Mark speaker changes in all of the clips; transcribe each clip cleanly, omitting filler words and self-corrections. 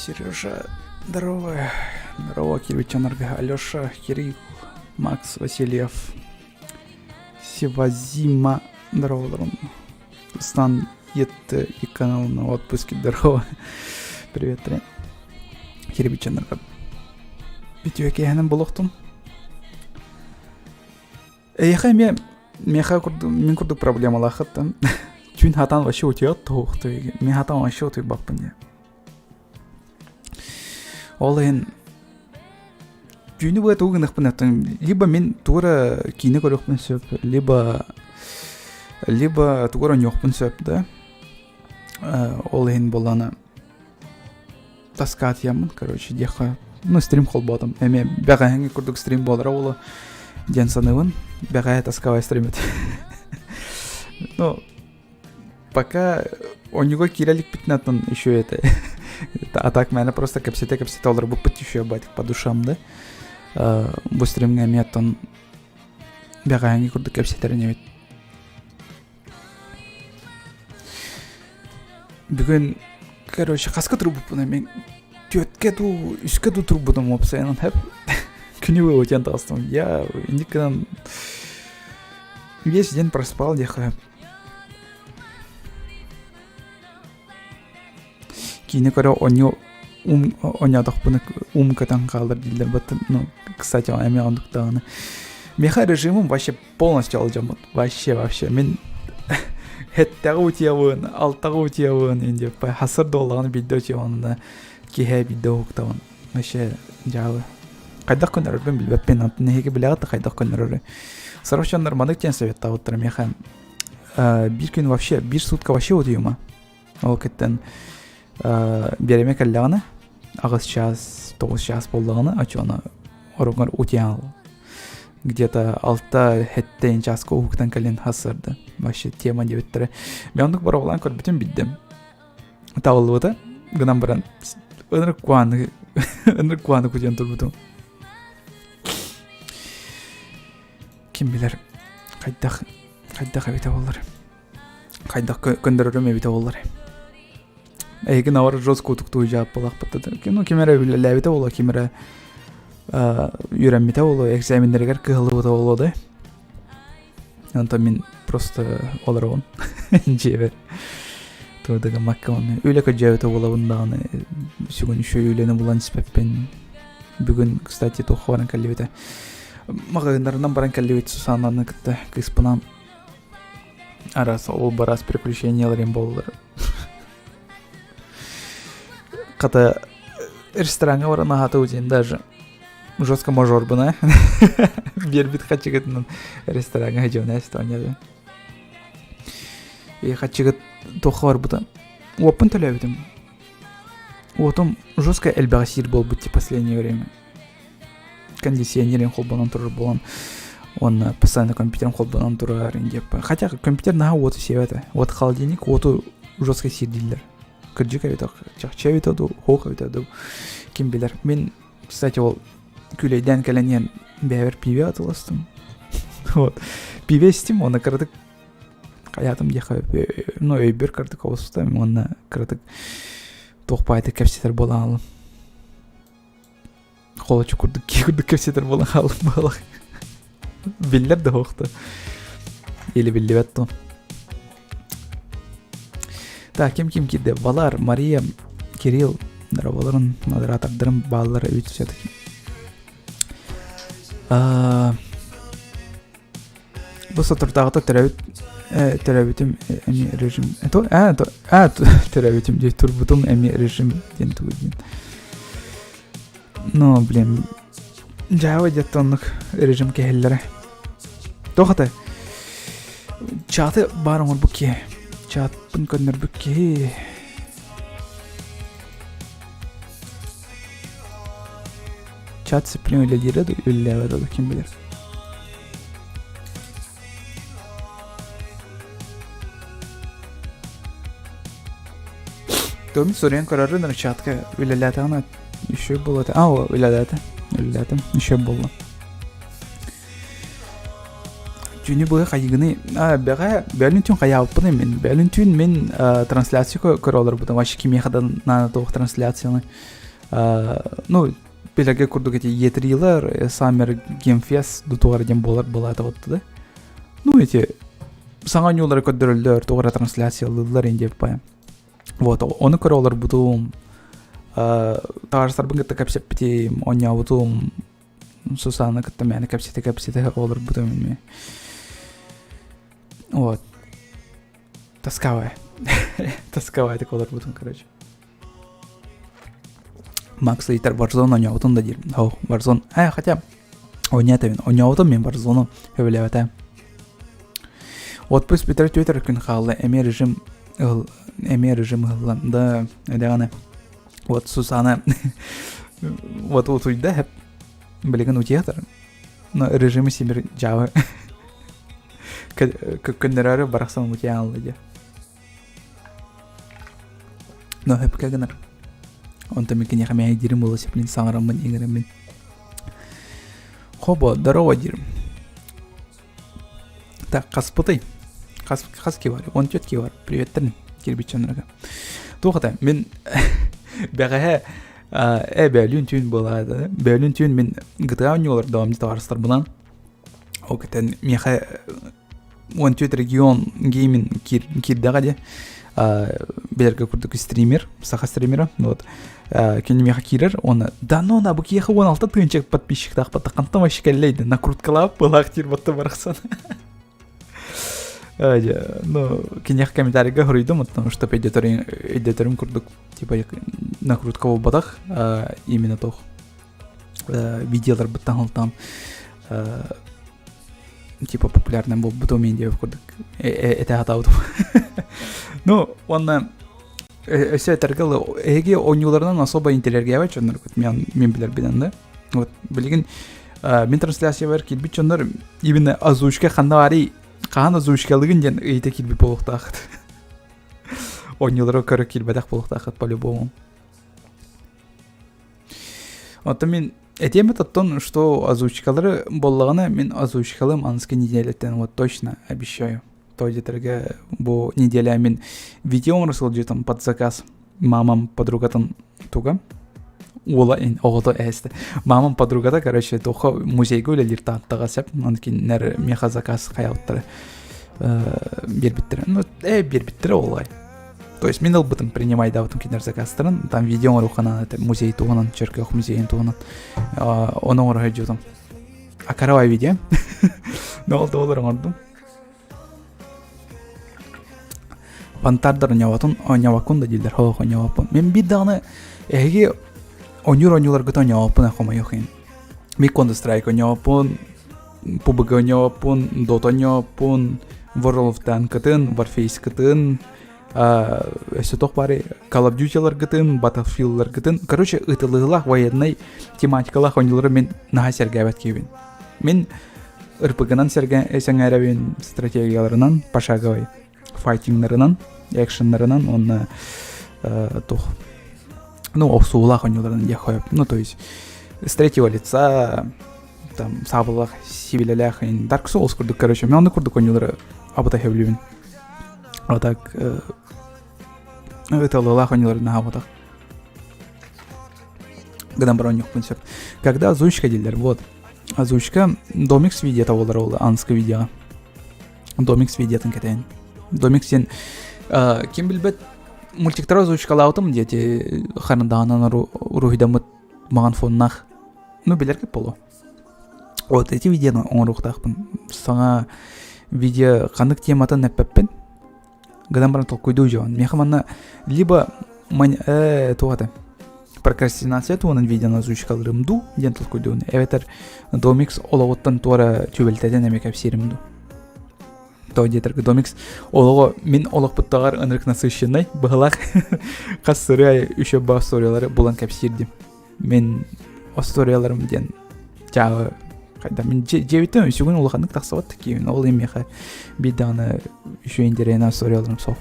Speaker 1: Сережа, здорово. Здорово, кирпичанарга. Алеша, Кирилл, Макс Васильев, Севазима, здорово, Стан Етте и канал на отпуске, здорово. Привет, трен. Кирпичанарга. Үтүө киэһэнэн болохтун. Эйиэхэ эмиэ миэхэ курдук мин курдук проблемалаахыттан түүн хатаан вообще утуйат туһуохтуй мин хатаан вообще утуйбаппын диye. Ол иһин түүнү быа тугу гыныахпын оттон либо мин тугу эрэ киинэ көрүөхпүн сөп, либо либо тугу эрэ оонньуохпун сөп да. Ол иһин буоллаҕына таскаатыйаммын, короче, диэххэ, ну, стрим холбоотум. Эмиэ бэҕэһээҥҥи курдук стрим буолара буолуо диэн саныыбын. Бэҕэһээ тасковай стрим этэ. Ну, пока оонньууга киирэ иликпитинэ оттон еще это а так мээнэ просто кэпсэтэ-кэпсэтэ олорбуппут еще батик по душам да. Бу стримҥэ эмиэ оттон бэҕэһээҥҥи курдук кэпсэтэр инибит. Бүгүн, короче, хаска турбуппун мин түөткэ дуу, үскэ дуу турбутум уопсайынан хэп. Күнү быһа утуйан таҕыстым. Я инник гынан весь день проспал диэххэ. Киинэ көрө оонньуу ум оонньоотохпуна ум көтөн хаалар дииллэр баттан ну кстати эмиэ оннук даҕаны миэхэ режимим вообще полностью алдьаммыт вообще вообще мин эттэҕэ утуйабын алтаҕа утуйабын индиэппэ хасыр дуоллаҕына биирдэ утуйабын да киэһэ биирдэ уһуктабын вообще дьаалы хайдах көннөрөрбүн билбэппин онтон эһиги билэҕит да хайдах көннөрөрү сорох дьоннор маннык диэн советтаабыттара миэхэ биир күн вообще биир сутка вообще утуйума Ол кэттэн биэримэ кэллэҕинэ аҕыс чаас, тоҕус чаас буоллаҕына оччоҕуна оруҥар утуйан где-то алта сэттэ чааска уһуктан кэлин хасырды вообще тема диэбиттэрэ мен оннук боруобалаан көрбүтүм билдим табыллыбыта гынан баран ынырык куаны ынырык куаны кутуйан турбутум ким билэр хайдах хайдах эбитэ буоллар хайдах көннөрөрүм эбитэ буоллар эһиги навар жестко утуктуу дьааппалаахпыт ну ким эрэ үлэлээбитэ буолуо ким эрэ үөрэммитэ буолуо экзаменнэригэр кыһаллыбыта буолуо да онтон мин просто олоробун дьиэбэр тугу гыммакка уонна үлэ көрдьөөбүтэ буолабын даҕаны сүгүн үчүгэй үлэни булан испэппин бүгүн кстати туохха баран кэллибитэ маҕаһыыннарынан баран кэллибит Сусаннаны кытта кыыспынаан Араас ол бараас приключенияларым буоллар. Хата рестораҥҥа баран аһаатыбыт диэн даже жестко мажорбун ээ. Биэрбит хаччыгытынан рестораҥҥа сылдьабын Эстония И хаччыгыт туохха барбыта. Уоппун төлөөбүтүм. Уотум жестко элбэҕи сиир буолбут ти последнее время. кондиционерин холбонон турар буолан уонна постоянно компьютерым холбонон турар диэппэ хотя компьютер наһаа уоту сиэбэтэ вот холодильник уоту жестко сиир дииллэр кырдьык эбитэ чахчы эбитэ дуу хуох эбитэ дуу ким билэр мин кстати ол күүлэйдээн кэлэн иһэн бэйэбэр пиибэ атыластым вот пиибэ истим уонна кыратык хайаатым диэххэ ну өйбөр кыратык оҕустум уонна кыратык туох баайдык кэпсэтэр буолан алым Холочу курдук кии курдук кэпсэтэр буолан хааллым баалах. Биллэр да суохта. Или биллибэт то. Так, ким ким киирдэ? Валар, Мария, Кирилл, здороволорун, модератордарым бааллар эбит все-таки. Бу соторутааҕыта төрөөбүт төрөөбүтүм эмиэ режим төрөөбүтүм дии турбутум эмиэ режим диэн тугу диэн ну блин дьаабы дьэтте оннук режим кэһиллэрэ туох ата чаты баар оҥорбут киһи чатпын көннөрбүт киһи Чат сцепление үлэлиирэ да үлэлээбэтэ да ким билэр. Томми соруйан көрөрүн эрэ чатка үлэлээтэҕинэ еще буолуо этэ. А, үлэлээтэ. Үлэлээтим. Еще буолла. Түүнү быһа хайыгыный? Бэҕэ бөлүн түүн хайаабыппыный мин. Бөлүн түүн мин трансляция көрө олорбутум. Вообще кимиэхэ да наада туох трансляцияны. Ну, билэргэ курдук эти E3-лар, Summer Game Fest дутугар диэн буолар былаата да. Ну, эти саҥа оонньуулары көрдөрөллөр, туох эрэ трансляциялыыллар диэн диэппайым. Вот, ону көрө олорбутум. Табаарыстарбын кытта кэпсэппитим, оонньообутум. Сусана кытта мээнэ кэпсэтэ-кэпсэтэ олорбутум эмиэ. Вот. Тосковая. Тосковая так олорбутум, короче. Макс ыйытар Warzone оонньообутун да диир. О, Warzone. Э, хотя оонньоотабын. Оонньообутум мен Warzone сөбүлээбэтэ. Отпуск бүтэр түөтэр күн хаалла. Эмиэ режим эмиэ режим ыһыллан. Да, эдэҕинэ. Вот Сусана вот утуйда хэп билигин утуйатар. Но режими симир дьаабы көннөрөөрү барахсан утуйан алла дии. Но хөпкө гынар. Онтон мин киниэхэ мэһэйдиирим буола сөп мин саҥараммын иҥэрэммин. Хобо, здорово диирим. Так, хаспытый? Хас, хас ки бар? 14 ки бар. Приветтер кирбиччоннорга. Туох это? Мин бэҕэһээ э бөөлүүн түүн буолаады. Бөөлүүн түүн мин GTA оонньуулар доом табаарыстарбынан. Ол кэтэн миэхэ 14 регион геймин киирдэҕэ дии. Билэргэ курдук стример, саха стримера. Вот. Кини миэхэ киирэр, уонна да ну на бу киэхэ 16 тыһыынча подписчиктаахпат, хантан вообще кэллэй накруткалаап былаах диир батта барахсан. Ну, киниэхэ комментарийга хоруйдум, потому что өйдөтөрүм курдук, типа накрутка буолбатах, именно тох видеоларбыттан алтан типа популярным буолбутум диэбит курдук этэ хатаабытым. Ну, уонна өссө этэргэ эһиги оонньууларынан особо интеллергиябат дьонноргут мен мен билэрбинэн да вот билигин мин трансляциябар киирбит дьоннор именно озвучка ханна баарый хаһан озвучкалыгын диэн ыйыта киирбит буолуохтаахыт оонньуулары көрө киирбэтэх буолуохтаахыт по-любому Оттон мин этиэм оттон что озвучкалары буоллаҕына мин озвучкалым аныгыскы неделяттан вот точно обещаю. То диэтэргэ бу неделя мин видео оҥоро сылдьытым под заказ мамам подругатын туга уола оҕото ээстэ мамам подругата короче туха музейга үлэлиир тааттаҕа сөп онон кинилэр миэхэ заказ хайаабыттара биэрбиттэрэ ну э биэрбиттэрэ оҕолой То есть мин ылбытым, принимайдаабытым кинилэр заказтарын. Там видео оҥоруохха это музей туһунан, Чөркөөх музейын туһунан. Ону оҥоро сылдьыбытым. А каравай видео. Но ол да оҥордум. Пантардар оонньооботун, оонньообоккун да дииллэр. Хоох оонньообоппун. Мин биир даҕаны эһиги оонньуур оонньууларгыт оонньообоппун хомойуох иһин. Мин Counter Strike оонньообоппун, PUBG оонньообоппун, Dota оонньообоппун, World of Tanks-кытын, Warface-кытын, өссө туох баарый Call of Duty-ларгытын, Battlefield-ларгытын, короче, ытылыылаах военнай тематикалаах оонньуулары мин наһаа сэргээбэт киһибин. Мин РПГ-нан сэҥээрэбин, стратегияларынан, пошаговый файтингнарынан, экшеннарынан уонна туох ну, охсуулаах оонньууларынан диэх Ну, то есть с третьего лица там саабылах сибилэлээх Dark Souls курдук, короче, мен онно курдук оонньуулары абыта сөбүлүүбүн. А так ыталыылаах оонньуулары наһаа Гынан баран оонньуохпун сөп. Когда озвучка дииллэр, вот. Озвучка Домикс видеота буолар ол анскы видеоҕа. Домикс видеотын кэтээн. Домикс диэн ким билбэт мультиктары озвучкалаабытым диэти харандаанан уруһуйдаммыт маҕан фоннаах. Ну, билэргэ боло. Вот эти видеоны оҥоруохтаахпын. Саҥа видео ханнык тематын эппэппин. Гынан баран толкуйдуу дьон. Миэхэ манна либо э, туох этэ прокрастинация туһунан видеоны озвучкалыырым дуу диэн толкуйдуун. Эбэтэр Домикс олоҕуттан туора түбэлтэтин эмиэ кэпсиирим дуу. То диэтэргэ Домикс олоҕо мин олохпуттаҕар ынырык насыщеннай быһылаах хас сырыы үчү ба историялары булан кэпсиирдим. Мин историяларым диэн чааҕы хайда мин дьиэбиттэн үсүгүн улаханнык тахсыбат киһибин ол иһин миэхэ биир даҕаны үчүгэй интэриэһинэй историяларым суох.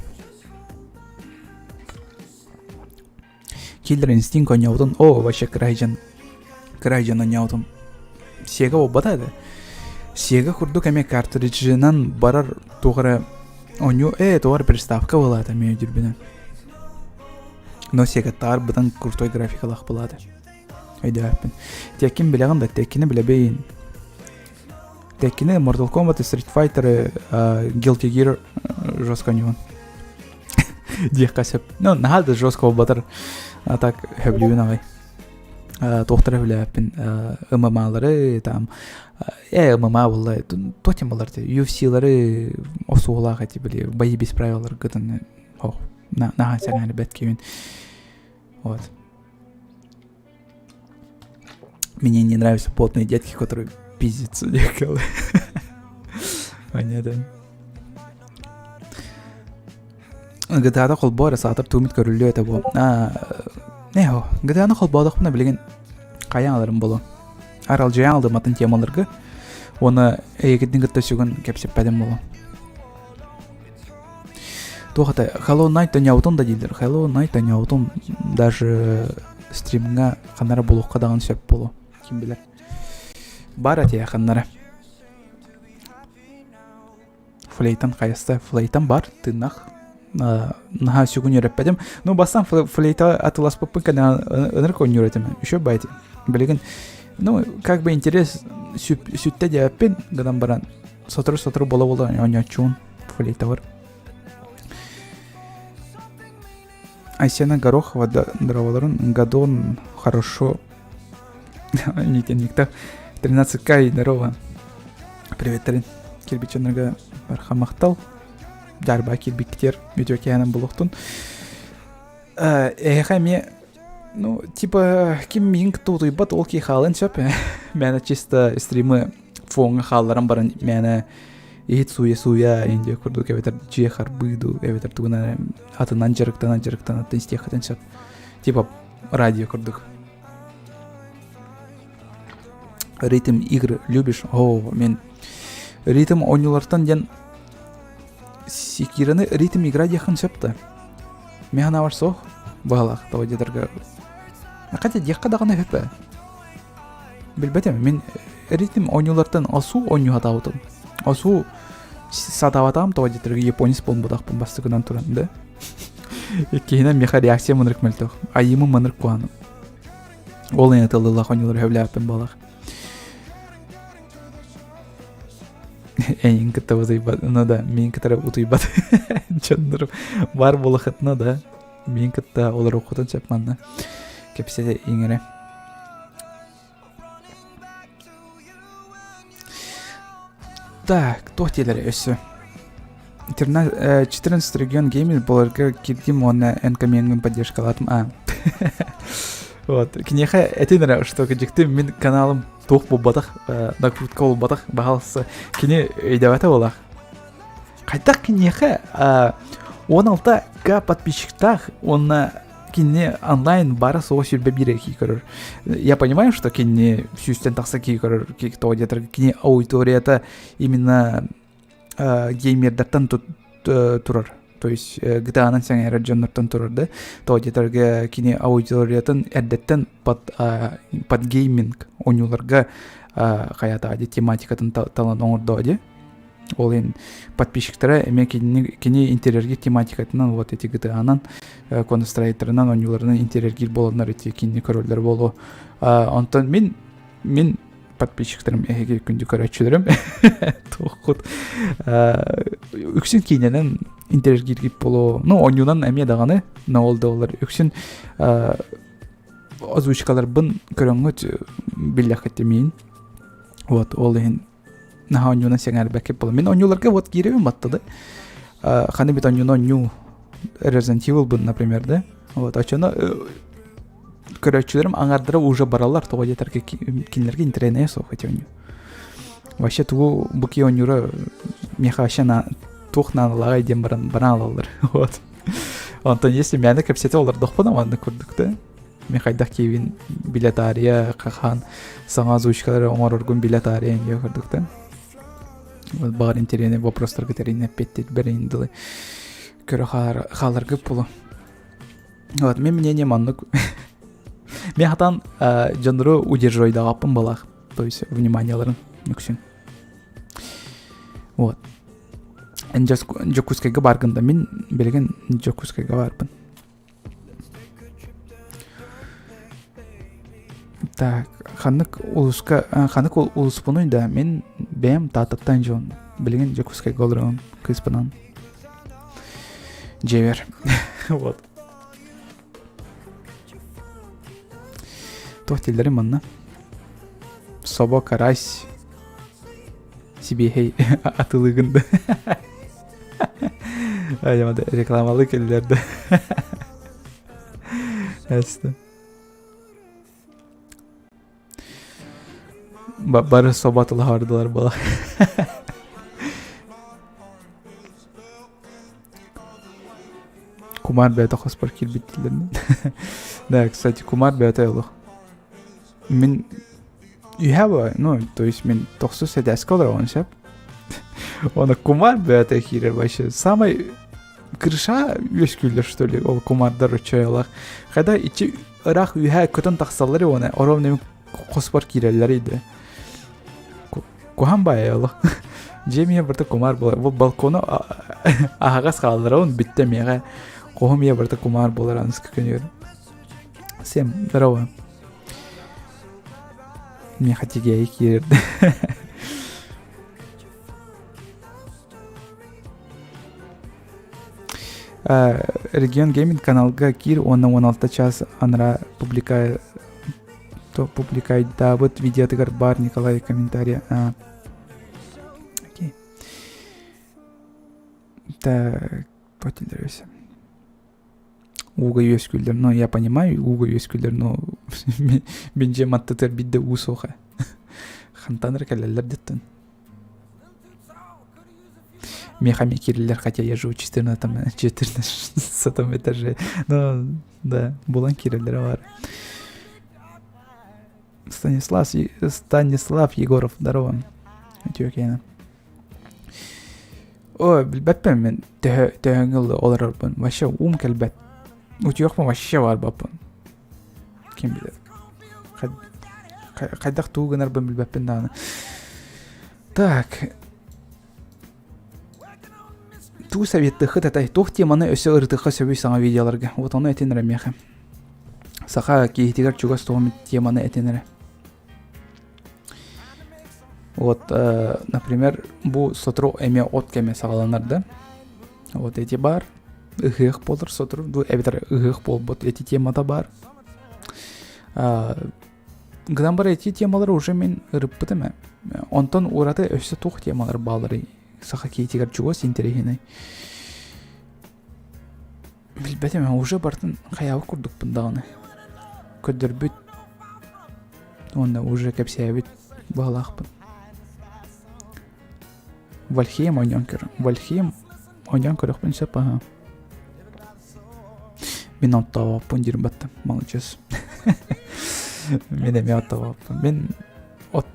Speaker 1: Killer Instinct оонньообутун оо вообще кырайдьан кырайдьан оонньообутум Sega буолбата этэ. Sega курдук эмиэ картриджынан барар туох эрэ оонньуу ээ туох эрэ приставка буолаата эмиэ өйдүүрбүнэн. Но Sega-таар быдан крутой графикалаах буолаата. Өйдөөппүн. Теккин билэҕин да Теккини билэбин. Теккини Mortal Kombat, Street Fighter, Guilty Gear жестко оонньуубун. Диэххэ сөп. Ну, наһаа да жестко буолбатар. А так хөбүлүүбүн аҕай. Туохтара хүлээппин ММАлары там э ММА буолла тотем булар UFC-лары осуолаах эти были бои без правил-ларгытын наһаа сэҥээрбэт киһибин вот мне не нравятся потные детки которые пиздятся Понятно. GTA-да холбоо эрэ саатар туумит көрүллүө этэ буо. Ээ, GTA-ны холбоодохпуна билигин хайаан аларым буолуо. Аралдьыйан алдым атын темаларга. Уонна эйигитин кытта сүгүн кэпсэппэтим буолуо. Туох это Hollow Knight оонньообутум да дииллэр. Hollow Knight оонньообутум даже стримҥа ханна эрэ булуохха даҕаны сөп буолуо. Ким билэр. Бар этиэ ханна эрэ. Флейтан хайаста флейтан бар тыыннах наһаа сүгүн үөрэппэтим. Ну бастаан флейта атыласпыппын кэнэ ынырык оонньуур этим. Еще байт. Билигин ну как бы интерес сүттэ диэппин гынан баран сотору-сотору бола-бола оонньооччуун флейтабар. Айсена Горохова здороваларын Гадон хорошо Нитенникта 13К здорово. Приветтерин кирбиченерге барха махтал. Жарба кирбиктер видеокиянан булуктун. Эһэхэ эмиэ ну типа ким миин кытта утуйбат ол ки хаалын сөп. Мээнэ чисто стримы фоҥҥа хаалларан баран мээнэ иһит сууйа-сууйа индия курдук эбэтэр дьиэ харбыы дуу эбэтэр тугунан атынан дьарыктана дьарыктана истиэххитин сөп. Типа радио курдук. Ритм игры любишь? О, мен ритм оонньуулартан диэн Секираны ритм игра диэххин сөп да. Мен санаабар суох быһалаах тоҕо диэтэргэ хотя диэххэ даҕаны сөп ээ. Билбэтим мин ритм оонньуулартан осуу оонньуу сатаабытым. Осуу сатаабатаҕым тоҕо диэтэргэ японец буолбатахпын бастакынан туран да. Иккиһинэн миэхэ реакция маннык мөлтөх. Айыымым маннык куһаҕан. Ол ини тыллылаах оонньуулары сөбүлээбэппин буолар. Эйин кытта утуйбат, ну да, мин кытары утуйбат дьоннорум бар буолахытына да, мин кытта олоруоххутун сөп манна кэпсэтэ иҥэрэ. Так, туох диэлэр өссө? 14 регион гейминг боларга кирдим уонна эн комменгын поддержкалаатым. А. Вот. Киниэхэ этин эрэ, что дьикти мин каналым туох буолбатах, накрутка буолбатах, баһалса кини өйдөбөтө буолах. Хайдах киниэхэ 16 к подписчиктаах уонна кини онлайн бара суоҕа 21 кии көрөр. Я понимаю, что кини сүүстэн тахса кии көрөр, тоҕо диэтэр кини аудиторията именно геймердартан турар. То есть GTA-нан сэҥээрэр дьоннортон турар да. Тоҕо диэтэргэ кини аудиториятын эрдэттэн под, под гейминг оонньууларга хайата тематикатын талан оҥордоо дии. Ол иһин подписчиктара эмиэ кинини кини интерьерге тематикатынан вот эти GTA-нан Counter-Strike-тарынан оонньууларынан интерьергиир буоланнар ити кинини көрөллөр буолуо. Онтон мин мин подписчиктарым эһиги күндү көрөөччүлэрим туоххут үксүн киинэнэн интерьергииргит буолуо. Ну оонньуунан эмиэ даҕаны но ол да буоллар үксүн озвучкаларбын көрөҥҥүт биллэххит миин. Вот ол иһин наһаа оонньуунан сэҥээрбэккэ буолла. Мин оонньууларга вот киирэбин батта да. Ханы бит оонньууну оонньуу Resident Evil например, да? Вот, оччону көрөөччүлэрим аҥардара уже бараллар, тоҕо диэтэргэ кинилэргэ интэриэһинэйэ суох эти оонньуу. Вообще тугу бу ки оонньуура миэхэ вообще на туох наадалааҕай диэн баран баран алаллар. Вот. Онтон если мээнэ кэпсэтэ олордохпуна маннык курдук да. Мин хайдах киэбин билэ таарыйа, хахан саҥа озвучкалары оҥороргун билэ таарыйа диye курдук да. Баҕар интэриэһинэй вопростарга тэринэ эппиэттиир бэрин дылы көрө хааларгыт буолуо. Вот, мин мнение маннык. Мен хатан дьоннору удерживайдаҕаппын балаах. То есть вниманияларын үксүн. Вот. Дьокуускайга бааргын да мин билигин Дьокуускайга баарбын. Так, ханнык улууска ханнык улууспунуй да мин бэйэм Тааттаттан дьон билигин Дьокуускайга олоробун кыыспынан дьиэбэр вот туох дииллэрий манна собо карась сибиэһэй атылыгын да рекламалыы кэллилэр да Эстэ. Бары собо атылаһардылар була. Кумар бэйэтэ хоспор киирбит дииллэр. Да, кстати, кумар бэйэтэ олох. Мин үһэ бо, ну, то есть мин тохсус этээскэ олоробун сөп. Оны кумар бэйэтэ киирэр вообще. Самый крыша үөскүүллэр что ли ол кумардар оччоялах. Когда ичи ыраах үһэ көтөн тахсаллар оны ровно хоспор киирэллэр иде. Куһан баайа олох. Дьиэм ийэ барыта кумаар буолар. Бу балкону аһаҕас хаалларабын бүттэ миэхэ. Хоһум ийэ барыта кумаар буолар аныска күнүгэр. Всем здорово. Миэхэ тигээйи киирэрдэ. Регион Гейминг каналга киир уонна 16 час анараа публика публикайдаабыт видеотыгар баар Николай комментарий. Окей. Так, потелерюсь. Ууга үөскүүллэр. Ну, я понимаю, ууга үөскүүллэр, но мин дьиэм аттытыгар биирдэ уу суоха. Хантан эрэ кэлэллэр диттэн. Мехами киирэллэр, хотя я живу 14 14 этаже. Ну, да, булан киирэллэрэ баар. Станислав, Станислав Егоров, здорово. Үтүө киэнэ. Ой, билбэппин мин төһө төһөҥҥө олорорбун. Вообще уум кэлбэт. Утуйуохпун вообще барбаппын. Ким билэр. Хайдах тугу гынарбын билбэппин даҕаны. Так. Тугу советыхыт этэй? Туох теманы өссө ырытыахха сөбүй саҥа видеоларга? Вот ону этин эрэ миэхэ. Саха киһитигэр чугас туһум теманы этин эрэ. Вот, э, например, бу сотору эмиэ от кэмэ саҕаланар да. Вот эти бар, ыһыах буолар сотору, бу эбэтэр ыһыах буолбут эти темата бар. Гынан бар эти темалары уже мин ырыппытым ээ. Онтон ураты өссө туох темалар баалларый саха киһитигэр чугас интэриэһинэй. Билбэтим, уже бартын хайаабыт курдукпун даҕаны. Көрдөрбүт уонна уже кэпсээбит баҕалаахпын. Вальхейм оонньоон көр. Вальхейм оонньоон көрүөхпүн сөп аһа. Мин оттообоппун диирим батта. Молодец. Мин эмиэ оттообоппун. Мин от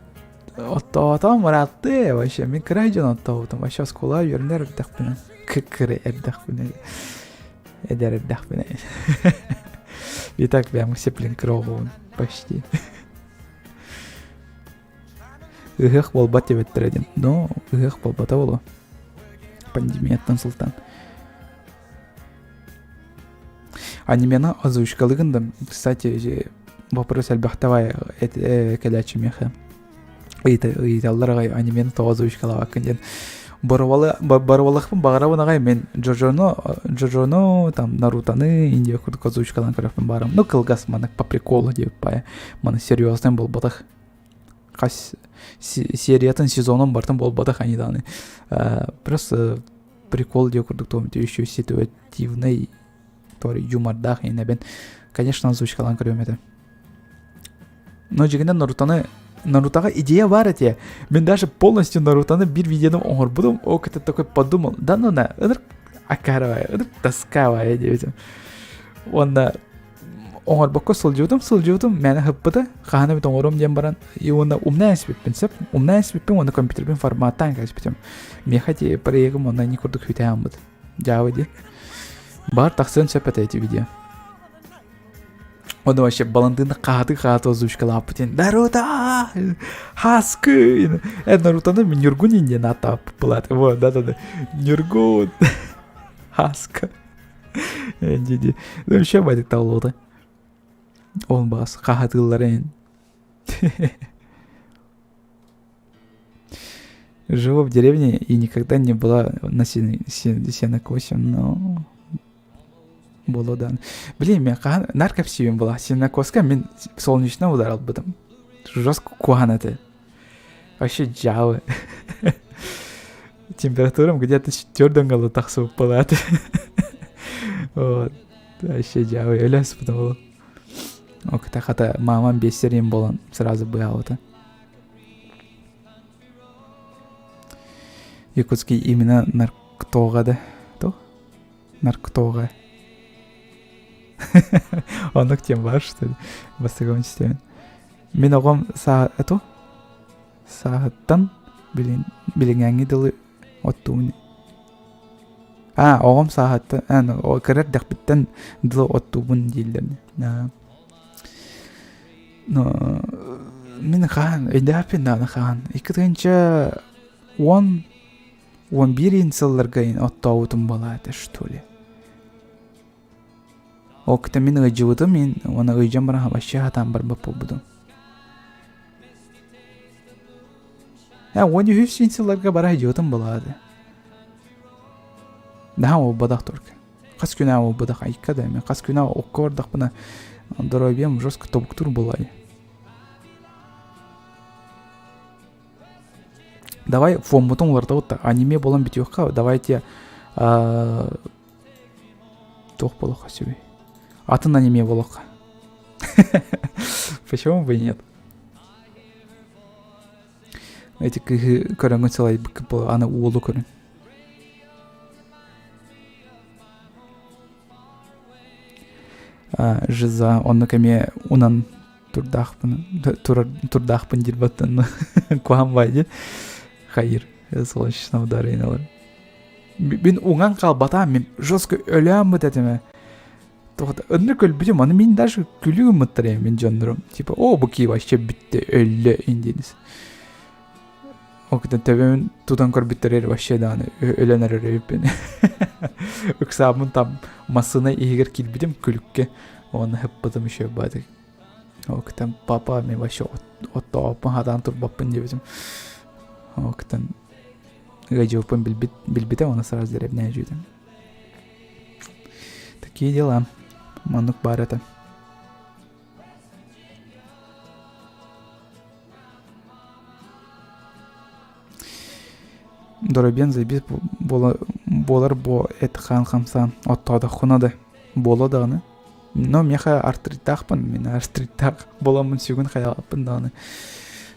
Speaker 1: оттоотом ыраатты вообще. Мин кыра дьон оттообутум. Вообще оскуола үөрэнэр эрдэхпинэ. Кыра эрдэхпинэ. Эдэр эрдэхпинэ. И так прям все, блин, кыра почти. Ыһыах буолбат диэбиттэрэ диэн. Но ыһыах буолбата буолуо. Пандемияттан сылтаан. Анимена озвучкалыгын да, кстати, вопрос элбэхтэ кэлээччи миэхэ. Ыйыталлар аҕай анимени тоҕо озвучкалаабаккын диэн. Боруобалыахпын баҕарабын аҕай мен Джоджону, Джоджону, там Нарутаны, Индия курдук озвучкалаан көрүөхпүн баарым. Ну, кылгас маннык по приколу диэбит баайа. Маны серьезный буолбатах. Хас сериятын сезонун бартын буолбатах они даҕаны. Просто прикол диэ курдук туом еще ситуативный тори юмордаах инэбин. Конечно, озвучкалаан көрүөм этэ. Но дьиҥинэн Нарутоны Нарутаҕа идея баар этэ. Мин даже полностью Нарутоны биир видеоны оҥорбутум. О, это такой подумал. Да ну на, ынырык акаарабай, ынырык тоскавая диэбитим. Уонна оҥорбокко сылдьыбытым, сылдьыбытым, мээнэ ыһыппыта. Хаһан эбит оҥоруом диэн баран, и уонна умнаан испиппин сөп. Умнаан испиппин уонна компьютербин форматтаан кэспитим. Миэхэ ити проегым онно ини курдук хүтээн Дьаабы дии. Баар тахсыан сөп этэ ити видео. Оны вообще Балантыны хаһаты-хаһаты озвучкалааппытын Наруто! Хаскы! Э, Нарутоны мен Нюргун диэн ааттаабыт Вот, да-да-да. Нюргун! Хаска. Диди. Ну, вообще бадик таулуота. Он бас хаһатыылларын. Живу в деревне и никогда не была на сенокосе, но Буолуо даҕаны. Блин, мен хаһан нар кэпсиибин була. Сенокоска мин солнечный удар албытым. Жестко куһаҕан этэ. Вообще дьаабы. Температурам где-то төрдөн ылы тахсыбыт буолаат. Вот. Вообще дьаабы өлөспүтүм ол. Окта хата мамам бессерин болан сразу быһаабыта. Якутский именно нарктоға да. То? Нарктоға. Оннук тем бар, что ли? Бастыгым истэбин. Мин оҕом саа эту сааһыттан билин билиҥээҥҥи дылы оттуун А, оҕом сааһыттан а, кыра эрдэхпиттэн дылы оттуубун дииллэр. Но мин хаһан өйдөөхпүн даҕаны хаһан 2 10 11 сылларга оттообутум буолаата что ли. Ол кытта мин ыалдьыбытым мин уонна ыалдьан баран вообще сатаан барбат буолбутум. Э, 13 сылларга бара сылдьыбытым буолаата. Наһаа уолбатах только. Хас күн аайы уолбатах айка да мен хас күн аайы окко бардахпына здоровьем жестко тобуктуур буолаайы. Давай фоммутун уларытабыт да аниме буолан бүтүөххэ давайте туох буолуохха сөбүй атын аниме буолуохха почему бы и нет эти кыыһы көрөҥҥүн сылайбыккын буолуо аны уолу көрүн Жиза оннук эмиэ унан турдаахпын турар турдаахпын диир баттан куһаан баай дии хайыр солнечного ударениялар мин уҥан хаалбатаам мин жестко өлөөн быт этим Ынырык өлбүтүм, аны мин даже күлүү гыммыттар ээ мин дьоннорум. Типа, о, бу киһи вообще бүттэ, өллө индиэнис. Ол кытта төбөмүн тутан көрбүттэр вообще даҕаны өлөн эрэр эбиппин. Ыксаабын там массыына иһигэр киирбитим күлүккэ уонна хыппытым еще баатык. Ол кытта папа мен вообще оттооппун хатаан турбаппын диэбитим. Ол кытта ыадьыппын билбит билбитэ уонна сразу дэрэбинэ дьүүтүм. Такие дела. Маннык баар этэ. Доробиан заебись буолар буо эт-хаан хамсаан оттоодоххуна да буолуо даҕаны но миэхэ артриттаахпын мин артриттаах буоламмын сүгүн хайаабаппын даҕаны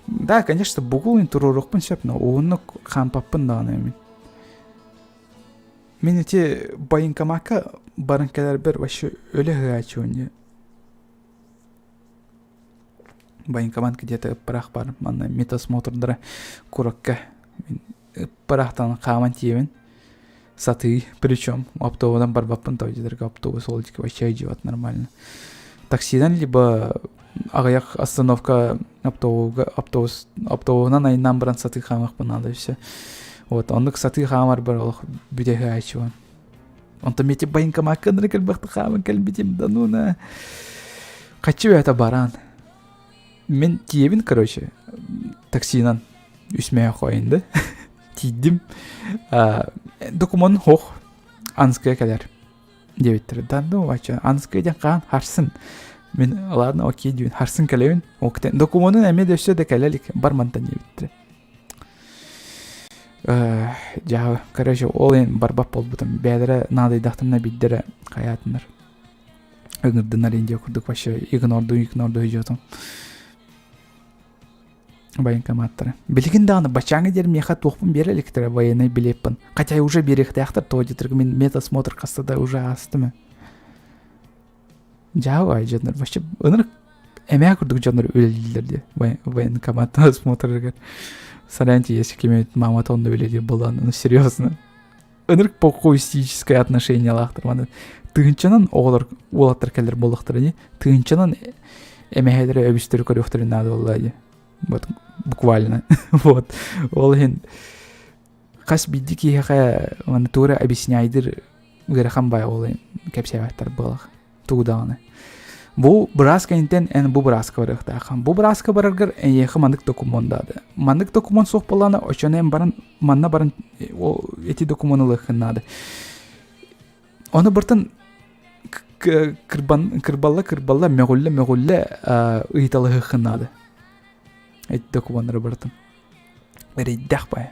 Speaker 1: да конечно бугул туруоруохпун сөп но уһуннук хаампаппын даҕаны мин мин ити военкомакка баран кэлэрбэр вообще өлө сыһааччыбын дии Военкомат где-то ыппыраах бар манна медосмотрдара куракка ыппыраахтан хааман тиийэбин сатыы причем автобуһунан барбаппын тоҕо автобус ол вообще идет нормально таксидан либо аҕыйах остановка автобуга автобус автобуһунан айаннаан баран сатыы хаамыахпын наада все вот оннук сатыы хаамарбар олох бүтэһи Онтон ити военкомакка ынырык кэлбэхтэ хааман кэлбитим да ну на Хочу это баран. Мен тиийэбин короче таксинан үс мөһө хойун да тиийдим документ хох Анская кэлэр диэбиттэр да ну вача Анская диэн хаан харсын мин ладно окей диибин харсын кэлэбин докумуонун эмиэ да өссө да кэлэ илик бар мантан диэбиттэрэ Дьаһы, короче, ол иһин барбат буолбутум. Бэйэлэрэ наадыйдахтарына биирдэрэ хайаатыннар. Ыҥырдыннар Индия курдук вообще игнордуу игнордуу сылдьыбытым. Военкоматтара. Билигин даҕаны баччааҥҥа диэри миэхэ туохпун биэрэ иликтэрэ военный билиэппин. Хотя уже биэриэхтээхтэр тоҕо диэтэргэ мин медосмотр хаста да уже аастым. Дьаһал дьоннор вообще ынырык эмээ курдук дьоннор үлэлииллэр дии военкомат осмотрыгар. Соряньте, если ким-нибудь мамата онно үлэлиир буолан, ну серьезно. Ынырык похуистическое отношениелаахтар маны. Тыһыынчанан оҕолор уолаттар кэлэр буоллахтара дии. Тыһыынчанан эмэһэлэри өбүстэри көрүөхтэрин наада буолла дии. Вот буквально. Вот. Ол иһин хас биирдии киһиэхэ уонна туора объясняйдыр ыарахан баай ол иһин кэпсээбэттэр буолах. Тугу даҕаны. Бу быраас кэнниттэн эн бу бырааска барыахтааххын. Бу бырааска бараргар эйиэхэ маннык докумуон наада. Маннык докумуон суох буоллаҕына, оччону эн баран манна баран эти докумуону ылыаххын наада. Ону быртан кырбан кырбалла кырбалла мөҕүллэ мөҕүллэ ыйыталаһыаххын наада. Эти докумуоннары барытын. Эрэйдэх бай.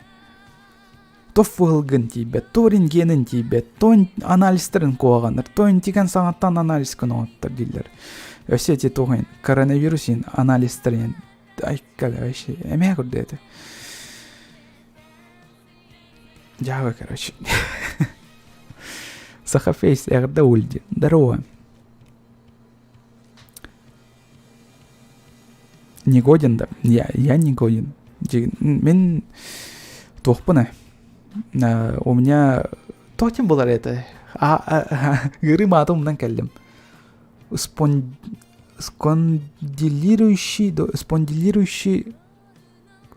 Speaker 1: То фылгын тиийбэт, то рентгенин тиийбэт, то анализтарын куһаҕаннар, то интигэн саҥаттан анализ оҥоттор дииллэр. Өссө эти туох коронавирус анализтарын айка вообще эмиэ курдук этэ. Дьаабы, короче. Сахафейс, эҕэрдэ Ульди. Здорово. Не годен да. Я, я не годен. Мин туохпун э у меня туох диэн буолар это ыарыы маата умнан кэллим спон спондилирующий спондилирующий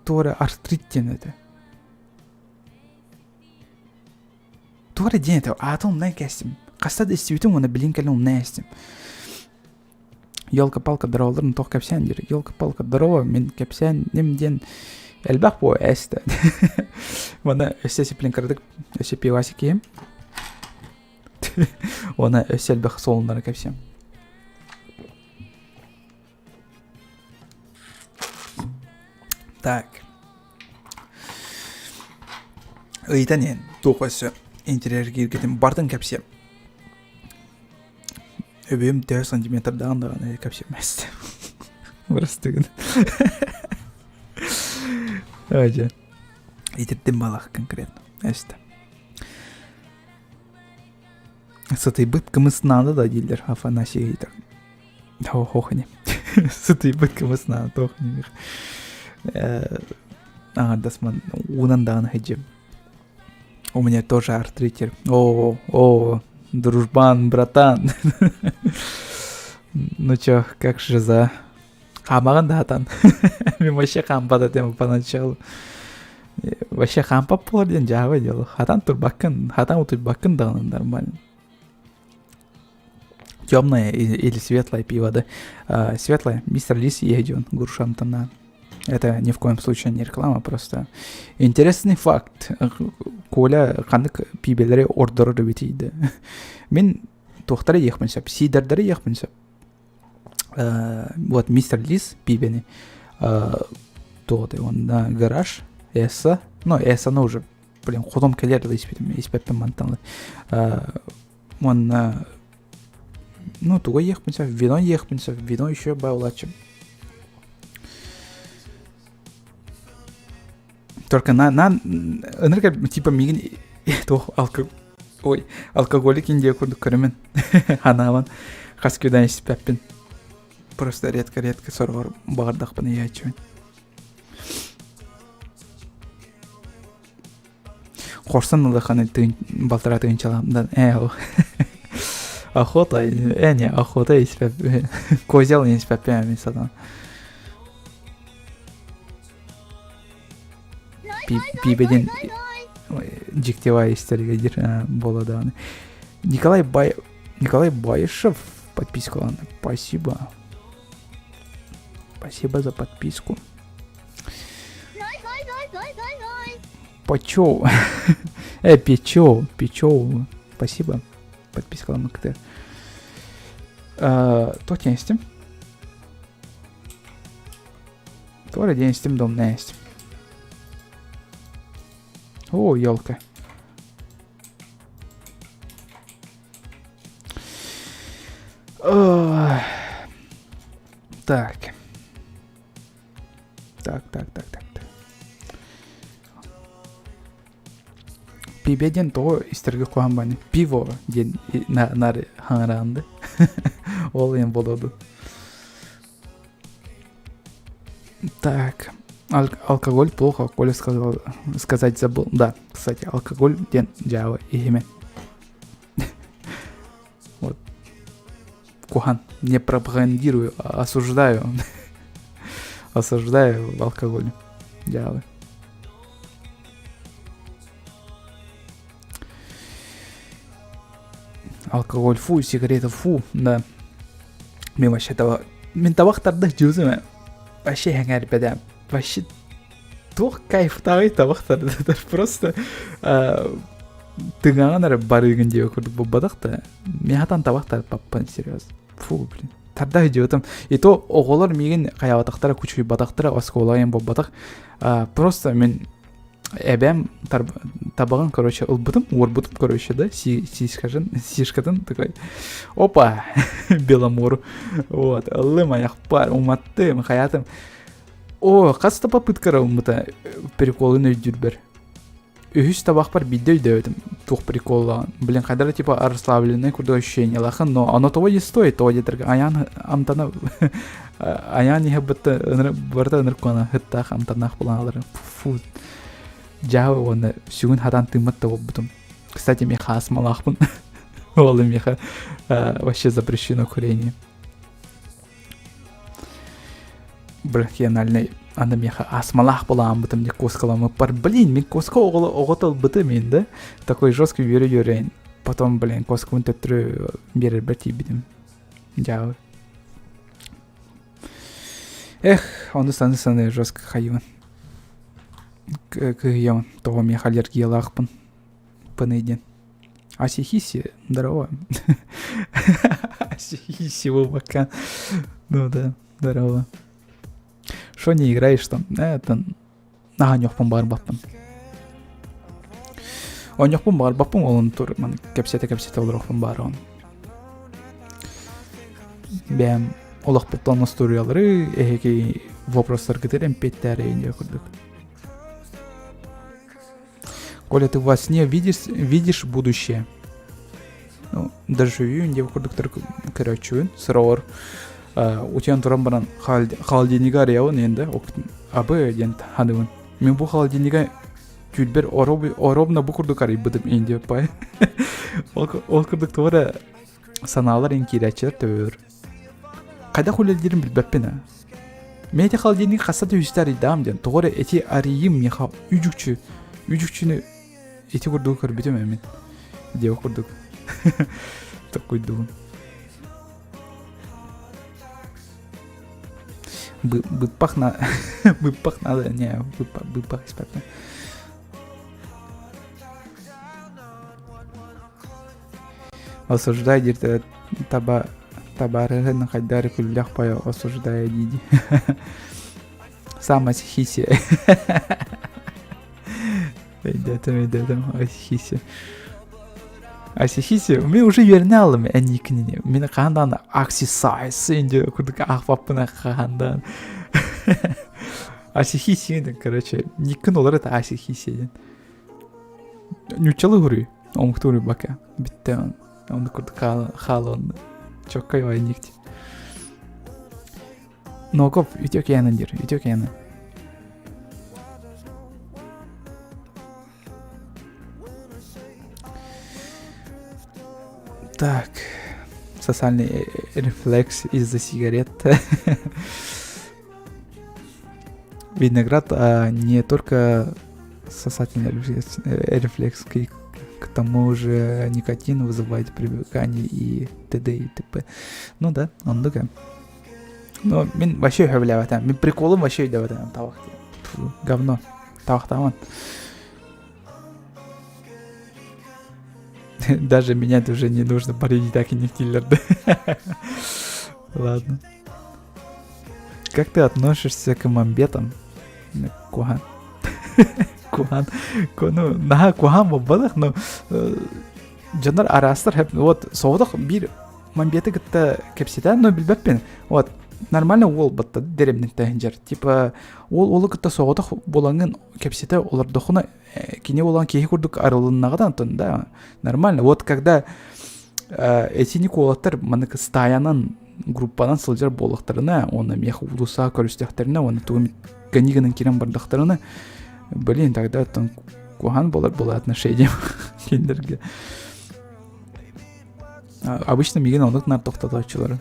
Speaker 1: туора артрит диэн этэ туора диэн этэ аатын умнан кээстим хаста да истибитим уонна билин кэлин умнан истим Елка-палка здороваларын туох кэпсээн диир елка-палка здорово мин кэпсээним диэн элбэх буо эстэ уонна өссө сиплин кыратык өссө пивасик киһим уонна өссө элбэх суолуннары кэпсиэм Так. Ыйтан иһин туох өссө интэриэһиргииргитин бартын кэпсиэм. Өбүм төһө сантиметрдаан даҕаны кэпсиэм эстэ. Бырастыгын. Ой, Итирдим балах конкретно. Эстэ. Сытыйбыт кымыс наада да дииллэр Афанасий ыйытар. Хоохини. Сытыйбыт кымыс наада туох ньимих. Аҥардас уунан даҕаны сылдьым. У меня тоже артритер. О, о, дружбан, братан. Ну чё, как жиза? Хаамаҕын да хатан. Мин вообще хаампат этим поначалу. Вообще хаампат буолар диэн дьаабы дело. Хатан турбаккын, хатан утуйбаккын даҕаны нормально. Темное или светлое пиво, да? А, светлое, мистер Лис Едион, Груша Это ни в коем случае не реклама, просто интересный факт. Коля ханнык пиибэлэри ордорор эбитий Мин туохтары иэхпин сөп, сидердары иэхпин сөп. Вот мистер Лис пиибэни туох онна гараж эсса ну эссаны уже блин хотом кэлэр да испитим испэппин мантан уонна ну тугу иэхпин сөп вино иэхпин сөп вино еще баулачым только на на ынырык типа мигин туох алко ой алкоголик индия курдук көрөмүн ханаабан хас күнэн испэппин просто редко-редко сороҕор баҕардахпына иһээччибин Хорсон ылыахханы тыын балтараа тыынчалаамдан ээ охота э не охота испэп козел испэппин мин сатаан пиибэдин дьиктивай истэргэ диир буола даҕаны Николай Бай Николай Баишев подписка спасибо спасибо за подписку Почел. Печел, печел. Спасибо. Подписка МКТ. То тенстим. Тора денстим дом нэстим. О, елка. Так. Так, так, так, так, так. Пиво диэн тоҕо истэргэ куһаҕан бааны пиво диэн наар хаҥараанды. Ол иһин болоду. Так, алкоголь плохо, Коля сказал, сказать забыл. Да, кстати, алкоголь диэн дьаабы иһимэн. Кухан. Не пропагандирую, а осуждаю. Осуждаю алкоголь. Дьаалы. Алкоголь фу, сигареты фу, да. Мен вообще того... Мен табах тарда жузым. Вообще хэҥээрбэдэ. Вообще туох кайфтааҕый табах тардар просто тыҥаҕын эрэ барыыгын диэбит курдук буолбатах да мин хатан табах тарпаппын серьезно фу блин тарда идиотым и то оҕолор миигин хайаабатахтара кучуйбатахтара оскуолаҕа иһин буолбатах просто мин эбэм табаҕын короче ылбытым уорбутум короче да сишкатын сишкатын такой опа беломор вот ыллым айахпар уматтым хаятым О, хас да попытка ылыммыта приколун өйдүүрбэр. Үһүс табахпар биирдэ өйдөөбүтүм туох приколлаан. Блин, хайдара типа расслабленный курдук ощущениелаахын, но оно того не стоит, того диэтэргэ айаан амтана айаан иһэ бытта барыта ынырык куана хыттаах амтаннаах булаалары. Фу. Дьаабы уонна сүгүн хатан тыыммат да буолбутум. Кстати, миэхэ астмалаахпын. Ол миэхэ вообще запрещено курение. Бронхиональнай аны миэхэ астмалаах буолааммытым дии куоскаламмыппар блин мин куоска оҕото ылбытым мин да такой жесткий үөрэ-үөрэ потом блин куоскабын төттөрү биэрэрбэр тиийбитим дьаабы эх ону саны-саны жестко хайыбын кыһыйабын тоҕо миэхэ аллергиялаахпын пыный диэн Асихиси, здорово. Асихиси, пока. Ну да, здорово. Шо не играешь там? Это... Оонньуохпун баҕарбаппын. Оонньуохпун баҕарбаппын олун тур маны кэпсэтэ-кэпсэтэ олоруохпун баарабын. Бэйэм олохпуттан остуоруйалары эһиги вопростаргытыр эмпиэттээрэй диye курдук. Коля, ты во сне видишь, видишь будущее? Ну, доживю, диэбит курдуктар көрөөччүбүн, сороҕор утуйан туран баран холодильнига арыйабын енді абы диэн ханыбын. Мин бу холодильнига түүлбэр оробна бу курдук арыйбытым ин диэппай. Ол курдук туох эрэ санаалар ин киирээччилэр төбөбөр. Хайдах үлэлиирин билбэппин аа. Мин ити холодильник хасса да үстэ арыйдаам диэн, тоҕо эрэ ити арыйыым миэхэ үдүкчү, үдүкчүнү ити курдугу көрбүтүм ээ мин. Диэбит курдук. Токкуйдугун. Быппах на быппах надо, не, быппах испэппин. Осуждай диир таба табаарыһын хайдах эрэ күллэх пойо осуждая дии Сам асихиси. Өйдөөтүм, өйдөөтүм, асихиси. Асихиси, мен уже үөрэнэ алым эникинини. Мен хаһан даҕаны аксисайс инде курдук аахпаппын хаһан даҕаны. Асихиси, короче, никкин олор это асихиси диэн. Ньуччалыы уруй, омуктуу уруйбакка. Бүттэ оннук курдук хаалан чоккай ойник Нокоп үтүө киһинэн диир, үтүө киһинэн. Так, социальный рефлекс из-за сигарет. Виноград а, не только сосательный рефлекс, рефлекс к, к тому же никотин вызывает привыкание и т.д. и т.п. Ну да, он такой. Но мин вообще сөбүлээбэтим. Мин приколум вообще өйдөөбөтүм табах диэн. Говно. Табахтааман. Даже менять уже не нужно, парень так и не киллер. Ладно. Как ты относишься к мамбетам? Кухан. Кухан. Ну, наһаа куһаҕан буолбатах, но дьоннор араастар вот соҕотох биир мамбеты кытта кэпсэтэн, но билбэппин. Вот нормально уол батта дэриэбинэттэн сылдьар. Типа уол уолу кытта соҕотох буолаҥҥын кэпсэтэ олордоххуна кини буолан киһи курдук арылыннаҕына онтон да нормально. Вот когда этини уолаттар маннык стаянан группанан сылдьар буоллахтарына уонна миэхэ уулуссаҕа көрүстэхтэринэ уонна тугу гани гынан киирэн бардахтарына блин тогда оттон куһаҕан буолар буолар отношением кинилэргэ. Обычно миигин оннук нар тохтотооччулар.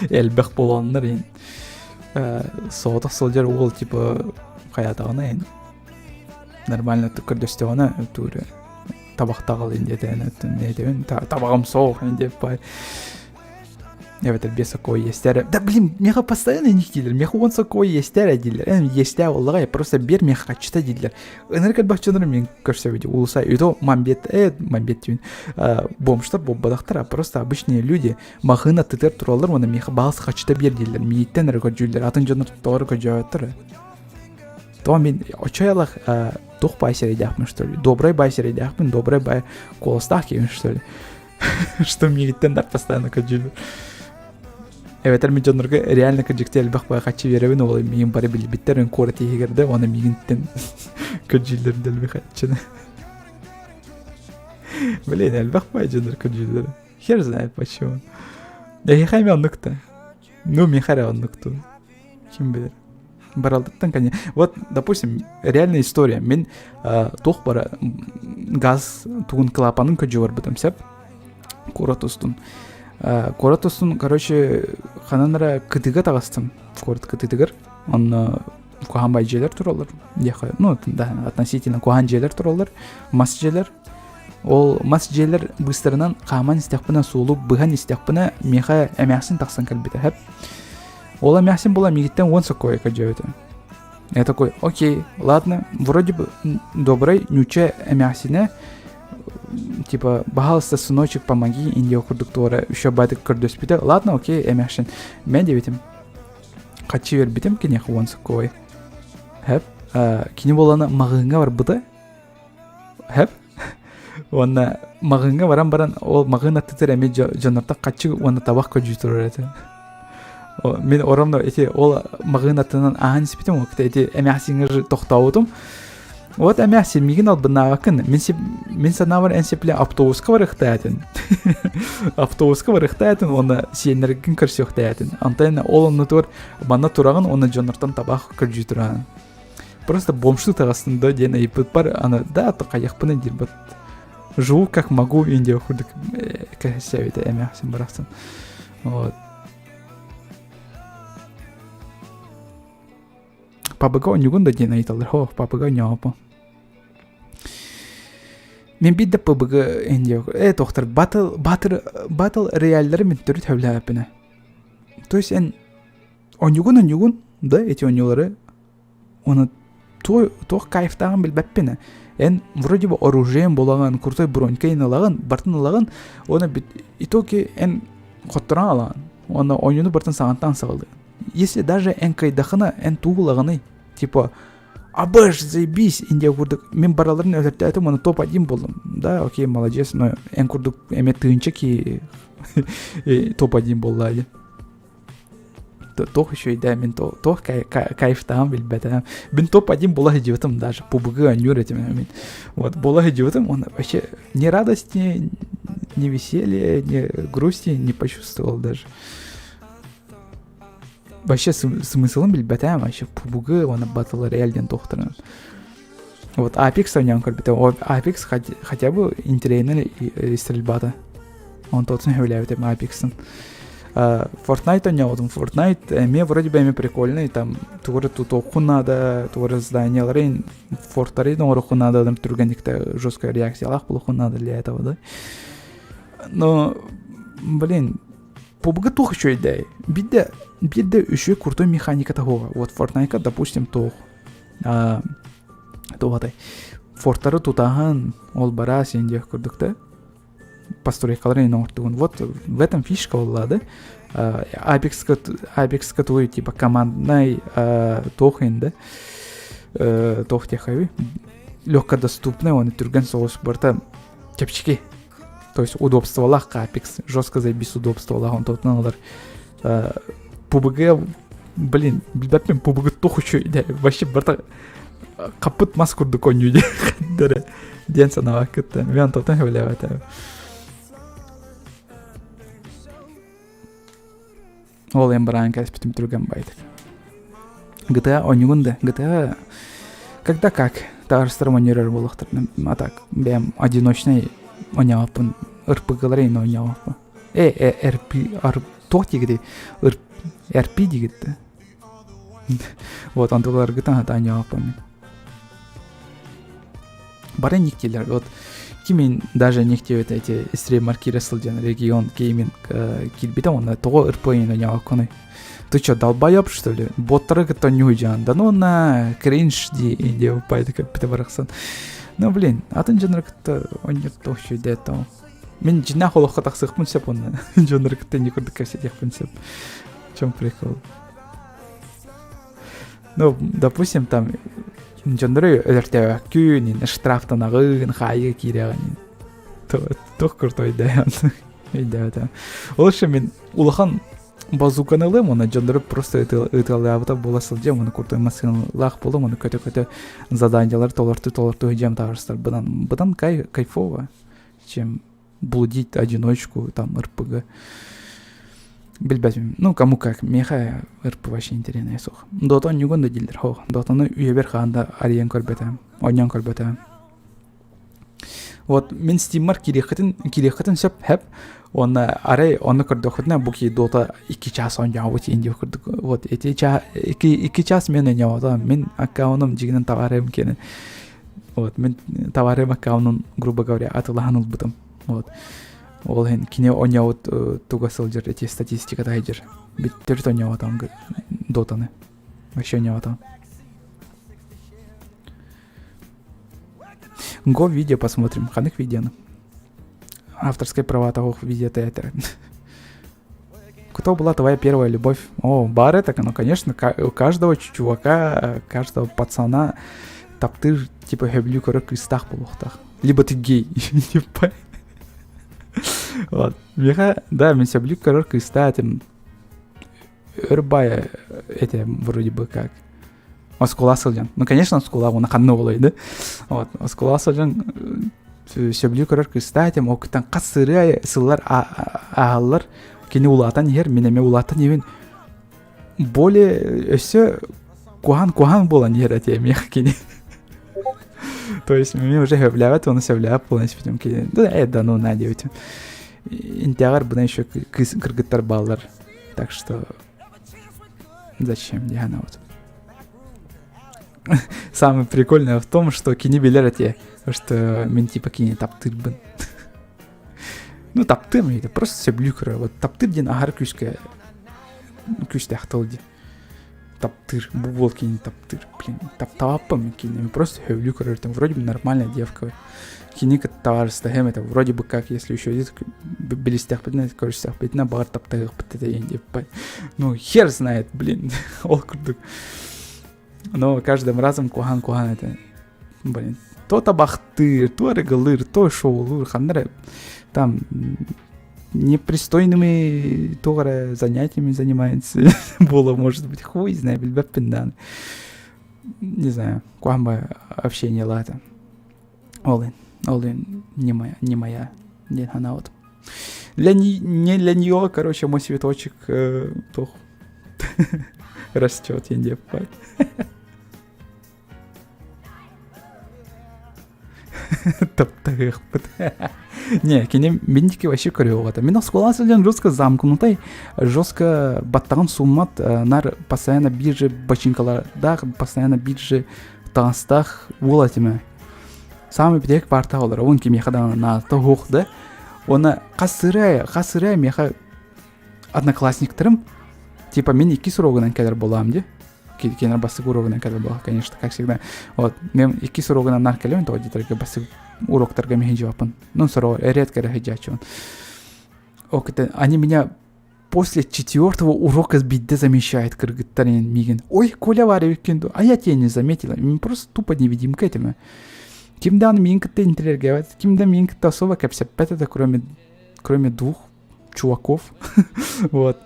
Speaker 1: Элбэх буоланнар ин. Соҕотох сылдьар уол типа хайаатаҕына ин нормально көрдөстөҕүнэ тууру табахтаҕал ин диэтээн этэбин табаҕым суох ин диэп бай эбэтэр биэс сокуой иэстээр да блин миэхэ постоянно инник дииллэр миэхэ уон сокуой иэстээр дииллэр эн иэстээх буоллаҕа просто биэр миэхэ хаччыта дииллэр ынырык элбэх дьоннору мин көрсөбүт уулуса и то мамбет э мамбет түүн бомжтар буолбатахтар а просто обычные люди маһыына тытыар тураллар уонна миэхэ баҕас хаччыта биэр дииллэр мииттэн эрэ көрдүүллэр атын дьоннор тоҕо эрэ көрдьөөбөттөр то мин очоялах туох баай сирэйдээхпин что ли добрай баай сирэйдээхпин добрай баай куоластаах киһибин что ли что миигиттэн да постоянно көрдүүллэр эбэтэр мин дьоннорго реально кырдьыкты элбэх баай хаччы биэрэбин ол миигин бары билбиттэр эн куорат иһигэр да уонна миигинтэн көрдүүллэр дэлби хаччыны блин элбэх баай дьоннор көрдүүллэр хер знает почему эһиэхэ эмиэ оннук да ну миэхэ эрэ оннук дуу ким билэр баралдыттан конечно вот допустим реальная история мин туох бара газ тугун клапанын көдьү барбытым сөп куорат устун куорат устун короче ханан эрэ кытыга таҕыстым куорат кытытыгар онно куһаан бай дьиэлэр тураллар диэххэ ну да относительно куһаан дьиэлэр тураллар мас дьиэлэр ол мас дьиэлэр быыстарынан хааман истэхпинэ суолу быһан истэхпинэ миэхэ эмээхсин тахсан кэлбитэ сөп Ол эмээхсин була миигиттэн уон сокуойа көрдөөбүтэ. Я такой, окей, ладно, вроде бы добрый, нюча эмээхсинэ, типа, пожалуйста, сыночек, помоги, Индия курдук туора еще байтык көрдөспүтэ. Ладно, окей, эмээхсин. Мен диэбитим. Хаччы бербитим киниэхэ уон сокуой. Хэп. Кини буолана маҕыыҥҥа барбыта. Хэп. Уонна маҕыыҥҥа баран баран ол маҕыын аттытыр эмиэ дьоннортон хаччы уонна табах көрдүү турар этэ. Мин оромно ити ол маҕыын аттынан ааһан испитим ол ити эмээхсиҥҥэ тохтообутум. Вот эмээхсин миигин албыннаабаккын. Мин мин санаабар эн сипле автобуска барыахтаатын. Автобуска барыахтаатын уонна сиэннэргин көрсүөхтаатын. Онтон ол оннутугар манна тураҕын уонна дьоннортон табах көрдүү тураҕын. Просто бомжтуу таҕыстым да диэн ыйыппыппар аны да хайыахпыный диир бат живу как могу Индия курдук кэһэссээбитэ эмээхсин барахсан вот пабыга онньугун да диэн ыйыталлар хо пабыга онньоопо Мин биир да ПБГ Индия э тохтор батл батл батл реаллары мин төрүт хөблээппинэ то есть эн Онньугун онньугун да эти онньулары оны туох кайфтааҕын билбэппин эн вроде бы оружием булаҕын крутой бронькайын ылаҕын бартын ылаҕын уонна итоги эн хотторон алаҕын уонна оонньууну бартын саҥаттан саҕалыыр если даже эн кыайдаххына эн тугу ылаҕыный типа абыш заебись индия курдук мин бараларын өлөртөөтүм уонна топ один буоллум да окей молодец но эн курдук эмиэ тыынча киһи топ один буолла диэн Туох үчүгэйдээ мин туох кайфтаан билбэтим. Мин топ-1 була сылдьыбытым даже PUBG оонньуур этим мин. Вот була сылдьыбытым он вообще ни радости, ни веселья, ни грусти не почувствовал даже. Вообще смыслын билбэтим вообще PUBG уонна Battle Royale диэн туохтарын. Вот Apex оонньоон көрбүтүм. Apex хотя бы интэриэһинэй стрельбата. Онтон сөбүлээбитим Apex-ын. Fortnite оонньообутум. Fortnite эмиэ вроде бы эмиэ прикольный. Там тугу эрэ тутуоххун наада, тугу эрэ зданиялары, форттары оҥоруоххун наада, түргэнник жесткая реакциялаах буолуоххун наада для этого, да. Но, блин, PUBG туох үчүгэйдэй. Биирдэ, биирдэ үчүгэй крутой механика суоҕа. Вот Fortnite-ка, допустим, туох. Туох форттары тутаһан, ол бара син диэх курдук да. Постройкаларын иһин оҥортугун. Вот в этом фишка буолла да. Apex-ка Apex-ка тугуй типа команднай туох иһин да туох диэххэ легкодоступный уонна түргэн соҕус барыта чэпчэки. То есть удобстволаах Apex жестко заебись удобстволаах онтон ылар PUBG блин билбэппин PUBG туох үчүгэй вообще барыта хаппыт мас курдук оонньуу диэн диэн санаабар кытта мен онтон сөбүлээбэтим ол эн бараан кэспитим түргэн байдык GTA оонньугун да GTA когда как таарыстарым оонньуурар буолуохтар а так бэйэм одиночный оонньообоппун. РПГ-лары иҥин оонньообоппун. Э, РП, туох диигитий? РП диигит да? Вот, онтуларгытын сатаан оонньообоппун мин. Бары никтилэр. Вот кимин даже никтиэбит эти стример киирэ сылдьан регион гейминг киирбитэ уонна тоҕо РП иҥин оонньообоккунуй? Ты что, долбоеб, что ли? Боттары кытта оонньуу Да ну на кринж дии диэбиппай кэппитэ барахсан. Ну блин, атын дьоннору кытта оонньуур туох үчүгэй да Мин дьиҥнээх олоххо тахсыахпын сөп уонна дьоннору кытта инники курдук кэпсэтиэхпин сөп. В чем прикол? Ну, допустим, там дьоннору өлөртөөбөккүн, штрафтанаҕын, хаайыга киирэҕин. Туох крутой да өйдөөтө. Ол үшін мин улахан базуканы ылыам уонна дьоннору просто ытыалаабыта буола сылдьыам уонна крутой массыыналаах буолуом уонна көтө-көтө заданиялары толортуу-толортуу сылдьыам таҕарыстарбынан быдан кайфово чем блудить одиночку там РПГ билбэтим ну кому как миэхэ РП вообще интэриэһинэй суох Дота оонньуугун да дииллэр хоох Дотаны үйэбэр хаһан да арыйан көрбөтөм оонньоон көрбөтөм Вот мин стиммар киириэххитин киириэххитин сөп хэп уонна арай онно көрдөххүтүнэ бу киһи Дота икки чаас оонньообут диэн диэх курдук вот эти чаа икки икки час мен оонньообото мин аккаунум дьигинэн товарым киэнэ вот мин товарым аккаунун грубо говоря атылаһан ылбытым вот ол иһин кини оонньообут туга сылдьар эти статистиката сылдьар бүттөрүт оонньооботом Дотаны вообще оонньооботом Го видео посмотрим. Ханнык видеоны? Авторские права того видео это. Кто была твоя первая любовь? О, бары так, ну, конечно, у каждого чувака, каждого пацана таптыыр, типа, сөбүлүү көрөр кыыстаах буолуохтаах. Либо ты гей, типа. Вот. Миэхэ, да, мин сөбүлүү көрөр кыыстаах этим. Өр бай эти вроде бы как оскуола сылдьан. Ну, конечно, оскуола уонна ханна буолуой да. Вот, оскуола сылдьан сөбүлүү көрөр кыыстаах этим. Ол кыттан хас сырыы сыллар ааһаллар. Кини улаатан иһэр, мин эмиэ улаатан иһэбин. Более өссө куһаан-куһаан буолан иһэр этэ эмиэ кини. То есть мин уже сөбүлээбэт уонна сөбүлээбэт буолан испитим кини. Да, э, да ну на диэбитим. Интээҕэр бына еще кыыс кыргыттар бааллар. Так что Зачем Диана вот? Самое прикольное в том, что кини билэр этэ, что мин типа кини таптыырбын. Ну, таптыам это просто сөбүлүү көрөр. Вот таптыыр диэн аһар күүскэ күүстээх тыл дии. Таптыыр, бу буол кини таптыыр. Блин, таптаабаппын мин кини. Мин просто сөбүлүү көрөр. Там вроде бы нормальная девка. Кини кытта это вроде бы как, если еще билистэхпитинэ, көрүстэхпитинэ, баҕар таптаһыахпыт этэ диэн Ну, хер знает, блин, ол курдук. Но каждым разом куһаан-куһаан это, блин, то табахтыыр, то арыгылыыр, то шоулуур, ханна эрэ там непристойными туох эрэ занятиями занимается буола может быть, хуй знает, билбэппин даҕаны. Не знаю, куһаан общение лаата. Ол иһин, ол иһин не моя, не моя диэн санаабытым. Для не, не для нее, короче, мой цветочек э, туох растет, я Таптаһыахпыт. Не, кини миндики вообще көрүөҕэ. Мин оскуола сылдьан жестко замкнутай, жестко баттаҕын сууммат, нар постоянно биир же бачинкалардаах, постоянно биир же таҥастаах уол этим. Самый бүтэһик партаҕа олоробун кимиэхэ даҕаны наадата суох да. Уонна хас сырыы хас сырыы миэхэ одноклассниктарым типа мин иккис уруогунан кэлэр буолаам дии. Кинилэр бастакы уруогунан кэлэр буолла, конечно, как всегда. Вот, мен иккис уруогунан наар кэлэбин, тоҕо диэтэргэ бастакы уроктарга мин сылдьыбаппын. Ну, сороҕор редко эрэ сылдьааччыбын. Они меня после четвертого урока биирдэ замещает кыргыттар миигин. Ой, Коля Варя а я тебя не заметила. Мен просто тупо невидимка этим. Ким даҕаны миигин кытта интригээбэт, ким да миигин кытта особо кэпсэппэт это, кроме, кроме двух чуваков. вот.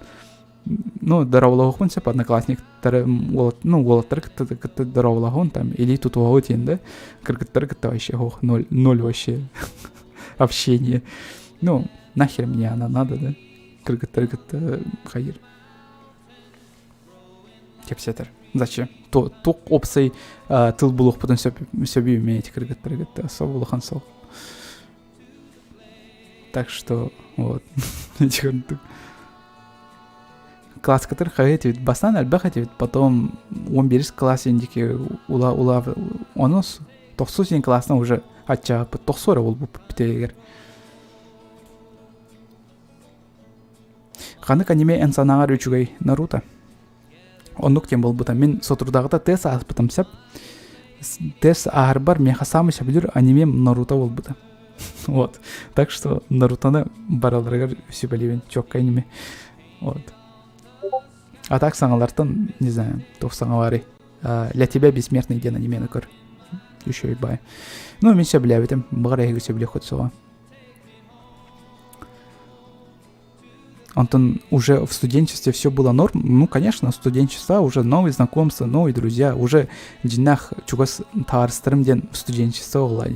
Speaker 1: Ну, дорооболоһуохпун сөп одноклассниктары, ну, уолаттары кытта, кытта дорооболоһуон там, или тутуһуо диэн да, кыргыттары кытта вообще, ох, ноль, ноль вообще общение. Ну, нахер мне она надо, да? Кыргыттары кытта хайыр. Кэпсэтэр. Зачем? То, туох опсай тыл булуохпутун сөп сөбү имеете кыргыттары кытта особо улахан суох. Так что вот ити курдук. Класскатыр хаһыы этибит, бастаан элбэх этибит, потом 11 класс индики ула ула онус тохсус иин класстан уже аччааппыт тохсу эрэ буолбуппут бүтэгэр. Ханнык аниме эн санааҕар үчүгэй Наруто? Оннук диэн буолбута. Мин соторутааҕыта тест ааспытым сөп. Тест ааһарбар миэхэ саамай сөбүлүүр анимем Наруто буолбута. Вот. Так что Нарутоны бараларыгар сүбэлиибин. Чокка аниме. Вот. А так саҥалартан, не знаю, туох саҥа баарый. Для тебя бессмертный диэн анимени көр. Еще и бай. Ну, мин сөбүлээбитим. Баҕар эһиги сөбүлүөххүт суоҕа. Антон уже в студенчестве все было норм. Ну, конечно, студенчество уже новые знакомства, новые друзья, уже дьиҥнээх чугас табаарыстарым диэн студенчество буолла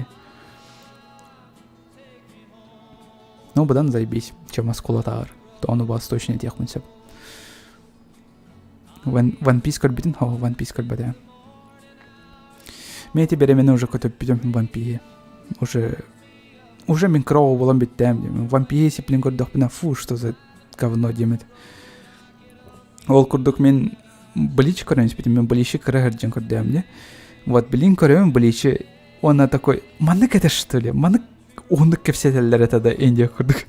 Speaker 1: Ну, быдан заебись, чем оскуолатааҕар. Ону бас точно этиэхпин сөп. One Piece көрбүтүн? О, One Piece көрбөтө. Мен эти беременна уже көтөппүтүм One Piece. Уже уже мин кыра оҕо буолан бүттэм диэмин. One Piece сиплин көрдөхпүнэ фу, что за говно диэмит. Ол курдук мин Блич көрөн испитим, мен Бличи кыра сылдьан көрдөм дии. Вот, блин көрөбүн Бличи, он такой, маннык это что ли, маннык уһуннук кэпсэтэллэр этэ да Индия курдук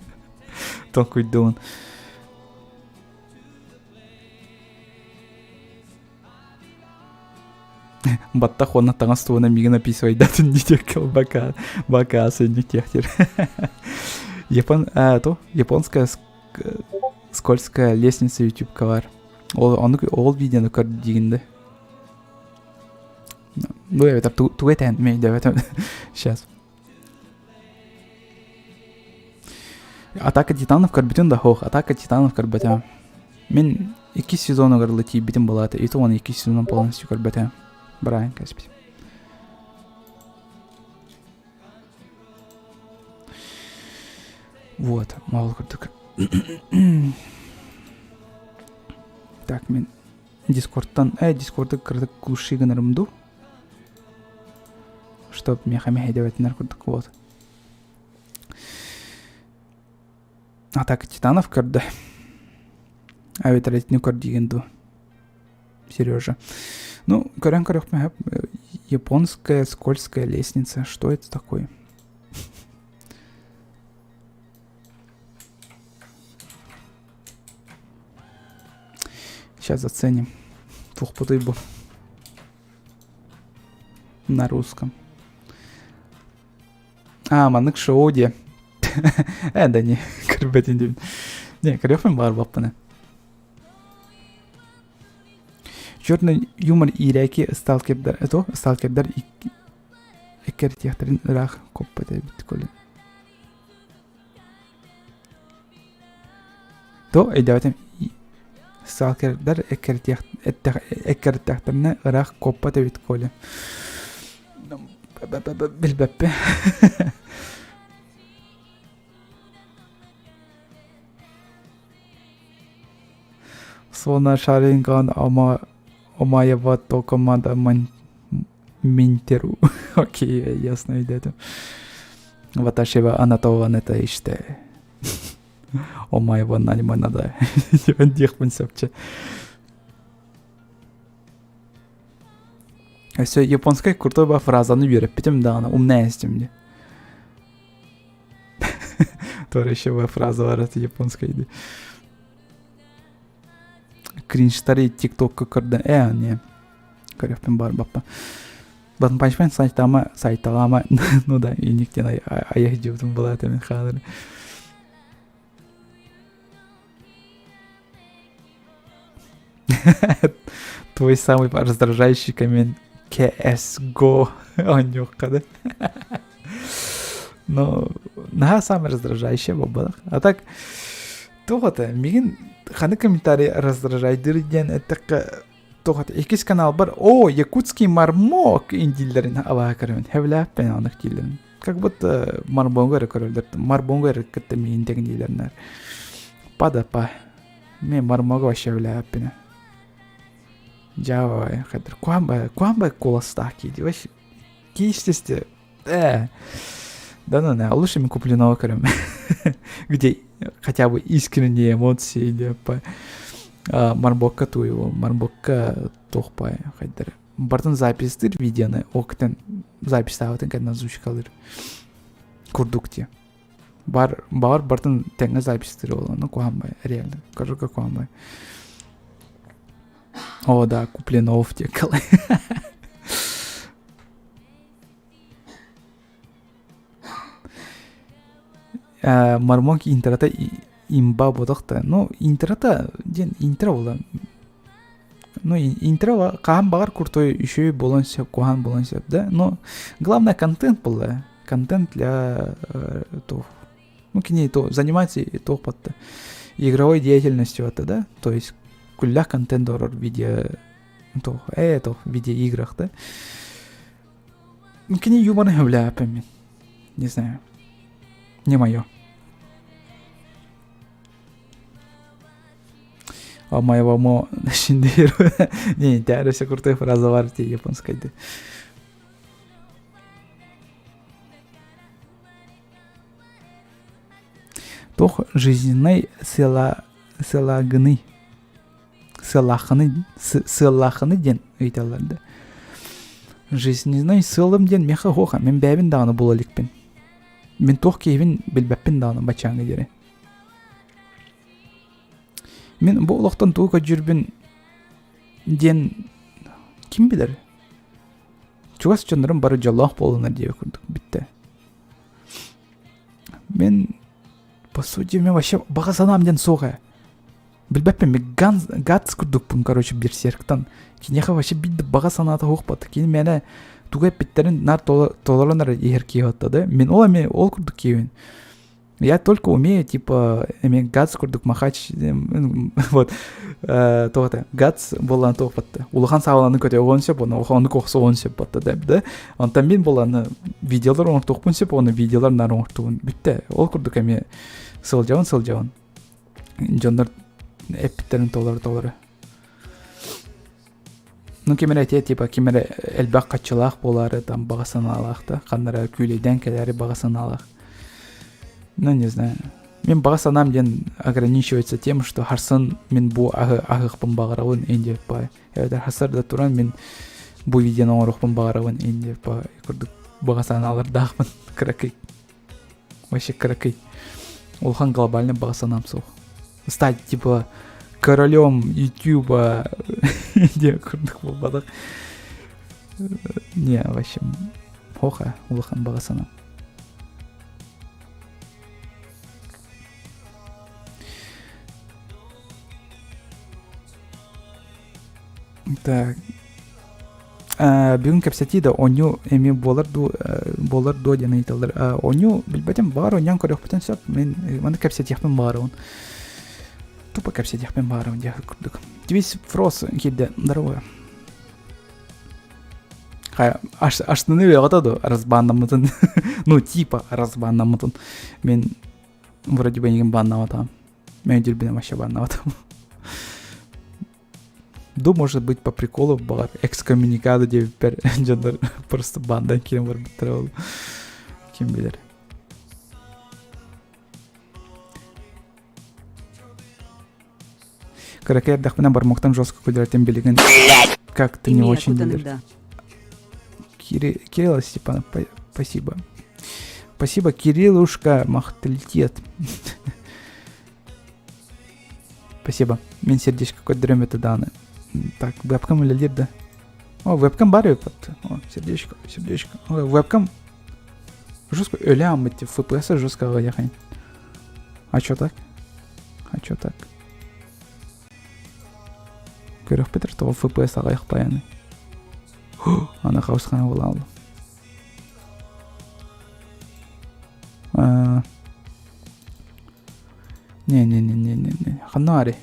Speaker 1: толкуйдуун. Баттах уонна таҥас туһунан миигин описывайдатын диэки бака бакасы диэхтир. Япон а, то японская скользкая лестница ютубка бар. Ол ону ол видеону көр диигин да. Ну, это тугу этэн мен Сейчас. Атака титанов көрбүтүн да хоох, Атака титанов көрбөтөм. Мин иккис сезонугар ыла тиийбитим былаата, и то оны иккис сезонун полностью көрбөтөм. Брайан кэспит. Вот, мол курдук. Так, мен Дискордтан, э, Дискорды кырдык глуши гынарым ду. Чтоб меха мехе курдук вот. Атака титанов көрдө. Эбэтэр итини көр диигин дуу. Сережа. Ну, көрөн көрөхпүн японская скользкая лестница. Что это такое? Сейчас заценим. Туохпутуй бу. На русском. А, маннык шоу диэ. Э, да не, көрбөтүн диэбин. Не, көрүөхпүн баар баппына. Черный юмор иирээки сталкердар, это сталкердар эккирэтиэхтэрин ыраах коппот эбит коли. То өйдөөтүм сталкердар эккирэттэхтэринэ ыраах куоппат эбит Коля. Билбэппин. Суона Шаринган Омаева Токомада Минтеру. Окей, ясно өйдөөтүм. Ваташева Анатолан это işte. Омаева наниманада диэн диэхпин сөпчө. Өссө японскай крутой ба фразаны үөрэппитим даҕаны умная истим дии. Тоже еще фраза бар это японская дии. Кринжтары тиктокка көрдө э не көрүөхпүн баар баппа. One Punch Man сайтама сайталама ну да иниктен айах дьыбытым была мен хаалыр. Твой самый раздражающий коммент CSGO оонньуохха да. Но наһаа самый раздражающий буолбатах. А так туох это мигин ханы комментарий раздражайдыр диэн эттэххэ туох это иккис каналбар о якутский мармок индииллэрин абааһы көрөбүн хэвлээппин оннук дииллэрин как будто мармогу эрэ көрөллөр мармогу эрэ кытта миигин тэҥнииллэрнэр падапа мен мармогу вообще хэвлээппин Java хадыр куамба куамба куоластаах киһи вообще киистесте э. Да-да-да, лучше мен Куплинова көрөм. Где хотя бы искренние эмоции деп Марбокка туйу, Марбокка туохпай хайдар. Бартын записьтыр видеоны октен записьтаабытын кэннэ озвучкалыр курдук те. Бар бар бартын тэҥҥэ записьтыр ол куһамбай реально кажука куһамбай. О, да, Куплинов диэккалай. Мармок интрата имба буолуохта. Ну, интрата диэн интро буолла. Ну, интро хаһан баҕар крутой үчүгэй буолуон сөп, куһаҕан буолуон сөп да. Но главное контент буолла. Контент для туох. Ну, кини то занимается туох батта. Игровой деятельностью это, да? То есть күллэх контент орор видео туох, туох видеоиграх, да? Кини юморын сөбүлээбэппин мин. Не знаю. Не мое. А моего мо шиндеру. Не, это крутой фраза бар те японской. Тох жизненный села сылагыны сыалаахыны сыаллаахыны диэн ыйыталлар да. Жизненный сыалым диэн миэхэ оһуоха мин бэйэбин даҕаны була иликпин. Мин туох киһибин билбэппин даҕаны баччааҥҥа диэри. Мин бу олохтон тугу көрдүүрбүн диэн ким билэр? Чугас дьоннорум бары дьоллоох буоллунар диэбит курдук бүттэ. Мин по сути мен вообще баҕа санаам диэн суох ээ. Билбэппин мен Ганс курдукпун короче берсерктан. Киниэхэ вообще биир баҕа санаата суох бат. Кини миэнэ тугу эппиттэрин наар толорон эрэ иһэр киһи отта да. Мин ол эмиэ ол курдук киһибин. Я только умею, типа, эми Гац курдук махач, вот, туох это, Гац буолан туох батта. Улахан сааланы көтөҕүөн сөп, оны онук охсуон сөп батта да, да. Онтон мин буоланы видеолар оҥортуохпун сөп, оны видеолар наар оҥортугун бүттэ. Ол курдук эмиэ сылдьабын сылдьабын. Дьоннор эппиттерин толору толору. Ну ким эрэ этиэ типа ким эрэ элбэх хаччылаах буолаары там баҕа санаалаах да ханна эрэ күүлэйдээн кэлээри баҕа санаалаах. Ну не знаю. Мин баҕа санаам диэн ограничивается тем, что харсан мин бу аһы аһыахпын баҕарабын инде по эбэтэр хасар да туран мин бу видеоны оҥоруохпун баҕарабын инде по курдук баҕа санаалардаахпын кыракый. Вообще кыракый. Улахан глобальный баҕа санаам суох. Стать типа королем Ютуба диэн курдук буолбатах. Не, вообще хоха улахан баҕа санаам. Так. Бүгүн кэпсэтии да оонньуу эмиэ буолар дуу буолар дуо диэн ыйыталлар. Оонньуу билбэтим баҕар оонньоон көрүөхпүтүн сөп. Мин маны кэпсэтиэхпин баҕарабын. Тупо кэпсэтиэхпин баҕарабын диэх курдук. Твис Фрос киирдэ. Здорово. Хайа, аштыны үөҕэтэ до разбааннаммытын. Ну, типа разбааннаммытын. Мен вроде бы эйигин бааннаабатаҕым. Мен өйдүүрбүнэн вообще бааннаабатаҕым. Ду, может быть, по приколу баҕар экскоммуникадо диэбиппэр дьоннор просто бандан киирэн барбыттара ол ким билэр. Кыракый эрдэхпинэ бармоктан жестко күлэртэн билигин как ты не очень билэр. Кири... Кирилл Степанов, спасибо. Спасибо, Кириллушка, махталитет. Спасибо. Мин сердечко көрдөрөм это дааны. Так, вебкам үлэлиир да. О, вебкам бар эбит. О, сердечко, сердечко. О, вебкам жестко өлө аммыт FPS жестко аҕыйахын. А чё так? А чё так? Көрөхпүт тоҕо FPS аҕыйах баяны. Аны хаусхана буолаалла. Не-не-не-не-не-не. Ханна ари?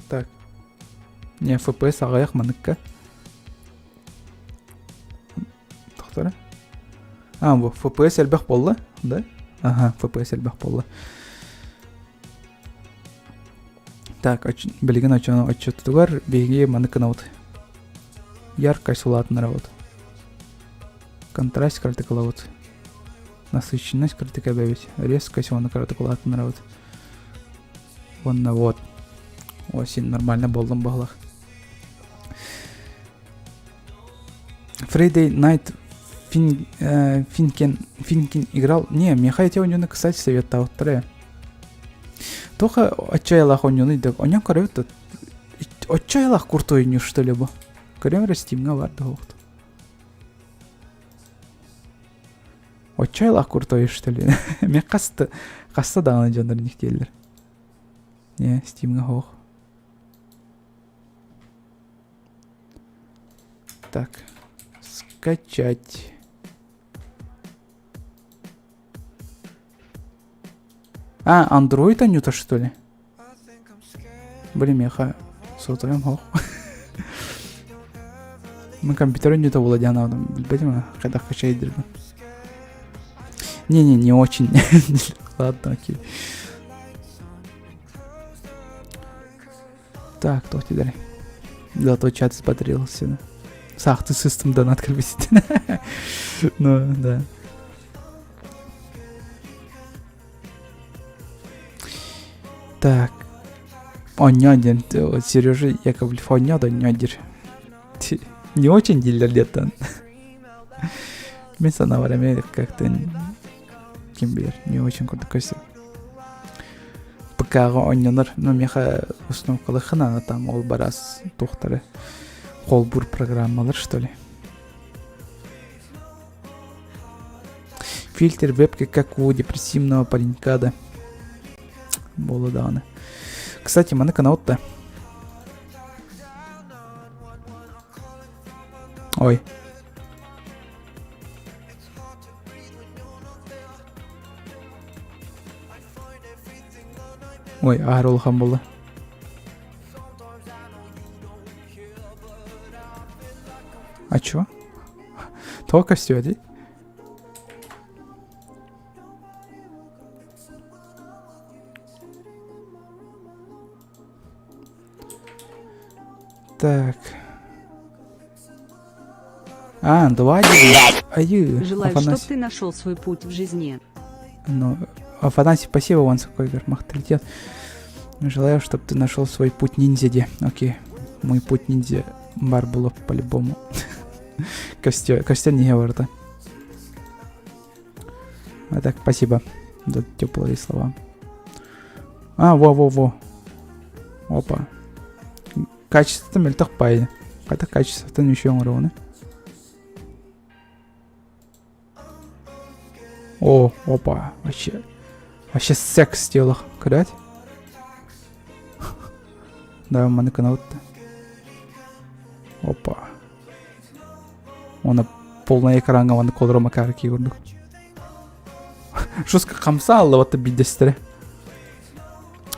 Speaker 1: Так. Не, FPS аҕыйах маныкка. Тохтора. А, бу FPS элбэх буолла, да? Ага, FPS элбэх буолла. Так, билигин оччотугар биһиги маннык гынабыт. Яркость улаатыннарабыт. Контраст кыратык ылабыт. Насыщенность кыратык эбэбит. Резкость уонна кыратык улаатыннарабыт. Уонна вот. О, син нормально боллум баһылах. Friday Night Фин, э, Финкен, Финкин играл. Не, миэхэ эти оонньууну, кстати, советтаабыттара. Тоха отчаялаах оонньууну ыйдык. Онньон көрөбүт тут. Отчаялаах куртой оонньуу, что ли, бу? Көрөм эрэ Steamҥа бар да суохту. Отчаялаах куртой, что ли? Мен хаста, хаста даҕаны дьоннор диэллэр. Не, Steamҥа суох. Так, скачать. А, Android Анюта, что ли? Блин, меха сотовым хох. Мы компьютер Анюта була диэн билбэтим хайдах качайдырбын. Не-не, не очень. Ладно, окей. Так, туох диэри. Золотой чат взбодрился. Сахты систем донат кэлбит. Ну, да. Так. Оонньоо диэн Сережа Яковлев оонньоо да оонньоо диир. Не очень дииллэр диэттэн. Мин санаабар эмиэ как-то ким билэр не очень курдук көстөр. ПК-ҕа оонньонор, но миэхэ установкалыахха наада там ол барас туохтары холбуур программалар что ли. Фильтр вебки как у депрессивного паренька да. Буолла даҕаны. Кстати, маны каналта. Ой. Ой, аһар улахан буолла. А чё? Тоҕо көстүбэтий? Так. А, два Аю,
Speaker 2: Желаю, чтоб ты нашел свой путь в жизни.
Speaker 1: Ну, Афанасий, спасибо, вон такой вермахт летел. Желаю, чтобы ты нашел свой путь ниндзя, де. Окей, мой путь ниндзя бар было по-любому. Костя, Костя не говорит. А так, спасибо за теплые слова. А, во-во-во. Опа. Качество мөлтөх баайы. Қайта качествотын еще оҥоруону. О, опа, вообще. Вообще секс делах. Көрөөт? Да, маны кынабытта. Опа. Оны полный экраҥҥа маннык олоро макарки курдук. Жестко хамса аллабатта биирдэстэрэ.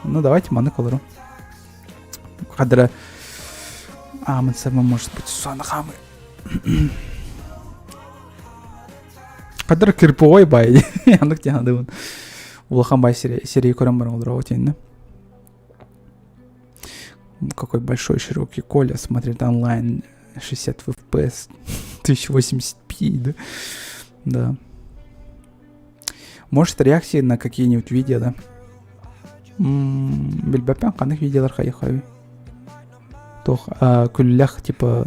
Speaker 1: Ну давайте маннык олору. Кадра аамын сама может быть Сусана хаамы. Кадра кирпой бай. Андык диэн Улахан бай серия көрөн баран олороо тиэннэ. Какой большой широкий Коля смотрит онлайн 60 FPS, 1080p, да? Да. Может, реакции на какие-нибудь видео, да? Билбэппин ханнык видеолар хайы Туох күллэх типа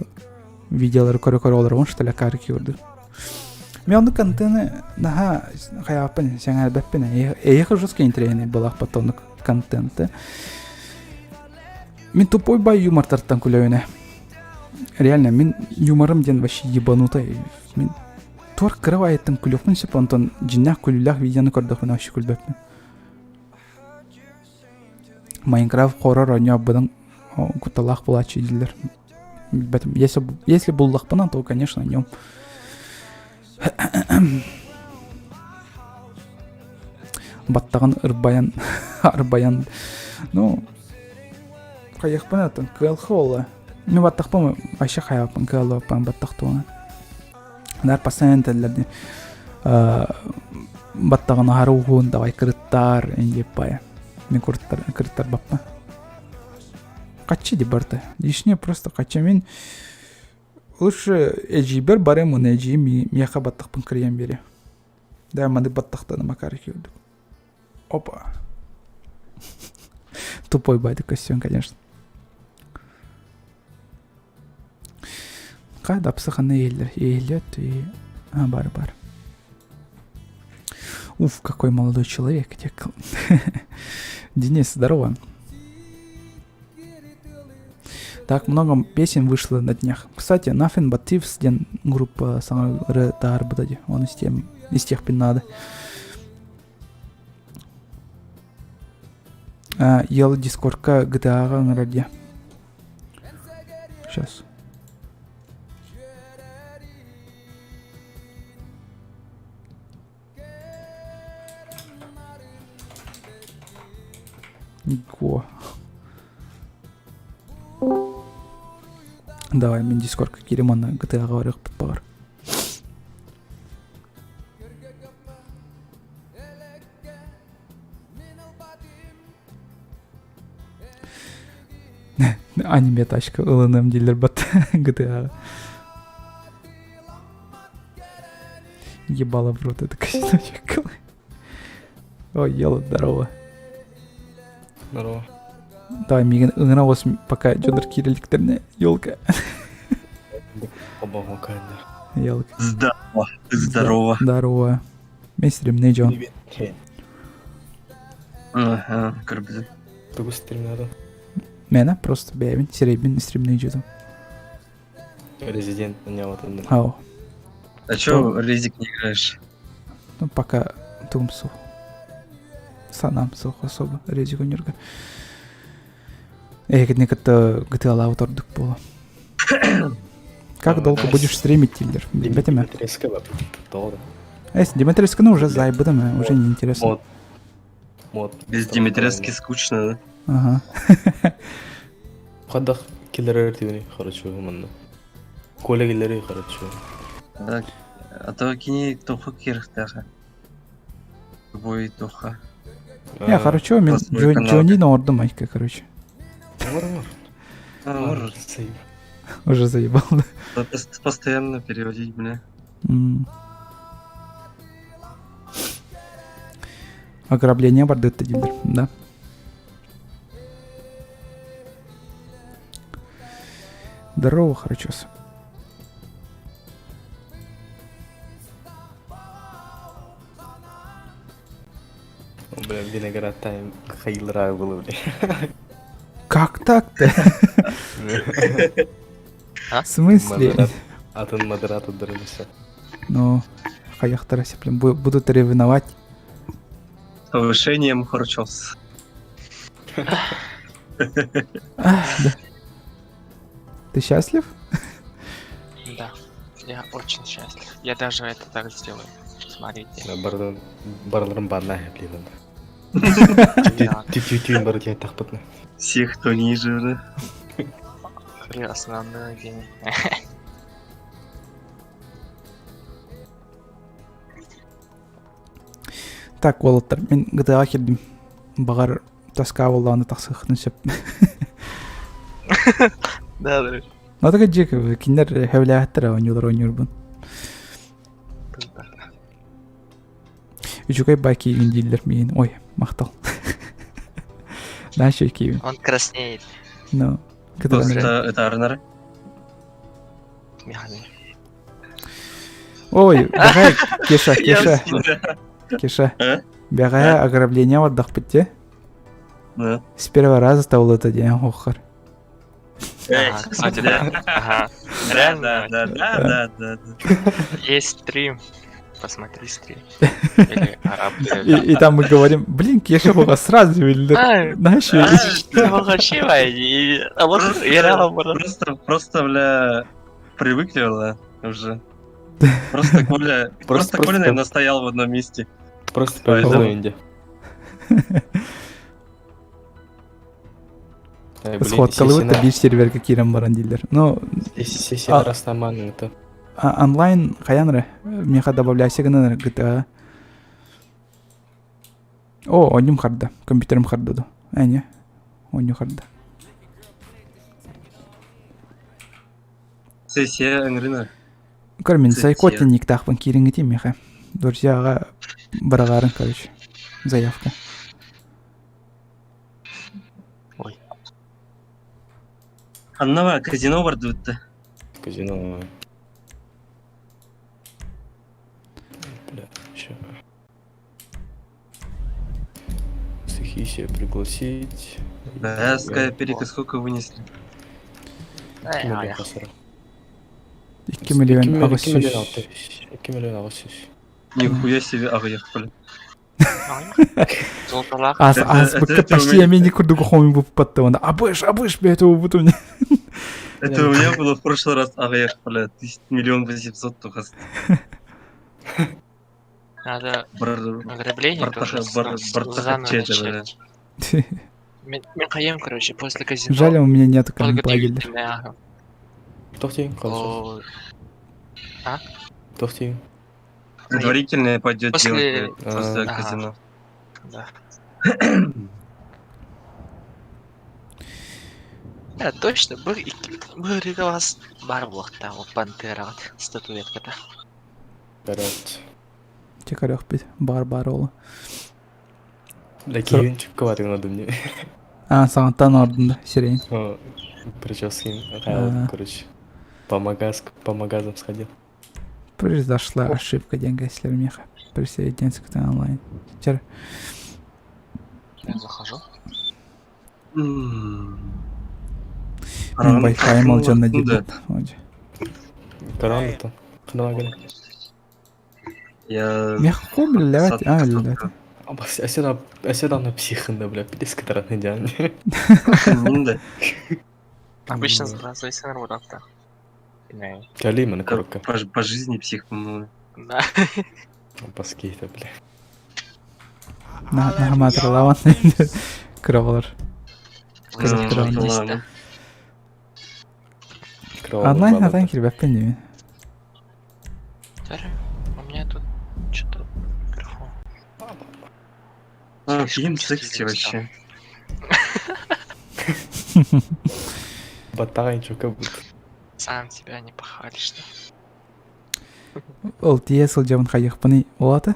Speaker 1: видеолары көрө-көрө олоробун что ли акаарыки курдук. Мен оннук контены наһаа хайааппын сэҥээрбэппин эйиэхэ жестко интэриэһинэй буолаахпат оннук контенты. Мин тупой бай юмортартан күлэбинэ. Реально, мин юморым диэн вообще ебанутый. Мин туор кыра айыттан күлүөхпүн сөп, онтон дьиннээх күлүүлээх видеону көрдөхпүнэ вообще күлбэппин. Майнкрафт хоррор оонньообутун кутталаах буолааччы дииллэр. Билбэтим. Если, если буллахпына, то, конечно, о нем. Баттаҕын ырбайан, арбайан, ну, хайыахпын атын, кыалхы ола. Ну, баттахпын вообще хайаппын, кыаллыбаппын баттах туһунан. Нар постоянно этэллэр баттаҕын аһары уһуун давай кырыттаар диэппайа. Мин кырыттар кырыттарбаппын. Хаччы ди барыта. Лишнее просто хаччы мин. Лучше эдьиийбэр барыам уонна эдьиийим миэхэ баттахпын кырыйан биэриэ. Да, маннык баттахтаны Макар киирдик. Опа. Тупой батя костюм, конечно. Хайда психаны иһиллэр. Иһиллет и... А, бар, бар. Уф, какой молодой человек. Денис, здорово. Так много песен вышло на днях. Кстати, Nothing But Thieves диэн группа саҥа ырыа таһаарбыта дии. Он из, тем, из тех надо. Ел Дискордка GTA-ҕа ыҥырар дии. Сейчас. Го. Давай, мин Дискордка киирим уонна GTA-ҕа барыахпыт баҕар. Аниме тачка ылыныам дииллэр бат GTA-ҕа. Ебало в рот это костюмчик. Ой, ела, здорово.
Speaker 3: Здорово.
Speaker 1: Давай, миигин ыҥыра оҕус пока дьоннор киирэликтэринэ елка. Елка.
Speaker 4: Здорово. Здорово.
Speaker 1: Здорово. Мен стримный дьон.
Speaker 3: Привет.
Speaker 4: Ага, көрбүтүм.
Speaker 3: Тугу стримнадың?
Speaker 1: Мена просто бэйэбин сирэйбин стримный дьутум.
Speaker 3: Резидент ньаҕытын.
Speaker 1: Ау.
Speaker 4: А чё Резик не играешь?
Speaker 1: Ну, пока тугум суох. Санаам суох особо Резик ойнуурга. Эһигини кытта гытыалаабыт ордук буолуо. Как долго будешь стримить, Тиллер? Билбэтим ээ.
Speaker 3: Дмитриевская тоҕо
Speaker 1: Эс, Дмитриевсканы уже заайбытым ээ, уже неинтересно.
Speaker 3: Мод. Мод.
Speaker 4: Без Дмитриевски скучно, да?
Speaker 1: Ага.
Speaker 3: Хайдах киллэрэр тигини короче манна. Коля киллэри короче.
Speaker 4: Так, а то кини туху киирихтээхэ. Любой туха.
Speaker 1: Я хорошо, мен Джонни оҥордум Майка, короче.
Speaker 4: Оҥор.
Speaker 1: Уже заебал, да?
Speaker 4: Постоянно переводить, бля.
Speaker 1: Ограбление бардытта дииллэр, да. Здорово, Харачос.
Speaker 3: Бля, виноград тайм хайылра было, бля.
Speaker 1: Как так-то?
Speaker 5: А?
Speaker 1: В смысле?
Speaker 3: Атын модератордарын
Speaker 1: Ну, хайахтара блин, будут ревновать.
Speaker 4: С повышением Харчос.
Speaker 1: Да. Ты счастлив?
Speaker 5: Да, я очень счастлив. Я даже это так сделаю. Смотрите.
Speaker 3: Барыларын барыларын банна блин.
Speaker 5: Да.
Speaker 3: Тү-тү-түн бары тиһэн тахпытна.
Speaker 4: Всех, кто ниже, да?
Speaker 5: При основной день.
Speaker 1: Так, уолаттар, мин GTA киирдим. Баҕар, тоска буоллаҕына тахсыаххытын сөп.
Speaker 5: Да, да.
Speaker 1: Ну, так дьиэ кинилэр сөбүлээбэттэр оонньуулар оонньуурбун. Үчүгэй бай киигин дииллэр миигин. Ой, махтал. Дальше киигин.
Speaker 5: Он краснеет.
Speaker 1: Ну,
Speaker 4: Просто это Арнар.
Speaker 5: Михаил.
Speaker 1: Ой, бэҕэһээ Кеша, Кеша, Кеша.
Speaker 4: А?
Speaker 1: Бэҕэһээ ограбление бардахпыт дии.
Speaker 4: Да.
Speaker 1: С первого раза табылыта диэн оһоххор.
Speaker 5: Ага, кстати, да. Ага. Реально?
Speaker 4: Да, да, да, да, да.
Speaker 5: Есть стрим. Посмотри стрим. Или араб.
Speaker 1: И, и там мы говорим, блин, Кеша буга сразу видели. Знаешь,
Speaker 4: Просто, просто, бля, привыкли, бля, уже. Просто Коля, просто Коля, наверное, стоял в одном месте.
Speaker 3: Просто повезло Инде.
Speaker 1: Сходкалыбыт да биир сервергэ киирэн баран дииллэр. Ну,
Speaker 3: Сессия растаман это.
Speaker 1: онлайн хайан эрэ миэхэ добавляйся гынан эрэ GTA. О, онньум харда. Компьютерым харда до. Эне, онню харда.
Speaker 4: Сессия ыҥырына.
Speaker 1: Көр мин сайкот
Speaker 4: Сессия.
Speaker 1: никтаахпын киириҥҥитин миэхэ. Друзьяҕа быраҕаарын, короче, заявка.
Speaker 5: Ой.
Speaker 4: Анна казино бардыбыт да.
Speaker 3: Казино. Бля, ща. Сахисия пригласить.
Speaker 4: Бэская перека сколько вынесли?
Speaker 5: Э,
Speaker 3: Миллион
Speaker 5: ая.
Speaker 3: хасара.
Speaker 1: 2 миллион
Speaker 3: 2 миллион
Speaker 1: 800.
Speaker 3: 6. 2 миллион 800.
Speaker 4: Нихуя себе аҕыйах бля.
Speaker 5: Золотолаах.
Speaker 1: Ас,
Speaker 4: Это-
Speaker 1: ас,
Speaker 4: это-
Speaker 1: быкка
Speaker 4: это у
Speaker 1: почти
Speaker 4: меня-
Speaker 1: я курдук хомин буп паттавана. Абыш, абыш, блядь, его буту.
Speaker 4: Это у меня было в прошлый раз аҕыйах бля. 1 800 000 тухас.
Speaker 5: Надо
Speaker 4: Бар...
Speaker 5: ограбление
Speaker 4: Бартаха-
Speaker 5: тоже
Speaker 4: бар-
Speaker 5: заново
Speaker 4: бартаха чеча, бля.
Speaker 5: начать. Мин хайым, короче, после казино.
Speaker 1: Жаль, у меня нету лагеря.
Speaker 5: Подготовительный, ага.
Speaker 3: Тохтейн, хорошо.
Speaker 5: О,
Speaker 3: Тохтейн.
Speaker 4: Предварительное пойдет
Speaker 5: После-
Speaker 4: делать, блядь, после
Speaker 5: Ага.
Speaker 4: казино.
Speaker 5: Да. Да, точно, был был бар там, пантера, вот, статуэтка-то.
Speaker 3: Вперед.
Speaker 1: Чекарёх бит, бар-бар ола.
Speaker 3: Бля, киһин чүккэ баатыгын одум
Speaker 1: А, саҥаттан ордунда, сирень.
Speaker 3: Прически,
Speaker 1: А.
Speaker 3: короче. По магаз, по магазам сходил.
Speaker 1: Произошла ошибка деньга, если меха. Присоединяться к онлайн. Теперь
Speaker 5: Я захожу.
Speaker 4: М.
Speaker 1: мен Wi-Fi молчан
Speaker 4: Да.
Speaker 1: дебет.
Speaker 3: Каран то. Хналаган.
Speaker 4: Я...
Speaker 1: Мех ком левать, а, левать.
Speaker 3: Әсен әсен ана психында, бля, пидеска таратын диян.
Speaker 4: Да.
Speaker 5: Обычно здравствуй, брат. Не.
Speaker 3: Кали мен коротко.
Speaker 4: По, по жизни псих, по-моему.
Speaker 5: Да.
Speaker 3: Паскейта, бля.
Speaker 1: На на матралаван. Кровалар.
Speaker 4: М,
Speaker 1: Кровалар.
Speaker 4: Ладно.
Speaker 1: Онлайн хатан кирбеппин дими.
Speaker 5: Теперь У меня тут что-то микрофон.
Speaker 4: А,
Speaker 5: Слишком
Speaker 4: фильм секси
Speaker 5: чувствительный
Speaker 4: вообще.
Speaker 3: Батаган чука бут.
Speaker 5: Сам тебя не похвалишь, да?
Speaker 1: LTE сылдьабын хайыхпыный олата?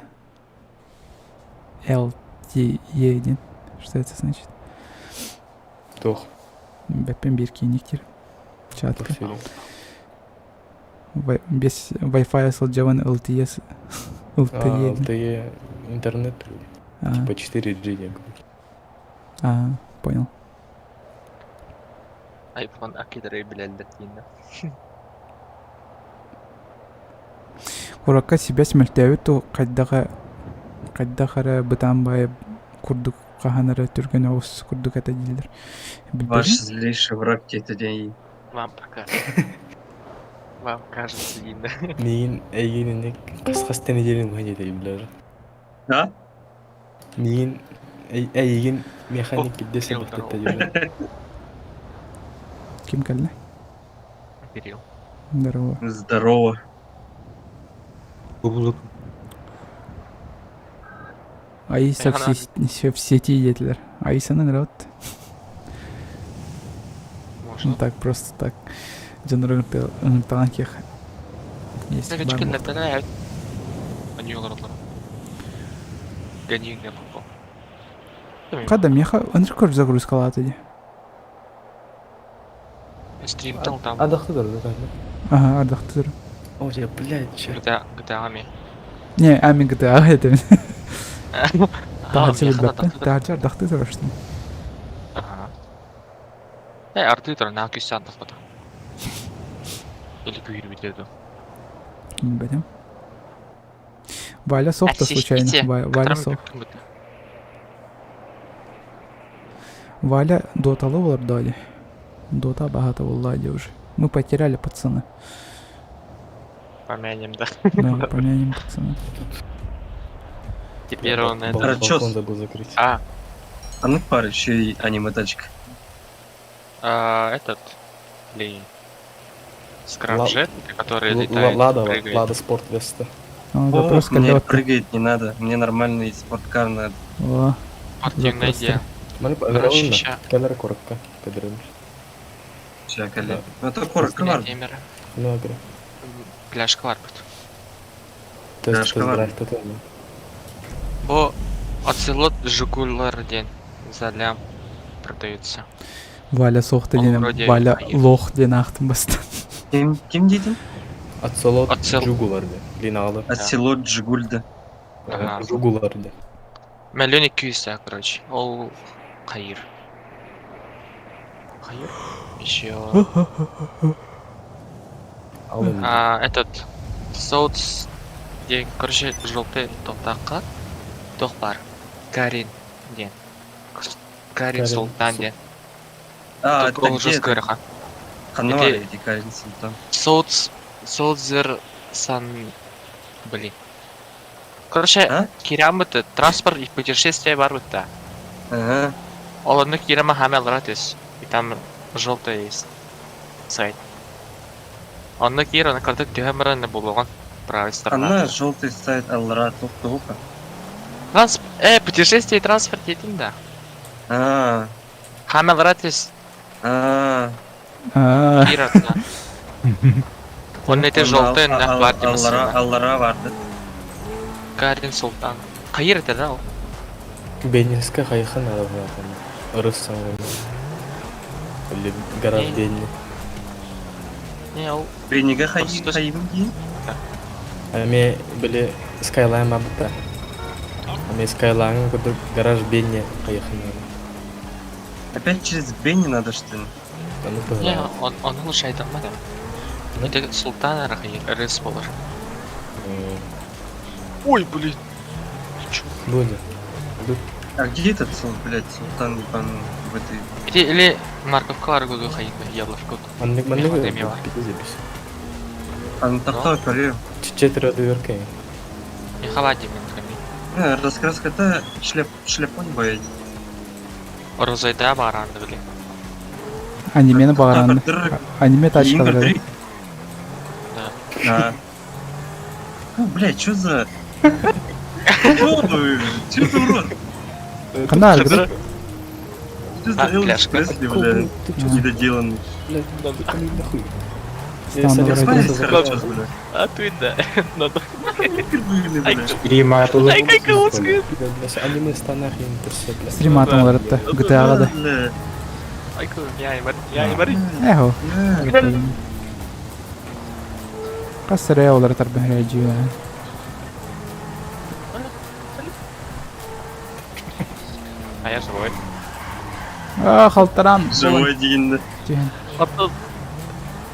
Speaker 1: LTE диэн. Что это значит?
Speaker 3: Тох.
Speaker 1: Бэппин биир киинниктир. Чатка.
Speaker 3: Тох.
Speaker 1: Без Wi-Fi сылдьабын LTE
Speaker 3: А,
Speaker 1: LTE диэн.
Speaker 3: LTE интернет,
Speaker 1: А,
Speaker 3: типа 4G не
Speaker 1: а, понял.
Speaker 5: Айфон акидеры, блядь, датина.
Speaker 1: Куракка себя смертәбит ту хайдаха хайдахара бытаан баайы курдук хаһан эрэ түргэн оҕус курдук этэ дииллэр.
Speaker 4: Ваш
Speaker 1: Билбэтим.
Speaker 4: злейший враг это день.
Speaker 5: Вам пока. Вам кажется, видно.
Speaker 3: Миин эйгин қас қас тенеделин мха дете бля.
Speaker 4: А?
Speaker 3: Миин эйгин механик киддесе
Speaker 5: Кирилл,
Speaker 3: бахтетте
Speaker 5: здорово.
Speaker 3: бля.
Speaker 1: Ким кэллэ?
Speaker 5: Кирилл.
Speaker 1: Здорово.
Speaker 4: Здорово.
Speaker 1: Аиса
Speaker 5: Айхана.
Speaker 1: в сети диэтилэр. Аисаны ыҥырабыт. Ну
Speaker 5: Можно.
Speaker 1: так, просто так. Дьоннорун ыҥыртаҕан киэх. Есть
Speaker 5: Так,
Speaker 1: бар
Speaker 5: очки
Speaker 1: буолта.
Speaker 5: на Они олоролор. Гони не попал.
Speaker 1: Хада меха ынырык загрузкалаата дии.
Speaker 5: Стрим там там.
Speaker 3: Адахты да да.
Speaker 1: Ага, ардахтыр.
Speaker 3: О, я, блядь, че.
Speaker 5: GTA, GTA ами.
Speaker 1: Не, ами GTA этим.
Speaker 5: А,
Speaker 1: Таһырдьа
Speaker 5: меха
Speaker 1: билбэппин.
Speaker 5: ардахтыр.
Speaker 1: Таһырдьа ардахты турарстын.
Speaker 5: Ага. Э, ардытыр, на күйсі ардақпады. Или күйір бітеді.
Speaker 1: Билбэтим. Валя софта случайно. Валя софт. Валя доталы олар дали. Дота богато дии уже. Мы потеряли пацана.
Speaker 5: Помянем, да.
Speaker 1: Да, помянем пацана.
Speaker 5: Теперь он это...
Speaker 4: Хорошо.
Speaker 3: Балкон забыл закрыть.
Speaker 5: А,
Speaker 4: А ну пар еще и аниме-тачка.
Speaker 5: а, этот... Блин. Скрамджет, который летает,
Speaker 3: Лада,
Speaker 5: прыгает.
Speaker 3: Лада Спорт Веста.
Speaker 1: Он
Speaker 4: О,
Speaker 1: запрос
Speaker 4: мне
Speaker 1: каллётта.
Speaker 4: прыгать не надо, мне нормальный спорткар надо.
Speaker 1: О,
Speaker 5: Спортивная
Speaker 1: запрос.
Speaker 5: идея.
Speaker 3: Маны
Speaker 5: Короче,
Speaker 3: ыҥыралынна.
Speaker 5: ща.
Speaker 3: Кэлэр коротко. Кэдэрин.
Speaker 4: Ща, коллег. Ну это коротко, ладно.
Speaker 5: Темера.
Speaker 3: Ну, агро.
Speaker 5: Пляжка барбыт.
Speaker 3: Тест
Speaker 4: Пляжка бар.
Speaker 3: тест драйв
Speaker 5: Бу Оцелот Жигулар диэн за лям продаются.
Speaker 1: Валя суох
Speaker 5: Ол
Speaker 1: диэн
Speaker 5: вроде
Speaker 1: Валя
Speaker 5: хайыр.
Speaker 1: лох диэн аахтым бастан.
Speaker 4: Ким, ким дейтин?
Speaker 3: Оцелот
Speaker 5: Оцел-
Speaker 3: Джугулар де. Линалы.
Speaker 4: Оселот Джигульда.
Speaker 5: Ага.
Speaker 3: Жугулар де.
Speaker 5: Миллион 200, короче. Ол хайыр. Хайыр? Еще...
Speaker 3: Алын.
Speaker 5: А, этот... Соус... Диэн, короче, желтый тоқтаққа тоқ бар. Карин диэн. Карин
Speaker 3: Карин
Speaker 5: Султан
Speaker 3: Сул-
Speaker 5: диэн.
Speaker 4: А,
Speaker 5: Только
Speaker 4: это
Speaker 5: ол
Speaker 4: где?
Speaker 5: жестко ырахан.
Speaker 4: Ханна
Speaker 5: Это-
Speaker 4: эти Карин Султан.
Speaker 5: Соус... Соузер Сан... Блин. Короче,
Speaker 4: А?
Speaker 5: кирамыты транспорт и путешествие бар бытта.
Speaker 4: Ага.
Speaker 5: Ол онно кирама хамел ратис. И там желтый есть сайт. Онно кир, оны картык түһәмірі болуған правой сторона.
Speaker 4: Ханна желтый сайт Аллара Тухтуха.
Speaker 5: Трансп... путешествие и транспорт етин да.
Speaker 4: А,
Speaker 5: Хамел ратис
Speaker 4: а.
Speaker 1: Аа,
Speaker 5: кир атына. Онно эти желтый на бар
Speaker 4: Аллара,
Speaker 5: демесина.
Speaker 4: Аллара барды.
Speaker 5: Карин Султан. Кайыр это да ол?
Speaker 3: Бенинска хайхан надо было там. Ырыс саңгын. Или гараж
Speaker 5: Не.
Speaker 3: Бенни.
Speaker 5: Не ол.
Speaker 4: Бениге хайын
Speaker 5: Просто-
Speaker 4: хайын дейін.
Speaker 3: Аме были Skyline абыта. Аме Skyline кудук гараж Бенни хайхан надо.
Speaker 4: Опять через Бенни надо, что ли?
Speaker 3: Аны
Speaker 5: Не,
Speaker 3: познал.
Speaker 5: он, он лучше айтамады. Это Султан Архайыр, Рыс болар. Ой, блин. Чё?
Speaker 3: Будет.
Speaker 4: А где этот, блядь, Султан ебаный в этой...
Speaker 5: Или, или Марковка Аргуду хайын, Ябловку.
Speaker 3: Маннык маннык
Speaker 5: Мехмат Эмила.
Speaker 3: запись.
Speaker 4: А ну тохтоо көрүө.
Speaker 3: Четыре доверка.
Speaker 5: Михалади мен ками.
Speaker 4: Раскраска-то шлеп, шлепон боять.
Speaker 5: Розайда баранды, блин.
Speaker 1: анимені бағаранды. Аниме тачкалары.
Speaker 4: Да. Ну, блядь, что за... Что вы? Что за урод?
Speaker 1: Қана аргы?
Speaker 4: Что за
Speaker 5: А,
Speaker 4: Элвис
Speaker 5: пляшка.
Speaker 4: Пресли, блядь,
Speaker 3: Ты чё,
Speaker 4: недоделанный?
Speaker 3: блядь, нахуй?
Speaker 1: Стану вроде.
Speaker 4: Смотри, хорошо, блядь.
Speaker 5: А ты да. Надо.
Speaker 4: Кырбыны, блядь.
Speaker 5: Ай, как лучше.
Speaker 3: Аниме станах им персе, блядь.
Speaker 1: Стрим атыңларытты. GTA-ға да.
Speaker 4: Бля,
Speaker 5: Ай, я бар, я бар.
Speaker 1: Эхо.
Speaker 4: бля.
Speaker 1: Қасырая олар тарбын жүйе.
Speaker 5: А я живой.
Speaker 1: А, халтаран.
Speaker 4: Живой дегенде.
Speaker 1: Тиген.
Speaker 5: А то...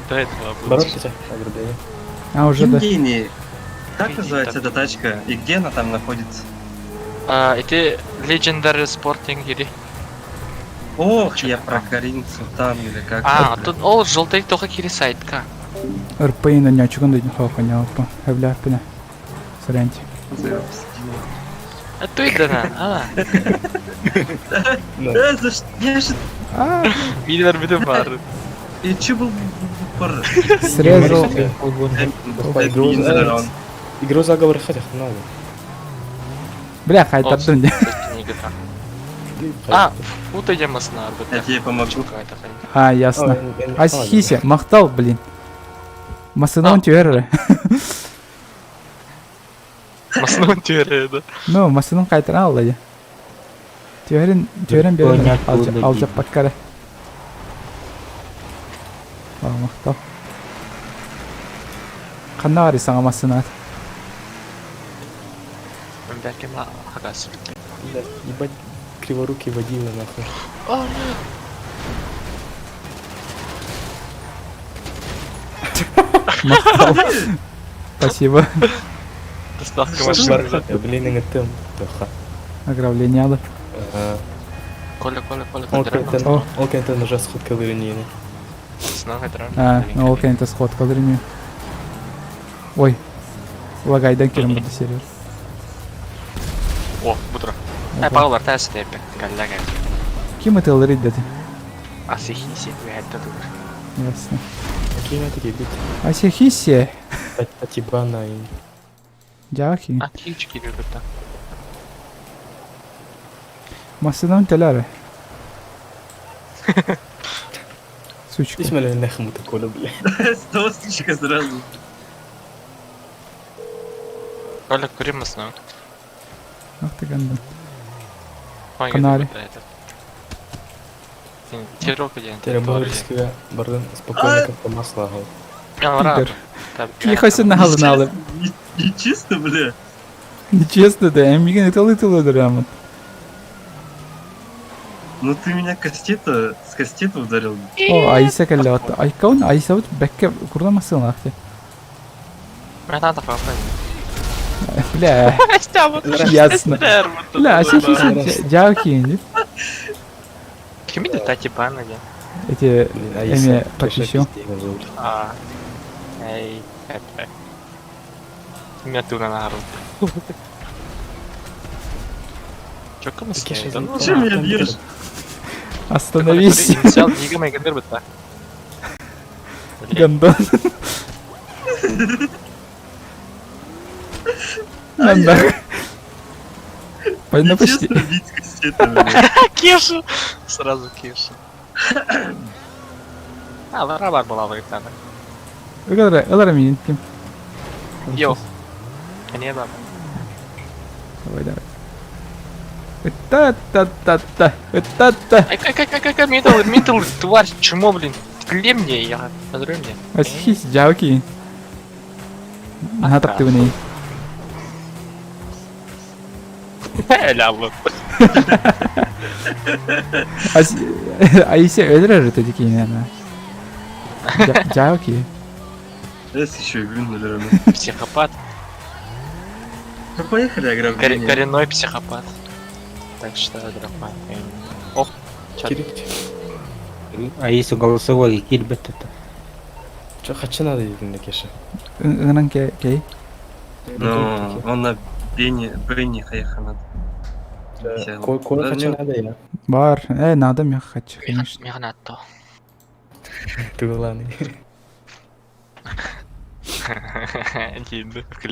Speaker 5: До этого было.
Speaker 3: Барат тебя, ограбление.
Speaker 1: А, уже да.
Speaker 4: Евгений, как
Speaker 5: Иди
Speaker 4: называется
Speaker 5: там.
Speaker 4: эта тачка и где она там находится?
Speaker 5: А, это Legendary Sporting или...
Speaker 4: Ох, я про Карин Султан или как.
Speaker 5: А,
Speaker 4: это,
Speaker 5: тут ол желтый только кири сайтка.
Speaker 1: РП-ны нячуган дейін хоқын япа. Хәбләппіне. Сорянти.
Speaker 4: блядь.
Speaker 5: А ты да на, а.
Speaker 4: За что? Я же...
Speaker 1: А,
Speaker 5: Миллер битен бар.
Speaker 4: Я че был... Пар...
Speaker 1: срезал.
Speaker 3: Игру Игру заговор хотя надо.
Speaker 1: Бля, қайтардым де.
Speaker 5: А, фу ты демасына
Speaker 4: Я тебе помогу.
Speaker 5: Какая-то хрень.
Speaker 1: А, ясно. Асхисе, мақтал, блин. Масынан түйәрі.
Speaker 5: Масынан түйәрі, да.
Speaker 1: Ну, масынан қайтаран алды. Түйәрін, түйәрін берін. Алжап паккары. А, мақтал. Қанна қари саңа масынан?
Speaker 5: Бәлкім ағасы.
Speaker 3: Ебать, криворукий водила нахуй.
Speaker 5: О, нет.
Speaker 1: Мақтал. Спасибо.
Speaker 5: Доставка машины.
Speaker 3: Блин, это Тоха.
Speaker 1: Ограбление алды.
Speaker 5: Коля, Коля, Коля,
Speaker 3: Ол
Speaker 5: қайтарам.
Speaker 3: кентен, ол кентен уже сходка вырынины.
Speaker 5: Сынан қайтарам.
Speaker 1: А, ол кенте сходка дреню. Ой. Лагайдан келім бұды сервер.
Speaker 5: О, бұтыра. Ә, бағалар тәсі деп. Галля гәл.
Speaker 1: Ким это лырит деді?
Speaker 5: Асихиси, это тұр.
Speaker 1: Ясно.
Speaker 3: Какие такие бить?
Speaker 1: Асихисе.
Speaker 3: Татибана и...
Speaker 1: Жахи.
Speaker 5: А, кички любят.
Speaker 1: Масынан теләре. Сучка.
Speaker 3: Исмәле нахуй Коля, бля.
Speaker 4: Сучка сразу.
Speaker 5: Коля, кури масну.
Speaker 1: Ах ты гандон. Канари.
Speaker 3: Тереборская, бардын спокойно как по маслу ағал.
Speaker 1: Пидор. Тихо нагалыналы.
Speaker 4: Нечисто, бля.
Speaker 1: Нечестно, да, я миган это лытылы драмат.
Speaker 4: Ну ты меня кастета, с кастета ударил.
Speaker 1: О, Айса кэллэ отто. Айкаун Айсабыт бэккэ курламасын ахты. Бля, ясно. Бля, асихиси жаакиин.
Speaker 5: Кими да тати бана де?
Speaker 1: Эти эме подпишу.
Speaker 5: А. Эй, это. Меня туна на руку. Чё кому
Speaker 4: Чем меня бьешь?
Speaker 1: Остановись. Гандон. Нанда. Ну почти.
Speaker 5: Кешу! Сразу Кешу. А, лара была выгнана.
Speaker 1: Ылара, ылара минин ким.
Speaker 5: Йо. Не да.
Speaker 1: Давай, давай. Та-та-та-та, та-та.
Speaker 5: Ай, кай, кай, кай, кай, мидл, мидл, тварь, чмо, блин. Тле мне, я, надры мне.
Speaker 1: Асхис, жауки. Ага, таптыбыны.
Speaker 5: Ля,
Speaker 1: Айсе өлөр это дикий, наверное. Жауки.
Speaker 4: Сейчас еще и блин, наверное.
Speaker 5: Психопат.
Speaker 4: Ну поехали, ограбление.
Speaker 5: Коренной психопат. Так что, дорогой. Ох, чат.
Speaker 6: А если голосовой кирбет это?
Speaker 3: Че, хочу надо един Кеша.
Speaker 1: Ынан кей?
Speaker 4: Ну, он на Бенни, Бенни хаеха надо.
Speaker 3: Коля хочу надо я.
Speaker 1: Бар, надо мне хочу, конечно.
Speaker 5: Меха надо.
Speaker 3: Ты главный.
Speaker 4: Сколько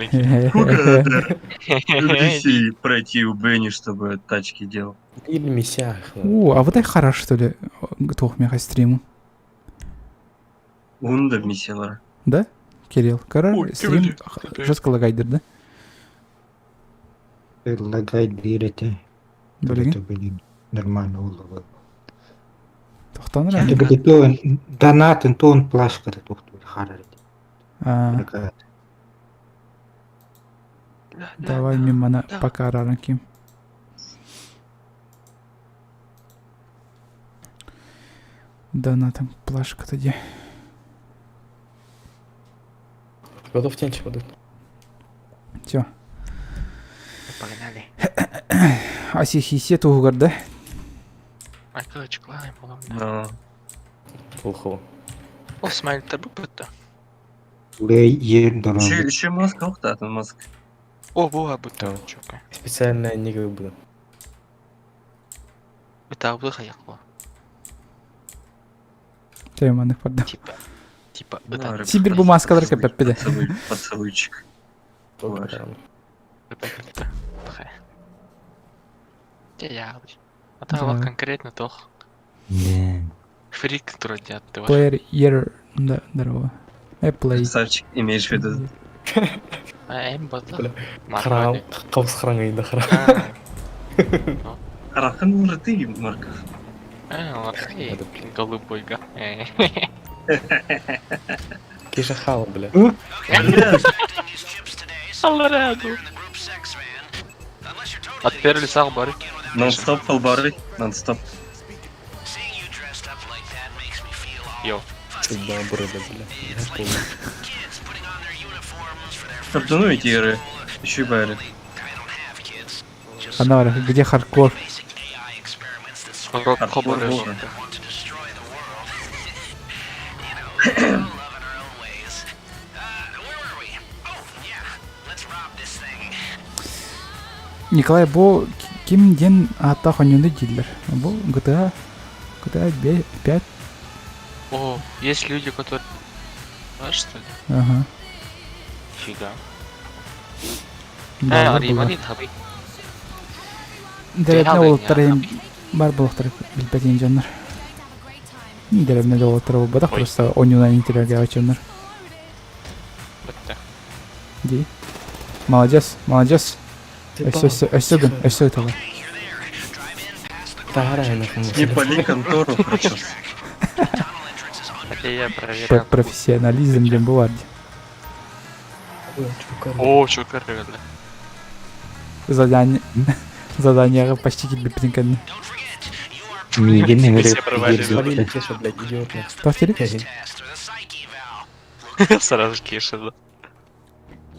Speaker 4: надо миссий пройти у Бенни, чтобы тачки делал?
Speaker 3: Или миссиях.
Speaker 1: О, а вот это хорошо, что ли, туох меха стриму.
Speaker 4: Унда миссиялар.
Speaker 1: Да? Кирилл, короче, стрим жестко лагайдер, да?
Speaker 6: Лагайт биэрэтэ.
Speaker 1: Блин.
Speaker 6: Блин, нормально уловы.
Speaker 1: Тохтон
Speaker 6: Донатын тон плашката тухтур харарит.
Speaker 1: Давай мимо пока раранки. Донатом плашка тоді.
Speaker 3: Готов тенчик подать.
Speaker 1: Все.
Speaker 5: Погнали.
Speaker 1: Асихисе тугар, да?
Speaker 4: Но.
Speaker 3: Плохого.
Speaker 5: О, смайл табу бутта.
Speaker 4: Еще, еще маска, ух ты, там маска.
Speaker 5: О, буга бутта.
Speaker 3: Специально не как бы.
Speaker 5: Это выхаякло.
Speaker 1: Тема поддам.
Speaker 5: Типа. Типа.
Speaker 1: Сибирь бу маскалар кепеппиде.
Speaker 4: Поцелуйчик.
Speaker 5: А там конкретно тох. Фрик трудят.
Speaker 1: Player year. Да, здорово. Play.
Speaker 4: Красавчик, имеешь в виду?
Speaker 3: Храм, қабыс храм храм.
Speaker 4: Харахан ты, Марков.
Speaker 5: Голубой га.
Speaker 3: Кеша хала, бля.
Speaker 5: Алраду. От первого лица бары.
Speaker 4: Нон-стоп, фалбары, нон-стоп.
Speaker 5: Йо.
Speaker 3: Судьба брода, бля.
Speaker 4: Стартану эти игры. Еще и байры.
Speaker 1: Анара, где хардкор?
Speaker 4: Хардкор.
Speaker 1: Николай, бу ким ден ата хонюнду диллер? Бу GTA GTA 5.
Speaker 5: О, есть люди, которые... Знаешь, что ли?
Speaker 1: Ага.
Speaker 5: Фига.
Speaker 1: Да, Дәрәтне олуттар эм бар болуктар билбетин дьоннор. Деревне доллара буолбатах, просто онньуунан интеллигенчаннар.
Speaker 5: Бытта.
Speaker 1: Ди. Молодец, молодец. Өссө, өссө, өссө гын, өссө ытала.
Speaker 4: Не пали контору, хорошо.
Speaker 5: Это я проверял.
Speaker 1: Профессионализм диэн бу бар
Speaker 5: О, чё көрүллэ.
Speaker 1: Задание. Заданиеҕа почти киирбиппитин кэннэ.
Speaker 6: Миигин
Speaker 5: Все провалили.
Speaker 3: Свалили Кеша, блядь, идиот.
Speaker 1: Туох дири?
Speaker 5: Сразу Кеша, да.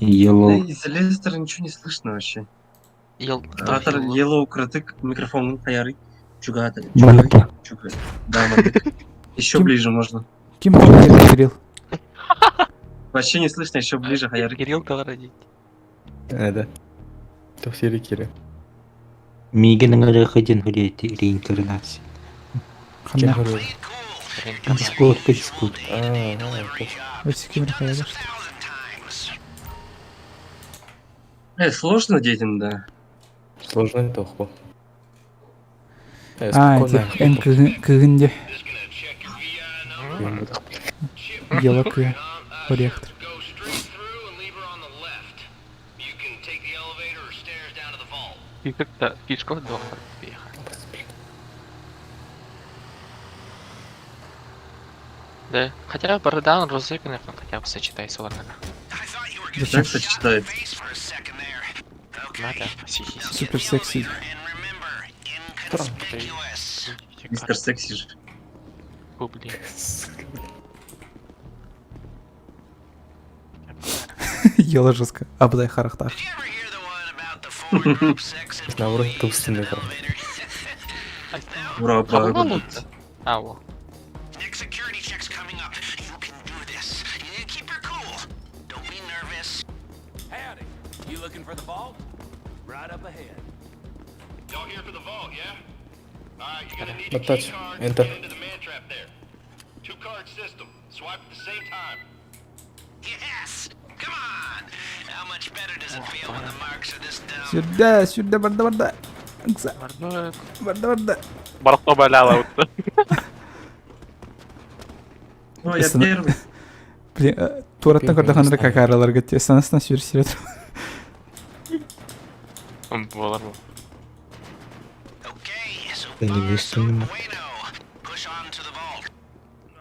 Speaker 6: Yellow.
Speaker 4: Из Лестера ничего не слышно вообще.
Speaker 5: Ел...
Speaker 4: Оператор Yellow кратык микрофонун хаяры. Чугата.
Speaker 6: Балыка.
Speaker 4: Чуга. Да, мандык. Еще
Speaker 1: Ким?
Speaker 4: ближе можно.
Speaker 1: Ким Кирилл? Кирилл.
Speaker 4: Вообще не слышно, еще ближе хаяры.
Speaker 5: Кирилл говорит.
Speaker 3: Да. Тохсири Кири.
Speaker 6: Миигин ыҥырыахы диэн хүлээти реинкарнация.
Speaker 1: Ханна.
Speaker 6: Дискорд, Дискорд.
Speaker 1: Өссө ким хаяры?
Speaker 4: Сложно детям, да.
Speaker 3: Сложно это охо.
Speaker 1: А, эти эн кыгын де. Ела кы. Орехтр.
Speaker 5: И как-то фишку дома Да, хотя бы Бородан, Розыгнев, хотя бы сочетай с Лорнака.
Speaker 1: Зачем?
Speaker 4: Как сочетается?
Speaker 5: Надо, сихи.
Speaker 1: Супер секси.
Speaker 4: Мистер Секси же.
Speaker 5: Блин.
Speaker 1: Ела жестко. Абдай харахтар.
Speaker 3: Наоборот, толстый
Speaker 4: Ура,
Speaker 5: Кого
Speaker 4: бага.
Speaker 5: лучше? А, во.
Speaker 7: Howdy. You looking for the vault? Right up ahead. Y'all here for the vault, yeah? All right, you're gonna need
Speaker 3: Not touch. Enter.
Speaker 7: into the man trap there. Two card system. Swipe at the same time. Yes! Come on! How much better does it feel when the marks are this dumb?
Speaker 1: Сюда, сюда, барда, барда. Ыкса, Барда, барда.
Speaker 5: Барто баляла.
Speaker 4: Ну, я
Speaker 1: Если на-
Speaker 4: первый.
Speaker 1: Блин, туараттан көрдөхөнөр какараларга санасына сүр сүрөт.
Speaker 5: Болар бу.
Speaker 7: Okay, so
Speaker 6: Телевизор.
Speaker 7: bueno. Push on to the vault.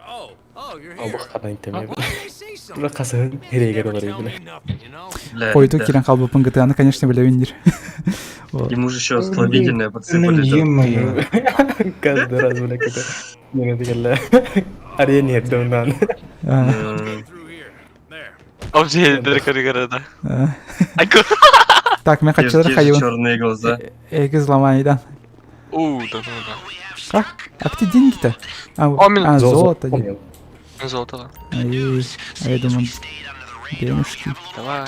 Speaker 8: Oh, oh, you're here.
Speaker 3: Обох қана
Speaker 8: Why did they say something?
Speaker 3: Бля, қасығын
Speaker 8: Never
Speaker 3: херегер
Speaker 8: tell
Speaker 3: бар
Speaker 8: me nothing, you know?
Speaker 4: Бля,
Speaker 1: Койду
Speaker 4: да.
Speaker 1: кирен калбыппын ГТАны, конечно, билебин
Speaker 4: Ему же еще слабительное
Speaker 6: Ну,
Speaker 4: подсыпали. да.
Speaker 6: ё-моё.
Speaker 3: Каждый раз, бля, когда не дегенле. Арен ердімнан.
Speaker 4: М,
Speaker 8: Through here. There.
Speaker 5: Обже дыркыргырда. Айко.
Speaker 1: Так, мен
Speaker 4: Те же
Speaker 1: хачылар
Speaker 4: те же
Speaker 1: хайыбын.
Speaker 4: черные глаза.
Speaker 1: Эги взломайдан.
Speaker 5: У, да, ну да.
Speaker 1: А, а где деньги-то? А,
Speaker 5: О, мен-
Speaker 1: а, золото.
Speaker 3: Понял.
Speaker 5: Золото.
Speaker 1: Ай, а я думал, денежки.
Speaker 5: Давай.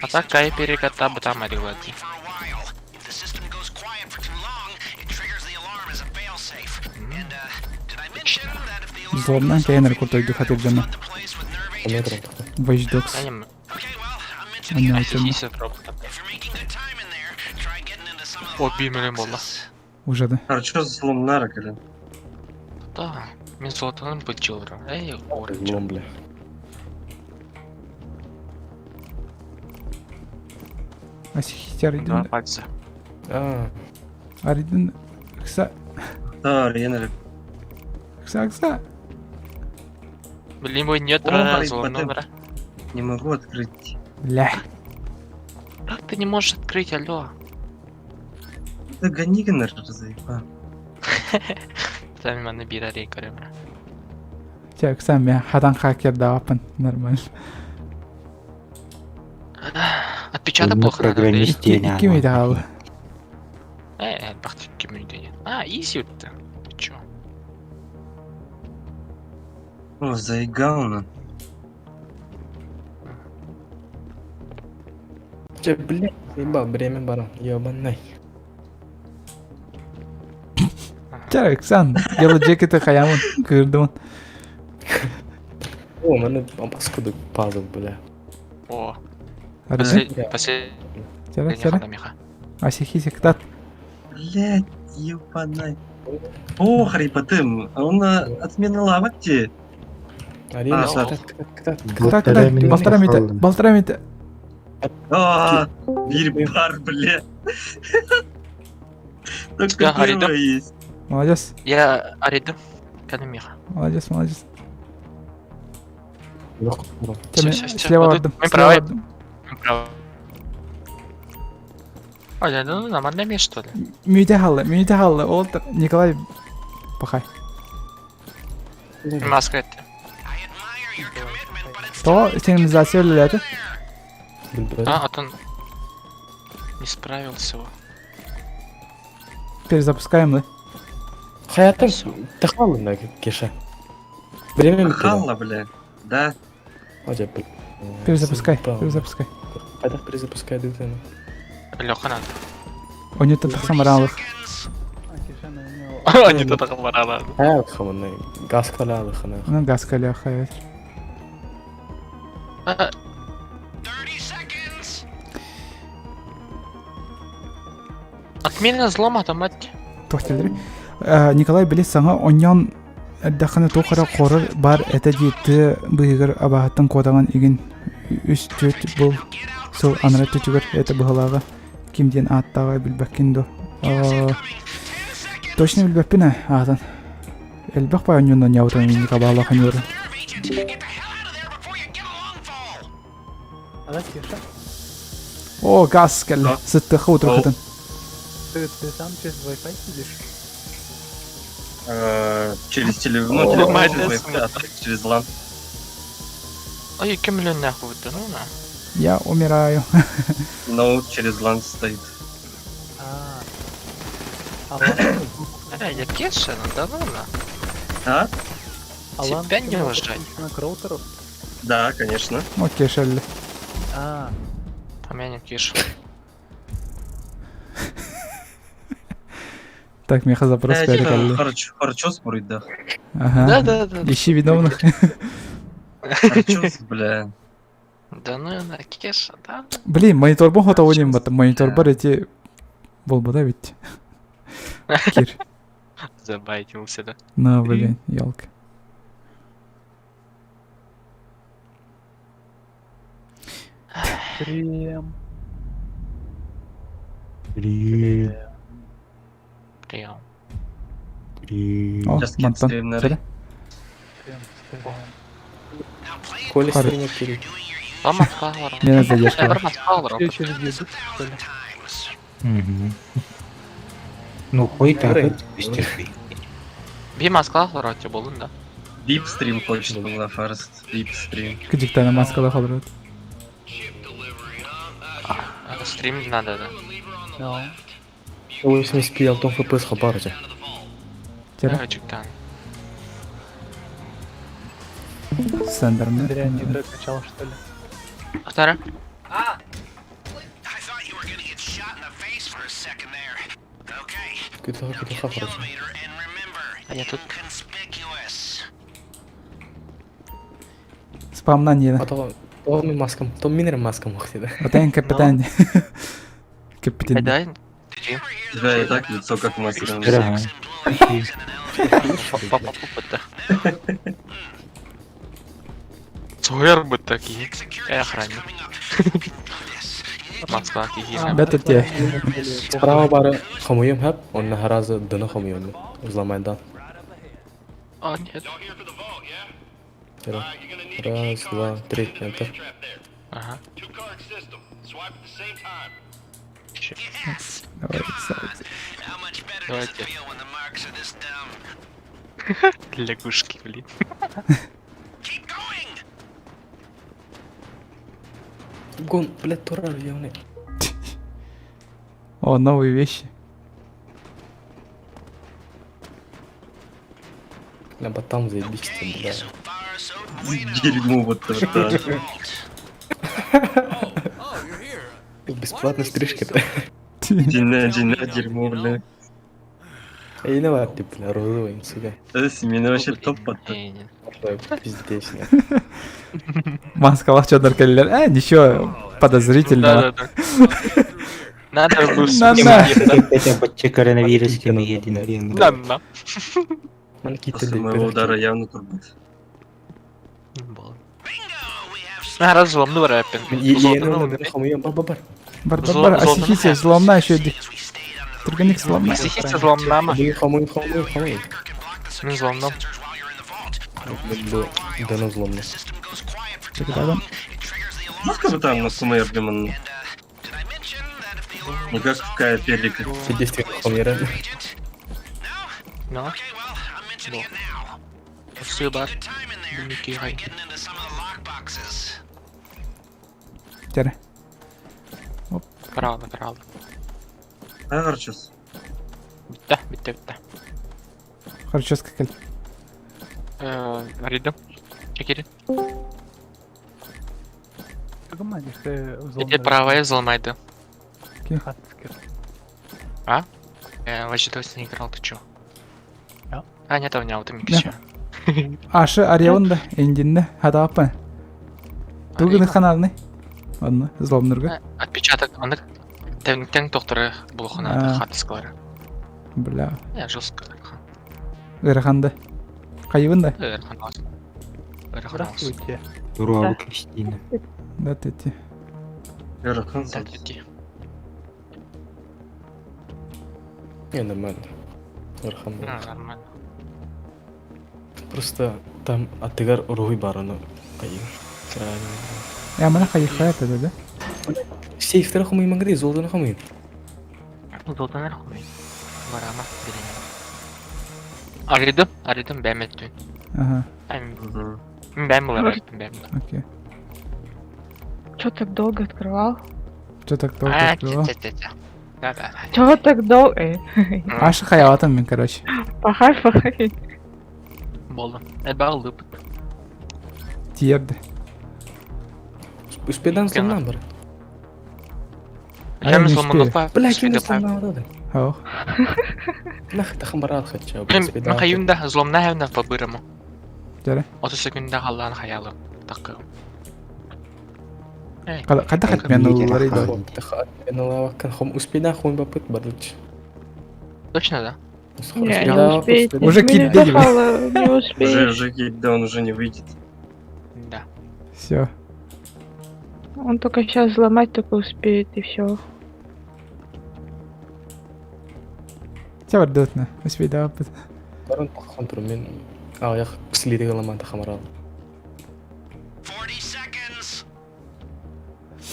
Speaker 5: А так кай переката бы там арилати.
Speaker 7: For a while. If the system goes quiet for too long, it triggers the alarm as a failsafe. And did I mention that if the alarm
Speaker 1: Взломнан кайнер куртой духатыр жана.
Speaker 7: the place with nerve agents?
Speaker 1: Watch Dogs.
Speaker 5: Аним.
Speaker 7: Okay, well, I'm mentioning
Speaker 1: Аны айтым.
Speaker 5: Сихиси робота.
Speaker 7: if you're making good time in there, try getting into some of the
Speaker 5: О, бимелем болла.
Speaker 1: Уже да.
Speaker 4: А что за слом нарок, или?
Speaker 5: Да. Мен золотоны бычылыр. Эй, оранж.
Speaker 3: Злом, бля.
Speaker 1: А сихитер
Speaker 5: Два
Speaker 1: идин.
Speaker 5: пальца.
Speaker 3: А,
Speaker 1: Аридин. Кса,
Speaker 4: Да, арена.
Speaker 1: кса, кса.
Speaker 5: Блин, бой нет
Speaker 4: О,
Speaker 5: золотого
Speaker 4: блин,
Speaker 5: номера.
Speaker 4: Не могу открыть.
Speaker 1: Бля.
Speaker 5: Как ты не можешь открыть, алло?
Speaker 4: Да гони, наверное, заеба.
Speaker 5: Там маны бир арей көрөм.
Speaker 1: Ча, кса, мен хадан хакер давапын. Нормально.
Speaker 5: Отпечаток
Speaker 6: Ну,
Speaker 5: плохо надо,
Speaker 6: программист.
Speaker 5: да?
Speaker 1: Ким иде халы?
Speaker 5: Бахты ким А, изи это. Ты чё?
Speaker 4: О, заигал
Speaker 3: че, бля, заебал, время баран, ебаный.
Speaker 1: Ча, ксан. Yellow Jacket'ы хаямын. Кырдымын.
Speaker 3: О, мене паскуду пазл, бля.
Speaker 5: О,
Speaker 1: Аридин.
Speaker 5: последний
Speaker 1: Чара, чара.
Speaker 5: хана меха.
Speaker 1: А сихити ктат.
Speaker 4: Блять, ебаный. О, Харипатым, он отменила те.
Speaker 3: Арина,
Speaker 4: А,
Speaker 3: кытат, кытат, кытат.
Speaker 1: Кытат, кытат, балтара мите, балтара мите.
Speaker 4: А, бир бар, бля. Только
Speaker 5: Да, Арида.
Speaker 4: первое есть.
Speaker 1: Молодец,
Speaker 5: Я аридым. Кәдімгі.
Speaker 1: молодец, молодец.
Speaker 3: Yok, yok.
Speaker 1: Тема,
Speaker 5: Всё, всё, всё,
Speaker 1: слева
Speaker 5: вот
Speaker 1: бардым,
Speaker 5: мы
Speaker 1: слева
Speaker 5: правы.
Speaker 1: бардым.
Speaker 5: Ой, да ну нормально место, что ли?
Speaker 1: Мүйтэ халла, мүйтэ халла. Ол Николай пахай.
Speaker 5: Маска это.
Speaker 7: I admire your commitment, but it's
Speaker 1: То сигнализация үлэлээтэ.
Speaker 3: Билбэт.
Speaker 5: А, а то он не справился.
Speaker 1: Перезапускаем, да?
Speaker 3: Хаятың тахалын да Кеша. Время бітті.
Speaker 4: Халла, бля. Да.
Speaker 3: Ажап.
Speaker 1: Перезапускай, перезапускай.
Speaker 3: Қайда перезапускай дейді.
Speaker 5: Леха надо.
Speaker 1: Онньоттон тахсан бараалых.
Speaker 5: Они то так барала.
Speaker 3: Хаят хамын. Газ калалы хана.
Speaker 1: Онон газ кэлиэх хайа.
Speaker 7: 30 seconds.
Speaker 5: Отмена взлома там мать.
Speaker 1: Туох дииллэрий? Николай били саҥа онньоон эрдэххинэ туох эрэ хорор баар этэ дии тыа быыһыгар абааһыттан куотаҕын игин үс түөрт был сыл анараа өттүгэр это быһалааҕа ким диэн ааттааҕа билбэккин дуо? Точно билбэппин ээ аатын. Элбэх баай онньуон онньообутун Николаалаах онньуурун.
Speaker 7: Nerve agent, get the hell out of there before you get a long fall.
Speaker 1: О, газ кэллэ. Сыттыхха утурукутун.
Speaker 9: Ты сам через Wi-Fi сидишь?
Speaker 4: Через телефон, ну,
Speaker 5: О,
Speaker 4: телефон
Speaker 5: мать,
Speaker 4: через Wi-Fi, а так через LAN.
Speaker 5: Ой, кем ли нахуй, да ну на.
Speaker 1: Я умираю.
Speaker 4: Ноут через LAN стоит.
Speaker 9: А, а LAN,
Speaker 5: Э, я Кеша, ну да ну на.
Speaker 4: А?
Speaker 9: а LAN
Speaker 5: Себя не
Speaker 9: ты
Speaker 5: уважать.
Speaker 9: подключена к роутеру?
Speaker 4: Да, конечно.
Speaker 1: О, Кеша
Speaker 9: А,
Speaker 5: Помянем Кешу.
Speaker 1: Так, меха запрос
Speaker 4: Э,
Speaker 1: бәрі
Speaker 4: типа,
Speaker 1: кэллэ.
Speaker 4: Харчо спорить, да.
Speaker 1: Ага.
Speaker 5: Да, да, да.
Speaker 1: Ищи виновных.
Speaker 4: Харчос, бля.
Speaker 5: Да ну на Кеша, да.
Speaker 1: Блин, монитор бу хотову ним бата. Монитор бар эти болбуда ведь. Кир.
Speaker 5: Забайтился, да.
Speaker 1: На, блин, елка.
Speaker 9: Крем.
Speaker 6: Три,
Speaker 5: Прием.
Speaker 6: три.
Speaker 1: О,
Speaker 4: Сейчас
Speaker 1: мантан.
Speaker 4: стрим на
Speaker 1: Söyle.
Speaker 9: Крем, крем.
Speaker 7: Now play it
Speaker 3: Коля
Speaker 1: Хары.
Speaker 3: стример керек.
Speaker 5: Лома Фауэр.
Speaker 1: Меня задержка.
Speaker 5: Эберман Фауэр.
Speaker 9: Все через YouTube, что ли?
Speaker 7: times.
Speaker 6: Мгм. Ну, хуй так,
Speaker 3: Ры.
Speaker 6: стерпи.
Speaker 5: Би Москва вроде был, да.
Speaker 4: Вип стрим хочет была Форест. Вип стрим.
Speaker 1: Кыдьыктана маскала холорот.
Speaker 5: Стрим надо, да.
Speaker 9: No.
Speaker 3: 85 алтон FPS хабар же.
Speaker 1: Тера.
Speaker 5: Чиктан.
Speaker 1: Сендермен.
Speaker 9: Дрянь, игры качал, что ли?
Speaker 5: Вторая.
Speaker 7: I thought you were gonna get shot in the face for a second there. Okay.
Speaker 3: Күтіға
Speaker 7: Now get
Speaker 3: күтіға
Speaker 7: in the
Speaker 3: короче.
Speaker 7: elevator and remember,
Speaker 5: А я тут.
Speaker 7: inconspicuous.
Speaker 1: Спамнан ена.
Speaker 3: А то то мен маскам, то мен маскам уақытыда.
Speaker 1: Батайын капитан. Капитан.
Speaker 5: Дай.
Speaker 7: Did you ever hear
Speaker 4: У тебя и так лицо как маска.
Speaker 6: Ага.
Speaker 7: employees in an elevator?
Speaker 5: Папа пупа Суэр бы такие.
Speaker 7: Security
Speaker 5: Э,
Speaker 7: check's
Speaker 5: охранник.
Speaker 7: coming up. You can do this. You need to
Speaker 5: Москва кихи.
Speaker 1: Бәтір те.
Speaker 3: Справа бары хамуем хәп, онна харазы дыны хамуем. Узламайдан.
Speaker 5: А, нет.
Speaker 3: Раз, два, три, enter.
Speaker 5: Ага.
Speaker 7: Yes.
Speaker 1: Давай, кстати.
Speaker 7: How much better does it
Speaker 5: Давайте.
Speaker 7: feel when the marks are this dumb?
Speaker 5: Лягушки, блин.
Speaker 7: Keep going.
Speaker 3: Гон, блядь, турар явный.
Speaker 1: О, новые вещи.
Speaker 3: Бля, батам заебись ты, бля.
Speaker 7: So far, so bueno.
Speaker 4: Дерьмо вот это. да.
Speaker 8: Oh, oh, you're here.
Speaker 3: Бесплатно стрижка-то.
Speaker 4: Дерьмо, дерьмо, дерьмо, бля.
Speaker 3: Эй, давай, ты, бля, розовый, сука.
Speaker 4: Это семейный вообще топ под
Speaker 5: Не, не.
Speaker 3: Бля, Пиздец, нахуй.
Speaker 1: Маскалах чодар кэллэр. Э, ничего подозрительного.
Speaker 5: Да, да, да. Надо
Speaker 1: На-на.
Speaker 6: Это бачча коронавирус кемиетин.
Speaker 5: На-на.
Speaker 4: После моего удара явно турбит.
Speaker 5: Наһаа взломну бараппын.
Speaker 3: Бар бар бар.
Speaker 1: Бар бар бар, асихите, взломна еще ди. Түргенник взломна.
Speaker 5: Асихите взломнама.
Speaker 3: Хомуй, хомуй, хомуй.
Speaker 5: Мин взломном.
Speaker 3: Мен бу дана взломна.
Speaker 1: Чекай,
Speaker 4: Ну, там на суммердемон. Не как какая пелика.
Speaker 3: Действие хомера.
Speaker 5: Но. Все бар. Дмитрий.
Speaker 1: Тере.
Speaker 5: Правда, правда.
Speaker 4: А, Арчус.
Speaker 5: Битте, битте, битте.
Speaker 1: Хорошо, скакаль.
Speaker 5: Аридым. Чекири.
Speaker 9: Ты
Speaker 5: Эти правая взломайды.
Speaker 9: Хацкер.
Speaker 5: А? Вообще точно не играл, ты чё?
Speaker 9: Я?
Speaker 5: А, нет, у меня вот еще.
Speaker 1: Ашы Арион да, эндинне, хадапа. Тугын ханарны. Ладно, взломнурга.
Speaker 5: Отпечаток, аны тәң тохторы булухына хатыскалары.
Speaker 1: Бля.
Speaker 5: Я жестко.
Speaker 1: Ырханды. Кайыбын да.
Speaker 9: Здравствуйте.
Speaker 6: Здорово, Кристина.
Speaker 1: Да, тети.
Speaker 4: Ырхан.
Speaker 3: Не, нормально. Ырхан.
Speaker 5: Нормально.
Speaker 3: Просто там атыгар уруй бар, аны.
Speaker 1: Я мына хайыхая это, да?
Speaker 3: Сейфтер хомуй мангри, золотын хомуй.
Speaker 5: Золотын хомуй. Барама, билем. Арыдым, арыдым бәметтүн.
Speaker 1: Ага.
Speaker 5: Бәм булар, бәм.
Speaker 1: Окей.
Speaker 10: Чё так долго открывал?
Speaker 1: Чё так долго открывал?
Speaker 5: Да, да.
Speaker 10: Чё так долго?
Speaker 1: Ашы хаяватым мен, короче.
Speaker 10: Пахай, пахай.
Speaker 5: Болду. Элбагыл лып.
Speaker 1: Тиерди.
Speaker 3: Успедан сломнан бар.
Speaker 1: А я не успею.
Speaker 3: Бля, ким сломнан да.
Speaker 1: Ох.
Speaker 3: Нах, тахым барат хотя бы.
Speaker 5: Мен хайымда зломна хәмдә по-бырому.
Speaker 1: Жаре.
Speaker 5: 30 секундда халлан хаялы. Такы.
Speaker 1: Кайда хат мен улары да.
Speaker 3: Хом успеда хом бапыт бардыч.
Speaker 5: Точно, да?
Speaker 10: Не, не успеете.
Speaker 1: Уже кидели.
Speaker 10: Не успеешь.
Speaker 4: Уже, уже кид, да, он уже не выйдет.
Speaker 5: Да.
Speaker 1: Все.
Speaker 10: Он только сейчас взломать только успеет и все.
Speaker 1: Ча бардытна. Успеда бапыт.
Speaker 3: Баран пахонтур мен аяқ кісілерге ламан тахамарал.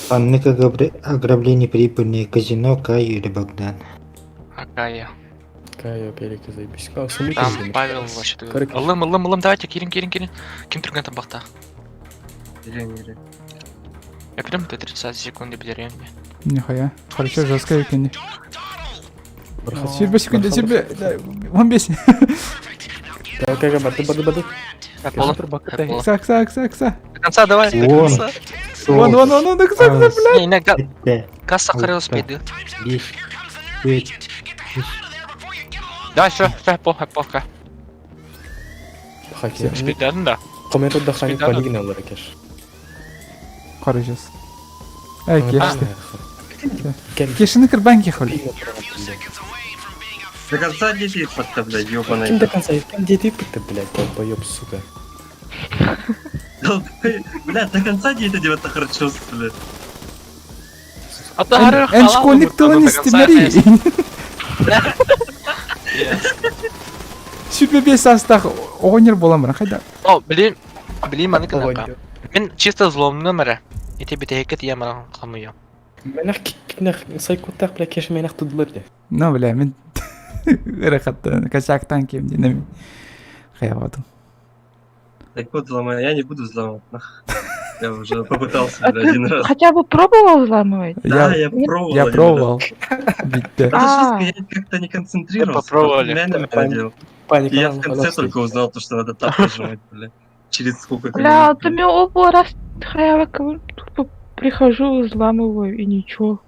Speaker 6: Аннык ограбление прибыльное казино Каю или Богдан.
Speaker 5: А Кая.
Speaker 3: Кая переки заебись.
Speaker 5: Там Павел вообще. Ылым, ылым, ылым, давайте, кирин, кирин, кирин. Ким түрген там бақта?
Speaker 4: Кирин, кирин.
Speaker 5: Я прям до 30 секунды деревне.
Speaker 1: Нихуя. Хорошо, жестко викинди. Себе секунды, себе. 15.
Speaker 3: Так, как барды, барды, барды.
Speaker 1: Кса, кса, кса, кса.
Speaker 5: До конца давай, до конца.
Speaker 1: Вон, вон, вон, вон, до конца, блядь.
Speaker 5: Не, не, касса хрел спиды. Давай, все, все, плохо, плохо.
Speaker 3: Хаки.
Speaker 5: Спидан, да.
Speaker 3: Коммент отдохани полигна ларакеш.
Speaker 1: Хорошо. Эй, кешті. Кешіні кірбанки холи.
Speaker 4: До конца детей подта, блядь, ёбаный.
Speaker 3: Кем до конца? Кем детей подта, блядь, долбоёб, сука.
Speaker 4: Блядь, до конца дети делать хорошо, блядь.
Speaker 1: Эн школьник тылын истемери. Сүрбе бес астақ оғынер боламын, қайда?
Speaker 5: О, блин, блин, маны кынака. Мен чисто зломны мәрі. Ите битекет я маған қамыйым.
Speaker 3: Мен ақ кикнах сайкотақ, бля, кеш мен ақ тудылар де.
Speaker 1: Ну, бля, мен ырахаттан, косяктан кем динами. Хаяватым.
Speaker 4: Так вот, взломаю, я не буду взломать, нах. Я уже попытался, бля, один раз.
Speaker 10: Хотя бы пробовал взламывать?
Speaker 4: Да, я пробовал.
Speaker 1: Я пробовал.
Speaker 4: Это я как-то не концентрировался.
Speaker 5: Попробовали.
Speaker 4: Паника. Я в конце только узнал, то, что надо тап нажимать, бля. Через сколько
Speaker 10: Бля, ты мне оба раз хаявок тупо прихожу, взламываю и ничего.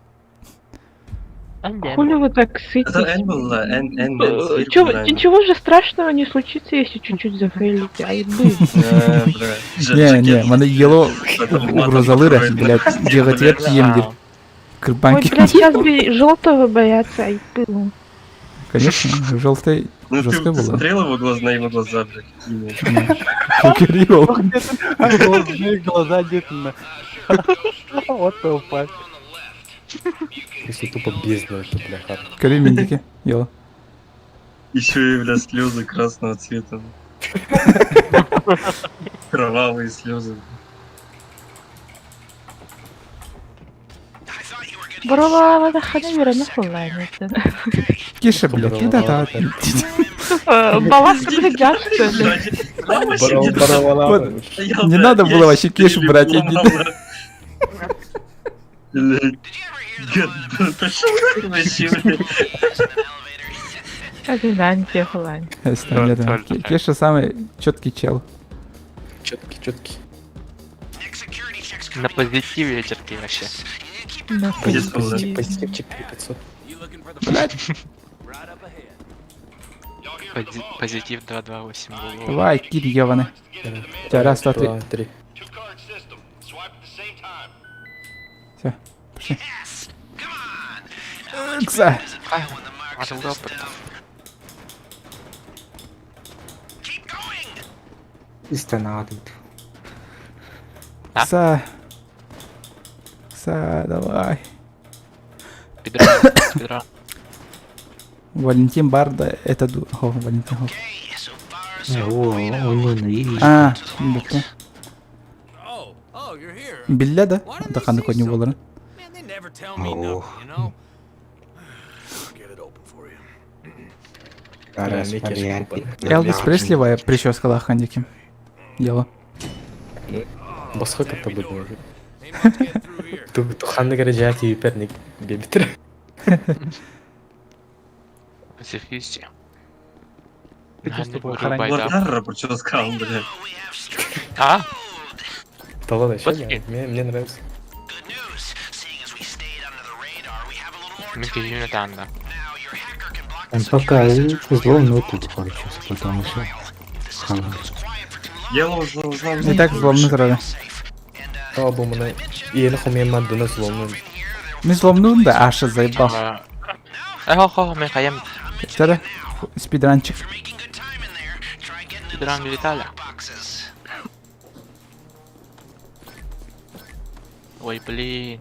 Speaker 10: Хули вы так сытитесь?
Speaker 4: Это Н был, да, Н, Н, Н.
Speaker 10: Чё, ничего же страшного не случится, если чуть-чуть зафейлите, ай бы.
Speaker 1: Не, не, маны ело угрозалыр, блядь, дегатер тиемдир. Кырбан
Speaker 10: Ой, блядь, сейчас бы желтого бояться, ай пылу.
Speaker 1: Конечно, желтый
Speaker 4: Ну ты,
Speaker 1: жестко
Speaker 4: ты
Speaker 1: было.
Speaker 4: смотрел его глаза, на его глаза, блядь, какие?
Speaker 1: Кирилл.
Speaker 9: Голубые глаза где-то. Вот the fuck.
Speaker 3: Просто тупо бездна это, бля, хат.
Speaker 1: Кирилл Миндики. Йо.
Speaker 4: Еще и, бля, слезы красного цвета. Кровавые слезы.
Speaker 10: Бровала хана верно хулайнится.
Speaker 1: Киша, блядь, не да
Speaker 10: Баласка блядь,
Speaker 1: Вот. Не надо было вообще Кишу брать, я не-
Speaker 4: Блядь. Пошел нахуй вообще, блядь.
Speaker 10: хулайн.
Speaker 1: Кеша самый четкий чел.
Speaker 3: Четкий, четкий.
Speaker 5: На позитиве черти вообще.
Speaker 10: На
Speaker 4: Позитив.
Speaker 3: Позитив, позитивчик 3500.
Speaker 8: You looking for the
Speaker 1: Блядь.
Speaker 8: Right up ahead.
Speaker 5: Позитив 228 было.
Speaker 1: Давай, кир ебаный. Тебя раз, два, три.
Speaker 3: Два, три.
Speaker 7: Two-card system. Swipe at the same time.
Speaker 1: Все, пошли. Кса.
Speaker 5: Арылга опыт.
Speaker 6: Истанаадыт.
Speaker 5: А?
Speaker 1: Кса. Кса, давай.
Speaker 5: Спидран, спидран.
Speaker 1: Валентин Барда, это ду... О, Валентин. О.
Speaker 6: Онун и
Speaker 1: А, бuktu.
Speaker 8: Oh, oh, you're here.
Speaker 1: Билле да?
Speaker 8: Why didn't
Speaker 1: Да
Speaker 8: they
Speaker 1: ханды
Speaker 8: say
Speaker 1: кодни
Speaker 8: something?
Speaker 1: боларын.
Speaker 8: Man, they never tell me
Speaker 6: Oh.
Speaker 8: nothing, you know? I'll get it open for you.
Speaker 6: Арас
Speaker 3: Бля,
Speaker 6: вариант.
Speaker 1: Элвис Преслива прическа хандики. Дело.
Speaker 3: Басқа катта будет.
Speaker 8: Ain't much getting through here.
Speaker 3: Туханны гаражати перник бебитер.
Speaker 5: Пацифисте.
Speaker 9: Ты чувствую, хранить.
Speaker 4: Лартарра прическа, он, блядь.
Speaker 5: А?
Speaker 3: Да ладно, еще
Speaker 5: Вот и.
Speaker 3: мне, мне нравится.
Speaker 5: Мен күйіні таңда.
Speaker 6: Пока злом тут короче, потом все.
Speaker 4: Я уже узнал.
Speaker 1: И так зломны турады.
Speaker 3: Та бу мына ели хомем маддына зломны.
Speaker 1: Мен зломнуын да ашы заебал.
Speaker 5: Эхо, хо, мен хаям
Speaker 1: Тара, спидранчик.
Speaker 5: спидран летали. Ой, блин.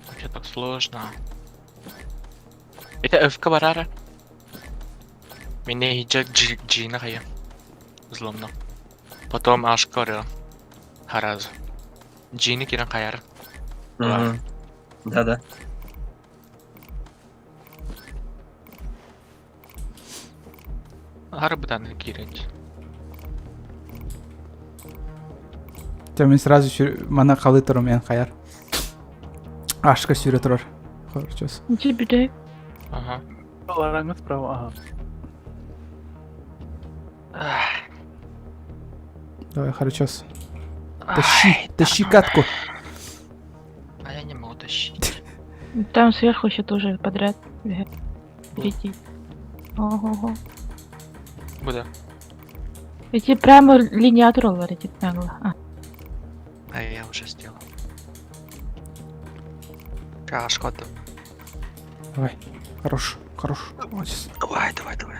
Speaker 5: Вообще так сложно. Это ФК барара. Меня хиджак джина хая. Зломно. Потом аж корю. Харазу. Джини киран хаяр.
Speaker 4: Мгм. Да-да.
Speaker 5: Харбдан кирин.
Speaker 1: Те мен сразу мана қалы тұрым мен қаяр. Ашка сүйре тұрар. Хорошо.
Speaker 10: Тебе
Speaker 5: Ага.
Speaker 9: Лараңы справа, ага.
Speaker 1: Давай, хорошо. Тащи, тащи катку.
Speaker 5: А я не могу тащить.
Speaker 10: Там сверху еще тоже подряд. бегает. Третий. Ого-го.
Speaker 5: Куда?
Speaker 10: Эти прямо линия от роллера идет нагло. А,
Speaker 5: А я уже сделал. А, шкода.
Speaker 1: Давай. Хорош, хорош. Молодец.
Speaker 5: Давай, давай, давай.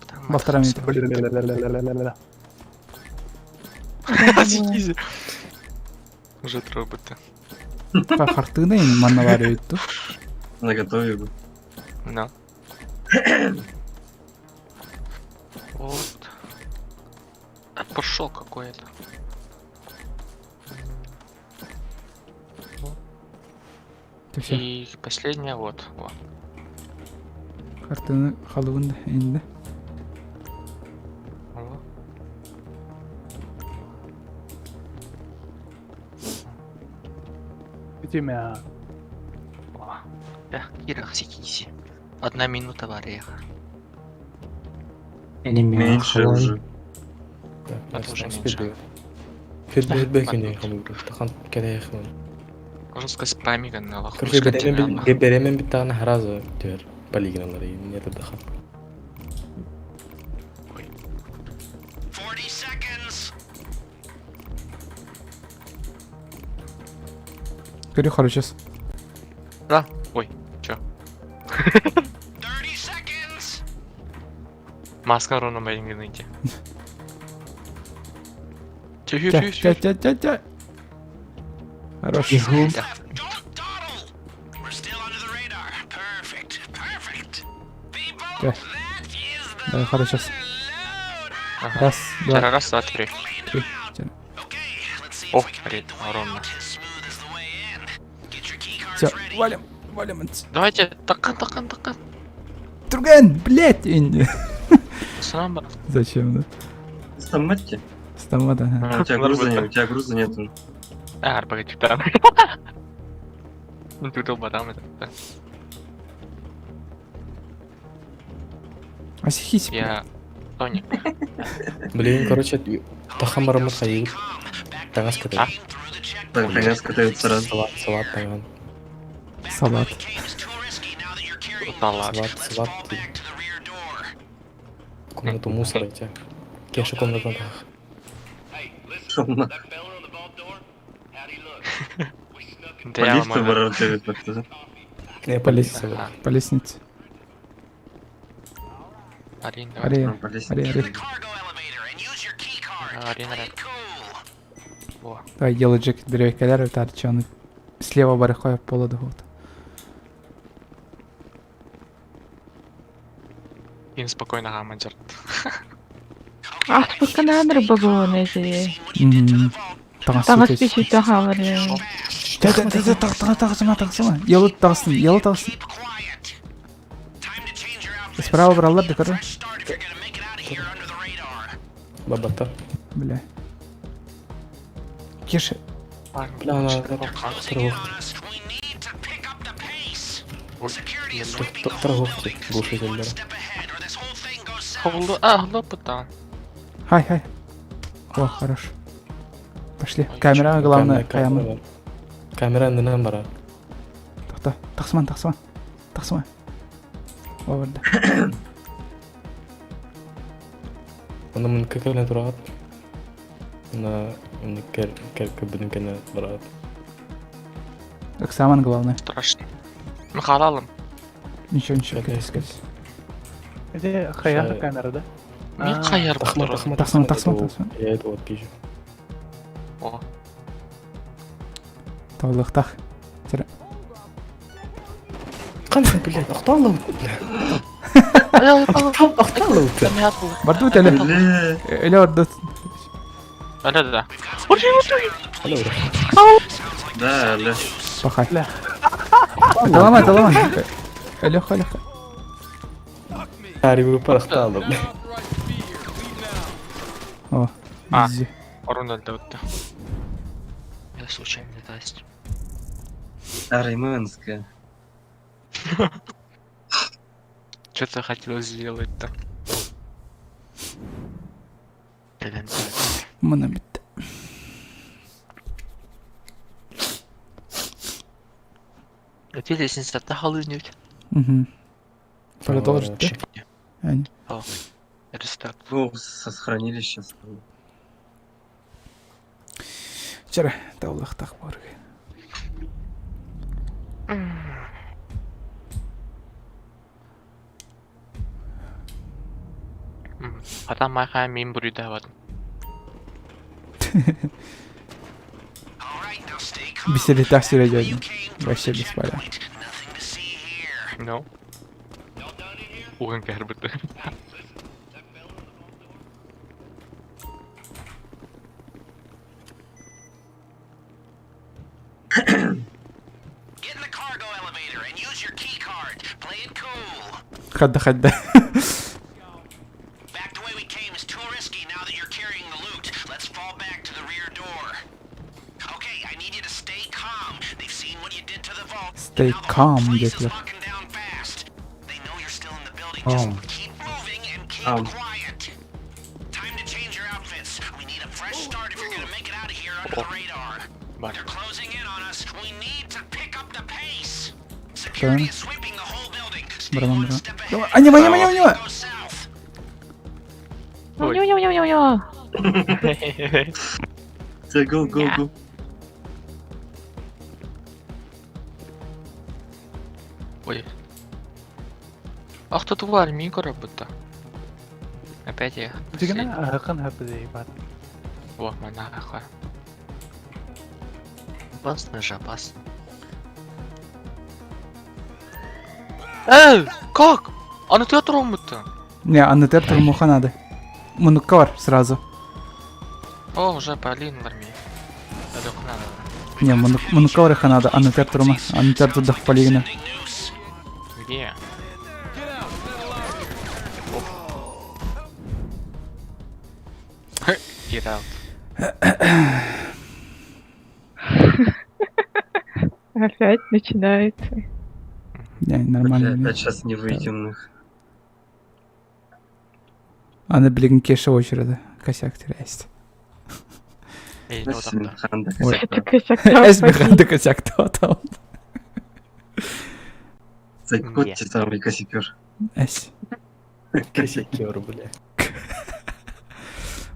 Speaker 5: Там
Speaker 1: Во втором
Speaker 5: это
Speaker 9: Бля-бля-бля-бля-бля-бля.
Speaker 5: всё. Уже роботы.
Speaker 1: Та хартына им маннаваривает тут.
Speaker 4: На готове. был.
Speaker 5: Да. Вот. Пошел какой-то.
Speaker 1: Ты все.
Speaker 5: И последняя вот. Во.
Speaker 1: Хартына халуын инде.
Speaker 5: Во.
Speaker 9: Бүтүмэ.
Speaker 5: Во. Эх, Кира, сикиси. Одна минута вареха.
Speaker 4: Меньше уже.
Speaker 5: Это уже меньше.
Speaker 3: Фидбэк не хом. Тахан кене хом.
Speaker 5: Можно сказать, памига на лоху.
Speaker 3: Короче, беремен бит тагына харазы төр полигоналары не тахан.
Speaker 1: Көрі хорошо.
Speaker 5: Да. Ой, чё? Маска ровно найти.
Speaker 1: Тя, тя, тя, тя, тя. Хорош. Тя. Давай, хорош сейчас.
Speaker 5: Ага.
Speaker 1: Раз, два,
Speaker 5: Раз, два, три.
Speaker 1: три. Тя.
Speaker 5: О, ред, ровно.
Speaker 1: Все, валим, валим.
Speaker 5: Давайте, такан, такан, такан.
Speaker 1: Друган, блядь! и-
Speaker 5: Сам бар.
Speaker 1: Зачем, да?
Speaker 4: Стамматти?
Speaker 1: Стамата, ага.
Speaker 4: А, у тебя груза нет, у тебя груза нету.
Speaker 5: А, погоди, там. Ну ты долбодам это.
Speaker 1: Асихись, блядь.
Speaker 5: Я... Тоник.
Speaker 3: Блин, короче, тахан бараммыт хайыгыт. Таҥас
Speaker 5: А?
Speaker 3: кэтэр.
Speaker 4: Так, конец катают сразу.
Speaker 3: Салат, салат таҥан.
Speaker 1: Салат.
Speaker 5: Салат.
Speaker 3: Салат, салат. Комнату мусора эти. Кеша комната.
Speaker 4: Шумно.
Speaker 5: Да
Speaker 4: По
Speaker 5: я
Speaker 4: лифту
Speaker 5: вам
Speaker 4: воротают как-то.
Speaker 3: Не,
Speaker 1: По лестнице.
Speaker 5: Ага.
Speaker 1: По лестнице.
Speaker 5: Арин, давай.
Speaker 1: Ари,
Speaker 4: А, По лестнице.
Speaker 1: Ари, Ари.
Speaker 5: Арин, Арин. Во.
Speaker 1: Давай, делай Джек древекалер, тарчан. Слева барыхоя пола доход.
Speaker 5: Им спокойно гамаджер.
Speaker 10: Аспыканааныр бабуон эзи.
Speaker 1: Тағас
Speaker 10: Таҥас писүтэ хаалар.
Speaker 1: Тағысыма, тағысыма. Елы тағысын, елы тағысын. Справа бралар, да, короче.
Speaker 3: Бабата.
Speaker 1: Бля. Кеша,
Speaker 3: Бля, она торговцы. Торговцы. Глушитель,
Speaker 5: Холло, а, хлопота.
Speaker 1: хай, хай. О, хорош. Пошли. Камера, главное, камера.
Speaker 3: Камера аннынан бара.
Speaker 1: Тоқта, тақсыман, тақсыман. Тақсыман. О, барды.
Speaker 3: Оны мын кекелен турагат. На кер кер көбүнүн кене барат.
Speaker 1: Оксаман, главное.
Speaker 5: Страшно. Ну халалым.
Speaker 1: Ничего, ничего,
Speaker 3: Окей.
Speaker 1: катись, катись.
Speaker 9: Где хаяр камера, да?
Speaker 5: Мин
Speaker 9: А,
Speaker 5: хаяр
Speaker 3: Тахма,
Speaker 5: батырым.
Speaker 3: тахма,
Speaker 1: Тахсың, тахсың, тахсың.
Speaker 3: Я это вот пишу.
Speaker 5: О,
Speaker 1: Тавлықтақ.
Speaker 3: Кандай, блядь, охталып, блядь. Охталып.
Speaker 1: Барды өт әлі.
Speaker 4: Бля.
Speaker 1: Әлі барды.
Speaker 5: Да, да.
Speaker 4: Да, бля.
Speaker 1: Пахай. Талама, талама. Леха, Леха.
Speaker 3: Ари вы охталып.
Speaker 1: О,
Speaker 5: А.
Speaker 1: изи.
Speaker 5: Орун өлді өтті. Я случайно не дасть.
Speaker 4: Армянская.
Speaker 5: Что ты хотел сделать-то? Блин,
Speaker 1: Мына бітті.
Speaker 5: Эти лестница-то халынют.
Speaker 1: Мгм. Продолжить, да? Ань.
Speaker 5: Рестарт.
Speaker 4: Ну, со сохранилища.
Speaker 1: Вчера тавлықтақ бар.
Speaker 5: Потом майха мин бурюда вот.
Speaker 1: Беседе середине. Вообще без поля.
Speaker 5: Ну. Угон кәрбіті.
Speaker 1: Хадда, хадда. Stay calm, детлер.
Speaker 6: Ом.
Speaker 4: Ам.
Speaker 5: Бар.
Speaker 1: Так. Браво, браво. Давай, Анима, анима, анима, анима!
Speaker 5: Ой.
Speaker 10: Ню-ню-ню-ню-ню.
Speaker 4: Все, go, go, go.
Speaker 5: Ой. Ах ты тварь, мин көрөбүт Опять я.
Speaker 9: Дигэнэ аһыкын хаппыды бат.
Speaker 5: О, монаха. Опасно же, опасно. Эй, как? Аны ты туруммуттун.
Speaker 1: Не, аны тер турмуха надо. Мунукка бар сразу.
Speaker 5: О, уже Полин в армии.
Speaker 1: Не, мунукка бар надо, аны тер турума. Аны тер турдах Полина.
Speaker 5: Где? Get out.
Speaker 10: Опять начинается.
Speaker 1: Не,
Speaker 4: Бля,
Speaker 1: нормально.
Speaker 4: опять сейчас не выйдем их.
Speaker 1: Аны билигин Кеша очереди. Косяк теряется.
Speaker 5: Эй, ну
Speaker 4: Син
Speaker 5: так.
Speaker 4: ханда
Speaker 1: Ой.
Speaker 10: Это
Speaker 4: косяк.
Speaker 10: косяк
Speaker 1: Эс биханды косяк то там.
Speaker 4: Закот те самый косипер.
Speaker 1: Эс.
Speaker 3: Косякер, бля.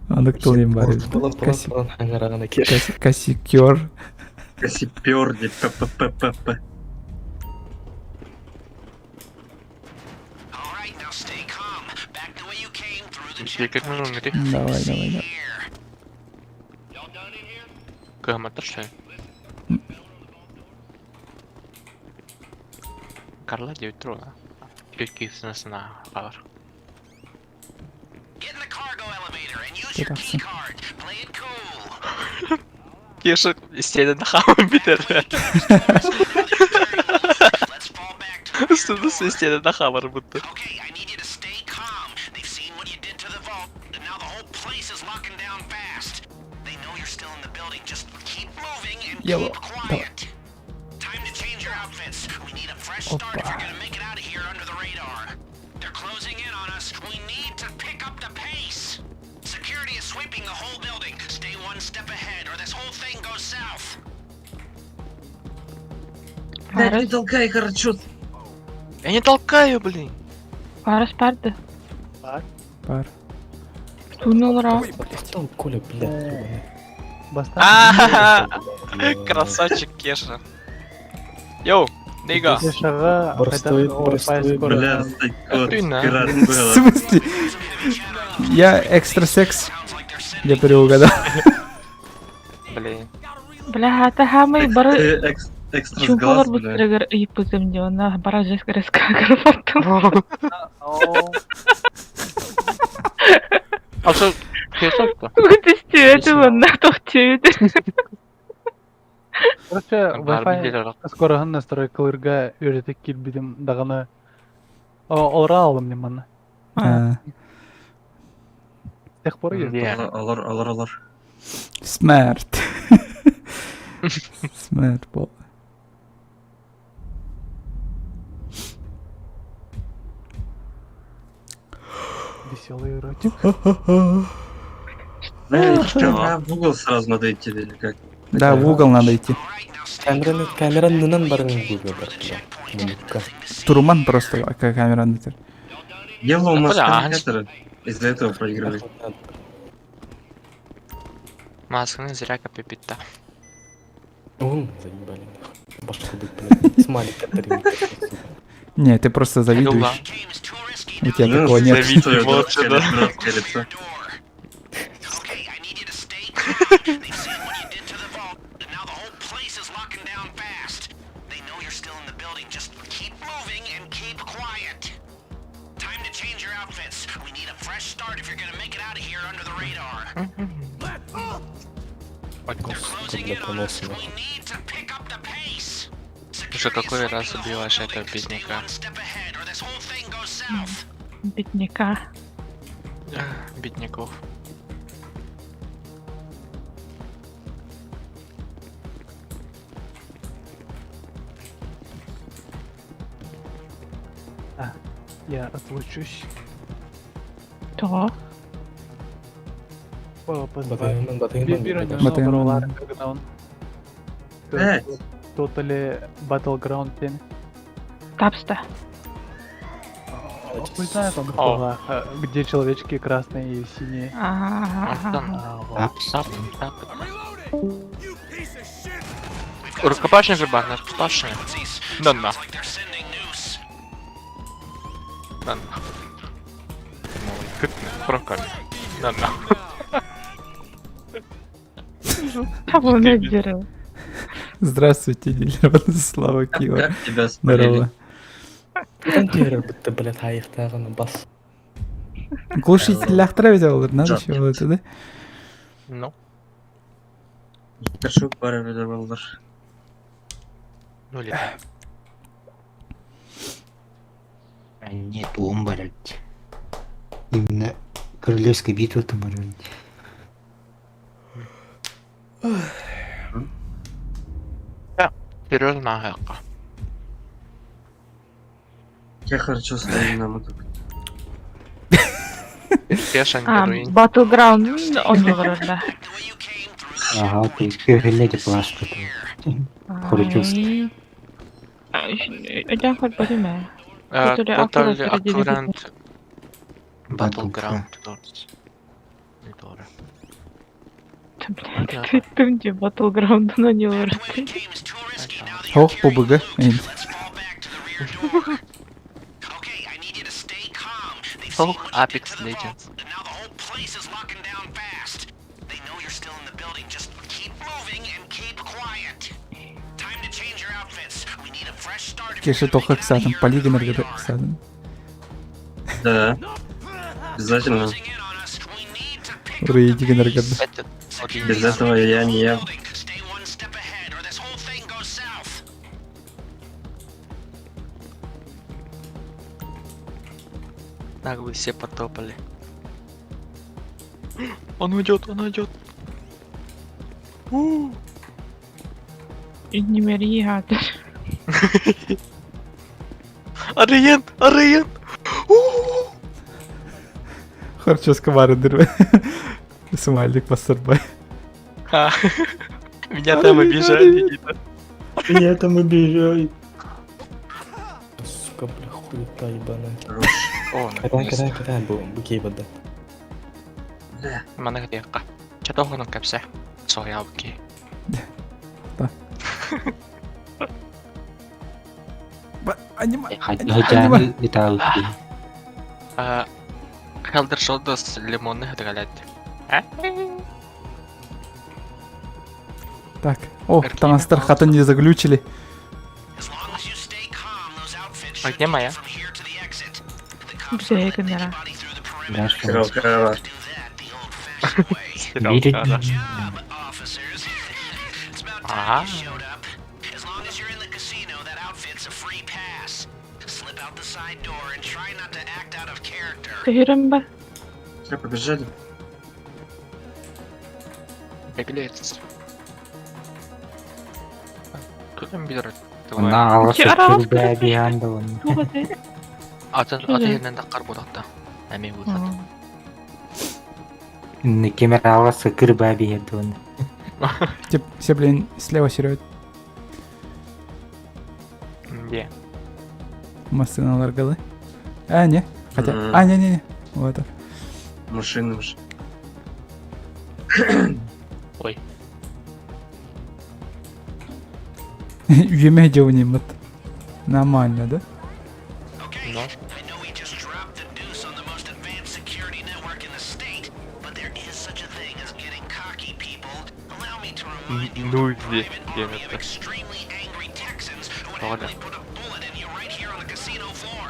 Speaker 1: Аны ктолым бар.
Speaker 3: Косяк.
Speaker 1: Косикер.
Speaker 4: Косипер, деп п-п-п-п-п.
Speaker 7: All right, now stay calm. Back the way you came through the
Speaker 5: Как
Speaker 7: checkpoint.
Speaker 5: мы умерли?
Speaker 1: Давай, давай, давай.
Speaker 7: Y'all done in here?
Speaker 5: Кыаматтар что ли? Карла 9 трона. Тетки сына халар.
Speaker 7: Get in the cargo elevator and use your key
Speaker 1: Прекрасно.
Speaker 7: card. Play it cool.
Speaker 5: Кеша стенен хамын битер.
Speaker 7: Let's fall back to the rear
Speaker 5: Үстүнү
Speaker 7: door.
Speaker 5: стенен хамар бутты.
Speaker 7: Okay, I need you to stay calm. They've seen what you did to the vault, and now the whole place is locking down fast. They know you're still in the building. Just keep moving and
Speaker 1: Yellow.
Speaker 7: keep quiet. Time to change your outfits. We need a fresh start if
Speaker 1: Опа.
Speaker 7: you're gonna make it out of here under the radar. They're closing in on us. We need to pick up the pace. Security is sweeping the whole building. Stay one step ahead, or this whole thing goes south.
Speaker 4: Блядь, не толкай, Харчут.
Speaker 5: Я не толкаю, блин.
Speaker 10: Парас парды.
Speaker 1: Бар.
Speaker 10: Тунул ра.
Speaker 3: Тоқтал, Коля, блядь,
Speaker 9: Бастан.
Speaker 5: А, Красавчик Кеша. Йоу, нига.
Speaker 9: Кешаға
Speaker 3: Простой, простой,
Speaker 4: Бля, Стайкот,
Speaker 5: Ты на.
Speaker 4: пират
Speaker 1: В
Speaker 4: было.
Speaker 1: смысле? Я экстрасекс. Я переугадал.
Speaker 5: Блин.
Speaker 10: Бля, это хамы бары
Speaker 4: Ты экс- экстра с
Speaker 10: чумпалар
Speaker 4: глаз, бля.
Speaker 10: бутырыгар ыйыппытым дии, онна бара жест резко баттым.
Speaker 5: А что, Кеша что?
Speaker 10: Түстүөтү онна тохтүөтү.
Speaker 9: Короче,
Speaker 5: Бар
Speaker 9: Wi-Fi
Speaker 5: билер.
Speaker 9: скороһын настройкаларга үйрөтүк киирбитим даҕаны олора алым манна.
Speaker 1: А,
Speaker 9: С тех пор есть.
Speaker 5: Где?
Speaker 4: Алар, алар, алар.
Speaker 1: Смерть. Смерть был.
Speaker 9: Веселый эротик.
Speaker 4: Бля, чё, а, в угол сразу надо идти или как?
Speaker 1: Да, в угол надо идти.
Speaker 3: Камераны, камеранынан барын Google бар, бля. Мунукка.
Speaker 1: Туруман просто как камера натер.
Speaker 4: Ело у нас
Speaker 5: Бля,
Speaker 4: коммуникаторы. Из-за этого проигрывали.
Speaker 5: Масканы зря копипитта.
Speaker 3: Вон, заебали, нахуй. Башку бить, блядь. Смайлик который.
Speaker 1: Не, ты просто завидуешь. У тебя
Speaker 4: Ну,
Speaker 1: такого нет.
Speaker 4: Завидую,
Speaker 5: Молодцы, да.
Speaker 4: дурацкое лицо.
Speaker 7: Okay, I need you to stay calm. They've seen what you did to the vault, and now the whole place is locking down fast. They know you're still in the building. Just keep moving and keep quiet. Time to change your outfits. We need a fresh start if you're gonna make it out of here under the radar. They're
Speaker 3: Сука,
Speaker 7: closing
Speaker 3: бля,
Speaker 7: in on us.
Speaker 3: поносы,
Speaker 7: We
Speaker 3: нахуй.
Speaker 7: need to pick up the pace.
Speaker 5: Уже
Speaker 7: Security is
Speaker 5: какой
Speaker 7: sweeping
Speaker 5: раз
Speaker 7: the whole
Speaker 5: убиваешь этого
Speaker 7: building. Stay
Speaker 5: бедняка?
Speaker 7: one step ahead, or this whole thing goes south.
Speaker 10: Бедняка.
Speaker 5: Бедняков.
Speaker 9: Я отлучусь.
Speaker 10: То.
Speaker 9: Позвать.
Speaker 3: Батайынан, батайынан.
Speaker 9: Бир
Speaker 1: Батайынан.
Speaker 9: ойноо Underground.
Speaker 4: Блядь.
Speaker 9: Totally Battleground тен.
Speaker 10: Тапста.
Speaker 9: Хуй знает он
Speaker 5: О.
Speaker 9: была, где человечки красные и синие.
Speaker 10: Ага.
Speaker 5: Антон.
Speaker 9: А, вот.
Speaker 5: Тап, тап. Рукопашный же бар, рукопашный. Да на.
Speaker 7: Like they're sending new
Speaker 5: На Руками. На на.
Speaker 10: Табуна дерево.
Speaker 1: Здравствуйте, дилер. Слава Киева.
Speaker 4: Как тебя спалили?
Speaker 1: Здорово.
Speaker 3: Там түһэрэр бытта, блядь, хайыхтааҕына бас.
Speaker 1: Глушитель ляхтара ведь олар, надо
Speaker 4: Жат.
Speaker 1: еще вот это, да?
Speaker 5: Ну,
Speaker 4: Горшок бары балдар.
Speaker 5: ну летай.
Speaker 6: А Нет, он, блядь. Именно королевская битва там, блядь.
Speaker 5: Серьезно, нахуй.
Speaker 4: Я хорошо стоим нам тут.
Speaker 5: Кешан
Speaker 10: А,
Speaker 5: героин.
Speaker 10: Battleground он да.
Speaker 7: The way you came through the
Speaker 6: Ага, ты
Speaker 7: checkpoint.
Speaker 6: күһүллэ плашка там. Хоричус.
Speaker 10: Я хоть понимаю. Totally
Speaker 5: Totally
Speaker 10: accurate
Speaker 5: accurate
Speaker 6: Battleground.
Speaker 5: Battleground. Не doğru.
Speaker 10: Да, блядь, ты где Battleground на не
Speaker 7: The way we came is too risky now that you're
Speaker 1: Ох,
Speaker 7: carrying
Speaker 1: ПБГ.
Speaker 7: loot.
Speaker 1: Эй,
Speaker 7: Let's fall back to the rear door. Okay, I need you to stay calm. They've seen
Speaker 5: Ох,
Speaker 7: what you did
Speaker 5: Apex
Speaker 7: to the vault,
Speaker 5: Legends.
Speaker 7: and now the whole place is locking down fast. They know you're still in the building. Just keep moving and keep quiet. Time to change your outfits. We need a fresh start if
Speaker 1: Кеша
Speaker 7: you're gonna
Speaker 1: тоха
Speaker 7: make it out of
Speaker 1: ксатан,
Speaker 7: here
Speaker 1: полигон
Speaker 7: under the radar.
Speaker 1: ксатан.
Speaker 4: Да. Обязательно.
Speaker 7: Closing in on us. We need to pick up the
Speaker 1: Рейтинг
Speaker 7: pace.
Speaker 5: Это один
Speaker 4: Без этого я не я.
Speaker 7: Building. Stay one step ahead or this whole thing goes south.
Speaker 5: Так вы все потопали. Он уйдет, он уйдет.
Speaker 10: И не мери гатер.
Speaker 5: Ариен, Ариен.
Speaker 1: Харчевска бары дыр. Смайлик басырбай.
Speaker 5: А, Меня там обижали, Никита.
Speaker 6: Меня там обижают.
Speaker 3: Сука, бля, хуета ебаная.
Speaker 5: О,
Speaker 3: Катан, катан, катан, бу, бу кейбада.
Speaker 5: Мана гдеққа. Чатоғының кәпсә. Соябки.
Speaker 1: Анима.
Speaker 6: Хотя летал.
Speaker 5: Хелдер Шолдос лимонны хыдыгалят.
Speaker 1: Так. О, там хатын не заглючили.
Speaker 7: As long as you stay calm, those outfits
Speaker 5: А
Speaker 7: should
Speaker 5: где
Speaker 7: make
Speaker 5: моя?
Speaker 7: it from here to the exit. The cops
Speaker 10: Где
Speaker 7: won't let
Speaker 10: камера?
Speaker 7: anybody through the perimeter.
Speaker 6: Да, что?
Speaker 4: Стрелка.
Speaker 7: Do that the old-fashioned way.
Speaker 6: Верить?
Speaker 7: Job, officers. It's about time
Speaker 5: Ага.
Speaker 7: you showed up. As long as you're in the casino, that outfit's a free pass. Slip out the side door and try not to act out of character.
Speaker 10: Тегерімбе.
Speaker 4: Все, побежали.
Speaker 5: Беглец. Кто там берет?
Speaker 6: Она аласа
Speaker 10: Аралас
Speaker 6: кырда биханда он.
Speaker 5: Атын
Speaker 10: Куда?
Speaker 5: аты ерінен қар бодақта. Әме өтеді.
Speaker 6: Кемер аласа кырба биханда он.
Speaker 1: Тип, все, блин, слева серёт.
Speaker 5: Где?
Speaker 1: Массыналар галы. А, не. Хотя.
Speaker 4: Мгм.
Speaker 1: А, не, не, не. Вот.
Speaker 4: Машины уже.
Speaker 5: Ой.
Speaker 1: Үйеме жеунимыт. Нормально, да?
Speaker 7: Okay,
Speaker 5: No.
Speaker 7: I know we just dropped the deuce on the most advanced security network in the state, but there is such a thing as getting cocky, people. Allow me to remind you of
Speaker 5: Ну
Speaker 7: a
Speaker 5: где-
Speaker 7: private
Speaker 5: где
Speaker 7: army of
Speaker 5: это?
Speaker 7: extremely angry Texans who would
Speaker 5: Ладно.
Speaker 7: happily put a bullet in you right here on the casino floor.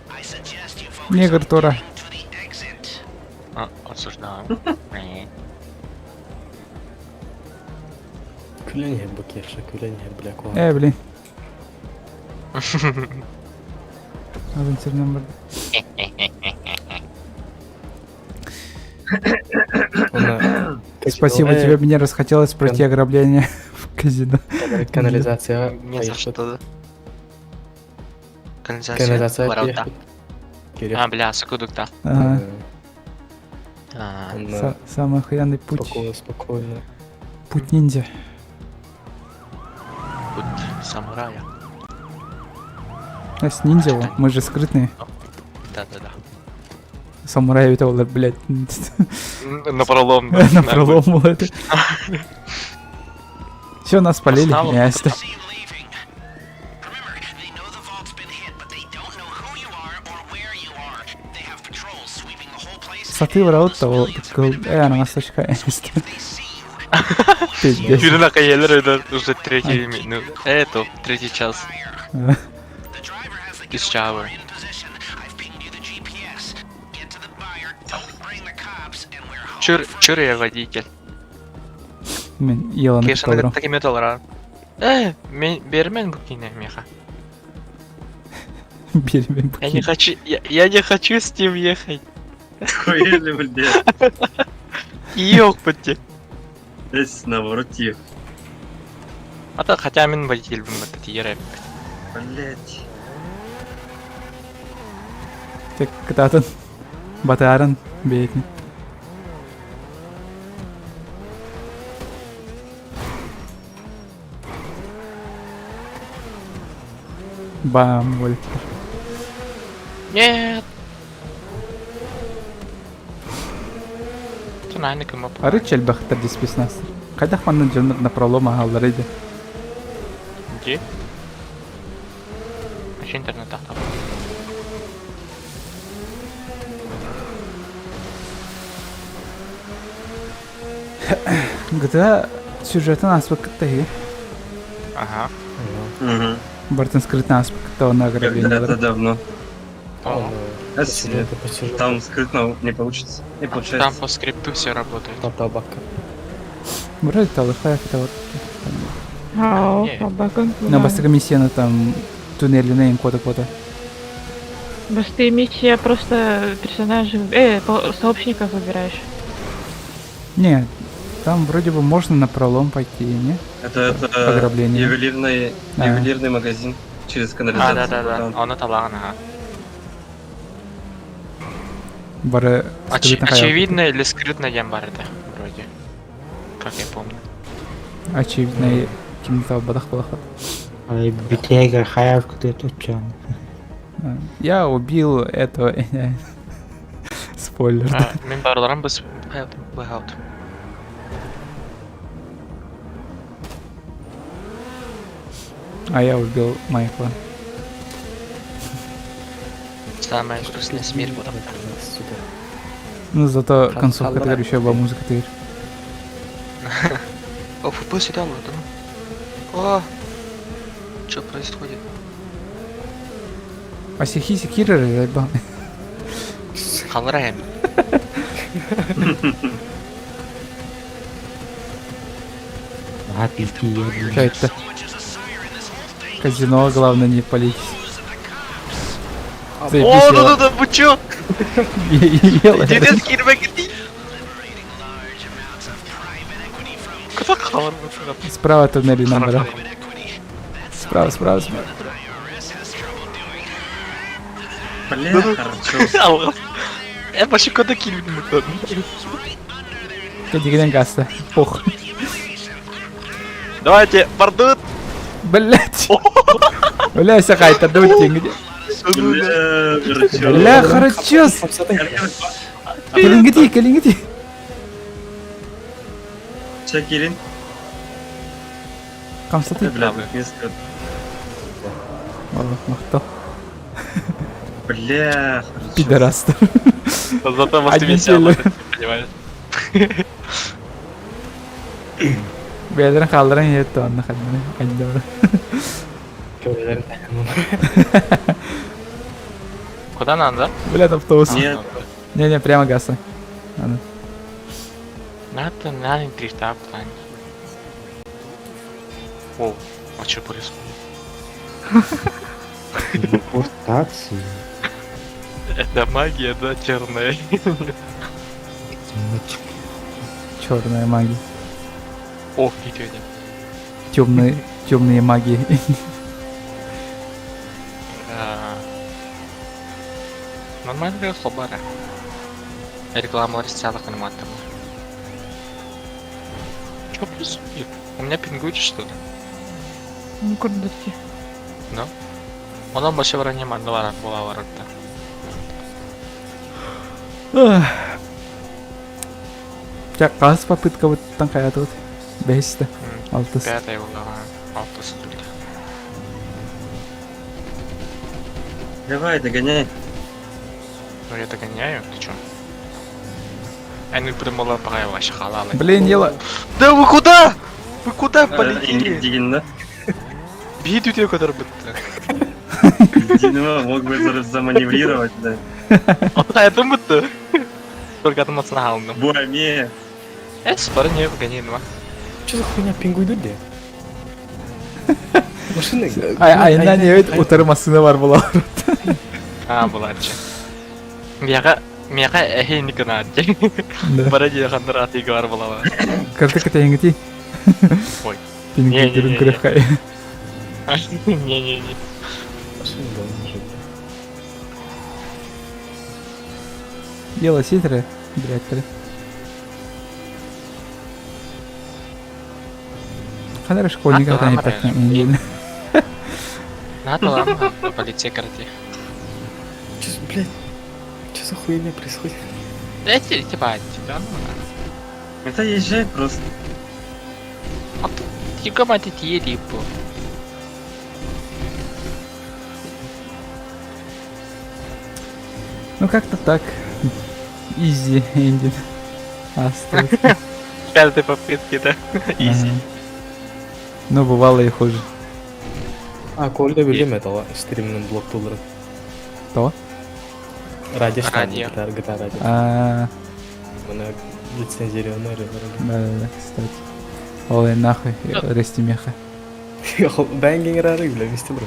Speaker 7: I suggest you focus
Speaker 1: Негр
Speaker 7: on
Speaker 1: Тора.
Speaker 7: getting to the exit.
Speaker 5: А, осуждаю.
Speaker 3: Күлен иһэр бу Кеша, күлен иһэр, бля, куһаҕан.
Speaker 1: Э, блин. Азын сирнен бар.
Speaker 3: Она
Speaker 1: Спасибо
Speaker 3: казино-
Speaker 1: тебе, мне расхотелось пройти ограбление в казино.
Speaker 3: Э, Канализация.
Speaker 5: Не за что. Канализация.
Speaker 3: Канализация.
Speaker 5: Ворота.
Speaker 3: Керек.
Speaker 5: А, бля, сакудукта.
Speaker 1: Ага.
Speaker 5: А,
Speaker 3: Она
Speaker 1: Самый охуенный путь.
Speaker 3: Спокойно, спокойно.
Speaker 1: Путь ниндзя.
Speaker 5: путь самурая.
Speaker 1: Нас ниндзя, во, мы же скрытные.
Speaker 5: Да-да-да.
Speaker 1: Самурай ведь олар, блядь,
Speaker 5: Напролом.
Speaker 1: напролом был это. Все, нас полили.
Speaker 5: Осталось.
Speaker 1: Ясно.
Speaker 7: See you leaving. Remember, they know the vault's been hit, but they don't know who you are or where you are.
Speaker 1: Сатыы барабыт да ол кыл э анаҥастачка Пиздец.
Speaker 5: Тюрина Каелер это уже третий, ну, это третий час. Из чавы. Чур, чур я водитель.
Speaker 1: Мин Еланы
Speaker 5: Кешаны
Speaker 1: кытта
Speaker 5: такими доллара. Э, мен бермен бу кине, меха.
Speaker 1: Бермен
Speaker 5: Я не хочу, я не хочу с ним ехать.
Speaker 4: Хуели, блядь.
Speaker 5: Ёпти.
Speaker 4: Здесь наоборот тихо.
Speaker 5: А то хотя мин водитель бун бат тиере.
Speaker 4: Блядь.
Speaker 1: Тек кытаатын батаарын бэйэтин. Бам, вольтер.
Speaker 5: Нет.
Speaker 1: Арыч элбэхтэр диспеснастар. Хайдах манна дьоннор напролом аһаллар иди.
Speaker 5: Где? Вообще интернет тахтап.
Speaker 1: GTA сюжетын ааспыккыт иһи.
Speaker 5: Ага.
Speaker 4: Угу.
Speaker 1: Бартын скрытно ааспыккыт онно
Speaker 4: Когда-то
Speaker 1: ограблениелары.
Speaker 4: давно.
Speaker 5: О,
Speaker 4: А себе. Там скрытно не получится. Не
Speaker 5: Там
Speaker 4: получается.
Speaker 5: по скрипту все работает.
Speaker 3: Табакка.
Speaker 1: Вроде талыхая это вот.
Speaker 10: Ау,
Speaker 5: Не.
Speaker 10: табакын.
Speaker 1: На бастыгы миссияны там туннелинен кота-кота.
Speaker 10: Басты миссия просто персонажей, сообщников выбираешь.
Speaker 1: Не, там вроде бы можно на пролом пойти, не?
Speaker 4: Это
Speaker 1: Ограбление.
Speaker 4: ювелирный,
Speaker 1: А.
Speaker 4: ювелирный магазин через
Speaker 5: А,
Speaker 4: канализацию.
Speaker 5: да, да, да.
Speaker 4: Там.
Speaker 5: Он это ладно, ага.
Speaker 1: Бары скрытно хайа.
Speaker 5: Очевидно или скрытно ямбар это, вроде. Как я помню.
Speaker 1: Очевидно, ким-то бадах балахат.
Speaker 6: Битегер хаявка ты тут чан.
Speaker 1: Я убил этого. Спойлер.
Speaker 5: А, Мен барларым біз блэкаут.
Speaker 1: А я убил Майкла.
Speaker 5: Самая грустная смерть была.
Speaker 3: Сюда.
Speaker 1: Ну, зато
Speaker 3: Хан-
Speaker 1: концовка
Speaker 3: Халлара.
Speaker 1: теперь еще была музыка теперь.
Speaker 5: О, фп сюда вот, ну. О! Что происходит?
Speaker 1: А сихи кирер заебал.
Speaker 5: Халраем.
Speaker 6: А пизди я, блин.
Speaker 1: Чё это? Казино, главное, не палить. Заебись,
Speaker 5: О,
Speaker 1: я-
Speaker 5: да, да, да, вы чё?
Speaker 1: Я ела.
Speaker 5: Дедес кирбек Куда халар
Speaker 1: Справа туннели номера. Справа, справа, справа.
Speaker 4: Бля, хорошо.
Speaker 5: Э, вообще куда килбим
Speaker 1: Кадигрен касса. Пох.
Speaker 5: Давайте, пардон.
Speaker 1: Блять. Бля, сахай, давай деньги.
Speaker 4: Бля, хорошо.
Speaker 1: Бля, хорошо. Кэлиҥҥитий, кэлиҥҥитий.
Speaker 4: Че, Кирин?
Speaker 1: Хамсатый.
Speaker 4: Бля, вместо.
Speaker 1: Ладно, махтал.
Speaker 4: Бля, хорошо.
Speaker 1: Пидорас.
Speaker 5: Зато вас
Speaker 1: Одни
Speaker 5: весело,
Speaker 1: силы.
Speaker 5: понимаешь?
Speaker 1: Бэйэлэрин хаалларан иһиэт онно ханна анньабара.
Speaker 3: Көлөлөрүн
Speaker 5: Куда надо?
Speaker 1: Блядь, автобус.
Speaker 4: Нет,
Speaker 1: Не-не, прямо гаса. Аны.
Speaker 5: Надо, надо дрифта план. О, а что происходит?
Speaker 6: Депортации.
Speaker 5: Это магия, да, черная.
Speaker 1: Черная магия.
Speaker 5: О, видео
Speaker 1: Темные, темные магии.
Speaker 5: Нормально хобара. Реклама растяла аниматор. Что происходит? У меня пингует что ли?
Speaker 10: Ну, курдати.
Speaker 5: Онон башы бар не манны бар була барытта.
Speaker 1: Ча хас попытка вот там хаятыбыт. Бэһистэ. Алтыс.
Speaker 5: Пятая була. Алтысы дүрт.
Speaker 4: давай, догоняй.
Speaker 5: Ну я догоняю, ты чё? Эн прямола пока вообще халалы.
Speaker 1: Блин, ела.
Speaker 5: Да вы куда? Вы куда полетели?
Speaker 4: Дигинна.
Speaker 5: Бии түтүө көтөрбүттэ.
Speaker 4: Динема мог бы заманеврировать, да.
Speaker 5: Отайдым бутты. Только атын матсына халындым.
Speaker 4: Буаме.
Speaker 5: Эс, бары не гони, ну.
Speaker 3: Что за хуйня пингуйду де? Машина.
Speaker 1: Ай, айынан ебет утары массына бар була.
Speaker 5: А, буларчы. Мияга, мияга эхи никына атчы.
Speaker 1: Да.
Speaker 5: Бара дия хандар атыгы бар булала.
Speaker 1: Карты кытайыңгити.
Speaker 5: Ой.
Speaker 1: Пингуйдурун көрөхкай.
Speaker 5: Не-не-не.
Speaker 3: Машина да, может.
Speaker 1: Ела ситре, блядь, Ханар школьника
Speaker 5: А,
Speaker 1: не
Speaker 5: да,
Speaker 1: так
Speaker 5: да. Надо ладно, полиция карате.
Speaker 3: Че, блядь? Че за хуйня происходит?
Speaker 5: Эти, типа, тебя, ну,
Speaker 4: Это езжай просто.
Speaker 5: а ты, тига мать, эти типа.
Speaker 1: Ну как-то так. Easy ending. Остался.
Speaker 5: Пятой попытки, да? Easy.
Speaker 1: Ага. Ну, бывало и хуже.
Speaker 3: А, Коля билем это стримнен блок тулары.
Speaker 1: То?
Speaker 3: Радио штан,
Speaker 5: Радио.
Speaker 3: GTA, GTA радио.
Speaker 1: А,
Speaker 3: Она лицензированная.
Speaker 1: да, да, да, кстати. Ой, нахуй, рестимеха.
Speaker 3: Бэнгинг рары, бля, вместе бро.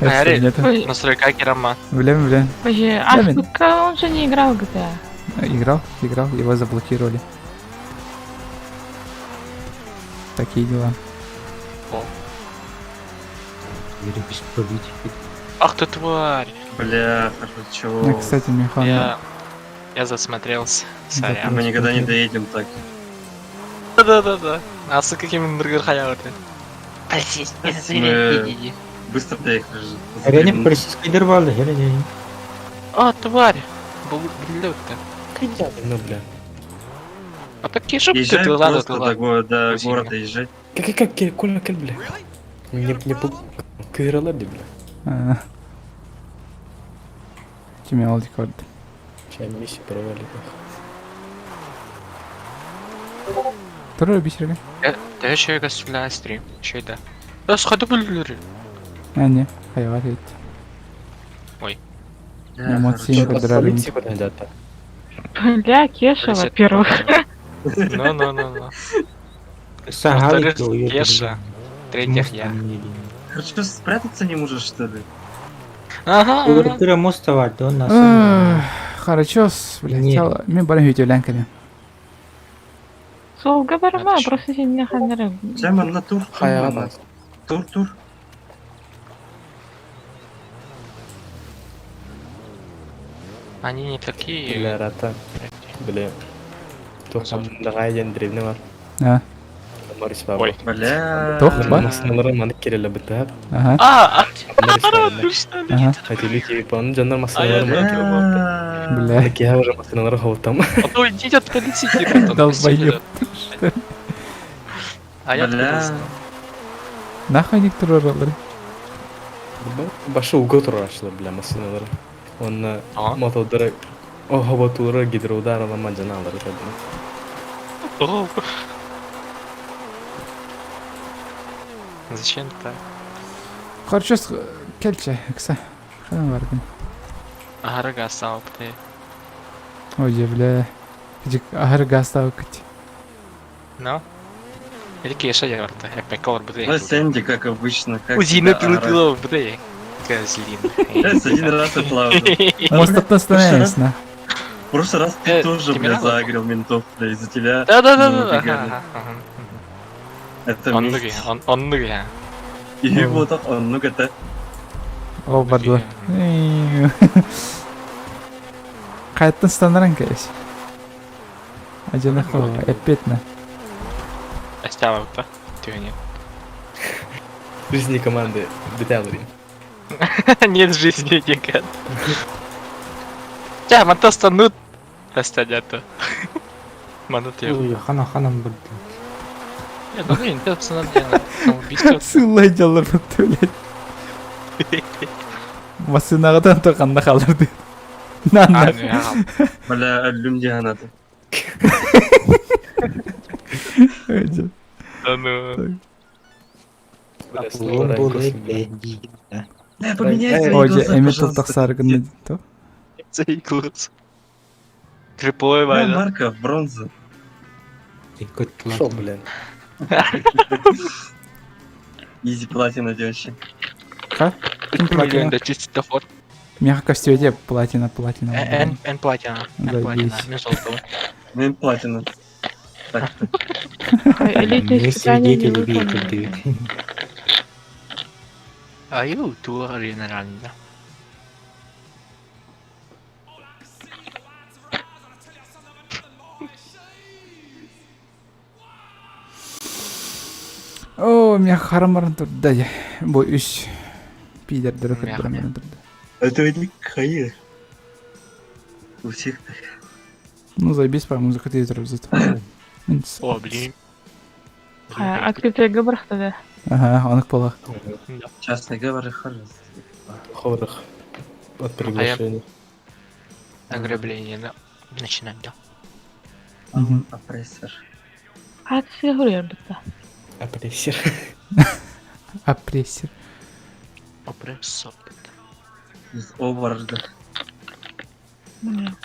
Speaker 5: Ари.
Speaker 1: Нет.
Speaker 10: Ой,
Speaker 5: Настройка керама.
Speaker 1: Блин, блин.
Speaker 10: Подожди, а
Speaker 1: Да, блин.
Speaker 10: сука, он же не играл в GTA.
Speaker 1: Играл, играл, его заблокировали. Такие дела.
Speaker 6: Верю без политики.
Speaker 5: Ах ты тварь.
Speaker 4: Бля, чего?
Speaker 1: Ну, кстати, Михан,
Speaker 5: Я... Я засмотрелся. Сорян.
Speaker 4: Мы никогда не доедем так.
Speaker 5: Да-да-да. А с каким другим хаявы ты?
Speaker 4: Мы быстро доехали же.
Speaker 6: Реально полицейский дервали, реально.
Speaker 5: А, тварь. Блядь ты.
Speaker 3: Ну, бля.
Speaker 5: А так кишок ты
Speaker 4: Езжай
Speaker 5: ты ладно,
Speaker 4: просто
Speaker 5: ты
Speaker 4: до,
Speaker 5: ладно.
Speaker 4: го- до
Speaker 5: Спасибо.
Speaker 4: города езжай.
Speaker 3: Как, как, как, Коля, как, бля? Не, не пу... Кыралар бля.
Speaker 1: а, Тимми Алдикорд.
Speaker 3: Чай миссию провалили.
Speaker 1: Второй бисерга.
Speaker 5: Да еще я гостюля стрим. Еще да. Да сходу блюры.
Speaker 1: А, не, хайват ведь.
Speaker 5: Ой.
Speaker 1: Эмоции
Speaker 3: Чё,
Speaker 1: подрали.
Speaker 3: полиция куда идёт?
Speaker 10: Бля, Кеша, во-первых.
Speaker 5: Ну, ну, ну, ну.
Speaker 6: Сагали,
Speaker 5: Во-вторых, Кеша. В-третьих, я.
Speaker 4: Короче, спрятаться не можешь, что ли?
Speaker 5: Ага. ага.
Speaker 6: Квартира мост да он нас.
Speaker 1: Эх, Хорошо, блядь,
Speaker 6: Не.
Speaker 1: чало. Мен барым видеолянками.
Speaker 10: Солга барма,
Speaker 5: Хорошо.
Speaker 10: просто сен ханары.
Speaker 4: Прямо на тур.
Speaker 3: Хайа,
Speaker 4: Тур, тур.
Speaker 5: Они не такие.
Speaker 3: Бля, рата. Бля. Тоқсан дағай древне бар.
Speaker 1: А,
Speaker 3: Морис бар.
Speaker 5: Ой.
Speaker 4: Бля.
Speaker 1: Тох, ба?
Speaker 3: Масыналары маны керелі бітіп.
Speaker 1: ага,
Speaker 5: А, а, ты что ли?
Speaker 1: ага,
Speaker 3: Хотели телефон, жандар масыналары
Speaker 5: А я-
Speaker 3: маны керелі
Speaker 1: бля.
Speaker 3: Я уже масыналары хауттам.
Speaker 5: А то идите от полиции, типа,
Speaker 1: Долбоёб.
Speaker 5: А я
Speaker 4: Бля.
Speaker 5: откуда знал?
Speaker 1: Нахуй никто роллер.
Speaker 3: Башы уго турашылы, бля, масыналары. Онна
Speaker 5: А?
Speaker 3: мотодары Охоботулары гидроудар аламан жаналары тадым.
Speaker 5: О. Зачем так?
Speaker 1: Хорошо, кельче, кса. Хана бардым.
Speaker 5: Ага, гасал, ты.
Speaker 1: Ой, бля. Дик, ахыр гастау кит.
Speaker 5: Ну? Или Кеша я варта, я пекал бы
Speaker 4: Ну, Сэнди, как обычно. Как
Speaker 5: Узина
Speaker 4: всегда, орать.
Speaker 5: пилы бды. Козлин.
Speaker 4: Блядь, один раз отлавлю.
Speaker 1: Мост остановись, на.
Speaker 4: В прошлый раз ты
Speaker 5: Э,
Speaker 4: тоже,
Speaker 5: ты
Speaker 4: бля,
Speaker 5: меня
Speaker 4: заагрил ментов, бля, из-за тебя.
Speaker 5: Да да да
Speaker 4: мы
Speaker 5: да.
Speaker 4: убегали. Это
Speaker 5: Он
Speaker 4: месть.
Speaker 5: он он ныги.
Speaker 4: И его так, он, ну это.
Speaker 1: О, бардылар. Кайттан станаран кэс. Ажана хо, эппетна.
Speaker 5: Астява-то. Тюни.
Speaker 3: Жизни команды Беталри.
Speaker 5: Нет жизни никак. Ча, мантоста нут. Астядято. Манут я.
Speaker 6: Ой, хана ханам был.
Speaker 5: Нет, ну блин, ты абсолютно самоубийство.
Speaker 1: Сыллай жаллар бітті, блядь. Масынагадан тоқанда қалырды. На,
Speaker 5: А,
Speaker 1: на.
Speaker 5: ну я
Speaker 4: Бля, өллүм дии санаатым.
Speaker 5: Да ну.
Speaker 3: Бля, снова
Speaker 6: Аполлон
Speaker 3: ранг
Speaker 6: буолуо
Speaker 3: космос.
Speaker 6: диигин да.
Speaker 4: Бля, поменяй свои
Speaker 1: Ой,
Speaker 4: глаза,
Speaker 1: эми
Speaker 4: пожалуйста.
Speaker 1: тахсар гынна то.
Speaker 5: Цейклс. Триплой
Speaker 4: Бля,
Speaker 5: вайна.
Speaker 4: Марка, бронза.
Speaker 3: Шо, блин?
Speaker 4: Изи платина девочки.
Speaker 1: Ха? Ким
Speaker 5: Миллион
Speaker 1: платина?
Speaker 5: да чисто доход.
Speaker 1: Мягко в тебе платина, платина.
Speaker 5: Эн, эн платина. Эн платина.
Speaker 1: Заебись.
Speaker 5: Мен золотого.
Speaker 4: Мен платина. Так-то.
Speaker 10: Элитное
Speaker 6: Мы
Speaker 10: испытание не
Speaker 6: свидетели
Speaker 10: выполнено.
Speaker 6: битвы.
Speaker 5: Аю, туа генерально.
Speaker 1: О, мя харамаран турда. Бу үс пидердер
Speaker 5: Мя-
Speaker 1: көрдөрөн турда.
Speaker 4: Это не хаир. У всех так.
Speaker 1: Ну заебись по музыка ты зато.
Speaker 5: О, блин.
Speaker 10: А, Открытая габрахта, да.
Speaker 1: Ага, онык буолла.
Speaker 4: Частный говори, хорошо.
Speaker 3: Хорох. От приглашения.
Speaker 5: Ограбление, да. Начинать, да.
Speaker 1: Мгм.
Speaker 4: Опрессор.
Speaker 10: А ты говоришь, да.
Speaker 3: Опрессор.
Speaker 1: Опрессор.
Speaker 5: Опрессор.
Speaker 4: Из Оварда.
Speaker 5: М.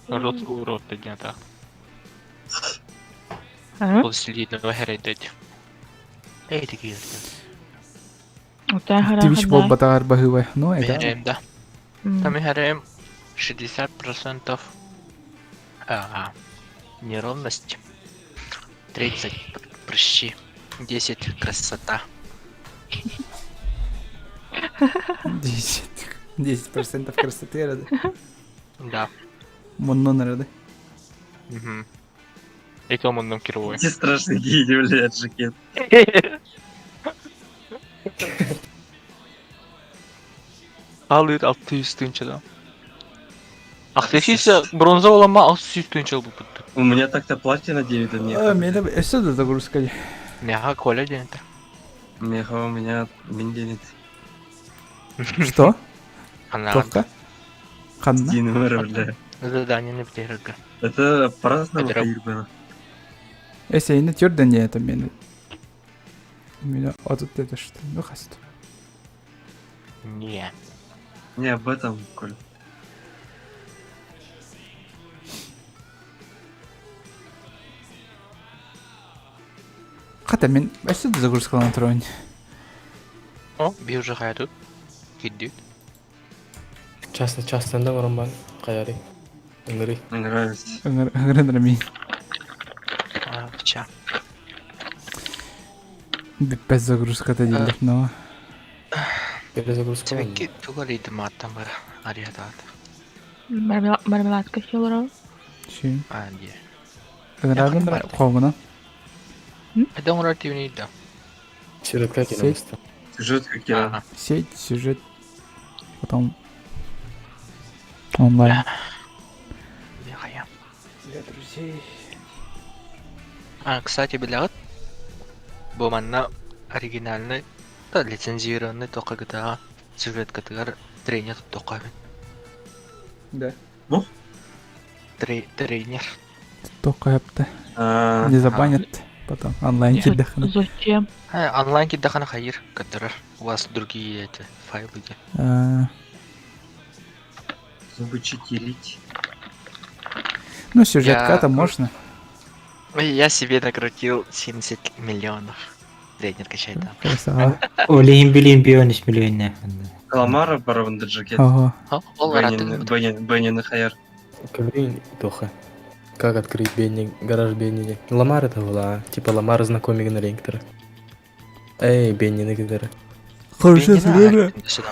Speaker 5: Рот урод поднята.
Speaker 10: А?
Speaker 5: Последнего хередет. Эй, такие.
Speaker 1: Твич был батар бахывай. Ну, это...
Speaker 5: Херем, да. Там херем 60% а, неровность, 30 прыщи, 10 красота.
Speaker 1: 10. 10% красоты рады.
Speaker 5: Да.
Speaker 1: Муннун рады.
Speaker 5: Угу. И то муннум кировой.
Speaker 4: Эти страшные геи, блядь, жакет.
Speaker 5: Алыр 600 тынча Ахтешисе бронза олама 600 тынча бу бутты.
Speaker 4: У меня так-то платина 9, а не.
Speaker 1: А, меня өссө да загрузка.
Speaker 5: Мяха Коля денте.
Speaker 4: Меха у меня минденец.
Speaker 1: Что?
Speaker 5: Она
Speaker 1: Тоққа? Ханна?
Speaker 4: Дин бля.
Speaker 5: задание не бтерга.
Speaker 4: Это по-разному
Speaker 5: Это
Speaker 4: хаир было.
Speaker 1: Эсе энэ түрден не это мен. Меня а тут это что? Ну хаст.
Speaker 5: Не.
Speaker 4: Не об этом, Коль.
Speaker 1: Хата мен өссө да загрузкалан туран.
Speaker 5: О, биржа хая тут. Киддит.
Speaker 3: Частный, частный, да, Роман? Каяри. Ыҥырый.
Speaker 4: Мне нравится.
Speaker 1: Ыңырын мин.
Speaker 5: А, ча.
Speaker 1: Без загрузката дииллэр, но
Speaker 3: Перезагрузка.
Speaker 5: Тебекки тугар матам бар. Ариатат.
Speaker 10: Мармеладка хилоров.
Speaker 1: Чи.
Speaker 5: А, не.
Speaker 1: Ыҥырабын хомуна.
Speaker 5: Это он ративный, да.
Speaker 3: Сюжет как
Speaker 1: Сеть.
Speaker 4: Сюжет как я.
Speaker 1: Сеть, сюжет, потом онлайн.
Speaker 5: Бля.
Speaker 1: Для друзей.
Speaker 5: А, кстати, блядь. Бу манна оригинальный, да, лицензированный только GTA сюжет категор тренер только.
Speaker 1: Да.
Speaker 5: Тренер.
Speaker 1: Только япты.
Speaker 4: А,
Speaker 1: Не забанят потом онлайн
Speaker 5: Нет.
Speaker 1: кидахны.
Speaker 10: Зачем?
Speaker 5: А, онлайн кидахана хайр, который у вас другие эти файлы. где.
Speaker 1: А,
Speaker 4: Зубы читерить.
Speaker 1: Ну, сюжетка-то
Speaker 5: Я-
Speaker 1: можно.
Speaker 5: Ой, Я себе накрутил 70 миллионов. Тренер качает там.
Speaker 1: Красава.
Speaker 6: Олейін билин бионис миллионер.
Speaker 4: Каламара барабан джакет.
Speaker 1: Ого.
Speaker 5: О, ол
Speaker 4: Бенни, Бенни, Бенни на хаяр.
Speaker 3: Блин, Тоха. Как открыть Бенни, гараж Бенни? Ламар это была, типа Ламар знакомый на ректора. Эй, Бенни на гитара.
Speaker 1: Хорошо, время.
Speaker 5: Сюда.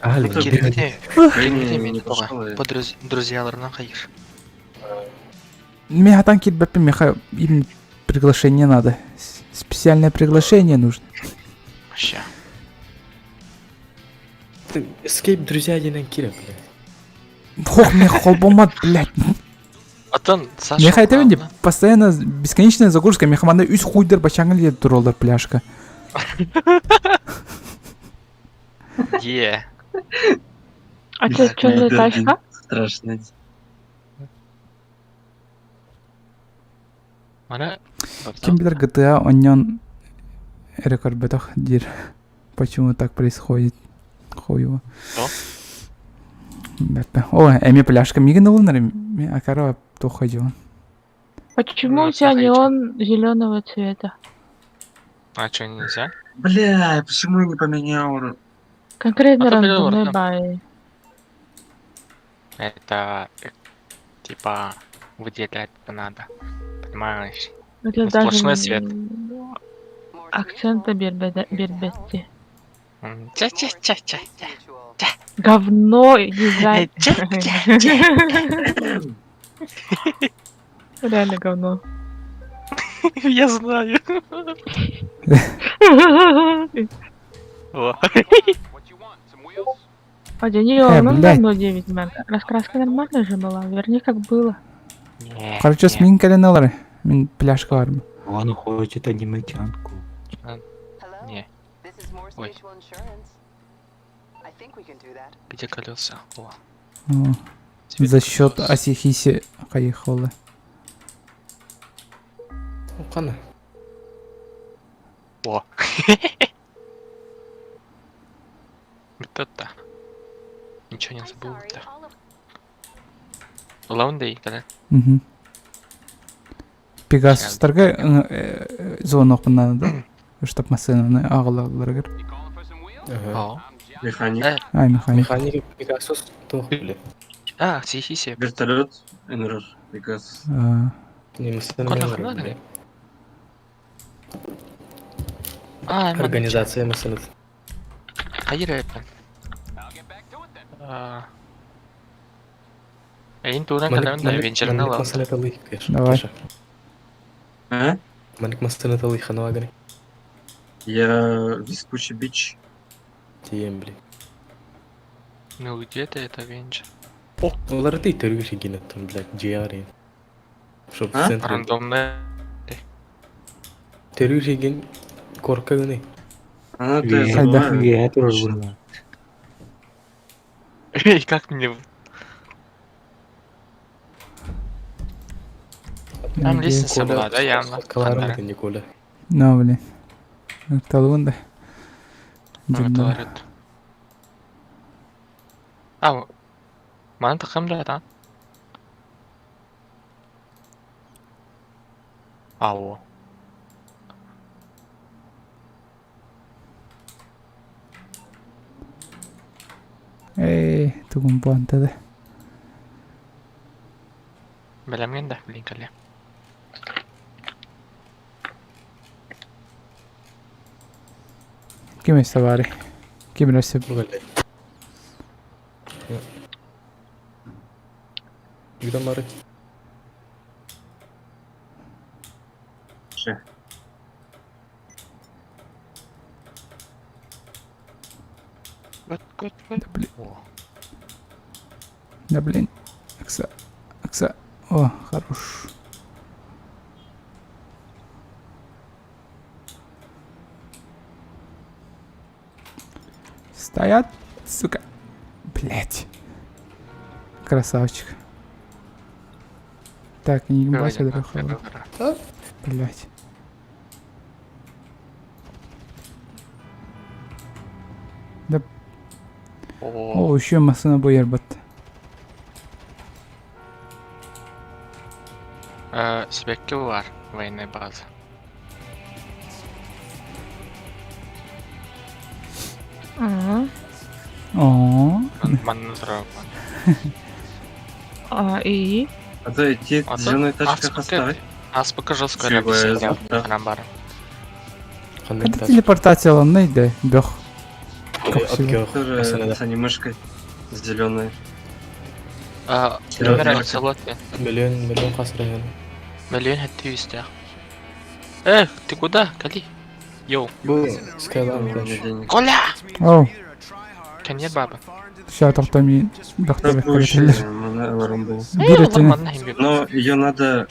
Speaker 3: Али,
Speaker 4: Это
Speaker 5: Киргите,
Speaker 4: Бенни
Speaker 5: киргите
Speaker 4: не
Speaker 5: мени тоға.
Speaker 4: пошел.
Speaker 5: По друзьяларына хайыр.
Speaker 1: Меха там кидбэппи, меха им приглашение надо. Специальное приглашение нужно.
Speaker 5: Ща.
Speaker 3: Ты Escape друзья один Кира, блядь.
Speaker 1: Хох, мне холбомат, блядь.
Speaker 5: Атын Саша.
Speaker 1: Меха это венде постоянно бесконечная загрузка. Меха манда үс хуйдер бачаңы лет туролдар пляшка.
Speaker 5: Е.
Speaker 10: А что, что за тачка?
Speaker 4: Страшно.
Speaker 5: Мана
Speaker 1: Ким билэр GTA онньон эрэ көрбөтөх диир. Почему так происходит? Хуево.
Speaker 5: Что?
Speaker 1: Бэппэ. О, эми пляжка мигин ылынар ми акара туха дьон.
Speaker 10: Почему
Speaker 5: Ну,
Speaker 10: у тебя
Speaker 5: смотрите.
Speaker 10: неон зеленого цвета?
Speaker 5: А что, нельзя?
Speaker 4: Бля, почему я не поменял?
Speaker 10: Конкретно
Speaker 5: А то
Speaker 10: рандомный
Speaker 5: переворот,
Speaker 10: бай.
Speaker 5: Это э, типа выделять надо. Понимаешь?
Speaker 10: Это
Speaker 5: Ну,
Speaker 10: даже
Speaker 5: сплошной свет.
Speaker 10: акцента бербетти.
Speaker 5: М, Ча-ча-ча-ча.
Speaker 10: Говно дизайн.
Speaker 5: Ча-ча-ча.
Speaker 10: Реально говно.
Speaker 5: Я знаю. О.
Speaker 10: Одени
Speaker 1: Э,
Speaker 10: ну
Speaker 1: блядь.
Speaker 10: давно 9 мэн. Раскраска нормальная же была, верни как было.
Speaker 5: Не,
Speaker 1: Короче,
Speaker 5: не.
Speaker 1: мин кэлэн ылар. Мин пляжка барым.
Speaker 6: Он хочет аниматянку.
Speaker 5: Не. Ой. Где колеса? О.
Speaker 1: О,
Speaker 5: цвет
Speaker 1: За счет
Speaker 5: колес.
Speaker 1: Асихиси поехала.
Speaker 3: Хана.
Speaker 5: О. Вот это. Ничего не забыл. Да. Лаундей, когда?
Speaker 1: Угу. Пегасустарга звонок надо, да? Чтоб машинаны аҕалалларыгар.
Speaker 3: Ага.
Speaker 5: О.
Speaker 4: Механик.
Speaker 5: Э,
Speaker 1: Ай, механик.
Speaker 3: Механик Пегасус туох били.
Speaker 5: А, Сихиси.
Speaker 4: Вертолет. Энрор. Пегас.
Speaker 1: А,
Speaker 3: Не, массыына
Speaker 5: Коля,
Speaker 3: мэлэр,
Speaker 5: хана
Speaker 3: били.
Speaker 5: А,
Speaker 3: Организация массыына.
Speaker 5: Хайыр это. Эйин тууран калабын да венчерин
Speaker 3: Манык
Speaker 5: ылабын.
Speaker 3: массыына талый, конечно.
Speaker 1: Давай.
Speaker 3: Кеша.
Speaker 4: А?
Speaker 3: Манык массыына талый хануаганы.
Speaker 4: Я Вискучий бич.
Speaker 3: Тием, били.
Speaker 5: Ну где ты это венчер?
Speaker 3: Олар ты төргү шигинеттен, блядь, GR. Чтоб в
Speaker 4: А?
Speaker 3: центре.
Speaker 5: Рандомная.
Speaker 3: Төргү шигин корка гыны.
Speaker 4: А, ты
Speaker 6: Ве-
Speaker 4: забываю.
Speaker 6: ве- тоже было.
Speaker 5: Эй, как мне... Там лестница была, да, явно?
Speaker 3: Каларым это не Коля.
Speaker 1: Ну, блин. Талуун да. Дьоннор.
Speaker 5: А, маны тахам да, да? Ау.
Speaker 1: Эй, тугун буанта да.
Speaker 5: Бэлэмҥин да, блин, кэллэ.
Speaker 1: Ким өссө баарый? Ким өссө
Speaker 3: Блядь. Юда мары.
Speaker 4: Ше.
Speaker 5: Гот, гот, гот.
Speaker 1: Да, блин.
Speaker 5: О,
Speaker 1: Да блин. Акса. Акса. О, хорош. Стоят, сука. Блять. Красавчик. Так, не
Speaker 5: Вроде
Speaker 1: бася
Speaker 5: как, это
Speaker 1: Блять. Да.
Speaker 5: О,
Speaker 1: О, еще машина буербат.
Speaker 5: э, сибэкки бар, военная база.
Speaker 10: Ага.
Speaker 1: О,
Speaker 5: Манна турар.
Speaker 10: А, и?
Speaker 4: А то идти
Speaker 5: А то-
Speaker 4: зеленую тачку
Speaker 5: Аспыка,
Speaker 4: поставить.
Speaker 5: аспыка жестко
Speaker 4: Чего я
Speaker 5: ряб
Speaker 4: да.
Speaker 5: ханан бар.
Speaker 3: Ханнык
Speaker 1: Когда телепортацияланна да, бөх. Как всегда.
Speaker 4: Тоже с анимешкой. Зеленая.
Speaker 5: А,
Speaker 4: Серьезно?
Speaker 5: номер салаты.
Speaker 3: Миллион, миллион хасрайын.
Speaker 5: Миллион хэтти үстэх. Э, ты куда? Кали. Йоу.
Speaker 3: Бу Skylab
Speaker 4: У меня
Speaker 3: дальше.
Speaker 4: денег.
Speaker 5: Коля!
Speaker 1: Оу,
Speaker 5: Кэньер баба.
Speaker 1: все, тоқтам доктор
Speaker 4: Пропущенная, она Румбл.
Speaker 1: Бир
Speaker 5: Э,
Speaker 1: өтіні.
Speaker 5: манна хим
Speaker 4: Но ее надо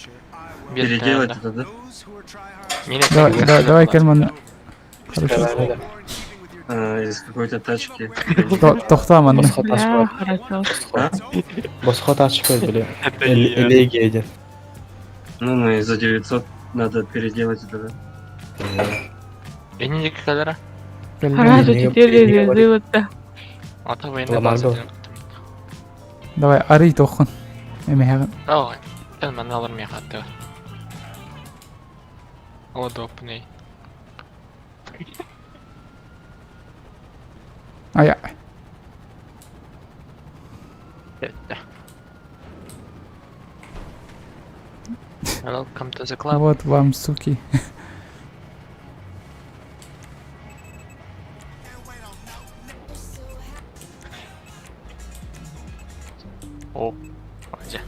Speaker 4: переделать это, да?
Speaker 1: Давай, давай, давай, Кельман. Хорошо.
Speaker 3: Skylab, да.
Speaker 4: Из какой-то тачки.
Speaker 1: Тохтоо манна.
Speaker 3: Босхо
Speaker 10: Бля,
Speaker 3: тачка.
Speaker 10: хорошо.
Speaker 3: Босхо тачка, бля.
Speaker 5: Это я.
Speaker 3: Элегия диэн.
Speaker 4: Ну, и за 900 надо переделать это, да?
Speaker 5: Энни калера.
Speaker 10: Сразу
Speaker 3: Не-
Speaker 10: теперь
Speaker 3: не говори.
Speaker 10: это.
Speaker 5: А то военная
Speaker 3: Ламар
Speaker 5: база.
Speaker 3: был.
Speaker 1: Давай, арый тохун. Эмэһэҕин.
Speaker 5: Давай. Кэл манна алар миэхэ аттыгар. Удобный.
Speaker 1: Ая.
Speaker 5: Welcome to the club.
Speaker 1: Вот вам, суки.
Speaker 5: О, где?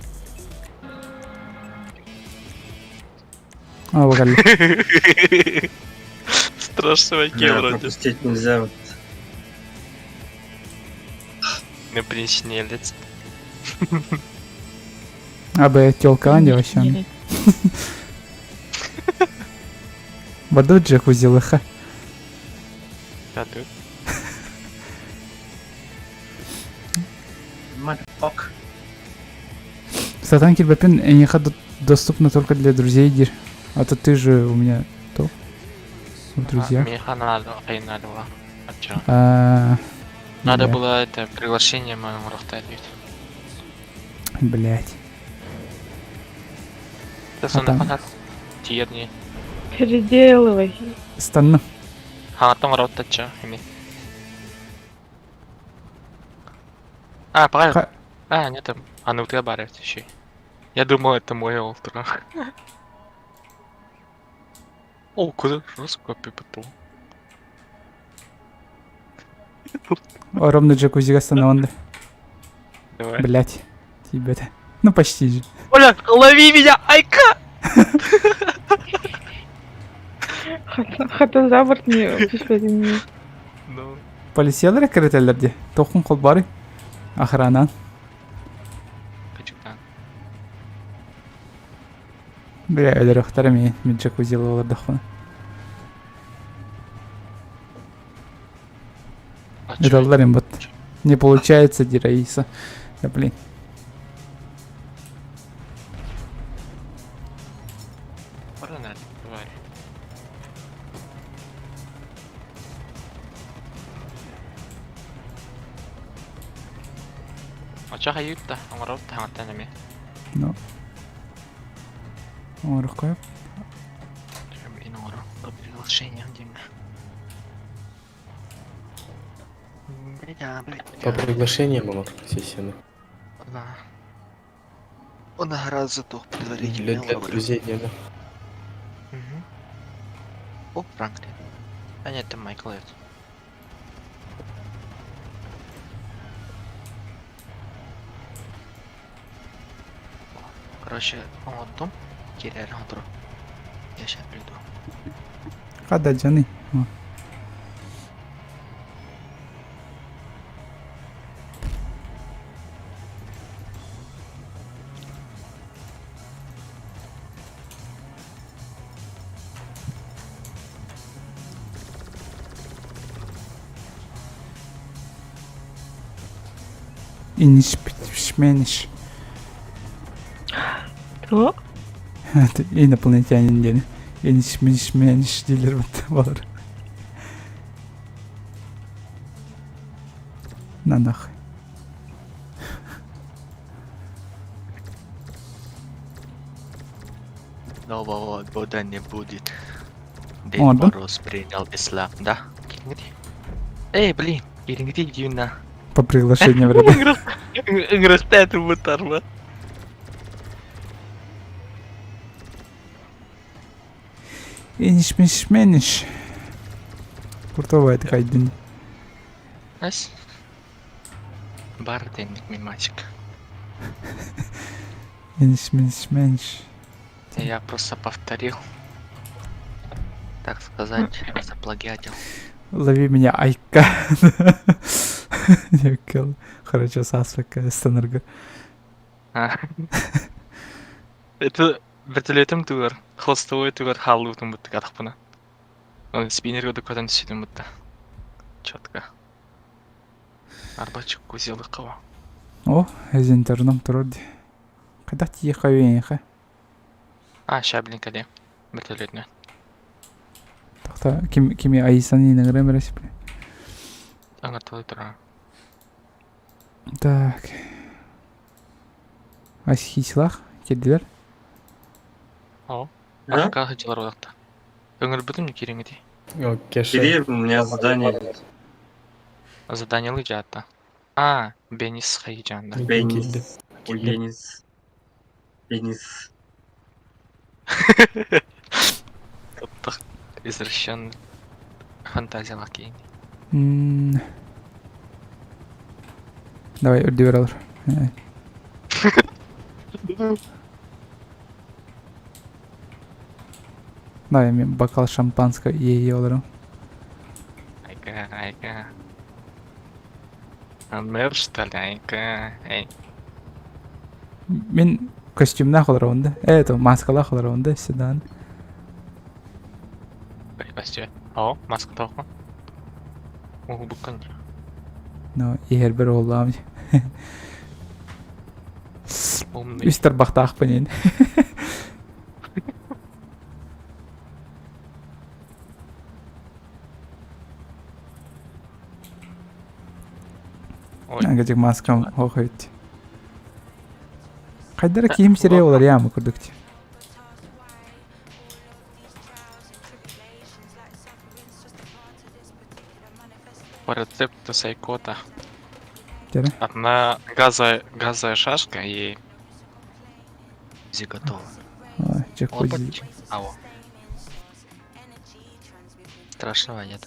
Speaker 1: А, вагалли.
Speaker 5: Страшного
Speaker 4: Да, пропустить нельзя. Вот.
Speaker 5: Не принесли
Speaker 1: Абы телка анди вообще. Баду джакузи лыха.
Speaker 5: Да, тут.
Speaker 4: Мальфок.
Speaker 1: Сатан кирбепин эйиэхэ доступно только для друзей дир. А то ты же у меня то. В друзьях.
Speaker 5: Меха надо, ай, надо было. А чё?
Speaker 1: А,
Speaker 5: Надо
Speaker 1: бля.
Speaker 5: было это приглашение моему рахтать.
Speaker 1: Блять.
Speaker 5: Да
Speaker 1: А там?
Speaker 5: сон Тиерни.
Speaker 10: Переделывай.
Speaker 1: Станна.
Speaker 5: Хаҥаттан оҥороттачча эми. А, правильно.
Speaker 1: Ха-
Speaker 5: А, нет, там. А, ну у бар еще. Я думал, это мой остров. О, куда жестко пипоту.
Speaker 1: Ровно джакузи станна
Speaker 5: Давай.
Speaker 1: Блять. Тебе-то. Ну почти же.
Speaker 5: Оля, лови меня, айка!
Speaker 10: Хата хата за борт не түспэтин.
Speaker 5: Ну,
Speaker 1: Полициялар кирэтэллэр Тохун холбары. Охрана.
Speaker 5: качуктан.
Speaker 1: Бля, өлөрөхтөр ми мин джакузи олордохпуна.
Speaker 5: А чё?
Speaker 1: Ыталлар им вот. Не получается, ди Раиса. Да блин.
Speaker 5: Баран, тварь. А чё хайютта? Оҥорор таҥаттан эмиэ.
Speaker 1: Ну. Оҥороххо.
Speaker 5: Блин, оҥорор. По приглашениям деньги. Бля, блядь.
Speaker 3: По приглашениям он сессияны.
Speaker 5: Да. Он гораздо тух
Speaker 3: Для, для друзей не да.
Speaker 5: Мгм. О, Франклин. А нет, это Майкл это. Короче, он вот дом, теряли Я сейчас приду.
Speaker 1: Хада джаны. О. Иниш шмениш.
Speaker 10: Кто?
Speaker 1: Инопланетянин диэн. Иниш миниш мениш дииллэр балар. На нахуй.
Speaker 5: Нового года не будет. Дед
Speaker 1: О, да?
Speaker 5: Мороз принял ислам, да? Эй, блин, Кирингди Дюна.
Speaker 1: По приглашению вроде.
Speaker 5: Ыҥырахтааты бутарма.
Speaker 1: Иниш миниш мениш. Куртовая такая день.
Speaker 5: Ас. Бар денник мимасик.
Speaker 1: Иниш миниш мениш.
Speaker 5: Я просто повторил. Так сказать, заплагиатил.
Speaker 1: Лови меня, айка. Якел. Короче, сасвака станарга.
Speaker 5: А. Это вертолетом тугар, холостовой тугар халлутун бутты катахпына. Он спиннер году катан сүтүн бутта. Четко. Арбачык кузелыкова.
Speaker 1: О, эзентерном турар ди. Хайдах тиийиэххэ эйиэхэ?
Speaker 5: А, ща, блин, кэлиэм. Вертолетнэ.
Speaker 1: Тохто, ким кими Аисаны ыҥырыам эрэ сипле.
Speaker 5: Ыҥырталыы турар.
Speaker 1: Так. Асхислах кэллилэр.
Speaker 5: О,
Speaker 4: А?
Speaker 5: Ака сылдьалар буоллахта. Ыҥырбытым киириҥ ити.
Speaker 3: О, Кеша.
Speaker 4: Бери, у меня задание.
Speaker 5: Заданиелы дьаатта. А, Бенис хайдьаанда.
Speaker 4: Бенис. Ой, Бенис. Бенис.
Speaker 5: Таптах извращенный фантазиялаах киһини.
Speaker 1: М. Давай, үрдүгэр олор. Давай, мен бокал шампанского ие олором.
Speaker 5: Айка, айка. Мэр, что ли, айка. Эй.
Speaker 1: Мин костюмнаах олоробун да. Э, это маскалаах олоробун да, седан.
Speaker 5: Костюм. О, маска тоҕо. Уһубуккун.
Speaker 1: Но иһэрбэр уоллаам.
Speaker 5: Умный.
Speaker 1: Үс тарбахтаахпын ин.
Speaker 5: Ой.
Speaker 1: Ангадик маскам хохойт. Хайдара киһим сирэй олар курдук.
Speaker 5: По рецепту Сайкота.
Speaker 1: Дьэ.
Speaker 5: Одна газовая, газовая шашка и... Зи готово.
Speaker 1: Ой, джакузи.
Speaker 5: Ау. Страшного нет.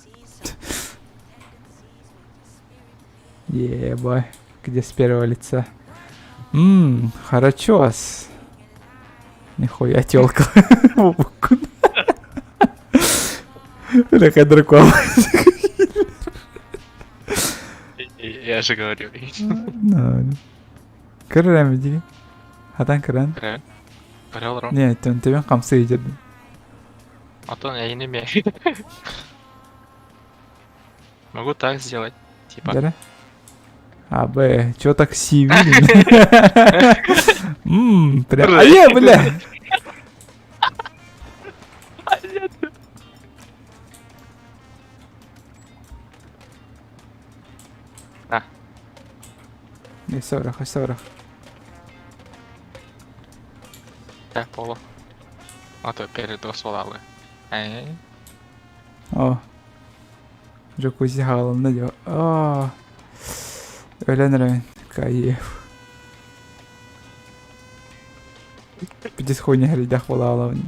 Speaker 1: Ебай, где с первого лица? Ммм, хорошо. Нихуя телка. Бля, дракон.
Speaker 5: Я же говорю.
Speaker 1: Кырам иди. Хатан кыран.
Speaker 5: Көрө
Speaker 1: Не, төнтөбен хамсы идердим.
Speaker 5: А то я не имею. Могу так сделать. Типа.
Speaker 1: Да? А, Б, чё так сивили? Ммм, прям... А я, бля!
Speaker 5: А.
Speaker 1: Не, сорох, сорох.
Speaker 5: Так, поло. А то передос волалы. Эй.
Speaker 1: О. Джакузи хаалынна дьэ. Оо. Өлөн эрэбин. Кайф. Пиздец хуйня хэрийдэх буолаалабын.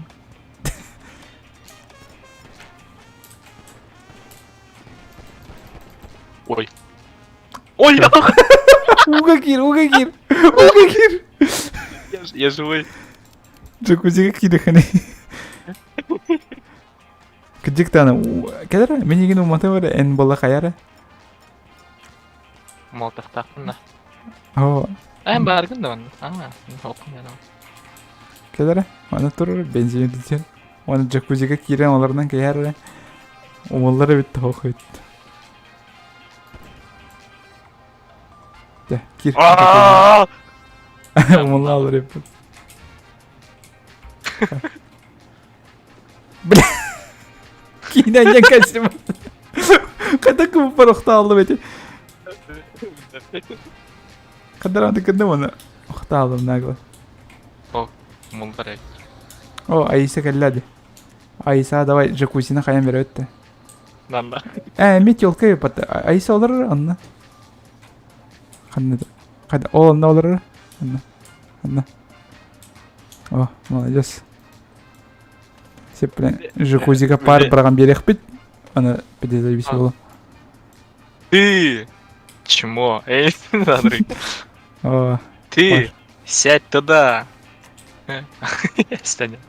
Speaker 5: Ой. Ой,
Speaker 1: Ууга киир, ууга киир, ууга киир.
Speaker 5: я живой.
Speaker 1: Джакузига киирэхини. Кырдьык даҕаны кэлэр мин игин уматым эрэ эн буолла хайа эрэ.
Speaker 5: Молотохтаахпын да.
Speaker 1: Оо
Speaker 5: Эн бааргын да манна. Аа, холкум я
Speaker 1: кэлэр аны турар бензин бүтэн. Уонна джакузига киирэн олорунан кэйэр эрэ. Умуллар эбит тоҕо хойут. Дьэ, киир. Умулла олор эбит. Бля. Киинэ анньан кэлсим. Хата кубуппар охтааллым эти. Хаддарааты кынным оны. Охтааллым нагло.
Speaker 5: О, мулдар
Speaker 1: О, Аиса кэллэ Аиса давай джакузина хайан берөттэ.
Speaker 5: Нанда.
Speaker 1: Э, ми тёлка епат. Аиса олорор анна. Ханна. Хада ол онно олорор. Анна. Анна. О, молодец. Сеп, джакузига пар быраҕан биэриэхпит. Аны пидезайбис буолу.
Speaker 5: Ты! Чмо? Эй, Андрей.
Speaker 1: О,
Speaker 5: Ты! Сядь туда! Станет.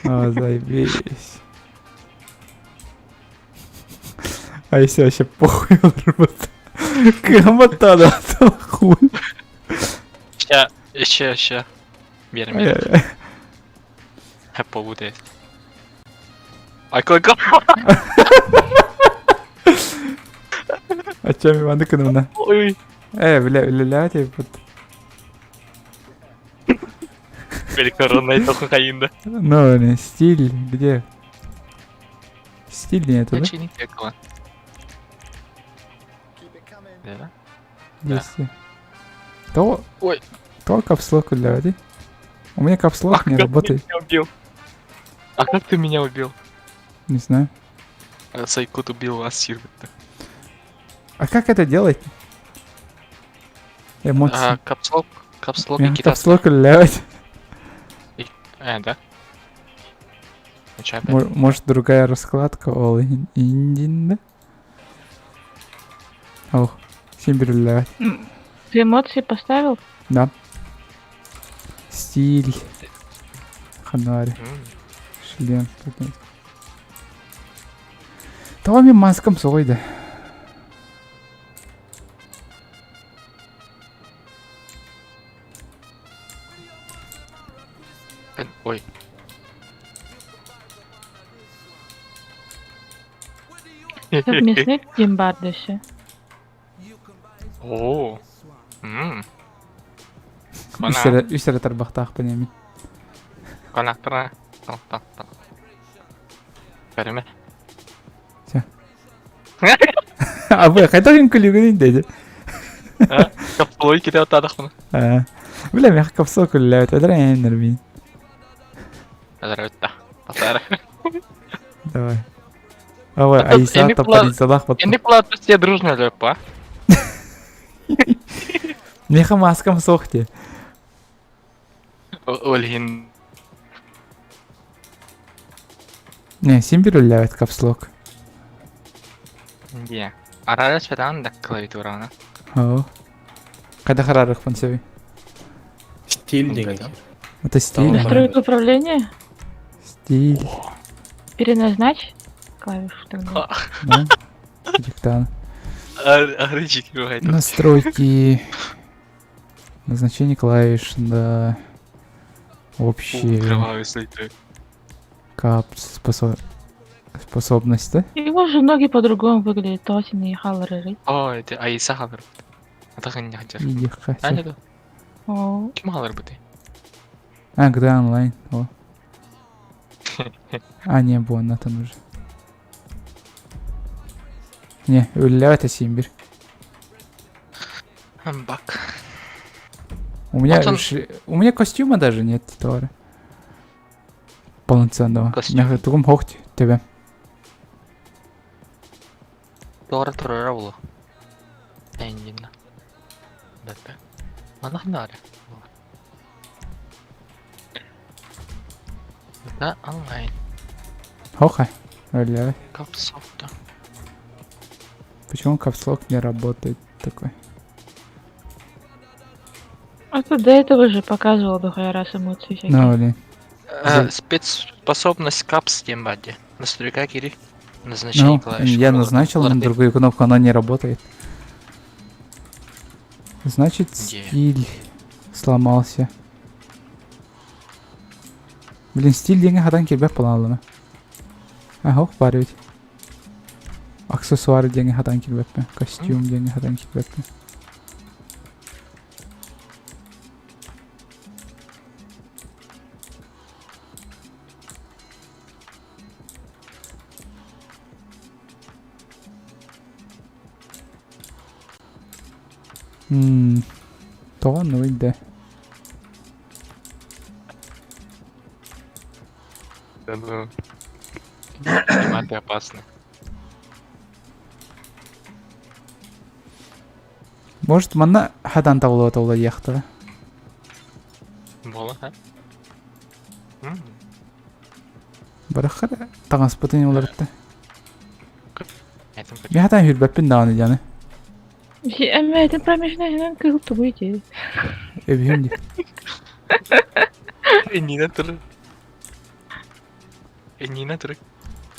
Speaker 1: О, заебись. А если вообще похуй работа? Грамота, хуй.
Speaker 5: Ща, ща, ща. Биэрим, биэрим. Полудет. Айкой.
Speaker 1: А чем Иван Кынымна?
Speaker 5: Ой.
Speaker 1: Э, бля, үлэлээт эбит.
Speaker 5: Электронный только хайында.
Speaker 1: Ну, не, стиль, где? Стиль нету, да?
Speaker 5: Начини пекла. Да? Да.
Speaker 1: Есть. То...
Speaker 5: Ой.
Speaker 1: То капслок үлэлээт. У меня капслок не
Speaker 5: А как ты
Speaker 1: работает.
Speaker 5: меня убил? А как ты меня убил?
Speaker 1: Не знаю.
Speaker 5: А, Сайкот убил вас, Сирбета.
Speaker 1: А как это делать? Эмоции.
Speaker 5: А, капслок, капслок и
Speaker 1: Меня
Speaker 5: китас.
Speaker 1: капслок үлэлээт.
Speaker 5: Э, да? Ну чё, опять?
Speaker 1: Может, другая раскладка? Ол индин, да? Ох, син бир үлэлээт.
Speaker 10: Ты эмоции поставил?
Speaker 1: Да. Стиль. Ханари.
Speaker 5: М,
Speaker 1: Шлем. Тут нет. Тоҕо мин маскам соҕуйда.
Speaker 5: Ой.
Speaker 10: Совместный гембардышы.
Speaker 5: Оо. М.
Speaker 1: Үс
Speaker 5: Кона,
Speaker 1: эрэ үс эрэ тарбахтаахпын эмин.
Speaker 5: кона, кона. Тал, тал, тал. Көрүмэ.
Speaker 1: Всё. Абы хайдах үҥкүлүүгүнүй диэти.
Speaker 5: Капсулой ките оттаадахпына.
Speaker 1: Аа. Бля, миэхэ капсула күллээбит. Эдэр эйэннэр
Speaker 5: Эдэр Патара.
Speaker 1: Давай. Ава,
Speaker 5: А тут
Speaker 1: Айса
Speaker 5: эми
Speaker 1: топорицалаах
Speaker 5: Эми
Speaker 1: баттым.
Speaker 5: плату все дружно лөп, а?
Speaker 1: Миэхэ маскам суох дии.
Speaker 5: Ольгин.
Speaker 1: Не, син бир үллээбит капслок.
Speaker 5: Не. Арара чатан да клавиатураны.
Speaker 1: Оо. Хайдах араарыахпын сөбүй?
Speaker 3: Стиль деген.
Speaker 1: Это стиль.
Speaker 10: Настройка управления?
Speaker 1: Стиль.
Speaker 10: Переназначь клавишу тогда.
Speaker 1: Да. Диктант.
Speaker 5: Арычик
Speaker 1: Настройки. Назначение клавиш, да. Общие.
Speaker 5: Кровавый слиток.
Speaker 1: Капс. Способ... Способность, да?
Speaker 10: Его же ноги по-другому выглядят. Тосин и Халлары.
Speaker 5: О, это Айса халыр. Атахан не хотел.
Speaker 1: Иди,
Speaker 5: А, нет,
Speaker 10: О,
Speaker 5: ким халыр быты?
Speaker 1: А, когда онлайн? О. А, не, бу, там уже. Не, үллээбэт син бир.
Speaker 5: Бак.
Speaker 1: У меня,
Speaker 5: Вот он-
Speaker 1: у меня костюма даже нет, товара. Полноценного.
Speaker 5: Костюм.
Speaker 1: Миэхэ тугум суох тебе.
Speaker 5: Тора турара булу. Эндина. Да. Манах наре. Да, онлайн.
Speaker 1: Хоха. Үллээбэт.
Speaker 5: Капсофта.
Speaker 1: Почему капслок не работает такой?
Speaker 10: А ты до этого же показывал дохуя раз эмоции всякие.
Speaker 1: Ну, блин.
Speaker 5: Спецспособность капс тембаде. Настройка кири. Назначение
Speaker 1: Ну,
Speaker 5: клавиш.
Speaker 1: я назначил на другую кнопку, она не работает. Значит,
Speaker 5: Где?
Speaker 1: стиль сломался. Блин, стиль диэҥҥэ хатан киирбэт буолан Ага, баар ведь. Аксессуары диэҥҥэ хатан киирбэппин. Костюм диэҥҥэ хатан киирбэппин. Ммм. Тоҕо оннугуй да?
Speaker 5: Да ну. Маты опасны.
Speaker 1: Может, манна хатан табылыа табыла диэхтэрэ.
Speaker 5: Буола, а? М,
Speaker 1: Бараххар таҥаспытын уларытта.
Speaker 5: Этим
Speaker 1: Мин хатан хүрбэппин даҕаны дианы.
Speaker 10: Эмэ, это промежность кыыл тугуй дии.
Speaker 1: Эбиһим дии.
Speaker 5: Иннинэ турар. Иннинэ турар.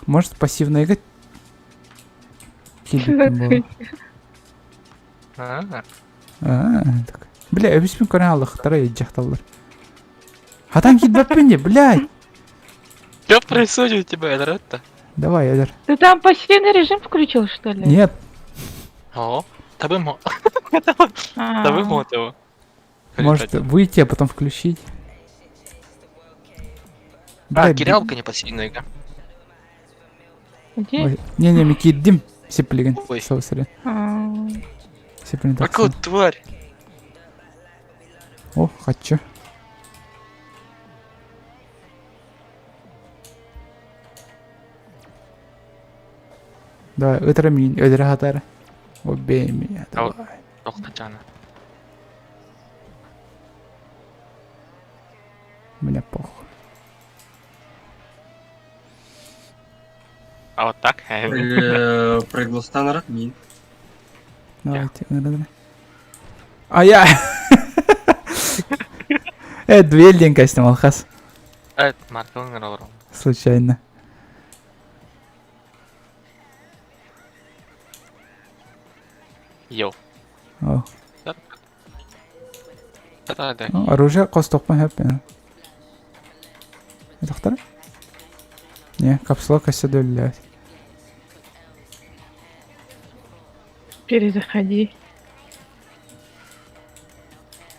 Speaker 1: Может, пассивныйга киирбиппин буолуо.
Speaker 5: А,
Speaker 1: Аа, так. Бля, өбүспүн көрөн аллахтара дьахталлар. Хатан киирбэппин дии, блядь!
Speaker 5: Что происходит у тебя, Эдратта?
Speaker 1: Давай, Эдер.
Speaker 10: Ты там пассивный режим включил, что ли?
Speaker 1: Нет.
Speaker 5: О, табым. Табым этого.
Speaker 1: Может выйти, а потом включить?
Speaker 5: А, Кирялка не последняя игра.
Speaker 10: Где?
Speaker 1: Не-не, ми киирдим. Сиплигин.
Speaker 5: Ой.
Speaker 1: Соусаре.
Speaker 10: А,
Speaker 1: Сиплин
Speaker 5: Какой
Speaker 1: тахсан.
Speaker 5: тварь!
Speaker 1: О, хочу. Давай, ытыра миин, өлөрө хатара. Убей меня,
Speaker 5: А вот-
Speaker 1: давай.
Speaker 5: Тохтачана.
Speaker 1: Мне похуй.
Speaker 5: А вот так?
Speaker 4: Проглостанар мин.
Speaker 1: Давайте, давай. А я... дуэль диэн кэстим, алхас.
Speaker 5: Маркалын олорон.
Speaker 1: Случайно.
Speaker 5: Йоу.
Speaker 1: О.
Speaker 5: Да, да.
Speaker 1: Ну, оружие костокпун хөп. Доктор? Не, капсула касса дөөллөөт.
Speaker 10: Перезаходи.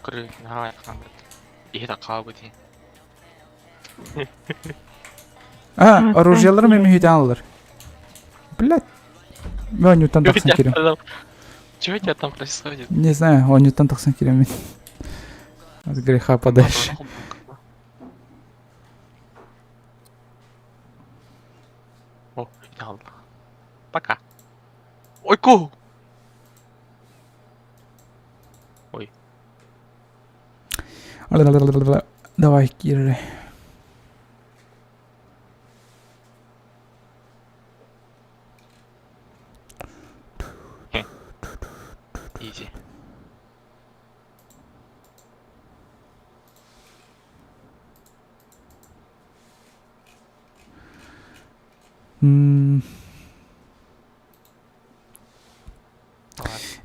Speaker 5: Көрү, наһаа айхаан Иһит акаабыт.
Speaker 1: А, оружиеларым эми хүйтэн алар. Блядь. Мен оонньууттан тахсан киирим.
Speaker 5: Чего у тебя там происходит?
Speaker 1: Не знаю, оонньууттан тахсан киирэммин. От греха подальше.
Speaker 5: О, Пока. Ой, ку! Ой.
Speaker 1: Давай, Киры.
Speaker 5: Изи.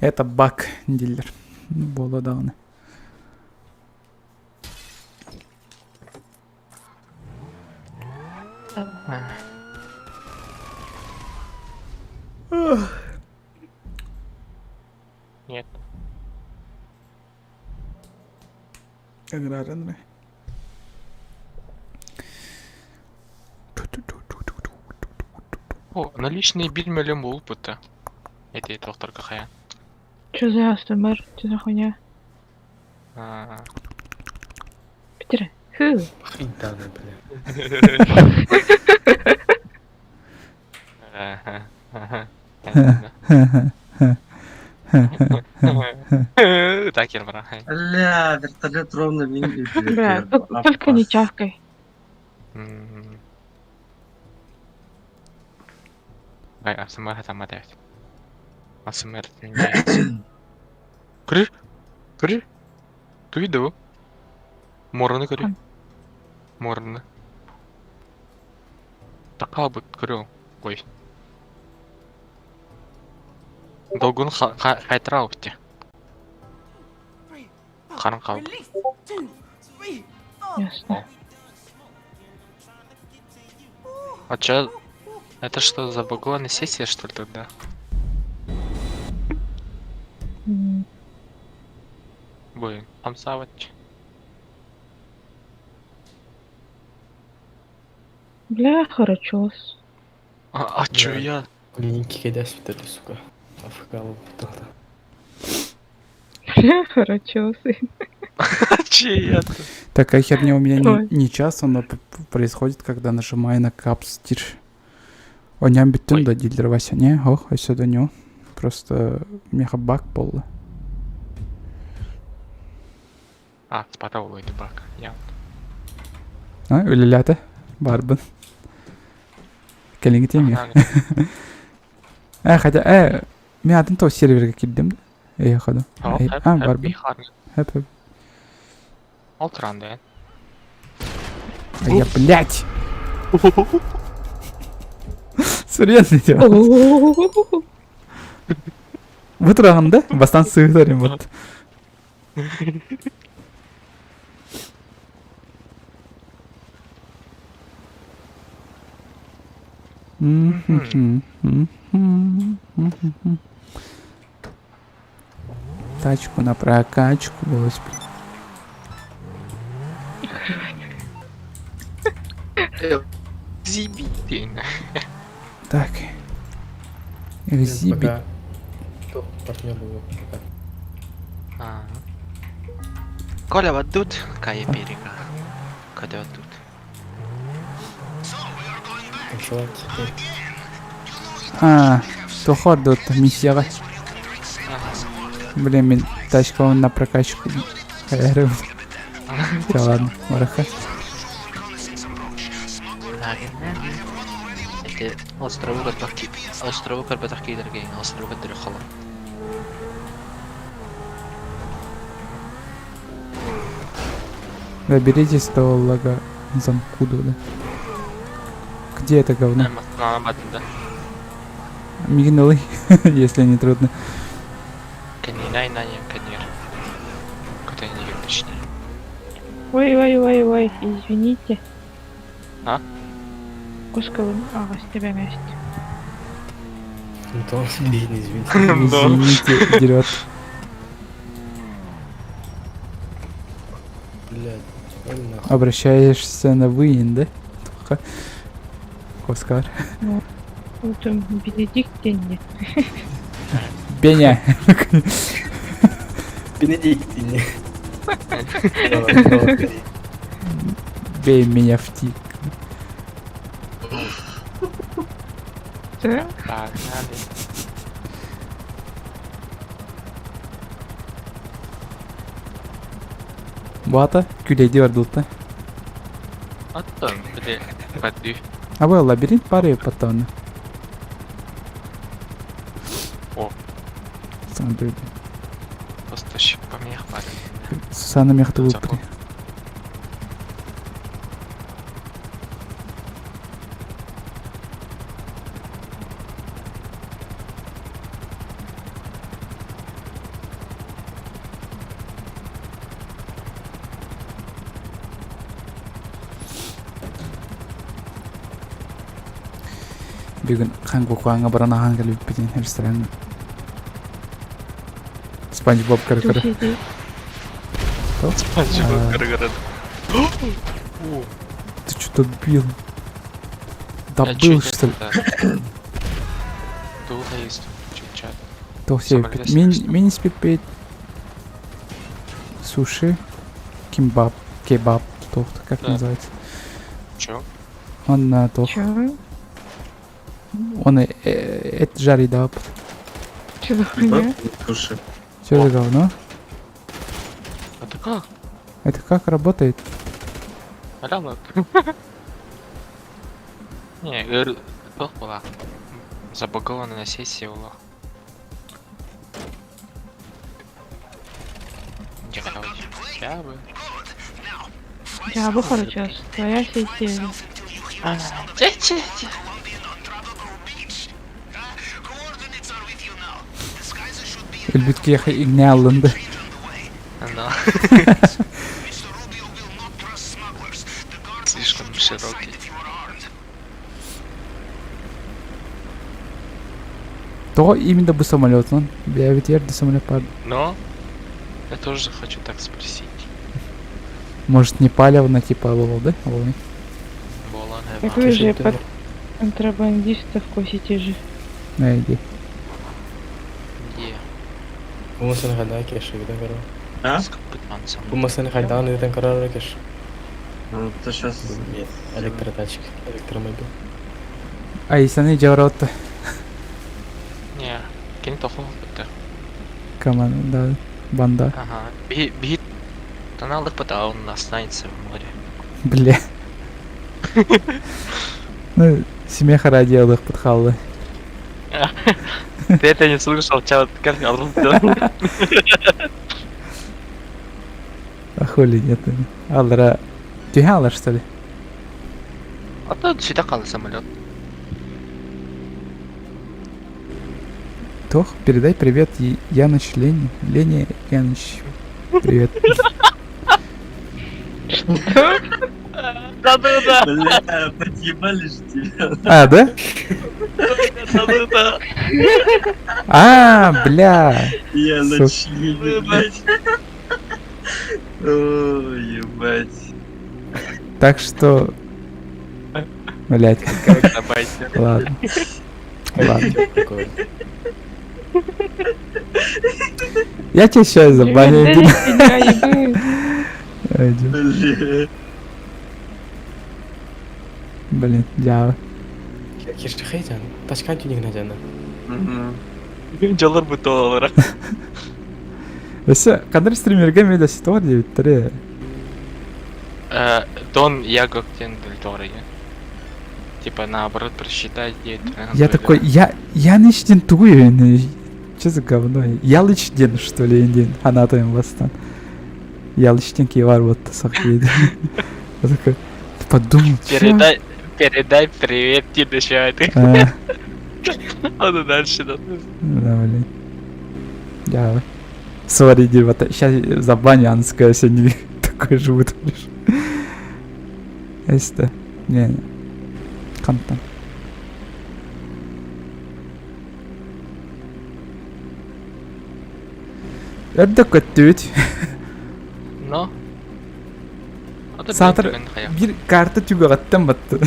Speaker 1: Это баг, дилер. Буолла даҕаны.
Speaker 5: Нет.
Speaker 1: Ыҥырарын
Speaker 5: О, наличные бир миллион буолбута. Эти тохторго хая.
Speaker 10: Чё за АСМР? Чё за хуйня?
Speaker 5: А.
Speaker 10: Питер. Ху.
Speaker 3: Хрень бля.
Speaker 5: Так, Ербара.
Speaker 4: Бля, вертолет ровно мин.
Speaker 10: Бля, только не чавкай.
Speaker 5: Ай, АСМР там опять. АСМР меняется. Көрү? Көрү? Туйду. Морону көрү. Морону. Такаабыт көрү. Ой. Долгун хайтра ути. Харан хаалбыт.
Speaker 10: Ясно.
Speaker 5: А чё? Это что, забагованная сессия, что ли, тогда? Блин, хамсавать.
Speaker 10: Бля, харачос.
Speaker 5: А, а чё я?
Speaker 3: Блин, кикедяс вот это, сука. АФК тогда.
Speaker 10: Бля, харачос.
Speaker 5: А че я-то?
Speaker 1: Такая херня у меня не, не часто, но происходит, когда нажимаю на капс тир. Оням бүттүн да дииллэр Вася. Не, ох, өссө да не. Просто меха баг буолла.
Speaker 5: А, спатал это баг. Я.
Speaker 1: А, үлэлээтэ? Баарбын. Кэлиҥҥи тиэмэ. Э, хотя, мин атын то сервергэ киирдим да. Э, ходу. А, барбын. Хэп, хэп.
Speaker 5: Ол туран да.
Speaker 1: А я, блядь! Серьезно, дела. Бу тураҕын да? Бастан сыытарым вот. Тачку на прокачку, господи.
Speaker 5: Зибитин.
Speaker 1: Так. Экзибит.
Speaker 3: Пока. Кто партнер был? Пока.
Speaker 5: А. Коля, вот тут Кая берега. Когда вот тут.
Speaker 3: Танцевать.
Speaker 1: А, тохор тут миссияҕа. Блин, мин тачкабын на прокачку. Все, ладно, бараха.
Speaker 5: Это острову көрбөх острову көрбөтөх киилэргэ острову көрдөрө холом.
Speaker 1: Доберитесь до лага Замкуду, да? Где это говно?
Speaker 5: Да.
Speaker 1: Мигнулы, если не трудно.
Speaker 5: Точнее.
Speaker 10: Ой, ой, ой, ой, извините.
Speaker 5: А?
Speaker 10: Кускалым ағас тебя месте.
Speaker 3: Антон, извините.
Speaker 1: Извините, дерет.
Speaker 3: Блядь, нахуй.
Speaker 1: Обращаешься на вы, да? Только. Оскар.
Speaker 10: Утром Бенедикт деньги.
Speaker 1: Беня.
Speaker 3: Бенедикт, не.
Speaker 1: Бей меня в тик.
Speaker 10: Да?
Speaker 5: Погнали.
Speaker 1: Бата, күлейди бардылта.
Speaker 5: Аттан, били, бадды.
Speaker 1: А вы лабиринт пары потом.
Speaker 5: О.
Speaker 1: Сам люди.
Speaker 5: Просто помех пары.
Speaker 1: Сусана мехту
Speaker 5: Забыл.
Speaker 1: Бүгүн Хангукуанга баран ахан кэлбиппитин ресторан. Спанч Боб көр-көр.
Speaker 5: Спанч Боб көр-көр.
Speaker 1: Ты что добил? Добыл, что ли?
Speaker 5: Долго есть чуть-чуть.
Speaker 1: То все, мини спипеть. Суши, кимбаб, кебаб, тохт, как называется?
Speaker 5: Чё?
Speaker 1: Он на тох.
Speaker 10: Чё?
Speaker 1: Он это жарит, да.
Speaker 10: Чё за хуйня?
Speaker 4: Слушай.
Speaker 1: Что за говно?
Speaker 5: Это как?
Speaker 1: Это как работает?
Speaker 5: Аля, Не, тох была. Забагованная сессия была. Я бы.
Speaker 10: Я бы короче, твоя сессия.
Speaker 5: Че-че-че.
Speaker 1: Өлбүт киһи игне алынды.
Speaker 5: Да. Слишком широкий.
Speaker 1: То именно бы самолет, он. Я ведь ерді самолет пар.
Speaker 5: Но я тоже хочу так спросить.
Speaker 1: Может не палевно типа было, да? Волны?
Speaker 5: Болан
Speaker 10: Так вы же под контрабандистов косите же.
Speaker 1: На иди.
Speaker 5: Где?
Speaker 3: Бу масаны хайдан кеш, ыытан көрөр.
Speaker 4: А?
Speaker 3: Бу масаны хайдан ыытан көрөр кеш.
Speaker 4: Ну, это сейчас...
Speaker 3: Электротачка, электромобиль.
Speaker 1: А если они жауротта?
Speaker 5: Не, кини тоху бітті.
Speaker 1: Команда, да, банда.
Speaker 5: Ага. Би би Тоналдык бит, а он останется в море.
Speaker 1: Бля. Ну, смеха ради алых подхаллы.
Speaker 5: Ты это не слышал, чат, как
Speaker 1: А хули нет. Алра. Тюхалар, что ли?
Speaker 5: А то сюда кал самолет.
Speaker 1: Тох, передай привет Яныч Лене. Лене Яныч. Привет.
Speaker 5: Да-да-да.
Speaker 4: Бля, подъебали же тебя.
Speaker 1: А, да? А, бля.
Speaker 4: Я
Speaker 1: Сука.
Speaker 4: на чили, блядь. Ой, ебать.
Speaker 1: Так что... Блять, ладно. Ладно.
Speaker 3: Такое.
Speaker 1: Я тебя сейчас забаню.
Speaker 10: Привет,
Speaker 1: иди.
Speaker 10: Дэнни,
Speaker 1: Иди.
Speaker 4: Бля.
Speaker 1: Блин, дьявол.
Speaker 3: Кирчихайтян. Тачкан тюнигнатяна.
Speaker 4: Мгм.
Speaker 5: Дьоллор бутолара.
Speaker 1: Өссө хандар стримерге мен да ситуар диэбиттэрэ.
Speaker 5: Дон Ягок диэн дорога. Типа наоборот просчитай диэт.
Speaker 1: Я такой, я, я ничтен тугую, че за говно? Ялычден, что ли, индин, анатомим бастан. Ялычден кивар вот сахиди. Я такой, ты подумал, чё?
Speaker 5: Передай, передай привет тебе
Speaker 1: А,
Speaker 5: Ладно, дальше да.
Speaker 1: Да, блин. Я... Сори, ребята, сейчас забаню анская сегодня такой же вытворишь. Эсте. Не, не. Хантан. Өрдө көттүбүт.
Speaker 5: Но.
Speaker 1: Саатар бир карта түгэҕиттэн батты.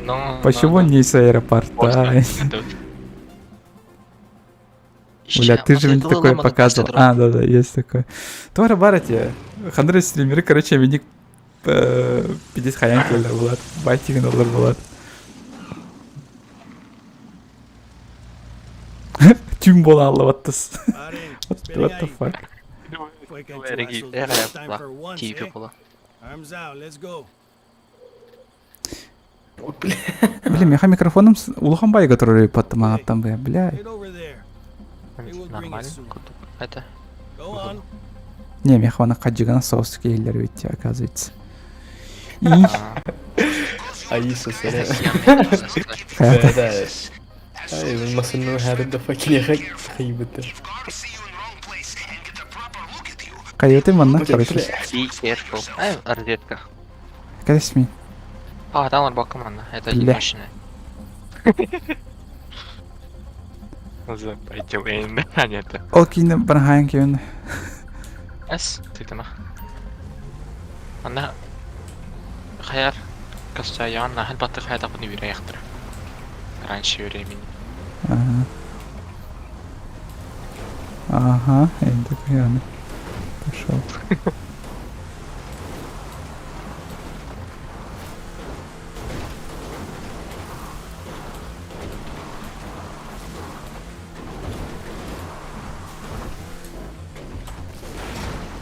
Speaker 5: Но.
Speaker 1: Почему не с аэропорта? Бля, ты же мне такое показывал. А, да-да, есть такое. Туара барате. Хандры стримеры, короче, миник пидес хаян келер булат. Байтигин олар булат. Түн бола аллабаттыс. What, what the fuck?
Speaker 8: Arms out, let's go.
Speaker 1: Блин, меха микрофоном улахан байга турар паттамааттан бля, бля.
Speaker 8: Get over there.
Speaker 5: Нормально. Это.
Speaker 8: Go on.
Speaker 1: Не, меха она хаджигана соус кейлер ведь, оказывается. И
Speaker 3: Аиса, сэрэ.
Speaker 1: это
Speaker 3: Да, Ай, масынны хәрі да факин хайбыты.
Speaker 1: Койоты манна, короче.
Speaker 5: Be careful. Ай, розетка.
Speaker 1: Кадесми.
Speaker 5: А, там арбака манна. Это не
Speaker 1: Бля.
Speaker 5: машина. Забайтил А, нет.
Speaker 1: Ол кине бархайын кевин.
Speaker 5: С, ты там. Она... Хаяр. Костяян, на хальбаты хаяр тапын юрэ яхтыр. Раньше времени.
Speaker 1: Ага. Ага, я такой, я пошел.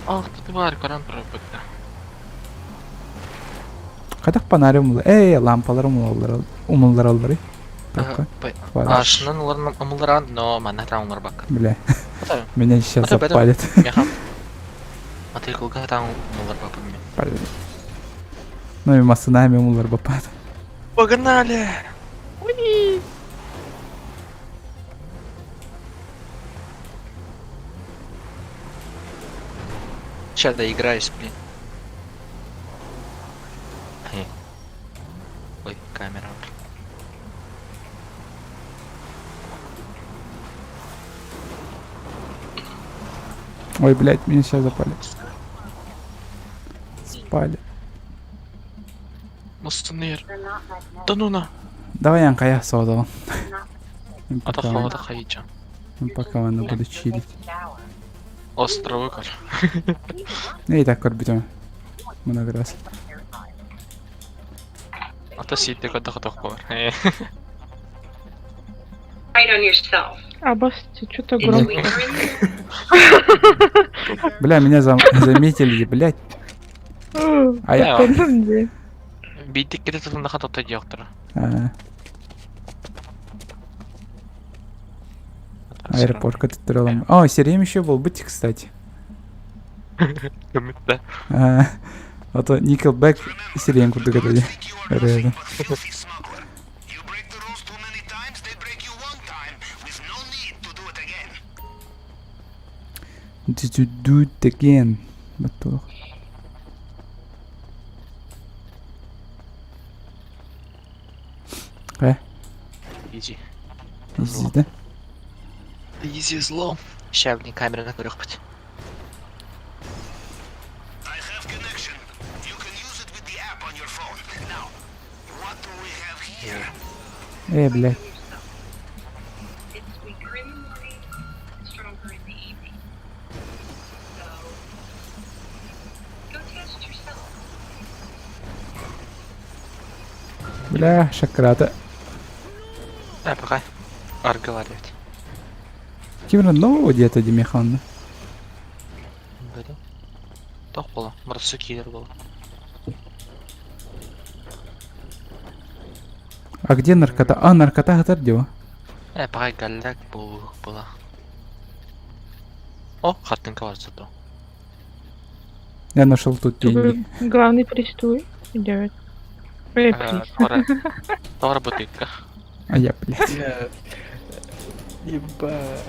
Speaker 5: Ах, ты тварь, коран пробыта.
Speaker 1: Кадак панарым умул. Эй, лампалар умулалар. Умуллар аллары. Такой.
Speaker 5: А, шынан улар умуларан, но манна там улар бак.
Speaker 1: Бля. Меня сейчас запалит.
Speaker 5: А ты кулга там умулар бак мне.
Speaker 1: Ну и масынами умулар бапат.
Speaker 5: Погнали! Уи! Сейчас доиграюсь, блин. Эй. Ой, камера.
Speaker 1: Ой, блядь, меня сейчас запалит. Спали.
Speaker 5: Мустунер. Да ну на.
Speaker 1: Давай я кая создал.
Speaker 5: А то холода хаича.
Speaker 1: Пока она буду чилить.
Speaker 5: Островы, короче.
Speaker 1: Ну и так корбитем. Много раз.
Speaker 5: А то сидит когда хотел
Speaker 10: Абасти, что-то громко.
Speaker 1: Бля, меня заметили, блядь. А я...
Speaker 5: Битик где-то на хату доктора.
Speaker 1: Аэропорт, который... О, Серем еще был быть, кстати.
Speaker 5: Да.
Speaker 1: А то Nickelback Серем куда гадали. Реально. Did you do it again? Батох. Э?
Speaker 5: Изи.
Speaker 1: Изи, да?
Speaker 5: Изи зло. Ща, блин, камераны көрөхпүт.
Speaker 7: I have connection. You can use it with the app on your phone. Now, what do we have here?
Speaker 1: Э, блядь.
Speaker 10: It's weaker in the morning, stronger in the evening. So, go test yourself.
Speaker 1: Бля, шакрата.
Speaker 5: Э, пока. Аргылар ведь.
Speaker 1: Кимрен нового где-то Демиханна?
Speaker 5: Бөдө. Тох була. Мырсы киер була.
Speaker 1: А где наркота? А, наркота хатар дио.
Speaker 5: Э, пока галляк бу була. О, хаттынка бар зато.
Speaker 1: Я нашел тут деньги.
Speaker 10: Главный пристуй идет. Эй, приз.
Speaker 5: Тора. Тора бутылка.
Speaker 1: А я, блядь.
Speaker 3: Бля. Ебать.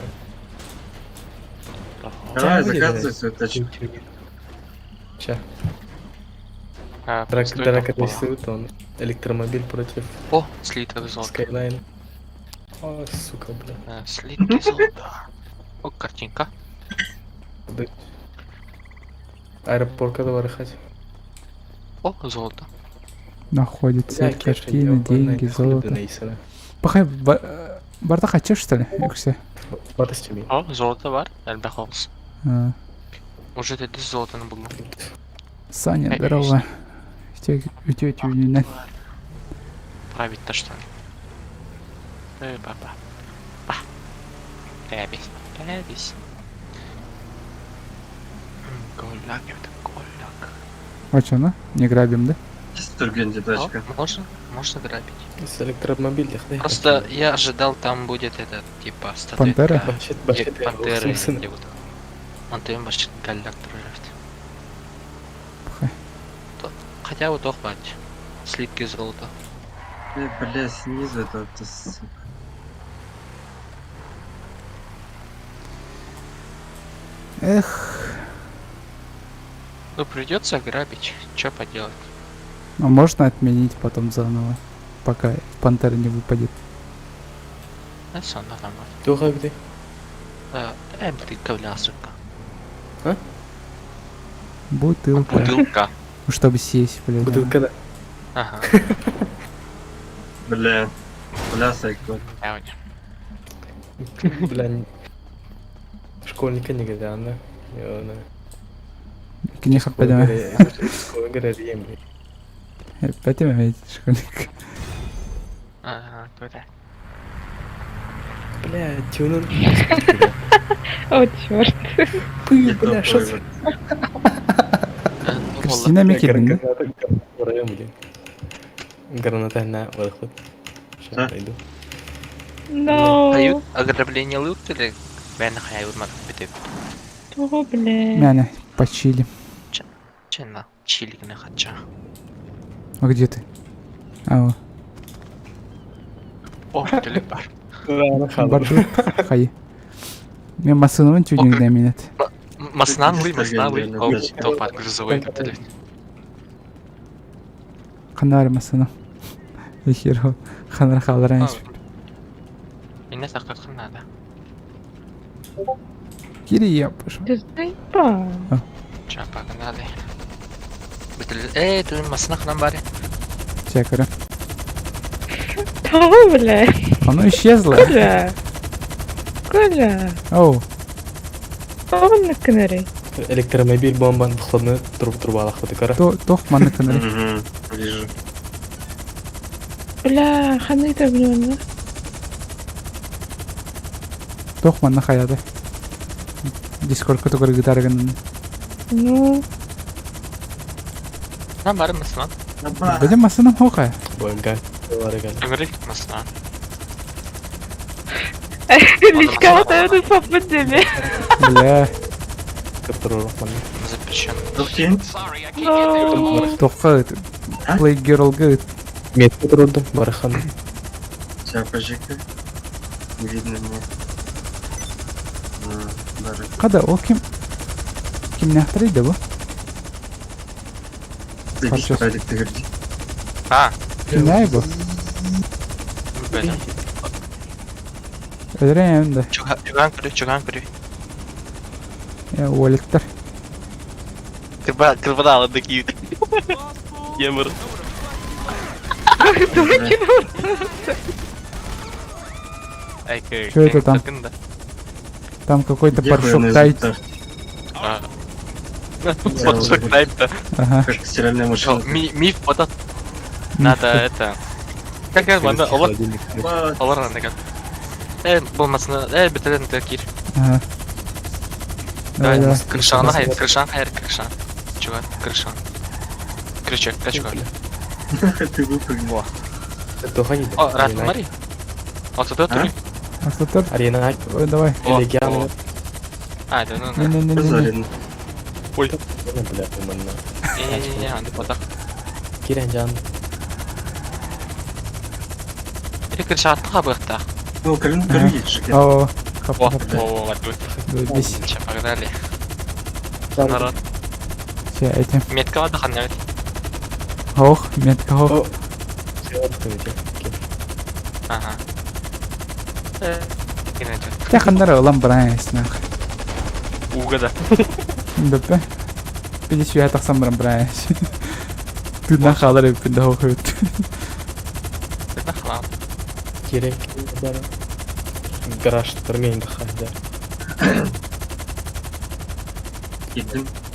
Speaker 4: Давай,
Speaker 3: Тягивай.
Speaker 4: заказывай свою тачку.
Speaker 3: Ща.
Speaker 5: А,
Speaker 3: Драка,
Speaker 5: стой,
Speaker 3: драка
Speaker 5: тох була.
Speaker 3: рисует он. Электромобиль против
Speaker 5: О, слиток золота.
Speaker 3: Skyline. О, сука, бля.
Speaker 5: Э, Слитки золота. О, картинка.
Speaker 3: Да. Аэропорт когда барахать.
Speaker 5: О, золото.
Speaker 1: Находит цель, картины, деньги, золото. Пахай, барда хочешь, что ли? Эксе.
Speaker 5: О, золото бар. Элбэх оҕус.
Speaker 1: А,
Speaker 5: Уже тэдис золотоны буллум.
Speaker 1: Саня,
Speaker 5: Э,
Speaker 1: здорово. Үтө түйүнэн.
Speaker 5: Править то что ли? Э, папа. Па. Тэбис. Тэбис. Голяк, это голяк.
Speaker 1: А чё, ну? Не грабим, да?
Speaker 4: Түргенде
Speaker 5: О,
Speaker 4: тачка.
Speaker 5: можно, можно грабить.
Speaker 3: С электромобиль, да?
Speaker 5: Просто я ожидал, там будет этот, типа, статуэтка.
Speaker 1: Пантера?
Speaker 3: Вообще,
Speaker 5: Е,
Speaker 3: вообще,
Speaker 5: Пантеры или вот. Антон вообще голяк туржевт.
Speaker 1: Пахай.
Speaker 5: Хотя вот охват. Слитки золота.
Speaker 4: Э, бля, снизу это, это сука.
Speaker 1: Эх.
Speaker 5: Ну придется грабить, что поделать.
Speaker 1: А можно отменить потом заново, пока пантера не выпадет.
Speaker 5: Это всё нормально.
Speaker 3: Туха где?
Speaker 5: Э, э, бутылка, бля, сука.
Speaker 1: Бутылка.
Speaker 5: Бутылка.
Speaker 1: Ну, Чтобы сесть, блядь. да.
Speaker 3: Бутылка, да.
Speaker 5: Ага.
Speaker 4: Бля. Бля, сайко.
Speaker 5: Я понял.
Speaker 3: Бля, не- школьника не годяна.
Speaker 1: Кини хаппадама. Опять ведь школьник.
Speaker 5: Ага, круто.
Speaker 3: Бля, тюнер.
Speaker 10: О, черт.
Speaker 3: Пы, бля, шо за...
Speaker 5: Э, ну,
Speaker 1: Кристина Микелин, да?
Speaker 3: Граната на выход.
Speaker 4: Да.
Speaker 3: Сейчас пойду.
Speaker 10: No.
Speaker 5: Хают ограбление лут или Бен хают мат битеп.
Speaker 10: О, бля.
Speaker 1: Мяня, почили.
Speaker 5: Чена чилик не хочу.
Speaker 1: А где ты? А, о.
Speaker 5: О, телепар.
Speaker 1: Барбит. Хай. Мен масынымын тюнинг минет.
Speaker 5: Маснан ли, маснан ли.
Speaker 4: Реально,
Speaker 5: О,
Speaker 4: блядь.
Speaker 5: топат грузовой телефон.
Speaker 1: Ханар масыным. Херо. Ханар халаран.
Speaker 5: Меня так надо.
Speaker 1: Кири я пошел.
Speaker 10: Ты заебал.
Speaker 5: Ча, погнали. Э, ты маснах нам баре.
Speaker 1: Чекара.
Speaker 10: Да, бля.
Speaker 1: Оно исчезло.
Speaker 10: Коля. Коля.
Speaker 1: Оу.
Speaker 10: Он на канаре.
Speaker 3: Электромобиль бомба входной труп труба лахваты кара.
Speaker 1: То тох манна канары.
Speaker 4: Угу, вижу.
Speaker 10: Бля, ханы там не
Speaker 1: Тох манна хаяды. Дискорд который гитара гынан.
Speaker 10: Ну,
Speaker 5: Нам баре маснан.
Speaker 1: Где масыным хока?
Speaker 3: Бога.
Speaker 5: Грик маснан.
Speaker 10: Личка, вот это попадили.
Speaker 1: Бля.
Speaker 5: Запрещен.
Speaker 4: Духтин?
Speaker 7: Sorry, I can't get there.
Speaker 10: Ну,
Speaker 1: Тоха Playgirl good.
Speaker 3: Метка трудно, барахан.
Speaker 4: Сейчас, подожди-ка. Не видно мне. М, Даже.
Speaker 1: Када ол ким? Ким нахтарыйды бу?
Speaker 4: Ты
Speaker 1: Хорошо.
Speaker 4: Радик, ты говори.
Speaker 5: А,
Speaker 1: Ким най бу?
Speaker 5: блин.
Speaker 1: Өлөрөн да.
Speaker 5: Чугаан көрү, чугаан көрү.
Speaker 1: Уоликтар.
Speaker 5: Кырба, кырбада алады киют. Емір.
Speaker 1: Что это там? Там какой-то порошок тайт.
Speaker 5: Порошок тайт-то.
Speaker 1: Ага.
Speaker 4: Как стиральная машинка.
Speaker 5: Миф вот Надо это... Как это? Олар... Олар надо Болмасына... Бітірін кир.
Speaker 1: Ага. Давай, давай.
Speaker 5: Крышаны хайыр, крышан хайыр, крышан. Чувак, крышан. Крючок, качка.
Speaker 4: Ты выпрыгнул.
Speaker 5: О, рад, смотри. Вот это ты.
Speaker 1: А тут?
Speaker 3: Арена.
Speaker 1: Ой, давай.
Speaker 3: Элегиан.
Speaker 5: А, да, ну,
Speaker 1: Не-не-не-не.
Speaker 5: Ой.
Speaker 3: Бля,
Speaker 5: Не-не-не, аны потақ.
Speaker 3: Кирен жан.
Speaker 5: Или крышатқа бұқта.
Speaker 4: Ну, калин, калин,
Speaker 1: О,
Speaker 5: О, о, о,
Speaker 1: Заебись.
Speaker 5: Сейчас, погнали. Народ.
Speaker 1: Все, эти.
Speaker 5: Метка ладно, ханнавит.
Speaker 1: Ох, метка, ох.
Speaker 5: Ага.
Speaker 1: Те ханнара ылан баран эснах.
Speaker 5: Угада.
Speaker 1: Бөппе. Биди сүйэ тахсан баран баран эс. Тыынан хаалар эбиппин да хоох эбит.
Speaker 5: Тыынан халаан.
Speaker 3: Керек гараж турмейн да.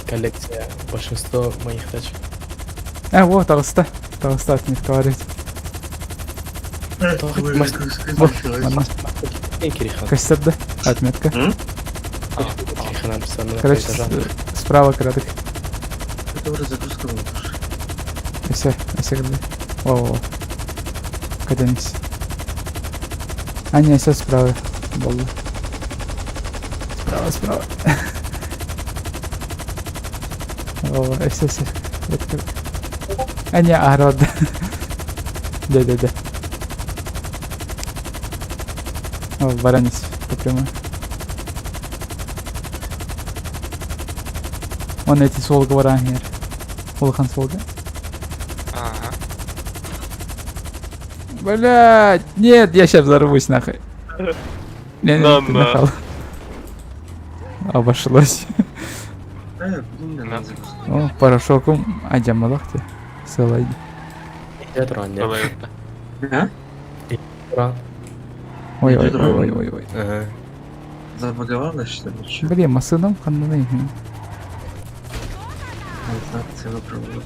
Speaker 3: Коллекция большинство моих тачек.
Speaker 1: А, вот, таҕыста. Таҕыста отметка Вот, манна. Көстөр да, отметка. Короче, справа крадык.
Speaker 4: Это уже загрузка была тоже.
Speaker 1: Все, все где. О, Каденис. А, не, все справа. Болла. Справа, справа. О, все, все. А, не, арод. Да, да, да. О, баранис, по прямой. Он эти суолга баран here. Улахан суолга.
Speaker 5: Ага.
Speaker 1: Блядь, нет, я сейчас взорвусь нахуй. Не, не, ты нахал. Обошлось. О, порошоком адямалах те. Сылай. Ой, ой, ой, ой, ой, ой.
Speaker 3: Ага.
Speaker 4: Забаговалась, что ли?
Speaker 1: Блин, масыным ханнаны.
Speaker 4: Транзакция выбрала.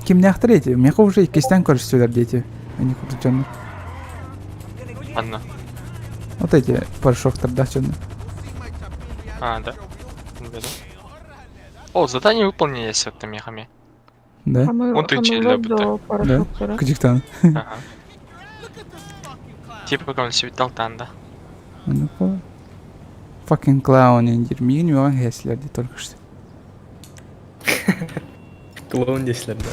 Speaker 1: Кимнээхтэр эти? Миэхэ уже иккистээн көрүстүлэр диэти. Они курдук дьоннор.
Speaker 5: Анна.
Speaker 1: Вот эти порошоктардаах дьоннор.
Speaker 5: А, да? Да. О, задание выполнили с мехами.
Speaker 1: Да?
Speaker 5: Он ты чили,
Speaker 1: Да? Кыдьыктан.
Speaker 5: Ага. Типа как он себе дал танда.
Speaker 1: Ну Fucking clown диир. Миигин үөҕэн иһэслэр дии только что.
Speaker 3: Клоун деслер да.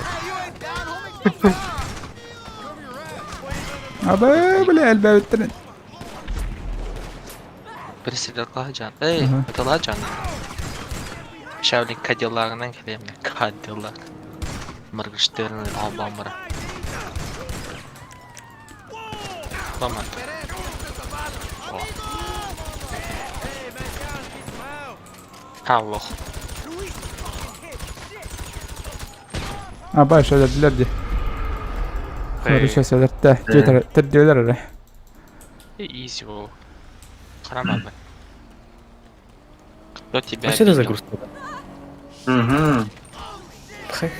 Speaker 1: Абы, бля, элбээбиттэрин.
Speaker 5: Переселяла жан. Эй, это ла жан. Шавлин Кадиллагынан келем. Кадиллак. Моргенштерн Обамара. Ломат. О. А, лох.
Speaker 1: Аба, шөлөрдүлэр дии. Хорошо, сөлөртө. Төрдүөлөр эрэ.
Speaker 5: Изи был. Харамады. Кто тебя
Speaker 3: А что это
Speaker 5: обидел?
Speaker 3: загрузка?
Speaker 4: Угу.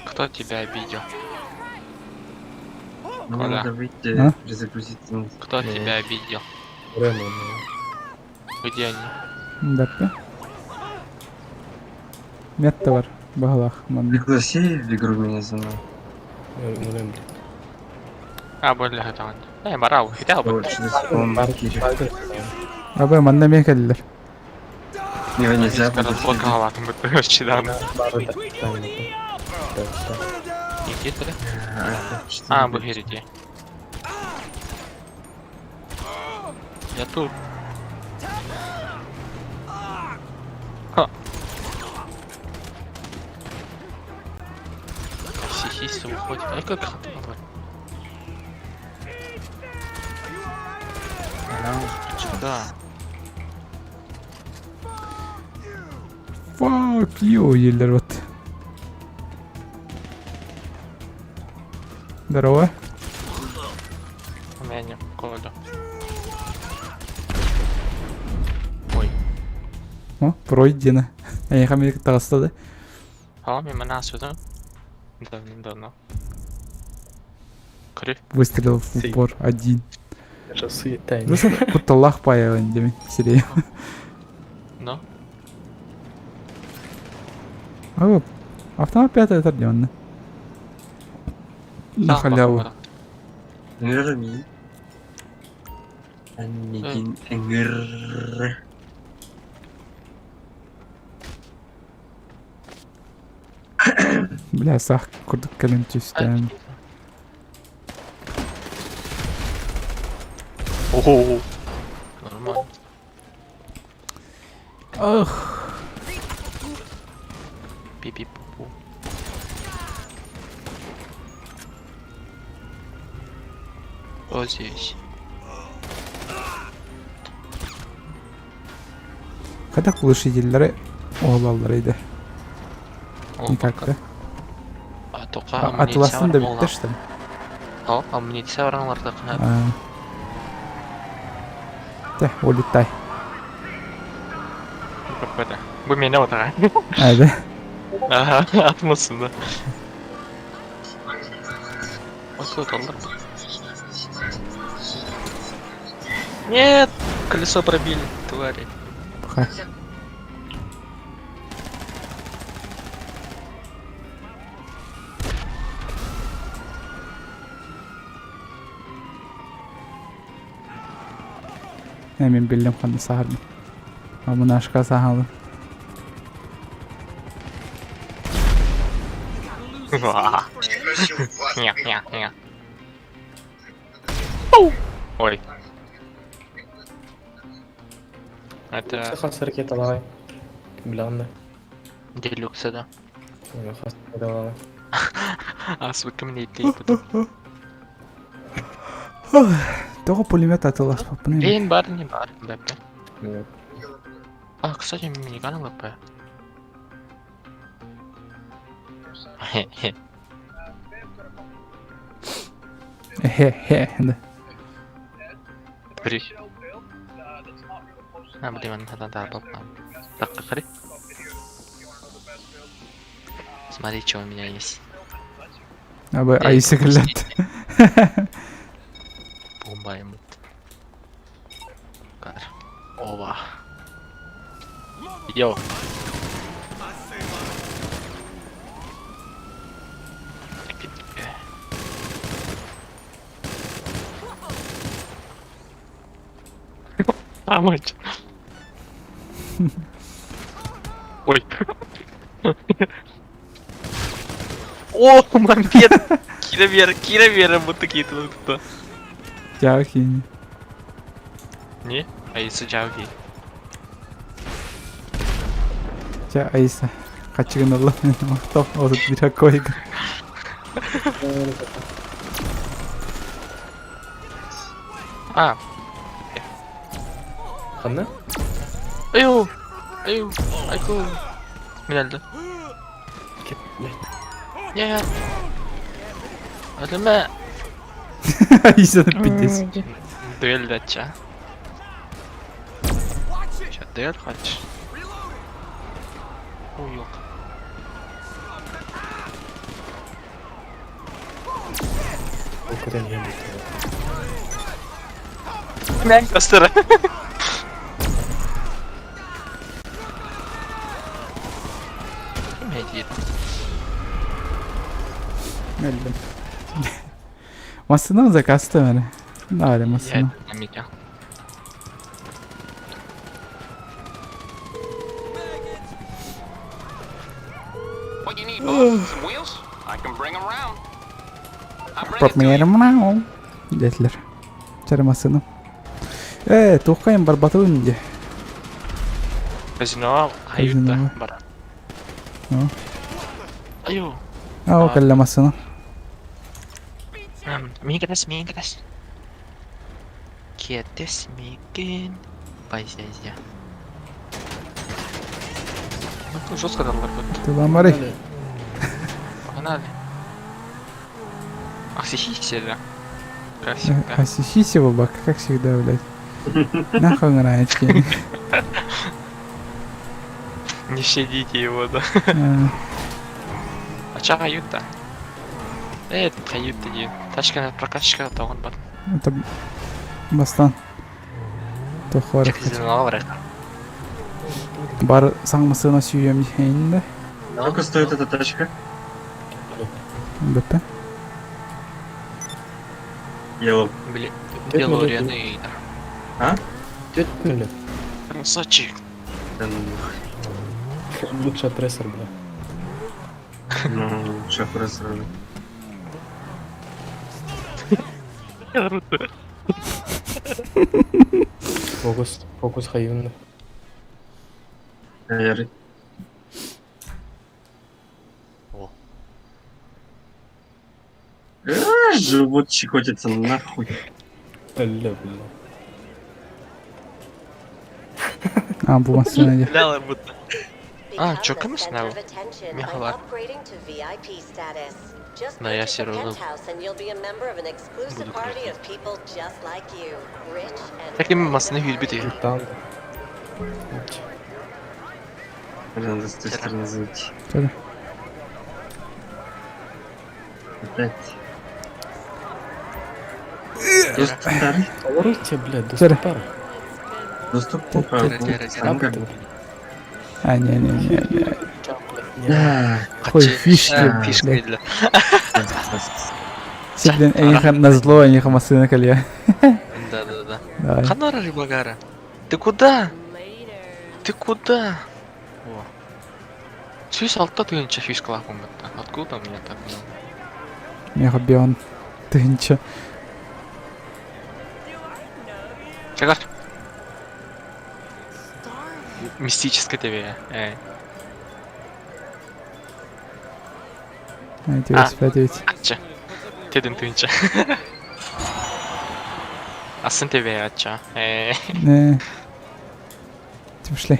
Speaker 5: Кто тебя обидел?
Speaker 4: Ну,
Speaker 5: Коля.
Speaker 4: надо выйти,
Speaker 1: А?
Speaker 4: перезагрузиться.
Speaker 5: Кто тебя обидел? Где они?
Speaker 1: Бэппэ. Метта бар. Баһалаах манна.
Speaker 4: Пригласи в игру меня за мной.
Speaker 5: А, более это он. Эй, барау, хотя бы.
Speaker 1: Абы манна эмиэ кэллилэр.
Speaker 4: Его нельзя
Speaker 5: Блок галатым вообще да. Иди туда. А, бугерите. Я тут. Ха. Таксист выходит. Ай, как хата Да.
Speaker 1: Fuck you, дииллэр вот. Здорово.
Speaker 5: У меня не кода. Ой.
Speaker 1: О, пройдено. Эйиэхэ эмиэ таҕыста да?
Speaker 5: А, мимо нас сюда. Давным-давно. Кры.
Speaker 1: Выстрел в упор один.
Speaker 3: Это суета.
Speaker 1: Ну, кутталлаах паайаҕын дэмин сирэйим.
Speaker 5: Но.
Speaker 1: О, автомат пятый отождённый. На халяву.
Speaker 4: Ыҥыр Аннигин ыҥыр.
Speaker 1: Бля, сах курдук кэлин түстээн.
Speaker 5: Ого. Нормально.
Speaker 1: Ах.
Speaker 5: Пи-пи-пу-пу. Вот здесь.
Speaker 1: Хайдах глушителлэри уһулаллар иде? Никак да?
Speaker 5: А тока
Speaker 1: Атыласын да битте что ли?
Speaker 5: О, амуниция бараңларда
Speaker 1: Те, улетай.
Speaker 5: Бу мени отага.
Speaker 1: Айда.
Speaker 5: Ага, атмасын да. Ой, Нет, колесо пробили, твари.
Speaker 1: Пхай. Мин биллим ханна саһарбын. Амунашка саһалым.
Speaker 5: Ня, ня, ня. Ой. Это...
Speaker 3: Хас ракеталаҕай. Билэҕин да?
Speaker 5: Делюкса, да.
Speaker 3: Хас ракеталаҕай.
Speaker 5: А, свыкым не идти потом.
Speaker 1: Тоҕо пулемет атыласпаппын
Speaker 5: Блин, бар, не бар, БП. А, кстати, миниган ЛП.
Speaker 1: Хе-хе, да.
Speaker 5: Три. А, блин, надо, да, да, Так, как Смотри, что у меня есть.
Speaker 1: Абы айсы кэллэт.
Speaker 5: Бомба ему. Ова. Йоу. А, мать. Ой. О, мопед! Кира Кира Вера, вот такие тут.
Speaker 1: Дьаахини.
Speaker 5: Не? Аиса Джавги.
Speaker 1: Дьэ, Аиса. Хачыгын ылла махтал отут биир койга.
Speaker 5: А.
Speaker 3: Ханна?
Speaker 5: Аю! Аю! Айку! Минэлді. Нет! Өлүмэ!
Speaker 1: Аисаны пиздец.
Speaker 5: Дуэль дача. Че, дуэль хочешь? Ой, ёлка.
Speaker 3: Куда не
Speaker 5: Кастера. Медит.
Speaker 1: Мэллим. Массыына заказтым эрэ. Наары массыына.
Speaker 5: Я
Speaker 7: What you need, boss? Some wheels? I can bring 'em round. I bring it to you.
Speaker 1: Папмермау. Диэтилэр. Чары массыына. Ээ, туоххайын барбатыбын дии.
Speaker 5: Казино хаюта
Speaker 1: Казино.
Speaker 5: баран.
Speaker 1: Ну.
Speaker 5: Аю.
Speaker 1: Аа, кэллэ массыына.
Speaker 5: Миигин миигин Киэтэс миигин. Байзязя. Ну, жестко даллар будет.
Speaker 1: Ты ламары.
Speaker 5: Погнали. Ахсихи да. Как всегда.
Speaker 1: Асихи его бак, как всегда, блядь. Нахуй нравится.
Speaker 5: Не щадите его, да. А ча хают-то? Хают-то не. Тачка на прокачка, то он бат.
Speaker 1: Это бастан. Тохор. Бар саңмысына сүйем дихейінде.
Speaker 4: Сколько стоит эта тачка?
Speaker 1: БП.
Speaker 4: Yellow.
Speaker 5: Делориан и...
Speaker 4: А?
Speaker 3: Тетя
Speaker 5: Красавчик.
Speaker 4: Да ну нахуй.
Speaker 3: Лучше опрессор, бля.
Speaker 4: Ну, лучше опрессор.
Speaker 3: Фокус, фокус хаюнна.
Speaker 4: Ярый.
Speaker 5: О.
Speaker 4: Живот щекотится нахуй.
Speaker 3: Бля, бля.
Speaker 1: А, бу машина де.
Speaker 5: Ляла будто. А, чё, кому снова? Михалар. Но я все равно буду крутить. Так и масны гүлбит
Speaker 3: Там.
Speaker 4: Блин, надо с той стороны зайти.
Speaker 1: Тоже.
Speaker 4: Опять. Доступ старый.
Speaker 3: Поворот тебе, блядь, доступ пара.
Speaker 4: Доступ
Speaker 1: А, не-не-не.
Speaker 4: Да.
Speaker 1: Ой, фишки,
Speaker 5: Фишка
Speaker 1: блядь.
Speaker 5: для.
Speaker 1: Все, блин, эйха на зло, эйха машина колья.
Speaker 5: Да-да-да.
Speaker 1: Давай.
Speaker 5: Ханора Рибагара. Ты куда? Ты куда? О. Сүүс алта тыһыынча фишкалаах буолбуттар. Откуда у меня так много?
Speaker 1: Меха бион. Тыһыынча.
Speaker 5: Чагар. Мистическое тебе. Эй.
Speaker 1: Эти 85
Speaker 5: Ача. Тедин тыһыынча. Асын тебе ача. Эй.
Speaker 1: Не. Типа шли.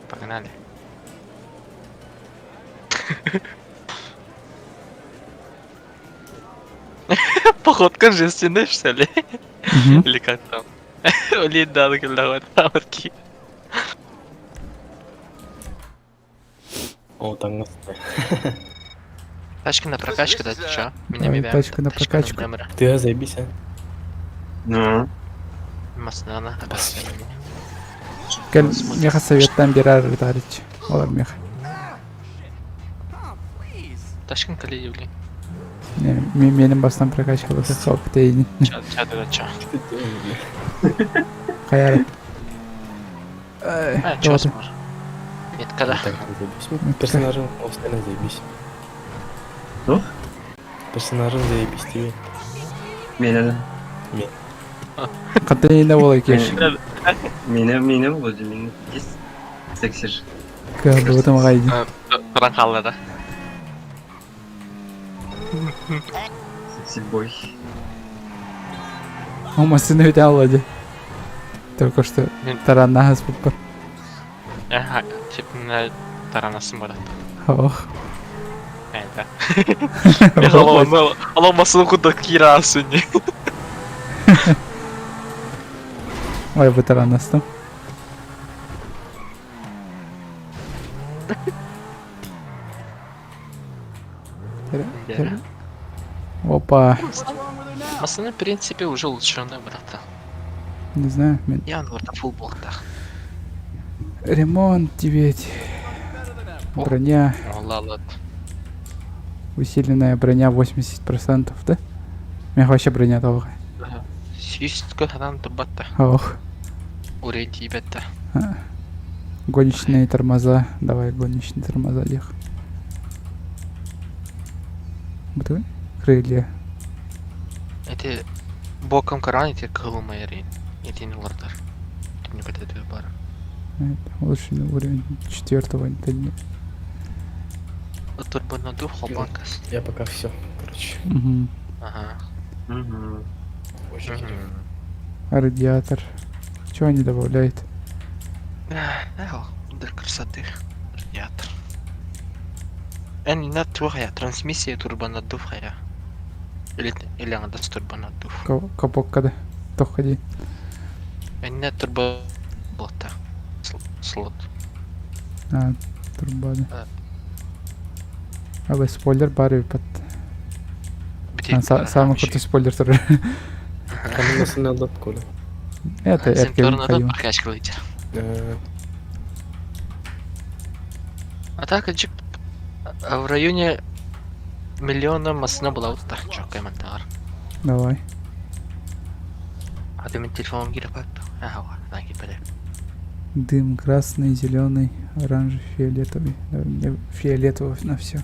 Speaker 5: Погнали. Походка жестяная, что ли? Или как там? Блин, да, давай,
Speaker 3: О, там нас.
Speaker 5: Тачка на прокачку, да, ты чё? Меня
Speaker 1: Давай,
Speaker 5: мебя.
Speaker 1: тачку на прокачку.
Speaker 3: Ты а, заебись, а?
Speaker 4: Ну.
Speaker 5: Маснана.
Speaker 1: Кэл меха советтан берар тарич. Олар меха.
Speaker 5: Тачкан калии, блин.
Speaker 1: Не, менин бастан прокачка болса сок дейин.
Speaker 5: Ча, ча, да, ча.
Speaker 1: Каяр.
Speaker 5: А, чё сможешь? Нет, когда?
Speaker 3: Так, заебись. Персонажем остальные заебись.
Speaker 4: Что?
Speaker 3: Персонажем заебись тебе.
Speaker 4: Меня.
Speaker 3: Мен.
Speaker 1: Катайна болай кеш.
Speaker 4: Меня, меня, вроде, меня. Есть сексиш.
Speaker 1: Кабы гайди.
Speaker 5: Туран халлара.
Speaker 4: Секси бой.
Speaker 1: О, машина ведь аллади. Только что тараннахас пуппар.
Speaker 5: Ага, типа на таранасын барат.
Speaker 1: Ох.
Speaker 5: Это. Алло, масын куда кирасын.
Speaker 1: Ой, бу таранастым. Опа.
Speaker 5: Масын, в принципе, уже улучшенная, брата.
Speaker 1: Не знаю, мен.
Speaker 5: Я он фул блоктах.
Speaker 1: Ремонт 9. Броня.
Speaker 5: Ладно.
Speaker 1: Усиленная броня 80%, да? У меня вообще броня того.
Speaker 5: Сүүскө ханан турбатта.
Speaker 1: Ох.
Speaker 5: Урен тиибетта.
Speaker 1: Гоночные тормоза. Давай гоночные тормоза, дех. Бутовы? Крылья.
Speaker 5: Это боком каран эти кылымайрин. Этин улардар. Түнү бар.
Speaker 1: Это улучшенный уровень четвертого. Это не...
Speaker 5: Турбонаду холбанкас.
Speaker 3: Я пока все, короче. короче.
Speaker 1: Угу.
Speaker 5: Ага.
Speaker 4: Мгм.
Speaker 3: Очень херня.
Speaker 1: Радиатор. Чего они добавляют?
Speaker 5: Эх, для красоты. Радиатор. Эн туохая, трансмиссия турбонаддув хайа. Или или аңадас турбонаддув.
Speaker 1: Капокка да. Тохходи.
Speaker 5: Эннэ турбо болта. Слот.
Speaker 1: А, турбо да. Абы спойлер бар эбит. Самый крутой спойлер турар.
Speaker 3: Ханна сынналлат Коля.
Speaker 1: Это эркебин хайым.
Speaker 5: А так, в районе миллиона массына булабыт чоккай мантагар.
Speaker 1: Давай.
Speaker 5: А ты мен телефоным кире коюп. Ага,
Speaker 1: Дым красный, зеленый, оранжевый, фиолетовый. Мне фиолетовый на все.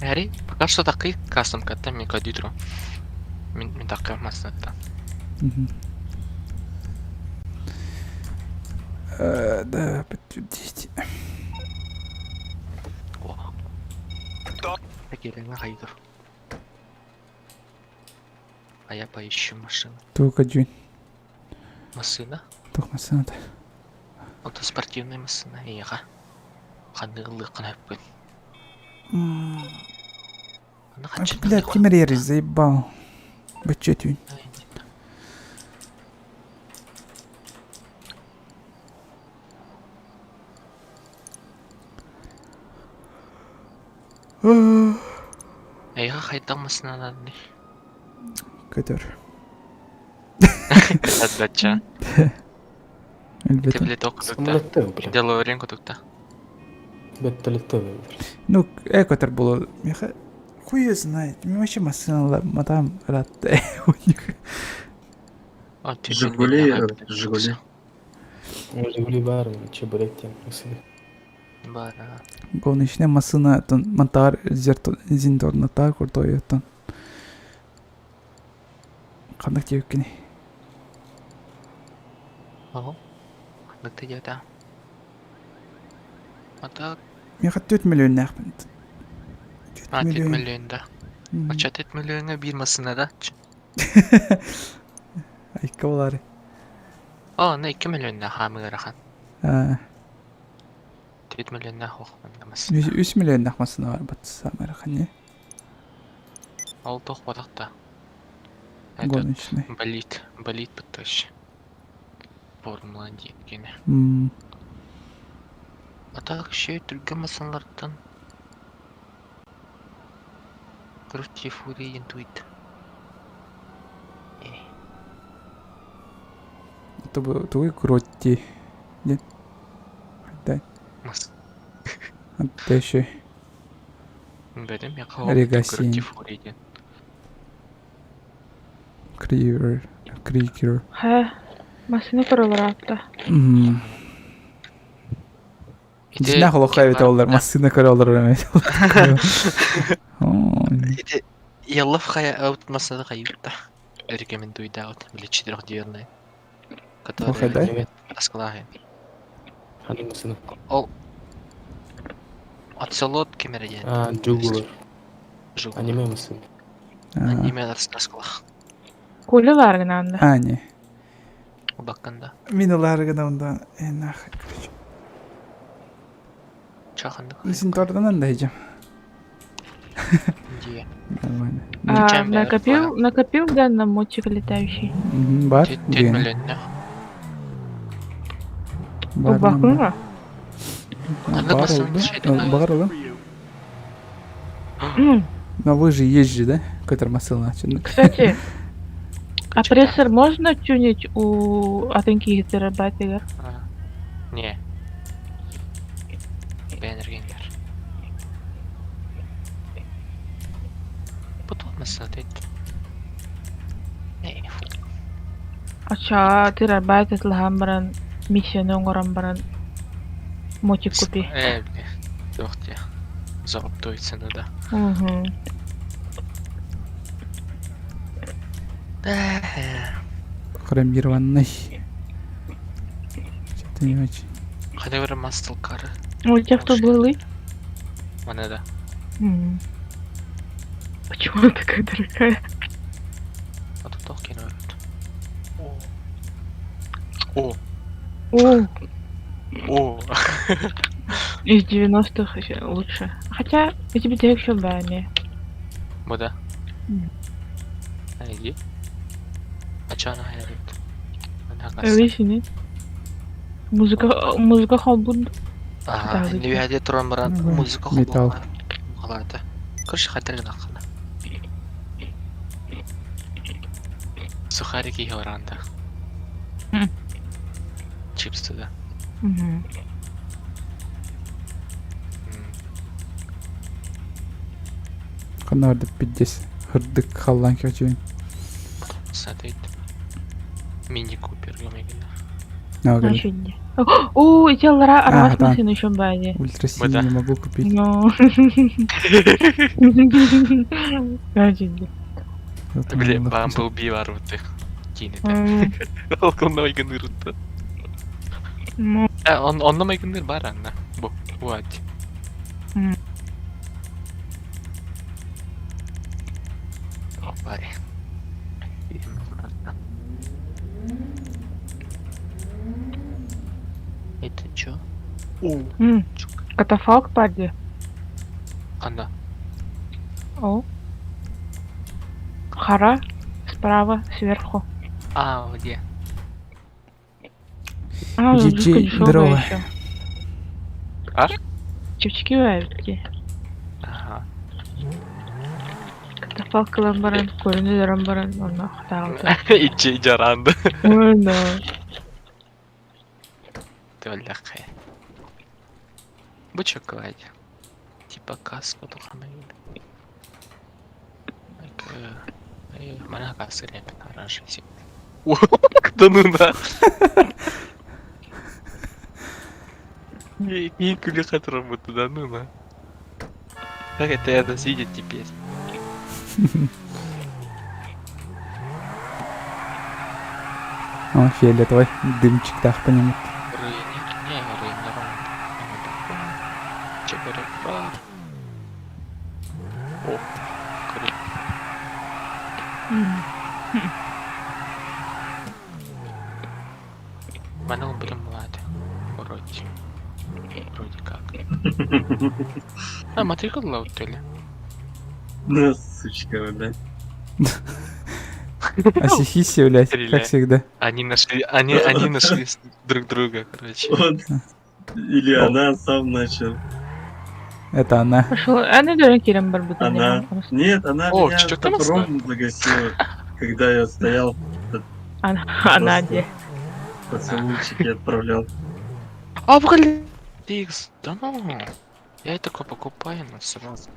Speaker 5: Әри, пока что такый кастом катта мен кадютру. Мен мен такы массынатта.
Speaker 1: Да, подтвердить.
Speaker 5: О. Такие хайдов. А я поищу машину.
Speaker 1: Только дюнь.
Speaker 5: Машина?
Speaker 1: Туох массыната?
Speaker 5: Ото спортивная массына эйиэхэ ханнык ыллыаххын сөппүн. Онно ханчы
Speaker 1: Блядь, ким эрийэр заебал. Бачча түүн.
Speaker 5: Эйиэхэ хайдах массыналаный?
Speaker 1: Көтөр.
Speaker 5: Отдача.
Speaker 1: Өлбөтүм.
Speaker 5: Ты, блядь, кутукта.
Speaker 3: Самолетте, блядь.
Speaker 5: Делорен кутукта.
Speaker 3: Беттелетте, блядь.
Speaker 1: Ну, э көтөр буолуо. Миэхэ хуй её знает. Мен вообще массыналар матаам ыраатта у них.
Speaker 4: Жигули, Жигули.
Speaker 3: Жигули баар, чебурек диэн.
Speaker 5: Баар.
Speaker 1: Гоночная массына монтаар зинторнатаар куртойоттон. Ханнык диэбиккиний?
Speaker 5: Оҕо. Ханнык да диэтэ. А так
Speaker 1: Миэхэ 4 миллионнаахпын. 4
Speaker 5: а, 4
Speaker 1: миллион.
Speaker 5: миллион да. Оччо 4 миллиоҥҥа биир массыына да?
Speaker 1: Айка буолаары.
Speaker 5: Оо, онно 2 миллионнаах хаамыы ыарахан.
Speaker 1: Аа.
Speaker 5: 4 миллионнаах уох манна массыына.
Speaker 1: 3 миллионнаах массыына бар бат саамай ыарахан не?
Speaker 5: Ол туох буотах да. Этот
Speaker 1: Гоночный.
Speaker 5: болит, болит быттыш. Формула диэн кини.
Speaker 1: М.
Speaker 5: А так еще түргэн массыналартан Крути фурии интуит.
Speaker 1: Тугу тугуй Кротти диэн. Дай.
Speaker 5: Мас.
Speaker 1: Антта еще
Speaker 5: Бэдим
Speaker 1: Регасин.
Speaker 5: Крути фурии диэн.
Speaker 1: Кривер. Крикер.
Speaker 10: Хэ, массыына көрөлөр
Speaker 1: М. Дьиҥнээх олоххо эбитэ буоллар массыына көрө олорор эбит.
Speaker 5: Ити Еллов хайа аут массыына хайыытта. Рекомендуйдаут били четырехдверная. Которая Аскалаахин.
Speaker 3: Ханнык массыына?
Speaker 5: Ол Оцелот ким эрэ диэн.
Speaker 3: А, Джугулар.
Speaker 5: Жугулар.
Speaker 3: Аниме массыына.
Speaker 5: Аниме аскалах.
Speaker 10: Коля лааргынаанда.
Speaker 1: А, не.
Speaker 5: Убакканда.
Speaker 1: Мин ылааргынамда э нахуй, короче.
Speaker 5: Чаханнык.
Speaker 1: Син торданан да иджем.
Speaker 5: Дие.
Speaker 1: Нормально.
Speaker 10: А, накопил, накопил, да, на мотик летающий.
Speaker 1: Бар.
Speaker 5: Тет миллионнах.
Speaker 1: Бар.
Speaker 10: Убаккунга?
Speaker 1: Бар Бар Но вы же есть же, да? Который массыына.
Speaker 10: Кстати, а прессор можно тюнить у атын киһитера баатыгар?
Speaker 5: Не. Бэнергенер. Потом смотреть. Эй, фу.
Speaker 10: Ачаа терабайт ылаһан баран миссияны оҥорон баран мотик купи.
Speaker 5: Э, туох диэ. Золотой цены, да.
Speaker 10: Угу.
Speaker 1: Хромированный. Что-то не очень.
Speaker 5: Хайда бір мастыл кары.
Speaker 10: Ой, тех, кто был
Speaker 5: Мана да.
Speaker 10: Почему она такая дорогая?
Speaker 5: А тут тох кино. О.
Speaker 10: О,
Speaker 5: О.
Speaker 10: из 90-х еще лучше. Хотя, я тебе так еще бани.
Speaker 5: Бу да.
Speaker 10: М.
Speaker 5: Иди. А чё она говорит? Она
Speaker 10: Элиси, нет? Музыка, музыка холбуд.
Speaker 5: Ага,
Speaker 10: Хатаабыт.
Speaker 5: не туран баран
Speaker 1: Ну,
Speaker 5: музыка
Speaker 1: металл.
Speaker 5: холбуга. Короче, хатер нахана. Сухарики горанда.
Speaker 10: М.
Speaker 5: Чипсы, да.
Speaker 10: Мгм.
Speaker 1: Ханна пиздец. Хырдык халлан хочу.
Speaker 5: Смотреть. Мини-купер, ё-моё.
Speaker 1: На,
Speaker 10: А еще не. О, эти лара
Speaker 1: А,
Speaker 10: арвас
Speaker 1: да.
Speaker 10: машину еще бани.
Speaker 1: Ультра
Speaker 5: Мы да.
Speaker 1: не могу купить.
Speaker 10: Ну. Короче,
Speaker 1: Вот
Speaker 5: Бля,
Speaker 1: он, нахуй.
Speaker 5: Бамблби варваты. Кинет.
Speaker 10: м,
Speaker 5: Онно майгыныр.
Speaker 10: ну,
Speaker 5: Онно майгыныр бар анна. Бу, вот.
Speaker 10: М.
Speaker 5: Опа. Это чё?
Speaker 10: м, Катафалк пади.
Speaker 5: Анна.
Speaker 10: О. Хара справа, сверху.
Speaker 5: А, где?
Speaker 10: А,
Speaker 1: GG,
Speaker 10: жутко дешевая
Speaker 1: здорово.
Speaker 10: еще.
Speaker 5: А?
Speaker 10: Чепчики бывают.
Speaker 5: Ага.
Speaker 10: Катафалк ламбаран, корень рамбаран, он охтал.
Speaker 5: Ичи жаранды.
Speaker 10: Ой, да.
Speaker 5: Төлөккэ. Бу чоколад. Типа каска тухана. Мана каска репет оранжевый. Да ну на. Не күлі да ну на. Как это это сидит теперь?
Speaker 1: О, фиолетовый дымчик так по нему.
Speaker 5: Рейнер, не, Рейнер, он. О, круто. Манал будем млад. Вроде. Вроде как. А, матрикул лаутели.
Speaker 4: Ну, сучка, блядь.
Speaker 1: Асихиси, блядь, как всегда.
Speaker 5: Они нашли, они, они нашли друг друга, короче.
Speaker 4: Вот. Или она сам начал.
Speaker 1: Это она.
Speaker 10: Пошел. Она даже кирем барбута.
Speaker 4: Она. Нет, она
Speaker 5: О,
Speaker 4: меня
Speaker 5: чё там
Speaker 4: топором загасила, когда я стоял,
Speaker 10: Она, она
Speaker 4: Просто.
Speaker 10: где?
Speaker 4: поцелуйчики отправлял.
Speaker 5: А, блин! Икс, да ну. Я и такой покупаю, но сразу.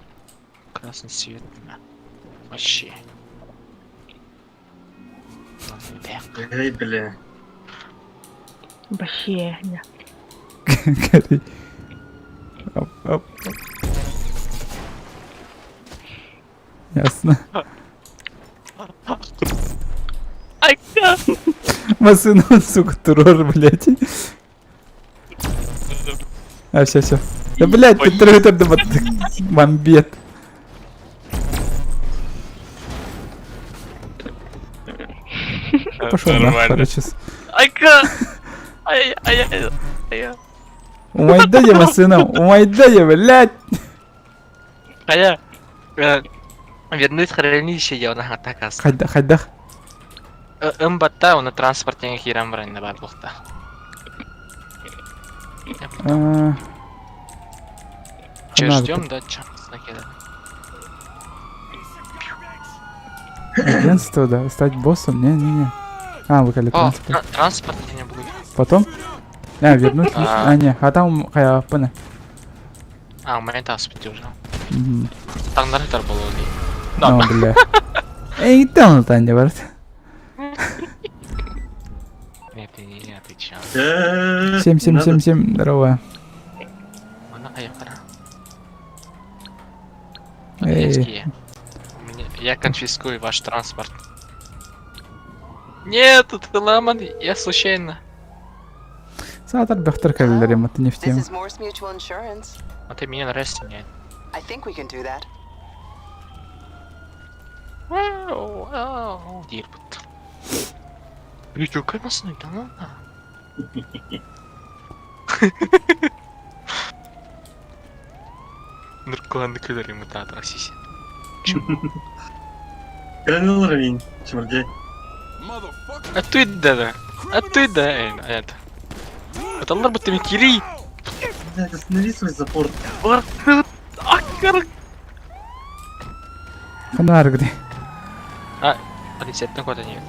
Speaker 5: Красный цвет. на. Вообще. Ладно, да.
Speaker 4: Эй, бля.
Speaker 10: Вообще. не.
Speaker 1: Гори. Оп, оп, оп. Ясно.
Speaker 5: Ай,
Speaker 1: Машину, сука, террор, блядь. А, все, все. Да, блядь, ты трёт, да вот бомбет. Пошел нахуй, короче.
Speaker 5: Айка! Ай, ай, ай, ай.
Speaker 1: Умайдадя, машина, умайдадя, блядь.
Speaker 5: Хайа. Вернуть хранилище я на атакас.
Speaker 1: Хайдах, хайдах.
Speaker 5: Ымбатта оны транспорт хирам брайна бар бухта.
Speaker 1: А,
Speaker 5: Че
Speaker 1: Надо
Speaker 5: ждем, да, чё? Накидали.
Speaker 1: Агентство, да, стать боссом? Не-не-не. А, вы
Speaker 5: О,
Speaker 1: транспорт.
Speaker 5: транспорт не будет.
Speaker 1: Потом? А, вернуть?
Speaker 5: А.
Speaker 1: А, не, а там хайаппына.
Speaker 5: А, у меня транспорт уже.
Speaker 1: Мгм.
Speaker 5: Там нарытар было ли.
Speaker 1: Ну, бля. Эй, там Таня, брат.
Speaker 5: Нет, ты не отвечал.
Speaker 1: 7, 7, 7, 7, здорово.
Speaker 5: Она поехала.
Speaker 1: Эй.
Speaker 5: Я конфискую ваш транспорт. Нет, тут ламан, я случайно.
Speaker 1: Саатар бөхтөр кэллэрим, это не в
Speaker 11: This
Speaker 1: тему.
Speaker 11: is Morse Mutual Insurance.
Speaker 5: А ты меня нравится, нет.
Speaker 11: I think we can do that.
Speaker 5: Диир бутта. Үчүгэй массыына да ладно. Ныркыланды күлэр имитатор сиси.
Speaker 4: Кэлэн ылар Чмырдей.
Speaker 5: А ты да да. А ты да, это. Аталлар бутта мен кири.
Speaker 4: Блядь, останови свой запор.
Speaker 5: Аккар.
Speaker 1: Ханар где?
Speaker 5: А, полицейттен куда нет.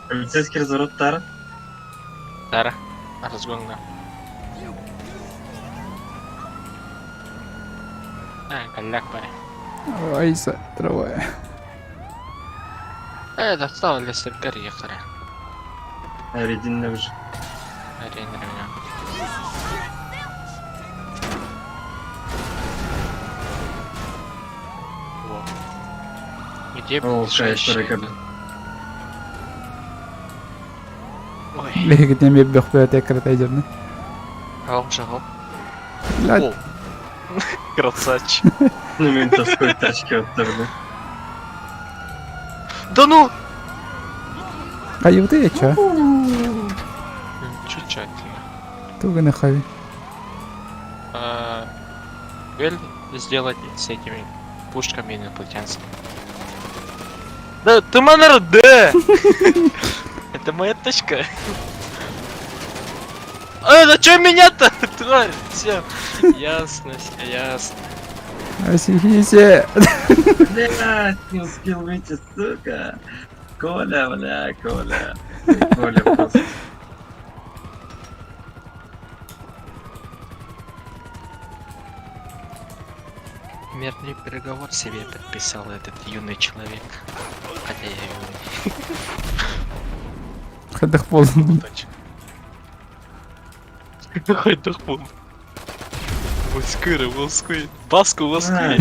Speaker 4: Полицейский разворот Тара.
Speaker 5: Тара. Разгонна. А, голяк парень.
Speaker 1: Айса, трава.
Speaker 5: Э, достал для карьера.
Speaker 4: Аридин уже.
Speaker 5: Арена меня. Во. Где
Speaker 4: О,
Speaker 5: ближайший?
Speaker 4: кайф,
Speaker 5: Ой,
Speaker 1: Легитнем бөхбөт экрат әйдерне.
Speaker 5: алып жығып.
Speaker 1: Блядь.
Speaker 5: О. Красавчик.
Speaker 4: На ментовской тачке отторгли.
Speaker 5: Да ну!
Speaker 1: Хайыбыты чё?
Speaker 5: Чуть-чуть.
Speaker 1: Туганы хави.
Speaker 5: А, Вель сделать с этими пушками инопланетянскими. Да ты манер, да! Это моя точка. А, зачем меня-то? Тварь, все. Ясно, все ясно.
Speaker 1: Асихисе.
Speaker 4: Блядь, не успел выйти, сука. Коля, бля, Коля. Коля просто.
Speaker 5: Мирный переговор себе подписал этот юный человек. Хотя я юный.
Speaker 1: Хадах болдун.
Speaker 5: Хайдах был. Воскыры, воскы. Баску воскы.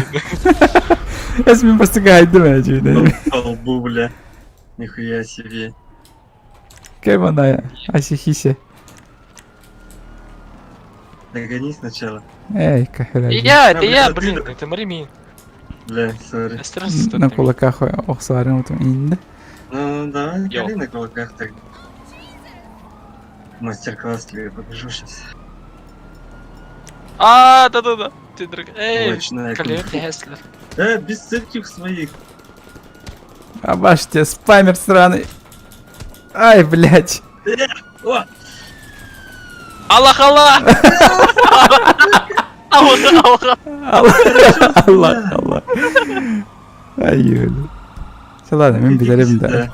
Speaker 1: Эс мин бастыга айдым әжүйді.
Speaker 4: По лбу, бля. Нихуя себе.
Speaker 1: Кем она? Асихисе.
Speaker 4: Догони сначала.
Speaker 1: Эй, кахера.
Speaker 5: Я, это
Speaker 4: А,
Speaker 5: я,
Speaker 4: бля,
Speaker 5: блин,
Speaker 4: ты-
Speaker 5: это Маримин.
Speaker 4: Бля, сори.
Speaker 1: На кулаках охсарын утум инде.
Speaker 4: Ну, давай,
Speaker 5: Йоу.
Speaker 4: кали на кулаках так. Мастер-класс тебе покажу сейчас.
Speaker 5: А, да-да-да. Ты друг. Эй,
Speaker 4: Ночная
Speaker 5: Калет
Speaker 4: кунг-фу.
Speaker 5: Хеслер.
Speaker 4: Э, без цепких своих.
Speaker 1: Абаш тебе спамер сраный. Ай, блядь.
Speaker 4: О,
Speaker 5: Аллах, Аллах! Аллах, Аллах!
Speaker 1: Аллах, Аллах, Аллах. Ай, Юля. Все, ладно, мен билерим да.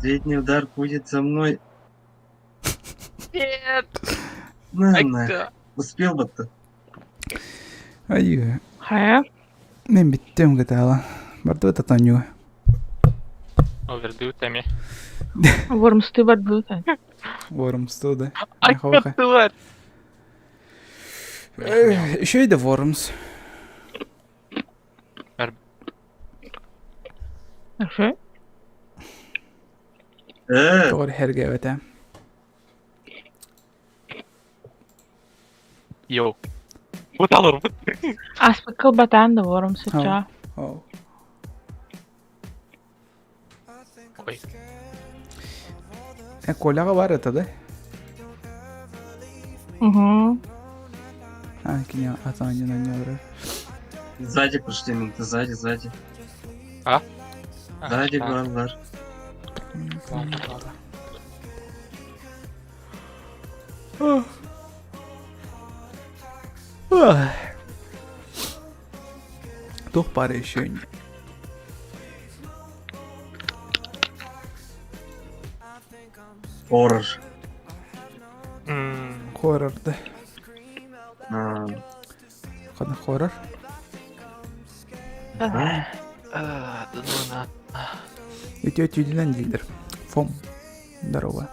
Speaker 4: Средний удар будет за мной.
Speaker 5: Нет!
Speaker 4: На, на. Успел бы ты.
Speaker 1: Ай, Юля.
Speaker 10: Хайа.
Speaker 1: Мен биттем гытала. Барды татаню.
Speaker 5: Овердю теми.
Speaker 10: Вормсты барбыта.
Speaker 1: Вормс да.
Speaker 5: Ай, тварь!
Speaker 1: Еще и да Вормс.
Speaker 10: Хорошо.
Speaker 4: Э,
Speaker 1: Тор хергевете.
Speaker 5: Йоу. Вот алыр.
Speaker 10: Аспыкыл батан да вормсы ча.
Speaker 1: Оу.
Speaker 5: Ой.
Speaker 1: Э, Коляга бар это, да?
Speaker 10: Угу.
Speaker 1: А, кине атаню на нёры.
Speaker 4: сзади пошли, менты, сзади, сзади.
Speaker 5: А?
Speaker 4: Сзади,
Speaker 5: А,
Speaker 4: баллар.
Speaker 5: Ладно, ладно.
Speaker 1: Тух пара еще не.
Speaker 4: Хоррор.
Speaker 5: М,
Speaker 1: Хоррор, да.
Speaker 4: А,
Speaker 1: Ладно, хоррор.
Speaker 4: да.
Speaker 5: а, Да ну на.
Speaker 1: Үтө түйдүнэн дииллэр. Фом. Здорово.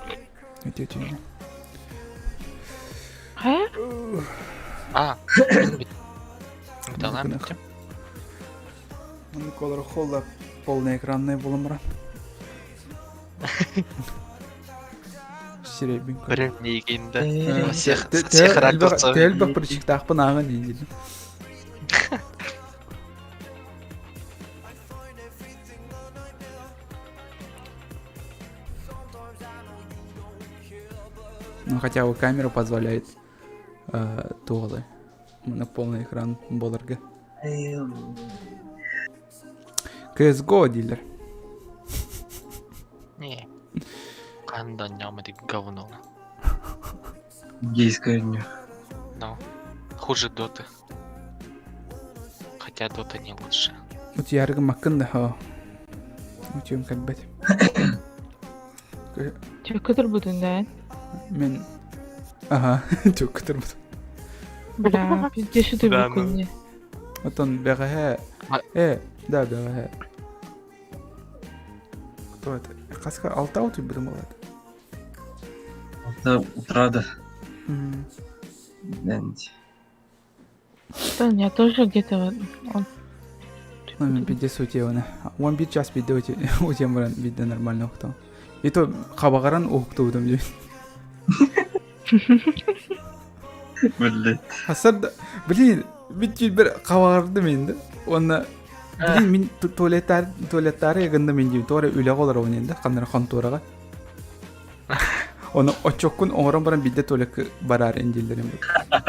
Speaker 1: Үтө түйдүнэн.
Speaker 10: Хайа.
Speaker 5: А. Буталам биттим.
Speaker 1: Колор холла полный экранный булымра. Сирэйбин көр.
Speaker 5: Блин, миигин да. Всех, всех ракурсов.
Speaker 1: Элбэх причиктаахпын ааҕан иһин. Ну, хотя бы камера позволяет э, туолы. На полный экран боларга. CSGO дилер.
Speaker 5: Не. Ханда ням это говно.
Speaker 4: Гейское дню.
Speaker 5: Ну. Хуже доты. Хотя дота не лучше.
Speaker 1: Утуйарга маккын да Утуйум кэлбэт.
Speaker 10: Чөккө турбутун да
Speaker 1: Мен Ага, чөккө турбутум.
Speaker 10: Бля, пиздец утуйбуккун дии.
Speaker 1: Отон бэҕэһээ Э, да, бэҕэһээ. Кто это? Хаска алта утуйбутум буолат.
Speaker 4: Алта утра да. Дэнти.
Speaker 10: Да, у меня тоже где-то вот он.
Speaker 1: Ну, пиздец утеуна. Он бит час бидде утем баран бидде нормально ухтам. И то хабагаран ухтуудum диэн.
Speaker 4: Блин.
Speaker 1: Хасар блин, бит бир хабаҕардым енді. Онна блин мин туалеттар туалеттары гынным мин диим. Туора үлэҕэ олоробун енді ханнара хонтуораҕа. Оны отчоккун оҥорон баран бидде туалекка бараар дииллэрим.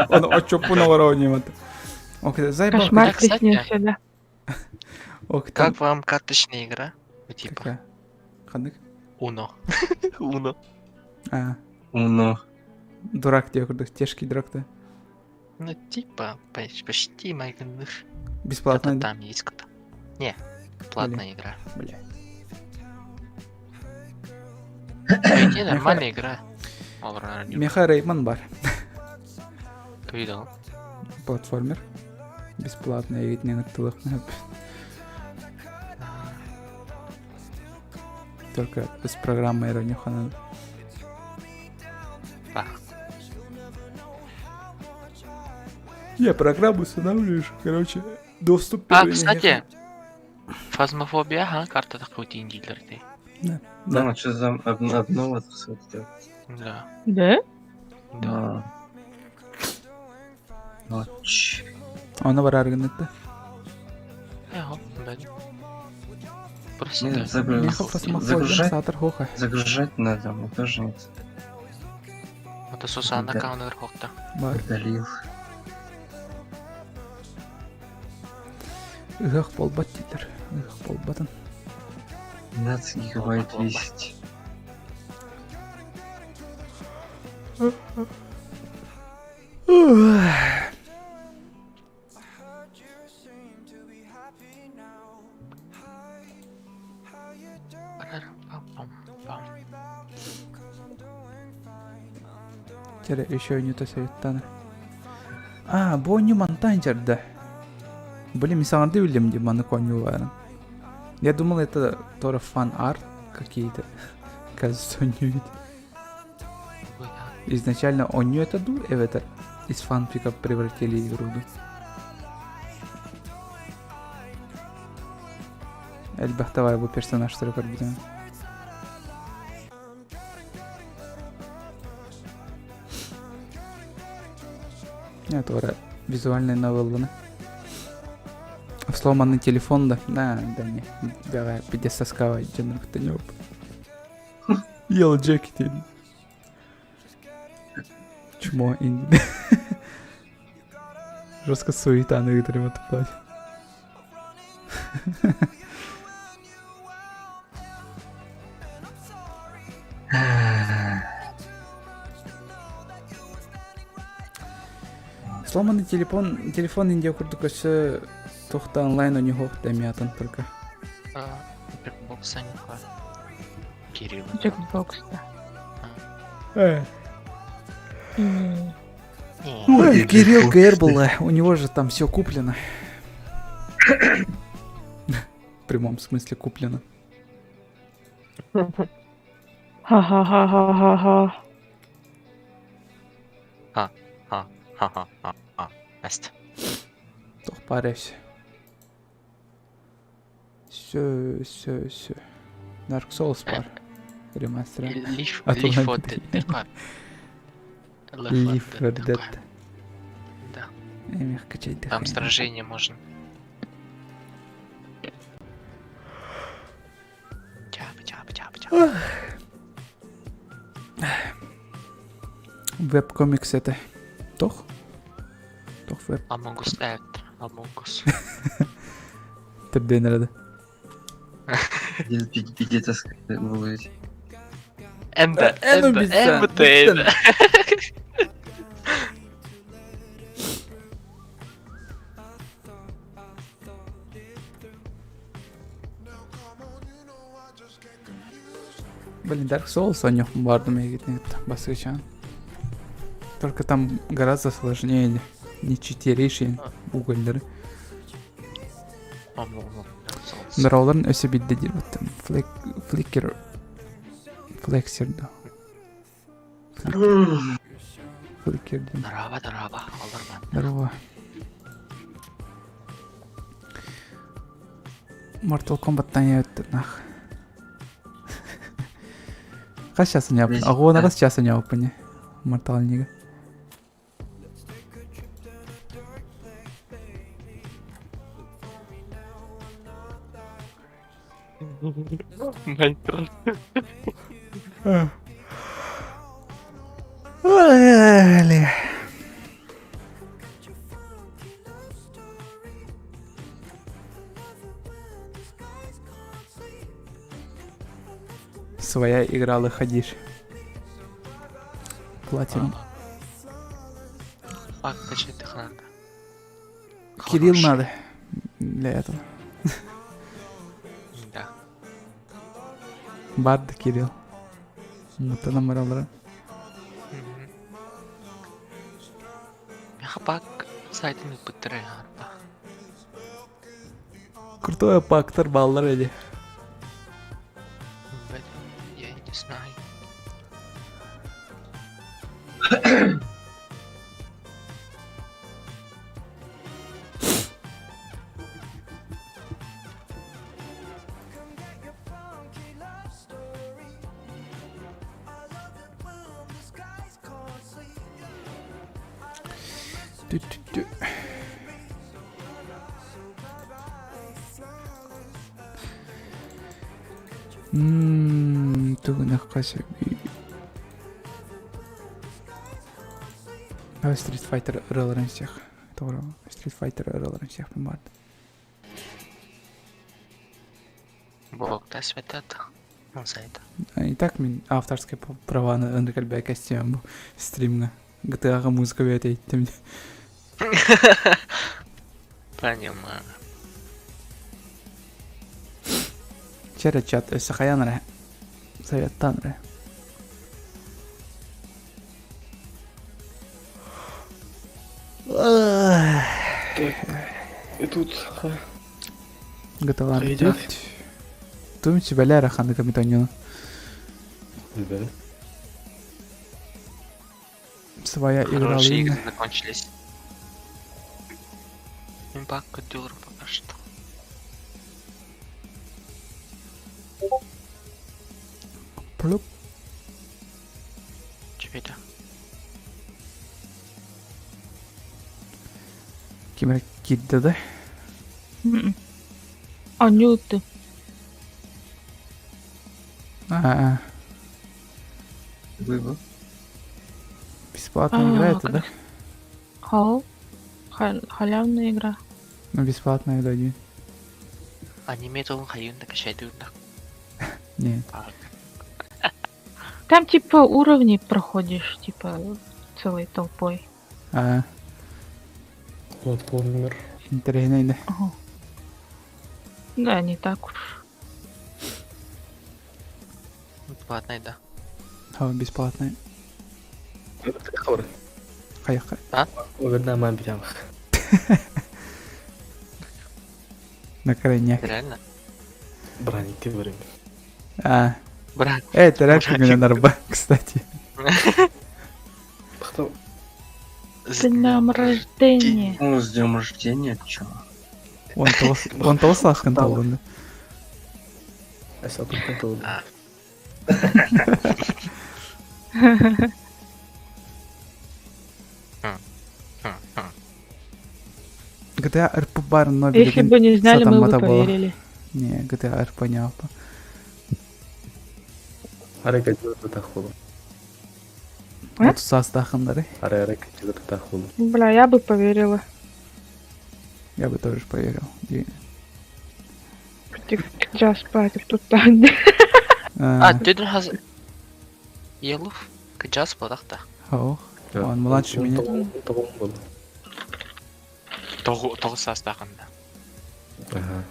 Speaker 1: Оны отчоппун оҥоробун диим. Окей, заебал.
Speaker 10: Кошмар
Speaker 5: Кстати.
Speaker 10: приснился, да.
Speaker 1: Ок, там
Speaker 5: Как вам карточная игра? Ну, Типа,
Speaker 1: какая? Ханнык?
Speaker 5: Уно. Уно.
Speaker 1: А,
Speaker 4: Уно.
Speaker 1: дурак диye курдук, тяжкий дурак да.
Speaker 5: Ну, типа, почти Майгных.
Speaker 1: Бесплатно.
Speaker 5: Это там есть кто-то. Не, платная игра.
Speaker 1: Бля.
Speaker 5: По идее, нормальная игра.
Speaker 1: Меха Рейман бар.
Speaker 5: Видел.
Speaker 1: Платформер. Бесплатно, я ведь не на Только с программой Иронюха надо.
Speaker 5: А.
Speaker 1: Я программу устанавливаешь, короче, доступ
Speaker 5: А,
Speaker 1: первый
Speaker 5: кстати, Фазмофобия, ага, карта такой дилер ты.
Speaker 1: Да.
Speaker 4: Да, ну что за обнова тут всё
Speaker 5: Да.
Speaker 10: Да?
Speaker 5: Да.
Speaker 4: Ночь.
Speaker 1: Она бар аргынытты.
Speaker 5: Эго, да. Просто
Speaker 4: Нет,
Speaker 5: да.
Speaker 4: загру-
Speaker 1: Меха фазмофобия,
Speaker 4: Загружать,
Speaker 1: сатар хоха.
Speaker 4: загружать надо, мне тоже нет.
Speaker 5: Это Сусанна
Speaker 4: Да.
Speaker 5: Каунер Хохта.
Speaker 1: Бар.
Speaker 4: Удалил.
Speaker 1: Ыһыах буолбат дииллэр. Ыһыах буолбатын.
Speaker 4: 12 гигабайт весит.
Speaker 5: Пам-пам-пам.
Speaker 1: Тере еще не то советтана. А, бу оонньуу мантан да. Блин, мен саҥарды билим дии маннык оонньууларын. Я думал, это тоже фан-арт какие-то. Кажется, оонньуу ведь. Изначально оонньуу это ду, это из фанфика превратили игру. ду. Эльбэх давай бу персонажтары көрбүтүм. Это ора визуальная новелланы. Сломанный телефон, да? Да, да не. Бегай, пиздец соскава, дьоннор не Yellow Jacket диэн. Чмо инди. Жестко суета на ыытар в этом плане. Сломанный телефон, телефон Индия курдук өссө туох да онлайн у него дэмиатын только.
Speaker 5: А, Джекбокс Анюха. Кирилл.
Speaker 10: Джекбокс, да.
Speaker 1: Э.
Speaker 10: М.
Speaker 1: Ой, Кирилл Гербл, у него же там все куплено. В прямом смысле куплено.
Speaker 10: Ха-ха-ха-ха-ха-ха.
Speaker 5: Ха-ха-ха. Эст.
Speaker 1: Туох баарай Все, все, все. Dark Souls баар. Ремастера.
Speaker 5: Leaf
Speaker 1: А то
Speaker 5: Leaf
Speaker 1: она
Speaker 5: 4 Dead тыха.
Speaker 1: Leaf 4 Dead.
Speaker 5: Да.
Speaker 1: Эмих качать
Speaker 5: Там сражение можно. Чапа, чапа, чапа, чапа.
Speaker 1: Веб-комикс это. Тох? Тох веб.
Speaker 5: Among Us evet. Among Us.
Speaker 1: Төрдүөн эрэ
Speaker 4: Пиздец, будет.
Speaker 5: Эмбэ,
Speaker 1: Эн
Speaker 5: Эмбэ,
Speaker 1: убийца.
Speaker 5: Эмбэ Эмбэ.
Speaker 1: Блин, Dark Souls о нем бардым басычан. Только там гораздо сложнее, не читеришь угольдары. Ныраларын өсө бидде диир баттым. Фликер... Флексер да. Фликер диэн.
Speaker 5: Здорово, здорово, Олдерман.
Speaker 1: Здорово. Mortal Kombat'tan өттү нах. Хас часын япын? Ағуына хас часын япын? Mortal нига.
Speaker 5: Майнкрафт.
Speaker 1: Своя игра выходишь. Платим.
Speaker 5: Фак, качать надо.
Speaker 1: Кирилл
Speaker 5: Хороший.
Speaker 1: надо для этого.
Speaker 5: Да.
Speaker 1: Бард Кирилл. Мутана маралара.
Speaker 5: Мехапак сайтын ыппыттара арба.
Speaker 1: Крутой пактор баллар эди.
Speaker 5: Блин, я не знаю.
Speaker 1: Тю-тю-тю. Ммм, тугунахха сөбүй. Давай Street Fighter ырыларын всех. Тоҕо Street Fighter ырыларын всех баар.
Speaker 5: Бог светат. Он сайт.
Speaker 1: И так мин авторские права на ынырык костюм бу стримҥа. GTA-ҕа музыка бэйэтэ иттим.
Speaker 5: Понимаю.
Speaker 1: Чэрэ чат өссө хайаан эрэ советтаан эрэ.
Speaker 3: И тут...
Speaker 1: GTA
Speaker 3: Идет?
Speaker 1: Тум сүбэлээр ханнык эмит
Speaker 3: Да.
Speaker 1: Своя игра
Speaker 5: Хорошие игры закончились. Импакт дюр пока что.
Speaker 1: Плюп.
Speaker 5: Че это?
Speaker 1: Ким эрэ киирдэ да?
Speaker 10: Анюты.
Speaker 1: А,
Speaker 4: Выбор.
Speaker 1: бесплатно
Speaker 10: А,
Speaker 1: игра это, да?
Speaker 10: Хал. Халявная игра.
Speaker 1: Ну, бесплатная, да, один.
Speaker 5: Аниме толын хайын да качай дыгна.
Speaker 1: Не.
Speaker 10: Там типа уровни проходишь, типа целой толпой.
Speaker 1: А,
Speaker 3: Платформер.
Speaker 1: интересно, да.
Speaker 10: Ага. Да, не так уж.
Speaker 5: Платный, да.
Speaker 1: А, бесплатная.
Speaker 3: Хабар.
Speaker 1: Хайха.
Speaker 3: Оверна битям.
Speaker 1: На крайняк.
Speaker 5: Реально?
Speaker 3: Браник ты время.
Speaker 1: А,
Speaker 5: Брат.
Speaker 1: это реально меня нарба, кстати.
Speaker 3: Кто?
Speaker 10: С днем рождения.
Speaker 4: Ну, с днем рождения, чё?
Speaker 1: Он того, он того слашкан толлун.
Speaker 3: Эсэ тут контол.
Speaker 1: GTA RP бар, но
Speaker 10: Если
Speaker 1: билигин
Speaker 10: бы не знали, мы бы
Speaker 1: сатаммата буолар.
Speaker 10: поверили.
Speaker 1: Не, GTA RP не алпа.
Speaker 3: Арай кадьылы тахулу.
Speaker 10: А?
Speaker 1: 30 саастаахыннары.
Speaker 3: Арай арай кадьылы тахулу.
Speaker 10: Бля, я бы поверила.
Speaker 1: Я бы тоже поверил.
Speaker 10: Сейчас спать, тут там.
Speaker 5: А, дедin хаз... Елуф? Кыджас бодақта.
Speaker 1: Ох, он младше меня.
Speaker 3: Тоғын был.
Speaker 5: Тоғыз саастаахында.
Speaker 3: Ага.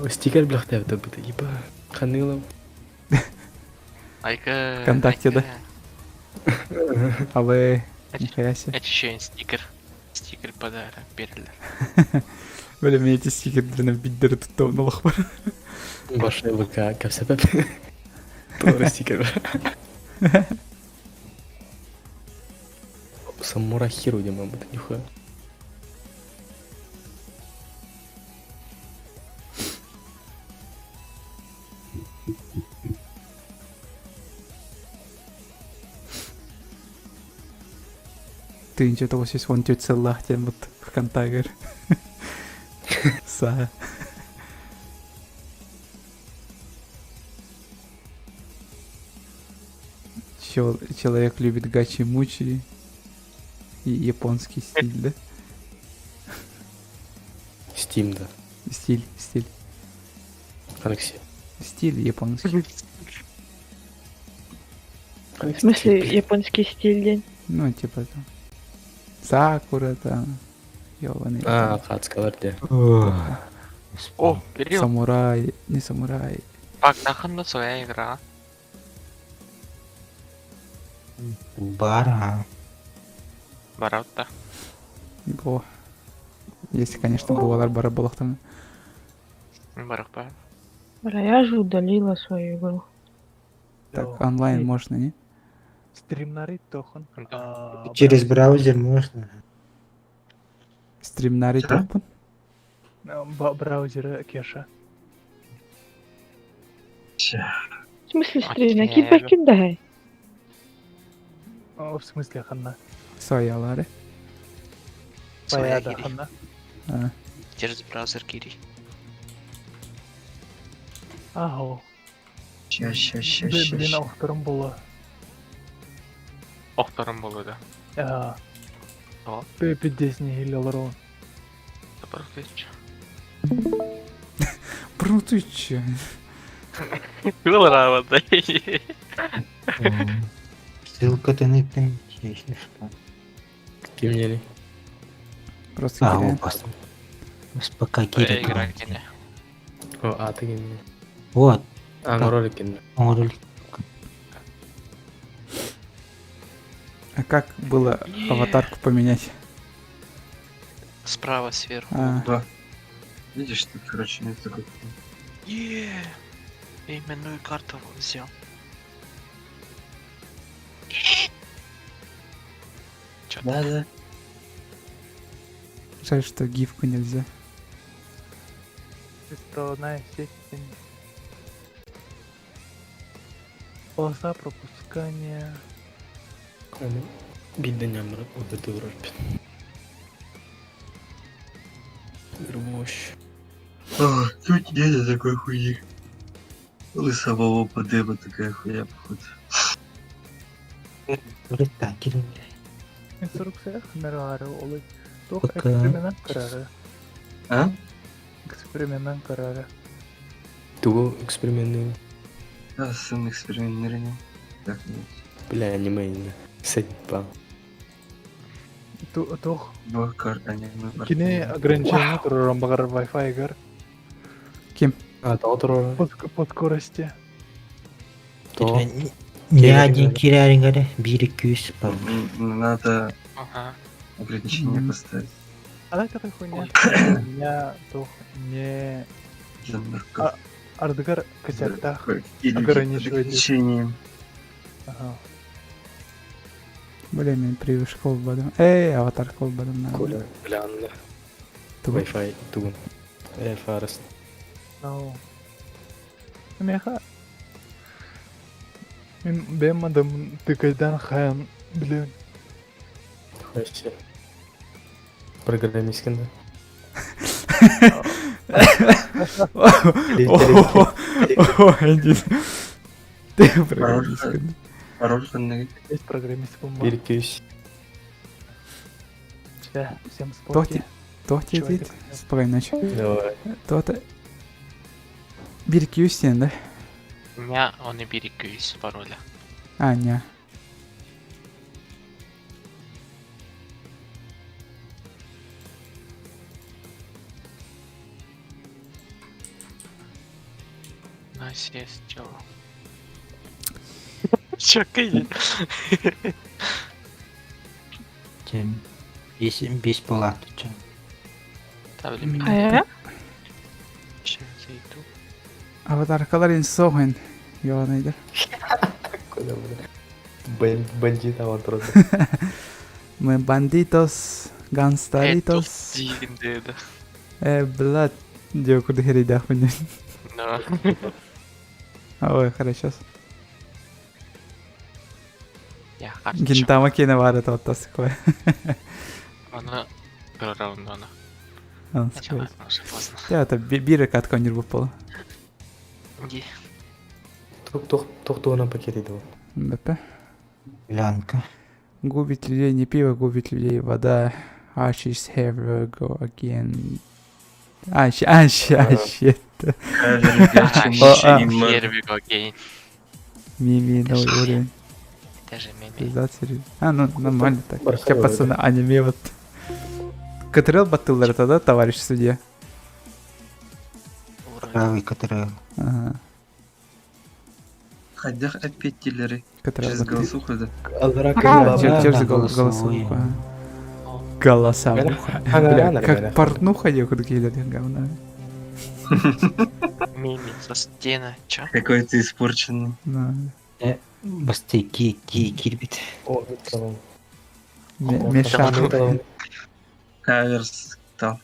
Speaker 3: Стикер блахтабыта быта. Еба. Ханылым.
Speaker 5: Айка...
Speaker 1: Вконтакте, да? А вы... Нихуя себе.
Speaker 5: Это еще стикер. Стикер подарок берилер.
Speaker 1: Бля, меня эти стикеры биддери туттабын бар.
Speaker 3: Башны ВК кәпсәпәп. Тоже стикер. Самурай Хиро дима быта нихуя.
Speaker 1: Ты ничего того здесь вон тетя лахтен вот ВКонтакте. Са. Человек любит гачи-мучи и японский стиль, да?
Speaker 3: Steam, да.
Speaker 1: Стиль, стиль.
Speaker 3: Алексей.
Speaker 1: Стиль японский.
Speaker 10: В смысле, японский стиль день?
Speaker 1: Ну, типа там. Сакура там. Ёбаный.
Speaker 3: А, хацкалар де.
Speaker 5: О, Кирилл.
Speaker 1: Самурай. Не самурай.
Speaker 5: Пак, наханна своя игра.
Speaker 6: Бара.
Speaker 5: Баратта.
Speaker 1: Го. Если, конечно, буолар бара буолахтан.
Speaker 5: Барахпа.
Speaker 10: Бля, я же удалила свою игру.
Speaker 1: Так, онлайн можно, не?
Speaker 9: Стримнары тохон.
Speaker 6: Через браузер можно.
Speaker 1: Стримнари
Speaker 4: Чё?
Speaker 1: топпун.
Speaker 9: Браузер Кеша.
Speaker 10: В смысле стрим?
Speaker 5: Окей.
Speaker 10: Кидай, кидай.
Speaker 9: В смысле ханна?
Speaker 1: Соялары.
Speaker 5: Своя
Speaker 9: Баяда
Speaker 5: кири.
Speaker 9: ханна.
Speaker 1: А,
Speaker 5: Через браузер кири.
Speaker 9: Аго.
Speaker 4: Ща, ща, ща,
Speaker 9: Блин,
Speaker 4: ща,
Speaker 9: блин,
Speaker 4: ща.
Speaker 9: охтором было.
Speaker 5: Охтором болу да.
Speaker 9: Ага.
Speaker 5: О.
Speaker 9: Пипиздец не гилел рон.
Speaker 5: Добротыч.
Speaker 1: Брутыч.
Speaker 5: Кылырава да.
Speaker 6: Ссылка ты на если что.
Speaker 3: Кимнели.
Speaker 1: Просто
Speaker 6: А,
Speaker 1: кирен.
Speaker 6: о, С ПК Кири.
Speaker 5: Игра кини.
Speaker 3: О, а ты кимнели.
Speaker 6: Вот,
Speaker 3: А, ну ролик кимнели.
Speaker 6: он ролик.
Speaker 1: А как было аватарку поменять?
Speaker 5: Справа сверху.
Speaker 1: А,
Speaker 4: Да. Видишь, тут, короче, нет такой.
Speaker 5: Е, Именную карту взял. Чё
Speaker 4: Да, да.
Speaker 1: жаль, что гифку нельзя.
Speaker 9: Беспроводная сеть. Полоса пропускания.
Speaker 3: Бидden ямырып өбөтө урарбын. Мощь.
Speaker 4: О, тут нет такой хуйни. Лысого подыба такая хуйня, походу.
Speaker 6: Вроде так, Кири.
Speaker 9: Инструкция ханнары олы. Тух
Speaker 6: Пока.
Speaker 9: эксперимент карары.
Speaker 4: А?
Speaker 9: Эксперимент карары.
Speaker 3: Тугу экспериментный.
Speaker 4: Да, сын экспериментирования. Как нет.
Speaker 3: Бля, аниме не. Садьба.
Speaker 9: Тух.
Speaker 4: Бакар, аниме.
Speaker 9: Кини ограничение тураран багар Wi-Fi гар.
Speaker 3: А, то
Speaker 9: По, по скорости.
Speaker 3: То.
Speaker 6: Не один Кири бири күс бар.
Speaker 4: Надо
Speaker 5: Ага.
Speaker 4: ограничение
Speaker 1: Мгм.
Speaker 4: поставить.
Speaker 9: А так это хуйня. У меня тух не
Speaker 4: Для нарков.
Speaker 9: ардыгар косяктах.
Speaker 4: Какие люди
Speaker 9: ограничивайте.
Speaker 4: Ограничения.
Speaker 9: Ага.
Speaker 1: Бля, мен привычка болбадым. Эй, аватарка болбадым. надо.
Speaker 3: Коля. Бля, анна.
Speaker 1: Тугу.
Speaker 3: Wi-Fi тугун. Э, фарас.
Speaker 9: No. Миэхэ мин бэйэм мадаммын тыкайдаан хайан билэбин.
Speaker 3: Вообще. Программисткин да?
Speaker 1: Ты программисткин.
Speaker 4: Пароль ханныгый?
Speaker 9: Есть программист бомба.
Speaker 3: Биркүс.
Speaker 9: Всем споки.
Speaker 1: Тохти дейт. Спокойной ночи.
Speaker 3: Давай.
Speaker 1: То-то. Биркүс диэн да?
Speaker 5: Меня он и бириккүйс пароля.
Speaker 1: А, не.
Speaker 5: Насесть чего? Чё кыйын?
Speaker 6: Чем? Бес, бес болады. Чем?
Speaker 10: Хайа?
Speaker 5: Сейчас зайду.
Speaker 1: Аватаркалар инсоһын. Йоанайдар.
Speaker 3: Куда, бля? Бандит авантуры.
Speaker 1: Мы бандитос, ганстаритос.
Speaker 5: Дин деди.
Speaker 1: Э, блядь, диэ курдук эрэйдээхпин.
Speaker 5: Да.
Speaker 1: Ой, хорошо.
Speaker 5: Я харчо.
Speaker 1: Гинтама киэнэ баар этэ оттос такое.
Speaker 5: Аны бір раунд аны.
Speaker 1: Начало.
Speaker 5: Уже поздно.
Speaker 1: Это биир катка нервы пола.
Speaker 5: Ди.
Speaker 3: Тух туһунан пакет иди.
Speaker 1: БП.
Speaker 6: Лянка.
Speaker 1: Губит людей не пиво, губит людей вода. Ashes here we go again. А, щ, а, щ, а, щит.
Speaker 5: Here we go again.
Speaker 1: Мими, новый уровень.
Speaker 5: Это же меми.
Speaker 1: Пиздец, А, ну нормально так. Сейчас пацаны аниме вот. Катрел Баттылер тогда, товарищ судья.
Speaker 6: Правый, который...
Speaker 1: Ага.
Speaker 4: Хайдах опять дилеры.
Speaker 1: Катрел
Speaker 4: Через голосуху да.
Speaker 1: Через голосуху. Голосовуха. Бля, как порнуха я куда говна.
Speaker 5: Мими со стены, чё?
Speaker 4: Какой ты испорченный.
Speaker 1: Да.
Speaker 6: Басты ки ки кирбит.
Speaker 3: О,
Speaker 1: Мешан.
Speaker 4: Каверс там.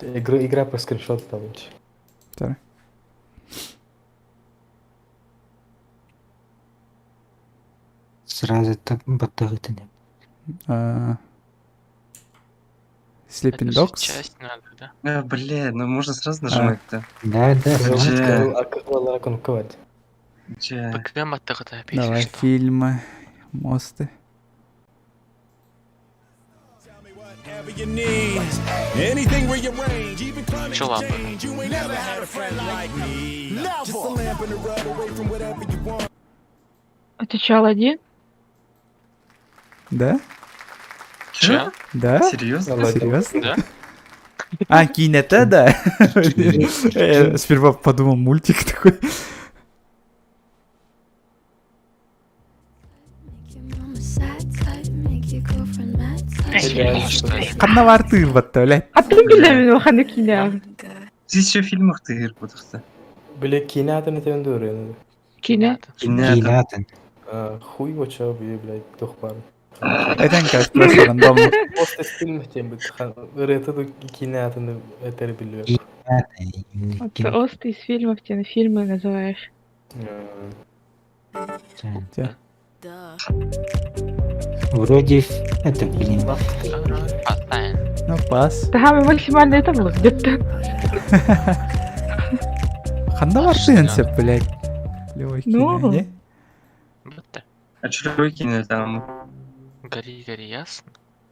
Speaker 3: Игра, игра по скриншоту там.
Speaker 1: Так.
Speaker 6: Сразу так баттагытын.
Speaker 1: Sleeping Dogs?
Speaker 5: Часть надо, да?
Speaker 4: А, бля, ну можно сразу нажимать-то.
Speaker 6: Да, да.
Speaker 1: Давай, фильмы, мосты.
Speaker 10: Отвечал один.
Speaker 1: Да?
Speaker 5: Че?
Speaker 1: Да?
Speaker 4: Серьезно?
Speaker 1: Серьезно?
Speaker 5: Да.
Speaker 1: А, кинета, да? Я сперва подумал, мультик такой. Ханна батта, блядь.
Speaker 10: А ты билемин ханна кине.
Speaker 4: Здесь еще фильмах ты игр
Speaker 3: Бля, кинатын это эндуры.
Speaker 10: Кине?
Speaker 6: Кинатын.
Speaker 3: Хуй его чё, блядь, тухпар.
Speaker 1: Это не кажется, просто рандомно.
Speaker 3: Просто фильм тем бы. Это кинатын это билет.
Speaker 10: Ост из фильмов ты на фильмы называешь.
Speaker 6: Вроде это, блин.
Speaker 1: Ну, пас.
Speaker 10: Да, мы максимально это было где-то.
Speaker 1: Ханна вартынся, блядь. Левой
Speaker 10: Ну.
Speaker 1: не?
Speaker 4: А чё кине там?
Speaker 5: Гори, гори, ясно?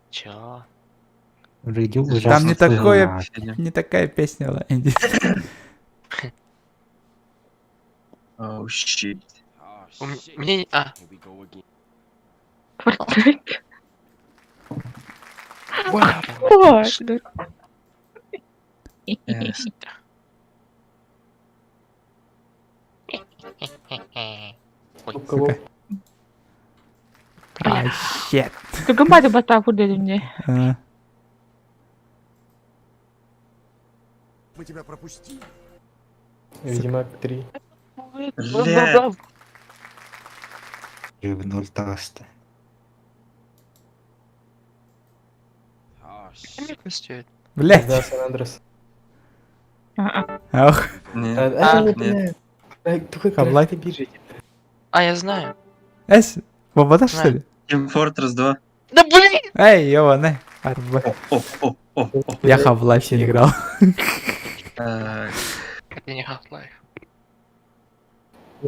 Speaker 5: Чё?
Speaker 6: Вроде ужасно.
Speaker 1: Там не такое, не такая песня была, Энди.
Speaker 4: Oh, shit.
Speaker 5: Мне... А.
Speaker 10: Fortnite. Вот.
Speaker 1: Сука. А, щет.
Speaker 10: Только мать батаку дали мне.
Speaker 1: А.
Speaker 8: Мы тебя пропустили.
Speaker 3: Ведьмак 3.
Speaker 4: Бля.
Speaker 6: В ноль таста.
Speaker 1: Блять.
Speaker 3: Да, Сан Андрес.
Speaker 1: Ах,
Speaker 4: Нет.
Speaker 3: А,
Speaker 4: Нет.
Speaker 3: бля, Такой
Speaker 1: Half-Life?
Speaker 3: ты бежите.
Speaker 5: А, я знаю.
Speaker 1: Эс, Бабада, что ли?
Speaker 4: Team Fortress 2.
Speaker 5: Да блин!
Speaker 1: Эй, ёбаный. Арба.
Speaker 4: О, о, о, о.
Speaker 1: Я Half-Life не играл.
Speaker 4: Так,
Speaker 5: Это не Half-Life.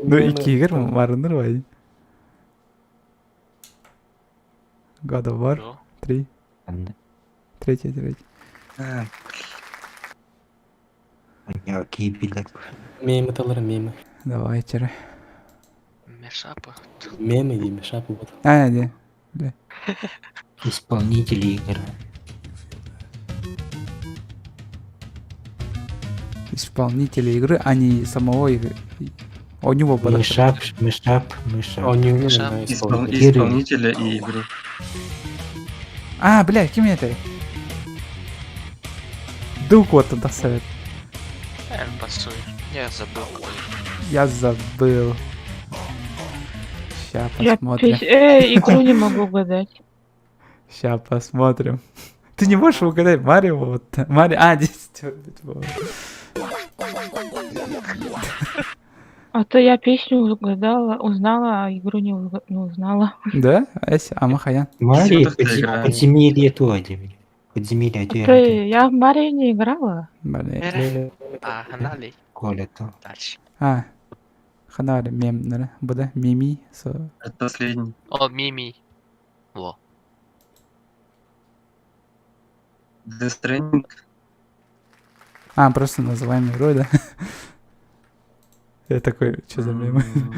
Speaker 1: Ну, и Кигр, Марнер, вай. God of War,
Speaker 5: Да.
Speaker 1: 3.
Speaker 6: Анна.
Speaker 1: Третий, третий.
Speaker 4: а,
Speaker 6: Я кибелек.
Speaker 3: Мемы талар мемы.
Speaker 1: Давай, вчера.
Speaker 5: Мешапа.
Speaker 3: Мемы или мешапы вот.
Speaker 1: А, не.
Speaker 6: Исполнители игры.
Speaker 1: Исполнители игры, а не самого игры. У него было.
Speaker 6: Мешап, мешап, мешап.
Speaker 3: Он не
Speaker 5: Мешап.
Speaker 3: умер,
Speaker 4: испол-
Speaker 3: исполнитель.
Speaker 4: Исполнителя и игру.
Speaker 1: А, бля, кем это? Дух вот туда совет.
Speaker 5: Пасуй. Я забыл. кто это.
Speaker 1: Я забыл. Ща
Speaker 10: Я
Speaker 1: посмотрим.
Speaker 10: игру не могу угадать.
Speaker 1: Ща посмотрим. Ты не можешь угадать Марио вот. Марио. А, здесь.
Speaker 10: А то я песню угадала, узнала, а игру не узнала.
Speaker 1: Да? Эсь, Амахаян.
Speaker 6: Мари,
Speaker 4: Всё, так играем.
Speaker 6: подземелье то один. Подземелье
Speaker 10: А
Speaker 6: один.
Speaker 10: то я в Марио не играла.
Speaker 1: Блин.
Speaker 5: Эре. А, Ханали.
Speaker 6: Коля то.
Speaker 5: Дальше.
Speaker 1: А. Ханари, мем, наверное. Буда, мими. Со.
Speaker 4: Это последний.
Speaker 5: О, Мими. Во.
Speaker 4: Death Stranding.
Speaker 1: А, просто называем игрой, да? Я такой, что за мемы?
Speaker 4: М,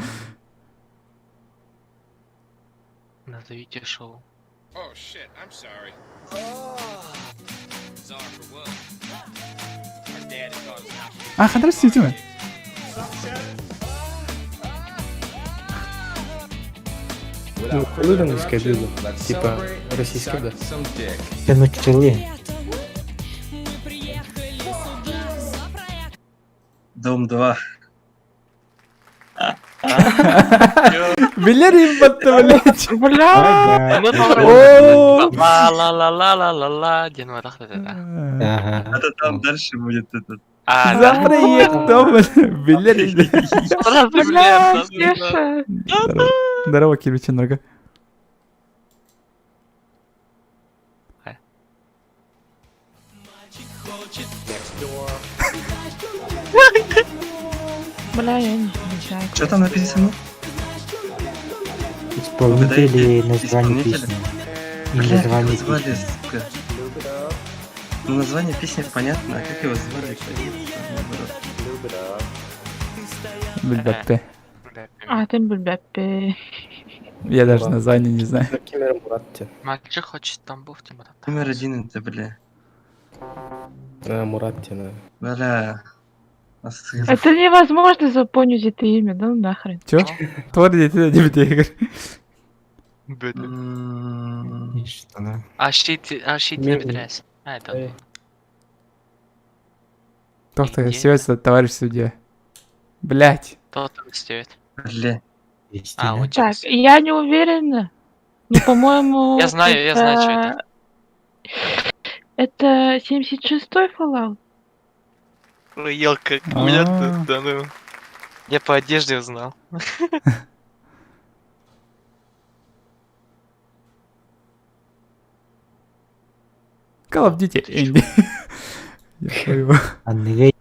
Speaker 5: Назовите шоу.
Speaker 8: Oh shit, I'm sorry. Sorry for what? Our dad taught us how to
Speaker 1: А, Ханари Ситима.
Speaker 3: Ну, хулиганское дыло. Типа российское, да.
Speaker 6: Це ну чили.
Speaker 4: Дом 2.
Speaker 1: Билери, блядь.
Speaker 10: Бля!
Speaker 6: Ага.
Speaker 5: Ну,
Speaker 1: О!
Speaker 5: Ла-ла-ла-ла-ла-ла. Ден
Speaker 6: Ага.
Speaker 4: Это там дальше будет этот.
Speaker 5: А,
Speaker 1: За
Speaker 5: да.
Speaker 1: проектом, Билери.
Speaker 10: Бля, Стеша!
Speaker 1: Здорово, Кириченорга.
Speaker 10: Бля, я не знаю.
Speaker 4: Что там написано?
Speaker 6: Исполнители
Speaker 4: Угадайте
Speaker 6: название
Speaker 4: исполнителя.
Speaker 6: песни. И
Speaker 4: Бля, как его
Speaker 6: название
Speaker 4: звали,
Speaker 6: песни.
Speaker 4: сука? Ну, название песни понятно, а как его звали?
Speaker 1: Бельбеппе.
Speaker 10: А, ты бля,
Speaker 1: Я даже название не знаю.
Speaker 3: Кемер Мурат те.
Speaker 5: Мальчик хочет Тамбов, Тимур.
Speaker 4: Номер один это, бля.
Speaker 3: А, Мурат те, да.
Speaker 4: Бля. Асыр.
Speaker 10: Это невозможно запомнить это имя, да ну нахрен.
Speaker 1: Чё? Твор дети не игры.
Speaker 4: М,
Speaker 6: И Что, да?
Speaker 5: А щит, а щит
Speaker 3: Меми.
Speaker 5: не А, это.
Speaker 3: Эй.
Speaker 1: Тохта, связь, товарищ судья. Блять.
Speaker 5: Тот стоит.
Speaker 4: Бля.
Speaker 5: А,
Speaker 6: Истина.
Speaker 5: вот
Speaker 10: Так, я не уверена. Но, по-моему,
Speaker 5: Я знаю, я знаю, что это.
Speaker 10: Это 76-й Fallout?
Speaker 5: Ой, елка,
Speaker 1: у меня тут,
Speaker 5: да ну. Я по одежде узнал.
Speaker 1: Call of Duty Энди. Я хуево.
Speaker 6: Андрей.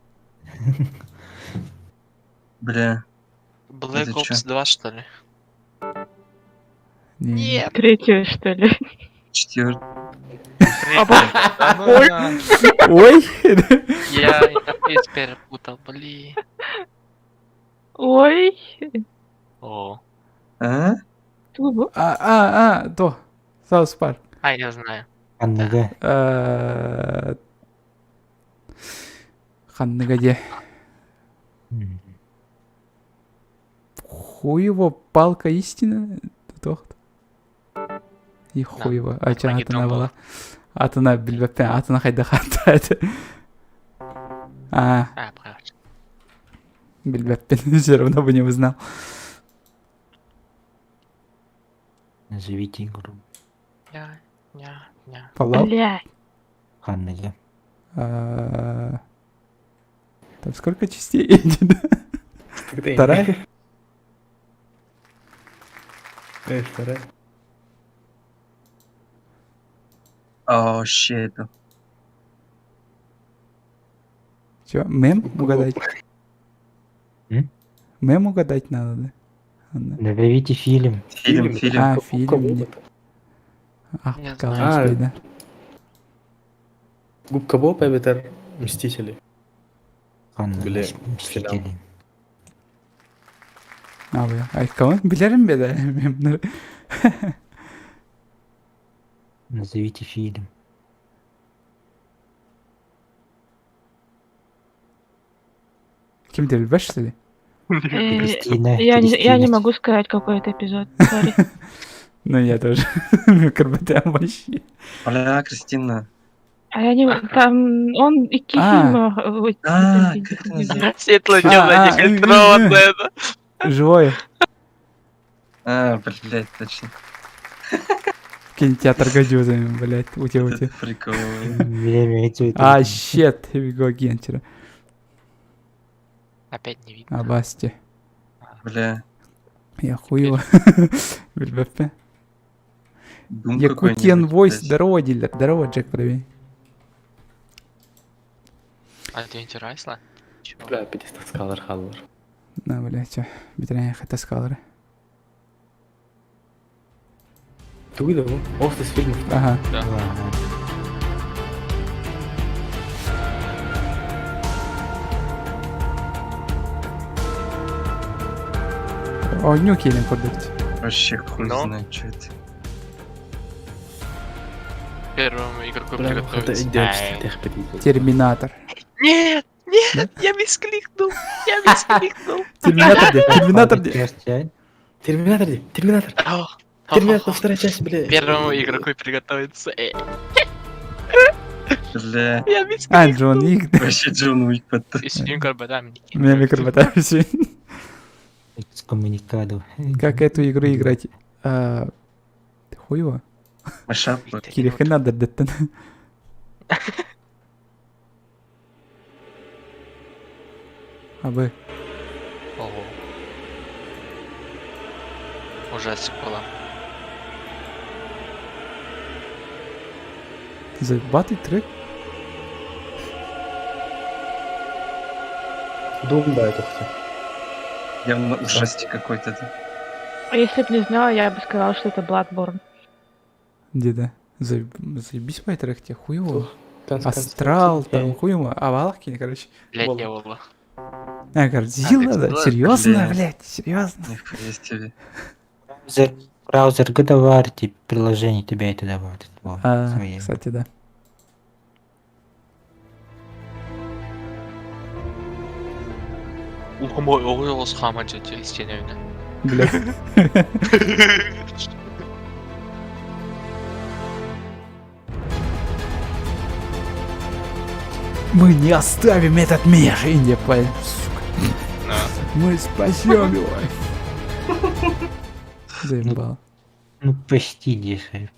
Speaker 4: Бля.
Speaker 5: Black
Speaker 4: Это чё?
Speaker 5: Ops 2, что ли?
Speaker 1: Не.
Speaker 10: Третьего, что ли?
Speaker 4: Четвертый.
Speaker 5: Да ну на.
Speaker 1: Ой.
Speaker 5: Я интерфейс перепутал, блин.
Speaker 10: Ой,
Speaker 5: О.
Speaker 4: А?
Speaker 10: тубу.
Speaker 1: А, а, а, то. Саус Парк.
Speaker 5: А, я знаю.
Speaker 6: Аннага.
Speaker 1: Ханныгаде.
Speaker 6: М.
Speaker 1: Хуево палка истины. Тохт. И хуево. А чё
Speaker 5: Армагеддон
Speaker 1: атына
Speaker 5: был.
Speaker 1: была? Атына билбеппен, атына хайда хата. А,
Speaker 5: А, правильно.
Speaker 1: билбеппен, все равно бы не узнал.
Speaker 6: Назовите игру.
Speaker 5: Ня, ня, ня.
Speaker 1: Fallout.
Speaker 10: Бля,
Speaker 6: Ханнага.
Speaker 1: А, Там сколько частей? Вторая?
Speaker 3: Вторая.
Speaker 4: О, shit.
Speaker 1: Че, мем угадать?
Speaker 6: М?
Speaker 1: Мем угадать надо, да? Ладно.
Speaker 6: Назовите фильм.
Speaker 4: Фильм, фильм.
Speaker 1: А, фильм. Ах,
Speaker 5: Не
Speaker 1: знаю.
Speaker 3: знаю.
Speaker 1: Да.
Speaker 3: Губка Боб эбэтэр Мстители.
Speaker 6: Анна,
Speaker 3: Бля,
Speaker 6: Мстители.
Speaker 1: А, бля. Ай, кого? Билерим бе, да? Мемнер.
Speaker 6: Назовите фильм.
Speaker 1: Кем ты любишь, что ли?
Speaker 6: Кристина.
Speaker 10: Я не
Speaker 6: Кристина.
Speaker 10: могу сказать, какой это эпизод. Sorry.
Speaker 1: Ну, я тоже. Карбатям вообще.
Speaker 4: Бля, Кристина.
Speaker 10: А я не... Там он и
Speaker 1: А.
Speaker 10: фильма...
Speaker 4: А, как это называется?
Speaker 5: Светло
Speaker 1: А,
Speaker 5: дело
Speaker 1: а,
Speaker 5: нефильтрованное. да.
Speaker 1: Живое.
Speaker 4: А, блядь, точно.
Speaker 1: Кинотеатр Гадюза, блядь, ути-ути.
Speaker 4: Это прикол.
Speaker 6: Время идет.
Speaker 1: А, щет, here we go again, вчера.
Speaker 5: Опять не видно.
Speaker 1: А, Басти.
Speaker 4: Бля.
Speaker 1: Я хуево. Билбеппе.
Speaker 4: Дум
Speaker 1: Якутиан
Speaker 4: какой-нибудь,
Speaker 1: Войс,
Speaker 4: блядь.
Speaker 1: здорово, дилер. Здорово, Джек, привет.
Speaker 5: А ты интересно? Чего?
Speaker 3: Бля, 50 скалар халлар.
Speaker 1: На, блядь, чё. Битреня хата скалары.
Speaker 3: Тугда, Офис фильмов.
Speaker 1: Ага.
Speaker 6: Ладно.
Speaker 1: О, нюкелем продукт.
Speaker 4: Вообще хуй
Speaker 5: Но.
Speaker 4: знает, что это.
Speaker 5: Первому игроку
Speaker 3: Бля, это
Speaker 5: приготовиться.
Speaker 3: идет
Speaker 5: Ай.
Speaker 1: Терминатор.
Speaker 5: Нет, нет, я мискликнул, я мискликнул.
Speaker 1: Терминатор где? Терминатор где?
Speaker 6: Часть, а?
Speaker 3: Терминатор, где? Терминатор.
Speaker 5: О,
Speaker 3: Терминатор, вторая часть, бля.
Speaker 5: Первому игроку приготовиться.
Speaker 4: Бля.
Speaker 5: Я
Speaker 1: А,
Speaker 5: мискликнул.
Speaker 1: Джон Уик.
Speaker 4: Вообще Джон Уик под...
Speaker 5: И сидим карбатами.
Speaker 1: У меня микробота
Speaker 6: Экскоммуникаду.
Speaker 1: Как эту игру играть? А, Хуево.
Speaker 4: Машап.
Speaker 1: Кирихена деттен. Абы.
Speaker 5: Ого. Ужастик была.
Speaker 1: Заебатый трек.
Speaker 3: Дум, да, это хотя.
Speaker 4: Явно ужастик какой-то. да.
Speaker 10: А если бы не знала, я бы сказала, что это Bloodborne.
Speaker 1: Где да? Заебись по трек тебе, хуево. Астрал, там хуево. А Валахки, короче.
Speaker 5: Блять, я была.
Speaker 1: А, Годзилла, да?
Speaker 5: Годзилла?
Speaker 1: Серьезно,
Speaker 4: Бля.
Speaker 1: блядь, серьезно.
Speaker 4: Нихуя себе.
Speaker 6: Браузер, браузер годовар, типа, приложение тебе это давает. Вот,
Speaker 1: А,
Speaker 6: свои.
Speaker 1: кстати, да.
Speaker 5: Мой оғыз хама жете стеневне.
Speaker 1: Бля. Мы не оставим этот мир, Индия, парень, сука. Мы спасем его. Заебал.
Speaker 6: Ну, почти дешевле.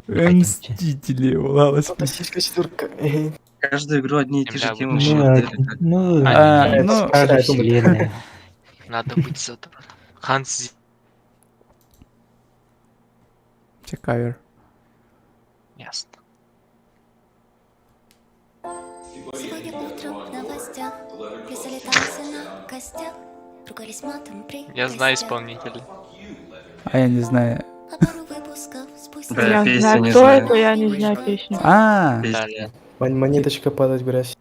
Speaker 1: Мстители, улалась.
Speaker 3: Фантастическая четверка.
Speaker 4: Каждую игру одни и те же
Speaker 5: Бля,
Speaker 4: темы.
Speaker 6: Ну,
Speaker 4: шутят,
Speaker 6: а,
Speaker 4: или как?
Speaker 6: ну,
Speaker 1: А,
Speaker 6: это
Speaker 1: ну,
Speaker 6: та же вселенная.
Speaker 5: Надо быть задротом. Ханс
Speaker 1: Че кавер?
Speaker 5: Ясно.
Speaker 11: Сегодня утром в новостях плясали танцы на костях, ругались матом при
Speaker 5: Я знаю
Speaker 11: гостях.
Speaker 5: исполнителя.
Speaker 1: А я не знаю.
Speaker 11: А пару выпусков спустя.
Speaker 4: Бля,
Speaker 10: Я
Speaker 4: песню
Speaker 10: знаю,
Speaker 4: не
Speaker 10: кто
Speaker 4: знаю.
Speaker 10: это, я не знаю песню.
Speaker 1: А,
Speaker 4: Песня.
Speaker 3: Монеточка падать в грязь.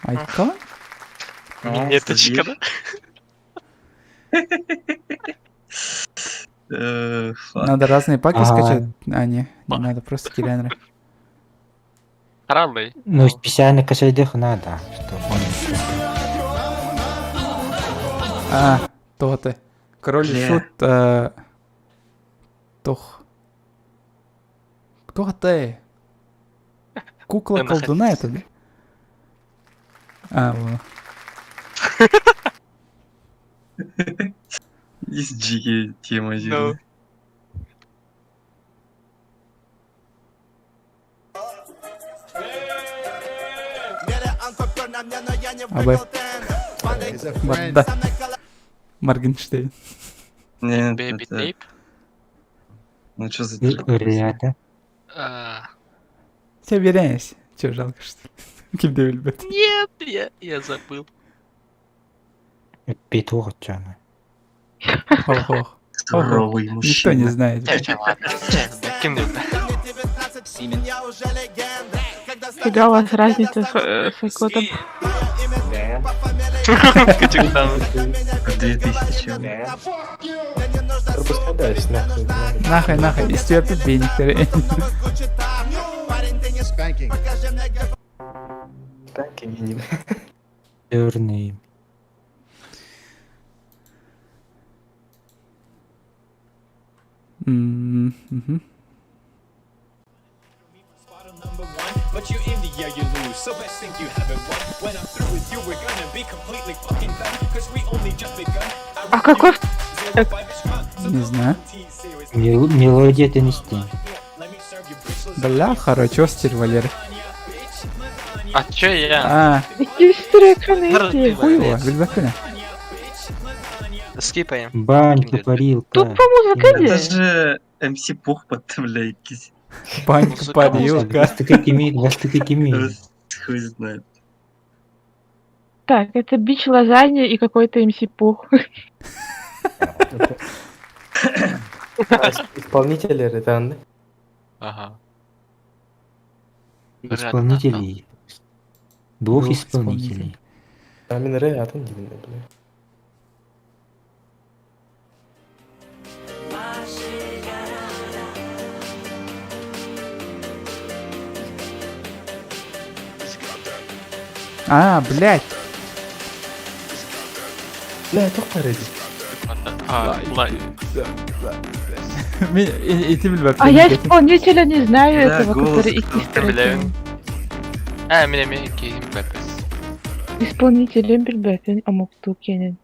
Speaker 1: Айка?
Speaker 4: А,
Speaker 5: Минеточка, да?
Speaker 4: Fuck.
Speaker 1: Надо разные паки
Speaker 6: А.
Speaker 1: скачать. А, не, не надо, просто Киллианры.
Speaker 5: Ралли.
Speaker 6: Ну, специально кошелек надо, чтобы он...
Speaker 1: А, то ты. Король и
Speaker 4: Бля.
Speaker 1: Шут. Тох. Кто ты? Кукла
Speaker 5: Я
Speaker 1: колдуна
Speaker 5: находился.
Speaker 1: это, да? А, во.
Speaker 4: Есть джиги тема
Speaker 5: Ну.
Speaker 4: зелёная.
Speaker 1: Абай. Барда. Моргенштерн.
Speaker 4: Нет,
Speaker 5: Baby
Speaker 4: это...
Speaker 5: Tape.
Speaker 4: Ну что за трек?
Speaker 6: Ырыата.
Speaker 5: А,
Speaker 1: Все берешь. Че, жалко, что ли? Ким да билбэт.
Speaker 5: Нет, я забыл.
Speaker 6: Петух отчана.
Speaker 1: Хо-хо.
Speaker 4: Здоровый
Speaker 1: Никто
Speaker 4: мужчина.
Speaker 1: не знает.
Speaker 5: Чэ, ладно. Чэ, ким диэн?
Speaker 10: Фига у вас разница с Айкотом.
Speaker 5: Качуктан.
Speaker 4: 2000.
Speaker 3: Пропускай дальше, нахуй.
Speaker 1: Нахай, нахай. Истерпит бейниктери.
Speaker 3: Спэнкинг, не
Speaker 6: Черный.
Speaker 1: Мгм.
Speaker 8: But you in the air, you lose. So best think you haven't won. When I'm through with you, we're gonna be completely fucking done. Cause we only just begun.
Speaker 10: А какой
Speaker 8: Zero five is strong. So
Speaker 1: Не знаю.
Speaker 6: Мел- Мелодия Теннисти.
Speaker 1: Бля, хорошо, стервалер.
Speaker 5: А чё я?
Speaker 1: А,
Speaker 10: Икки трек эти.
Speaker 1: хуево, билбэккүнэ.
Speaker 5: Скипаем.
Speaker 6: Банька, парилка.
Speaker 10: Тут по музыка
Speaker 4: Это
Speaker 10: де.
Speaker 4: же МС Пух под, бля, якийсь.
Speaker 1: Банька,
Speaker 5: Музыка,
Speaker 1: парилка.
Speaker 6: Бастыка кими, бастыка кими.
Speaker 4: Хуй знает.
Speaker 10: Так, это бич лазанья и какой-то МС Пух.
Speaker 3: Исполнители это
Speaker 5: Ага.
Speaker 6: Исполнителей. Двух
Speaker 1: Двух
Speaker 6: исполнителей.
Speaker 3: Амин Ре, а там дивный, бля.
Speaker 1: А, блядь.
Speaker 3: Бля, только реди.
Speaker 5: А, лай.
Speaker 1: Мен эти билбэппин.
Speaker 10: А я исполнителя не знаю
Speaker 4: Да,
Speaker 10: этого,
Speaker 4: голос
Speaker 10: который
Speaker 4: кто-то,
Speaker 10: икки трек.
Speaker 5: Бля. А, меня меня ким бэпэс.
Speaker 10: Исполнителем билбэппин омуктуу киэнин.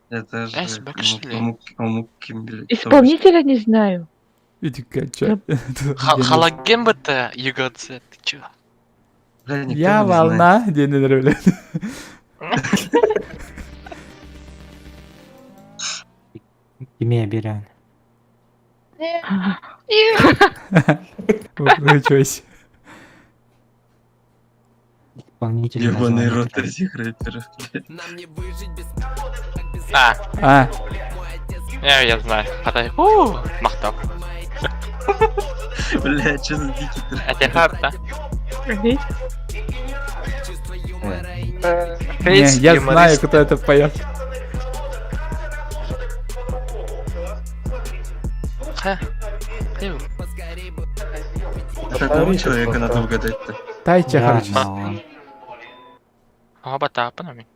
Speaker 4: Это же...
Speaker 5: Э, собака, что ли?
Speaker 4: Омук ким, блядь.
Speaker 10: Исполнителя не знаю.
Speaker 1: Иди кача.
Speaker 5: Халаген бата юготзе, ты чё?
Speaker 4: Бля, никто
Speaker 1: Я
Speaker 4: не знает.
Speaker 1: волна, диэн блядь.
Speaker 6: Кими Абирян.
Speaker 1: Выключайся.
Speaker 6: Исполнитель
Speaker 4: Ебаный
Speaker 6: название
Speaker 4: рот
Speaker 6: трека.
Speaker 4: этих рэперов, блядь.
Speaker 5: А,
Speaker 1: А,
Speaker 5: я знаю. Хатай. У, махтал.
Speaker 4: Бля, что за дикий трек?
Speaker 5: Это хапта.
Speaker 10: Окей.
Speaker 1: не, я знаю, кто это поет.
Speaker 5: Ха. Ты.
Speaker 4: Это одного человека надо угадать-то.
Speaker 1: Тайча,
Speaker 6: Да,
Speaker 1: короче.
Speaker 6: но
Speaker 5: А бата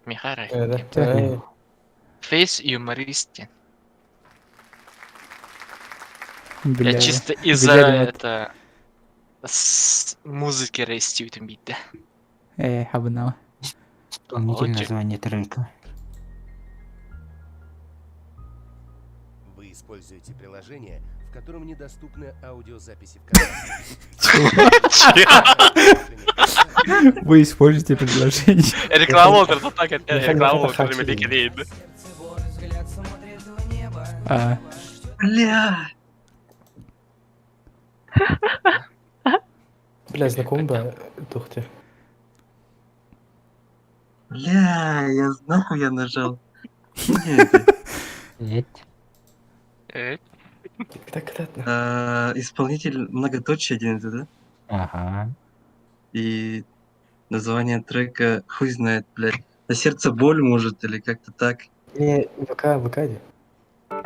Speaker 5: Михара.
Speaker 3: Да.
Speaker 5: Фейс юмористин.
Speaker 1: Бля.
Speaker 5: Я чисто из-за
Speaker 1: Билер
Speaker 5: это с музыки растют бит.
Speaker 1: Хабнава.
Speaker 6: Исполнитель
Speaker 5: Окей.
Speaker 6: название трека.
Speaker 7: Вы используете приложение, в котором недоступны аудиозаписи ВКонтакте.
Speaker 1: Вы используете предложение.
Speaker 5: Реклама это так, это
Speaker 3: Михаил,
Speaker 5: реклама,
Speaker 3: это
Speaker 5: который
Speaker 3: хачи.
Speaker 5: великий
Speaker 1: А,
Speaker 4: Бля!
Speaker 3: Бля, знаком бы, тухте.
Speaker 4: Бля, я нахуй я нажал. Нет,
Speaker 6: Нет.
Speaker 3: Так, так,
Speaker 4: Исполнитель многоточие один это, да?
Speaker 6: Ага.
Speaker 4: И название трека хуй знает, блядь. На сердце боль, может, или как-то так.
Speaker 3: Не, ВК, ВК, де.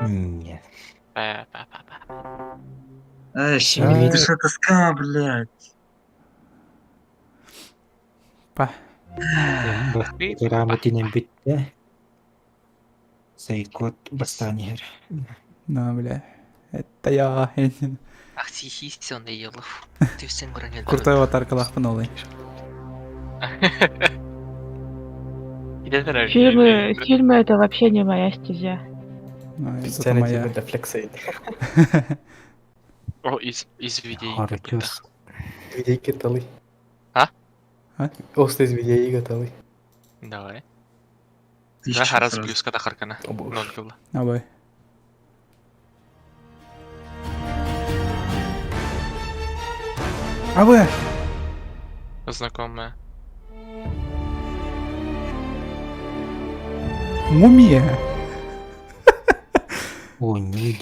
Speaker 6: Нет.
Speaker 4: Ай,
Speaker 6: А.
Speaker 4: ты что тоска, блядь.
Speaker 1: па.
Speaker 6: Грамотин битте. Сайкот бастанер.
Speaker 1: Ну, бля. Это я.
Speaker 5: Ах, сихисен елов. Ты всем гранил.
Speaker 1: Крутой аватар калахпын
Speaker 10: Фильмы, фильмы это вообще не моя стезя.
Speaker 1: Ну, это
Speaker 3: Специально
Speaker 1: моя.
Speaker 3: тебе для флексей.
Speaker 5: О, из видео.
Speaker 6: Хоротюс.
Speaker 3: Видейки талы.
Speaker 5: А?
Speaker 1: А?
Speaker 3: Оста из видеи талы.
Speaker 5: Давай.
Speaker 4: Тысяча
Speaker 5: Да, харас
Speaker 4: сразу.
Speaker 5: плюска тахаркана.
Speaker 3: О боже.
Speaker 5: Ноль было.
Speaker 1: Давай. А вы?
Speaker 5: Знакомая.
Speaker 1: Мумия.
Speaker 6: О, не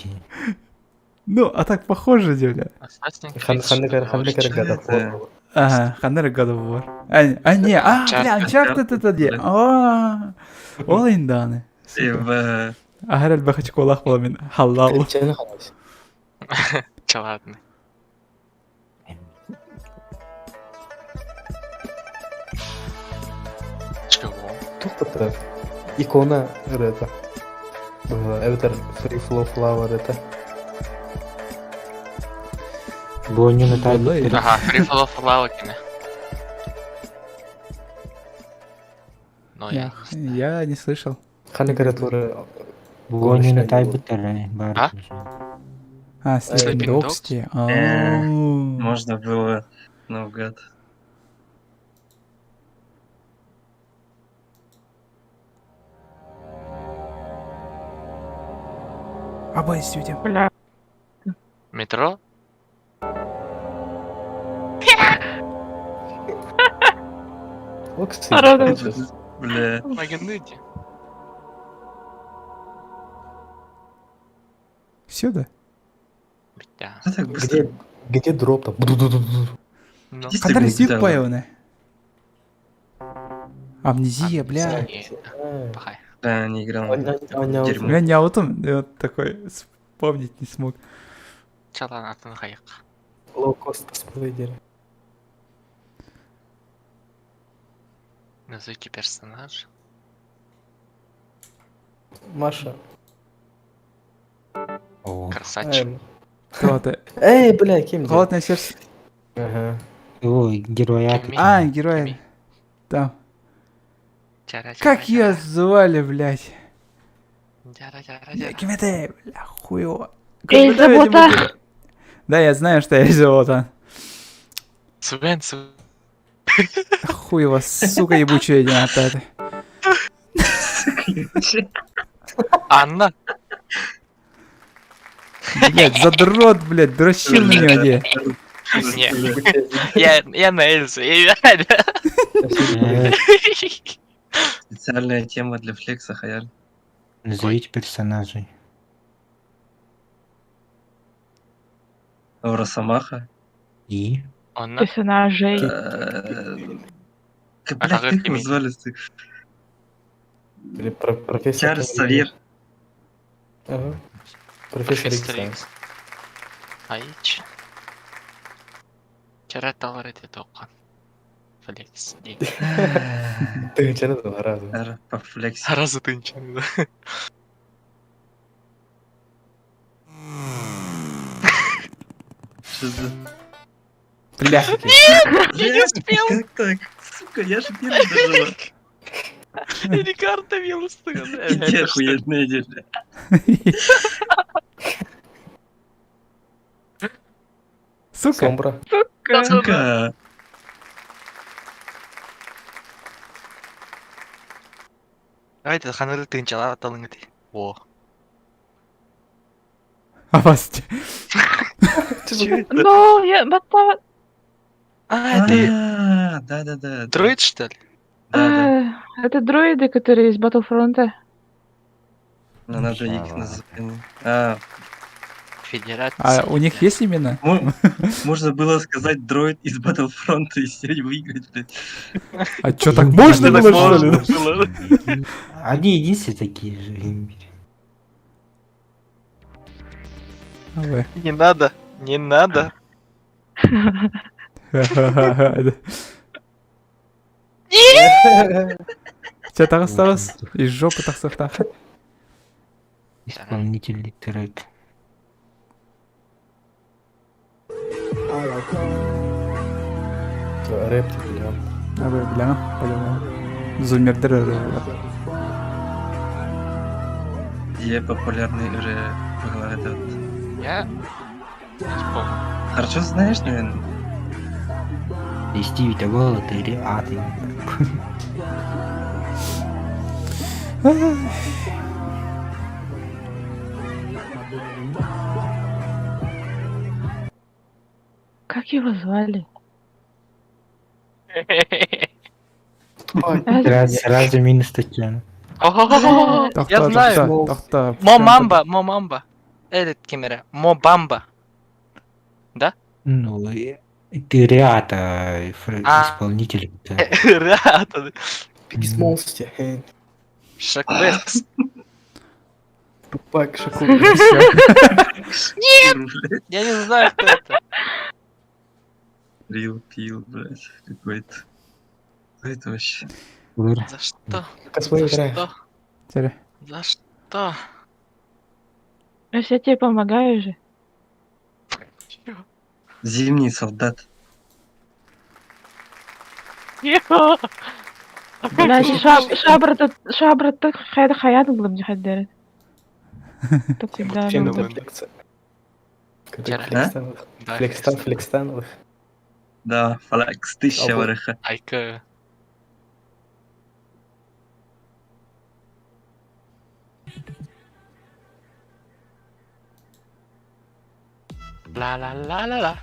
Speaker 1: Ну, а так похоже, бля.
Speaker 5: Assassin's
Speaker 3: Хан
Speaker 5: Creed,
Speaker 3: ханнык
Speaker 5: что-то
Speaker 3: ханнык
Speaker 5: очень.
Speaker 3: God of War.
Speaker 1: Ага, ханнер God of War. А, а не, а, бля, Uncharted это где? А, Ол инданы.
Speaker 4: Эва.
Speaker 1: Ахар элбэх очколах була мин халлал.
Speaker 3: Чайна халас.
Speaker 5: Че, ладно. Чего?
Speaker 3: Тут это икона это. Эватар Free Flow Flower это.
Speaker 6: Боню на
Speaker 5: Ага, Free Flow Flower кини. Но я не знаю.
Speaker 1: Я не слышал.
Speaker 3: Ханнык эрэ
Speaker 6: Боню на
Speaker 5: А?
Speaker 1: А, Sleeping
Speaker 5: Sleeping
Speaker 1: Dogs те.
Speaker 4: Э,
Speaker 1: А.
Speaker 4: Можно было наугад.
Speaker 1: Обойсите.
Speaker 10: Бля.
Speaker 5: Метро?
Speaker 10: Народу.
Speaker 4: Бля.
Speaker 5: Магниты.
Speaker 1: Сюда?
Speaker 5: Бля.
Speaker 4: Что так быстро?
Speaker 3: Где, где дроп там?
Speaker 5: Ну,
Speaker 4: Иди
Speaker 1: Ханнер
Speaker 4: ты,
Speaker 1: сик
Speaker 4: да.
Speaker 1: пайоны. Амнезия, бля.
Speaker 5: амнезия. Пахай.
Speaker 4: Да, не играл. Дерьмо.
Speaker 1: Бля, не аутом, я вот такой вспомнить не смог.
Speaker 5: Че, ладно, атын хайык.
Speaker 3: Лоу-кост косплейлер.
Speaker 5: Назовите персонаж.
Speaker 3: Маша.
Speaker 6: О,
Speaker 5: Красавчик.
Speaker 3: Эм.
Speaker 1: Кто это?
Speaker 3: Эй, бля, кем
Speaker 1: Холодное сердце.
Speaker 3: Ага.
Speaker 6: ой, героя.
Speaker 5: Кими.
Speaker 1: А, герой.
Speaker 5: Кими.
Speaker 1: Там.
Speaker 5: Чара, чара,
Speaker 1: Как ее
Speaker 5: чара.
Speaker 1: звали, блядь?
Speaker 5: Чара, чара,
Speaker 1: Бля,
Speaker 5: чара.
Speaker 1: Кимете, бля, хуево.
Speaker 10: Эльза Бота.
Speaker 1: Да, я знаю, что Эльза Бота.
Speaker 5: Свен, Свен.
Speaker 1: Хуево, сука ебучая, иди на это.
Speaker 5: Анна?
Speaker 1: Блядь, задрот, блядь, дрочил на него, где?
Speaker 5: Не. Я на Эльзу. Я-
Speaker 4: Специальная тема для флекса, Хаяль.
Speaker 6: Назовите персонажей.
Speaker 4: Росомаха.
Speaker 6: И?
Speaker 5: Анна?
Speaker 10: Персонажей.
Speaker 4: Как,
Speaker 5: А
Speaker 4: блядь,
Speaker 5: как
Speaker 4: как его
Speaker 5: имя?
Speaker 4: звали?
Speaker 3: Или профессор.
Speaker 4: Чарльз Савьер.
Speaker 3: Ага. Профессор
Speaker 5: Профессор
Speaker 3: Икс.
Speaker 5: Икс. Айч. Чара талар эти тоқан. Флекс.
Speaker 3: Ты чаны два раза.
Speaker 4: По флексе.
Speaker 5: Сразу тынчан.
Speaker 4: Что за...
Speaker 1: Бля.
Speaker 5: Я не успел.
Speaker 4: Как так? Сука, я же первый дожила.
Speaker 5: Или карта вилус.
Speaker 4: Иди охуенная неделя.
Speaker 1: Сука.
Speaker 3: Сомбра.
Speaker 4: Сука.
Speaker 5: Давайте ханыры тынчалар аталың ити. О.
Speaker 1: А вас...
Speaker 10: Ну, я батта...
Speaker 5: А, ты
Speaker 4: А, да-да-да.
Speaker 5: дроид, что ли?
Speaker 4: Да, да.
Speaker 10: Это дроиды, которые из Battlefront.
Speaker 4: Но надо их назвать. А,
Speaker 5: Федерация.
Speaker 1: А у них есть имена?
Speaker 4: можно было сказать дроид из Battlefront и все выиграть, блядь.
Speaker 1: А чё, так можно
Speaker 5: Так
Speaker 1: было, что ли?
Speaker 5: можно было.
Speaker 6: Одни единственные такие же в мире.
Speaker 1: Давай.
Speaker 5: Не надо, не надо.
Speaker 1: Ха-ха-ха. Че, так осталось? Из жопы так сахта.
Speaker 6: Исполнительный трек.
Speaker 3: Рэп, бля.
Speaker 1: Давай, бля, по-любому. Зумердер.
Speaker 4: Где популярные игры была этот.
Speaker 5: Я не вспомнил.
Speaker 4: Хорошо знаешь, наверное.
Speaker 6: Исти того, ты или а ты.
Speaker 10: Как его звали?
Speaker 6: Сразу, сразу минус Татьяна.
Speaker 5: О, Я знаю.
Speaker 1: Тохто.
Speaker 5: Мо Мамба, Мо Мамба. Этот кемере. Мо Бамба. Да?
Speaker 6: Ну, ты Реата,
Speaker 5: А.
Speaker 6: исполнитель. Да.
Speaker 5: Реата.
Speaker 3: Пиксмолсти.
Speaker 5: Шаквес.
Speaker 3: Тупак Шакур.
Speaker 5: Нет! Я не знаю, кто это.
Speaker 4: Рил пил, блядь, какой-то. Кто это вообще?
Speaker 5: За что?
Speaker 3: Космой
Speaker 5: За что?
Speaker 1: Тере.
Speaker 5: За что?
Speaker 10: Я тебе помогаю же.
Speaker 4: Зимний солдат.
Speaker 10: Бля, шабра шабра хаят булым дихаддер.
Speaker 3: Чем это флекса? Флекстан, флекстановых.
Speaker 4: Да, флекс, тысяча варыха.
Speaker 5: Айка. Ла-ла-ла-ла-ла.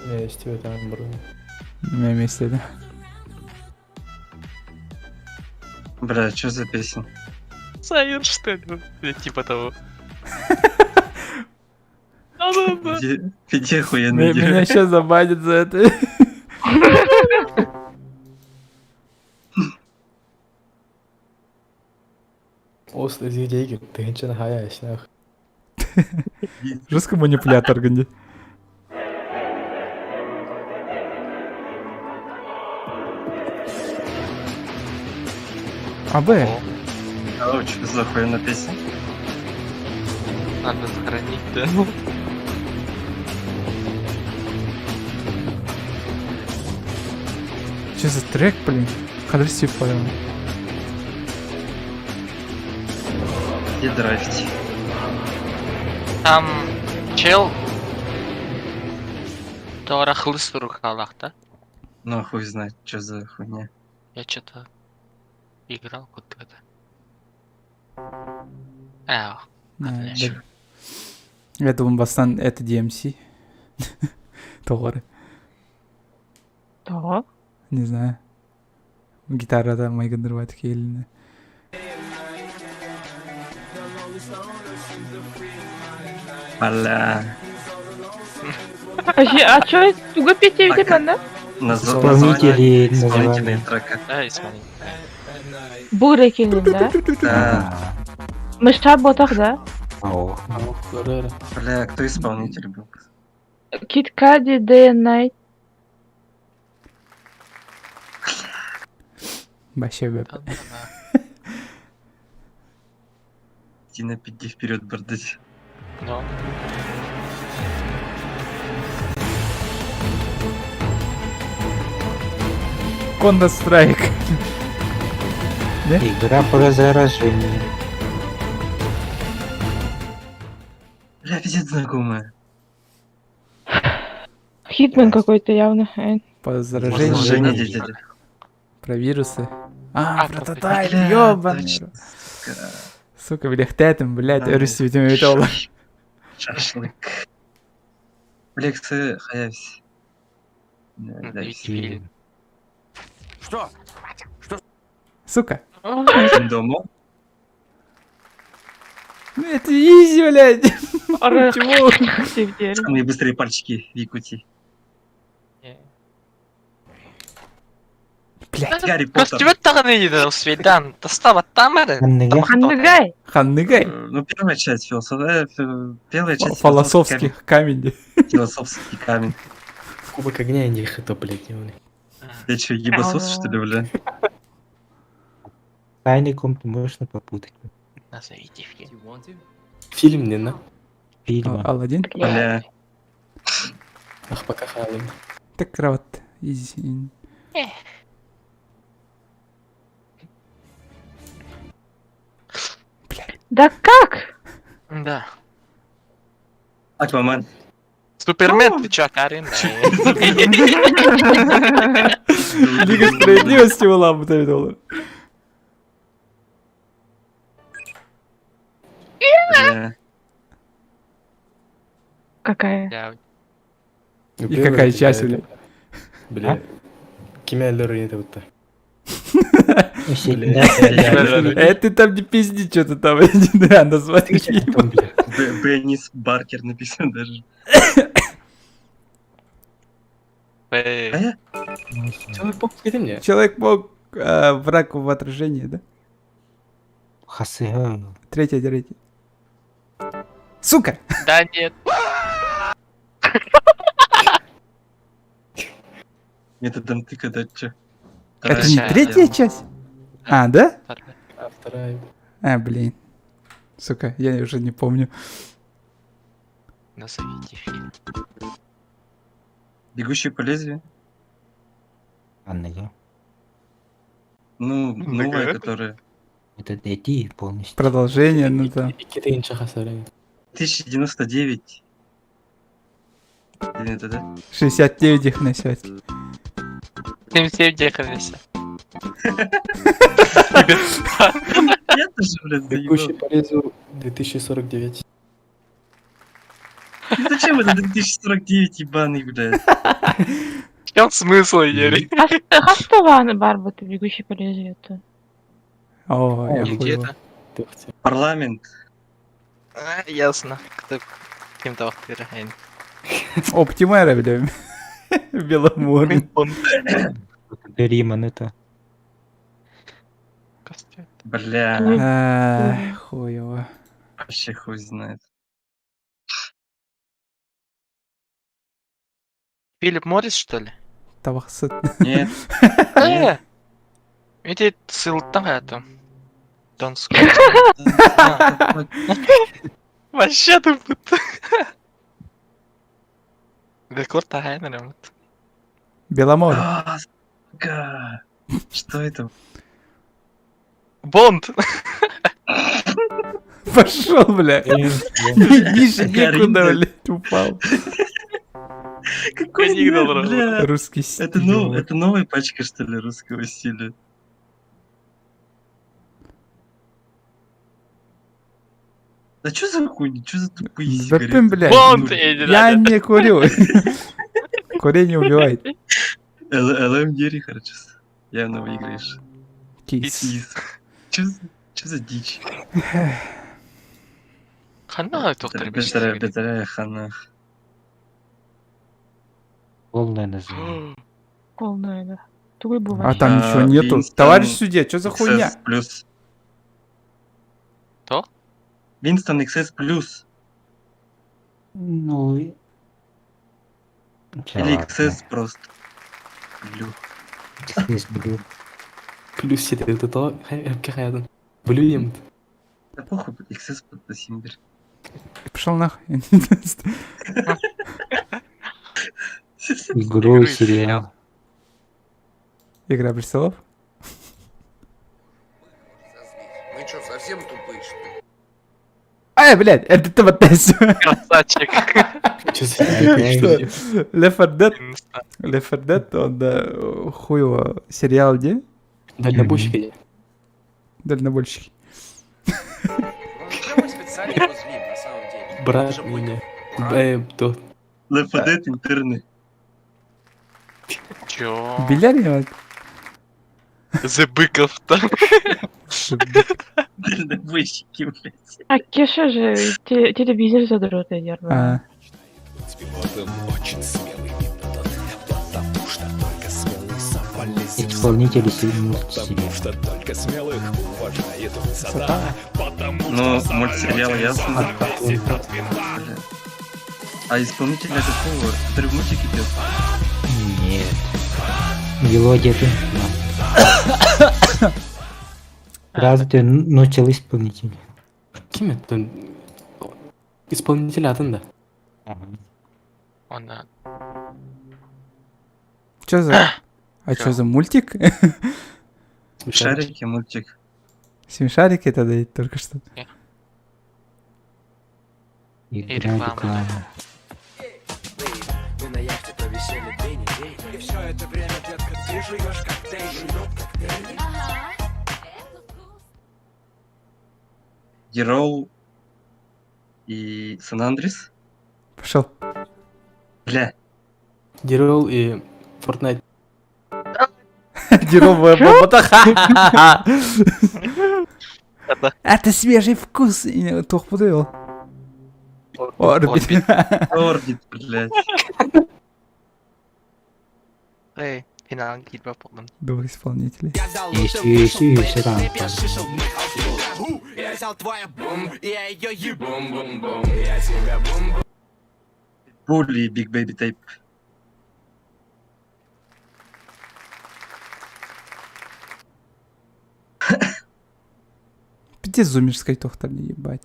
Speaker 3: Я из тебя там бру.
Speaker 1: Мен местеди.
Speaker 4: Бля, что за песня?
Speaker 5: Сайер, что ли? Или типа того.
Speaker 4: Где охуенный
Speaker 1: Меня сейчас забанят за это.
Speaker 3: Ост из идейки, ты ничего нахаяешь, нах.
Speaker 1: Жестко манипулятор, где. А Б.
Speaker 4: А, что за охуенная песня?
Speaker 5: Надо сохранить, да?
Speaker 1: Что за трек, блин? Хадрси понял.
Speaker 4: Где драйвте?
Speaker 5: Там чел Тора хлыст в руках, да?
Speaker 4: Ну, хуй знает, что за хуйня.
Speaker 5: Я что-то играл куда-то. Ау.
Speaker 1: Я думаю, Бастан, это DMC. Тоғыры.
Speaker 10: Того?
Speaker 1: Не знаю. Гитара там майгандырбат келini.
Speaker 4: Бля.
Speaker 10: А чё, туго петь да?
Speaker 6: Исполнители
Speaker 4: Исполнители трека.
Speaker 5: Да, исполнители.
Speaker 10: Бурекинин, да?
Speaker 4: Да.
Speaker 10: Мышта ботах, да?
Speaker 4: Бля, кто исполнитель был?
Speaker 10: Кит Кади, Day and Night.
Speaker 1: Вообще, бля.
Speaker 4: Иди на пиди вперед, бардать.
Speaker 5: Ну.
Speaker 1: Конда Страйк.
Speaker 6: Игра про заражение.
Speaker 4: Бля, пиздец знакомая.
Speaker 10: Хитман какой-то явно.
Speaker 1: По заражению.
Speaker 4: Заражение, дядя.
Speaker 1: Про вирусы. А, прототайп, ёбаный. Сука, блядь, блядь, өрүсүтүм өтө ол.
Speaker 4: Шашлык. Лексы хаявсь.
Speaker 7: Что? Что?
Speaker 1: Сука.
Speaker 4: Дома?
Speaker 1: Ну это изи, блядь. Чего?
Speaker 4: Самые быстрые пальчики в Якутии.
Speaker 1: Блядь.
Speaker 4: Гарри Поттер.
Speaker 5: Көстүбөт тагын иди Свидан. Тастаба тамары.
Speaker 10: Ханныгай.
Speaker 1: Ханныгай.
Speaker 4: Ну, первая часть философ... Первая часть
Speaker 1: Философский камень.
Speaker 4: Философский камень.
Speaker 3: Кубок огня и них это, блядь, не
Speaker 4: Я что, ебасос, что ли, бля?
Speaker 6: Тайный комнату можно попутать.
Speaker 5: Назовите фильм.
Speaker 3: Фильм не на?
Speaker 6: Фильм.
Speaker 1: Алладин?
Speaker 4: Бля.
Speaker 3: Ах, пока халым.
Speaker 1: Так кроват. Изи.
Speaker 10: Да как?
Speaker 5: Да.
Speaker 4: Аквамен.
Speaker 5: Супермен, ты чё, Карин?
Speaker 1: Лига справедливости была бы это olur.
Speaker 4: Бля.
Speaker 10: Какая?
Speaker 1: И какая часть, блядь?
Speaker 3: Бля. Кими әллер это будто.
Speaker 1: Э, ты там не пизди, что ты там, да, название фильма.
Speaker 4: Беннис Баркер написано даже.
Speaker 5: Эй,
Speaker 3: Человек-паук где мне?
Speaker 1: Человек-паук, э, враг в отражении, да?
Speaker 6: Хасыга.
Speaker 1: Третья, третья. Сука!
Speaker 5: Да нет.
Speaker 4: Методом тыка, да чё?
Speaker 1: Это не третья часть? А, да?
Speaker 3: А, вторая.
Speaker 1: А, блин. Сука, я уже не помню.
Speaker 5: Назовите фильм.
Speaker 4: Бегущий по лезвию?
Speaker 6: Анна,
Speaker 4: Ну, новая, которая.
Speaker 6: Это эти полностью.
Speaker 1: Продолжение, ну да.
Speaker 3: Икки инча хасары.
Speaker 4: 1099. Или это, да?
Speaker 1: 69 их на сеть.
Speaker 5: 77 дехались.
Speaker 4: Я тоже, блядь,
Speaker 3: Бегущий
Speaker 4: заебал.
Speaker 3: по лезвию 2049.
Speaker 4: Ну Зачем это 2049, ебаный, блядь?
Speaker 5: В чем смысл, Юрий?
Speaker 10: Хастован Барба, ты бегущий по лезвию. -то.
Speaker 1: О, я
Speaker 5: Где
Speaker 1: хуево.
Speaker 5: это?
Speaker 4: Парламент.
Speaker 5: А, Ясно. Кто кем-то вахтыр.
Speaker 1: Оптимайра, бля. Беломор.
Speaker 6: Риман это.
Speaker 4: Бля,
Speaker 1: А, Хуево.
Speaker 4: вообще хуй знает.
Speaker 5: Филипп Моррис, что ли?
Speaker 1: Табақсыт.
Speaker 4: Нет.
Speaker 5: Э! Эти сылтан это. Донской. Вообще ты будто. Рекорд тайнер.
Speaker 1: Беломор.
Speaker 4: А, сука. Что это?
Speaker 5: Бонд!
Speaker 1: Пошел, бля. Ниже некуда,
Speaker 4: Карин,
Speaker 1: блядь, упал.
Speaker 4: Какой
Speaker 5: Книга
Speaker 4: нер,
Speaker 5: должна
Speaker 4: бля?
Speaker 1: Русский стиль.
Speaker 4: Это, ну, это новая пачка, что ли, русского стиля? Да что за хуйня? Что за тупые
Speaker 1: Да
Speaker 4: сигареты?
Speaker 1: ты, блядь.
Speaker 5: Бонд! Эдди,
Speaker 1: Я не курю. Курение убивает.
Speaker 4: ЛМ Герри, короче, явно выиграешь.
Speaker 1: Кис.
Speaker 4: Кис. Чё за, чё за дичь?
Speaker 5: Хана доктор
Speaker 4: Бетаря, бетаря, хана.
Speaker 6: Полное название.
Speaker 10: Полное, да. Тугой
Speaker 1: А
Speaker 10: бывает.
Speaker 1: там ничего
Speaker 4: А,
Speaker 1: нету.
Speaker 4: Винстон
Speaker 1: Товарищ судья, что за хуйня?
Speaker 4: XS плюс.
Speaker 5: Кто?
Speaker 4: Винстон XS плюс.
Speaker 6: Ну и...
Speaker 4: Или XS просто. Блю.
Speaker 6: XS Blue.
Speaker 3: Плюс сити это то, хаядын. Блю
Speaker 4: Да похуй, XS под Симбир.
Speaker 1: Пошел нахуй.
Speaker 6: Игру, сериал.
Speaker 1: Игра престолов?
Speaker 7: Мы что, совсем тупые, что ли?
Speaker 1: Ай, блядь, это ты вот
Speaker 5: Красавчик.
Speaker 1: Что? Left 4 Dead? Left 4 Dead, он, да, хуево сериал где?
Speaker 3: Дальнобойщики.
Speaker 1: Дальнобойщики.
Speaker 7: Ну, мы специально его злим, на самом деле.
Speaker 3: Брат меня. Э, то.
Speaker 4: Left 4 Dead интерны.
Speaker 5: Чё?
Speaker 1: Беляри,
Speaker 5: The Быков-то.
Speaker 4: Дальнобойщики, блядь.
Speaker 10: А Кеша же телевизор задрот, я
Speaker 1: А.
Speaker 8: Очень смелый метод, потому что только смелый залезет в
Speaker 6: Исполнители мультсериала.
Speaker 8: что только смелых уважает высота, потому
Speaker 4: Ну,
Speaker 8: что
Speaker 4: мультсериал ясно.
Speaker 8: зависит от винта.
Speaker 4: Бля. А исполнителя какого? Который в мультике пел?
Speaker 6: Нет. Мелодия ты. Разве ты начал исполнитель?
Speaker 3: Ким это? Исполнитель атын да.
Speaker 5: Он, да.
Speaker 1: Чё за... А чё за мультик?
Speaker 4: Шарики мультик.
Speaker 1: Смешарики тогда и только что.
Speaker 6: Игра
Speaker 5: реклама.
Speaker 6: реклама.
Speaker 4: Герол и Сан-Андрес?
Speaker 1: Пошел.
Speaker 4: Бля.
Speaker 3: Герол и Fortnite.
Speaker 1: Дерьмо, Это свежий вкус. Туох бу Орбит.
Speaker 4: Орбит, блядь.
Speaker 5: Эй, финал киирбэт буоллум.
Speaker 1: Двух исполнителей.
Speaker 6: Есть, есть, есть, там.
Speaker 4: Пули и Big Baby Tape.
Speaker 1: Где зумерской тохтар не ебать.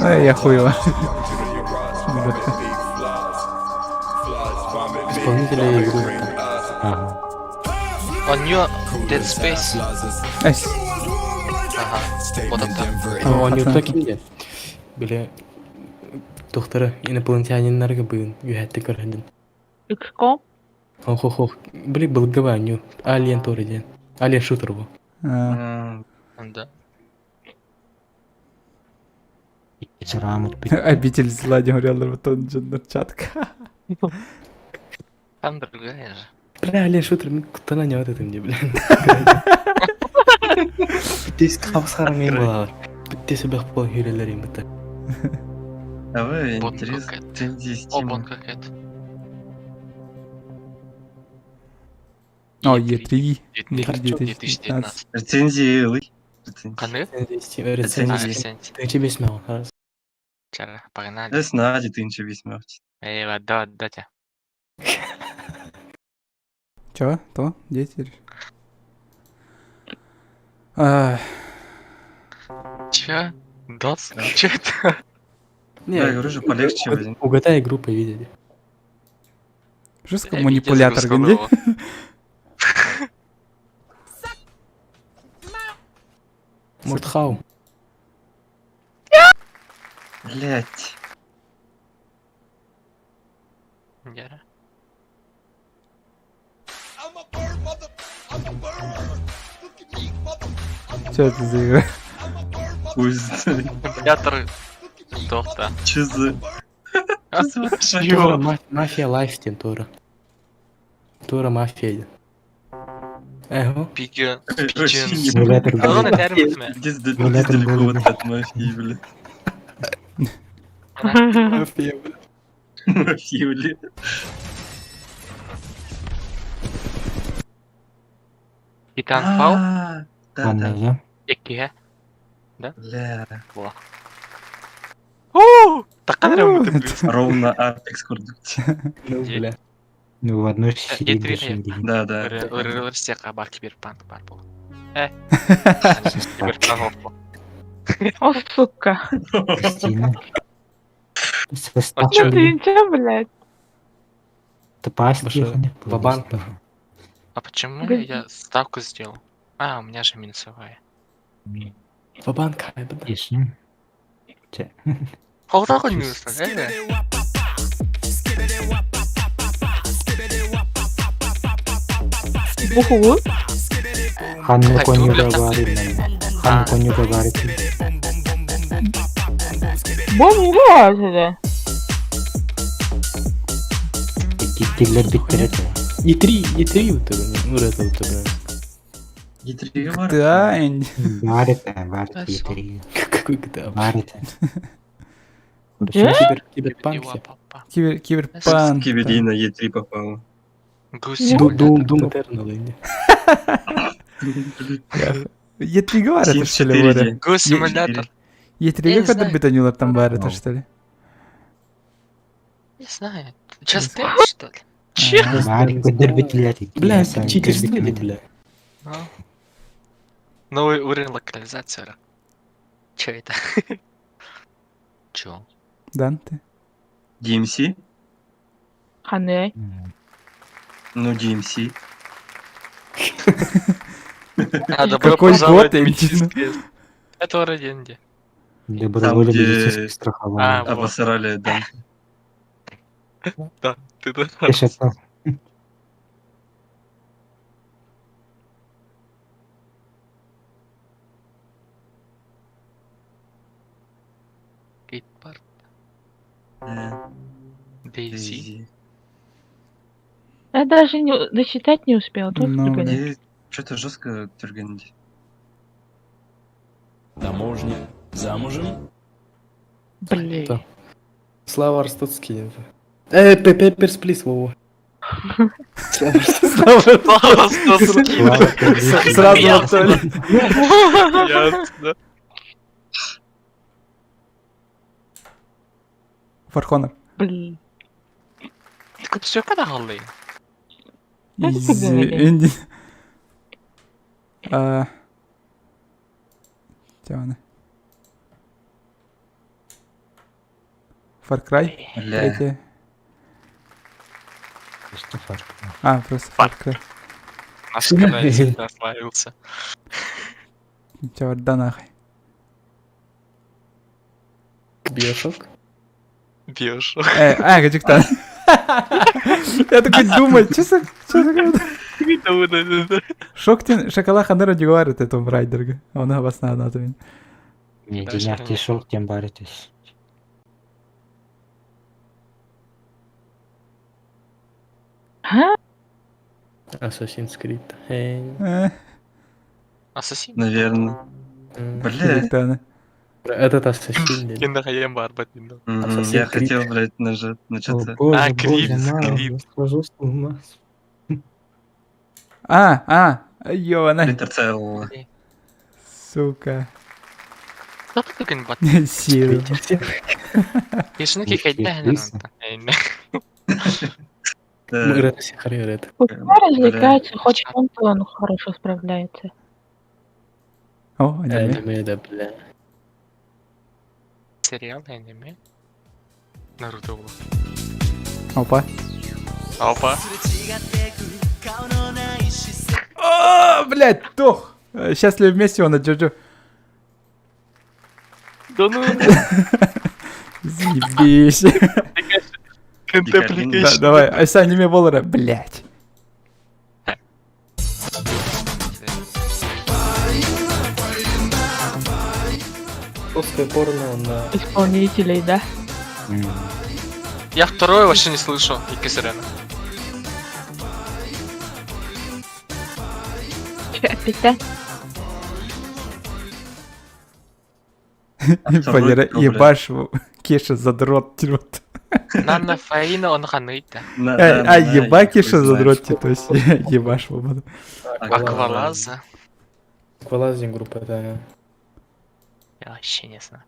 Speaker 1: Ай, я хуево.
Speaker 3: Исполнители игры.
Speaker 6: Ага.
Speaker 5: Он New Dead Space.
Speaker 1: Ась.
Speaker 5: Ага. Вот это.
Speaker 3: Они такие. Били доктора инопланетяниннарга бүгүн үһәтте көрһөдүн.
Speaker 10: XCOM?
Speaker 3: Ох-ох-ох. Били былгыба ню. Алien Тори диэн. Алien шутер бу.
Speaker 5: Да.
Speaker 1: Обитель зла не говорил, вот он чатка.
Speaker 5: Там другая же.
Speaker 3: Бля, Алien шутер, мен куттана не этим не, бля. Биттес қабысқарың ең балалар. Биттесі бәқ бол хүйрелер ең бітті.
Speaker 4: Давай,
Speaker 5: Бон
Speaker 4: интересно.
Speaker 5: О, бон какая-то.
Speaker 1: О, E3.
Speaker 5: E3 2019.
Speaker 4: Рецензии лый.
Speaker 5: Қаны?
Speaker 3: Рецензии. Тынчы бес маған, харас.
Speaker 5: Чара, погнали.
Speaker 4: Дес Нади тынчы бес маған.
Speaker 5: Эй, да, дайте.
Speaker 1: Чё? То? Дети?
Speaker 5: Чё? Доц? Чё это?
Speaker 3: Не,
Speaker 4: Да, говорю же, полегче возьми.
Speaker 3: Угадай группы видели.
Speaker 1: Жестко манипулятор, где?
Speaker 3: Мортхау.
Speaker 4: Блять.
Speaker 5: Яра.
Speaker 1: Что это за игра?
Speaker 4: Хуй знает.
Speaker 5: Манипулятор. Дофта.
Speaker 4: Чё за...
Speaker 3: Тора мафия лайф тен Тора. Тора мафия. Эхо.
Speaker 5: Пиджин.
Speaker 4: Вообще не
Speaker 6: Симулятор
Speaker 5: Алона
Speaker 6: голода.
Speaker 5: термин.
Speaker 4: Пиздец
Speaker 6: Симулятор
Speaker 4: далеко
Speaker 6: голода.
Speaker 4: от мафии, бля.
Speaker 3: Мафия, бля.
Speaker 4: Мафия, бля.
Speaker 5: Титанфал.
Speaker 4: Да, да.
Speaker 6: Ладно,
Speaker 5: Еккиге. Да?
Speaker 4: Бля.
Speaker 5: Во. О, такая
Speaker 4: Ровно Apex курдукти.
Speaker 3: Ну, бля.
Speaker 6: Ну, в одной сидеть
Speaker 5: E3
Speaker 6: больше не
Speaker 4: Да, да.
Speaker 5: Ырсеqa бар киберпанк бар бул. Э. Киберпанк бул.
Speaker 10: О, сука.
Speaker 6: Кристина.
Speaker 5: А чё?
Speaker 10: Ну ты ничего, блядь.
Speaker 6: Топасть
Speaker 3: Ва-банк.
Speaker 5: А почему я ставку сделал? А, у меня же минусовая.
Speaker 3: Ва-банк,
Speaker 6: Ясно.
Speaker 5: Холдақ минус, э?
Speaker 10: Буху.
Speaker 6: Ханна конюга барит. Ханна конюга барит.
Speaker 10: Бомба это.
Speaker 6: Киллер биттерет.
Speaker 3: E3, E3 у тебя, ну это у тебя.
Speaker 4: E3 бар.
Speaker 1: Да,
Speaker 6: Барит, барит E3.
Speaker 3: Какой GTA?
Speaker 6: Барит.
Speaker 3: Кибер, киберпанк.
Speaker 1: Кибер, киберпанк.
Speaker 4: Кибери на E3 попал.
Speaker 3: Doom, Doom Eternal.
Speaker 1: E3 говорят, что ли,
Speaker 5: Гус симулятор.
Speaker 1: E3 когда битанилар там барит, что ли?
Speaker 5: Не знаю. Just Dance, что ли? Че?
Speaker 3: Бля, это читерство, бля.
Speaker 5: Новый уровень локализации. Че это? Чё?
Speaker 1: Данте.
Speaker 4: DMC?
Speaker 10: Хане.
Speaker 4: Ну, DMC.
Speaker 5: А, добро
Speaker 1: Какой
Speaker 5: пожаловать
Speaker 1: год,
Speaker 5: в
Speaker 1: я не
Speaker 5: медицинский
Speaker 1: знаю.
Speaker 5: крест. Это вроде где.
Speaker 6: Добровольное
Speaker 4: где-
Speaker 6: медицинское страхование.
Speaker 5: А, вот.
Speaker 4: Обосрали, да.
Speaker 5: Да, ты да.
Speaker 6: Я щас там
Speaker 5: Скейтпарк. Дейзи.
Speaker 4: Дейзи.
Speaker 10: Я даже не, дочитать не успела. Тут
Speaker 1: Ну,
Speaker 10: прыгали.
Speaker 4: Что-то жестко түргенде.
Speaker 8: Таможня. Замужем?
Speaker 10: Блин.
Speaker 3: Да. Слава Арстоцкий. Э, Пеперс, плиз, Вова. Слава Арстоцкий.
Speaker 5: Слава Стоцкий.
Speaker 6: Слава Карлику.
Speaker 1: Сразу в актуале.
Speaker 5: Ясно.
Speaker 1: For Honor.
Speaker 10: Блин.
Speaker 5: Так все когда голые?
Speaker 10: Как ты
Speaker 1: Изи.
Speaker 10: говоришь?
Speaker 1: Инди. А. Тяна. Far Cry?
Speaker 4: Бля.
Speaker 1: Третья.
Speaker 6: Просто Far Cry.
Speaker 1: А, просто Far Cry.
Speaker 5: Наш канал прославился.
Speaker 1: Чё, да нахуй.
Speaker 3: Биошок.
Speaker 5: Биошок.
Speaker 1: Э, а, Гаджиктан. Я такой думаю, что за... Что за... Шоктин, шоколад ханера дюгар это Tomb Raider. Он обосна на
Speaker 6: Не,
Speaker 5: Да,
Speaker 6: денег
Speaker 5: что
Speaker 6: ты шел, тем баритесь.
Speaker 10: А?
Speaker 3: Assassin's Creed. Эй.
Speaker 1: Э,
Speaker 5: Ассасин.
Speaker 4: Наверное. Бля.
Speaker 1: Гаджиктан.
Speaker 3: Этот Ассасин. или-
Speaker 5: Киндахаем барбатин.
Speaker 3: Assassin's
Speaker 4: Я
Speaker 3: Creed.
Speaker 4: хотел, блядь, нажать на
Speaker 6: О,
Speaker 4: что-то.
Speaker 6: боже,
Speaker 5: А,
Speaker 6: боже,
Speaker 5: Крид,
Speaker 6: на,
Speaker 5: Крид.
Speaker 6: я схожу с ума.
Speaker 1: А, а, ёна.
Speaker 4: Splinter Cell.
Speaker 1: Сука.
Speaker 5: Да ты только бат.
Speaker 1: Сила.
Speaker 5: Кишники хайда
Speaker 4: Да.
Speaker 3: Мырет, сихарирет.
Speaker 10: Пускай развлекается, хоть чем-то он хорошо справляется.
Speaker 1: О, аниме.
Speaker 3: Аниме, да, бля.
Speaker 5: Сериал аниме. Наруто.
Speaker 1: Опа.
Speaker 5: Опа.
Speaker 1: О, блядь, тох. Счастливы вместе он от Джоджо.
Speaker 5: Да ну.
Speaker 1: Заебись. Да, давай, ася аниме болара, блядь.
Speaker 3: Русское порно на...
Speaker 10: Исполнителей, да?
Speaker 5: Я второе вообще не слышу. Икисерена.
Speaker 10: Че, опять, да?
Speaker 1: Валера,
Speaker 4: Второй,
Speaker 1: ебашь, Кеша, задрот, типа.
Speaker 5: Нанна Фаина, он ханыйта.
Speaker 4: На,
Speaker 1: Э,
Speaker 4: да,
Speaker 1: А,
Speaker 4: на,
Speaker 1: еба
Speaker 4: я хуй
Speaker 1: Кеша,
Speaker 4: знает.
Speaker 1: задрот, то есть, ебашь, вот.
Speaker 5: Аквалаза.
Speaker 3: Аквалазин группа, да.
Speaker 5: Я вообще не знаю.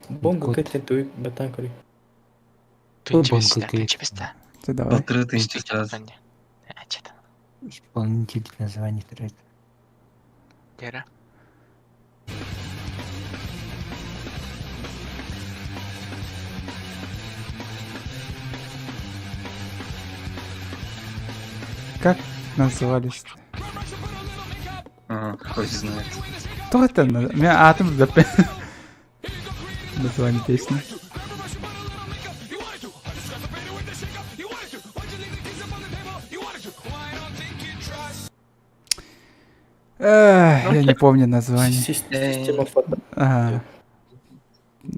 Speaker 3: Бонго
Speaker 6: Кот.
Speaker 3: кэттен туй батанкори.
Speaker 5: Тунчебеста,
Speaker 6: Бонго
Speaker 5: тунчебеста.
Speaker 1: Всё, давай.
Speaker 4: 1500 раз.
Speaker 5: А, че там?
Speaker 6: Исполнитель название трека.
Speaker 5: Лера.
Speaker 1: Как назывались?
Speaker 4: Ага, хуй знает.
Speaker 1: Кто это? Меня атом да, Название песни. Эх, я не помню название.
Speaker 3: Система фото.
Speaker 1: А.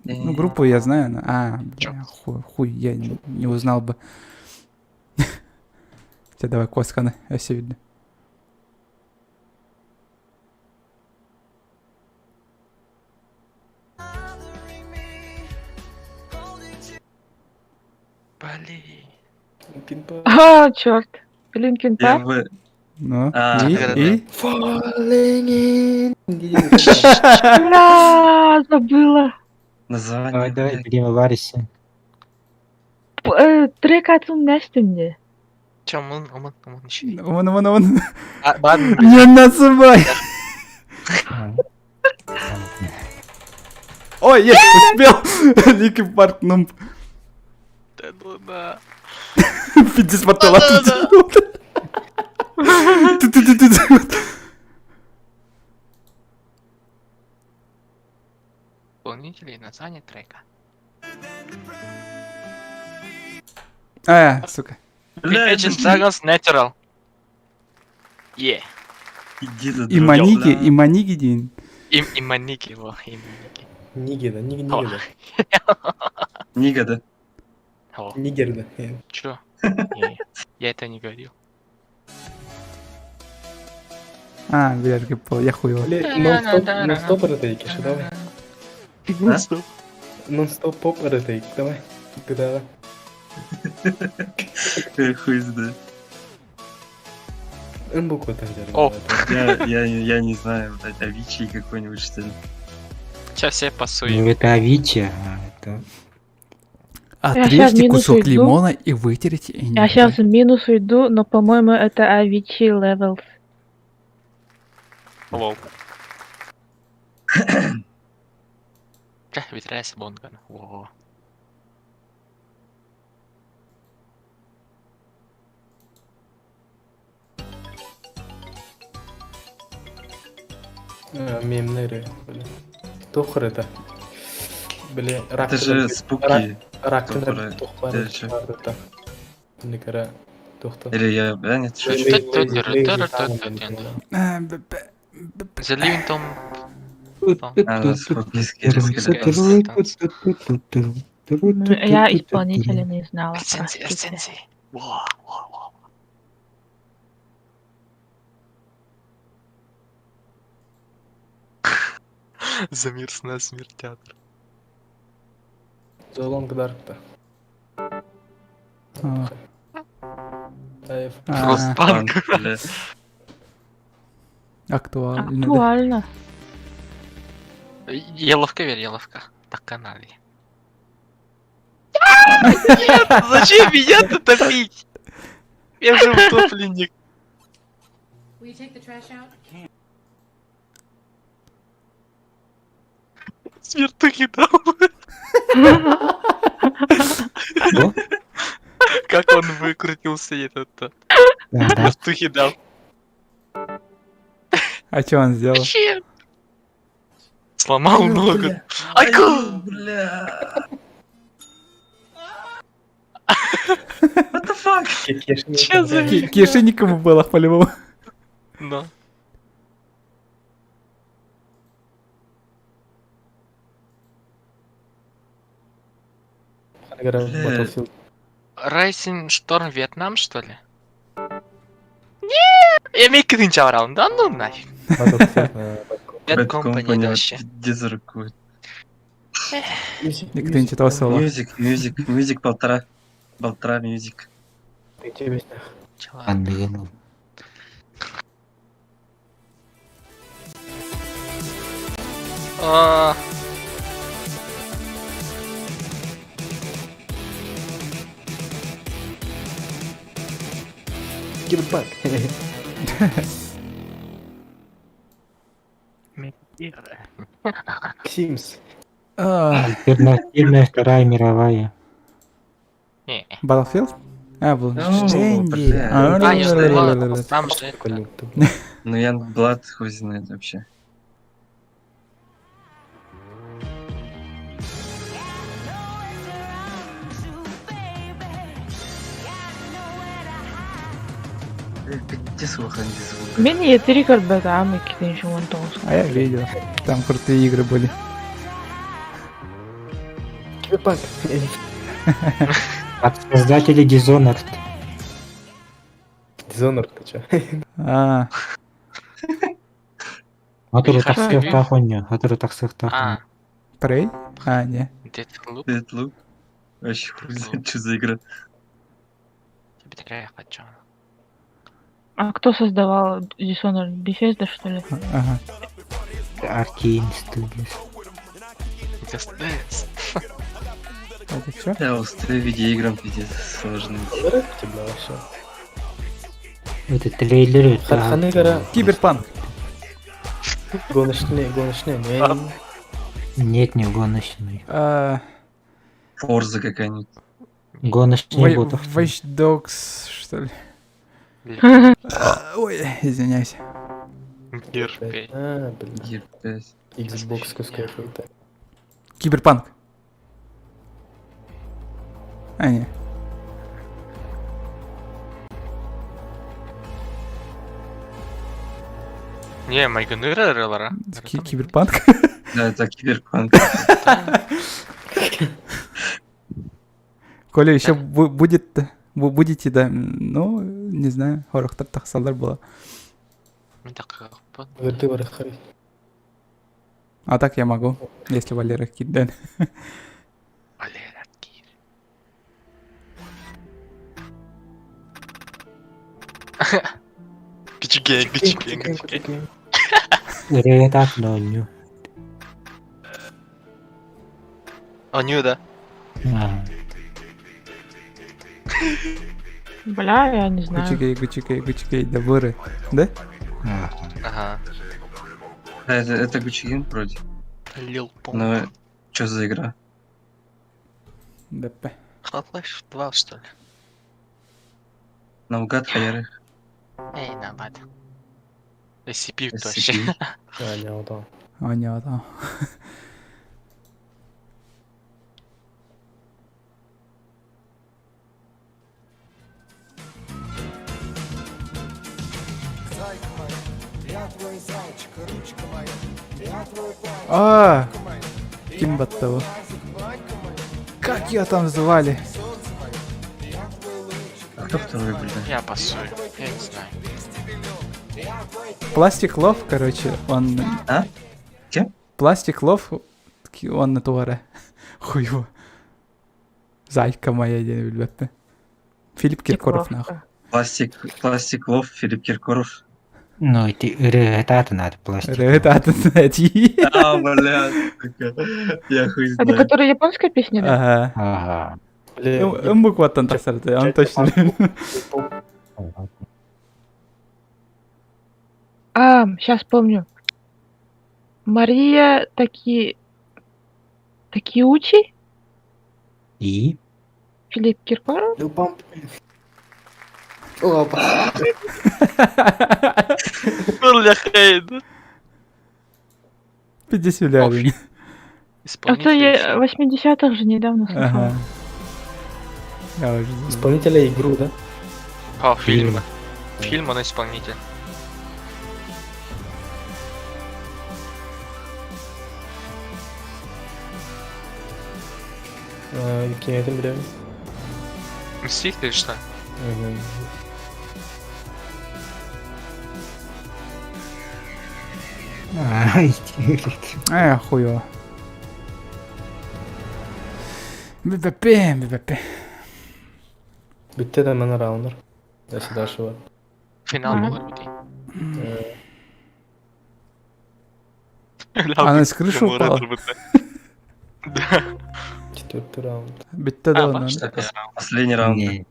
Speaker 1: Ну, группу я знаю. но- А, бля, хуй, хуй, я не узнал бы. Тебе давай косканы, я все видно.
Speaker 5: Блин.
Speaker 10: А, черт. Линкин
Speaker 4: Я
Speaker 10: Парк?
Speaker 4: бы...
Speaker 1: Ну,
Speaker 4: А,
Speaker 1: и,
Speaker 5: да-да-да.
Speaker 1: и?
Speaker 3: Falling in.
Speaker 10: Бля, забыла.
Speaker 4: Название,
Speaker 6: Давай, давай,
Speaker 4: блядь.
Speaker 6: время варися.
Speaker 10: Трек от Настя
Speaker 5: Че, он, он, он, еще.
Speaker 1: Вон, вон, вон.
Speaker 5: А, ладно.
Speaker 1: Не называй!
Speaker 6: А.
Speaker 1: Ой, есть, успел! Linkin Park, ну,
Speaker 5: Да ну да.
Speaker 1: пиздец, портала.
Speaker 5: Да-да-да.
Speaker 1: Ту-ту-ту-ту.
Speaker 5: Исполнителей и название трека.
Speaker 1: А, сука.
Speaker 4: Бля,
Speaker 5: Imagine Dragons Natural. Yeah.
Speaker 4: Иди за
Speaker 1: И маники, и маники день.
Speaker 5: Им и маники, во, и маники.
Speaker 3: Нигеда, нигеда.
Speaker 4: Нига, да?
Speaker 5: О,
Speaker 3: Нигерда.
Speaker 5: чё? Не, я это не говорил.
Speaker 1: А, блядь, как я хуево.
Speaker 3: Бля, нон-стоп, нон-стоп ретейки, что давай.
Speaker 5: Нон-стоп.
Speaker 3: Нон-стоп поп ретейк, давай. Когда?
Speaker 4: Хуй знает.
Speaker 3: М букву там держи.
Speaker 5: О.
Speaker 4: Я не знаю, блядь, Авичи какой-нибудь, что ли.
Speaker 5: Сейчас все пасуем.
Speaker 6: Ну это Авичи, а это...
Speaker 1: Отрежьте
Speaker 10: минус
Speaker 1: кусок
Speaker 10: уйду.
Speaker 1: лимона и вытерите. и
Speaker 10: Я сейчас в минус уйду, но, по-моему, это Avicii Levels.
Speaker 5: Лол. Ча, ветрясь Бонган. Во.
Speaker 3: Мемнери, бля. Тохр это. Бля, рак.
Speaker 4: Это же спуки.
Speaker 3: Рак.
Speaker 4: Тохры.
Speaker 3: Тохтар. Тохтар.
Speaker 4: Или я, да, нет, шучу.
Speaker 5: The Living Tomb.
Speaker 4: А, да, спуки,
Speaker 10: Я исполнителя не знала.
Speaker 5: Рецензии,
Speaker 10: простите.
Speaker 5: рецензии. Во, во, во. Замир сна смерть театр.
Speaker 3: The Long Dark-то.
Speaker 1: А. А.
Speaker 5: Фростпанк.
Speaker 4: Бля.
Speaker 1: Актуально. да.
Speaker 10: Актуально.
Speaker 5: Еловка, верь, еловка. Так канале. Нет, зачем меня-то топить? Я же утопленник. Смертухи дал.
Speaker 6: Что?
Speaker 5: Как он выкрутился этот-то.
Speaker 6: Да, да.
Speaker 5: Смертухи дал.
Speaker 1: А что он сделал?
Speaker 5: Зачем? Сломал ногу. Айку!
Speaker 4: Бля. What the fuck?
Speaker 5: Че за
Speaker 1: Кишинникову было по-любому.
Speaker 5: Да.
Speaker 3: Battlefield.
Speaker 5: Rising Storm Вьетнам, что ли? Нет! Я микрин чаврал, да ну нафиг.
Speaker 3: Battlefield на
Speaker 5: Bad Company это вообще.
Speaker 4: Где за руку?
Speaker 1: Никто не читал соло.
Speaker 4: Мюзик, мюзик, мюзик полтора. Полтора мюзик.
Speaker 3: Ты тебе
Speaker 6: Андыгын.
Speaker 5: А,
Speaker 3: Киберпанк. Sims.
Speaker 1: А,
Speaker 6: Альтернативная Вторая мировая.
Speaker 5: Не.
Speaker 1: Battlefield? А, был.
Speaker 4: Ну,
Speaker 1: Дэнди.
Speaker 4: бля.
Speaker 1: А,
Speaker 5: А, я же
Speaker 1: ла-ла-ла-ла-ла.
Speaker 5: там же это.
Speaker 4: Ну, Ян Блад хуй знает вообще. Пиздец, выходи звук.
Speaker 10: Мен E3 көрбөтөм 2019.
Speaker 1: А я видел. Там крутые игры были.
Speaker 3: Киберпанк.
Speaker 6: От создателей Dishonored.
Speaker 3: Dishonored, ты чё?
Speaker 1: А,
Speaker 6: Который
Speaker 5: Хорошо.
Speaker 6: тахсыахтаах хуйня, который тахсыахтаах
Speaker 5: А,
Speaker 1: Prey? А, не.
Speaker 5: Deathloop.
Speaker 4: Deathloop. Вообще хуй знает, что за игра.
Speaker 5: Тебе я хочу.
Speaker 10: А кто создавал Dishonored? Bethesda, что ли?
Speaker 1: Ага.
Speaker 6: Arkane Studios.
Speaker 5: Just Dance.
Speaker 1: Это что?
Speaker 4: Я устаю видеоиграм, пиздец, сложно.
Speaker 3: Рэп тебя вообще.
Speaker 6: Это трейлеры. это-
Speaker 3: Ханегара.
Speaker 1: Киберпанк.
Speaker 3: Гоночный, гоночный, не.
Speaker 6: Нет, не гоночный.
Speaker 1: А,
Speaker 4: Форза какая-нибудь.
Speaker 6: Гоночный ботов.
Speaker 1: Watch Dogs, что ли? А, Ой, извиняюсь.
Speaker 5: Gear 5.
Speaker 3: А, блин.
Speaker 4: Gear 5.
Speaker 3: Xbox какой-то.
Speaker 1: Киберпанк. А, не.
Speaker 5: Не, майгыныра ырыалара.
Speaker 1: Киберпанк?
Speaker 4: Да, это киберпанк.
Speaker 1: Коля еще будет, будете, да, ну, не знаю, хорохтар тахсалар была. А так я могу, если Валера киден.
Speaker 5: Валера кид. Гуччи Гуччи Гуччи.
Speaker 6: Ырыа оонньуу.
Speaker 5: Оонньуу да?
Speaker 10: Бля, я не знаю.
Speaker 1: Гуччи Гуччи Гуччи да Да?
Speaker 5: Ага.
Speaker 4: Да, это Gucci Gang вроде.
Speaker 5: Лил Пумп.
Speaker 4: Но что за игра?
Speaker 1: ДП.
Speaker 5: Half-Life 2, что ли?
Speaker 4: Наугад хаяры.
Speaker 5: Эй, набат. SCP вообще.
Speaker 3: Аня,
Speaker 1: Аня, да. А, Ким Баттова. Как ее там звали?
Speaker 4: А кто второй, блин?
Speaker 5: Я пасую, я не знаю.
Speaker 1: Пластик Лов, короче, он...
Speaker 4: А? Кем?
Speaker 1: Пластик Лов, он на туаре. Хуево. Зайка моя, ребята. Филипп Киркоров, нахуй.
Speaker 4: Пластик Лов, Филипп Киркоров.
Speaker 6: Ну, это ырыа надо пластик.
Speaker 1: Ырыа
Speaker 4: А, бля, я хуй знаю.
Speaker 10: Это которая японская песня, да?
Speaker 1: Ага.
Speaker 6: Ага.
Speaker 1: М букваттан тахсарты, он точно.
Speaker 10: А, сейчас помню. Мария Такиучи?
Speaker 6: И?
Speaker 10: Филипп Киркоров?
Speaker 3: Лил Памп. Опа.
Speaker 5: Бля, хейд.
Speaker 1: 50 лярин.
Speaker 10: А то я 80-х же недавно слышала.
Speaker 1: Ага.
Speaker 3: Исполнителя игру, да?
Speaker 5: О, фильм. Фильм он исполнитель.
Speaker 3: Ким это блядь?
Speaker 5: Мститель, что?
Speaker 3: Угу.
Speaker 6: Ай,
Speaker 1: Эх, хуево. БПП, БПП.
Speaker 3: Bitti de hemen rounder. Если дальше вот.
Speaker 5: Финал был бити.
Speaker 1: Она с крыши упала?
Speaker 5: Да.
Speaker 3: Четвертый раунд.
Speaker 1: Битте да он.
Speaker 4: Последний раунд.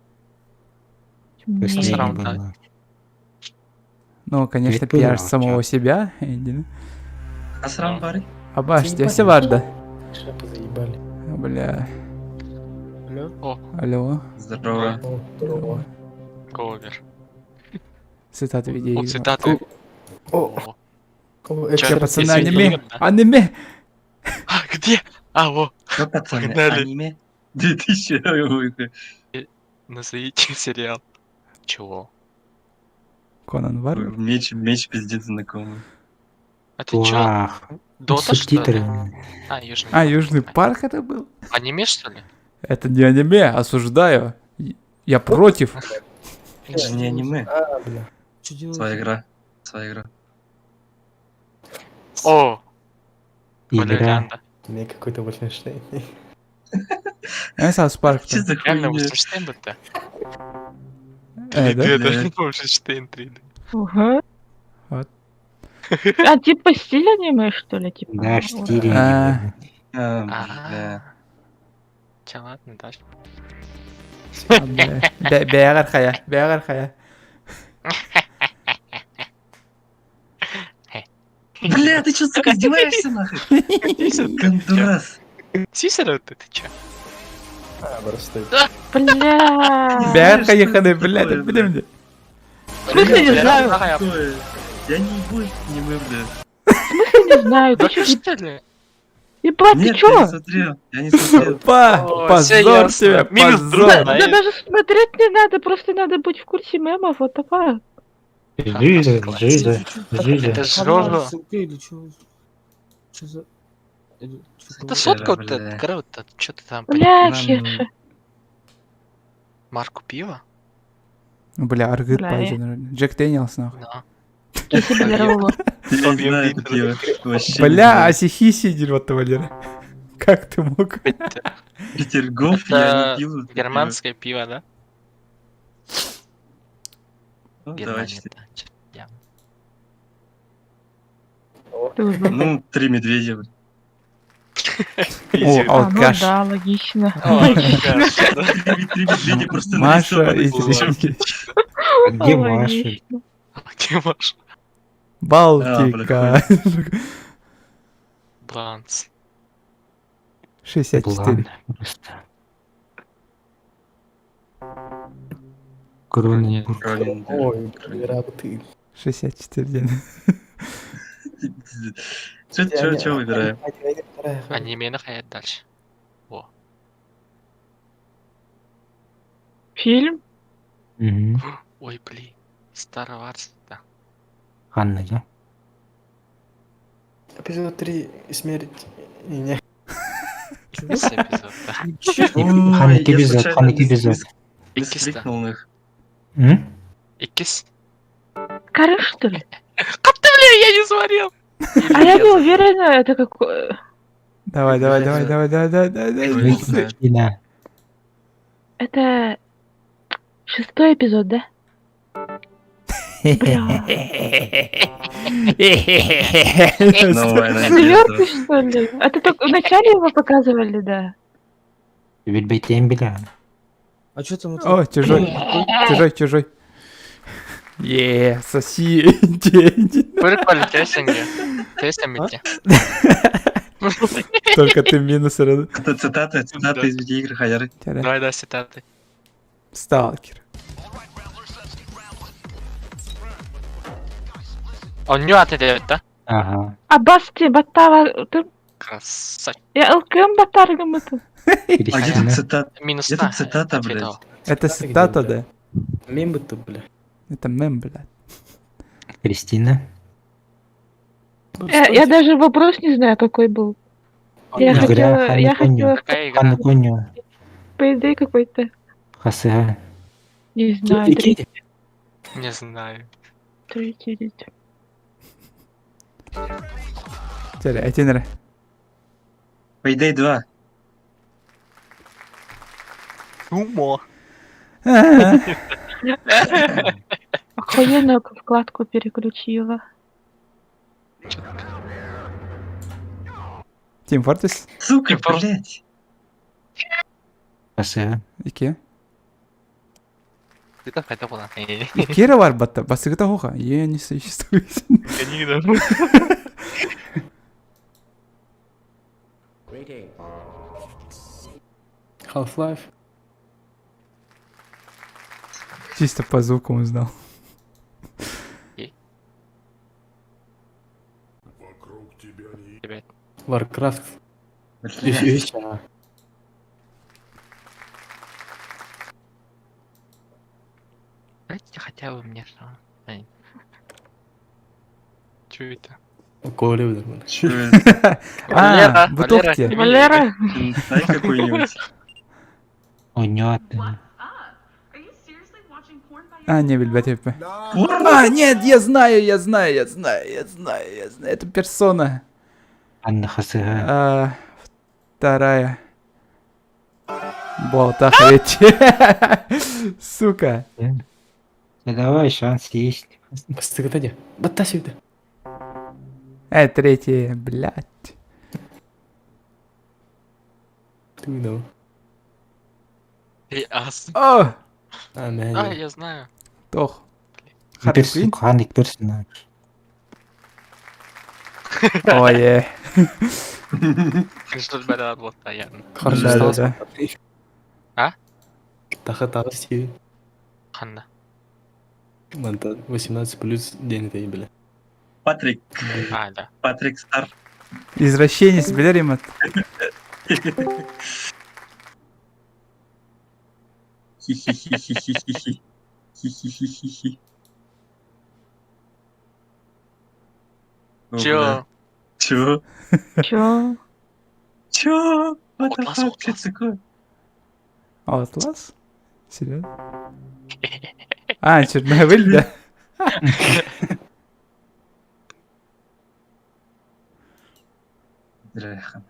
Speaker 6: Последний
Speaker 5: раунд,
Speaker 6: был.
Speaker 1: Ну, конечно, пиар самого себя.
Speaker 4: Асрам бары?
Speaker 1: Абаш, все варда.
Speaker 3: Шляпы заебали.
Speaker 1: Бля.
Speaker 3: Алло.
Speaker 5: О.
Speaker 1: Алло.
Speaker 4: Здорово.
Speaker 3: Здорово.
Speaker 5: Ковер.
Speaker 1: Цитаты видео.
Speaker 5: О, цитаты.
Speaker 3: О.
Speaker 1: Че, пацаны, аниме? Аниме!
Speaker 5: А, где? А, во.
Speaker 4: Что, пацаны,
Speaker 5: Погнали.
Speaker 4: аниме? 2000.
Speaker 5: Назовите сериал. Чего?
Speaker 1: Конан Варвар?
Speaker 4: Меч, меч пиздец знакомый.
Speaker 5: А ты чё? Дота, что ли? А, Южный
Speaker 1: А, Южный парк это был?
Speaker 5: Аниме, что ли?
Speaker 1: Это не аниме, осуждаю. Я против.
Speaker 4: Это же не аниме.
Speaker 3: А, бля.
Speaker 4: Своя игра. Своя игра.
Speaker 5: О!
Speaker 6: Игра.
Speaker 3: Мне какой-то Wolfenstein.
Speaker 1: Это South Park.
Speaker 4: Что за
Speaker 5: Реально
Speaker 4: хуйня?
Speaker 5: Wolfenstein будто?
Speaker 1: Э, да?
Speaker 5: 3D, да? Wolfenstein 3D.
Speaker 10: Ага.
Speaker 1: Вот.
Speaker 10: А типа стиль аниме, что ли? Типа?
Speaker 6: Да, в стиле
Speaker 1: А.
Speaker 6: аниме.
Speaker 4: А, бля.
Speaker 5: Че, ладно, дальше.
Speaker 1: Бәгәр хая, бәгәр хая.
Speaker 4: Бля, ты что, сука, издеваешься нахуй? Гондурас.
Speaker 5: Сисера ты, ты чё?
Speaker 3: А, просто.
Speaker 10: Бля.
Speaker 1: Бәгәр хая ханы, бля, ты блин.
Speaker 10: В смысле не знаю?
Speaker 4: Я не ебу аниме, бля.
Speaker 10: В смысле не знаю? Ты
Speaker 5: Да
Speaker 10: чё,
Speaker 5: что ли?
Speaker 10: Ебать, ты
Speaker 4: Нет, я не
Speaker 10: чё?
Speaker 4: смотрел, я не смотрел.
Speaker 1: Па,
Speaker 5: О, всё
Speaker 1: позор
Speaker 5: ясно.
Speaker 1: тебе,
Speaker 5: Минус
Speaker 1: позор.
Speaker 5: друг,
Speaker 10: Да, да
Speaker 5: знаешь.
Speaker 10: даже смотреть не надо, просто надо быть в курсе мемов, вот такая.
Speaker 6: Жиза, жиза, жиза.
Speaker 5: Это ж Рожо.
Speaker 3: Или чё? Чё за... Или чё
Speaker 5: Это сотка вот
Speaker 4: Бля.
Speaker 5: эта, короче, что ты там,
Speaker 10: Бля,
Speaker 4: Нам-
Speaker 10: хеша.
Speaker 5: марку пива?
Speaker 1: Бля, аргыт
Speaker 10: Бля,
Speaker 1: пойдет. Джек Дэниелс, нахуй.
Speaker 5: Да.
Speaker 10: Киси Белярову.
Speaker 4: Я не знаю это пиво. Вообще не
Speaker 1: Бля,
Speaker 4: знаю.
Speaker 1: асихиси вот Валера. Как ты мог?
Speaker 4: Петергоф я
Speaker 5: Это
Speaker 4: не пил. это пиво.
Speaker 5: Германское пиво, да?
Speaker 4: Ну, давай
Speaker 5: Германия,
Speaker 4: четыре.
Speaker 5: да, чё, я.
Speaker 4: Ну, три медведя. блин.
Speaker 1: О,
Speaker 10: А, ну
Speaker 1: алкаш.
Speaker 10: да, логично.
Speaker 5: О, алкаш, да.
Speaker 4: Три медведя просто
Speaker 1: Маша и
Speaker 4: нарисованы.
Speaker 1: три.
Speaker 6: А где Маша?
Speaker 10: Логично.
Speaker 5: Где Маша?
Speaker 1: Балтика.
Speaker 5: Бланс.
Speaker 1: 64.
Speaker 6: План просто. Кроненбург.
Speaker 4: Кроненберг.
Speaker 3: Ой, бля, ты.
Speaker 1: 64 день.
Speaker 4: Чё, выбираем?
Speaker 5: Аниме хаят дальше. Во.
Speaker 10: Фильм?
Speaker 6: Мгм.
Speaker 5: Ой, блин. Star Wars, да.
Speaker 6: Ханна, да?
Speaker 3: Эпизод 3. Смерть. Не.
Speaker 5: С эпизод, да.
Speaker 4: Ой,
Speaker 6: Ханна
Speaker 4: я
Speaker 6: эпизод,
Speaker 4: случайно
Speaker 6: Ханна эпизод.
Speaker 4: не
Speaker 5: Иккис, да.
Speaker 4: скликнул их.
Speaker 6: М?
Speaker 5: Иккис.
Speaker 10: Коры, что ли?
Speaker 5: Как ты, бля, я не смотрел!
Speaker 10: А я не уверена, это какой...
Speaker 1: Давай, давай, давай, давай, давай, давай, давай,
Speaker 4: Ой,
Speaker 1: давай.
Speaker 4: не знаю.
Speaker 6: Да.
Speaker 10: Это шестой эпизод, да? Бля.
Speaker 4: Новая надежда.
Speaker 10: Четвертый, что ли? Это только вначале его показывали, да?
Speaker 6: Билбейтен бля.
Speaker 3: А чё там
Speaker 1: О, чужой. Чужой, чужой. Е, соси. Деньги.
Speaker 5: Прикольно, интересно. Интересно, Митя.
Speaker 1: Только ты минус. рад-
Speaker 4: Это цитаты, цитаты из видеоигр Хаяры.
Speaker 5: Давай, да, цитаты.
Speaker 1: Сталкер.
Speaker 5: Он не ответит, да?
Speaker 6: Ага.
Speaker 10: А Басти, Батава... Ты...
Speaker 5: Красавчик.
Speaker 10: Я ЛКМ Батаргам это.
Speaker 4: А где тут
Speaker 6: Кристина.
Speaker 4: цитата?
Speaker 5: Минус
Speaker 4: Где
Speaker 5: на,
Speaker 4: тут цитата, блядь?
Speaker 5: ответил.
Speaker 1: Это цитата, да?
Speaker 3: Мем будто, бля.
Speaker 1: Это мем, блядь.
Speaker 6: Кристина.
Speaker 10: Я даже вопрос не знаю, какой был. Я
Speaker 6: Игра
Speaker 10: хотела, я
Speaker 6: Ханна
Speaker 10: хотела
Speaker 5: Какая игра?
Speaker 6: Ханна Коню.
Speaker 10: Payday какой-то.
Speaker 6: Хасыга.
Speaker 10: Не знаю, третий,
Speaker 5: Не знаю.
Speaker 10: третий. третий.
Speaker 1: Теперь, один раз.
Speaker 4: Payday 2.
Speaker 5: Умо.
Speaker 10: Охуенно вкладку переключила.
Speaker 1: Team Fortress?
Speaker 4: Сука,
Speaker 5: Типа-
Speaker 4: блядь.
Speaker 6: Хасыга.
Speaker 1: Ики.
Speaker 5: Ты так это было.
Speaker 1: Икера var батта. Басыгыта хоха. Е, не существует.
Speaker 3: Half-Life.
Speaker 1: Чисто по звуку узнал.
Speaker 5: Ребят.
Speaker 3: Warcraft.
Speaker 4: Блядь.
Speaker 3: Еще.
Speaker 5: Дайте хотя бы мне что. Эй. Чё это?
Speaker 3: Коля, блядь.
Speaker 4: Чё это?
Speaker 1: А,
Speaker 5: Валера,
Speaker 1: бутовки.
Speaker 10: Валера,
Speaker 4: Дай какой-нибудь.
Speaker 6: Онёты.
Speaker 1: А, не, билбет
Speaker 4: Порно?
Speaker 1: А, нет, я знаю, я знаю, я знаю, я знаю, я знаю. Это персона.
Speaker 6: Анна Хасыга.
Speaker 1: А, вторая. Болтаха ведь. Сука.
Speaker 6: Да давай, шанс есть.
Speaker 3: Бастыгыта де. Батта сюда.
Speaker 1: Третья, блядь.
Speaker 3: Ты уйду.
Speaker 5: Ты ас.
Speaker 1: О,
Speaker 3: А,
Speaker 5: А,
Speaker 3: мя.
Speaker 5: я знаю.
Speaker 1: тох. Харли Квинн?
Speaker 6: Ханник персонаж.
Speaker 1: Ой, е.
Speaker 5: Что бля, вот, а я.
Speaker 3: Хорошо
Speaker 1: Да, да,
Speaker 3: стало.
Speaker 1: да.
Speaker 5: А?
Speaker 3: Таха таха си.
Speaker 5: Ханна.
Speaker 3: Манта 18 плюс день это бля.
Speaker 4: Патрик.
Speaker 5: А, да.
Speaker 4: Патрик Стар.
Speaker 1: Извращенец, билэр имат.
Speaker 4: Хи-хи-хи-хи-хи-хи. Хи-хи-хи-хи-хи. О, бля.
Speaker 5: Чё?
Speaker 4: Чё?
Speaker 10: Чё?
Speaker 4: Чё? What the
Speaker 5: Атлас,
Speaker 4: fuck? Что
Speaker 5: Атлас.
Speaker 4: это такое?
Speaker 1: Атлас? Серьезно? А, Чернобыль, да?
Speaker 4: Бляха.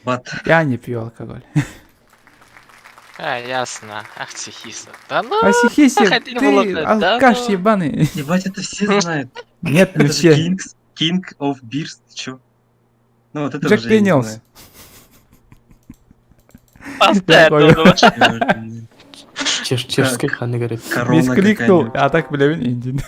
Speaker 4: Бат.
Speaker 1: Я не пью алкоголь.
Speaker 5: А, ясно. Ах, Сихиса. Да ну!
Speaker 1: А Сихиси,
Speaker 5: хотели было
Speaker 1: ты
Speaker 5: блядь, да
Speaker 1: алкаш
Speaker 5: ну.
Speaker 1: ебаный.
Speaker 4: Ебать, это все знают.
Speaker 1: Нет, не
Speaker 4: Это же
Speaker 1: все.
Speaker 4: King, King of Beers, ты чё? Ну вот это
Speaker 1: Джек
Speaker 4: уже я не
Speaker 1: Дэниелс.
Speaker 4: знаю.
Speaker 5: Поставь,
Speaker 1: понял.
Speaker 5: думаю.
Speaker 4: Я уже не-
Speaker 3: Чеш, чешской ханы, говорит.
Speaker 4: Корона
Speaker 1: Мискликнул,
Speaker 4: какая-нибудь.
Speaker 1: а так, бля, Индин.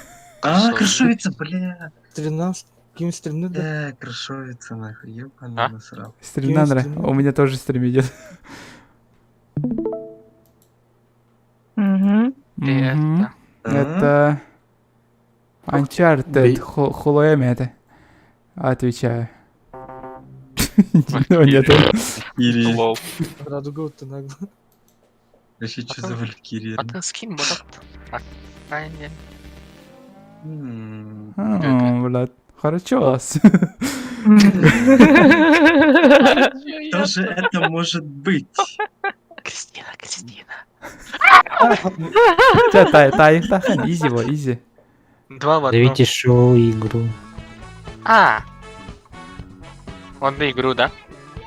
Speaker 4: А, красавица, бля.
Speaker 12: 13. Ким стремны, да?
Speaker 4: Да, красавица, нахуй, ебаный
Speaker 5: А?
Speaker 4: насрал.
Speaker 1: Стремна,
Speaker 12: Кем стремна?
Speaker 1: У меня тоже стрим идет.
Speaker 10: Угу.
Speaker 5: Ты
Speaker 1: Мгм.
Speaker 5: это.
Speaker 4: А?
Speaker 1: Это Uncharted,
Speaker 3: Бей.
Speaker 1: Хулоэми это. Отвечаю. Ну, нету.
Speaker 4: Валькирия.
Speaker 5: Лол.
Speaker 12: Радуга вот ты нагло.
Speaker 4: Вообще, что за Валькирия?
Speaker 5: А ты скин будет. А, не.
Speaker 4: М,
Speaker 1: А, Блядь, хорошо.
Speaker 4: Что же это может быть?
Speaker 5: Кристина, Кристина.
Speaker 1: Ча, тай, тай, тахан, изи во, изи.
Speaker 5: Два в одном.
Speaker 6: Зовите шоу игру.
Speaker 5: А! Он на игру, да?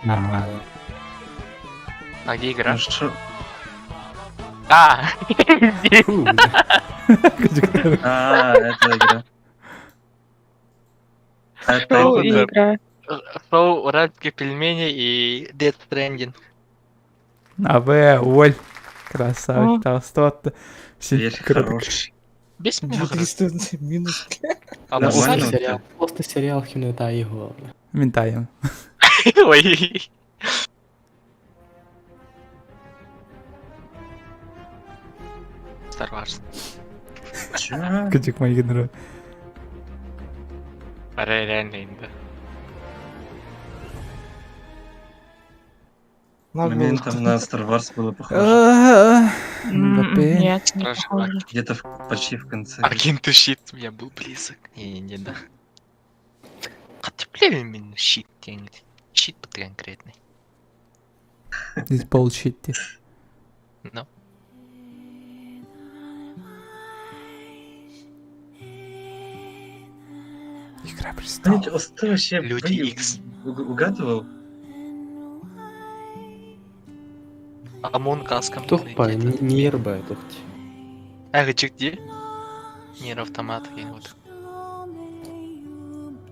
Speaker 6: Ага.
Speaker 5: А где игра?
Speaker 4: Ну шо-
Speaker 5: А!
Speaker 3: Фу, бля.
Speaker 4: А, это игра. Это
Speaker 10: Шоу
Speaker 4: игра.
Speaker 10: игра.
Speaker 5: Шоу «Уральские пельмени» и Death Stranding.
Speaker 1: А, В, Оль. Красавчик, толстот.
Speaker 4: Верь, хорош.
Speaker 5: Без меня.
Speaker 12: 300 минус.
Speaker 5: А
Speaker 4: Нормально.
Speaker 3: Просто
Speaker 4: вот
Speaker 3: сериал. Просто сериал Хюнета его, бля.
Speaker 1: Ментаем.
Speaker 5: Ой. Star Wars.
Speaker 4: Чё?
Speaker 1: Кадик мой генерал.
Speaker 5: Реально инда.
Speaker 12: Нагло.
Speaker 4: Моментом на Star Wars было похоже.
Speaker 1: Мбаппе.
Speaker 10: Нет, не
Speaker 5: Страшно.
Speaker 10: похоже.
Speaker 4: Где-то почти в конце.
Speaker 5: Агенты щит, я был близок. Не-не-не, да. Хотя именно щит, тянет. Щит под конкретный.
Speaker 1: Здесь bullshit.
Speaker 5: Ну.
Speaker 1: Игра престолов.
Speaker 4: Блять, Оста вообще
Speaker 5: Люди
Speaker 4: вы-
Speaker 5: Икс.
Speaker 4: угадывал?
Speaker 5: Амон каском.
Speaker 3: Тухпа, не ербай, тухти.
Speaker 5: А где? Нир автомат вот.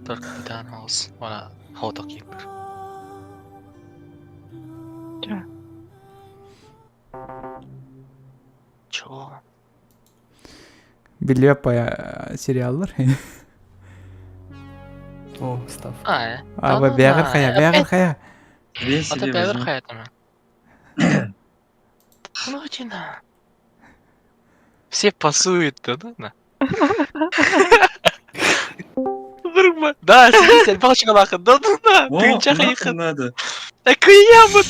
Speaker 5: Только Капитан Хаус. Она Хаутокипер.
Speaker 10: Чё?
Speaker 5: Чё?
Speaker 1: Билепая сериаллар.
Speaker 3: О, став.
Speaker 5: А, э.
Speaker 1: А, вы бягар хая, бягар хая.
Speaker 4: Весь
Speaker 5: А ты
Speaker 4: себе
Speaker 5: бягар
Speaker 4: возьму.
Speaker 5: хая там. Ну, Дина. Все пасуют, да, да? на? Нормально. Да, сидите, палочка нахуй. Да, да, да.
Speaker 4: О,
Speaker 5: Ты чаха
Speaker 4: нахуй
Speaker 5: ехать.
Speaker 4: надо.
Speaker 5: Так и я вот.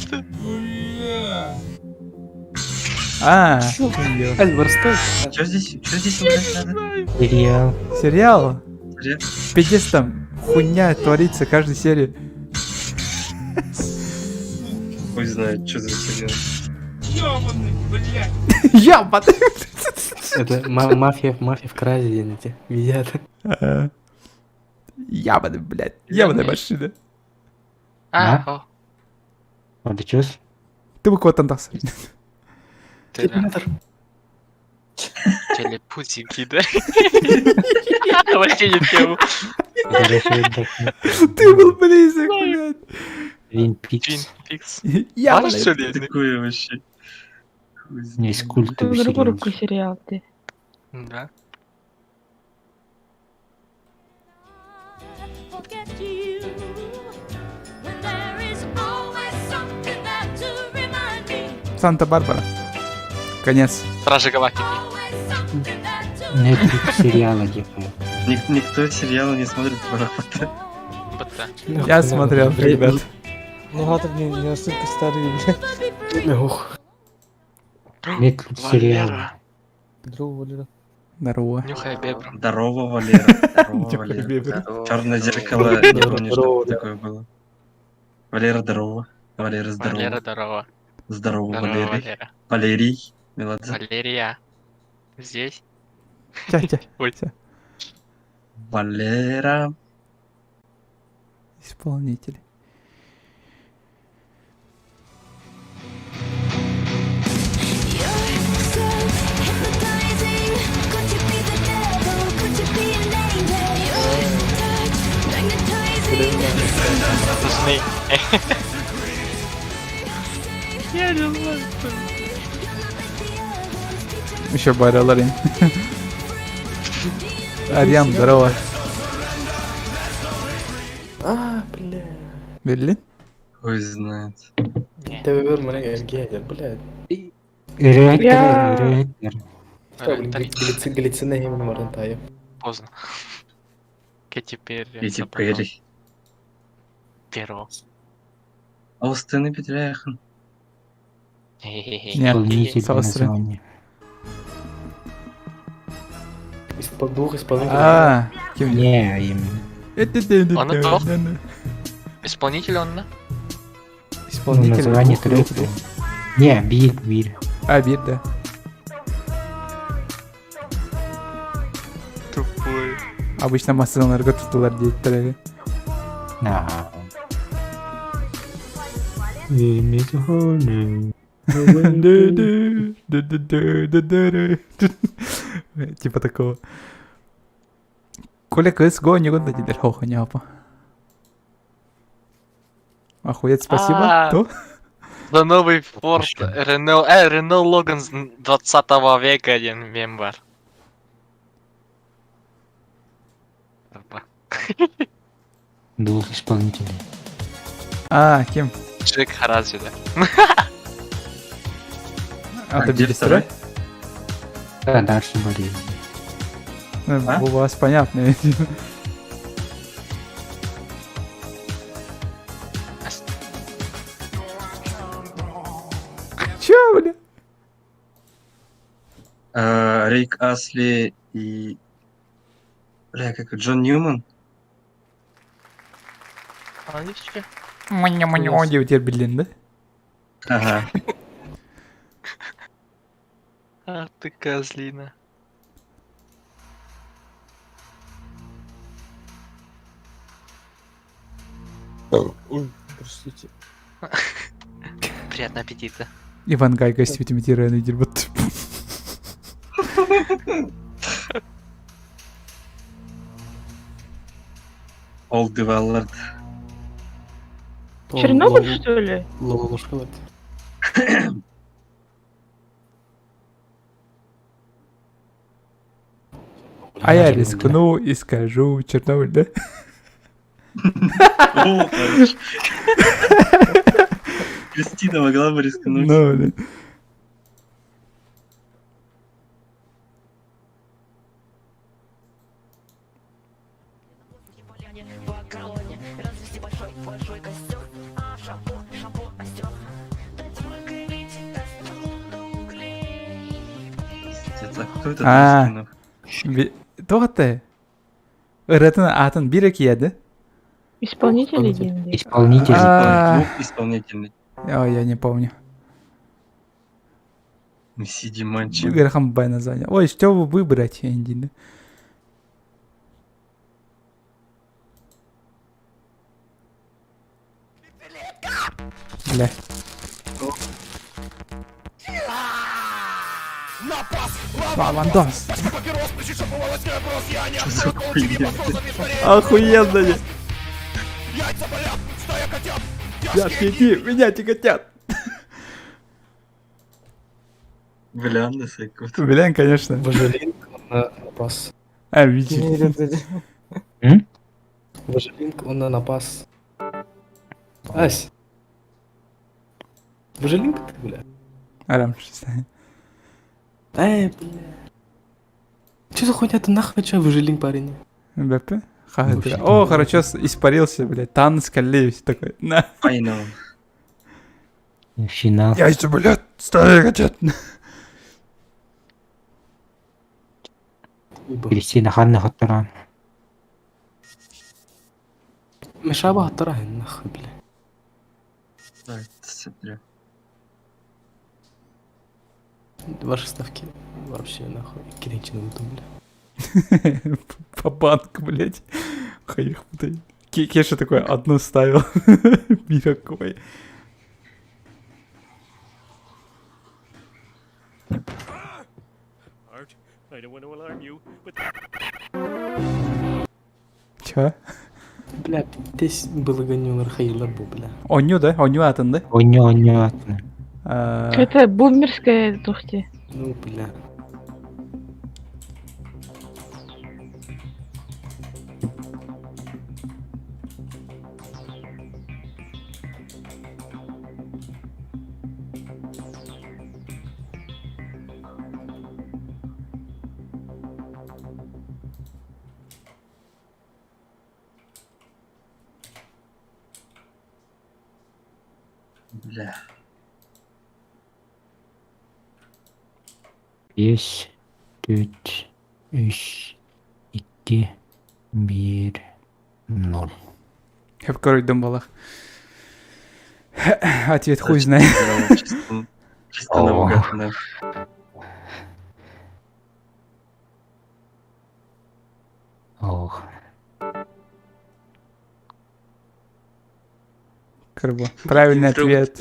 Speaker 1: А,
Speaker 3: Альвар, стой.
Speaker 4: Что здесь, что здесь убрать надо?
Speaker 6: Сериал.
Speaker 1: сериал.
Speaker 4: Сериал?
Speaker 1: Пиздец там хуйня творится каждой серии.
Speaker 4: Хуй знает, что за сериал.
Speaker 1: Ебаный.
Speaker 3: Это мафия, мафия в кразе, эти, видят.
Speaker 1: Ябаный, блядь. Ябаная машина.
Speaker 5: А, о,
Speaker 6: А ты чё?
Speaker 1: Ты бы кого-то там
Speaker 5: ты да. Телепузики, да? Вообще не в тему.
Speaker 1: Ты был близок, блядь.
Speaker 6: Твин
Speaker 5: Твин
Speaker 6: Пикс.
Speaker 5: Пикс.
Speaker 1: Ябаный.
Speaker 5: Что ли?
Speaker 4: Такое вообще. Хуй знает.
Speaker 6: Есть культовый
Speaker 10: Другую
Speaker 6: сериал.
Speaker 10: руку сериал ты.
Speaker 5: Да.
Speaker 11: Forget you when there is always something there to remind me.
Speaker 1: Санта-Барбара. Конец.
Speaker 5: Стражи Галактики.
Speaker 11: Always something there to
Speaker 6: Netflix сериала типа.
Speaker 4: Никто сериалы не смотрит, пожалуйста.
Speaker 5: Бытта.
Speaker 1: Я смотрел, ребят.
Speaker 12: Ну, хатыр не, не настолько старый, бля.
Speaker 3: Ох.
Speaker 6: Нет сериала.
Speaker 5: Валера.
Speaker 12: Здорово, Валера.
Speaker 1: Здорово.
Speaker 5: Нюхай бебру.
Speaker 4: Здорово, Валера. Здорово,
Speaker 1: Нюхай
Speaker 4: Валера.
Speaker 1: бебру.
Speaker 4: Черное зеркало, не помню, что
Speaker 3: Здорово,
Speaker 4: такое было. Валера, здорово. Валера,
Speaker 5: Валера,
Speaker 4: здорово.
Speaker 5: здорово.
Speaker 4: Здорово,
Speaker 5: Здорово,
Speaker 4: Валерий.
Speaker 5: Валера.
Speaker 4: Валерий. Меладзе.
Speaker 5: Валерия. Здесь?
Speaker 1: Тя-тя.
Speaker 5: Ой.
Speaker 1: Тя.
Speaker 4: Валера.
Speaker 1: Исполнитель.
Speaker 5: Пацаны. Я не знаю.
Speaker 1: Еще Байраларин. Ариан, здорово.
Speaker 3: А, бля.
Speaker 1: Берлин?
Speaker 4: Хуй знает.
Speaker 3: ТВР меня РГ, блядь.
Speaker 6: Реактор, реактор.
Speaker 3: Что, блин, глицина именно Марантаев.
Speaker 5: Поздно. Кэти Перри.
Speaker 4: Кэти Перри.
Speaker 5: Перо.
Speaker 4: Остины Петряхан.
Speaker 1: Нет,
Speaker 6: Исполнитель
Speaker 1: Состры.
Speaker 6: название.
Speaker 3: Из двух исполнителей.
Speaker 1: А, кем?
Speaker 6: Не, именно.
Speaker 5: Он это Исполнитель он, да?
Speaker 6: Ну,
Speaker 1: Исполнитель.
Speaker 6: название
Speaker 1: двух
Speaker 6: трека.
Speaker 1: лет.
Speaker 6: Не, бир, бир.
Speaker 1: А, бир, да.
Speaker 5: Тупой.
Speaker 1: Обычно массаларга tuttular диэттэр.
Speaker 6: Да.
Speaker 1: Типа такого. Коля КСГО не год дадидер хоха не апа. Охуеть, спасибо.
Speaker 5: А.
Speaker 1: Кто?
Speaker 5: За новый Форд Рено, Рено Логан с 20 века один мембар. Опа.
Speaker 6: Двух исполнителей.
Speaker 1: А, кем?
Speaker 5: Джек Харази, да.
Speaker 1: А, ты
Speaker 4: где
Speaker 1: видишь,
Speaker 4: второй?
Speaker 6: Да, дальше болезнь.
Speaker 4: А?
Speaker 1: У вас понятно. Че, бля?
Speaker 4: Рик Асли и... Бля, как его, Джон Ньюман?
Speaker 5: А, видишь, чё?
Speaker 1: Маня-маня, диэбитер биллин, да?
Speaker 4: Ага.
Speaker 5: А ты козлина.
Speaker 12: Ой, простите.
Speaker 5: Приятного аппетита.
Speaker 1: Иван Гай гостит имитируя дербут.
Speaker 4: Олд Девеллард.
Speaker 10: Чернобыль, что ли?
Speaker 3: Лолушка вот.
Speaker 1: А я рискну и скажу Чернобыль, да?
Speaker 4: О, хорош. Кристина могла бы рискнуть.
Speaker 1: Ну, блин.
Speaker 4: Пиздец, а кто это
Speaker 1: А.
Speaker 4: рискнул?
Speaker 1: Тоҕо Ырытын атын бир киэди.
Speaker 10: Исполнители деньги.
Speaker 6: Исполнитель.
Speaker 1: А.
Speaker 4: Двух исполнительный.
Speaker 1: Ой, я не помню.
Speaker 4: Месси Диманчи.
Speaker 1: Грахам Бай название. Ой, что вы выбрать, я не знаю. Бля. Вандос.
Speaker 4: Что за хуйня?
Speaker 1: Охуенно. Я иди, меня тяготят.
Speaker 4: Бля, на секунду.
Speaker 1: Блин, конечно.
Speaker 3: Важелинг на напас.
Speaker 1: А, видите.
Speaker 6: М?
Speaker 3: Важелинг он на напас. Ась. Важелинг ты, бля?
Speaker 1: Арам,
Speaker 3: Эй, бля. Че за хуйня ты нахуй, че Важелинг, парень?
Speaker 1: БП? О, хорошо, испарился, блядь. Танос Каллеевич такой. На.
Speaker 4: Final.
Speaker 6: Финал.
Speaker 1: Я еще, блядь, старый хотят.
Speaker 6: Кристина ханна хоттороон.
Speaker 3: Мешаба хоттороон нахуй, бля.
Speaker 4: Смотрю.
Speaker 3: Ваши ставки вообще нахуй киринчины бля.
Speaker 1: По банку, блядь. Хаих, Кеша такой одну ставил. Никакой. Чё?
Speaker 3: Бля, здесь было гонюлар хайла бу, бля.
Speaker 1: Оню, да? Оню атын, да?
Speaker 6: Оню, оню атын.
Speaker 10: Это бумерская тухти.
Speaker 3: Ну, бля.
Speaker 4: Бля.
Speaker 6: Биэс, түөрт, үс, икки, биир, ноль.
Speaker 1: Хеп көрүйдім балах. Ответ хуй знает.
Speaker 4: Чисто, чисто наугад, да.
Speaker 6: Ох.
Speaker 1: Крыбо. Правильный ответ.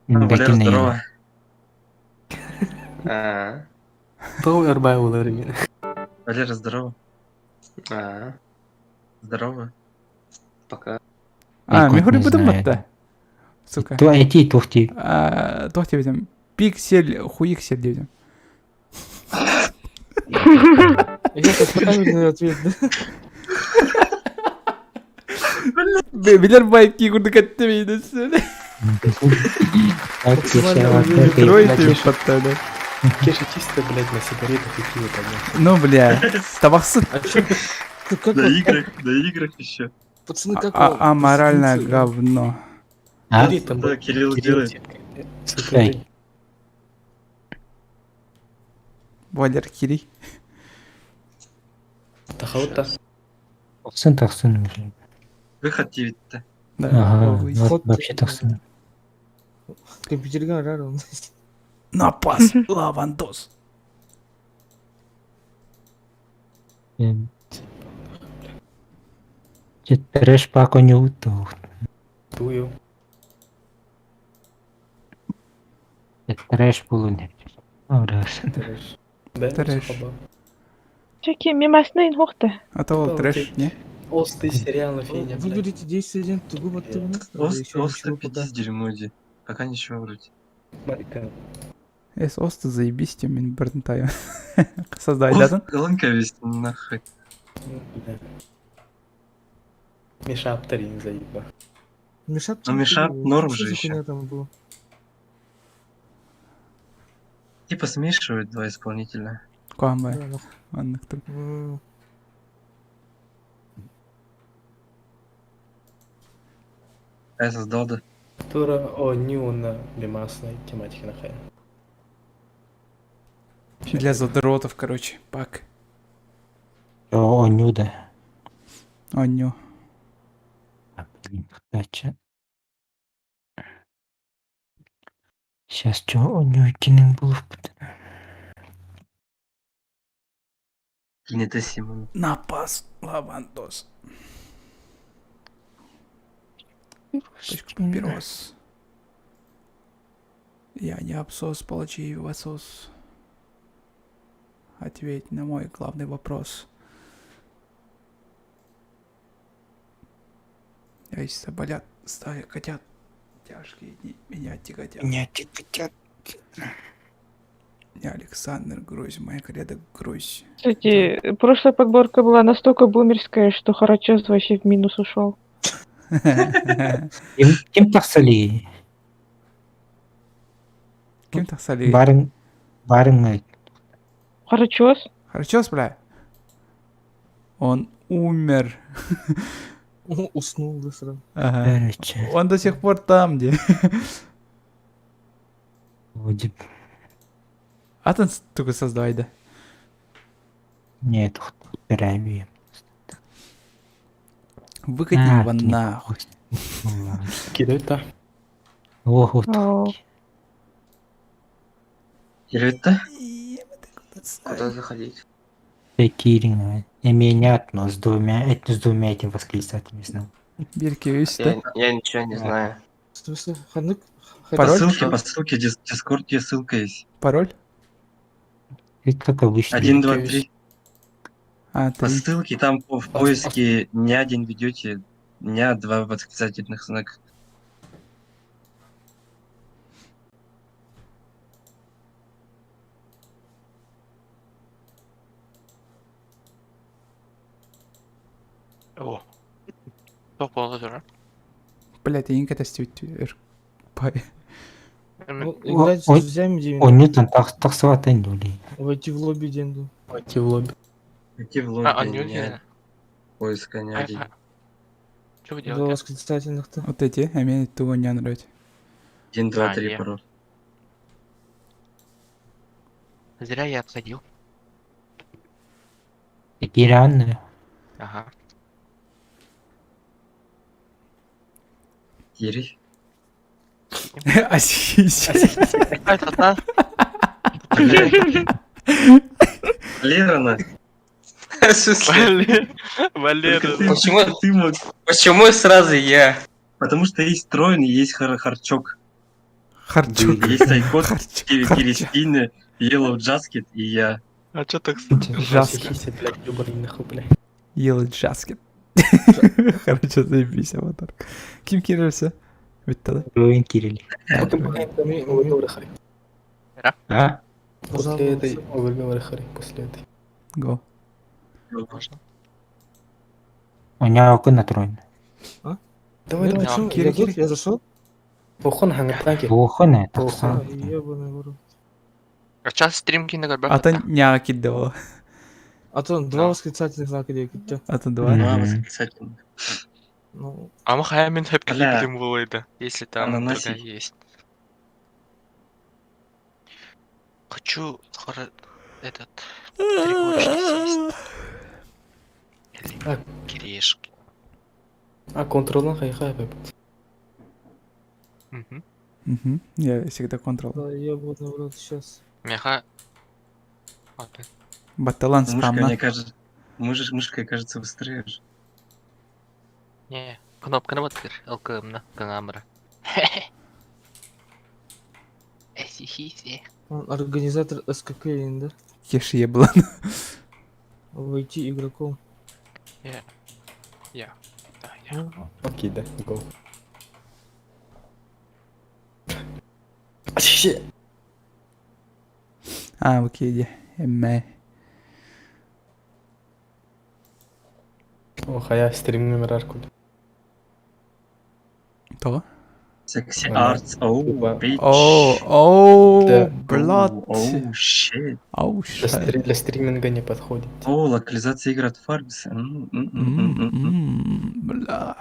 Speaker 4: Валера, здорово.
Speaker 3: Тоу эрбай улар именно.
Speaker 4: Валера, здорово. Здорово.
Speaker 5: Пока.
Speaker 1: А,
Speaker 6: Якут
Speaker 1: мен
Speaker 6: не
Speaker 1: будем
Speaker 6: знает.
Speaker 1: это. Сука.
Speaker 6: Ту айти тухти.
Speaker 1: А, Тухти видим. Пиксель, хуиксель видим.
Speaker 12: Это правильный ответ, да?
Speaker 1: Билер байки курдук аттемейді.
Speaker 6: Так,
Speaker 12: Максимально
Speaker 1: Тройте подтада.
Speaker 3: Кеша чисто, блядь, на сигаретах и пиво поднялся.
Speaker 1: Ну, бля. Табақсыт.
Speaker 12: А чё? Как
Speaker 4: На
Speaker 12: вам-
Speaker 4: играх, на играх еще.
Speaker 12: Пацаны, как
Speaker 1: А-
Speaker 12: вам?
Speaker 1: Аморальное
Speaker 12: Пацаны,
Speaker 1: говно.
Speaker 6: А?
Speaker 3: Смотри, там
Speaker 4: Да, Кирилл делает.
Speaker 3: Сука,
Speaker 6: Эй.
Speaker 1: Валер Кири.
Speaker 3: Тахаута.
Speaker 6: Тахсын тахсын уже.
Speaker 4: Выход 9-то.
Speaker 1: Да.
Speaker 6: Ага,
Speaker 1: ой.
Speaker 6: вот вообще тахсын.
Speaker 12: Компьютерга рара у нас.
Speaker 1: Напас, лавандос.
Speaker 6: Че трэш пак оню тух.
Speaker 3: Тую.
Speaker 6: Трэш булун. Орас.
Speaker 3: Трэш. Да,
Speaker 1: Трэш.
Speaker 3: сахаба.
Speaker 10: Чеки, мимасны инхохта.
Speaker 1: А то
Speaker 3: Да,
Speaker 1: трэш,
Speaker 3: окей.
Speaker 1: не?
Speaker 3: Осты сериалы феня, блядь.
Speaker 12: Выберите действие один, тугу баттыбына.
Speaker 4: Ост, ост, пиздец дерьмо, иди. Пока ничего вроде.
Speaker 3: Марика.
Speaker 1: Эс осты заебись, тем мен бірдің тайым. Создайдадын.
Speaker 4: Ланка весь нахуй.
Speaker 3: Ну, бля. Миша Аптарин заеба.
Speaker 12: Мешап.
Speaker 4: Ну, Мешап норм же ещё.
Speaker 12: Хуйня там была?
Speaker 4: Типа смешивают два исполнителя.
Speaker 1: Куамбай.
Speaker 12: Да, нахуй.
Speaker 1: Анныктым.
Speaker 12: М,
Speaker 4: А я создал, да.
Speaker 3: Тура о нюна мимасной тематики нахай.
Speaker 1: Для задротов, короче, пак.
Speaker 6: О, оню да.
Speaker 1: Оню.
Speaker 6: А, блин, хтача. Сейчас чё оню кинен булуп.
Speaker 4: Не Симон.
Speaker 1: Напас, лавандос. Пачку папирос. Я не абсос, получи в отсос. Ответь на мой главный вопрос. Яйца болят, стаи котят. Тяжкие дни меня тяготят.
Speaker 6: Меня тяготят.
Speaker 1: Я Александр Грузь, моя кредо Грузь.
Speaker 10: Кстати, прошлая подборка была настолько бумерская, что Харачес вообще в минус ушел.
Speaker 6: Ким ким тахсали?
Speaker 1: Ким тахсали?
Speaker 6: Барын барын
Speaker 10: Харачес?
Speaker 1: Харчос, бля. Он умер.
Speaker 12: Уснул да сразу.
Speaker 1: Ага.
Speaker 6: Короче.
Speaker 1: Он до сих пор там, где.
Speaker 6: Вроде
Speaker 1: Атын только создавай, да.
Speaker 6: Нет, Рами.
Speaker 1: Выкати
Speaker 6: А,
Speaker 1: его
Speaker 6: ты не
Speaker 1: нахуй.
Speaker 3: Кидают-то.
Speaker 6: Ох, вот.
Speaker 4: Кирилл-то?
Speaker 5: Куда заходить?
Speaker 6: Кирина. Меня но с двумя, это с двумя этим восклицательными знаками.
Speaker 1: Бирки есть, да?
Speaker 5: Я ничего не знаю.
Speaker 12: В смысле, ханнык?
Speaker 4: По
Speaker 1: Пароль?
Speaker 4: ссылке, по ссылке, Дискорд, где ссылка есть.
Speaker 1: Пароль?
Speaker 6: Это как обычно.
Speaker 4: 1, 2, 3.
Speaker 1: А,
Speaker 4: По
Speaker 1: три.
Speaker 4: ссылке там в поиске не один ведете, не два восклицательных знака.
Speaker 5: О. Топ болду
Speaker 1: Блядь, я никогда Пай.
Speaker 12: Ну, играть с
Speaker 6: Ой,
Speaker 12: друзьями день.
Speaker 6: Он нет, он так, так сватан дули.
Speaker 12: Войти в лобби день.
Speaker 3: Войти в лобби.
Speaker 4: Войти в лобби,
Speaker 5: А,
Speaker 4: не
Speaker 5: не
Speaker 4: поиска не один.
Speaker 5: Что вы
Speaker 12: Два
Speaker 5: делаете?
Speaker 12: восклицательных-то.
Speaker 1: Вот эти, а мне того не нравится.
Speaker 4: 1, 2,
Speaker 5: А,
Speaker 4: 3,
Speaker 5: не.
Speaker 4: пароль.
Speaker 5: Зря я отходил.
Speaker 6: Кириан,
Speaker 5: Ага.
Speaker 4: Кирилл.
Speaker 1: Асись.
Speaker 5: Это та?
Speaker 4: Лерона.
Speaker 5: Валера.
Speaker 4: Только ты-
Speaker 13: Почему-
Speaker 4: ты мог.
Speaker 13: Почему сразу я?
Speaker 4: Потому что есть Троин и есть Харчок.
Speaker 1: Харчок.
Speaker 4: Есть Айкот,
Speaker 1: Харчок.
Speaker 4: Киристина, Yellow Jacket и я.
Speaker 5: А чё так
Speaker 1: Жаскет.
Speaker 3: Хиси, блядь, ёбаный нахуй, блядь.
Speaker 1: Yellow Jacket. Короче, заебись, аватар. Ким кирился? Ведь тогда.
Speaker 6: Руин Кирилл. А?
Speaker 3: После этой, после этой.
Speaker 1: Го.
Speaker 5: Можно?
Speaker 6: У него на трон.
Speaker 3: Давай,
Speaker 12: Нет,
Speaker 3: давай.
Speaker 12: почему?
Speaker 1: Кири,
Speaker 12: Я тут,
Speaker 1: Кири.
Speaker 12: я зашел.
Speaker 3: Охон хангатаки.
Speaker 6: Охона, так
Speaker 3: Охона.
Speaker 6: сам.
Speaker 12: Ебаный в рот.
Speaker 5: А сейчас стрим кино
Speaker 1: А то няки кидывала.
Speaker 12: А то два восклицательных знака где
Speaker 1: А то два.
Speaker 4: Два
Speaker 6: Мгм.
Speaker 4: восклицательных.
Speaker 12: Ну,
Speaker 5: А мы хаямин
Speaker 4: Бля.
Speaker 5: хэпки если там
Speaker 4: Ананасик.
Speaker 5: другая есть. Хочу хоро- этот три курочки съесть. Или
Speaker 3: А.
Speaker 5: кириешки.
Speaker 3: А, контролан хайхай, блядь.
Speaker 5: Мгм.
Speaker 1: Мгм. Я всегда контрол.
Speaker 12: да, ебаный в рот сейчас.
Speaker 5: Меха. Ладно.
Speaker 1: Баталан
Speaker 4: Мышка,
Speaker 1: спамна.
Speaker 4: мне кажется, мышкой кажется быстрее. же.
Speaker 5: Не, кнопка на вот ЛКМ на камера.
Speaker 12: Он организатор СКК, да?
Speaker 1: Кеш еблан.
Speaker 12: Войти игроком.
Speaker 5: Я. Я. Да, я.
Speaker 12: Ну,
Speaker 3: Окей, да, го.
Speaker 1: А, окей, иди. Эмме.
Speaker 3: О, хая стрим номер арку.
Speaker 1: То?
Speaker 4: Sexy
Speaker 3: Ага.
Speaker 4: arts, oh,
Speaker 3: Типа.
Speaker 4: bitch.
Speaker 1: О, о,
Speaker 3: Да.
Speaker 1: блядь.
Speaker 4: Oh, shit.
Speaker 1: Оу,
Speaker 3: Для,
Speaker 1: shit.
Speaker 3: для стриминга не подходит.
Speaker 4: О, локализация игр от Фаргуса. М, м, м, м, м.
Speaker 1: Бля.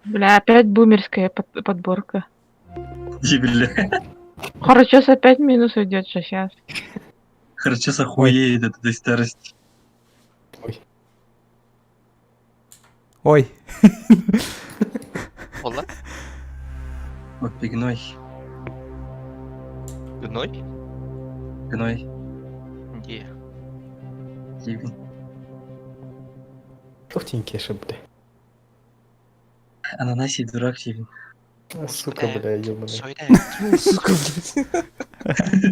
Speaker 10: Бля, опять бумерская подборка.
Speaker 4: Иди, бля.
Speaker 10: Хорошо, опять минус уйдет же сейчас.
Speaker 4: Хорошо, охуеет от этой старости.
Speaker 3: Ой.
Speaker 1: Ой.
Speaker 5: Ола.
Speaker 4: Вот гной.
Speaker 5: Гной?
Speaker 4: Гной.
Speaker 5: Где?
Speaker 4: Дивин.
Speaker 3: Туфтень кеша, бля.
Speaker 4: Ананасий дурак, Дивин.
Speaker 3: А, сука, бля, ёбаный.
Speaker 12: Сука, блядь.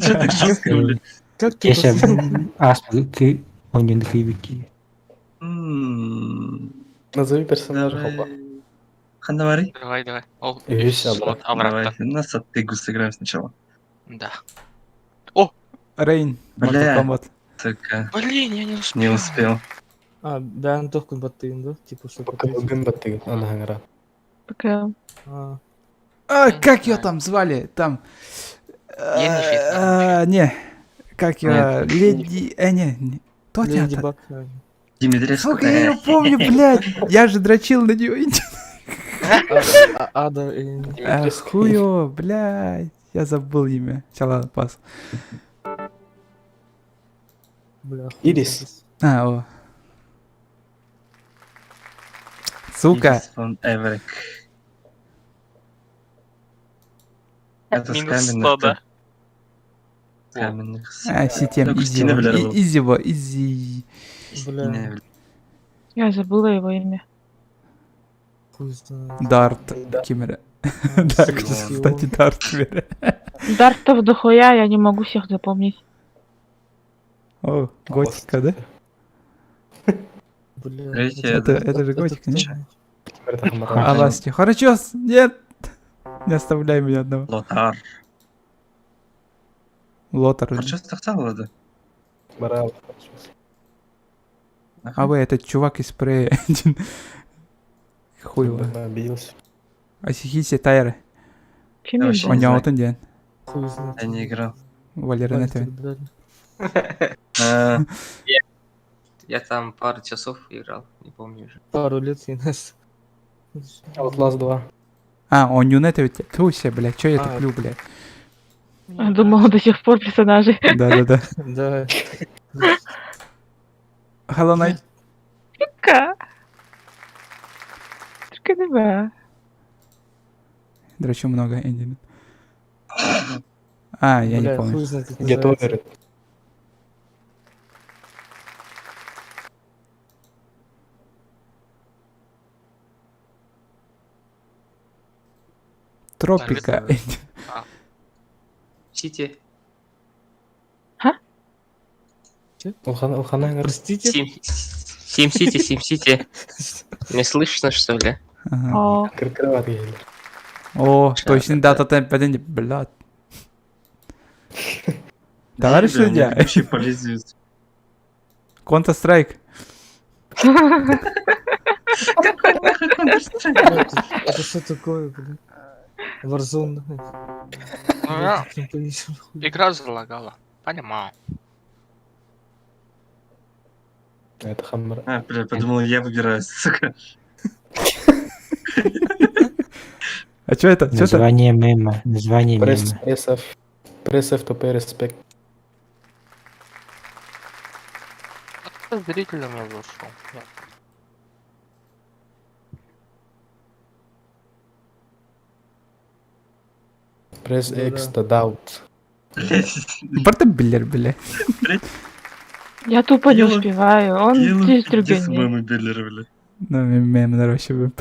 Speaker 4: Че так жестко, бля?
Speaker 12: Как ты
Speaker 6: Кеша,
Speaker 12: посмел?
Speaker 6: аспы, он не кривики.
Speaker 4: М,
Speaker 3: Назови персонажа,
Speaker 4: Давай.
Speaker 3: хопа.
Speaker 4: Ханавари?
Speaker 5: Давай, давай. О,
Speaker 3: Весь
Speaker 5: слот
Speaker 4: Давай,
Speaker 5: обратно.
Speaker 4: на Саттыгу сыграем сначала.
Speaker 5: Да.
Speaker 1: Рейн. Mortal
Speaker 4: Бля.
Speaker 1: Kombat.
Speaker 4: Только
Speaker 5: Блин, я не успел.
Speaker 4: не успел.
Speaker 12: А, да, Антохкун баттыгын, да? Типа, что
Speaker 3: Бүгін баттыгын, ана хангара.
Speaker 10: Пока.
Speaker 12: А,
Speaker 1: А, как ее там звали? Там.
Speaker 5: Енифер.
Speaker 1: А, Не. Как ее?
Speaker 4: Нет.
Speaker 1: Леди... Не. Кто тебя
Speaker 12: Леди Баг, наверное.
Speaker 4: Димитреску.
Speaker 1: Сука, я ее помню, блядь! Я же дрочил на нее.
Speaker 12: А, Ада или...
Speaker 1: Хуё, блядь. Я забыл имя. Сейчас, ладно, пас.
Speaker 12: Бля, хуй
Speaker 3: Ирис.
Speaker 12: знает.
Speaker 1: А, о. Сука.
Speaker 4: Ирис фон Эверик. Это с
Speaker 5: Минус
Speaker 4: каменных.
Speaker 5: 100, да?
Speaker 4: С каменных.
Speaker 1: А, ситем,
Speaker 4: Ну,
Speaker 1: изи,
Speaker 4: Кристина, бля, был.
Speaker 1: изи, во, изи.
Speaker 12: Бля,
Speaker 10: Я забыла его имя.
Speaker 12: хуй знает.
Speaker 1: Дарт
Speaker 3: Да.
Speaker 1: Кимера.
Speaker 12: А,
Speaker 1: Да,
Speaker 12: Сион.
Speaker 1: кстати, Дарт Кимера.
Speaker 10: Дартов дохуя, я не могу всех запомнить.
Speaker 1: О, готика, да?
Speaker 12: Бля,
Speaker 4: Третье,
Speaker 1: Это же готика,
Speaker 12: кто?
Speaker 1: не?
Speaker 3: Хамара.
Speaker 1: Аласти. Хорошо, нет! Не оставляй меня одного.
Speaker 4: Лотар.
Speaker 1: Лотар.
Speaker 4: Хорошо стахтал, да?
Speaker 3: Браво.
Speaker 1: А вы, этот чувак из Прея. Хуй его.
Speaker 3: Обиделся.
Speaker 1: Асихиси Тайры.
Speaker 10: Кем
Speaker 4: Я вообще
Speaker 1: Он
Speaker 4: не знаю.
Speaker 1: отын ден.
Speaker 12: Хуй знает.
Speaker 4: Я не играл.
Speaker 1: Валера
Speaker 12: Ебать,
Speaker 1: Нетвин.
Speaker 12: блядь.
Speaker 4: А,
Speaker 13: Я там пару часов играл, не помню уже.
Speaker 12: Пару лет я нас.
Speaker 3: Outlast 2.
Speaker 1: А, он не ведь. Туся, блядь, чё я
Speaker 12: А.
Speaker 1: туплю, блядь?
Speaker 10: Думала до сих пор персонажей.
Speaker 1: Да-да-да.
Speaker 12: Да.
Speaker 1: Hollow Knight.
Speaker 10: Ка. Только не ба.
Speaker 1: Дрочу много, Энди. А, я не
Speaker 12: Бля,
Speaker 1: помню.
Speaker 12: хуй знает, как
Speaker 3: Get
Speaker 12: называется.
Speaker 3: over it.
Speaker 1: Тропика. Энди.
Speaker 13: Сити.
Speaker 3: Улхана, Улхана,
Speaker 12: Простите?
Speaker 13: Сим Сити, Сим Сити. Не слышно, что ли?
Speaker 1: Ага.
Speaker 10: О,
Speaker 3: Кроват еле.
Speaker 1: О, точно дата темп, блядь. Товарищ
Speaker 4: бля,
Speaker 1: судья.
Speaker 4: мне Вообще полезет.
Speaker 1: Counter Strike.
Speaker 12: Бля, Это что такое, блин? Warzone.
Speaker 5: Ну,
Speaker 12: Блядь, повесил, хуй.
Speaker 5: Игра залагала. Понимаю.
Speaker 3: Это Хаммер.
Speaker 4: А, бля, подумал, я выбираю, сука.
Speaker 1: А чё это? Чё это?
Speaker 6: Название мема. Название
Speaker 3: Пресс,
Speaker 6: мема.
Speaker 3: пресс F. Пресс F to pay respect.
Speaker 5: Зрителям я зашел.
Speaker 3: Пресс
Speaker 12: Ну
Speaker 3: X
Speaker 12: да.
Speaker 3: to doubt.
Speaker 4: Блядь.
Speaker 1: Барта блер, бля.
Speaker 10: я тупо не
Speaker 4: Елу-
Speaker 10: успеваю. Он
Speaker 4: Елу
Speaker 10: здесь
Speaker 4: пиздец
Speaker 10: другой.
Speaker 4: мемы Беллера, бля.
Speaker 1: Ну, мем, вообще. был.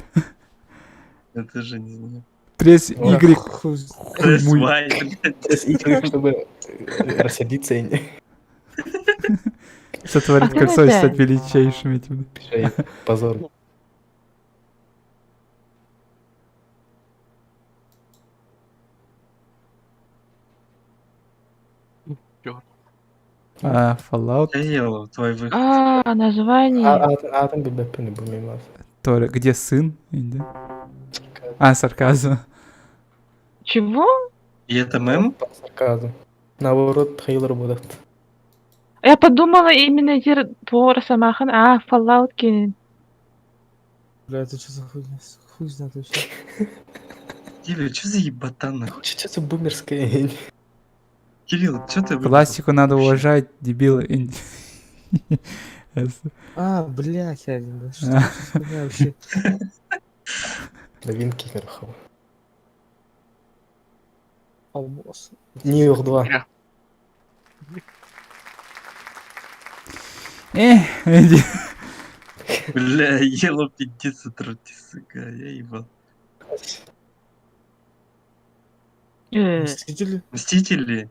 Speaker 4: Это же не знаю.
Speaker 1: Пресс
Speaker 3: Ой.
Speaker 1: Y.
Speaker 12: Хуй знает.
Speaker 4: Пресс
Speaker 1: Хуй мой.
Speaker 4: Y, блядь.
Speaker 3: Пресс Y, чтобы рассердиться и не...
Speaker 1: Сотворить
Speaker 10: А
Speaker 1: кольцо и
Speaker 10: это?
Speaker 1: стать величайшим этим.
Speaker 3: Позор.
Speaker 1: А, Fallout.
Speaker 4: Елу, твой выход.
Speaker 10: А, название.
Speaker 3: А, а, а там ББП не был мимо.
Speaker 1: Тора. Где сын? Инди? А, сарказм.
Speaker 10: Чего?
Speaker 4: И это мем?
Speaker 3: По сарказму. Наоборот, Хейлор будет.
Speaker 10: Я подумала именно Дир Твора Самахан. А, Fallout Кин.
Speaker 12: Бля, это что за хуйня? Хуй знает вообще.
Speaker 4: Кирилл, что за ебатан нахуй?
Speaker 3: Что за бумерская?
Speaker 4: Кирилл, что ты выбрал?
Speaker 1: Классику надо уважать, дебилы. Инди.
Speaker 12: А, блядь, один, да. Что за хуйня вообще?
Speaker 3: Новинки Верхова.
Speaker 12: Алмаз.
Speaker 3: Нью-Йорк 2.
Speaker 1: Инди.
Speaker 4: Бля, Елу пиздец отрути, сука, я ебал.
Speaker 12: Мстители?
Speaker 4: Мстители?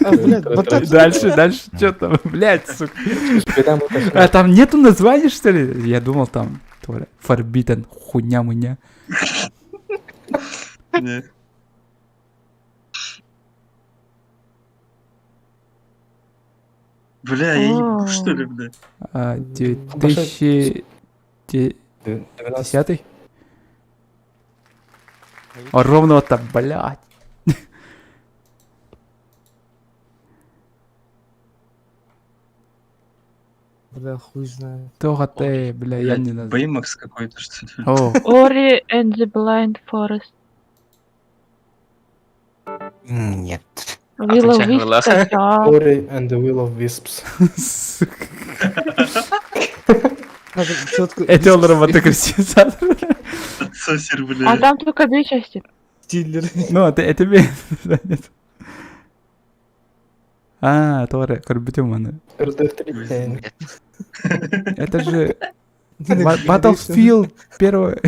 Speaker 12: А, блядь, батат.
Speaker 1: Дальше, дальше, что там? Блять, сука.
Speaker 3: Там
Speaker 1: А там нету названия, что ли? Я думал, там Тора, Forbidden, хуйня-муня.
Speaker 4: Не. Бля, я ебу, что ли, бля?
Speaker 1: А, 2010? А ровно вот так, блядь.
Speaker 12: Бля, хуй знает.
Speaker 1: Тоҕатай, бля, я не знаю.
Speaker 4: Бэймакс какой-то, что ли?
Speaker 1: О,
Speaker 10: Ori and the Blind Forest.
Speaker 6: Нет.
Speaker 10: Willow
Speaker 13: Отвечай,
Speaker 10: Wisp, да.
Speaker 3: Ori and the Will of Wisps.
Speaker 1: сука.
Speaker 12: Надо четко.
Speaker 1: Эти олору креститься.
Speaker 4: Сосер,
Speaker 10: А
Speaker 4: бля.
Speaker 10: там только две части.
Speaker 12: Стиллер.
Speaker 1: Ну, это это Да, нет. А, Торе, көрбүтүм аны.
Speaker 3: Red Dead 3.
Speaker 1: Это же Battlefield первый.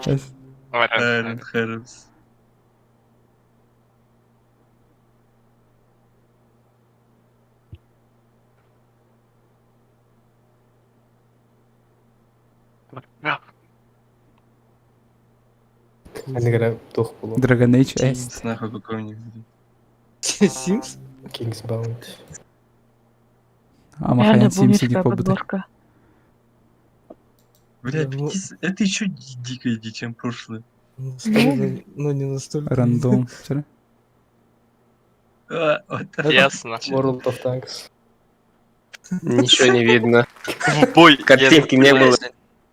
Speaker 1: Сейчас.
Speaker 4: Silent Herbs.
Speaker 3: Они говорят, тух было.
Speaker 1: Dragon Age
Speaker 4: Sims,
Speaker 1: Est.
Speaker 4: нахуй какой-нибудь.
Speaker 12: Sims?
Speaker 3: King's Bounty.
Speaker 1: А
Speaker 10: Реально
Speaker 1: Махаян Сим
Speaker 10: бумерская
Speaker 1: Сити побута.
Speaker 10: подборка.
Speaker 4: Бля,
Speaker 12: Ну-
Speaker 4: это еще дикая дичь, чем прошлое.
Speaker 12: Ну, скорее, но не настолько.
Speaker 1: Рандом. Всё?
Speaker 4: А, вот это-
Speaker 5: Ясно.
Speaker 3: World of Tanks.
Speaker 13: Ничего не видно.
Speaker 5: В бой.
Speaker 13: Картинки не было.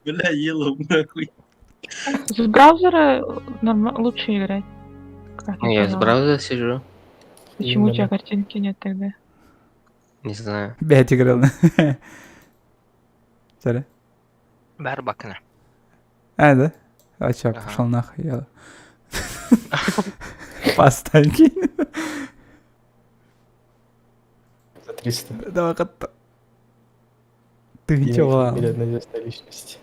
Speaker 4: Бля, Yellow, нахуй.
Speaker 10: С браузера лучше играть. Как
Speaker 13: Ну, Я с
Speaker 10: поняла.
Speaker 13: браузера сижу.
Speaker 10: Почему у тебя
Speaker 3: Именно.
Speaker 10: картинки нет тогда?
Speaker 13: Не знаю.
Speaker 1: Бять играл. Sorry.
Speaker 5: Бәрбакына.
Speaker 1: А, да? А чё,
Speaker 5: Ага.
Speaker 1: пошел нахуй, я. Поставь.
Speaker 3: За 300.
Speaker 1: Давай, катта. Ты
Speaker 3: Имя,
Speaker 1: чё,
Speaker 3: фамилия одноизвестной личности.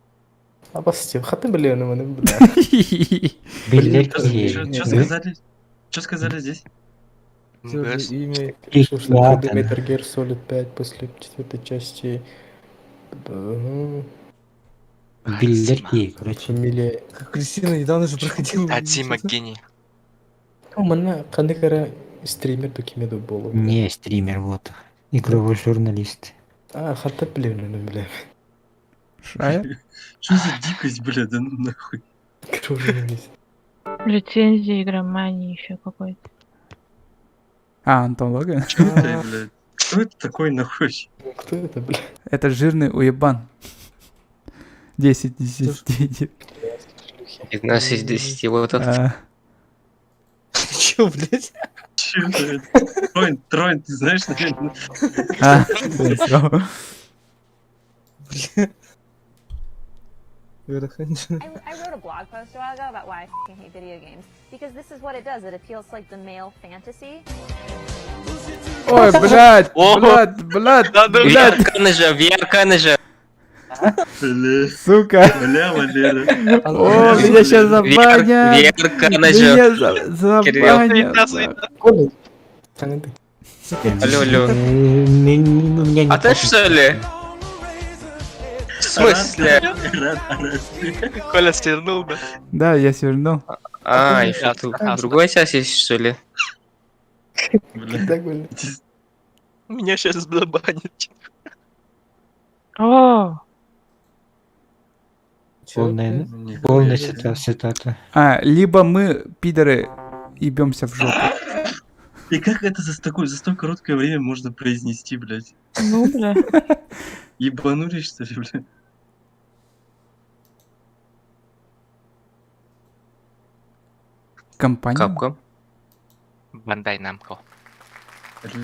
Speaker 3: А басти, хаты блин, ну, ну, бля.
Speaker 6: Биллер
Speaker 4: Что сказали? Что сказали здесь?
Speaker 12: Всё же имя.
Speaker 3: Решил, что
Speaker 6: Ладно.
Speaker 3: пройду Metal Gear Solid 5 после четвертой части. Ну,
Speaker 6: Биллер короче.
Speaker 3: Фамилия.
Speaker 12: Как Кристина недавно же проходила.
Speaker 5: Кодзима гений.
Speaker 3: Ну, манна, қандай кара стример докимеду болу.
Speaker 6: Не стример, вот. Игровой журналист.
Speaker 3: А, хата блин, ну, бля.
Speaker 1: Шая?
Speaker 4: Что за дикость, бля, да ну нахуй.
Speaker 3: Игровой журналист.
Speaker 10: Рецензия игромании еще какой-то.
Speaker 1: А, Антон Логвин?
Speaker 4: Чё это, блядь? Кто это такой нахуй?
Speaker 3: Ну, Кто это, бля?
Speaker 1: Это жирный уебан. 10, 10, 9.
Speaker 13: 15 из 10 вот это.
Speaker 1: А,
Speaker 12: Чё, блядь?
Speaker 4: Чё это? Троин, Троин, ты знаешь, наверное?
Speaker 1: а, всё.
Speaker 12: Бля. Вера Ханчина.
Speaker 11: I wrote a blog post a while ago about why I fing hate video games because this is what it does. It appeals to like the male fantasy.
Speaker 1: Ой, блядь,
Speaker 5: О!
Speaker 1: блядь, блядь, блядь,
Speaker 13: VR же, VR же.
Speaker 4: Бля,
Speaker 1: сука.
Speaker 4: бля, Валера.
Speaker 1: О, меня сейчас забанят.
Speaker 13: VR же.
Speaker 1: Меня забанят.
Speaker 3: Коля. Канады.
Speaker 13: Алло, алло.
Speaker 6: У меня не
Speaker 13: А ты что ли? В смысле?
Speaker 4: Рад, рад.
Speaker 5: Коля свернул, да?
Speaker 1: Да, я свернул.
Speaker 13: А, еще тут другой час есть, что ли?
Speaker 4: Бля.
Speaker 3: Так, бля.
Speaker 5: Меня сейчас забанят.
Speaker 10: О,
Speaker 12: Чё,
Speaker 6: Полная,
Speaker 12: блядь?
Speaker 6: полная цитата.
Speaker 1: А, либо мы, пидоры, ебемся в жопу.
Speaker 4: И как это за такое, за столь короткое время можно произнести, блядь?
Speaker 10: ну бля.
Speaker 4: Ебанулись, что ли, блядь?
Speaker 1: Компания?
Speaker 13: Капка.
Speaker 5: Бандай Намко.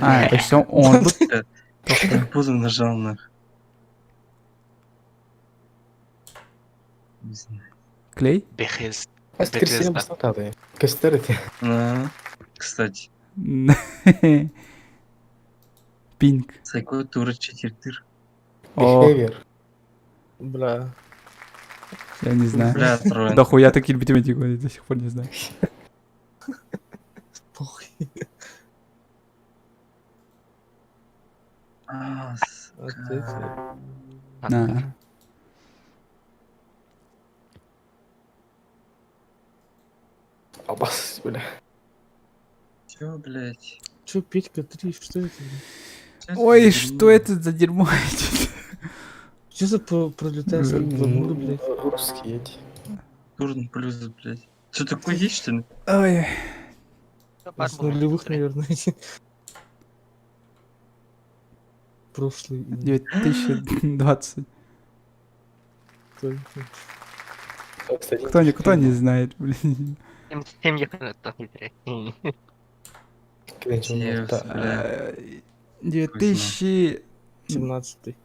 Speaker 1: А, это все он.
Speaker 4: Бля, Как поздно нажал, нахуй. Не знаю.
Speaker 1: Клей?
Speaker 5: Бехез.
Speaker 3: А с Кристиной баснотады. Костеры
Speaker 4: А, Кстати,
Speaker 1: Пинг.
Speaker 4: Сайко Тура Четвертыр.
Speaker 1: О,
Speaker 3: Behavior.
Speaker 12: Бля.
Speaker 1: я не знаю.
Speaker 4: Бля, Троин.
Speaker 1: Да хуя такие математику, я до сих пор не знаю.
Speaker 12: Похуй.
Speaker 4: А,
Speaker 12: Вот
Speaker 4: сука.
Speaker 12: эти.
Speaker 1: На.
Speaker 3: Абас, бля.
Speaker 4: Чё, блядь?
Speaker 12: Чё, Петька 3, что это? блядь?
Speaker 4: Чё
Speaker 1: Ой,
Speaker 4: за
Speaker 1: что
Speaker 4: дерьмо?
Speaker 1: это за дерьмо?
Speaker 12: Чё за пролетарский гламур, блядь?
Speaker 3: Русские эти.
Speaker 4: Турн плюс, блядь. Что такое есть, что ли?
Speaker 1: Ой.
Speaker 12: С нулевых, наверное. эти. Прошлый.
Speaker 1: 2020. Кто, кто не знает, блин. 2017.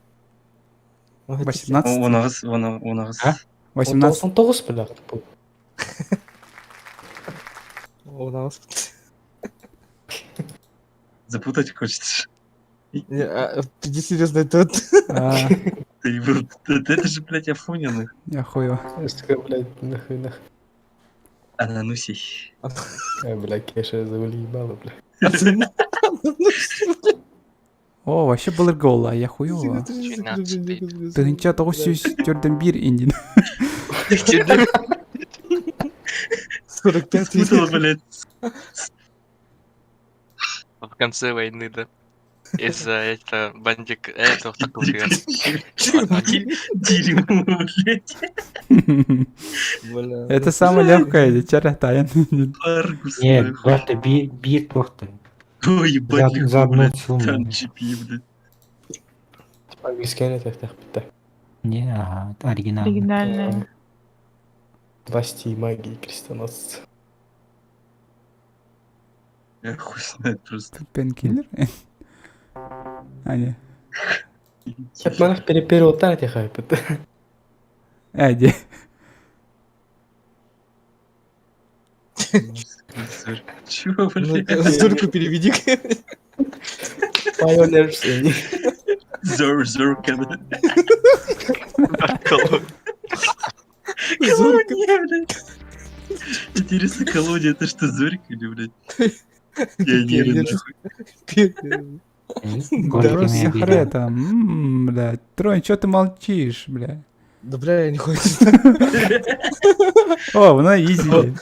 Speaker 1: 18.
Speaker 4: 18, 18.
Speaker 1: 18.
Speaker 3: 19 бля.
Speaker 12: 18.
Speaker 4: Запутать хочешь?
Speaker 12: Не, а, ты серьезно, это...
Speaker 1: А.
Speaker 4: Ты, это же, блядь, Афониных.
Speaker 1: Я хуево.
Speaker 3: Сука, блядь, нахуй, нахуй.
Speaker 4: Ананусий.
Speaker 3: А, бля, Кеша завали ебало, бля.
Speaker 1: О, вообще былыр гола, я хуево. Тыгынча 941 индин.
Speaker 12: 45
Speaker 4: Спутала, блядь.
Speaker 5: В конце войны, да. Из-за этого бандик... Этого такого
Speaker 4: Дерьмо, блядь.
Speaker 1: Это самое легкое, дичара таян.
Speaker 6: Нет, барта бир плохто.
Speaker 4: Ой, ебать, легко,
Speaker 6: За одну
Speaker 4: блядь.
Speaker 6: сумму.
Speaker 4: Там GP, блядь.
Speaker 3: Типа английский не так, так,
Speaker 6: Не, ага, это оригинально.
Speaker 10: Оригинальная.
Speaker 3: Власти и магии крестоносцы.
Speaker 4: Я хуй знает просто.
Speaker 1: Пенкиллер? А, не.
Speaker 3: Манах перепереутать хайп.
Speaker 1: А, где?
Speaker 4: Чего, блядь?
Speaker 12: Зорку переведи.
Speaker 3: Pioneers.
Speaker 4: Зор, зорка, да.
Speaker 12: Зорка.
Speaker 4: Колония, блядь. Интересно, колония, это что, Зорька или, блядь? Пионеры, нахуй.
Speaker 1: Вопрос Сахарета. Блядь. Тронь, чё ты молчишь, бля?
Speaker 12: Да бля, я не хочу.
Speaker 1: О, ну easy.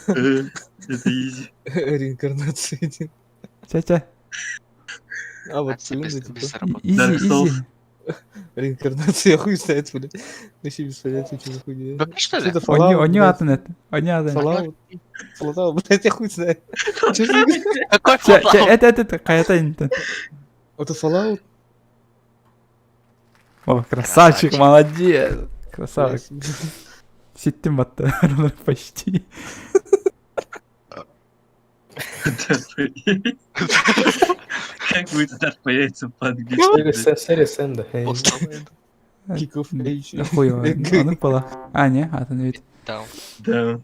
Speaker 4: Это easy.
Speaker 12: Реинкарнация.
Speaker 1: Ча-ча.
Speaker 12: А вот блин, типа.
Speaker 1: Easy, easy.
Speaker 12: Реинкарнация, хуй знает, блядь. Вообще без понятия, что за хуйня.
Speaker 5: Да что ли?
Speaker 12: Это Fallout,
Speaker 1: Они
Speaker 12: блядь.
Speaker 1: атонет. Они атонет.
Speaker 12: Fallout. Fallout, блядь, я хуй знает. Чё за-
Speaker 5: Какой
Speaker 1: Ча, ча, это, это, это, каята интен.
Speaker 12: Это Fallout?
Speaker 1: О, красавчик, молодец. Красавчик. Ситтим батта, почти.
Speaker 4: Как будет удар по яйцам по-английски?
Speaker 3: Серия Сэнда.
Speaker 12: Киков H.
Speaker 1: Хуево, оно было. А, не, атын ведь.
Speaker 5: Даун.
Speaker 4: Да.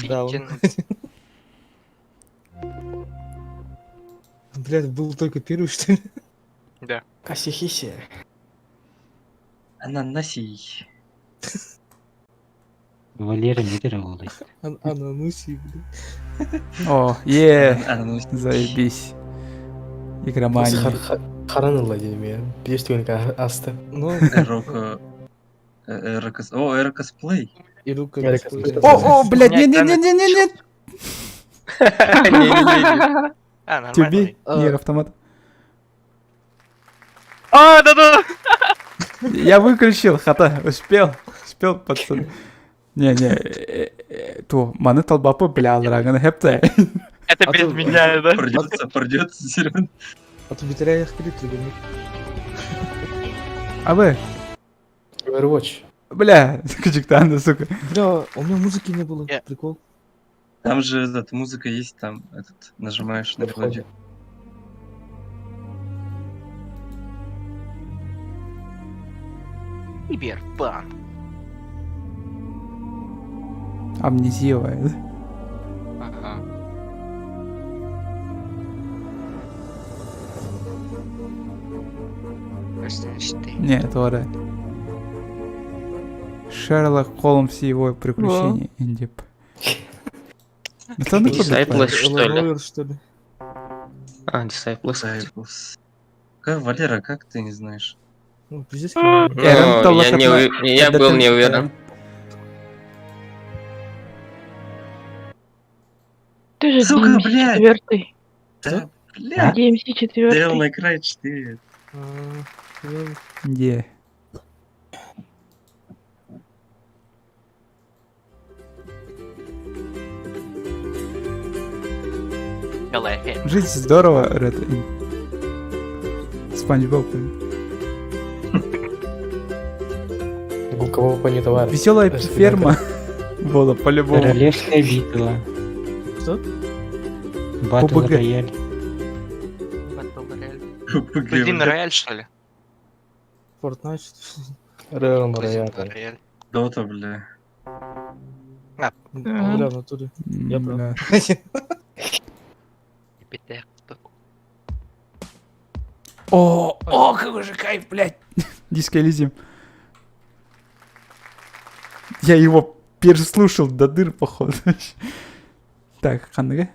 Speaker 12: Даун. Блядь, был только первый, что ли?
Speaker 5: Да.
Speaker 3: Касихиси.
Speaker 4: Ананасий.
Speaker 6: Валера не дорогой.
Speaker 12: Анануси, блядь.
Speaker 1: О, е,
Speaker 4: Ананасий.
Speaker 1: заебись. Игромания.
Speaker 3: Харанылла дейм я. Бир түгөнүк асты.
Speaker 12: Ну,
Speaker 4: Эрока. Эрокос. О, Эрокосплей.
Speaker 12: Ирука.
Speaker 1: О, о, блядь, не, не, не, не, не, не.
Speaker 5: Не-не-не. А, нормально.
Speaker 1: Тебе, Нир автомат.
Speaker 5: А, да-да!
Speaker 1: Я выключил, хата, успел, успел, пацан. Не, не, то, маны толбапы, бля, драгон, хепте.
Speaker 5: Это без меня, да?
Speaker 4: Придется, придется, Серёг.
Speaker 12: А то ветеринар крик, блядь.
Speaker 1: А вы,
Speaker 3: Overwatch.
Speaker 1: бля, качектан, сука.
Speaker 12: Бля, у меня музыки не было, прикол.
Speaker 4: Там же этот, музыка есть, там этот, нажимаешь на мелодию.
Speaker 5: Киберпанк.
Speaker 1: Амнезия, да?
Speaker 5: Ага.
Speaker 1: Не, это вора. Шерлок Холмс и его приключения, Индип. Это ну
Speaker 13: Disciples, что ли?
Speaker 12: Лавер, что ли?
Speaker 13: А, Disciples.
Speaker 4: Disciples. Как, Валера, как ты не знаешь?
Speaker 12: Ну, пиздец,
Speaker 13: Ну, я, не, я был не уверен.
Speaker 10: Ты же
Speaker 4: Сука,
Speaker 10: DMC
Speaker 4: блядь.
Speaker 10: четвертый.
Speaker 4: Да, блядь.
Speaker 10: DMC четвертый.
Speaker 4: Devil May Cry 4.
Speaker 1: Где?
Speaker 5: Белая
Speaker 1: Жить здорово, Ред. Спанч Боб.
Speaker 3: У кого по не товар.
Speaker 1: Веселая ферма. Было по-любому.
Speaker 6: Королевская битва.
Speaker 12: Что?
Speaker 6: Батл
Speaker 1: ПБГ.
Speaker 6: Рояль.
Speaker 4: ПГ,
Speaker 5: Блин,
Speaker 4: бля.
Speaker 5: рояль, что ли?
Speaker 12: Fortnite, что ли?
Speaker 3: Реал
Speaker 5: Блин,
Speaker 3: Рояль.
Speaker 5: рояль.
Speaker 4: Дота, бля.
Speaker 5: А,
Speaker 12: Бля, в натуре. Я прав.
Speaker 1: Бля. О, о, какой же кайф, блядь. Диско Элизиум. Я его переслушал до дыр, походу. Так, ханныга?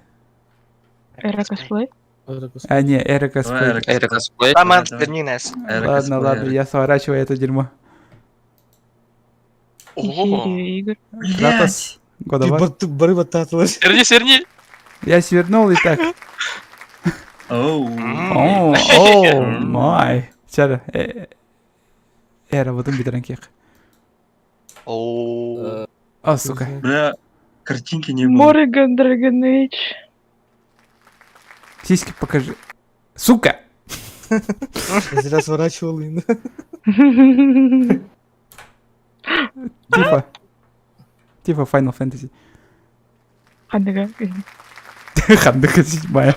Speaker 10: Эра косплей?
Speaker 1: А, не, Эра косплей.
Speaker 5: Эра косплей. Там Антонинес.
Speaker 1: Ладно, ладно, я сворачиваю это дерьмо.
Speaker 5: Ого.
Speaker 10: Серия игр.
Speaker 1: Кратос, God of War.
Speaker 12: Ты барыба татла.
Speaker 5: Сверни, сверни.
Speaker 1: Я свернул и так.
Speaker 4: Оу.
Speaker 1: О, oh my. Чара, Эра, вот он битранкех.
Speaker 5: О.
Speaker 1: О, сука.
Speaker 4: Бля, картинки не было.
Speaker 10: Морриган Dragon Age.
Speaker 1: Сиськи покажи. Сука!
Speaker 12: Я зря сворачивал именно.
Speaker 1: Типа. Типа Final Fantasy.
Speaker 10: Ханныга.
Speaker 1: Хандыка седьмая.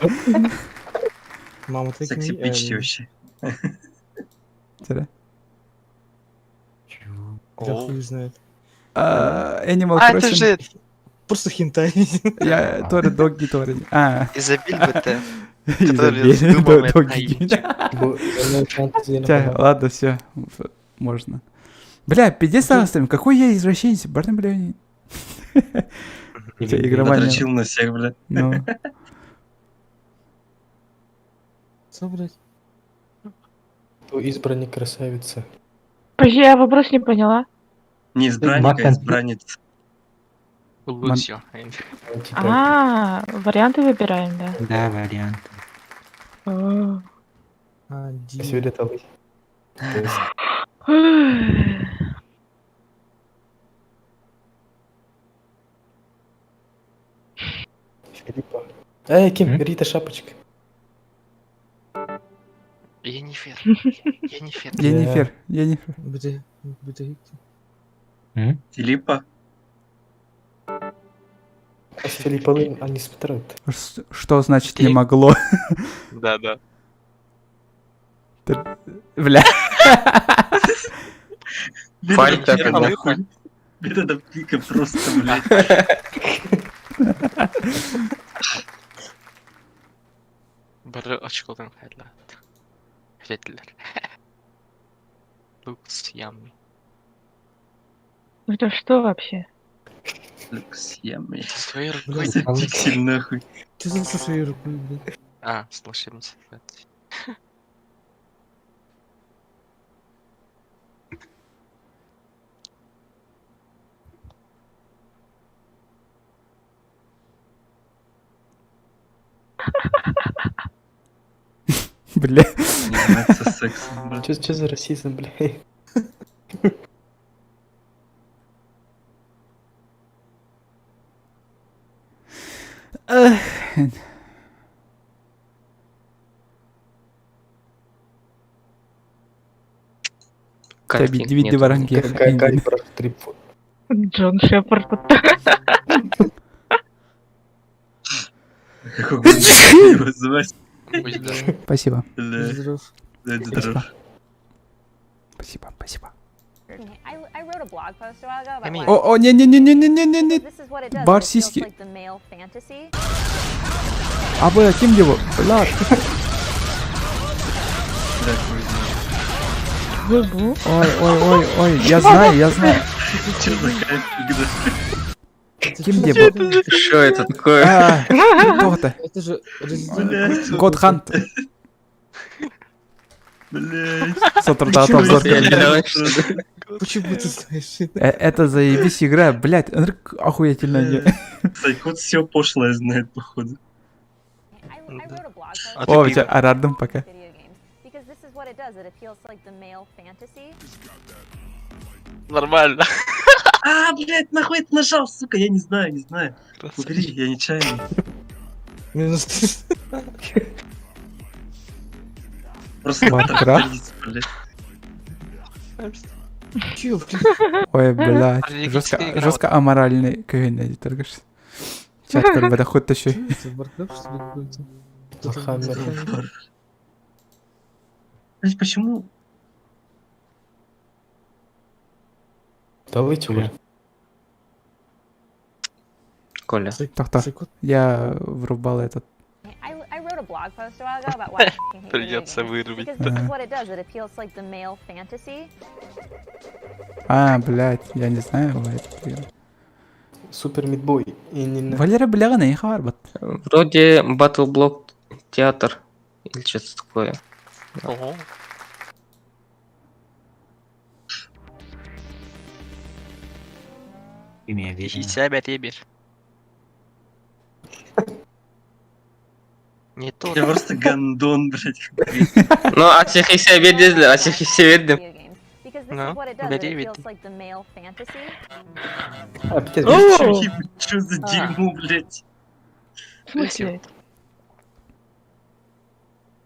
Speaker 12: Мама, ты
Speaker 4: Секси пички вообще.
Speaker 1: Чара.
Speaker 12: Я хуй знает.
Speaker 1: А, Animal
Speaker 5: А, это
Speaker 1: Crossing.
Speaker 5: же
Speaker 12: Просто хентай.
Speaker 1: Я тоже доги тоже. А.
Speaker 5: Изабель БТ. Который с
Speaker 1: Изабель,
Speaker 5: дубом это
Speaker 1: доги. Тя, Ладно, все. Можно. Бля, пиздец старостами. Какой я извращенец? Барный, бля. Тя, Игромания.
Speaker 4: Надрочил на всех, бля.
Speaker 1: Ну.
Speaker 12: Что, блядь?
Speaker 3: Избранник красавица.
Speaker 10: Подожди, я вопрос не поняла.
Speaker 4: Не избранник, а избранница.
Speaker 5: Лучше.
Speaker 10: А, варианты выбираем, да?
Speaker 6: Да, вариант.
Speaker 10: О.
Speaker 12: А,
Speaker 3: Фиолетовый. Филиппа. Эй, Ким, Рита Шапочка.
Speaker 5: Енифер. Енифер.
Speaker 1: Енифер. Енифер.
Speaker 4: Филиппа.
Speaker 3: А с Филиппа Лын, они смотрят.
Speaker 1: Что значит не могло?
Speaker 5: Да, да.
Speaker 1: Ты- Бля.
Speaker 5: Фальта,
Speaker 4: Бля,
Speaker 5: нахуй.
Speaker 4: нахуй. Это пика просто, блядь.
Speaker 5: Бары очколарын хайла. Хетлер. Looks yummy.
Speaker 10: Это что вообще?
Speaker 4: Looks yummy.
Speaker 5: Со своей рукой.
Speaker 4: Какой-то пиксель, нахуй.
Speaker 12: Что за со своей рукой, блядь?
Speaker 5: А, с волшебницей. блядь.
Speaker 1: Бля.
Speaker 4: Заниматься сексом, бля.
Speaker 3: Че за расизм, блядь?
Speaker 1: Эх.
Speaker 5: Картинки
Speaker 1: Види
Speaker 5: нету.
Speaker 1: воронки.
Speaker 10: Джон Шепард.
Speaker 4: Какой его звать?
Speaker 5: Будь здоров.
Speaker 1: Спасибо.
Speaker 4: Бля.
Speaker 12: Здоров.
Speaker 4: Да, это здоров.
Speaker 1: Спасибо, спасибо.
Speaker 5: Аминь.
Speaker 1: О, о, не-не-не-не-не-не-не. Бар сиськи. А бля, кем его? Бля.
Speaker 4: Бля, хуй знает.
Speaker 10: Бубу.
Speaker 1: Ой, ой, ой, ой, я знаю, я знаю.
Speaker 4: Чё за кайф игра?
Speaker 1: Кем где был?
Speaker 13: Что это такое?
Speaker 1: А, Кто это?
Speaker 12: Это же Resident Evil.
Speaker 1: God Hunt.
Speaker 4: Блядь.
Speaker 1: Сотрудат обзор.
Speaker 12: Почему ты знаешь?
Speaker 1: Это заебись игра, блядь, охуительная.
Speaker 4: Сайкот все пошлое знает, походу.
Speaker 5: А ты
Speaker 1: О, у
Speaker 5: пиво.
Speaker 1: тебя арардом пока.
Speaker 5: Нормально.
Speaker 4: А, блядь, нахуй это нажал, сука, я не знаю, не знаю. Убери, я нечаянно.
Speaker 12: Минус.
Speaker 4: Просто
Speaker 1: Warcraft?
Speaker 4: тракторист, блядь.
Speaker 12: Чё, блядь?
Speaker 1: Ой, блядь,
Speaker 5: Стратегическая
Speaker 1: жестко,
Speaker 5: игра.
Speaker 1: жестко аморальный көһүннэ дитергеш. Чат көрбөтө хоть еще.
Speaker 12: Это Warcraft, что ли, какой-то? Кто там?
Speaker 3: Warhammer.
Speaker 4: Блядь, почему?
Speaker 3: Давайте уже.
Speaker 13: Коля.
Speaker 1: Тохто, я врубал этот.
Speaker 11: I wrote a blog post a while ago about why I fucking hate video
Speaker 5: Придется
Speaker 11: games.
Speaker 5: вырубить.
Speaker 11: Because this is
Speaker 1: Ага.
Speaker 11: what it does. It appeals to like the male fantasy.
Speaker 1: А, блядь, я не знаю, бывает.
Speaker 3: Супер Мидбой. И не
Speaker 1: Валера бляга на их арбат.
Speaker 13: Вроде Battle Block Театр или что-то такое.
Speaker 5: Ого.
Speaker 6: Имя видно.
Speaker 5: Себя тебер. Не то.
Speaker 4: Я просто гандон, блядь.
Speaker 13: Ну, а всех их себе дедли, а всех их себе
Speaker 11: Video games. Because this
Speaker 5: Ну,
Speaker 11: is what it does. It
Speaker 5: бери
Speaker 11: appeals
Speaker 5: ведь.
Speaker 11: to like the male fantasy.
Speaker 3: Опять
Speaker 10: О!
Speaker 4: Чё за дерьмо, блядь?
Speaker 10: В смысле?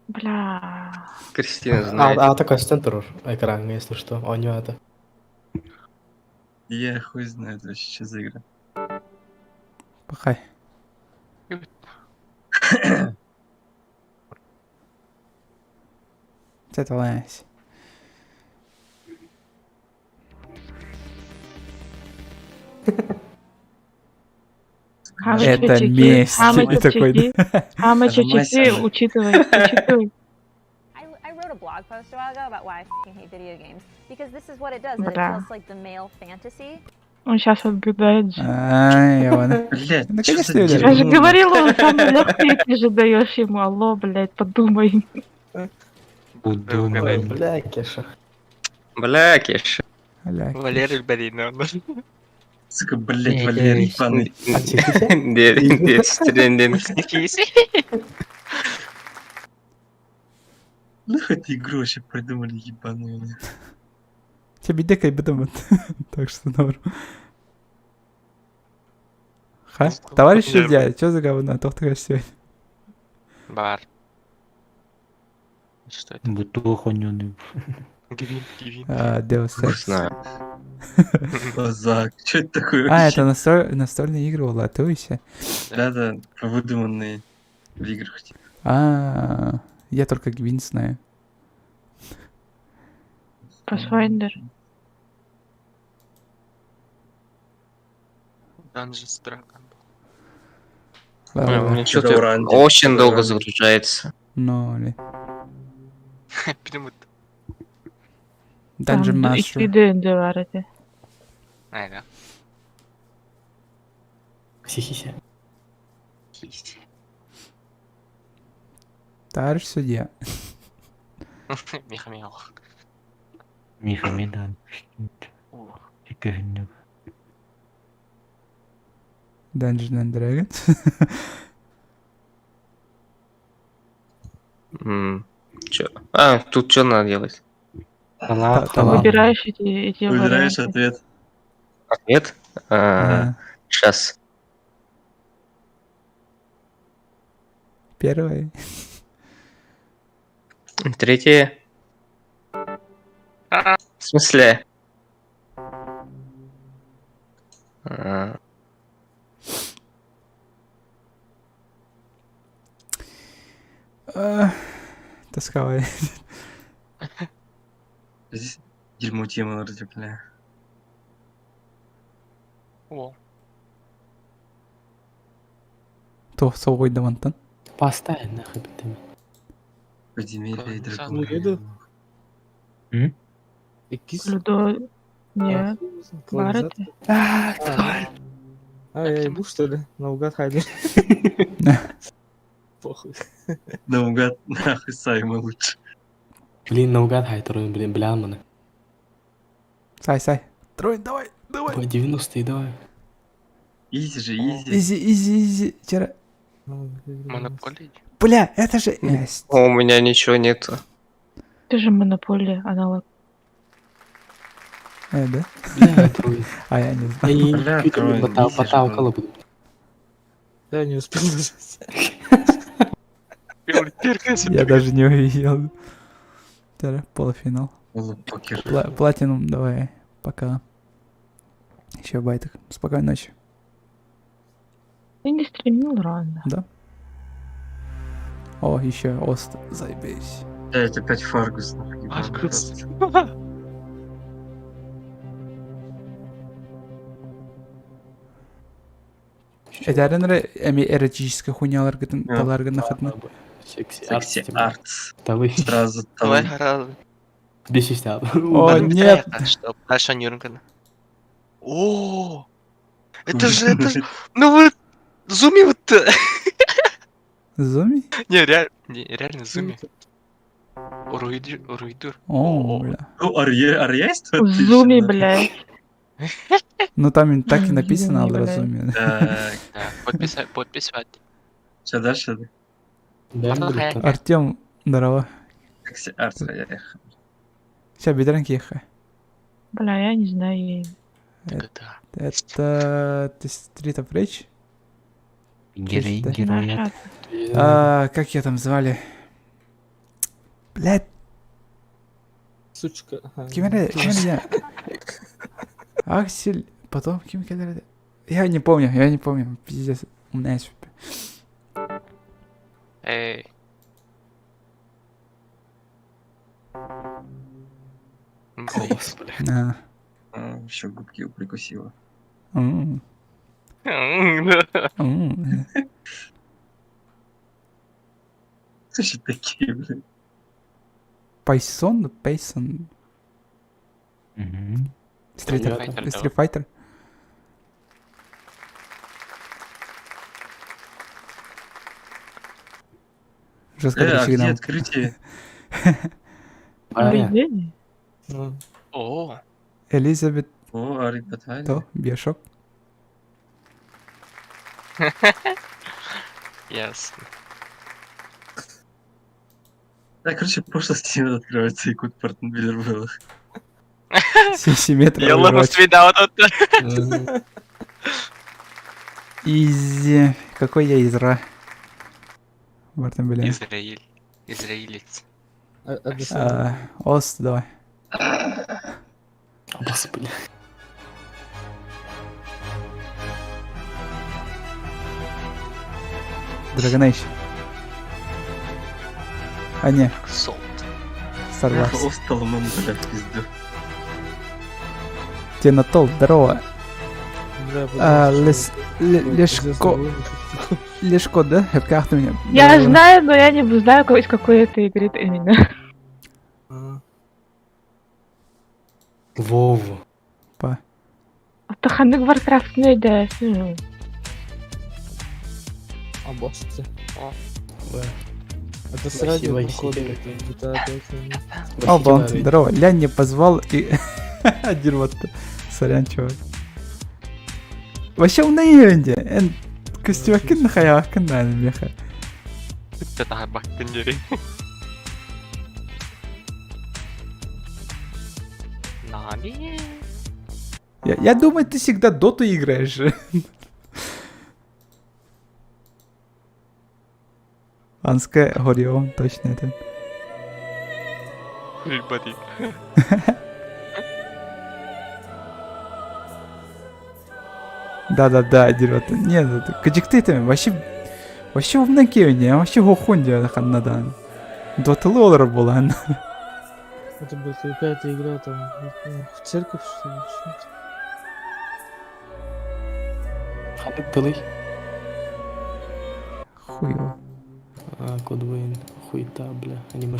Speaker 10: Бля.
Speaker 13: Кристина знает.
Speaker 3: А, а такой центр экрана, если что. У него это.
Speaker 4: Я хуй знает вообще, что за игра.
Speaker 1: Пахай. Это лась.
Speaker 10: Хамы
Speaker 1: Это
Speaker 10: чечеки,
Speaker 1: месть.
Speaker 10: хамы
Speaker 1: И такой,
Speaker 10: чечеки, хамы
Speaker 4: Нормально.
Speaker 10: чечеки, учитывай, учитывай.
Speaker 11: I wrote a blog post a while ago about why I fucking hate video games. Because this is what it does. It
Speaker 10: Бля.
Speaker 11: appeals to like the male fantasy.
Speaker 10: Он сейчас отгадает же.
Speaker 1: Ай, он.
Speaker 4: Блядь,
Speaker 1: Ну,
Speaker 4: чё
Speaker 1: конечно,
Speaker 4: за
Speaker 1: я
Speaker 10: Я же
Speaker 4: дерьмо,
Speaker 10: говорила, он самый легкий, ты же даешь ему. Алло, блядь, подумай.
Speaker 6: Подумай.
Speaker 3: Бля, Кеша.
Speaker 13: Бля, Кеша.
Speaker 1: Бля.
Speaker 5: Валерий Баринов.
Speaker 4: Сука, блядь, Валерий ебаный. Нахуй эту игру вообще придумали, ебаные. бля.
Speaker 1: Тебе декай бедомат. Так что норм. Ха? Товарищ судья, что за говно? Тохтага сегодня.
Speaker 5: Бар. Что это?
Speaker 6: Бутух у него.
Speaker 5: Гвин, Гвин.
Speaker 1: А, Deus Ex.
Speaker 13: Знаю.
Speaker 4: Базак, что это такое
Speaker 1: А,
Speaker 4: вообще?
Speaker 1: это настольные игры, латуйся.
Speaker 4: Да-да, выдуманные в играх. типа.
Speaker 1: А, я только Гвин знаю.
Speaker 10: Pathfinder.
Speaker 5: Dungeons Dragon.
Speaker 13: Ой, у меня что-то
Speaker 4: Шадоуранди.
Speaker 13: очень долго
Speaker 4: Шадоуранди.
Speaker 13: загружается.
Speaker 1: Ну,
Speaker 5: Прямо.
Speaker 1: Dungeon
Speaker 10: Там
Speaker 1: Master.
Speaker 10: И ДНД варите.
Speaker 5: А, да.
Speaker 3: Сихися.
Speaker 1: Товарищ судья.
Speaker 5: Михамил.
Speaker 6: Михамедан. Көһүннүк.
Speaker 1: Dungeon and Dragons.
Speaker 13: Чё? А, тут что надо делать?
Speaker 6: Талап,
Speaker 1: талап.
Speaker 10: Выбираешь эти
Speaker 4: Выбираешь
Speaker 10: варианты.
Speaker 4: ответ.
Speaker 13: Ответ?
Speaker 1: Ага.
Speaker 13: Сейчас.
Speaker 1: Первый.
Speaker 13: Третье. В смысле? А,
Speaker 1: А, Тосковай.
Speaker 4: Здесь дерьмо тема вроде, бля.
Speaker 5: О.
Speaker 1: То соугой дамантан.
Speaker 3: Поставь нахуй ты.
Speaker 4: Подземелье и драконы.
Speaker 12: Ну, еду.
Speaker 6: М?
Speaker 12: Икис?
Speaker 10: Людо... Нет.
Speaker 12: Колонизатор.
Speaker 10: Варите.
Speaker 12: А, я ебу, что ли? Наугад хайдер. Похуй.
Speaker 4: Наугад, нахуй, самый лучше.
Speaker 3: Блин, наугад хайдер, блин, бля, маны.
Speaker 1: Сай, сай. Трой, давай, давай.
Speaker 3: Давай, 90-е, давай.
Speaker 4: Easy же, easy.
Speaker 1: Easy, easy, easy. Вчера.
Speaker 5: Монополия.
Speaker 1: Бля, это же... Есть.
Speaker 13: У меня ничего нету.
Speaker 10: Это же монополия, аналог.
Speaker 1: Да?
Speaker 3: Бля, Трой.
Speaker 1: А я не знаю.
Speaker 3: Я
Speaker 4: Бля,
Speaker 3: не
Speaker 4: Трой,
Speaker 3: батал,
Speaker 4: easy же
Speaker 3: батал,
Speaker 4: был.
Speaker 3: колобу.
Speaker 12: Да, не успел нажать.
Speaker 1: Я даже не увидел. Теперь полуфинал.
Speaker 4: Полупокер.
Speaker 1: Платинум, давай, пока. Еще байтик. Спокойной ночи.
Speaker 10: Я не стримил рано.
Speaker 1: Да? О, еще Ост, заебись.
Speaker 4: Блять, опять Фаргус. нахуй, ебаный
Speaker 5: Фаргус.
Speaker 4: рот.
Speaker 1: Этэрин эми эротическая хуйняларгытын
Speaker 4: Да.
Speaker 1: таларгын хатна.
Speaker 3: Секси
Speaker 4: Секси
Speaker 3: арт.
Speaker 4: артс.
Speaker 3: Тавы.
Speaker 4: Сразу
Speaker 5: Давай,
Speaker 4: там.
Speaker 5: харал.
Speaker 3: Бесистя.
Speaker 1: О, нет!
Speaker 5: Что, дальше Нюрнберг. О, это же, это же, ну вы, Зуми вот,
Speaker 1: Зуми?
Speaker 5: не, реально, не, реально Зуми. Уруйдур, Уруйдур.
Speaker 1: О, бля.
Speaker 4: Ну, Арье, Арье стоит тысяча,
Speaker 10: Зуми,
Speaker 4: да.
Speaker 10: блядь.
Speaker 1: Ну там и так и написано,
Speaker 10: Зуми,
Speaker 1: Алдра
Speaker 10: блядь.
Speaker 1: Зуми.
Speaker 4: Так,
Speaker 5: Да, подписать, подписать.
Speaker 4: что дальше?
Speaker 1: Артем, здорово.
Speaker 4: Секси артс, я их.
Speaker 1: Сейчас, бедренки ехай.
Speaker 10: Бля, я не знаю.
Speaker 5: Да.
Speaker 1: Это ты Street of Rage?
Speaker 6: Герой,
Speaker 1: Чисто.
Speaker 6: герой.
Speaker 1: А, как ее там звали? Блядь,
Speaker 12: Сучка. Ага.
Speaker 1: кем это- кем это я? Аксель, потом кем это? Я не помню, я не помню. Пиздец, у меня есть.
Speaker 5: Эй.
Speaker 3: Голос, бля.
Speaker 1: А,
Speaker 4: А, Еще губки прикусила.
Speaker 1: м, м.
Speaker 4: Слушай, такие, блин.
Speaker 1: Пайсон, Пейсон,
Speaker 6: Мгм.
Speaker 1: Street,
Speaker 3: Понятно.
Speaker 1: Street Fighter. Жестко
Speaker 4: Э, а
Speaker 1: пришли
Speaker 4: где
Speaker 1: нам.
Speaker 4: открытие?
Speaker 3: Ария.
Speaker 10: Поведение?
Speaker 12: Ну,
Speaker 5: О,
Speaker 1: Элизабет,
Speaker 4: О, Арик Баталия.
Speaker 1: то, Биошок.
Speaker 5: ясно.
Speaker 4: Да, короче, пошлости надо открывается и кут Портенбиллер был.
Speaker 1: Симметрия.
Speaker 5: Я лопас видал тут.
Speaker 1: Изи. Какой я изра? Бартон, бля.
Speaker 5: Израиль. Израилец.
Speaker 1: А, Ост, давай.
Speaker 3: Абас, бля.
Speaker 1: Dragon Age. А, не,
Speaker 5: Солт.
Speaker 1: Star Wars.
Speaker 4: Осталман, бля, в пизду.
Speaker 1: Тенатол, здорово.
Speaker 12: бля,
Speaker 1: А,
Speaker 12: потому
Speaker 1: Лес...
Speaker 12: что
Speaker 1: Лешко... Лешко, да? Как ты меня?
Speaker 10: Я знаю, но я не знаю, из какой это игры именно.
Speaker 12: А,
Speaker 3: Вову.
Speaker 1: Па.
Speaker 10: Это ханнык Варкрафт не да.
Speaker 12: Абас, ты.
Speaker 5: О.
Speaker 3: Бля.
Speaker 12: Это с
Speaker 3: Васи,
Speaker 12: радио,
Speaker 3: Васи.
Speaker 12: походу, это GTA 5.
Speaker 1: О, бон, здорово. Лянь не позвал и... Один вот. Сорян, чувак. Вообще умный инде. Эн... Костюмакин нахаявакин да, меха.
Speaker 5: Это бактендери. Нани?
Speaker 1: Я думаю, ты всегда доту играешь. Анская Горион, точно это.
Speaker 5: Рибари.
Speaker 1: Да-да-да, дерьмо. Нет, это кадикты вообще... Вообще в Кевине, вообще хохунде ханнадан. Дотылы була.
Speaker 12: Это будет какая-то игра там, ну, в церковь, что ли? что это?
Speaker 3: Ханнык тылый.
Speaker 1: Хуево.
Speaker 3: А, Код Вейн. Хуета, бля. Аниме.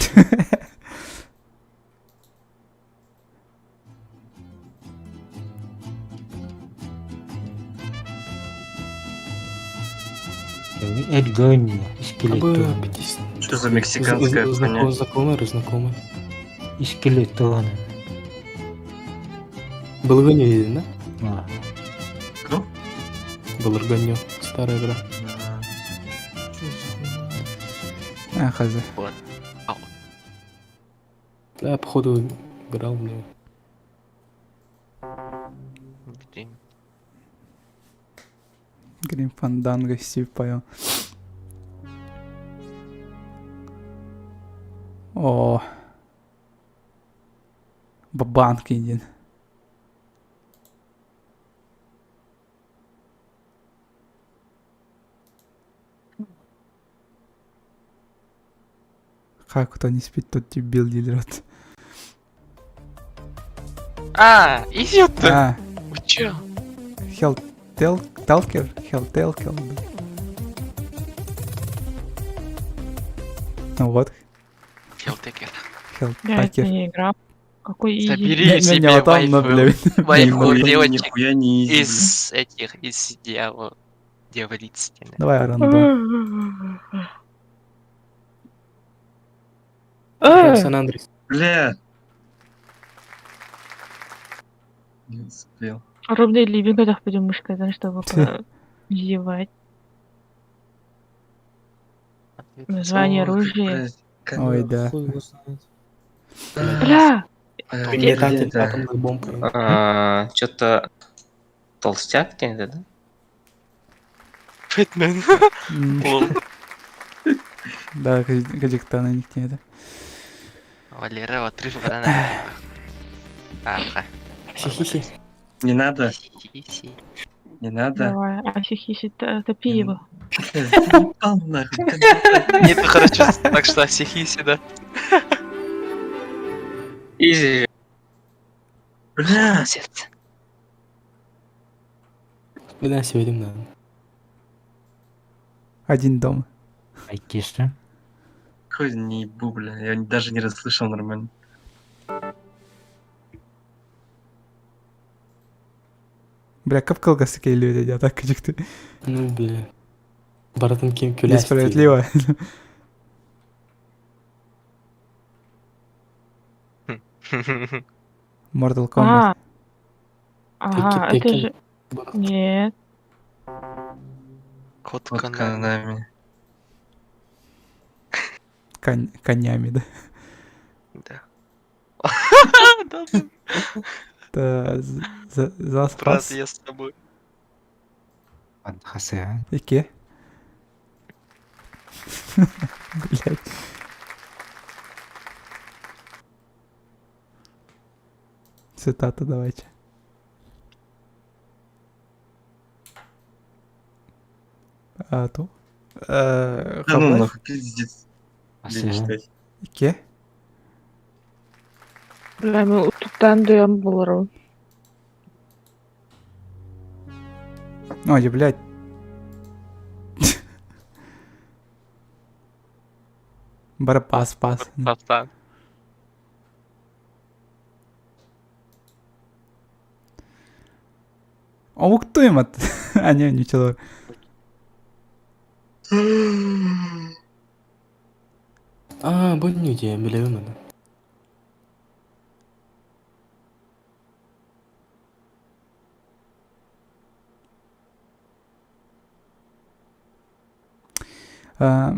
Speaker 6: Эльгони, скелетоны.
Speaker 4: Что за мексиканская хуйня?
Speaker 3: Знакомый, знакомый.
Speaker 6: И скелетоны.
Speaker 3: Балагоню видели, да?
Speaker 6: А,
Speaker 4: Кто?
Speaker 3: Баларгоню. Старая игра.
Speaker 12: Что за хуйня?
Speaker 1: А, хз.
Speaker 5: Вот.
Speaker 3: Да, походу, играл в нее.
Speaker 5: Блин.
Speaker 1: Грим Фанданго, Стив Пайо. О. Бабанк диэн. Как кто не спит, тот дебил дилерот.
Speaker 5: А, идиот!
Speaker 1: А.
Speaker 5: Вы чё?
Speaker 1: Хел Тел Талкер? Хел Телкер. Ну вот.
Speaker 5: Хелтекер.
Speaker 1: Хел
Speaker 10: Я это
Speaker 1: Такер.
Speaker 10: не играл. Какой изи.
Speaker 5: Забери
Speaker 1: Не, не,
Speaker 5: себе
Speaker 1: не, вот там, но,
Speaker 5: вайфу,
Speaker 1: бля,
Speaker 5: вайфу
Speaker 1: не,
Speaker 5: девочек
Speaker 4: нихуя не изи,
Speaker 5: из этих, из дьявола, дьяволиц.
Speaker 1: Давай, рандом.
Speaker 10: Э,
Speaker 3: Сан Андрес.
Speaker 4: Бля. Не успел.
Speaker 10: Ровно ливинг это будем мышкой, знаешь, чтобы зевать. Название
Speaker 4: Ой, как,
Speaker 10: оружия.
Speaker 4: блядь, как-
Speaker 1: Ой, да.
Speaker 12: Хуй его знает.
Speaker 10: Бля!
Speaker 3: Метатель
Speaker 4: Да.
Speaker 3: атомных бомб.
Speaker 13: Что-то толстяк где-то, да?
Speaker 5: Бэтмен.
Speaker 1: М,
Speaker 5: Лол.
Speaker 1: Да, Гаджиктана никте это.
Speaker 5: Валера, отрыв банана. Ага.
Speaker 3: Хи-хи-хи.
Speaker 4: Не надо,
Speaker 5: Хи-хи.
Speaker 4: не надо.
Speaker 10: Давай, асихиси, топи его.
Speaker 4: Бля, заебал нахуй.
Speaker 5: Нет, ну хорошо, так что асихиси, да.
Speaker 13: Изи.
Speaker 4: Бля.
Speaker 5: Сердце.
Speaker 3: Бля, сегодня надо.
Speaker 1: Один дома.
Speaker 6: Айтишта.
Speaker 4: Какой не ебу, бля. Я даже не расслышал нормально.
Speaker 1: Бля, как колгасы люди, а так Гаджикты.
Speaker 3: Ну, бля. Баратын кем күләсти.
Speaker 1: Несправедливо. Mortal Kombat.
Speaker 10: А, ага, это
Speaker 3: Текен.
Speaker 10: же... Нет.
Speaker 5: Кот
Speaker 4: Вот
Speaker 5: Конами.
Speaker 4: Канами.
Speaker 1: Конями, да.
Speaker 5: Да. Да, да.
Speaker 1: Это за
Speaker 5: Брат,
Speaker 1: спас.
Speaker 5: я с тобой.
Speaker 6: Хасе.
Speaker 1: Ике. Блять. Цитата давайте. А то?
Speaker 4: Да ну
Speaker 1: Half-Life?
Speaker 4: нахуй, пиздец. Лень
Speaker 6: Хасе.
Speaker 4: читать.
Speaker 1: Ике?
Speaker 10: Бля, мы утуттан дуям булару.
Speaker 1: Ой, блядь. Бара пас, пас.
Speaker 5: Пацан.
Speaker 1: О, кто им от... А, не, ничего.
Speaker 3: А, бу не де, билебим аны.
Speaker 1: А,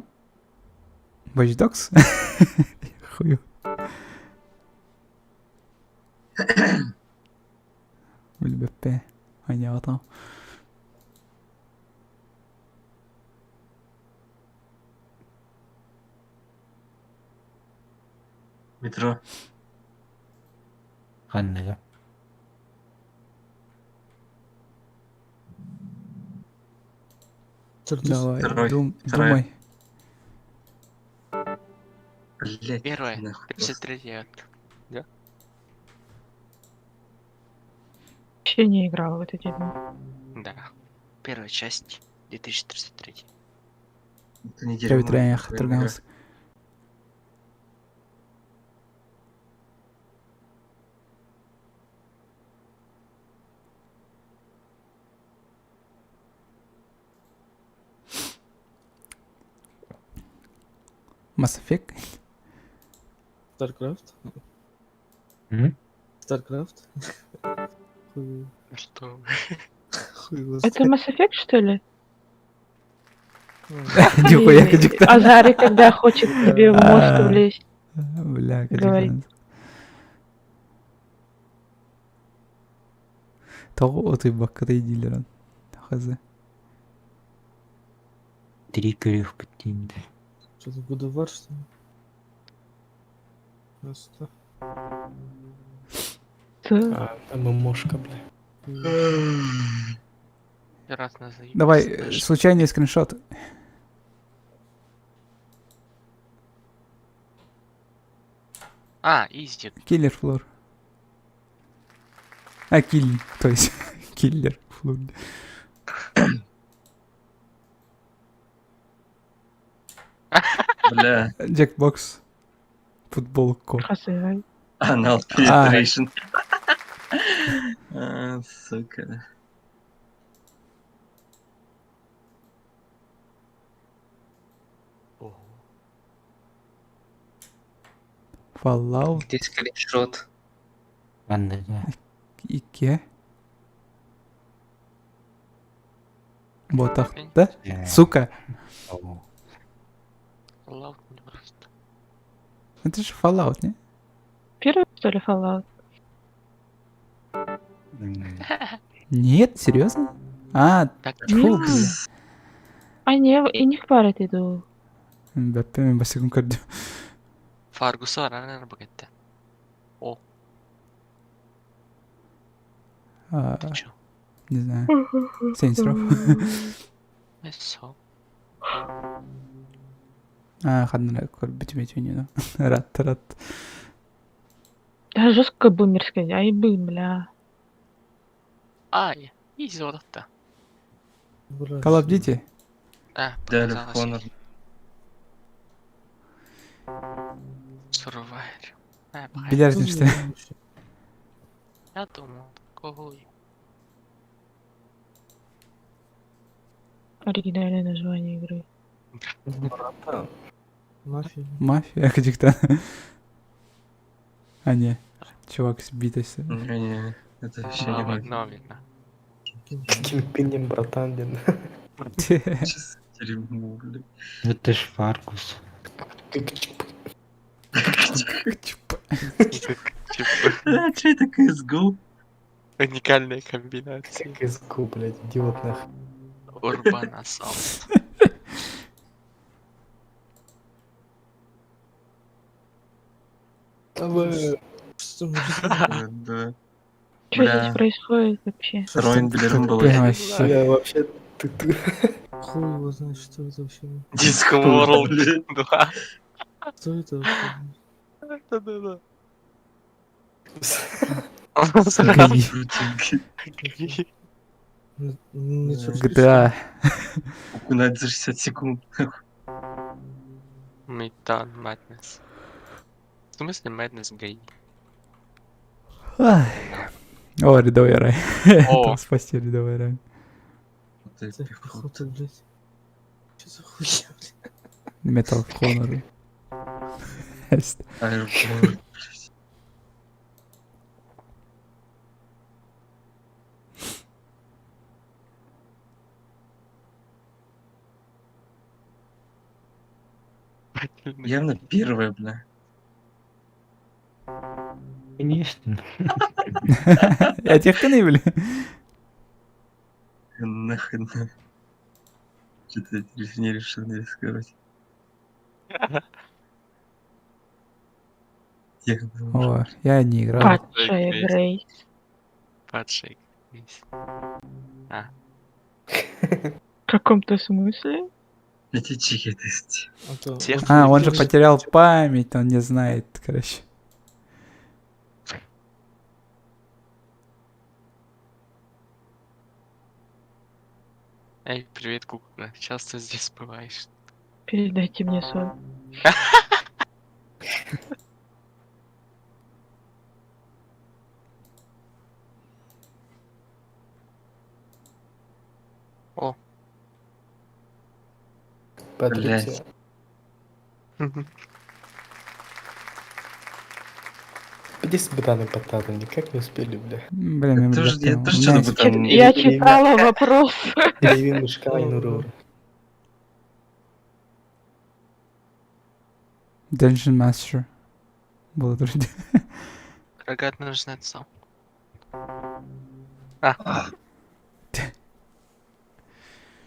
Speaker 1: Watch Dogs? Хую. БП. Понятно.
Speaker 4: Метро.
Speaker 6: Ханныга.
Speaker 1: Давай,
Speaker 4: Второй. Вторая.
Speaker 1: думай.
Speaker 4: Блять.
Speaker 5: Первая.
Speaker 4: Нахуй просто.
Speaker 5: 33 акт. Да?
Speaker 10: Вообще не играла в это дерьмо.
Speaker 5: Да. Первая часть 2033.
Speaker 4: Это не дерьмо.
Speaker 1: Трявитрянях,
Speaker 4: это игра.
Speaker 1: Турганс. Mass Effect?
Speaker 12: StarCraft?
Speaker 6: М?
Speaker 12: StarCraft? Хуй,
Speaker 5: Что?
Speaker 12: хуй его
Speaker 10: Это
Speaker 12: знает.
Speaker 10: Mass Effect, что ли?
Speaker 1: Нихуя,
Speaker 10: Или
Speaker 1: Кадикта.
Speaker 10: Азари, когда хочет тебе в мозг
Speaker 1: А.
Speaker 10: влезть.
Speaker 1: Бля,
Speaker 10: Говорит.
Speaker 1: Кадикта. Того ты баккаты дилерон. Хз.
Speaker 6: Три крых птинды.
Speaker 12: Что-то God of War, что ли? Просто.
Speaker 10: Что?
Speaker 3: А, там мошка, бля.
Speaker 5: Раз на заебись,
Speaker 1: Давай,
Speaker 5: знаешь.
Speaker 1: случайный скриншот.
Speaker 5: А, изи.
Speaker 1: Киллер Флор. А, килл, то есть киллер Флор.
Speaker 4: Бля.
Speaker 1: Джекбокс. Футболко.
Speaker 10: Хасыгай.
Speaker 4: Anal
Speaker 1: А.
Speaker 4: penetration. А, сука.
Speaker 1: Fallout
Speaker 13: Где скриншот?
Speaker 6: Манна, да.
Speaker 1: 2. Ботах, да? Сука.
Speaker 5: Fallout не просто.
Speaker 1: Это же Fallout, не?
Speaker 10: Первый, что ли, Fallout?
Speaker 1: Нет, серьезно? А, тьфу, блин.
Speaker 10: А не, и не в паре ты иду.
Speaker 1: Бәппе мен басыгым көрдүм.
Speaker 5: Фаргуса ранер багетте. О,
Speaker 1: А,
Speaker 5: ты чё?
Speaker 1: Не знаю. Saints Row.
Speaker 5: Все.
Speaker 1: А, ханна көрбүтүм этүнү. Рат, рат.
Speaker 10: Да жестко бумерская, ай бы, бля.
Speaker 5: Ай, изи вот это.
Speaker 1: Call of Duty.
Speaker 5: А,
Speaker 4: Дали в
Speaker 5: показалось.
Speaker 4: Honor.
Speaker 5: Survivor. А, похай.
Speaker 1: Билярдин что?
Speaker 5: Я думал, такого и-
Speaker 10: Оригинальное название игры.
Speaker 3: Братан.
Speaker 12: Мафия.
Speaker 1: Мафия каких-то. А не, чувак с битой.
Speaker 4: Не-не, это вообще не
Speaker 5: Новый,
Speaker 4: мафия.
Speaker 5: новый, да.
Speaker 3: Кимпинем, братан, блин.
Speaker 4: Сейчас дерьмо, блин.
Speaker 6: Это ж Фаргус.
Speaker 4: А, че это CSGO?
Speaker 5: Уникальная комбинация.
Speaker 3: CSGO, блядь, идиот нахуй.
Speaker 5: Урбан Assault.
Speaker 12: Что может
Speaker 4: Да.
Speaker 10: Что
Speaker 4: Бля.
Speaker 10: здесь происходит вообще?
Speaker 4: Роин Белерун был.
Speaker 1: Прям вообще.
Speaker 3: Бля, вообще, ты, ты.
Speaker 12: Хуй его знает, что это вообще.
Speaker 5: Disco World 2.
Speaker 12: Что это вообще?
Speaker 5: Да-да-да.
Speaker 1: ГАИ.
Speaker 12: Need for Speed.
Speaker 1: GTA.
Speaker 4: Укунать за 60 секунд.
Speaker 5: Midtown Madness. В смысле Madness гей?
Speaker 1: Ай. О, рядовой рай.
Speaker 5: О.
Speaker 1: Там спасти рядовой рай.
Speaker 12: Это пехота, блядь. Что за хуйня, блядь?
Speaker 1: Metal of Honor.
Speaker 4: Airport. Явно первая, бля.
Speaker 6: Конечно.
Speaker 1: Я тех не были.
Speaker 4: Нахрен. Что-то я не решил не рисковать. Я
Speaker 1: О, я не играл.
Speaker 10: Падшая Грейс.
Speaker 5: Падший Грейс. А,
Speaker 10: В каком-то смысле?
Speaker 4: Эти чики, то есть.
Speaker 5: Тех-
Speaker 1: А, он же потерял память, он не знает, короче.
Speaker 5: Эй, привет, кукла. Часто здесь бываешь.
Speaker 10: Передайте мне соль.
Speaker 5: О.
Speaker 3: Патриция. Где с Бетаном Потапом? Никак не успели, бля.
Speaker 1: Блин, я
Speaker 4: Тоже, я
Speaker 1: бля,
Speaker 4: тоже
Speaker 1: у меня
Speaker 4: что-то
Speaker 1: есть-
Speaker 4: там...
Speaker 10: Я читала вопрос.
Speaker 3: Левин Мышка и Нуру.
Speaker 1: Dungeon Master. Было вроде.
Speaker 5: Рогатный жнецом. А,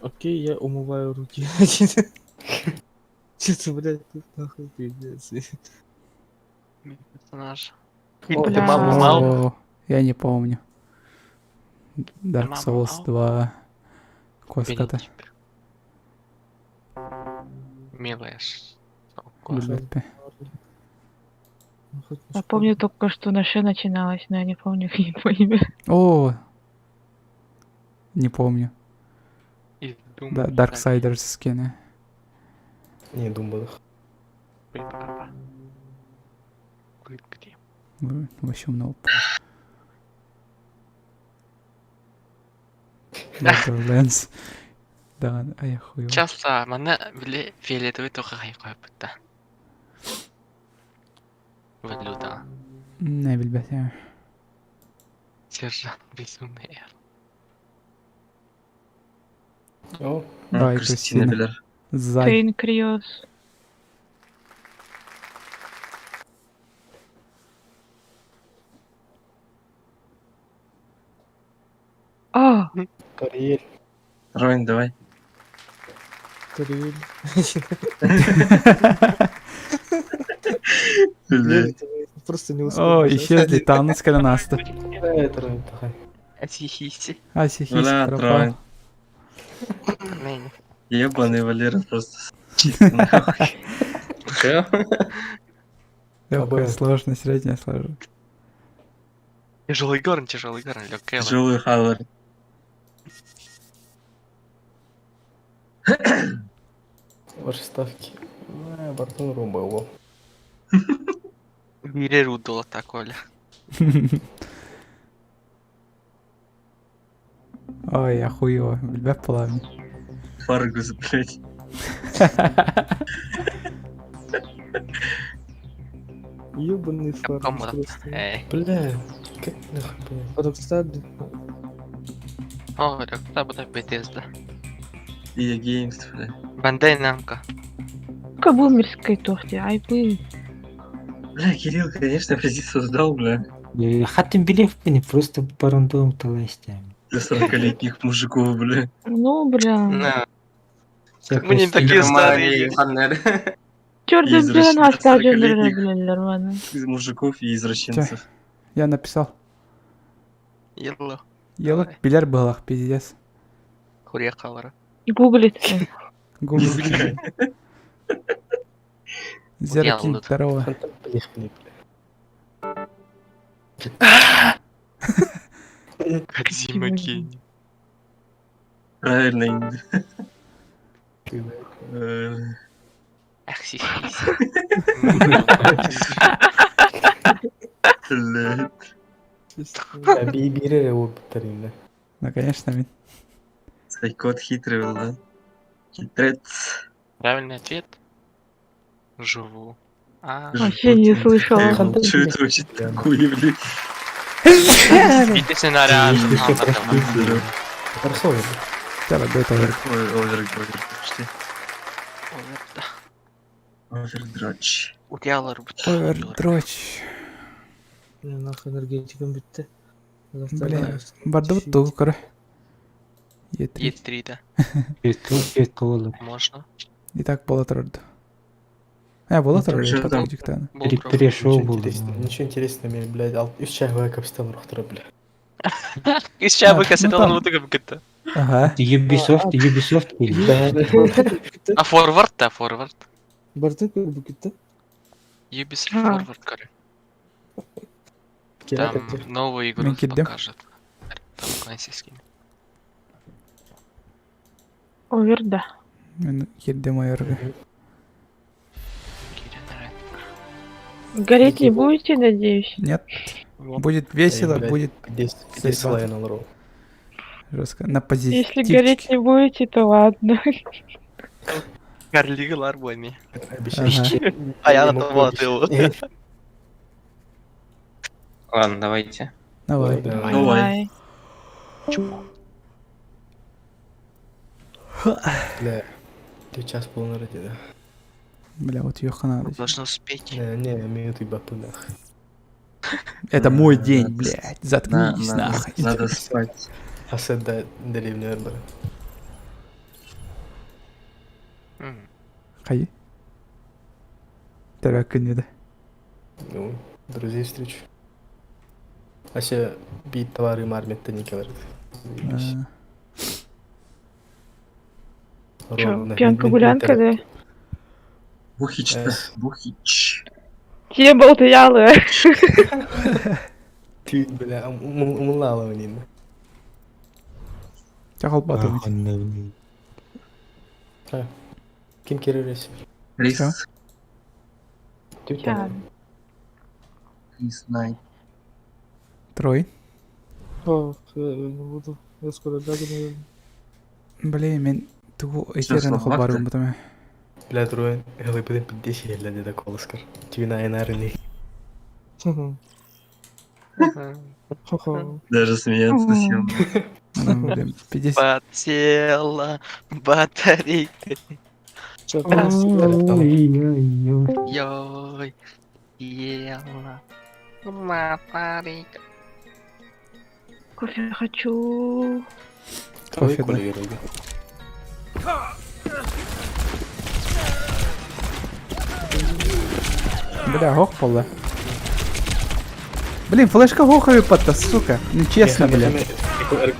Speaker 12: Окей, я умываю руки. Что-то, блядь, тут нахуй пиздец.
Speaker 5: персонаж.
Speaker 3: О,
Speaker 5: Ты
Speaker 10: Бля.
Speaker 5: маму мал?
Speaker 1: О, Я не помню. Dark Souls 2. Куоската.
Speaker 5: Милая.
Speaker 1: Билбэппин.
Speaker 10: Я помню только, что на Ш начиналось, но я не помню его имя.
Speaker 1: О! Не помню.
Speaker 5: Из Doom
Speaker 1: Да, Darksiders скины.
Speaker 3: Не думал.
Speaker 5: Где?
Speaker 1: Вообще много. Borderlands. Да, а я хуй.
Speaker 5: Часто манна били фиолетовый тоха хайкойбутта. Валюта.
Speaker 1: Не билбэтим.
Speaker 5: Сержант Безумный Эр.
Speaker 3: О,
Speaker 1: Давай,
Speaker 4: Кристина
Speaker 1: Кристина.
Speaker 4: билэр.
Speaker 1: Зай.
Speaker 10: Кейн Криос. А,
Speaker 3: Тариэль.
Speaker 4: Ройн, давай.
Speaker 12: Тариэль.
Speaker 4: Блядь.
Speaker 12: Просто не успел.
Speaker 1: О, исчезли Танос Кананаста.
Speaker 3: Это Ройн такой.
Speaker 5: Асихиси.
Speaker 1: Асихиси
Speaker 4: Бля,
Speaker 1: пропал.
Speaker 4: Ройн. Ебаный Валера просто. Чисто нахуй.
Speaker 13: Чё?
Speaker 1: Легкая, сложная, средняя, сложная.
Speaker 5: Тяжелый горн, тяжелый горн, легкая.
Speaker 4: Тяжелый халвар.
Speaker 3: Ваши ставки. Бартон Румбелло.
Speaker 5: Бире рудола Коля.
Speaker 1: Ой, я хуево. Билбэт пламя.
Speaker 4: Фаргус, блядь.
Speaker 12: Ёбаный Фаргус просто.
Speaker 5: Эй.
Speaker 3: Бля, как нахуй понять?
Speaker 12: Rockstar, блин.
Speaker 5: О, Rockstar буде Bethesda.
Speaker 4: EA Games, бля.
Speaker 5: Бандай Намко.
Speaker 10: Как бумерской торте, ай бы.
Speaker 4: Бля, Кирилл, конечно, блядь, создал, бля.
Speaker 6: Хатын билев просто по рандому таластям.
Speaker 4: Для 40-летних мужиков, бля.
Speaker 10: Ну, бля.
Speaker 5: На. Мы не такие старые.
Speaker 10: Черт,
Speaker 4: Извращ-
Speaker 10: бля, нас
Speaker 4: 40-летних
Speaker 10: нормально.
Speaker 4: Мужиков и извращенцев.
Speaker 1: Я написал.
Speaker 5: Ело.
Speaker 1: Елок билер былах, пиздец.
Speaker 5: Хурия калара.
Speaker 10: Гуглит.
Speaker 1: Гугл. Зеркин, здорово.
Speaker 5: Кодзима гений.
Speaker 4: Правильно. Инга. Э,
Speaker 5: Ах, сихиси.
Speaker 4: Блядь.
Speaker 3: Бире Тарина.
Speaker 1: Ну, конечно, мин.
Speaker 4: Сайкот хитрый был, да? Хитрец.
Speaker 5: Правильный ответ. Живу. А.
Speaker 10: Вообще не слышала.
Speaker 4: Что это вообще такое, блядь?
Speaker 5: Видите сценарий.
Speaker 3: Хорошо,
Speaker 1: Давай, дай это овер.
Speaker 4: Ой, овер, овер, почти. Овердрочь.
Speaker 5: Утялар
Speaker 1: Овердрочь.
Speaker 12: Не, нахуй энергетикам бітті.
Speaker 1: Бля, бардыбыт тугу көрө. Е3.
Speaker 5: Е3, да. Можно.
Speaker 1: И так бола турду. Э, бола турду,
Speaker 4: Что там?
Speaker 1: потом
Speaker 6: Перешел был.
Speaker 3: Ничего интересного, мен, блядь, ал үш чайға капстан рухтара, бля.
Speaker 5: Из чабы
Speaker 1: ну
Speaker 5: кассета
Speaker 1: там.
Speaker 5: лутыга букета.
Speaker 1: Ага.
Speaker 6: Ubisoft, Ubisoft
Speaker 5: А форвард, да, форвард.
Speaker 12: Бартын көрбі кетті.
Speaker 5: Ubisoft
Speaker 10: А.
Speaker 5: форвард, короче. Там новую игру
Speaker 1: Мен кирдим.
Speaker 5: покажут. Там классический.
Speaker 10: Овер, да.
Speaker 1: Мен кирдим оверге.
Speaker 10: Гореть не будете, надеюсь?
Speaker 1: Нет. Будет весело, будет
Speaker 3: Где Слайнал Роу?
Speaker 1: жестко. На
Speaker 10: Если
Speaker 1: позитивчике.
Speaker 10: гореть не будете, то ладно.
Speaker 5: Карлиглар бойми.
Speaker 1: Ага.
Speaker 5: А я на то
Speaker 13: Ладно, давайте.
Speaker 1: Давай.
Speaker 4: Давай.
Speaker 3: Бля, ты час полный ради, да?
Speaker 1: Бля, вот ехать надо.
Speaker 5: Должна успеть.
Speaker 3: Не, не, минуты бапы нах.
Speaker 1: Это мой день, блядь. Заткнись
Speaker 4: На-
Speaker 1: нахуй.
Speaker 4: Надо спать.
Speaker 3: Асет да деревня бля.
Speaker 1: Хай. Теракын да.
Speaker 3: Ну, друзей встречу. Вообще биир товары армияттан никелер.
Speaker 10: Чё, пьянка-гулянка, да?
Speaker 4: Бухич-то, бухич.
Speaker 10: Те болтаялы.
Speaker 3: Түүн, бля, умуллаала мин.
Speaker 1: Чахалбатым.
Speaker 3: Ким керерес?
Speaker 4: Рис.
Speaker 10: Чан.
Speaker 4: Рис Найт.
Speaker 1: Трой.
Speaker 12: О, я не буду. Я скоро лягу, наверное.
Speaker 1: Блин, мен тугу
Speaker 4: Всё,
Speaker 1: этерен
Speaker 4: слабак
Speaker 1: холбарым бутаме.
Speaker 3: Бля, Трой, глибини піддіші, для деда Колоскар. Твіна Айнарини.
Speaker 12: Хо-хо.
Speaker 4: Даже смеяться сел.
Speaker 1: Блин, 50.
Speaker 5: Подсела батарейка.
Speaker 12: Чё,
Speaker 5: Йой. Ела. Батарейка.
Speaker 10: Кофе хочу.
Speaker 1: Кофе, да. Бля, гох пола. Блин, флешка гохові патта, сука. Нечестно, блядь.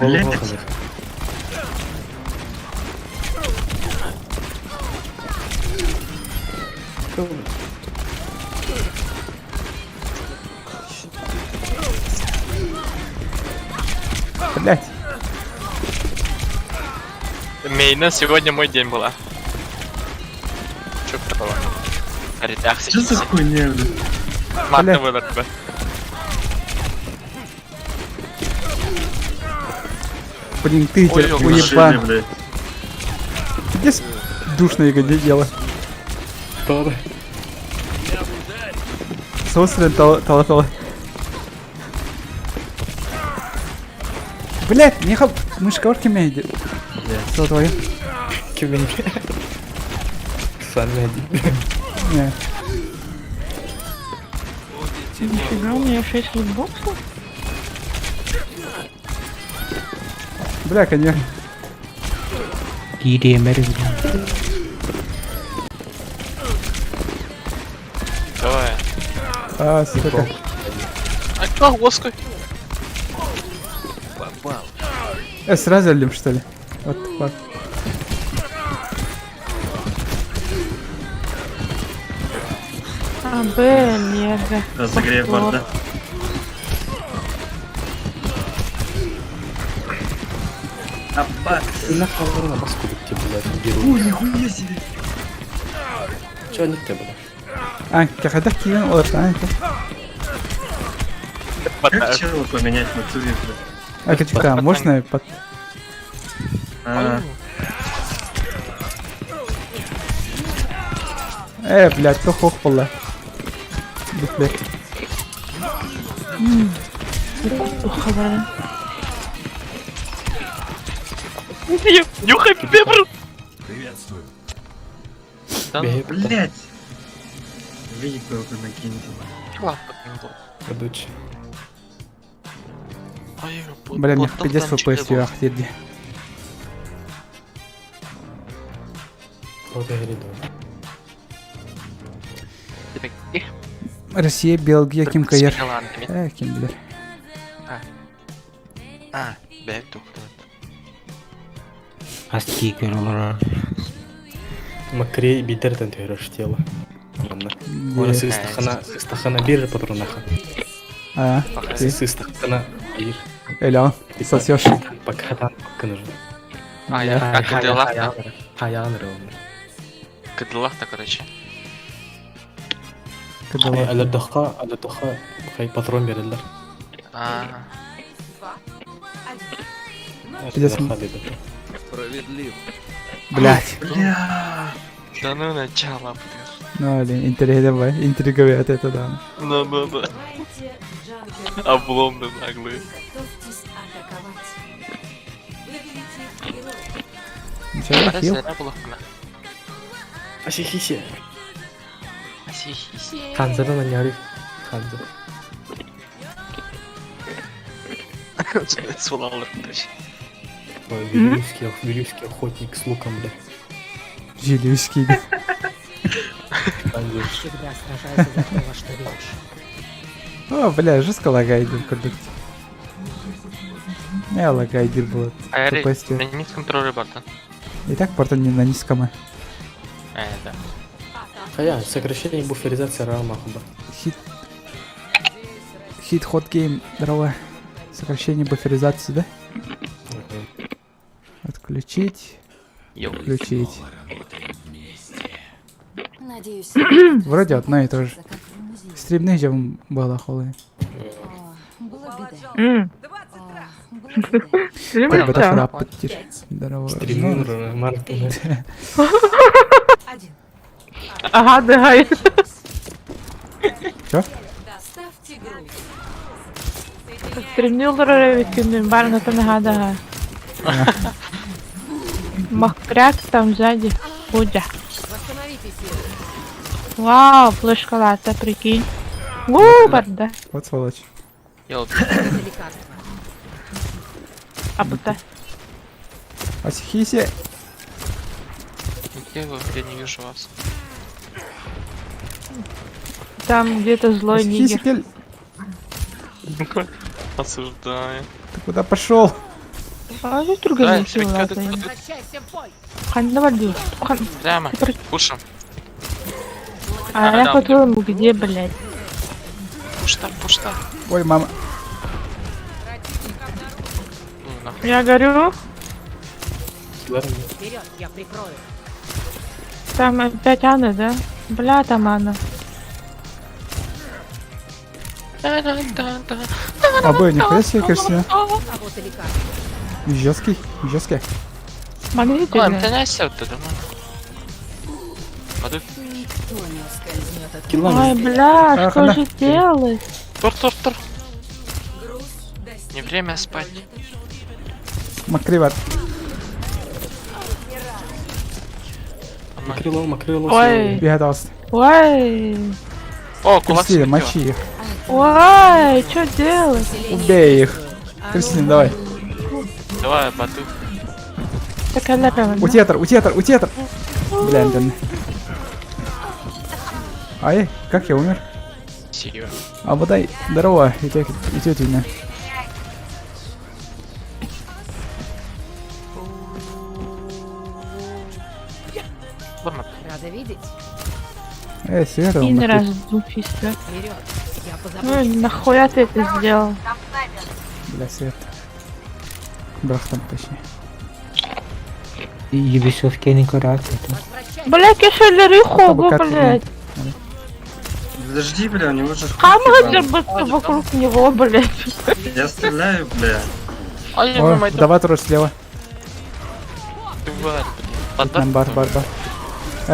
Speaker 4: Блядь.
Speaker 1: Блядь.
Speaker 5: Мейна, сегодня мой день была. Чё это было? Редах
Speaker 4: Что за хуйня, блядь?
Speaker 5: Матный выбор тебя.
Speaker 1: Блин, ты
Speaker 5: Ой,
Speaker 1: теперь
Speaker 5: ёб,
Speaker 1: уебан.
Speaker 4: блядь.
Speaker 1: Где душная где дело? Соусрен тала Блять, не хап, мышка орки меня иди. Что твое?
Speaker 3: Кюмень. Сами один.
Speaker 1: Не.
Speaker 10: Нифига, у меня 6 лутбоксов.
Speaker 1: Бля, конечно.
Speaker 5: Давай.
Speaker 1: А, сука.
Speaker 5: А кто господи?
Speaker 1: Сразу лим, что ли? What the fuck?
Speaker 10: А, Б, Лего.
Speaker 4: Разогрев
Speaker 10: Повтор.
Speaker 4: борда. Аббат.
Speaker 3: На на баску тебе, блядь, беру.
Speaker 4: Ой, нихуя себе.
Speaker 3: Чё они тебе, блядь?
Speaker 1: А, когда киен олар, а,
Speaker 4: Как челу поменять на туре, блядь?
Speaker 1: А, качка, можно под...
Speaker 4: А,
Speaker 1: Блядь, то хох была. Дупле.
Speaker 10: Ухабара.
Speaker 5: Нюхай пепр!
Speaker 3: Приветствую.
Speaker 5: Да ну,
Speaker 4: блядь. Видик только накиньте.
Speaker 5: лапа не был.
Speaker 3: Подучи.
Speaker 5: Ой,
Speaker 1: Бля, мне 50 FPS я ахтирди.
Speaker 3: Вот я говорю,
Speaker 1: Россия, Белгия, ким кайыр. Ким билер.
Speaker 5: А, бәк тухтан.
Speaker 3: Макрей бидерден түйрөш тело. Ладно. Оны сыстахана, сыстахана бир патронаха.
Speaker 1: А, ты?
Speaker 3: Сыстахана бир.
Speaker 1: Эля, сосешь.
Speaker 3: Пока там нужно.
Speaker 5: А, я, а кадылах-то?
Speaker 3: Хаян ровно.
Speaker 5: Кадылах-то, короче.
Speaker 1: Кадылах.
Speaker 3: Алядоха, алядоха, хай патрон берелер.
Speaker 5: А,
Speaker 1: Пиздец. Блять.
Speaker 4: Бля.
Speaker 5: да ну начало, блин.
Speaker 1: Ну, блин, интрига давай, интрига от это да.
Speaker 5: Ну, ну, да. Обломны наглые.
Speaker 1: Ничего, хил.
Speaker 3: Асихиси.
Speaker 5: Асихиси.
Speaker 3: Ханзадан аняри. Ханза.
Speaker 5: Сулалыр, короче.
Speaker 3: Ой, Вилюйский, вилюйский охотник с луком, бля.
Speaker 1: Вилюйский.
Speaker 3: Ханза.
Speaker 1: О, бля, жестко лагает в продукте. Не лагайдир было.
Speaker 5: Айри,
Speaker 1: Тупой стер.
Speaker 5: на низком тролле бартан.
Speaker 1: И так портон не на низком.
Speaker 5: Да.
Speaker 3: Хая, сокращение буферизация рама хуба.
Speaker 1: Хит... Хит хот гейм, здорово. Сокращение буферизации, да? Отключить. Включить.
Speaker 11: Надеюсь,
Speaker 1: Вроде одно и то же. Стримны же было холы.
Speaker 10: Стримы
Speaker 1: Как
Speaker 10: там?
Speaker 1: Здорово.
Speaker 3: Стримы, Марк.
Speaker 10: Ага, да.
Speaker 1: Чё?
Speaker 10: Стримнил күнүн барын отон ага да. Махкряк там сзади. Худя. Вау, флешка лата, прикинь. У, барда.
Speaker 1: Вот сволочь.
Speaker 10: А бута.
Speaker 1: Асихиси.
Speaker 5: Где вы? Я не вижу вас.
Speaker 10: Там где-то злой
Speaker 1: Асихиси,
Speaker 10: нигер.
Speaker 1: кель.
Speaker 5: Осуждаю.
Speaker 1: Ты куда пошел?
Speaker 10: А здесь другая
Speaker 5: Да,
Speaker 10: не
Speaker 5: тебе
Speaker 10: сила,
Speaker 5: кадр-
Speaker 10: ладно. Хан, давай, Дю. Хан.
Speaker 5: Прямо.
Speaker 10: Ты про-
Speaker 5: Пушим.
Speaker 10: А
Speaker 5: А,
Speaker 10: я
Speaker 5: да.
Speaker 10: по-твоему где, блядь?
Speaker 5: Пуш там, пуш там.
Speaker 1: Ой, мама.
Speaker 5: Ну, нахуй.
Speaker 10: Я горю.
Speaker 2: Вперед, я прикрою.
Speaker 10: Там опять Анна, да? Бля, там Анна.
Speaker 1: А, б, нихуя себе, кажется.
Speaker 2: А вот и лекарство.
Speaker 1: Жесткий, жесткий.
Speaker 10: Смотрите,
Speaker 5: Ой,
Speaker 10: бля.
Speaker 5: ты не сел, ты думаю. Паду.
Speaker 2: Никто не ускользнет от
Speaker 10: Ой, бля,
Speaker 1: А,
Speaker 10: что
Speaker 1: хана.
Speaker 10: же делать?
Speaker 5: Тур, тур, тур. Не время спать.
Speaker 1: Макриват.
Speaker 3: Макрило, макрило.
Speaker 10: Ой.
Speaker 1: Бегадался.
Speaker 10: Ой,
Speaker 5: О, кулак
Speaker 1: Кристина,
Speaker 5: светила.
Speaker 1: мочи их.
Speaker 10: ой, что делать?
Speaker 1: Убей их. Кристина, давай.
Speaker 5: Давай, Баду.
Speaker 10: Такая ляпа,
Speaker 1: У театр, у театр, у театр. Бля, Антон. Ай, как я умер?
Speaker 5: Сию.
Speaker 1: А подай, здорово, и тетя меня.
Speaker 5: Ладно.
Speaker 2: Рада видеть.
Speaker 1: Света,
Speaker 10: И
Speaker 1: он
Speaker 10: на
Speaker 1: нахуй.
Speaker 10: раз дуфиста.
Speaker 2: Вперед, я
Speaker 10: Ну
Speaker 2: позабочусь.
Speaker 10: и нахуя ты это сделал?
Speaker 1: Бля, Свет. Брахтам, точнее.
Speaker 6: Ubisoft кенни коррект.
Speaker 10: Бля, кешелери хогу,
Speaker 1: Как
Speaker 10: блядь.
Speaker 4: Подожди, бля, у него же...
Speaker 10: Хамгадер быстро вокруг него, блядь.
Speaker 4: Я стреляю, бля.
Speaker 5: Ай,
Speaker 1: Ой,
Speaker 5: мама,
Speaker 1: давай тоже слева.
Speaker 5: Тварь, блин.
Speaker 1: Там бар, бар, бар.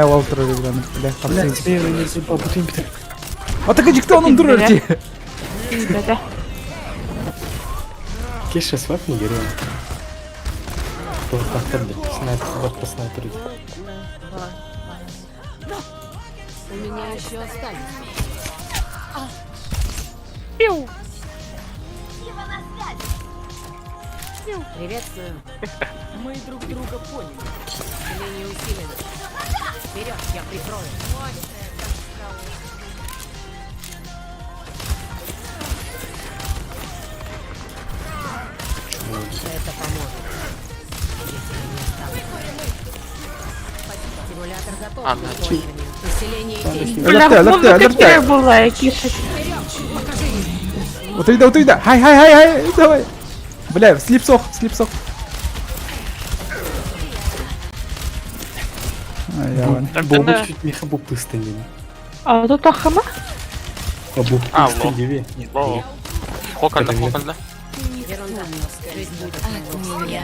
Speaker 1: Лол, тролли, бля, бля,
Speaker 3: Бля,
Speaker 1: абсолютно.
Speaker 3: тебе не заебал, бутым битер.
Speaker 1: А так иди, кто он дурарти?
Speaker 10: Да-да.
Speaker 3: Кеша свапни герой. Тахтар, бля, снайпер, вот по снайперу.
Speaker 2: У меня еще остались.
Speaker 10: Пиу.
Speaker 2: Приветствую. Мы друг друга поняли. Усиление усилено. Вперед, я прикрою. Это поможет. Я тебя не оставлю. Симулятор готов
Speaker 5: А,
Speaker 2: к
Speaker 5: на,
Speaker 2: использованию. Усиление действий.
Speaker 10: Бля,
Speaker 1: Алерте, алерте,
Speaker 10: музыка
Speaker 1: алерте.
Speaker 10: какая была, киша.
Speaker 1: Вот иди, вот иди. Хай, хай, хай, хай, давай. Бля, слипсох, слипсох. Ай, я вон.
Speaker 3: Бобу чуть меха бу пыстыни.
Speaker 10: А тут ахама?
Speaker 3: А бу
Speaker 5: А, лол.
Speaker 3: пыстыни.
Speaker 5: Лол. Хокон, да, хокон, да.
Speaker 2: Ерунда. Жизнь будет
Speaker 11: От меня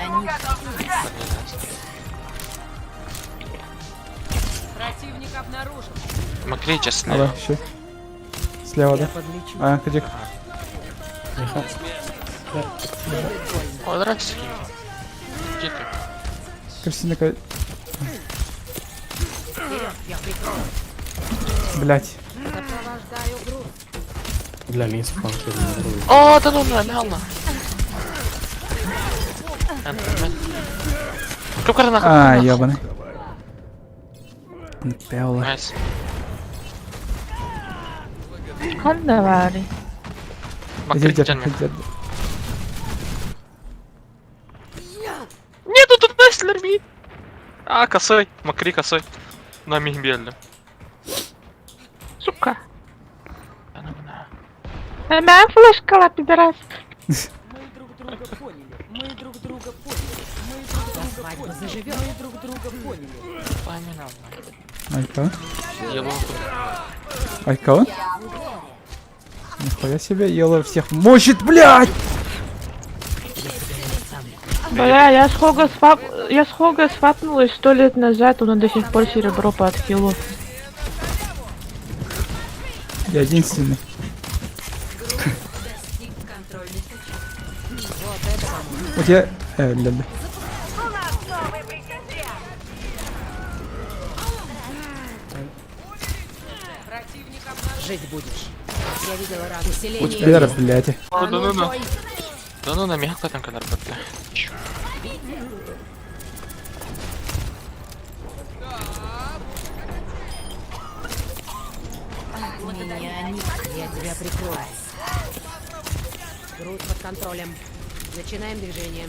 Speaker 2: Противник обнаружен.
Speaker 5: Макри, честно.
Speaker 1: Давай, еще. Слева, да?
Speaker 2: подлечу.
Speaker 1: А, кадик.
Speaker 3: Меха.
Speaker 5: О, нравится. Где ты?
Speaker 1: Кристина,
Speaker 2: Вперед, я прикрою.
Speaker 1: блять.
Speaker 2: Сопровождаю груз.
Speaker 3: Бля, мин спанки.
Speaker 5: О, да ну, на, на, на.
Speaker 1: А, ебаный. Пелла.
Speaker 5: Найс.
Speaker 10: Хандавари.
Speaker 5: Макри, тянь. А, косой, Макри косой. На миг белли.
Speaker 10: Сука. Мә флешкала, пидорас.
Speaker 2: Мы друг друга поняли. Мы друг друга поняли. Мы друг друга поняли. Заживет. Мы друг друга поняли.
Speaker 1: Айка. Айка? Нихуя себе, ела всех мочит, блядь!
Speaker 10: Бля, я с Хога свап... Я с Хога свапнулась 100 лет назад, он до сих пор серебро по отхилу.
Speaker 1: Я единственный. У тебя... ля, ля.
Speaker 2: Жить будешь. Я видела рану. Усиление.
Speaker 1: Пидорас, блядь.
Speaker 5: Да ну на. Да ну на мягко там когда бля.
Speaker 2: Меня не... Я тебя прикрою. Груз под контролем. Начинаем движение.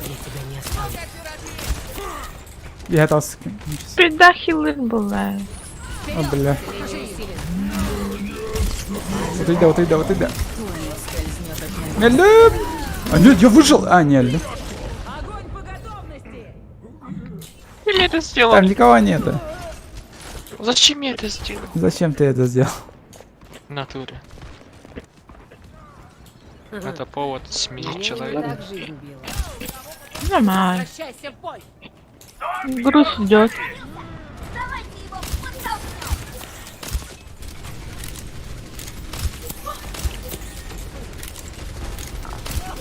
Speaker 2: Я тебя не оставлю.
Speaker 1: Я дал
Speaker 10: Пизда хилыр была.
Speaker 1: О, бля. Вот иди, вот иди, вот иди. Алло! А нет, я выжил! А, не, алло.
Speaker 5: Или это сделал?
Speaker 1: Там никого нету.
Speaker 5: Зачем я это сделал?
Speaker 1: Зачем ты это сделал?
Speaker 5: В натуре. Это повод сменить
Speaker 2: Меня не
Speaker 5: человека.
Speaker 2: так жизнь била.
Speaker 10: Нормально.
Speaker 2: Возвращайся в бой!
Speaker 10: Груз идет.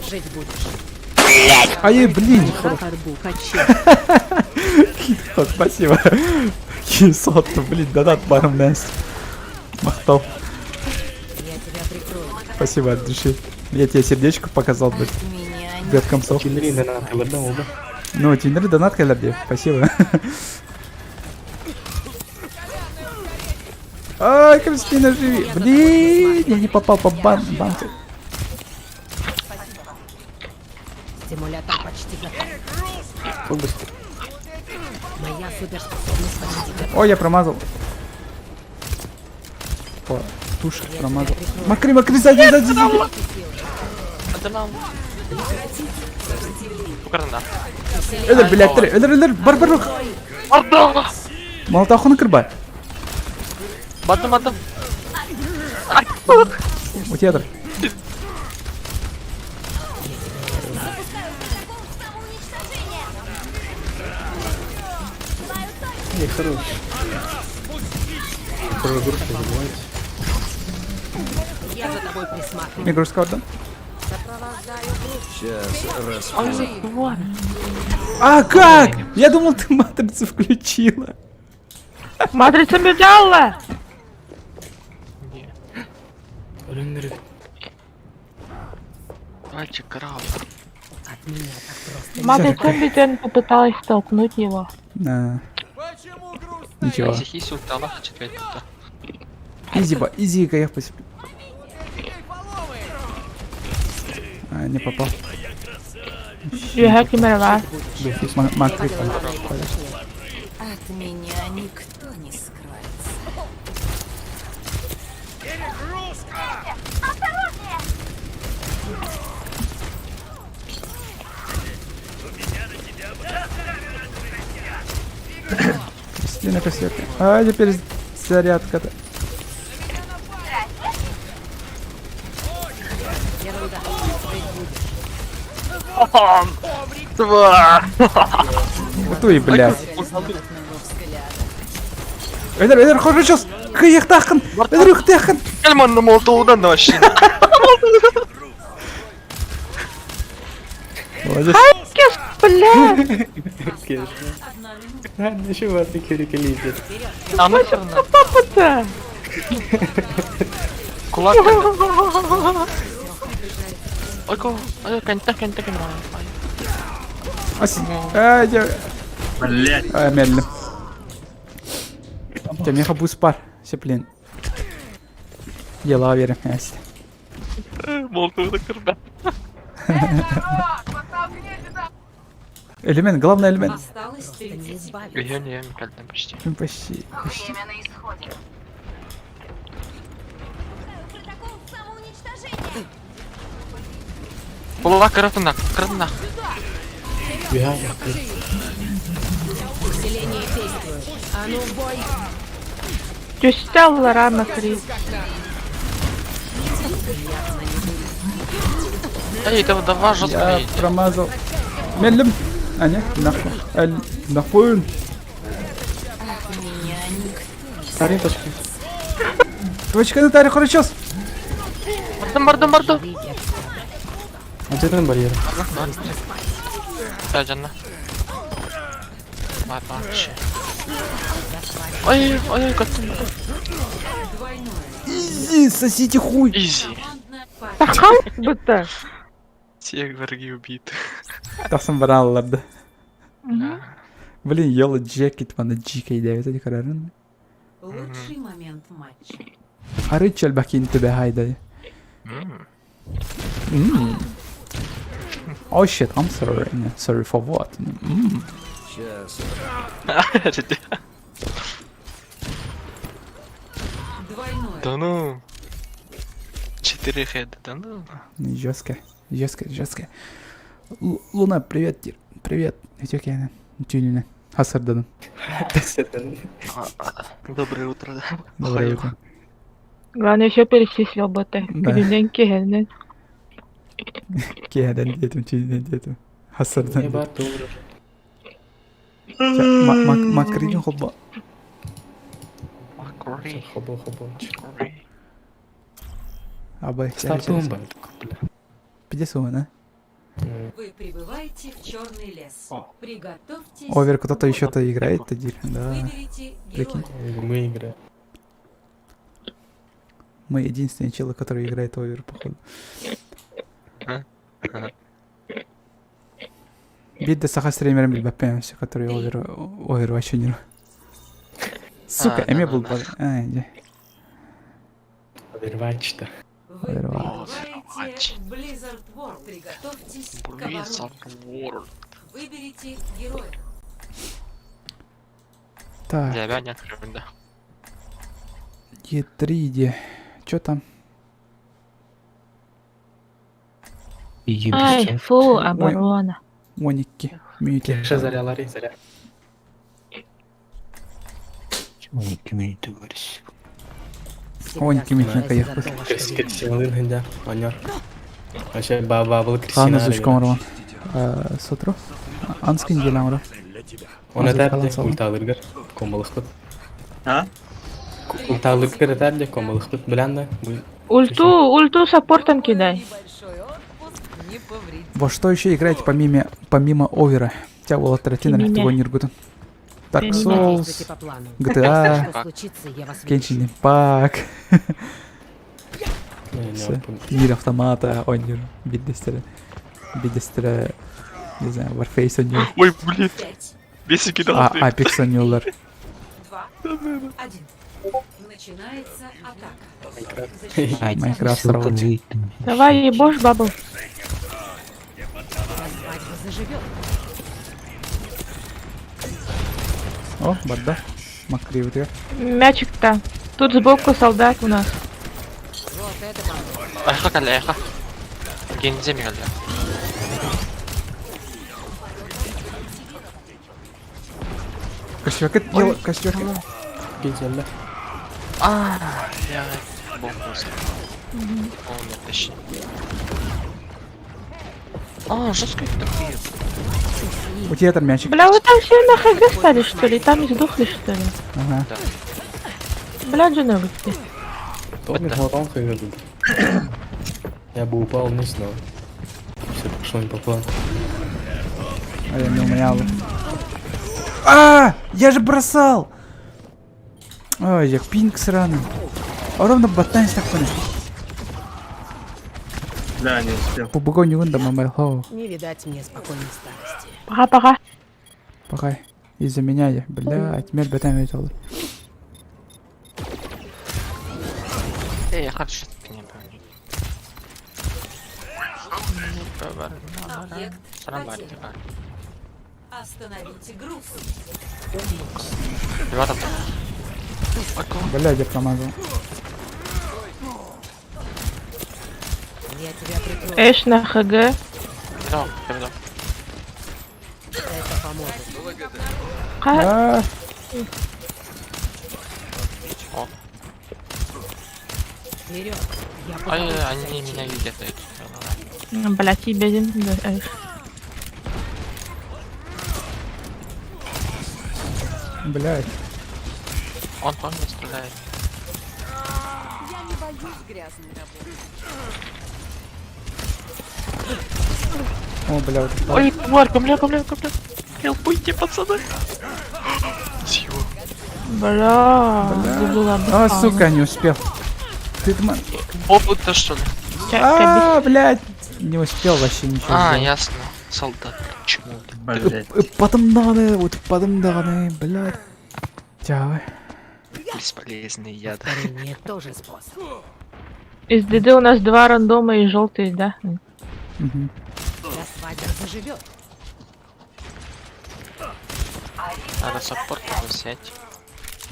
Speaker 2: Жить будешь.
Speaker 1: Ай, блин!
Speaker 2: Арбу,
Speaker 1: Хитхот, спасибо. Кисот, блин, донат баром Настя. Махтал.
Speaker 2: Я тебя прикрою.
Speaker 1: Спасибо от души. Я тебе сердечко показал, блядь. Без комсов.
Speaker 3: Киндери донат кэлэр оба.
Speaker 1: Ну, Тиндер донат кэлэр Спасибо. Ай, Кристина, живи. Блин, я не попал по банке.
Speaker 2: Стимулятор почти готов.
Speaker 3: Побыстрее.
Speaker 2: Моя суперспособность почти готова.
Speaker 1: Ой, я промазал. По тушке промазал. Макри, макри, сзади, сзади, сзади. Өлөр, блядь, өлөр, өлөр, бар, бар, бар. Молотахуны кырба.
Speaker 5: Бардым, бардым.
Speaker 1: У театр.
Speaker 3: Эй, хорош. Про груз не забывайте.
Speaker 2: Я за тобой присматриваю.
Speaker 1: Мне груз да?
Speaker 7: Сейчас
Speaker 1: А как? Я думал, ты матрицу включила.
Speaker 10: Матрица медалла!
Speaker 5: Мальчик, краб.
Speaker 2: От меня так просто.
Speaker 10: Матрица Битен попыталась столкнуть его.
Speaker 1: На. Ничего.
Speaker 5: Сихи султана четверть.
Speaker 1: Изи, ба, изи, я посиплю. А, не попал.
Speaker 10: Я кемерла.
Speaker 1: Макри.
Speaker 2: От меня никто не скроется.
Speaker 1: Кристина кассета. А, теперь зарядка-то.
Speaker 5: Два.
Speaker 1: Вот и, блядь. Эдер, Эдер, хожу сейчас. Кыяктахын. Эдер, ухтахын.
Speaker 5: Кальман на молотоудан вообще.
Speaker 1: Молодец.
Speaker 10: Кес, бля!
Speaker 3: Ничего, ты кирикализи.
Speaker 5: А ну херна.
Speaker 10: Папа-то!
Speaker 5: Кулак. Ой, ой, кента, кента, кента.
Speaker 1: Ась. А, я...
Speaker 4: Блять.
Speaker 1: А, медленно. Тебя меха буспар. Сеплин. Дела верим, ясно.
Speaker 5: Молотоудан кырба.
Speaker 1: Элемент, главный элемент.
Speaker 2: Осталось 30 секунд.
Speaker 5: Үйөн үйөн кэлдим почти.
Speaker 1: Почти, почти.
Speaker 11: Время на исходе. Протокол самоуничтожения!
Speaker 5: Була кыратына, кыратына.
Speaker 3: Я, я,
Speaker 2: Усиление действует. А ну в бой!
Speaker 10: Түстэ аллараа Макри.
Speaker 5: Эй, давай, давай жестко
Speaker 1: Я
Speaker 5: едь.
Speaker 1: промазал. Меллим. А, не, нахуй. Эль, нахуй.
Speaker 3: Старые точки.
Speaker 1: Точка на таре, хорошо.
Speaker 5: Бардым, бардым, бардым.
Speaker 3: А где там барьер?
Speaker 5: Да, Жанна. Ладно, вообще. Ой, ой, как ты.
Speaker 1: Изи, сосите хуй.
Speaker 5: Изи.
Speaker 10: Тахал будто.
Speaker 5: Все враги убиты.
Speaker 1: Тахсан баралларды. Блин, Yellow Jacket мана GK 9 эти карарын.
Speaker 2: Лучший момент матча.
Speaker 1: Арычел бакин тебе хайда. Mm. Oh shit, I'm sorry. Sorry for what? Mm.
Speaker 2: Двойное.
Speaker 5: Да ну. Четыре хеда, да ну.
Speaker 1: Жестко, жестко, жестко. Л- Луна, привет, Тир. Привет. Этюкена. Тюнина. Хасардадан.
Speaker 5: Доброе утро, да.
Speaker 1: Доброе утро.
Speaker 10: Главное, еще перечислил бы ты.
Speaker 1: Да.
Speaker 10: Күнүнэн киһинэн.
Speaker 1: Киһеден диэтим, тюнинен диэтим.
Speaker 3: Не
Speaker 1: Хасардан.
Speaker 3: бар, добро.
Speaker 1: Макридин холба.
Speaker 5: Макри.
Speaker 3: Хобо, хобо.
Speaker 1: Абай.
Speaker 3: Стартуем, бля.
Speaker 1: Пидесуна.
Speaker 2: Вы прибываете в черный лес. Приготовьтесь.
Speaker 1: Овер кто-то еще-то играет, Тадир. Да.
Speaker 2: Выберите
Speaker 1: Прикинь.
Speaker 2: героя.
Speaker 3: Мы играем.
Speaker 1: Мы единственный человек, который играет овер, походу. Бидде саха стримером билбэппэм все, который овер овер вообще не. Сука,
Speaker 5: А,
Speaker 1: эме
Speaker 5: да,
Speaker 1: был
Speaker 5: да,
Speaker 1: А, иди.
Speaker 3: Overwatch-то.
Speaker 2: Вы
Speaker 1: Overwatch.
Speaker 2: прибываете в Blizzard World. Приготовьтесь к обороне.
Speaker 5: Blizzard World.
Speaker 2: Выберите героя.
Speaker 1: Так,
Speaker 5: Тебя нет, да.
Speaker 1: Е3 иди. Чё там?
Speaker 6: Иди
Speaker 10: Ай,
Speaker 6: без
Speaker 10: фу, оборона.
Speaker 1: Моники. Мьюти.
Speaker 3: Кеша заря, Ларри, заря.
Speaker 6: Комьюнити говоришь.
Speaker 1: Оники
Speaker 2: Всегда
Speaker 1: михника ехал.
Speaker 2: готова,
Speaker 3: Крис,
Speaker 2: что
Speaker 3: Кристина Лингда, Анер. Вообще, баба,
Speaker 1: Хана
Speaker 3: Кристина.
Speaker 1: зучком рван. Сотру. Анскин делам
Speaker 3: Он
Speaker 1: Азыр
Speaker 3: этәрде,
Speaker 1: калан салам.
Speaker 3: ульталыргар, комбалықпыт.
Speaker 4: А?
Speaker 3: Ульталыргар этәрде, комбалықпыт білән да.
Speaker 10: Ульту, ульту саппортом кидай.
Speaker 2: Небольшой отпуск не повредит.
Speaker 1: Во что еще играете помимо, помимо овера? Тебя была Таратина,
Speaker 10: Меня.
Speaker 1: того Ниргутен. Dark
Speaker 10: Меня.
Speaker 1: Souls,
Speaker 2: Действуйте по плану.
Speaker 1: GTA,
Speaker 2: Что случится, я вас вытащу.
Speaker 1: Genshin Impact, Nier Automata, ойнер, биддестере, биддестере, не знаю, Warface ойнер,
Speaker 5: Ой, блин.
Speaker 2: Пять,
Speaker 5: Весь кидал.
Speaker 1: а, Apex ойнерлар.
Speaker 2: два, один. Начинается атака.
Speaker 1: Майнкрафт сработал.
Speaker 10: Давай ебошь, бабу.
Speaker 2: Свадьба заживет.
Speaker 1: О, барда. Макривдер.
Speaker 10: Мячик-то. Тут сбоку солдат у нас.
Speaker 2: Вот это вам.
Speaker 5: Эхо, калля, эхо. Гензе мигалля.
Speaker 1: Костюрка, ела, костюрка.
Speaker 3: Гензелле.
Speaker 5: А, я бомбу О, нет, точнее. А, жестко это такие.
Speaker 1: У тебя там мячик.
Speaker 10: Бля, вы там все на ХГ стали, что ли? Там и сдохли, что ли?
Speaker 1: Ага.
Speaker 10: Бля, джина ты.
Speaker 3: Томми хватал хайгадут. Я бы упал вниз, но все пошло не по плану.
Speaker 1: А я не умеял. А, я же бросал! Ой, я пинг сраный. А ровно батан так понял.
Speaker 4: Да, не успел.
Speaker 1: По богоне вында мамай хоу.
Speaker 2: Не видать мне спокойной старости.
Speaker 10: Пока, пока.
Speaker 1: Пока. Из-за меня я, блядь, мер батан видел.
Speaker 5: Эй, я хорошо не помню.
Speaker 2: Объект потерян. Остановите груз.
Speaker 5: Ребята,
Speaker 1: Блядь, я промазал.
Speaker 2: Я тебя прикрою.
Speaker 10: Эш на ХГ.
Speaker 5: да, да, да.
Speaker 2: Это поможет.
Speaker 10: Ка-
Speaker 1: А,
Speaker 5: О,
Speaker 2: Вперед. Я
Speaker 5: ай,
Speaker 2: позабочусь о
Speaker 5: они меня
Speaker 2: лечении.
Speaker 5: видят. эти.
Speaker 10: Блядь, ебедин. Да, Эш.
Speaker 1: Блядь.
Speaker 5: Он по мне стреляет.
Speaker 2: Я не боюсь грязной работы.
Speaker 1: О, бля, вот это.
Speaker 5: Ой, тварь, ко мне, ко мне, ко мне. Хелпуйте, пацаны. Чего?
Speaker 10: Бля, забыла
Speaker 1: А, сука, не успел. Ты там...
Speaker 5: Опыт-то что ли?
Speaker 1: А, блядь. Не успел вообще ничего
Speaker 5: А,
Speaker 1: сделать.
Speaker 5: ясно. Солдат. Чему ты?
Speaker 4: Блять.
Speaker 1: Потом надо, вот потом надо, блядь. Чао.
Speaker 5: Бесполезный яд.
Speaker 2: Повторение тоже способ.
Speaker 10: Из ДД у нас два рандома и желтый, да?
Speaker 1: Мгм.
Speaker 2: Гасвадер заживет.
Speaker 5: Надо саппорт взять.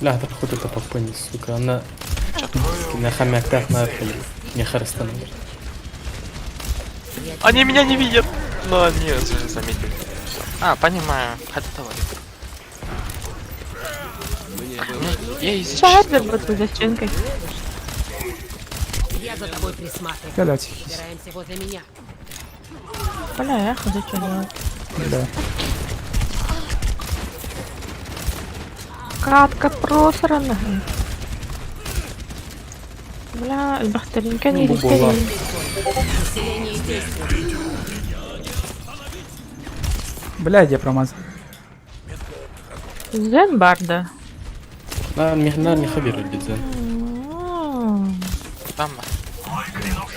Speaker 3: Бля, это походу это попыни, сука. Она... На хомяках на Не харстану.
Speaker 5: Они меня не видят! Но они же заметили. А, понимаю. Хотя давай. Я из
Speaker 10: Спадер вот за стенкой.
Speaker 2: Я за тобой присматриваю.
Speaker 1: Блядь.
Speaker 2: Собираемся возле меня.
Speaker 10: Бля, я хз, что делать.
Speaker 1: Да.
Speaker 10: Катка просрана. Бля, бахтаринка не
Speaker 3: Бубула.
Speaker 2: Усиление действует.
Speaker 1: Блядь, я промазал.
Speaker 10: Зен Барда.
Speaker 3: На, на, не хабир, дизайн.
Speaker 10: М.
Speaker 5: Там.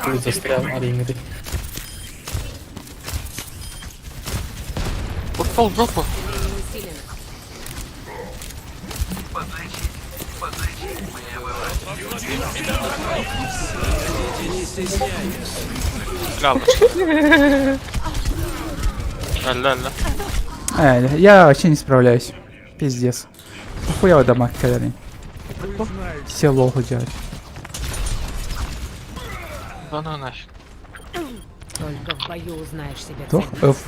Speaker 3: Ты застрял, аренды.
Speaker 5: Упал в жопу.
Speaker 2: Усилено.
Speaker 5: Ля-ля-ля.
Speaker 1: Я вообще не справляюсь. Пиздец. Нахуя вы дамаг кидали? Все лоху делать.
Speaker 5: Да ну нафиг.
Speaker 2: Только в бою узнаешь себя.
Speaker 1: Тох,
Speaker 2: цену.
Speaker 1: F,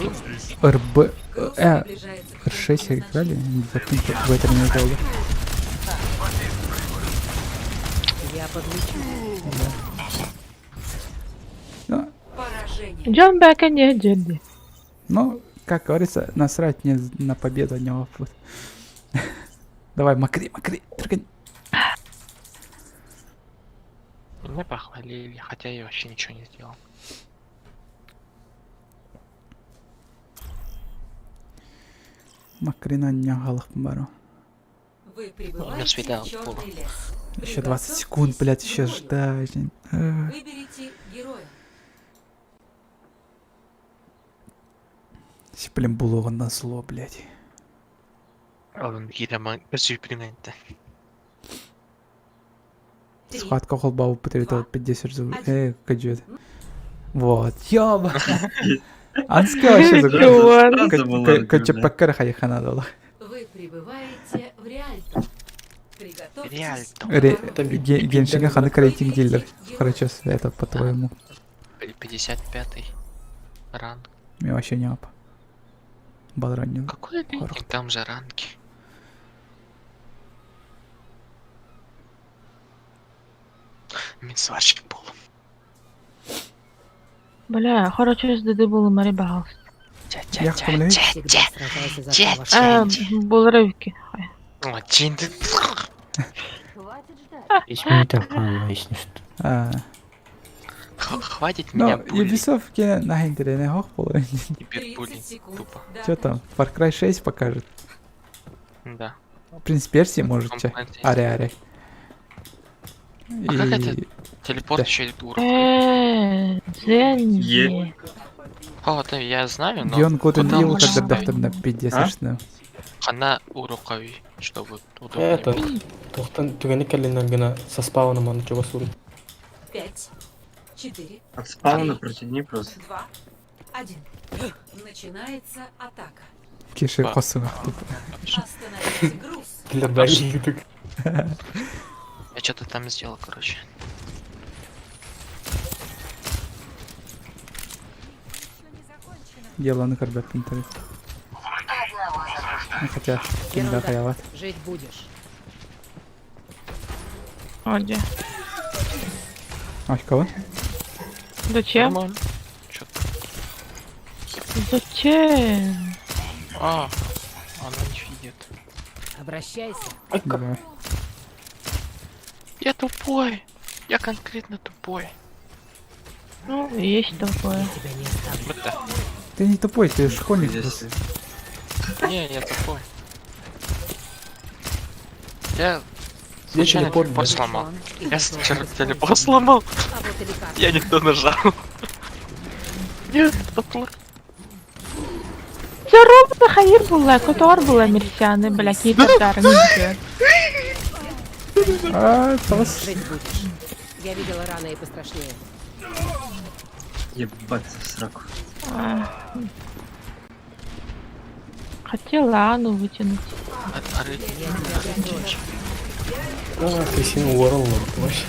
Speaker 1: R, B, R6 играли? В этом не играли.
Speaker 2: Я подлечу.
Speaker 1: Ну,
Speaker 2: Поражение.
Speaker 10: Джон Бека не Джедди.
Speaker 1: ну, как говорится, насрать мне на победу него. Вот. Давай, макри, макри, трогай.
Speaker 5: Меня похвалили, хотя я вообще ничего не сделал.
Speaker 1: Макрина не галах бару.
Speaker 2: Вы
Speaker 5: У меня
Speaker 2: прибываете
Speaker 5: свидал
Speaker 2: в черный лес.
Speaker 1: Еще 20 секунд, блядь, еще ждать.
Speaker 2: Выберите героя.
Speaker 1: Блин, было на зло, блядь.
Speaker 5: Он гидрома сюрприменте.
Speaker 1: Схватка холбау потребовал 50 зуб. Каджет. Вот, ёба. Ански вообще
Speaker 10: Чувак.
Speaker 4: Сразу
Speaker 1: Качепакар хайхана дала.
Speaker 2: Вы прибываете в Риальто. Приготовьтесь.
Speaker 5: Риальто.
Speaker 1: Геншига ханы рейтинг дилер. Короче, это по-твоему.
Speaker 5: 55-й ранг.
Speaker 1: Мне вообще не ап. Балранил.
Speaker 5: Какой рейтинг? Там же ранги. Мин сварщик был.
Speaker 10: Бля, хорошо, из ДД было Мари пожалуйста.
Speaker 1: Я блядь.
Speaker 2: Всегда сражайся за право.
Speaker 10: Булрывки.
Speaker 5: О, чин ты.
Speaker 6: Весь минутах канала, если что.
Speaker 1: А,
Speaker 5: Хватит
Speaker 1: Ну,
Speaker 5: меня булить.
Speaker 1: Ubisoft на интернете хох было.
Speaker 5: Кибербуллинг, тупо.
Speaker 1: Чё там, Far Cry 6 покажет?
Speaker 5: Да.
Speaker 1: Принц Персии может,
Speaker 5: Том
Speaker 1: че?
Speaker 5: Clancy.
Speaker 1: Аре, аре.
Speaker 5: А как это? Телепорт
Speaker 1: Да.
Speaker 5: еще идут
Speaker 10: Зен.
Speaker 4: Е.
Speaker 5: О, это я знаю, но...
Speaker 1: Beyond Good and
Speaker 5: куда
Speaker 1: Evil
Speaker 5: лучше
Speaker 1: когда
Speaker 5: ставить?
Speaker 1: на 50
Speaker 4: А?
Speaker 1: что.
Speaker 5: Хана урукови, чтобы удобнее
Speaker 3: Это,
Speaker 5: было.
Speaker 3: тохтан түгәне кәлләннән генә со спауном аны чыга сурый.
Speaker 2: 5, 4,
Speaker 4: От спауна протяни просто.
Speaker 2: 2, 1. Начинается атака.
Speaker 1: Киши косыга тупо.
Speaker 2: Остановите груз.
Speaker 5: Я что-то там сделал, короче.
Speaker 1: Дело көрбөппүн төрүт. Ну, Хотя, ким да хаялат.
Speaker 2: Жить будешь.
Speaker 10: Оде.
Speaker 1: Ой, кого?
Speaker 10: Зачем?
Speaker 5: Нормально. Чё
Speaker 10: Зачем?
Speaker 5: А, она не видит.
Speaker 2: Обращайся.
Speaker 1: Давай.
Speaker 5: Я тупой. Я конкретно тупой.
Speaker 10: Ну, есть такое.
Speaker 2: Тебя не оставлю.
Speaker 5: Вот да.
Speaker 1: Ты не тупой, ты школьник
Speaker 4: Здесь.
Speaker 1: просто.
Speaker 5: Не, я тупой. Я случайно
Speaker 3: телепорт,
Speaker 5: телепорт
Speaker 3: блядь.
Speaker 5: сломал.
Speaker 2: И
Speaker 5: Я
Speaker 2: готов
Speaker 5: случайно
Speaker 2: к
Speaker 5: телепорт
Speaker 2: использованию.
Speaker 5: сломал.
Speaker 2: А вот и лекарство.
Speaker 5: Я не то нажал. Нет, поплыл.
Speaker 10: Здорово, хайыр була, котор була мирсяны, бля, китар
Speaker 1: А, тос.
Speaker 2: Жить будешь. Я видела раны и пострашнее.
Speaker 4: Ебать в сраку.
Speaker 10: Хотела Ану вытянуть.
Speaker 2: Я тебя прикрою.
Speaker 3: А, Крисина Уоррел вообще.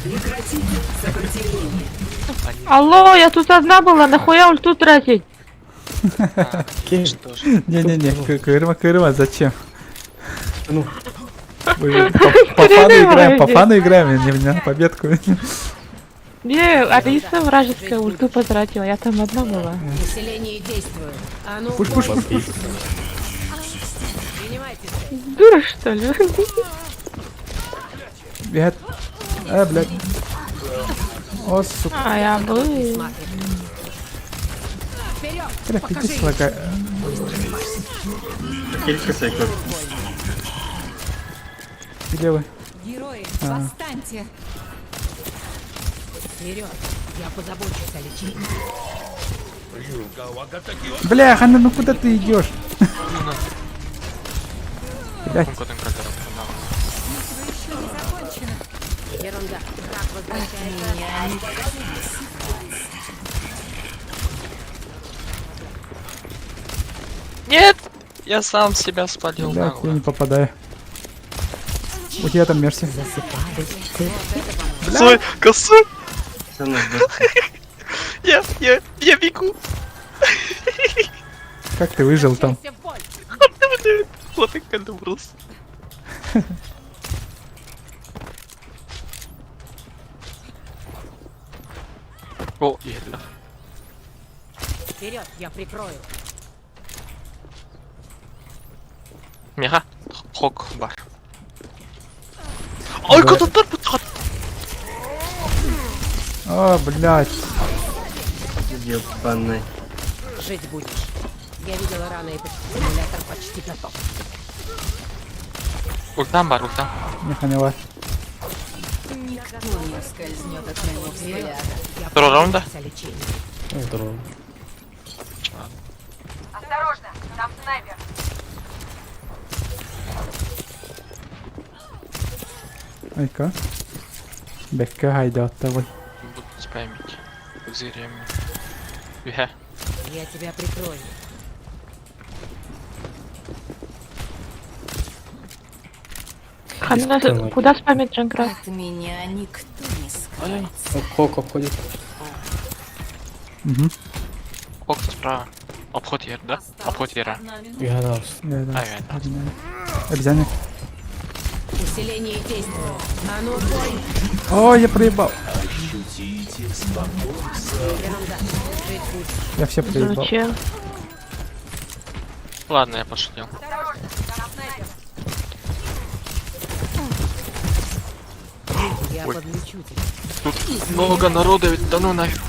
Speaker 10: Алло, я тут одна была, нахуя ульту тратить?
Speaker 5: Что же?
Speaker 1: Не-не-не, кырма, кырма, зачем?
Speaker 3: Ну.
Speaker 1: Мы по фану играем, по фану играем, не на победку.
Speaker 10: Не, Алиса вражеская ульту потратила, я там одна была.
Speaker 2: Усиление действует. А ну,
Speaker 1: Пуш, пуш, пуш, пуш.
Speaker 2: принимайте цель.
Speaker 10: Дура, что ли?
Speaker 1: Я... А, блядь. О, сука.
Speaker 10: А, я бы...
Speaker 2: Вперед!
Speaker 1: Бля, пиздец лагает.
Speaker 4: Килька сайкот.
Speaker 1: Где вы?
Speaker 2: Герои,
Speaker 1: А.
Speaker 2: восстаньте! Вперед! Я позабочусь о лечении.
Speaker 1: Бля, Ханна, ну куда ты идешь? Блядь.
Speaker 2: Ерунда. Враг возвращается.
Speaker 5: Нет! Я сам себя спалил.
Speaker 1: Блядь, я
Speaker 5: нагло.
Speaker 1: не попадаю. У тебя там мерси.
Speaker 5: Косой, косой!
Speaker 4: Всё, нас ждёт.
Speaker 5: Я бегу.
Speaker 1: Как ты выжил там?
Speaker 2: Возвращайся в бой!
Speaker 5: Вот и кадабрус. О, еле.
Speaker 2: Вперед, я прикрою.
Speaker 5: Меха, хок бар. Ой,
Speaker 1: Да.
Speaker 5: куда ты подход?
Speaker 1: О, блядь.
Speaker 4: Ебаный.
Speaker 2: Жить будешь. Я видела раны и симулятор почти готов.
Speaker 5: Ультам бар, ультам.
Speaker 1: Не поняла.
Speaker 2: Никто не ускользнет от моего взгляда. Я
Speaker 5: Второго раунда?
Speaker 2: позабочусь о лечении.
Speaker 3: Здорово.
Speaker 2: Осторожно, там снайпер.
Speaker 1: Айка. Бекка хайда оттавай.
Speaker 5: Буду спамить. Пузырями. Юхе.
Speaker 2: Я тебя прикрою.
Speaker 10: Ханна, куда спамит Джанкрат?
Speaker 2: От меня никто не скроется.
Speaker 3: Хок обходит.
Speaker 1: Угу.
Speaker 5: Хок справа. Обход ер, да? Обход ера.
Speaker 3: Я да.
Speaker 1: Да, да.
Speaker 5: А, я,
Speaker 1: Обязательно.
Speaker 2: Усиление действует. А ну, бой!
Speaker 1: О, я проебал.
Speaker 2: Ерунда. Жить будешь.
Speaker 1: Я все проебал.
Speaker 10: Зачем?
Speaker 5: Ладно, я пошутил.
Speaker 2: Я
Speaker 5: Ой.
Speaker 2: подлечу тебя.
Speaker 5: Тут много народа ведь, да ну нафиг.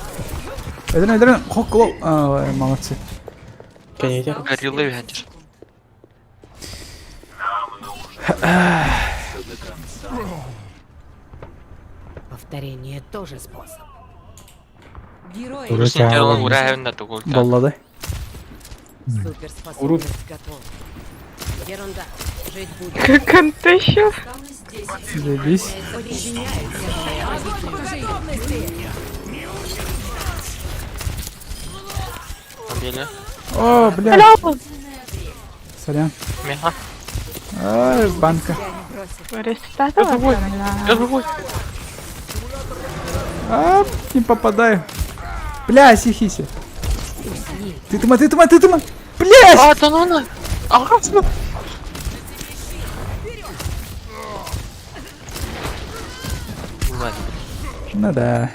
Speaker 1: Эдрен, Эдрен, хок, лоу. А, молодцы.
Speaker 3: Конете.
Speaker 5: Гориллы видишь.
Speaker 2: Повторение тоже способ. Герои.
Speaker 1: Боллады.
Speaker 2: Суперспособность готова. Ерунда. Жить будешь.
Speaker 10: Как он тащил?
Speaker 1: Заебись.
Speaker 2: Подчиняюсь.
Speaker 5: деле.
Speaker 1: О, бля.
Speaker 10: Халява!
Speaker 1: Сорян.
Speaker 5: Меха.
Speaker 1: Ай, банка.
Speaker 10: Рестатова?
Speaker 5: Я живой. Я живой.
Speaker 1: А, не попадаю. Бля, сихиси. Ты тума, ты тума, ты тума. Блядь!
Speaker 5: А, да ну на. Ага, Ладно.
Speaker 1: Ну да.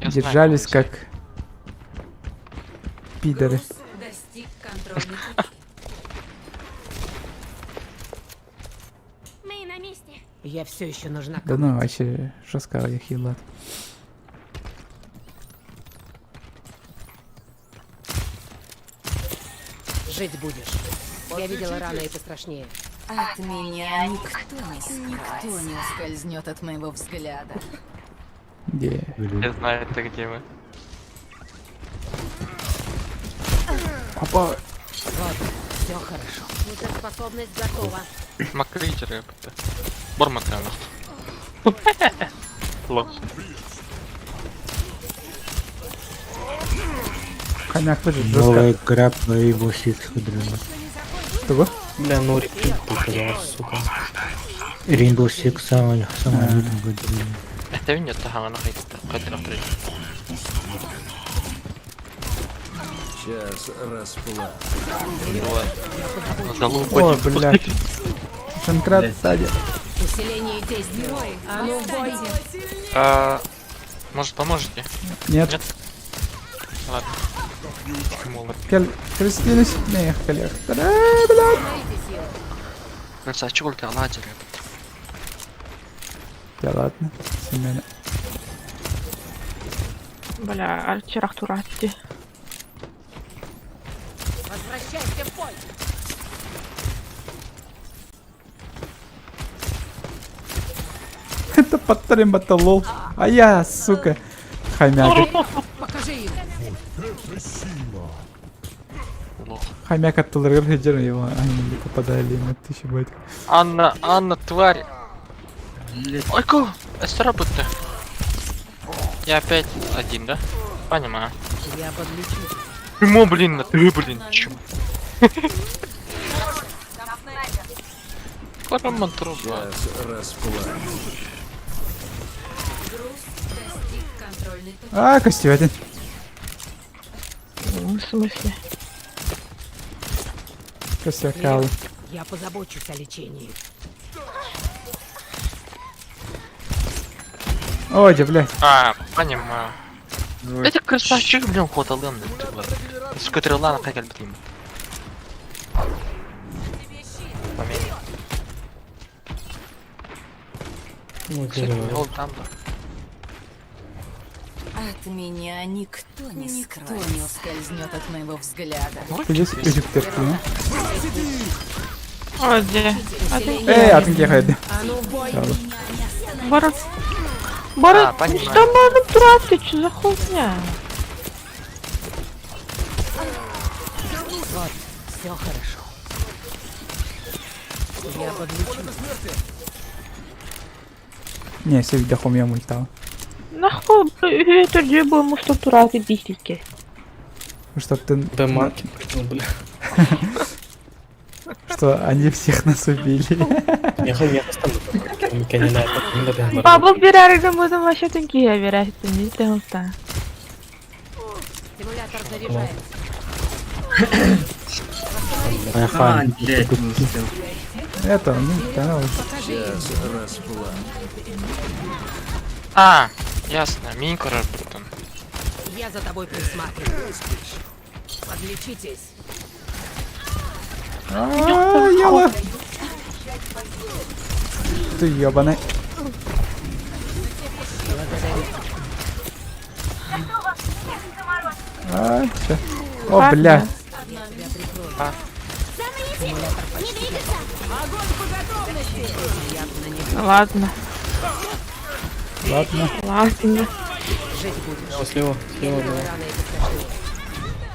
Speaker 5: Я знаю,
Speaker 1: Держались как пидоры.
Speaker 2: Достиг контрольной точки.
Speaker 11: Мы на месте.
Speaker 2: Я все еще нужна
Speaker 1: Да ну, вообще жестко я хилат.
Speaker 2: Жить будешь. Я видела раны и пострашнее.
Speaker 14: От меня никто не Никто не ускользнет от моего взгляда.
Speaker 1: Где?
Speaker 5: Я знаю, это где вы.
Speaker 1: Опа.
Speaker 2: Вот, все хорошо. Суперспособность готова.
Speaker 5: Макричеры, это. Борматана. Лох.
Speaker 1: Хомяк тоже жестко.
Speaker 6: Новая игра по Rainbow Six Хедрена.
Speaker 1: Того?
Speaker 3: Бля, ну репит показалось, сука.
Speaker 6: Rainbow Six самая самая лютая игра.
Speaker 5: Это нет, ага, она хайт, хайт,
Speaker 7: Сейчас расплата.
Speaker 5: Залупа.
Speaker 1: О, блядь. Шанкрат сзади.
Speaker 2: Усиление действий. А ну в бой!
Speaker 5: А, может, поможете?
Speaker 1: Нет.
Speaker 5: Нет? Ладно. Молот.
Speaker 1: Кел, крестились. Не, коллег. Да, блядь.
Speaker 5: Красавчик, ты ладер.
Speaker 1: Да ладно. Семена.
Speaker 10: Бля, Арчерах Туратти.
Speaker 2: Возвращайся в бой!
Speaker 1: Это подтрим это лол. А я, сука. Хомяк.
Speaker 2: Покажи им!
Speaker 5: Лох.
Speaker 1: Хомяк от Толергер его, они не попадали, ему тысяча будет.
Speaker 5: Анна, Анна, тварь. Ойку, это работа. Я опять один, да? Понимаю.
Speaker 2: Я подлечу.
Speaker 5: Ему, блин, на ты, блин, чем? Караман труба.
Speaker 7: Сейчас расплата.
Speaker 14: Достиг контрольной точки.
Speaker 1: А, костюм.
Speaker 10: В смысле?
Speaker 1: Косякалы.
Speaker 2: Я позабочусь о лечении.
Speaker 1: Ой, да, блядь.
Speaker 5: А, понимаю. Это красавчик, блин, хоталым, Скотрила на как блин. Поменьше.
Speaker 3: Ну,
Speaker 5: Кстати,
Speaker 3: дерево.
Speaker 5: ол там, да.
Speaker 14: От меня никто не Никто не ускользнет от моего взгляда.
Speaker 1: Ты здесь үзүктер, да?
Speaker 10: О, где? А ты
Speaker 1: Эй, атын кехайды.
Speaker 2: А ну в бой!
Speaker 10: Бород. Бород,
Speaker 5: А, понимаю.
Speaker 10: что можно тратить? Что за хуйня?
Speaker 2: Вот, все хорошо. Я подлечу.
Speaker 1: Не, все видя хомя мультал.
Speaker 10: Нахуй, это где был муж турати дистики.
Speaker 1: Что ты...
Speaker 3: Да маркет прыгнул, бля.
Speaker 1: Что они всех нас убили.
Speaker 3: Я хуй, я остану.
Speaker 10: Бабл берәргә будем вообще тенкие берәсен, не тәнта.
Speaker 2: Симулятор заряжается.
Speaker 4: А, блядь, не успел.
Speaker 1: Это, ну, да, уж.
Speaker 2: Покажи им!
Speaker 7: Сейчас расплата.
Speaker 5: А, ясно, Минкора, братан.
Speaker 2: Я за тобой присматриваю. Подлечитесь.
Speaker 1: А, ела. Ты ебаный. А, чё? О, бля.
Speaker 10: Ладно,
Speaker 1: Ладно.
Speaker 10: ладно.
Speaker 2: Жить будешь.
Speaker 3: Слева, слева,
Speaker 2: Я видела
Speaker 3: да.
Speaker 2: раны и пострашнее.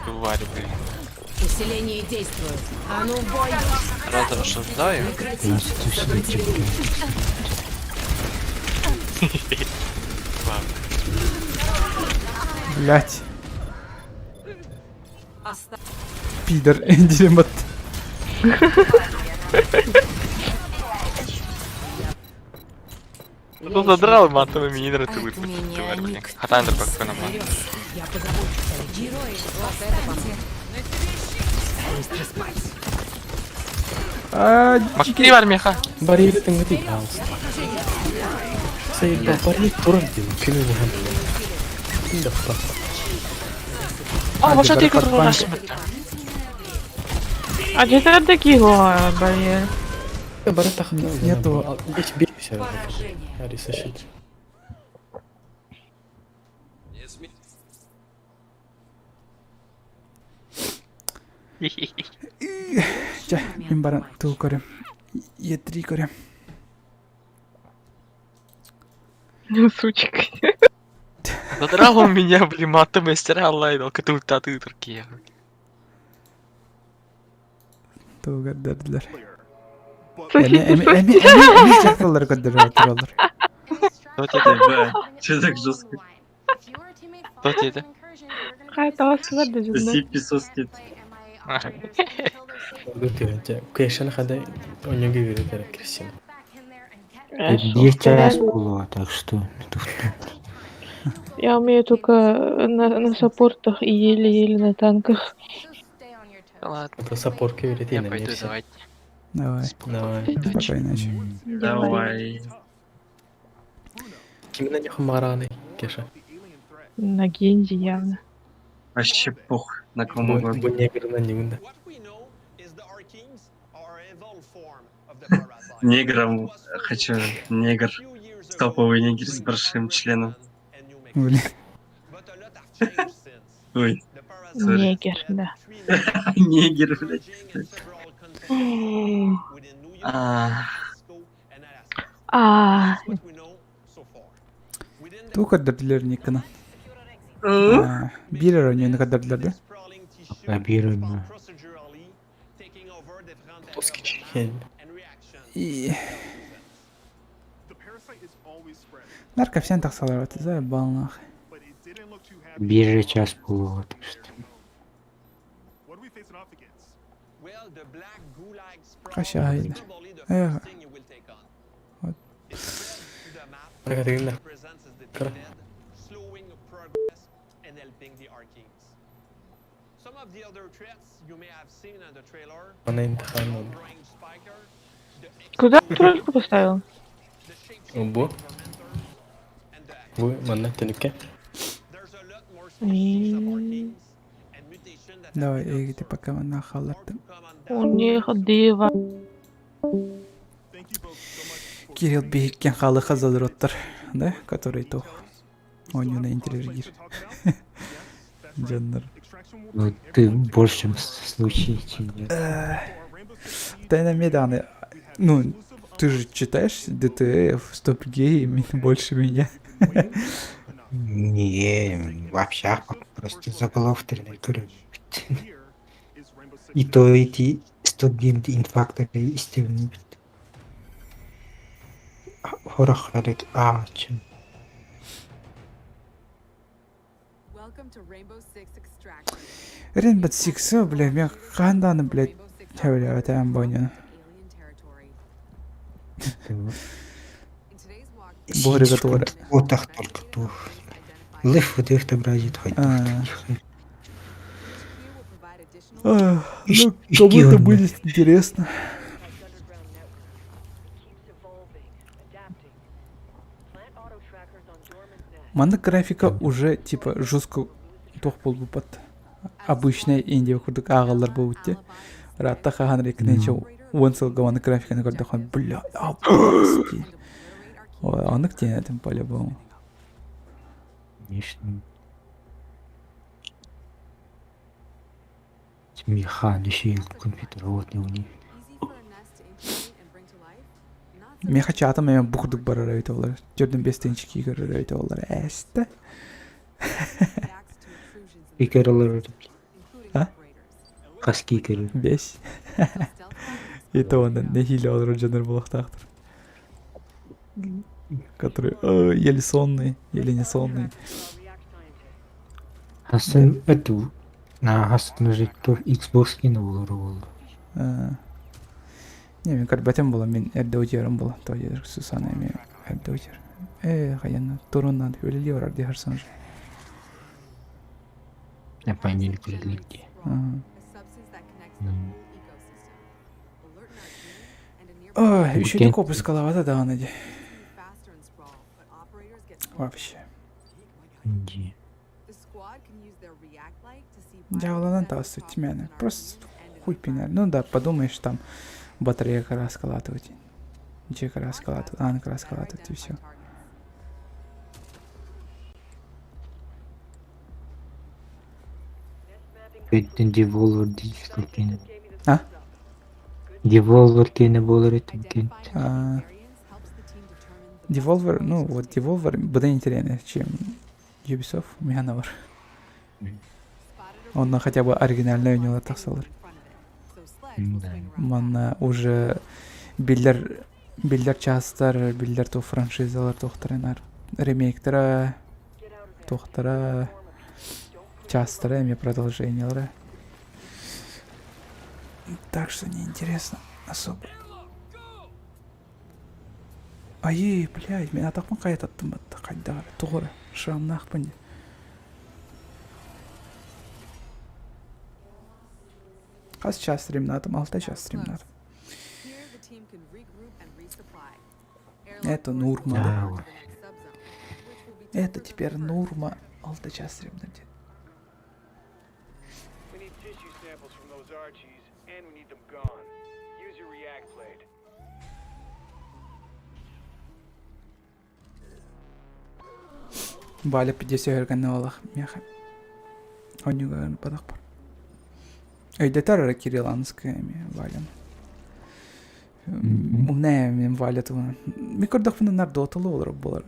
Speaker 5: Тварь, блин.
Speaker 2: Усиление действует. А ну в бой!
Speaker 5: Разрушаю.
Speaker 6: Нас это все
Speaker 1: Блять. Пидор диэн бат.
Speaker 5: Ну задрал матовый минеры ты блин. Хатан да
Speaker 2: Я позабочусь о Герои, вот это поможет. Быстро спать.
Speaker 5: Макри бар меха.
Speaker 3: Барьер тыңгы пожалуйста. Заебал, барьер туран дим, күнү бухан. Да fuck.
Speaker 5: А, вот ты который
Speaker 10: А где ты такие барьер?
Speaker 1: Нету.
Speaker 3: Бей все. Арисашит.
Speaker 1: Чэ, мин баран тыл көрөм. Е3 көрөм.
Speaker 10: Сучка.
Speaker 5: Задрал он меня, блин, матом мастера Аллай, ты такие.
Speaker 1: Тугу көрдөрдүлэр. Эми эми эми эми эми дьахталлары көрдөрөр тураллар.
Speaker 4: Че так жестко?
Speaker 5: Кто тебе?
Speaker 10: Қайталасылар да жүрді.
Speaker 4: Сипи соски.
Speaker 3: Кешен хада оньоге веретер Кристина.
Speaker 6: Биир час буолуо, так что
Speaker 10: Я умею только на саппортах и еле-еле на танках.
Speaker 5: Ладно.
Speaker 3: Это саппорт верете
Speaker 5: Я пойду, давайте.
Speaker 1: Давай.
Speaker 3: Давай.
Speaker 1: Спокойной ночи.
Speaker 4: Давай.
Speaker 3: Кимна не хумараны, Кеша.
Speaker 10: На Гензи явно.
Speaker 4: Вообще пох на ком угодно.
Speaker 3: Бу негр на нигunda.
Speaker 4: Негром хочу. Негр. Топовый негр с большим членом.
Speaker 1: Блин.
Speaker 4: Ой. Сори.
Speaker 10: Негер, да.
Speaker 4: Негр, блядь. А,
Speaker 10: А,
Speaker 1: Тугу көрдөрдүлэр Никона. Биир оонньууну көрдөрдүлэр да?
Speaker 6: биир оонньуу.
Speaker 1: И... Нарко всем тахсалар заебал нахуй.
Speaker 6: Биир час буолуо, так что.
Speaker 1: Хаща Эх. Вот.
Speaker 3: Она имтихан
Speaker 10: Куда ты тройку поставил?
Speaker 3: Бу. Бу манна төнүккэ.
Speaker 10: И-
Speaker 1: Давай, эгити пока на халаттым.
Speaker 10: У них дива.
Speaker 1: Кирилл биһиккен халы хазалроттар, да, который тух. Оонньууна интеллигир. Дьоннор.
Speaker 6: Ну, ты в большем случае, чем я.
Speaker 1: Тайна меданы. Ну, ты же читаешь DTF, Стоп Гей больше меня.
Speaker 6: Не, вообще просто заголовок көрөм. И то эти 101 инфаркты истебин. Хорох а чем.
Speaker 1: Rainbow Six, бля, мен ханданы, блядь, бля, это амбоня. Боря который.
Speaker 6: Вот так только то. Лев вот их отобразит хоть.
Speaker 1: А. Ну, кому-то будет интересно. Манна графика уже типа жестко туох буолбуппат. Обычная Индия курдук ааҕаллар буолбут Ратта хаһан рекнече уон сылга маннык графиканы көрдөххө бля обалдеть. Ой, оннук диэн этим по-любому.
Speaker 6: Конечно. Меха, еще и компьютер, вот не у них.
Speaker 1: Меха чаатым эми бу курдук барар эбит олар. Төрдүн бестенчики көрөр эбит олар. Эсте.
Speaker 6: Кикералар.
Speaker 1: А?
Speaker 6: Хас кикер.
Speaker 1: Бес. И то он нэһиилэ олорор дьоннор буолуохтаахтар. Которые э, еле сонные, еле не сонные.
Speaker 6: Хасан эту. Нааһас мужиктор Xbox киинэ буолар буолла.
Speaker 1: Не, мин көрбөтүм була, мин эрдэ утуйарым була. То Сусана эмиэ эрдэ утуйар. Э, хайанна, турун надо, үлэлии барар дии харсан же.
Speaker 6: Понедельник үлэлиир дии.
Speaker 1: Ой, еще копускалавата даҕаны дии. Вообще.
Speaker 6: Дии.
Speaker 1: Дьааланан таҕыста тимээнэ. Просто хуй пинэр. Ну да, подумаешь, там батарея краскалаатыбыт. Дьиэ краскалаатыбыт, аан краскалаатыбыт и все.
Speaker 6: Өйтөн Devolver Digital киинэ.
Speaker 1: А?
Speaker 6: Devolver киинэ буолар этим кин.
Speaker 1: А, Devolver, ну вот Devolver быдан интереснее, чем Ubisoft миэхэ бар. Онно хотя бы оригинальнай оонньуулар тахсаллар. Манна уже биллэр биллэр чаастар, биллэр туох франшизалар туохтарынар ремейктара, туохтара, чаастара эмиэ продолжениелара. Так что неинтересно особо. Айыы, блядь, мин атахпын хайа таттым батта, хайдах эрэ, туох эрэ, шрамнаахпын дии. Хас час стримнаатым? Алта час стримнаатым. Это нурма, да? Это теперь нурма. Алта час стримнать. Валя 50 өргөннө миэхэ онньугарын бадахпар. Өйдөтөр эрэ Кирилл Анская эмиэ Валяны. Умная мен Валя туһунан. Мин көрдөхпүнэ нар дотолу олорор буолар.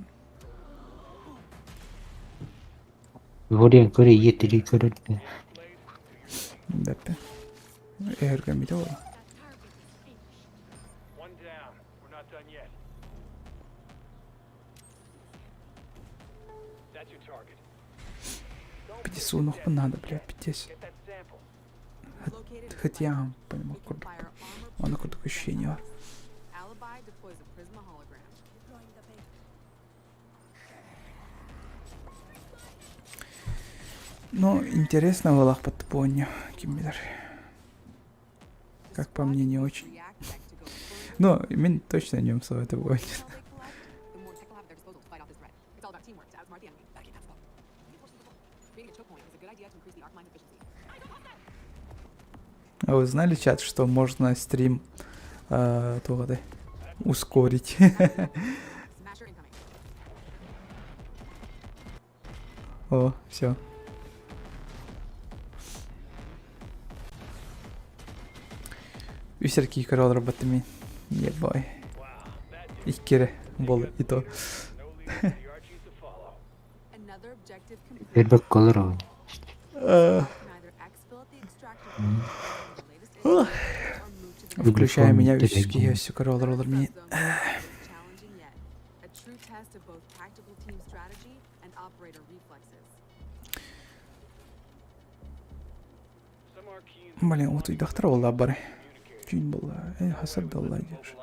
Speaker 6: Вариан көрө ийэтири көрөр.
Speaker 1: Бэппэ. Өһөргөммүтэ буолла. Пятисунухпун надо, блядь, пятис. Хоть я понимаю, курдук. Ону курдук ощущение бар. Ну, интересно буолахпыт помню, ким билэр. Как по мне, не очень. Но мин точно о нем советую будет. А вы знали, чат, что можно стрим э, ускорить? О, все. Үс эрэ киһи көрө олорбот мин. Ебой. Икки эрэ буолла и то.
Speaker 6: Элбэх колор
Speaker 1: Включая меня үс киһи өссө көрө олоролор мин. Блин, утуйдахтара буолла бары. Түүн буолла. Э, хасар да буолла диир.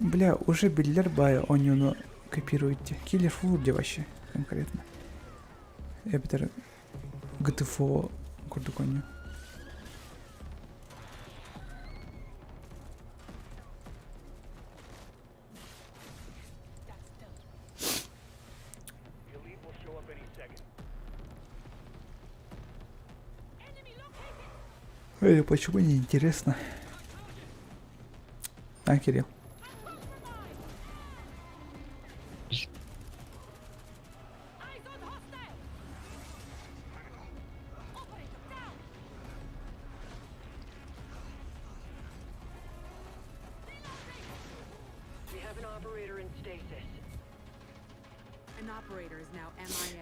Speaker 1: Бля, уже биллэр баайы оонньууну копируете. Киллер Фур вообще конкретно. Эбэтэр ГТФО курдук оонньуу. Эй, почему не интересно? А, Кирилл?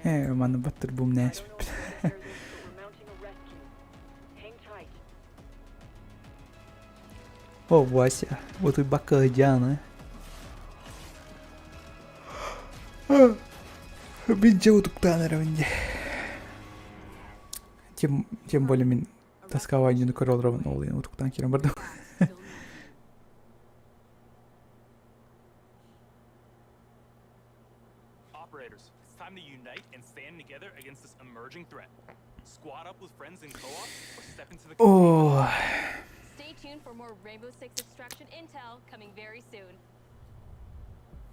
Speaker 1: Ээ, манна баттыр бум нээспит. О, Вася, вот и бакалдяна. Мин дьэ утуктаан эрэбин дии. Тем, тем более мин таскование көрө олоробун ол иһин утуктаан киирэн бардым.
Speaker 8: Operators, it's time to unite and stand together against this emerging threat. Squad up with friends in co-op or step into the
Speaker 1: О,
Speaker 11: Stay tuned for more Rainbow Six Extraction intel coming very soon.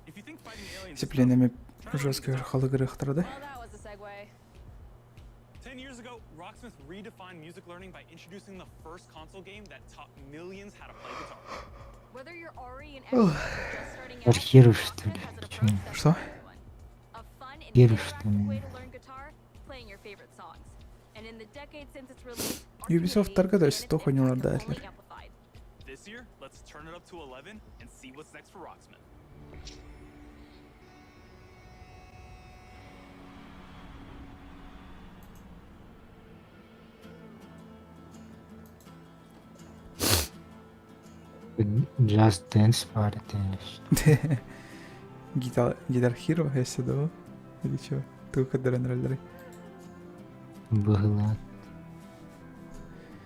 Speaker 8: If you think fighting aliens
Speaker 1: Сцеплениеме жестко халыгырыхтара да?
Speaker 11: Well, that was a segue.
Speaker 8: 10 years ago, Rocksmith redefined music learning by introducing the first console game that taught millions how to play guitar.
Speaker 11: Whether you're already an expert or just starting out,
Speaker 6: Архиру, что ли?
Speaker 11: Rocksmith has an
Speaker 6: Почему?
Speaker 11: approach that's
Speaker 1: Что?
Speaker 11: for everyone. A fun and
Speaker 6: Верю, что
Speaker 11: interactive way
Speaker 6: ли?
Speaker 11: to learn guitar, playing your favorite songs. And in the decade since its release, our
Speaker 1: Ubisoft
Speaker 11: community
Speaker 1: таргадась
Speaker 11: and its
Speaker 1: тохонилар
Speaker 11: impact have
Speaker 1: да
Speaker 11: only amplified.
Speaker 8: This year, let's turn it up to 11 and see what's next for Rocksmith.
Speaker 6: Just Dance Party.
Speaker 1: Guitar, Guitar Hero если да? Или чего? Туга көрдөрөн
Speaker 6: Была.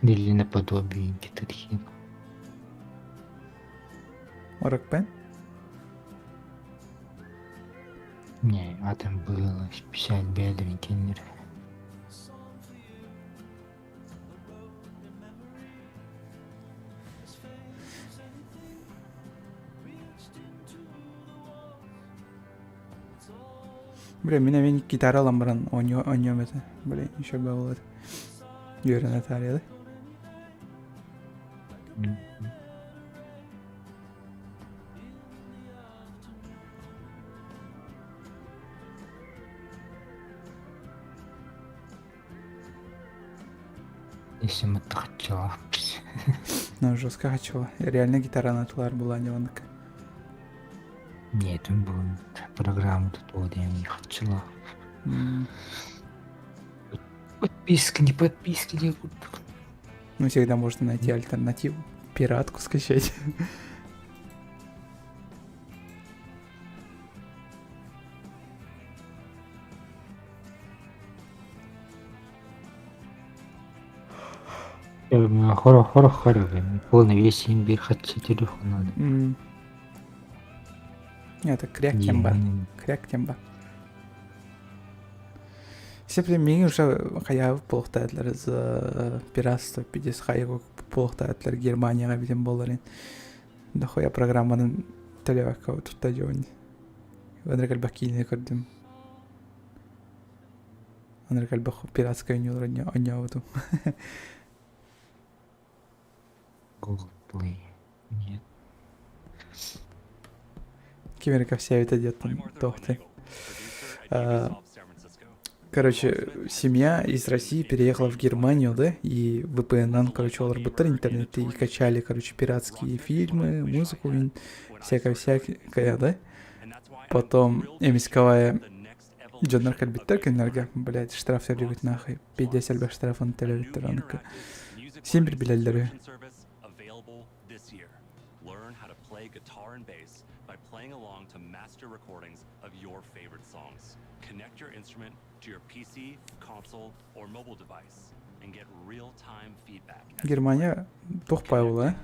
Speaker 6: Или наподобие Guitar Hero.
Speaker 1: Rock Band?
Speaker 6: Не, а там было 50 бедрен киндер.
Speaker 1: Бля, мин эмиэ гитара ылан баран оонньуом этэ. Блин, еще было үөрэнэ таарыйа
Speaker 6: Если мы тахчала.
Speaker 1: Ну, жестко хочу. Реально гитара натылар была не оннук.
Speaker 6: Нет, он был программу тут вот я не хотела. Подписка, не подписка, не
Speaker 1: Ну, всегда можно найти альтернативу. Пиратку скачать.
Speaker 6: Хоро, хоро, хоро, полный весь имбирь хотя телефон надо.
Speaker 1: Это кряк темба. Кряк темба. Сепли миң уже хая полухтаетлар за пиратство пидес хая полухтаетлар Германияга битен боларын. Дохуя программанын төлөбөккө тутта жобун. Ынырык элбэх киинэ көрдүм. Ынырык элбэх пиратскай оонньуулар оонньообутум.
Speaker 6: Google Play. Нет.
Speaker 1: Ким эрэ кэпсээбитэ диэттэн туохтый. Короче, семья из России переехала в Германию, да, и VPN, короче, олорбуттар интернетте и качали, короче, пиратские фильмы, музыку, всякое-всякое, да. Потом эмисковая дьоннор кэлбиттэр кинилэргэ, блядь, штраф төлүүгүт нахуй, пиздец элбэх штрафын төлөөбүттэр оннук. Син бир билэллэр үһү.
Speaker 8: Learn how to play guitar and bass by playing along to master recordings of your favorite songs. Connect your instrument to your PC, console, or mobile device and get real-time feedback.
Speaker 1: Германия туох пай буолла,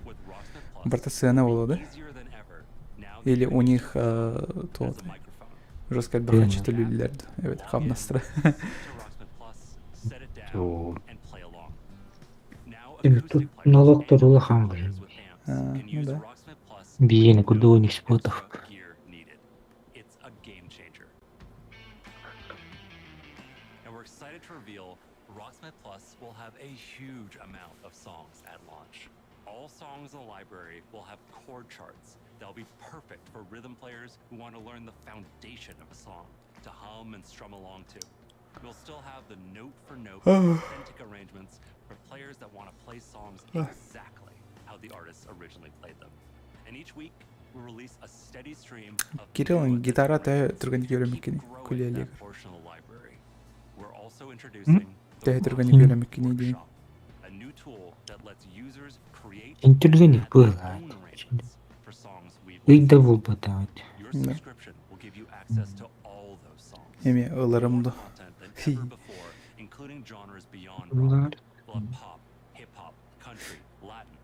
Speaker 1: Барыта сыана буолуо да? Или у них туох жестко элбэх төлүүллэр эбэтэр хамнастара.
Speaker 6: Тут налог тоже улахан блин.
Speaker 1: Ну да.
Speaker 6: Биени куда у них спотов.
Speaker 8: It's a game changer. And we're excited to reveal Rocksmith Plus will have a huge amount of songs at launch. All songs in the library will have chord charts that'll be perfect for rhythm players who want to learn the foundation of a song to hum and strum along to. We'll still have the note for note authentic arrangements for players that want to play songs exactly how the artists originally played them. And each week, we'll release a steady stream of
Speaker 1: Кирилл
Speaker 8: new
Speaker 1: гитара төһө түргэнник үөрэммиккиний
Speaker 8: growing
Speaker 1: күлүөлиир.
Speaker 8: that portion of the library. We're also introducing
Speaker 1: Төһө түргэнник үөрэммиккиний диэн.
Speaker 8: a new tool that lets users create
Speaker 6: Интеллигент было. Ый да буолбатаҕыт.
Speaker 1: Да. Эмиэ ыларым да.
Speaker 6: Ылар.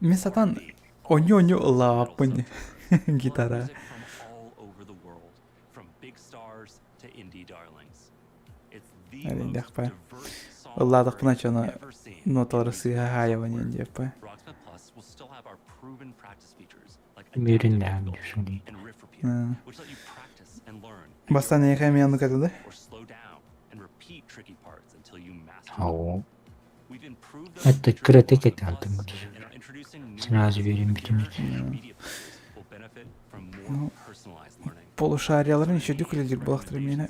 Speaker 1: Мин сатаан онньу-онньу ыллаабаппын гитара. Эриндехпэ. Ыллаатахпына чоно ноталары сыыһа хаайабын диэн диэппэ.
Speaker 6: Мөрүннээн дьүшүлүй.
Speaker 1: Бастаан эйиэхэ эмиэ оннук этэ да?
Speaker 6: Оо. Это кыратык этаатым Сразу верим бүтүнүт.
Speaker 1: Ну, полушарияларын еще үлэлиир буолахтара миэнэ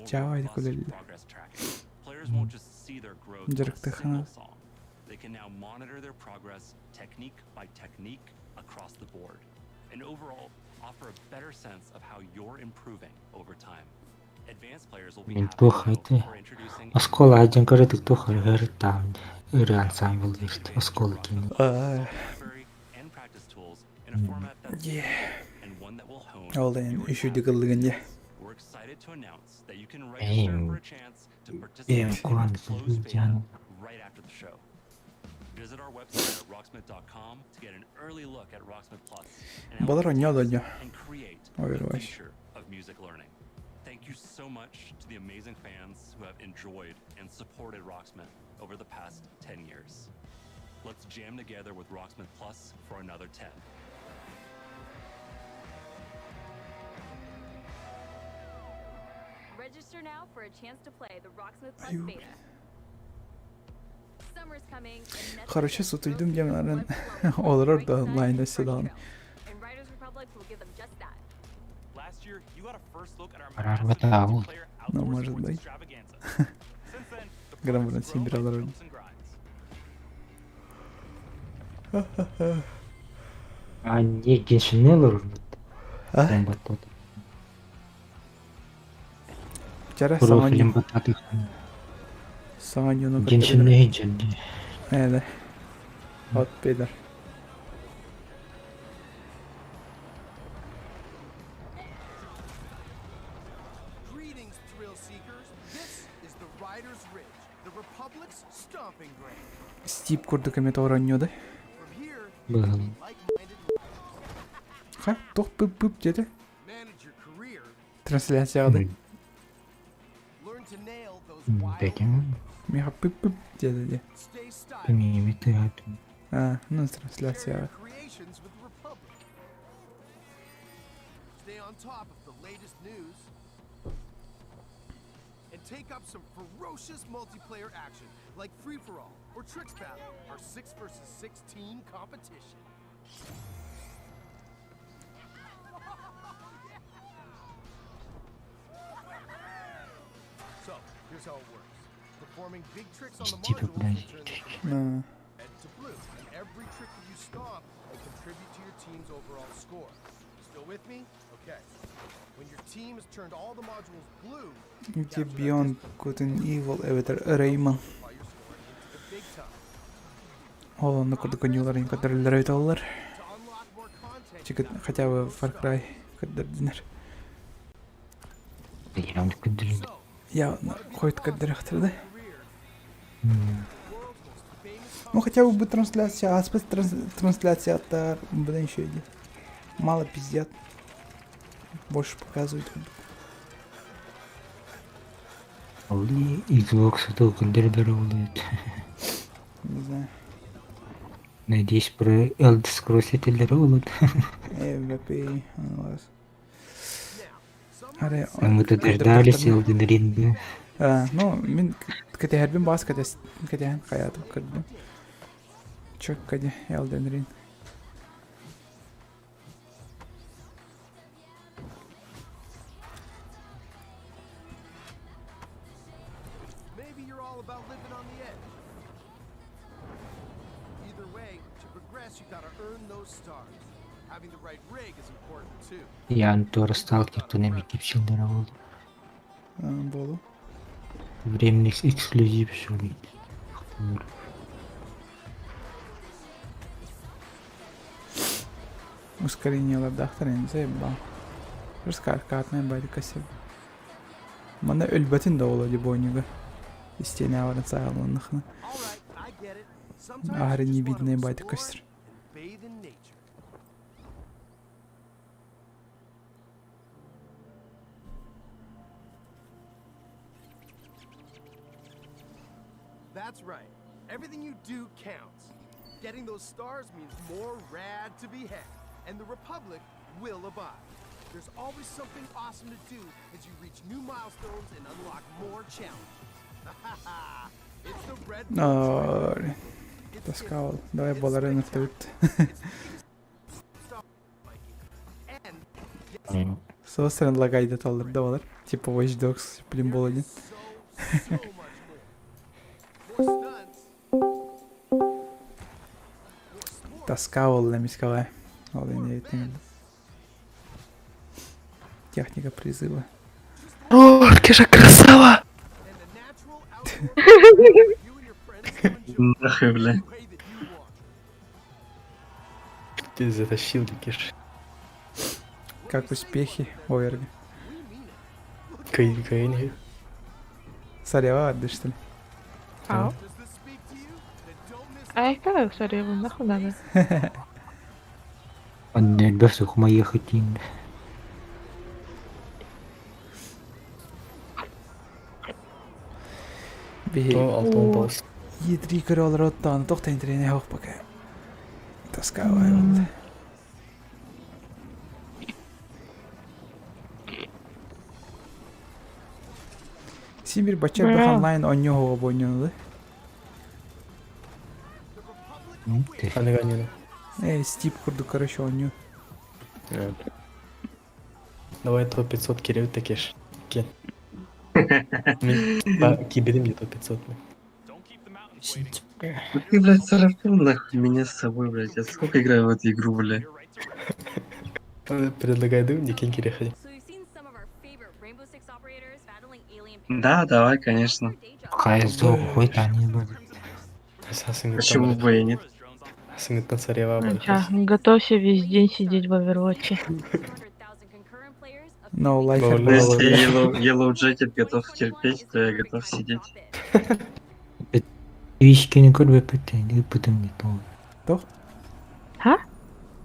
Speaker 1: чаавай үлэлиир. Дьарыктыххына.
Speaker 6: Мин туох этэй? Оскуола сылдьан кыратык туох ырыаһыттаам ырыа ансаамбыл диэбит оскуола киинэ.
Speaker 1: Ол иһин үчүгдүк ыллыгын дии.
Speaker 6: Эйм бэйэм куһаҕан сылдьан
Speaker 1: Балар оонньоо да оонньоо. Overwatch. Короче, сутуйдум диэн баран олорор да онлайн өссө даҕаны.
Speaker 6: Араарбатаабыл.
Speaker 1: Ну, может быть. Грамм буран син олорор.
Speaker 6: А не Геншинне олорорбут.
Speaker 1: А? Чара саҥа
Speaker 6: Профилин баттаатыхтан.
Speaker 1: Саҥа ньуну
Speaker 6: Геншинне иһин
Speaker 1: Ээ, от пидор. Стип курдук эмэ оронньуо да?
Speaker 6: Быһалын.
Speaker 1: Ха, туох пып-пып диэтэ? Трансляцияҕа да?
Speaker 6: Бэтим.
Speaker 1: Миэхэ пып-пып диэтэ дии.
Speaker 6: Билмеймин тыаһатым.
Speaker 1: А, ну трансляцияҕа.
Speaker 7: and take up some ferocious multiplayer action like Free For All or Tricks Battle, our 6 versus 6 team competition. So, here's how it works. Performing big tricks on the
Speaker 6: Типа,
Speaker 7: modules will
Speaker 6: блядь.
Speaker 7: turn them from
Speaker 1: На.
Speaker 7: red to blue, and every trick that you stomp will contribute to your team's overall score. Still with me? Okay. When your team has turned all the modules blue,
Speaker 1: Где Beyond Good and Evil эбэтэр Rayman. Ол онно курдук ойууларын көрдөрөллөр эбит оллар. Хотя бы Far Cry көрдөрдүнэр. Я хойут көрдөрөхтөр да. Ну хотя бы бы трансляция, аспыт трансляция блин еще иди. Мало пиздят. Больше показывают.
Speaker 6: Ол Xbox көрдөрдөр буолуот.
Speaker 1: Не знаю.
Speaker 6: Надеюсь, про Elder Scrolls этэллэрэ буолуот.
Speaker 1: MVP Аре
Speaker 6: Мы-то дождались Elden Ring.
Speaker 1: А, ну, мин кэтэһэрбин баас кэтэс кэтэһэн хайаатым көрдүм. Чөккө дии Elden Ring.
Speaker 7: Maybe you're all about living on the edge. Either way, to progress, you gotta earn those stars. Having the right rig is important too.
Speaker 6: Ян туора сталкертан эмиэ кэпсииллэрэ буолуо.
Speaker 1: Буолуо.
Speaker 6: Временный эксклюзив что ли.
Speaker 1: Ускорениелардаахтар инзэ баа. Аркаатнай байдыка сеп. Манна өлбөтүн да ола дебонюга. Истиэнэ сааланнахына. Аһары не видно байдык көстөр.
Speaker 7: That's right. Everything you do counts. Getting those stars means more rad to be had, and the Republic will abide. There's always something awesome to do as you reach new milestones and unlock more challenges. It's the Red
Speaker 1: Ой, Тоска Давай баларын ыртыбыт. Соосрен лагайда таллар да балар. Типа Watch Dogs, блин, был один. Тоска буолла эмискэҕэ. Ол инниттэн Техника призыва.
Speaker 3: О, Кеша красава!
Speaker 4: Нахуй, бля.
Speaker 3: Ты затащил, Кеш.
Speaker 1: Как успехи, Оверги?
Speaker 3: Каин, Каин.
Speaker 1: Сарева, да что ли?
Speaker 10: Ау. А я сарева, нахуй надо.
Speaker 6: Онно сухма ехатин.
Speaker 1: Биһи
Speaker 3: То алтон тоғыз.
Speaker 1: Е3 көрө олорор тоқ тентерине хоқ пока. Тоска вот. Син бир бача
Speaker 10: Бля.
Speaker 1: онлайн онньо хоҕо бойньону
Speaker 3: Аныга
Speaker 1: Эй, Стип курдук, короче, онньо.
Speaker 3: Давай топ 500 кирев такеш. Кен. Киберим не топ 500.
Speaker 4: Ну Ты, блядь, царапнул нахуй меня с собой, блядь. Я сколько играю в эту игру, блядь.
Speaker 3: Предлагай дым, не кен киреха.
Speaker 4: Да, давай, конечно.
Speaker 6: Хайзо хоть они были.
Speaker 4: Почему бы и нет?
Speaker 3: Сыңыттан сарева
Speaker 10: Ну чё, готовься весь день сидеть в Overwatch.
Speaker 1: No life
Speaker 3: Ну,
Speaker 4: Ну, Если Yellow, Yellow Jacket готов терпеть, то я готов сидеть.
Speaker 6: Твичкини көрбөппүт ыыппытым не то.
Speaker 1: Туох?
Speaker 10: Ха?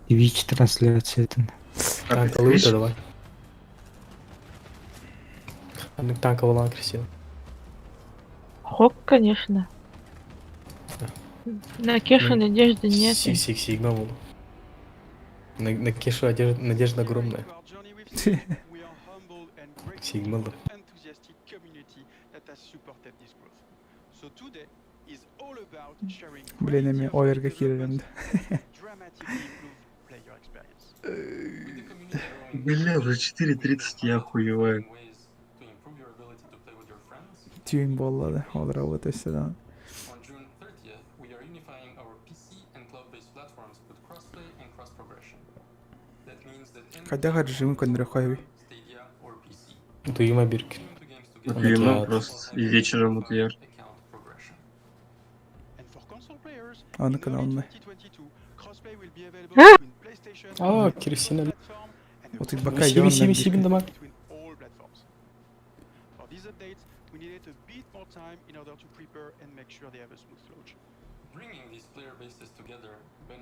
Speaker 6: Твич трансляциятын.
Speaker 3: Танка лута давай. Танка была красиво.
Speaker 10: Хок, конечно. На Кешу надежды нет.
Speaker 3: Сиг, сиг, сигма был. На Кешу одежда, надежда огромная. Сигма был.
Speaker 1: Блин, эми оверга киирэрим
Speaker 4: Бля, уже 4.30 я охуеваю.
Speaker 1: Тюнь буолла ол работа сюда. Хайдах режим көннөрөхөйүй?
Speaker 3: Туйма бирк.
Speaker 4: Утуйма просто и вечером утуйар.
Speaker 1: Аны каналына.
Speaker 3: А, Кристина.
Speaker 1: Отуй бака
Speaker 3: Сиби, сиби, сиби, дома.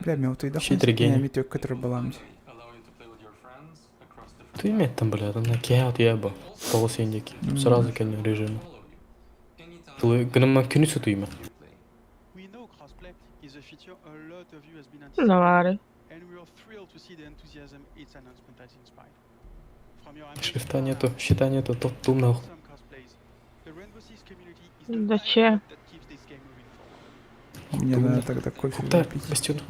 Speaker 1: Бля, мен утуйда.
Speaker 3: Хитрый гений.
Speaker 1: Мен төккө турар балам.
Speaker 3: Ты там, бля, там на кеат еба. Тоғыз индики. Сразу кэлин режим. Гыныма күнүсү туйма.
Speaker 10: Давай.
Speaker 3: Шрифта нету, щита нету, топ тум нахуй.
Speaker 10: Зачем?
Speaker 1: Мне надо тогда кофе
Speaker 3: Да,
Speaker 1: выпить.
Speaker 3: Бастион.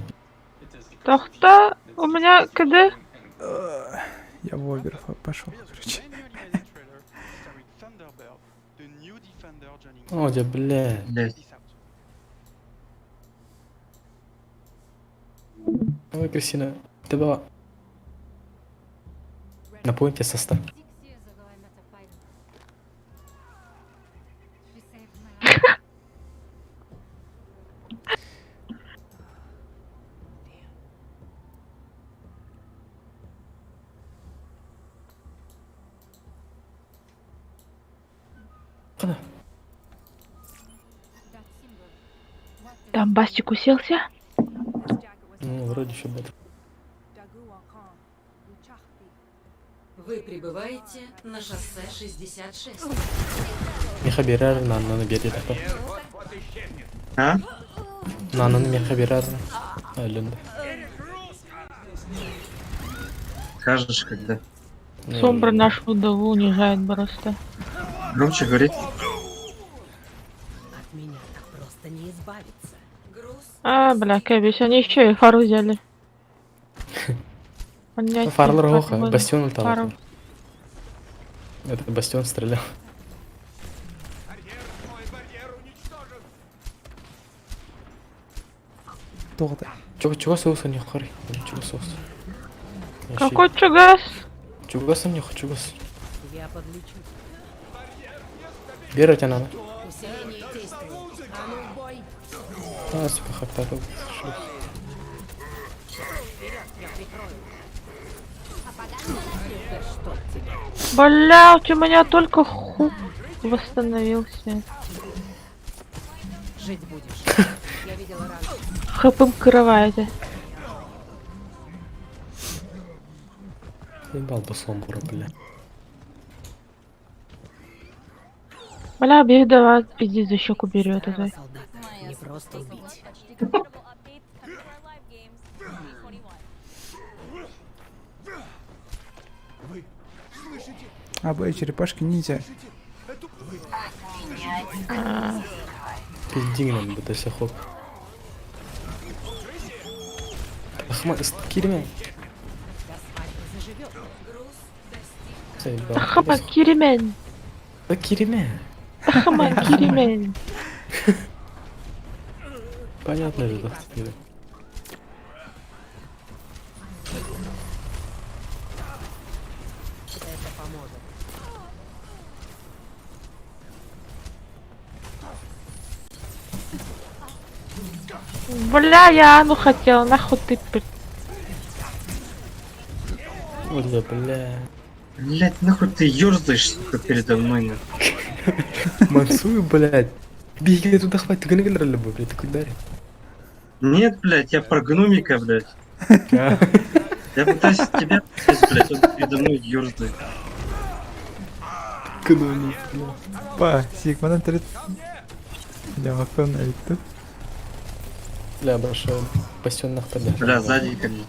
Speaker 10: Тохта, у меня КД.
Speaker 1: Я в Овер пошел, короче.
Speaker 3: О, да, бля.
Speaker 4: Блядь.
Speaker 3: Давай, Кристина, ты была на поинте со 100.
Speaker 10: Там Бастик уселся?
Speaker 3: Ну, вроде еще будет.
Speaker 14: Вы прибываете на шоссе 66.
Speaker 3: Миха берер, нананы берет это.
Speaker 4: А?
Speaker 3: Нананы миха берер. Ален.
Speaker 4: Скажешь, когда.
Speaker 10: Сомбра нашу вдову унижает просто.
Speaker 4: Громче говори.
Speaker 2: От меня так просто не избавиться. Груз
Speaker 10: А, бля, кэбис, они еще и фару взяли. Понятно.
Speaker 3: Фарлар Гоха, Бастион ультал.
Speaker 10: Фару.
Speaker 3: Это Бастион стрелял.
Speaker 1: Тоғыта.
Speaker 3: Чего, чего соуса не хоры? Чего соус?
Speaker 10: Какой чугас?
Speaker 3: Чугаса не хочу гас.
Speaker 2: я подлечу.
Speaker 3: Бера тебя надо.
Speaker 2: Усиление действует. А ну в бой!
Speaker 3: А, сука, хаптата.
Speaker 2: Вперед, я прикрою. Да что тебе?
Speaker 10: Бля, у меня только хук восстановился.
Speaker 2: Жить будешь. Я видела раньше.
Speaker 10: Хпм кровати.
Speaker 3: Ебал бы сомбра, бля.
Speaker 10: Бля, беда, пиздец, за щеку берет это.
Speaker 2: Солдата не просто убить.
Speaker 1: А, б, черепашки ниндзя.
Speaker 3: Пиздигнем, бы ты хоп. Ахма, кирме. Заебал.
Speaker 10: Тахама Киримен.
Speaker 3: Да кириме.
Speaker 10: Тахама Киримен.
Speaker 3: Понятно же, да? тебе.
Speaker 2: Это поможет.
Speaker 10: Бля, я Ану хотела, нахуй ты, блядь.
Speaker 3: Бля, бля.
Speaker 4: Блять, нахуй ты ерзаешь, сука, передо мной, нахуй.
Speaker 3: Мансую, блядь. Беги туда, хватит, ты гнигл любой, блядь, ты куда?
Speaker 4: Нет, блять, я про гномика, блять. Я пытаюсь тебя, блять, он передо мной ерзает.
Speaker 3: Гномик, бля.
Speaker 1: Па, Сигмадан трет. Бля, вакуум на тут.
Speaker 3: Бля, брошу. Бастион нахуй, бля.
Speaker 4: Бля, сзади ко мне.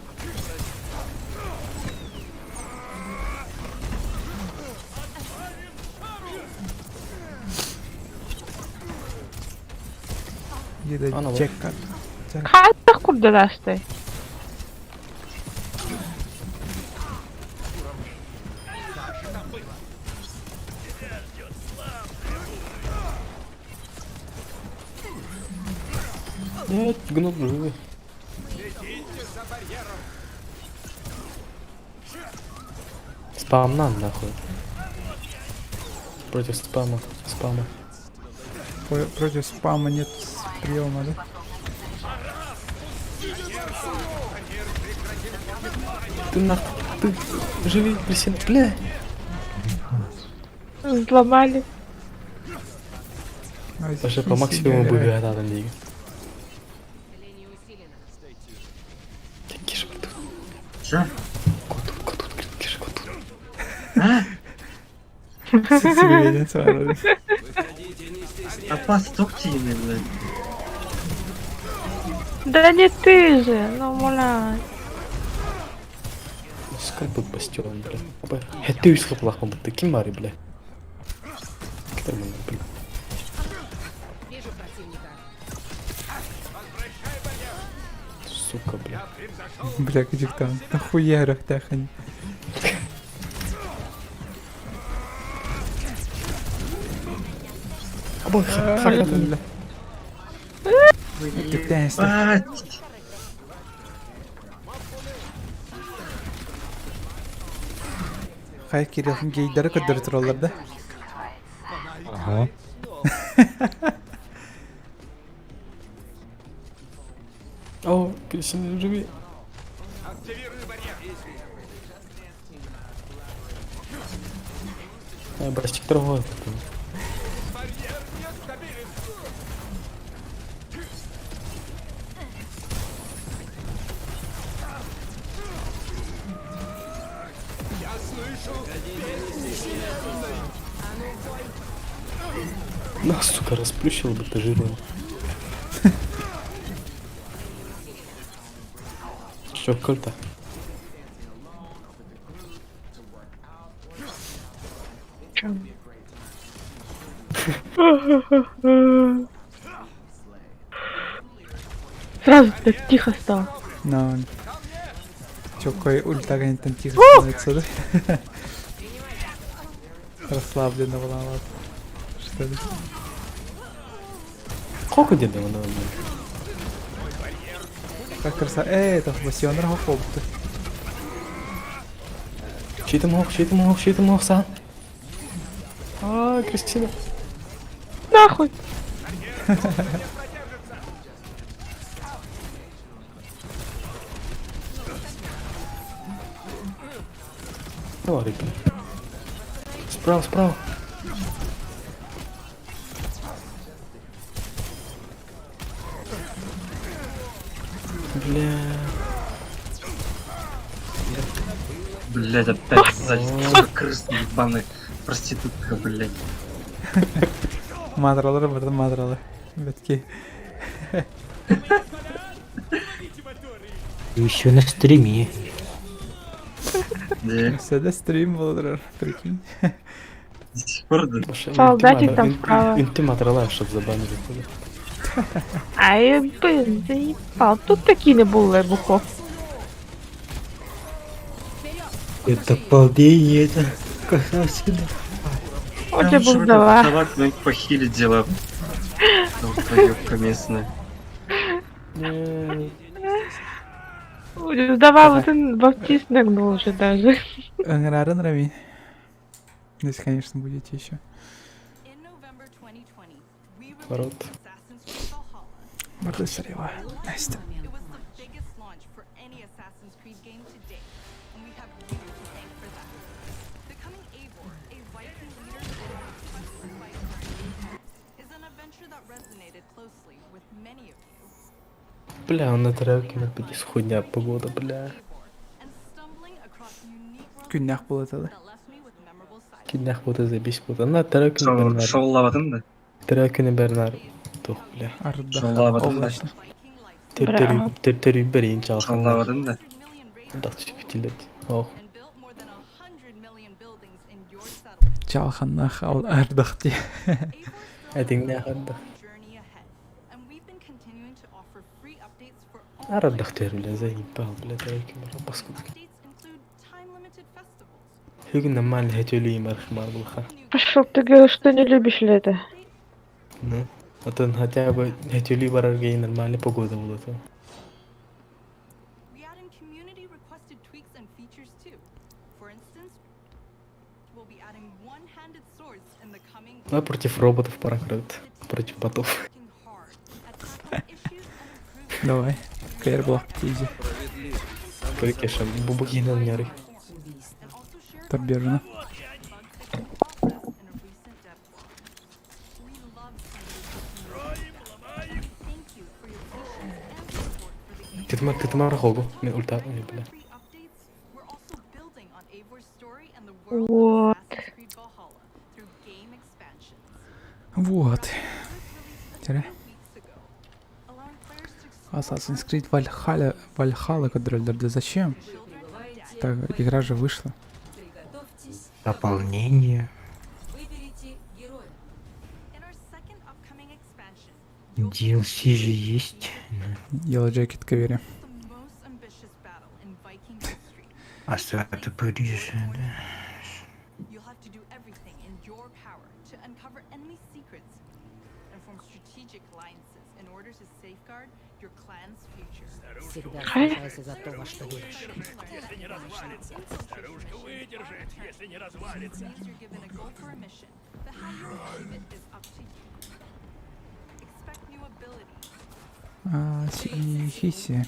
Speaker 1: Еда
Speaker 3: Ана, вот.
Speaker 1: чекка.
Speaker 10: Хайдах курдаластай.
Speaker 3: Нет, гном живой. Спам нам нахуй. Против спама, спама.
Speaker 1: Против спама нет приема, да?
Speaker 3: Ты нахуй, ты живи, Кристина, бля.
Speaker 10: Взломали.
Speaker 3: Вообще по максимуму бы надо лига. Киша, тут.
Speaker 4: Чё?
Speaker 3: Котут, котут, Киша, котут.
Speaker 4: Опас, топтины, блядь.
Speaker 10: Да не ты же, ну мля.
Speaker 3: Сколько бастион, бля. Опа. Это из хлопа, ты кимари, бля. Китай меня, бля.
Speaker 2: Вижу противника.
Speaker 3: Сука, бля.
Speaker 1: Бля, где там? Нахуя рахтахань?
Speaker 3: Або,
Speaker 1: Бля.
Speaker 4: Ебать!
Speaker 1: Хай Кириллин гейдері көдір тұралар да?
Speaker 6: Ага.
Speaker 3: О, Кристина, живи. А, Бастик торговый. На, сука, расплющил бы ты жирного. Чё, кольта?
Speaker 10: Чем? Сразу так тихо стало.
Speaker 1: Но... Чокой ульта там тихо становится, да? Расслабленно была, вот. Что ли?
Speaker 3: Сколько где-то она?
Speaker 1: Как краса. Эй, это Бастион Рахофобты.
Speaker 3: Чей ты мог, чей ты мог, чей ты мог, сам? А, Кристина.
Speaker 10: Нахуй!
Speaker 3: Давай, ребят. Справа, справа. Бля.
Speaker 4: Блять, опять сзади, сука, крысы ебаные. Проститутка, блять.
Speaker 1: Мадралар, братан, мадралар. Бетки.
Speaker 6: Еще на стриме.
Speaker 1: Все, да, стрим был, прикинь.
Speaker 4: До сих пор, да?
Speaker 10: Солдатик там справа.
Speaker 3: Инты матрала, чтоб забанили.
Speaker 10: Ай, блин, заебал. Тут такие не было бухов.
Speaker 6: Это дополнение, это касательно.
Speaker 10: У тебя был давай.
Speaker 4: Давай, похилить дела. Долбоёбка местная.
Speaker 10: Сдавал, вот он баптист нагнул уже даже.
Speaker 1: Рарен Рами. Здесь, конечно, будете еще.
Speaker 3: Ворот.
Speaker 1: Бардысарева. Настя.
Speaker 3: Бля, он на тарелке напитись хуйня погода, бля.
Speaker 1: Күннэх буолла да.
Speaker 3: Киннях вот заебись вот. На тарелке Бернар.
Speaker 4: Шоулабатын да?
Speaker 3: Тарелке Бернар. Тух, бля.
Speaker 1: Арда.
Speaker 4: Шоулабатын да.
Speaker 3: Тер берин чал.
Speaker 4: Шоулабатын да.
Speaker 3: Да, чүктилет. Ох.
Speaker 1: Чалханнах ал ардах ти.
Speaker 3: Әтиңне ардах. Ардах тер, бля, заебал, бля, тарелке Бернар. Паскуда. Бүгін нормально хотели им архимар булха.
Speaker 10: Пошел, ты говорил, что не любишь лето.
Speaker 3: Ну, а то хотя бы хотели бараргей нормальная погода была то. Ну, против роботов пора крыт. Против ботов.
Speaker 1: Давай. Кайр блок тизи.
Speaker 3: Прикиша, бубугинан няры.
Speaker 1: Торбежина.
Speaker 3: Кытмар, кытмар хогу. Мен ульта, ой, бля.
Speaker 10: Вот.
Speaker 1: Вот. Тере. Assassin's Creed Valhalla, Valhalla контроллер. Да зачем? Так, игра же вышла.
Speaker 6: Дополнение. DLC же есть.
Speaker 1: Yellow Jacket кавере.
Speaker 6: Осада Парижа, да.
Speaker 2: Всегда
Speaker 10: Ай.
Speaker 2: сражайся за то, во что веришь.
Speaker 1: А, Хиси.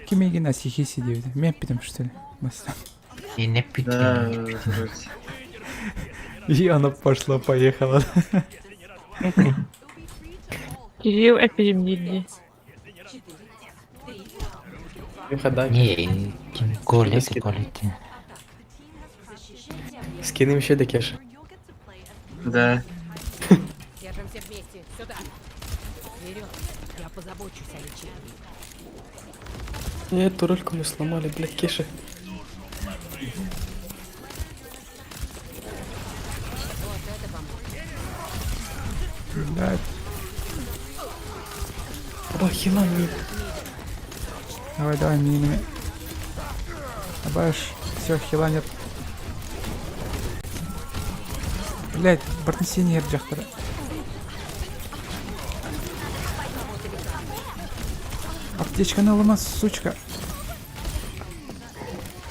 Speaker 1: Кимегина Сихиси диэбит. Мен эппитим что ли? Бастан.
Speaker 6: И не
Speaker 4: Да,
Speaker 6: питье.
Speaker 4: вроде.
Speaker 1: И она пошла, поехала.
Speaker 10: Киһи эппитим дии
Speaker 6: Не, ким Коля, это Коля.
Speaker 3: Скинем еще до кеша.
Speaker 4: Да.
Speaker 2: Держимся вместе. Сюда. Вперед. Я позабочусь о лечении.
Speaker 3: Нет, турельку мы сломали, блядь, Кеша.
Speaker 2: Вот это поможет.
Speaker 1: Блядь.
Speaker 3: Оба хила нет.
Speaker 1: Давай, давай, минами. Абаш, все, хила нет. Блядь, бартнесение дьахтара. Аптечка налома, сучка.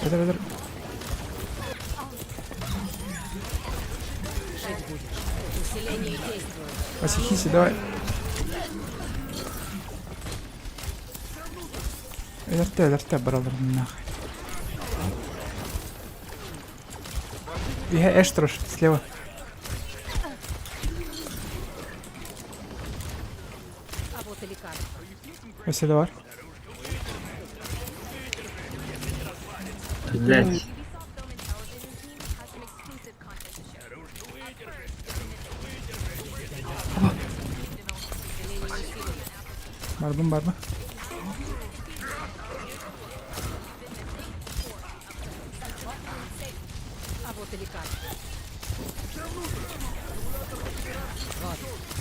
Speaker 1: Давай, давай.
Speaker 2: Жить будешь. Усиление действует.
Speaker 1: Асихиси, давай. Өлөртө, өлөртө, баралар нахуй. Я Эштрош, слева.
Speaker 2: А вот и лекарство.
Speaker 1: Василий бар.
Speaker 4: Блять.
Speaker 1: Барбын барбы.
Speaker 2: А вот и лекарство. Вот,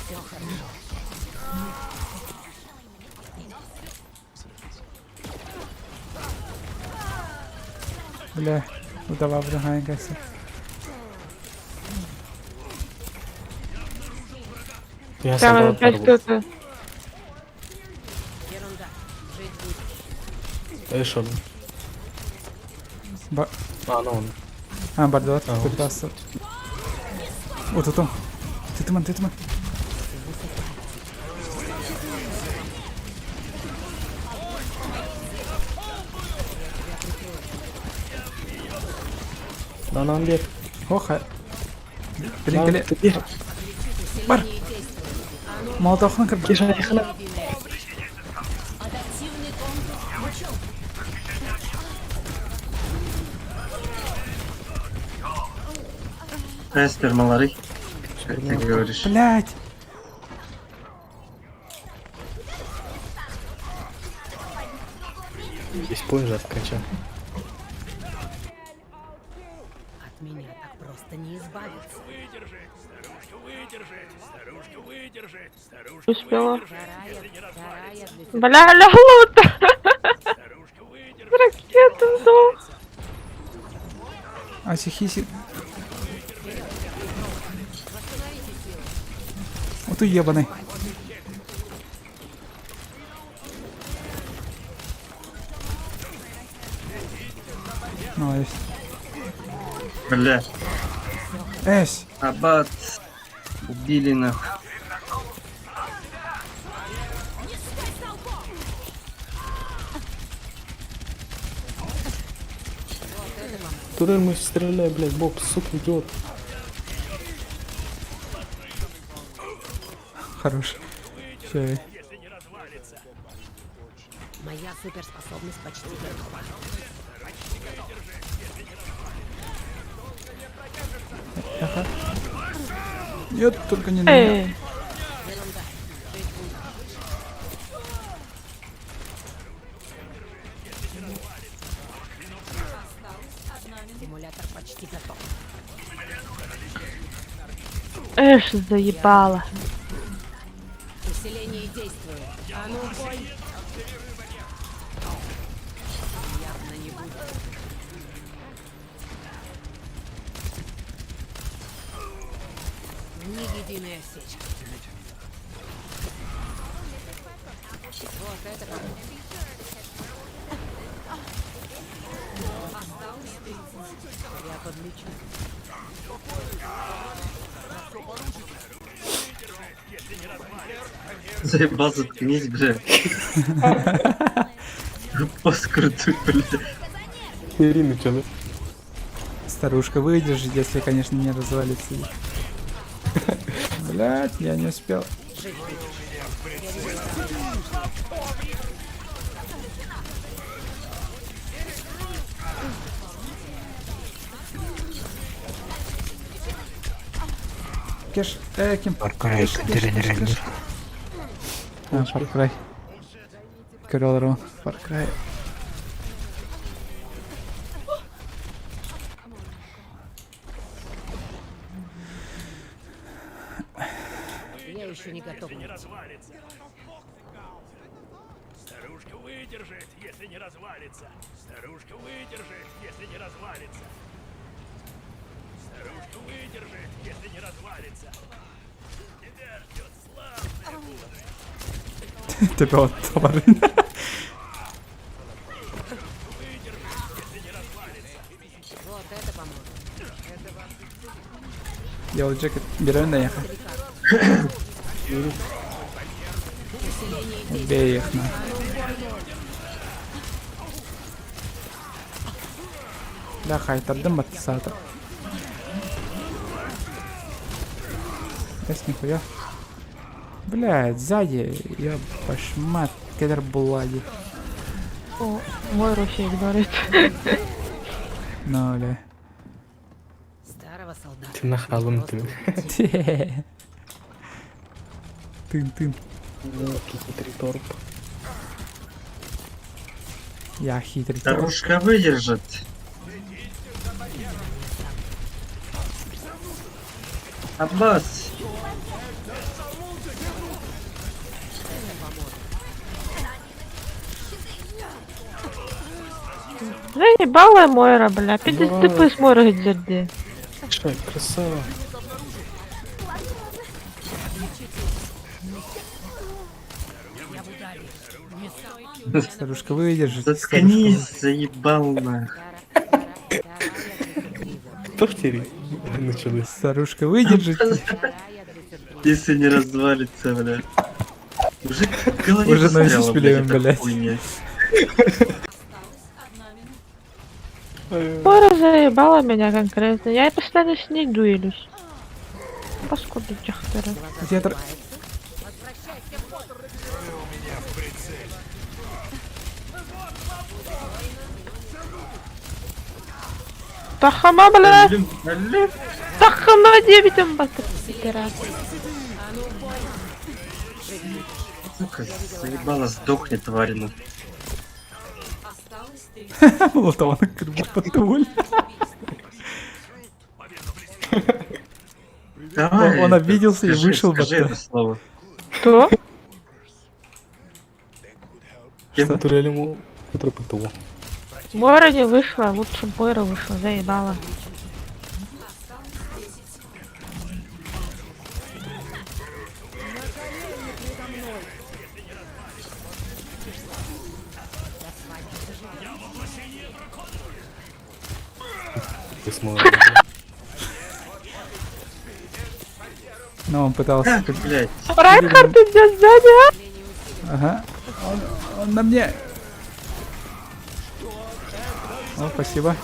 Speaker 2: все хорошо.
Speaker 1: Бля, удала врагайгася.
Speaker 3: Я
Speaker 10: Там
Speaker 3: собрал
Speaker 10: опять
Speaker 3: пару.
Speaker 10: кто-то.
Speaker 2: Ерунда. Жить будешь.
Speaker 3: Эшон.
Speaker 1: Ба...
Speaker 3: А, ну он.
Speaker 1: А, бардылар.
Speaker 3: А, вот.
Speaker 1: Тутасы. Утутум. Тытыман, тытыман.
Speaker 3: Да, нам бер.
Speaker 1: Хоха. Блин,
Speaker 3: Нам
Speaker 1: кэлэ.
Speaker 3: бер.
Speaker 1: Бар. Молотовхна кырба.
Speaker 3: Кеша, хана.
Speaker 14: Адаптивный контур включен.
Speaker 4: Эспер, малорый. Как ты говоришь?
Speaker 1: Блять.
Speaker 3: Весь поезд откачал.
Speaker 2: От меня так просто не избавиться.
Speaker 10: Успела.
Speaker 2: Вторая, вторая для тебя.
Speaker 10: Бля, ля, лута. Ракету сдох.
Speaker 1: Асихиси. Вот уебаный. Молодец.
Speaker 4: Бля.
Speaker 1: Эсь.
Speaker 4: Абат. Убили нахуй.
Speaker 3: Турель мы стреляй, блядь, Боб, сука, идиот.
Speaker 1: Хорош. Все.
Speaker 2: Моя суперспособность почти готова.
Speaker 1: Ага. Нет, только не на меня.
Speaker 10: Эй,
Speaker 2: Ерунда. Жить будешь. Симулятор почти готов.
Speaker 10: эш, заебала.
Speaker 2: Усиление действует. А ну, бой! Явно не будет. Ни единой осечки. Вот это поможет. Осталось 30. Я подлечу.
Speaker 4: Заебал, заткнись, бля. Пост крутой, бля.
Speaker 3: Ирина, чё, да?
Speaker 1: Старушка, выйдешь, если, конечно, не развалится. Блять, я не успел. Кеш, ким?
Speaker 6: Far Cry
Speaker 1: Кеш, кеш, кеш, кеш. А, Far Cry. Көрө олоробун. Far Cry.
Speaker 2: Я еще не готова.
Speaker 8: Старушка выдержит, если не развалится. Старушка выдержит, если не развалится. Старушка выдержит, если не развалится. Тебя ждет славное будущее.
Speaker 1: Төбө оттолар.
Speaker 2: Вот это поможет.
Speaker 1: Yellow Jacket берем да ехать. Убей их на. Да, хайтардым баттысаата. Эс нихуя. Блядь, сзади, я башмат, кедр булади.
Speaker 10: О, мой Руси игнорит.
Speaker 1: Ну, бля.
Speaker 2: Старого солдата.
Speaker 3: Ты нахалом ты.
Speaker 1: Тын-тын.
Speaker 3: Хитрый торп.
Speaker 1: Я хитрый торп.
Speaker 4: Старушка выдержит. Аббас.
Speaker 10: Заебала Мойра, бля. Пиздец ты с Мойрой дерди.
Speaker 3: Шай, красава.
Speaker 1: Старушка выдержит.
Speaker 4: Заткнись, заебал нах.
Speaker 3: Кто в теперь началось?
Speaker 1: Старушка выдержит.
Speaker 4: Если не развалится, бля. Уже в голове
Speaker 1: Уже на
Speaker 4: застряла,
Speaker 1: весь
Speaker 4: блядь, эта
Speaker 1: блядь.
Speaker 4: хуйня.
Speaker 10: Мойра заебала меня конкретно. Я постоянно с ней дуэлюсь. Паскуда дехтера.
Speaker 1: Театр.
Speaker 10: Тахама, бля! Тахама девятым батыр.
Speaker 4: Сука, заебала, сдохни, тварь, ну.
Speaker 1: Молотова на крыбу потуль.
Speaker 4: Давай,
Speaker 1: Он обиделся и
Speaker 4: скажи,
Speaker 1: вышел
Speaker 4: Скажи
Speaker 1: будто.
Speaker 4: это слово.
Speaker 10: Что?
Speaker 3: Кем турель ему утро
Speaker 10: Мойра не вышла, лучше Мойра вышла, заебала.
Speaker 1: Но он пытался.
Speaker 4: Как, блядь?
Speaker 10: Райнхард идет сзади, а?
Speaker 1: Ага. Он на мне. О, спасибо.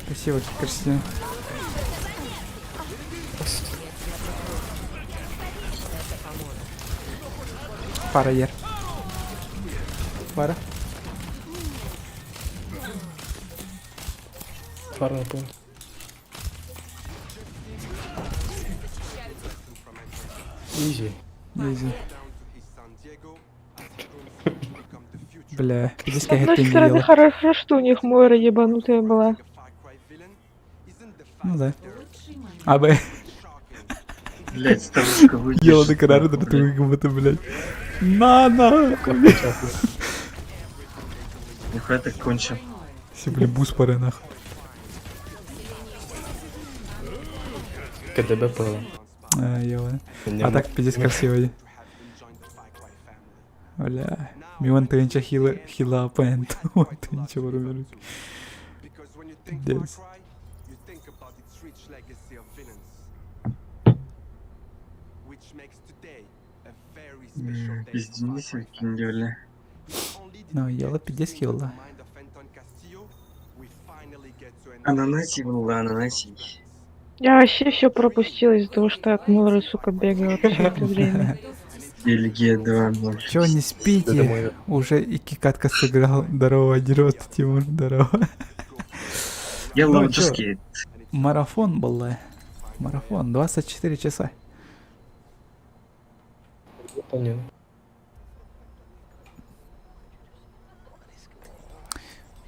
Speaker 1: Спасибо, Кристина. Пара ер. Пара.
Speaker 3: Пара, понял. Изи.
Speaker 1: Изи. Бля, здесь
Speaker 10: С одной стороны, хорошо, что у них Мойра ебанутая была.
Speaker 1: Ну да. А, Б.
Speaker 4: Блядь, старушка выйдешь.
Speaker 1: Ела на карары, да ты как будто, блядь. На, на.
Speaker 4: Нихуя так кончил.
Speaker 1: Все, бля, бус пора нахуй.
Speaker 3: КДБ было.
Speaker 1: А, ела. А так пиздец красиво. Бля. Мион тынча хила хила пент. Вот тынча варумер. Пиздец.
Speaker 4: Пизденись, выкинь, бля.
Speaker 1: Ну, ела пиздец хила.
Speaker 4: Ананасий был, да, ананасий.
Speaker 10: Я вообще все пропустила из-за того, что я от Муллера, сука, бегала все это время.
Speaker 4: Бельгия 2-0.
Speaker 1: Чё не спите? Уже и кикатка сыграл. Здорово, Дерот, Тимур, здорово.
Speaker 4: Yellow
Speaker 1: Ну, чё,
Speaker 4: just get.
Speaker 1: Марафон был. Марафон, 24 часа.
Speaker 3: Выполнено.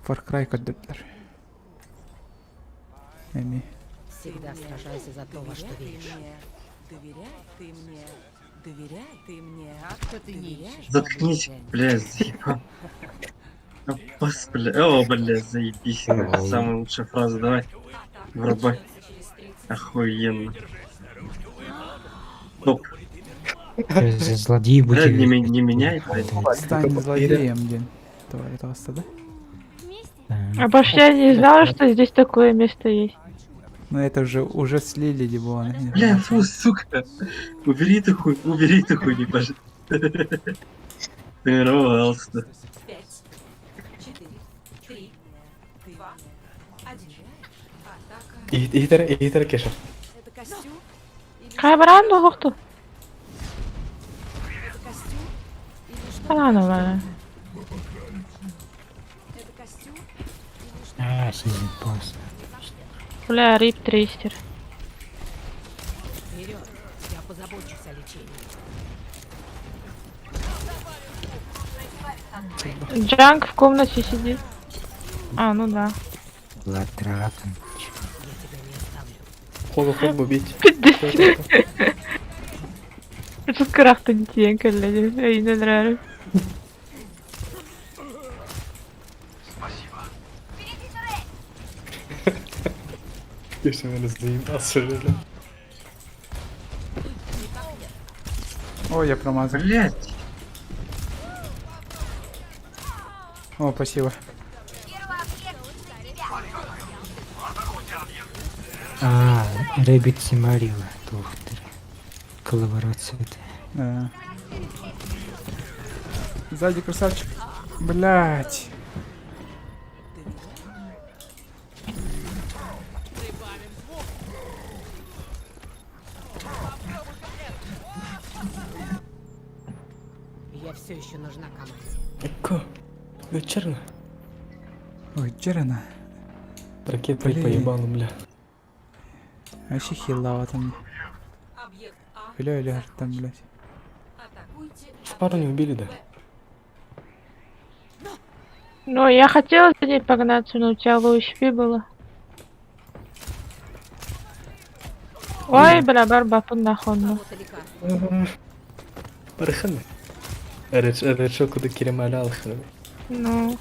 Speaker 1: Far Cry көрдөрдүлэр. Эми.
Speaker 2: Всегда сражайся за то, во что веришь.
Speaker 14: Доверяй ты мне. Доверяй ты мне. А что ты не ищешь?
Speaker 4: Заткнись, бля, заебал. Опас, бля. О, бля, заебись. Самая лучшая фраза, давай. Врубай. Охуенно. Топ.
Speaker 6: Злодеи
Speaker 4: Бля,
Speaker 6: будете.
Speaker 4: не, не меняй, блядь.
Speaker 1: Стань злодеем, день. Тварь толста, да?
Speaker 10: А больше я не знала, что здесь такое место есть.
Speaker 1: Ну это же уже слили Дибуана.
Speaker 4: Бля, фу, сука. Убери эту хуй, убери эту хуйню, пожалуйста. Ты рвался.
Speaker 14: 5, 4, 3, 2, 1. Атака.
Speaker 3: Иһитэр иһитэр Кеша.
Speaker 14: Это костюм?
Speaker 10: Кайбаран олохту.
Speaker 14: Это костюм? Или что?
Speaker 10: Анова.
Speaker 14: Это костюм?
Speaker 6: А, сезон пас.
Speaker 10: Бля, рип трейстер.
Speaker 2: Вперед! Я позабочусь о лечении.
Speaker 10: Джанк в комнате сидит. А, ну да.
Speaker 6: Латракон.
Speaker 3: Хога хог убить.
Speaker 10: Пиздец. Тут крахтан тиен кэллэди. Эйнен
Speaker 3: Кеша, наверное, заебался уже. бля.
Speaker 1: Ой, я промазал.
Speaker 4: Блять.
Speaker 1: О, спасибо.
Speaker 6: А, Рэббит Симарила. Тухтыр. Коллаборация.
Speaker 1: Да. Сзади красавчик. Блять.
Speaker 2: Я все еще нужна команде.
Speaker 3: Эко. Вечерно.
Speaker 1: Ой, Джерена.
Speaker 3: Ракетой
Speaker 1: Блин.
Speaker 3: поебалу, бля.
Speaker 1: Вообще хилава там. Бля, или там, блять.
Speaker 3: Пару не убили, да?
Speaker 10: Ну, я хотела за ней погнаться, но у тебя low HP было. Ой, бля, барбапын нахуй. ну.
Speaker 3: Барханы. Эречо куда киремаля алханы.
Speaker 10: Ну.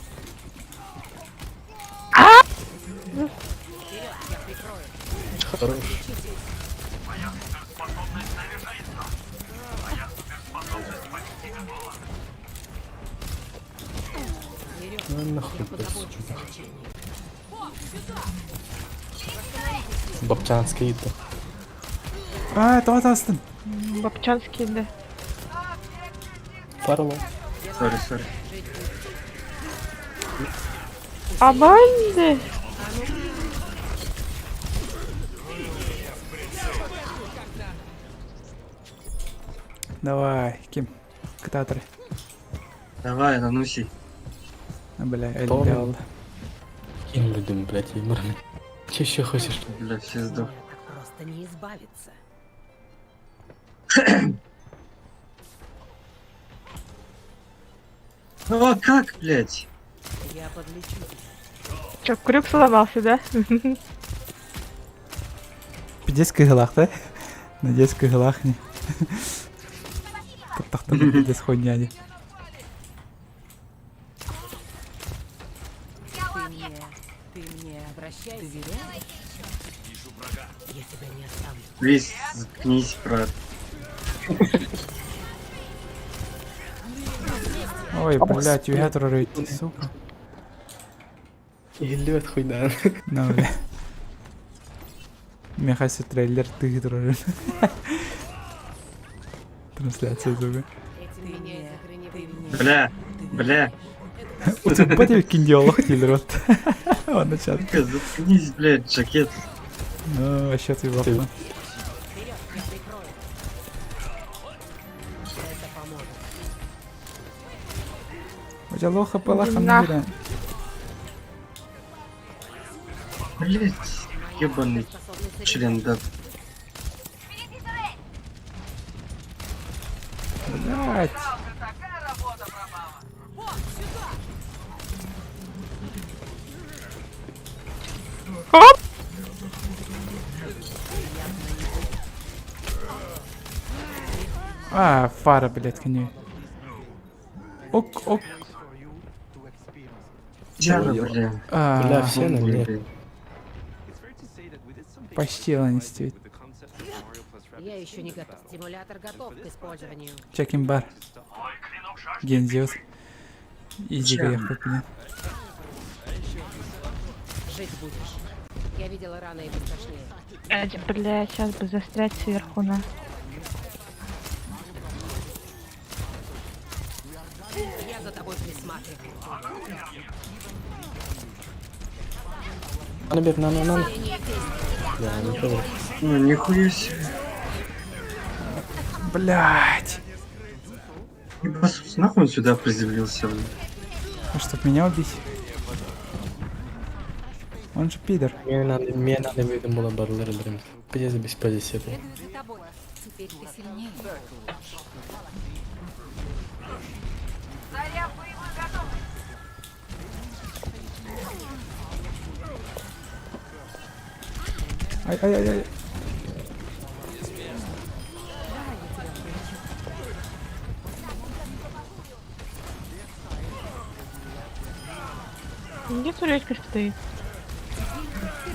Speaker 3: Хорош. Ну нахуй, блядь, сука. Бабчанский это.
Speaker 1: А, это вот Астон.
Speaker 10: Бабчанский, да.
Speaker 3: Фарло.
Speaker 4: Сори, сори.
Speaker 10: Абанды.
Speaker 1: Давай, Ким. Ктаторы.
Speaker 4: Давай, нануси.
Speaker 1: А, бля,
Speaker 3: Кто?
Speaker 1: Эльдел.
Speaker 3: Кем людям, блядь, ебаный. Че еще хочешь?
Speaker 4: Бля, все сдох.
Speaker 2: Так просто не избавиться.
Speaker 4: Ну а как, блять?
Speaker 2: Я подлечу тебя.
Speaker 10: Чё, крюк сломался, да?
Speaker 1: Пиздец кыһылах, да? Надеюсь, кыһылах не. Таптахтан пиздец хуйня не.
Speaker 2: Ты мне, ты мне обращайся. Доверяй. Я тебя не оставлю.
Speaker 4: Весь заткнись, брат.
Speaker 1: Ой, блядь, уятр рыйти, сука.
Speaker 3: Илет хуй да.
Speaker 1: Ну, бля. Мехаси трейлер ты троллер. Трансляция зубы.
Speaker 2: Этим меня и сохрани.
Speaker 4: Бля, бля.
Speaker 1: Утупать киндиолог телерот. Ладно, чат.
Speaker 4: Сука, заткнись, блядь, жакет.
Speaker 1: Ну, вообще ты вафла.
Speaker 2: Вперед, я прикрою. Это поможет.
Speaker 1: Удалоха палаха
Speaker 10: Нах.
Speaker 1: набира.
Speaker 4: Блять, ебаный член, да.
Speaker 1: Блять.
Speaker 10: Оп!
Speaker 1: А, фара, блять, коней. Ок, ок.
Speaker 4: Диана, блин.
Speaker 1: А,
Speaker 3: Бля, все на мне.
Speaker 1: Почти ланистит.
Speaker 2: Я еще не готов. Стимулятор готов к использованию.
Speaker 1: Чекин бар. Гензиус. Изи ехать, блин.
Speaker 2: Жить будешь. Я видела рано и пострашнее.
Speaker 10: Блядь, бля, сейчас бы застрять сверху на.
Speaker 2: Я за тобой присматриваю.
Speaker 3: Набер, на, на, на.
Speaker 2: Усиление действий.
Speaker 3: Да, ничего.
Speaker 4: Ну, нихуя себе.
Speaker 1: Блять.
Speaker 4: Ебас, нахуй он сюда приземлился, блин.
Speaker 1: А чтоб меня убить? Он же пидор.
Speaker 3: Мне надо, мне надо видно было барлар дрым. Пиздец, без позиции.
Speaker 14: Следую за тобой. Теперь ты сильнее.
Speaker 1: Ай, ай, ай, ай.
Speaker 10: Где турелька стоит?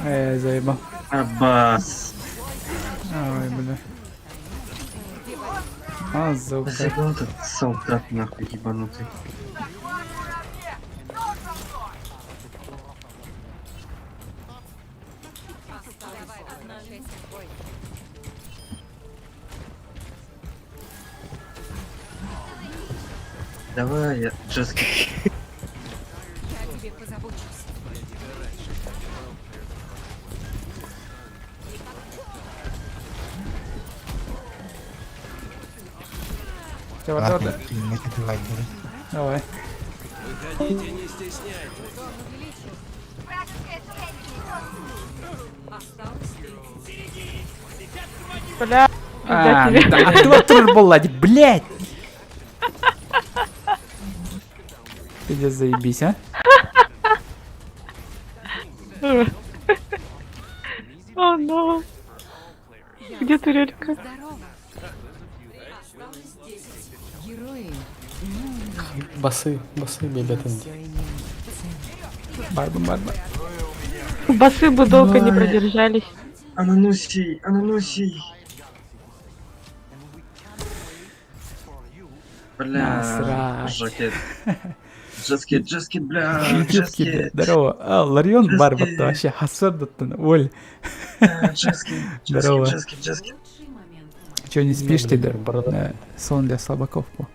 Speaker 1: Эй, заебал.
Speaker 4: Аббас.
Speaker 1: Ой, бля. А, сука.
Speaker 4: Заебал этот солдат нахуй ебанутый. Давай, я Джески.
Speaker 14: Я о тебе позабочусь.
Speaker 1: Всё, вот это. Давай.
Speaker 10: Бля,
Speaker 1: А,
Speaker 10: пизда тебе.
Speaker 1: да, а ты вот была, блять! Пиздец, заебись, а?
Speaker 10: О, no. Где турелька?
Speaker 14: Здорово. Осталось 10. Герои не умирают.
Speaker 3: Басы, басы, ребята.
Speaker 14: Все имеет цену.
Speaker 1: Барба, барба.
Speaker 10: Басы бы долго не
Speaker 4: Ой.
Speaker 10: продержались.
Speaker 4: Ананусий, ананусий. Бля,
Speaker 1: Насрать.
Speaker 4: Жакет. Джескет, Джескет, бля,
Speaker 1: Ютуб
Speaker 4: Джескет.
Speaker 1: Здорово. А, Ларион Барбат
Speaker 4: Джескет.
Speaker 1: вообще хасардаттан. Оль.
Speaker 4: Джескет,
Speaker 1: Здорово.
Speaker 4: Джескет, Джескет.
Speaker 14: Лучший момент.
Speaker 1: Че, не спишь ты?
Speaker 3: блин, борода.
Speaker 1: Да, сон для слабаков. по.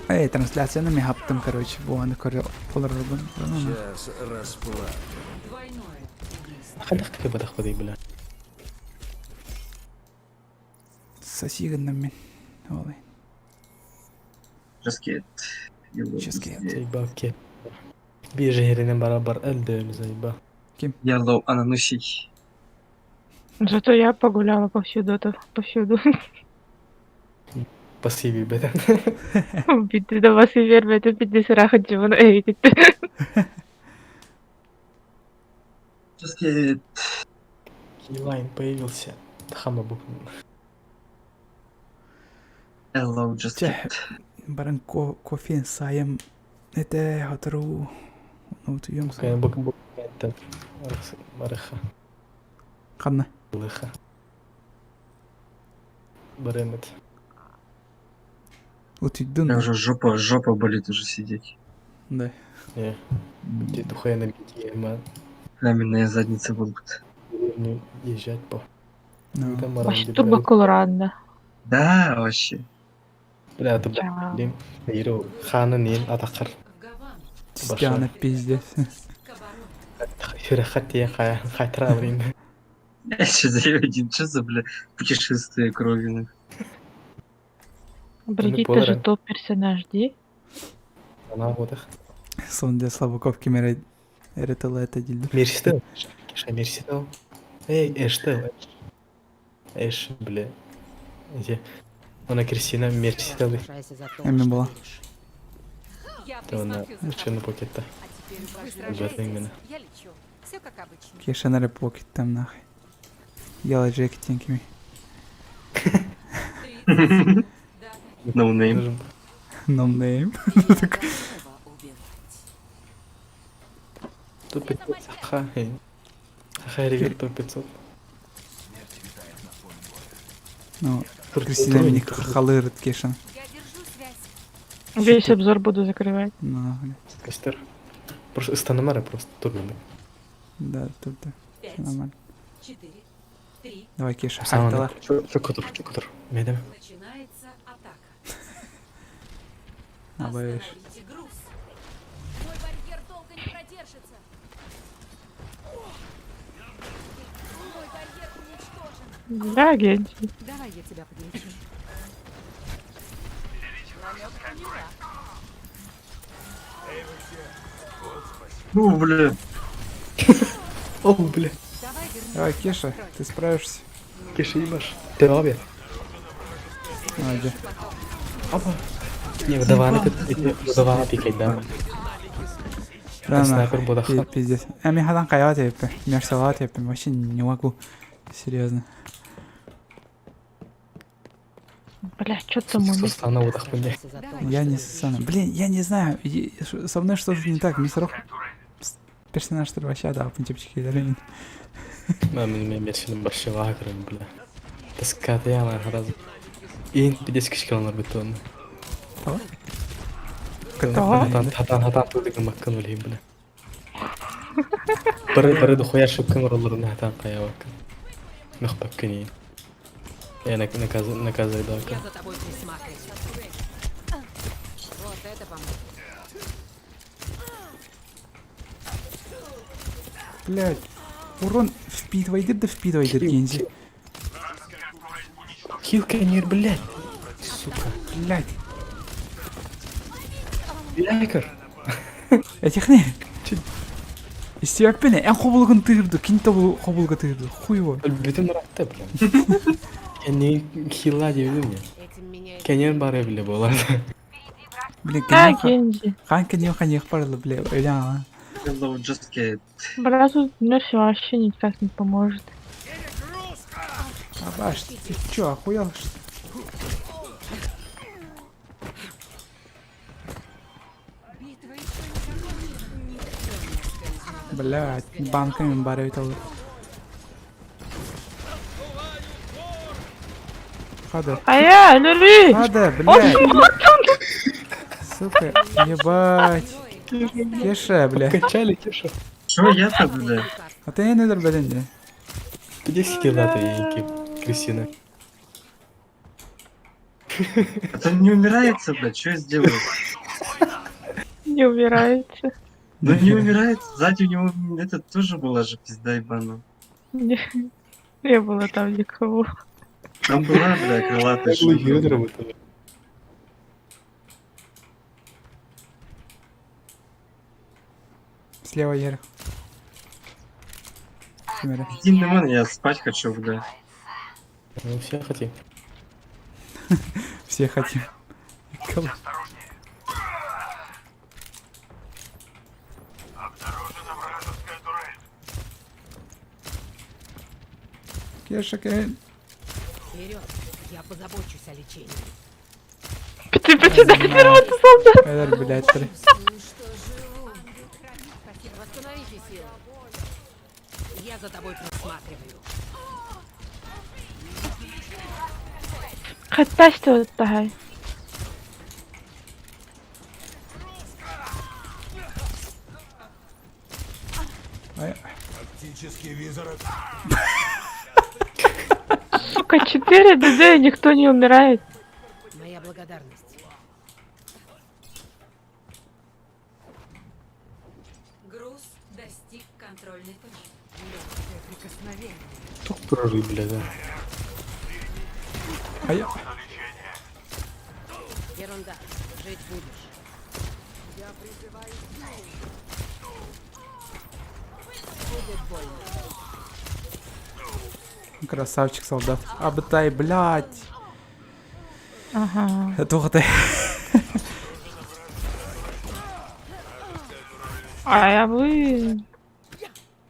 Speaker 1: Эй, трансляция на мегаптом, короче, вон, короче,
Speaker 14: Двойное убийство.
Speaker 3: Хадах ты бадах воды, бля.
Speaker 1: Соси гыннам Олай.
Speaker 4: Джескет.
Speaker 1: Джескет.
Speaker 3: Заебал, ке. Бежи херенен барабар элдем, заебал.
Speaker 4: Yellow ананусий.
Speaker 10: Зато я погуляла повсюду, это повсюду.
Speaker 3: Спасибо, ребята.
Speaker 10: Битти да вас и вербете, битти сырахат жибын, эй, дитти.
Speaker 4: Джескет.
Speaker 3: Кейлайн появился. Хама буквально.
Speaker 4: Hello, Джескет.
Speaker 1: Баран кофе саем. Это хатру. Ну, вот ем.
Speaker 3: Кая бук бук это барыха.
Speaker 1: Ханна.
Speaker 3: Лыха. Баремет.
Speaker 1: Вот
Speaker 4: У
Speaker 1: иду.
Speaker 4: меня уже жопа, жопа болит уже сидеть.
Speaker 1: Да.
Speaker 3: Не. Ты тухая на битье, ма.
Speaker 4: Каменная задница будут.
Speaker 3: Не езжать по.
Speaker 1: Ну.
Speaker 3: Там
Speaker 10: Вообще турбо колорадо.
Speaker 4: Да, вообще.
Speaker 3: Бля, ты
Speaker 10: Чао.
Speaker 3: блин. Иру ханы нин атакар.
Speaker 14: В Гавану.
Speaker 1: Түстээҕинэ пиздец.
Speaker 3: Сүрэххэ тиийэн хайтараабын.
Speaker 4: Один, что за, бля, путешествие крови?
Speaker 10: Бригитта же топ персонаж, ди?
Speaker 3: Она вот их.
Speaker 1: Сонде Слабаков кимэрэ эрэ тыла этэ дииллэр.
Speaker 3: Мерсител. Кеша Мерсител. Эй, Эштел. Эш, бля. Эти. Она Кристина Мерсител.
Speaker 1: Эми була.
Speaker 3: Она чын пакетта. Ребята
Speaker 14: Я лечу. Все как обычно.
Speaker 1: Кешаны эрэ покиттам нахуй. Яла Джек кими.
Speaker 4: No name.
Speaker 1: No name.
Speaker 3: Тут 500. Ха, Ха, ребят, топ 500.
Speaker 1: Ну, Кристина мени халырыт Кешан.
Speaker 10: Весь обзор буду закрывать.
Speaker 1: Ну, бля.
Speaker 3: Костер. Просто станомары просто турнаны.
Speaker 1: Да, тут да. Все нормально.
Speaker 14: Четыре, три.
Speaker 1: Давай, Кеша, хайтала.
Speaker 3: Чокотур, чокотур. Медем.
Speaker 14: Начинается атака.
Speaker 1: Абаешь.
Speaker 14: Остановите груз. Мой барьер долго не продержится. Мой барьер уничтожен.
Speaker 10: Да, Гензи.
Speaker 14: Давай я тебя подлечу.
Speaker 4: Ну, бля.
Speaker 3: О, бля.
Speaker 1: Давай, Кеша, ты справишься.
Speaker 3: Кеша ебаш. Ты обе.
Speaker 1: А, где?
Speaker 3: Опа. Не, выдаваны, выдаваны пикать, да.
Speaker 1: Да,
Speaker 3: Снайпер буду
Speaker 1: нахуй, пиздец. А мне хадан каяла теппе. Мерсала теппе. Вообще не могу. Серьезно.
Speaker 10: Бля, что там у них?
Speaker 3: Сустана вот охуенный.
Speaker 1: Я не Сусана. Блин, я не знаю. Со мной что-то не так. Мистерох персонаж вообще да, пунчипчики или
Speaker 3: Мен мен сені вообще лагерым, бля. Таскаты я разу. Ин пидес кишкалар бетон. Хатан хатан хатан тудыгы маккан олейм, бля. Бары бары дохуя шуккан ролларын хатан кая баккан. Мэх баккани. Я наказ наказываю да.
Speaker 2: Я за тобой присматриваю. Вот это поможет.
Speaker 1: Блять. Урон впитывай, да впитывай, Гензи.
Speaker 3: Хилка не, блядь. Сука.
Speaker 1: Блять.
Speaker 3: Якор.
Speaker 1: Этих не. Истиэппине, эн хобулгун тыырды, кин хобулга тыырды, хуй его.
Speaker 3: Бүтүн ратта, бля. Кенни хила дебидим я. Кенен бары биле болар.
Speaker 1: Блин,
Speaker 10: Да,
Speaker 1: кенен
Speaker 10: Гензи.
Speaker 1: хан кенен хан ех барлы, бля, öyle
Speaker 4: Hello, just get.
Speaker 10: Брату Мерси вообще никак не поможет.
Speaker 1: Абаш, ты чё, охуел? что ли? Блядь, банками барывит алды. Хада.
Speaker 10: А я, Люри!
Speaker 1: Хада, блядь. Сука, ебать. Кеша, бля.
Speaker 3: Качали, Кеша.
Speaker 4: Чё я-то, бля?
Speaker 1: А ты не блин,
Speaker 3: Где хила ты, Янки, Кристина?
Speaker 4: Это не умирается, бля, что я сделаю?
Speaker 10: Не умирается.
Speaker 4: Ну не умирает, сзади у него это тоже была же пизда ебаная.
Speaker 10: Не, не было там никого.
Speaker 4: Там была, бля, крылатая штука.
Speaker 1: Слева вверх. Смотри.
Speaker 4: Иди на мен, я спать хочу, бля.
Speaker 3: Мы все хотим.
Speaker 1: Все хотим. Кого? Кеша, Кен.
Speaker 2: Вперед, я позабочусь о лечении.
Speaker 10: Ты председатель роты солдат.
Speaker 1: Эдер, блядь, три.
Speaker 2: Восстановите силы. Я за тобой присматриваю.
Speaker 10: Хотя что это?
Speaker 1: Ай,
Speaker 10: Сука, 4 ДД, и никто не умирает.
Speaker 2: Моя благодарность.
Speaker 14: Прикосновение.
Speaker 3: Тух турарый, бля, да.
Speaker 1: Ай.
Speaker 2: Ерунда. Жить будешь.
Speaker 14: Я призываю силу. Будет больно.
Speaker 1: Красавчик, солдат. Абытай, блядь.
Speaker 10: Ага.
Speaker 1: Туох этэй?
Speaker 10: А вы...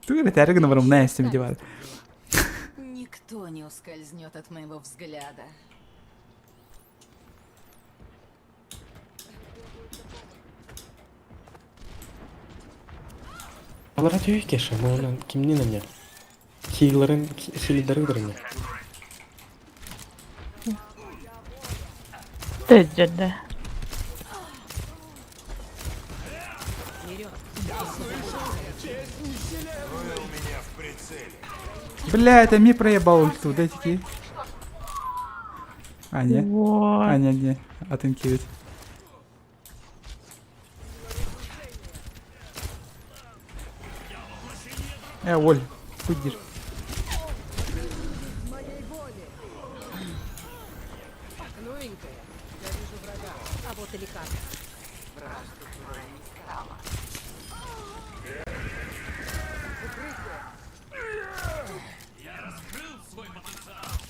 Speaker 1: Тугу эрэ этээри гына барым эстим дии баар.
Speaker 14: Никто не ускользнет от моего взгляда.
Speaker 3: Алара түһүй Кеша, муна кимнин эмне? Хиллерин, хиллерин кытары
Speaker 10: Тэддьэрдэ.
Speaker 1: Бля, это ми проебал ульту, дайте ки. А, не.
Speaker 10: Вот.
Speaker 1: А, не, не. Атын киvet. Э, Оль, кудир.
Speaker 2: Новенькая. Я вижу врага. А вот и лекарство.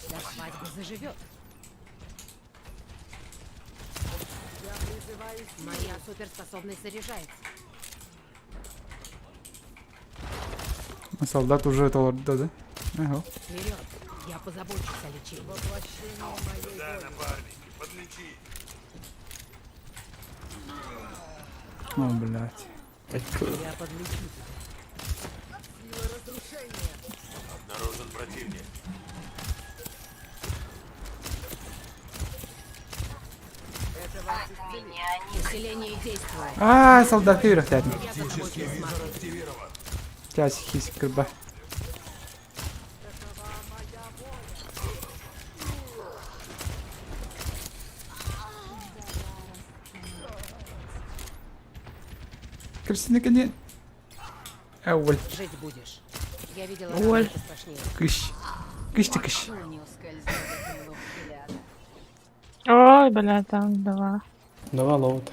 Speaker 2: До свадьбы заживет. Моя суперспособность заряжается.
Speaker 1: Солдат уже толордо, да? Ага.
Speaker 2: Вперед! Я позабочусь о лечении.
Speaker 1: О, блядь.
Speaker 2: Я подлечу тебя.
Speaker 8: Обнаружен противник.
Speaker 2: Усиление действует.
Speaker 1: А, солдат вверх тянет.
Speaker 2: Я за тобой присматриваю.
Speaker 1: Сейчас хис крыба. Кристина, конечно. Э, Оль.
Speaker 2: Жить будешь. Я видела
Speaker 10: Оль.
Speaker 2: раны пострашнее.
Speaker 1: Кыш. Кыш ты кыш.
Speaker 14: Никто не ускользнет от моего взгляда.
Speaker 10: Ой, бля, там два.
Speaker 3: Давай лоут.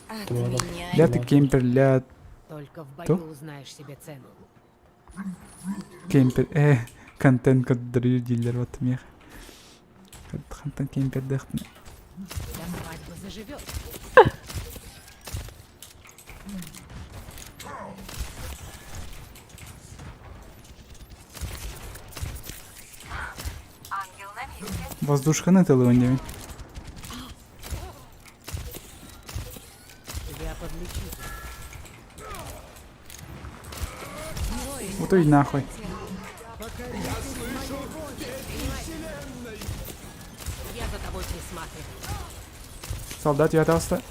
Speaker 14: От
Speaker 3: Давай, давай.
Speaker 14: меня
Speaker 1: Ля ты кемпер, ля
Speaker 2: Только в
Speaker 1: То?
Speaker 2: бою узнаешь себе цену.
Speaker 1: кемпер. Э, контент каддрю дилер вот мех. Контент кемпер дехтне.
Speaker 2: До свадьбы заживет.
Speaker 1: Воздушканы тылы
Speaker 2: Я подлечу тебя.
Speaker 1: Вот и нахуй.
Speaker 2: Я за тобой присматриваю.
Speaker 1: Солдат я остался.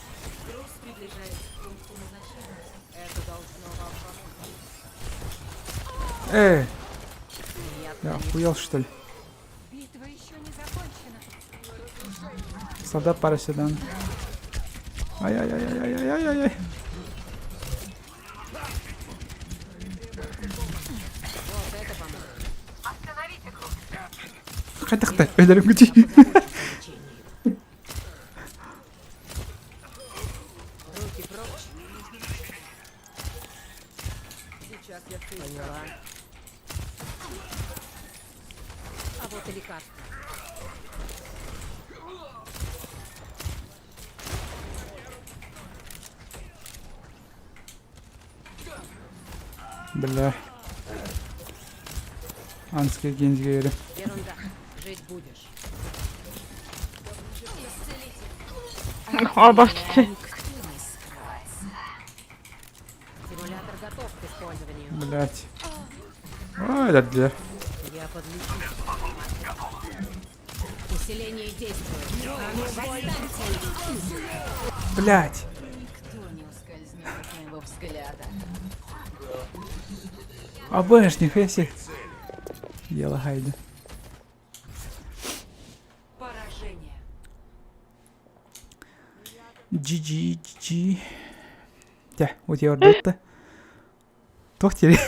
Speaker 1: Э, я охуел что ли?
Speaker 14: Битва еще не закончена.
Speaker 1: Солдат пара сюда. Ай-яй-яй-яй-яй-яй-яй. Хатахта, өлөрүм күтүй.
Speaker 2: Руки прочь. Сейчас я все Поняла. А вот и лекарство.
Speaker 1: Бля. Анский гензгери.
Speaker 2: Ерунда. Жить будешь.
Speaker 10: О, башты.
Speaker 14: Никто не скроется.
Speaker 2: Симулятор готов к использованию.
Speaker 1: Блять. Ой, да для.
Speaker 2: Я подлечу тебя. Усиление действует. А ну, восстаньте!
Speaker 1: Блять.
Speaker 14: Никто не ускользнет от моего взгляда.
Speaker 1: А бэш, нихуя себе. Я лагаю.
Speaker 14: Поражение.
Speaker 1: GG, GG. Дьэ, утуйа ордутта. Туох диирий?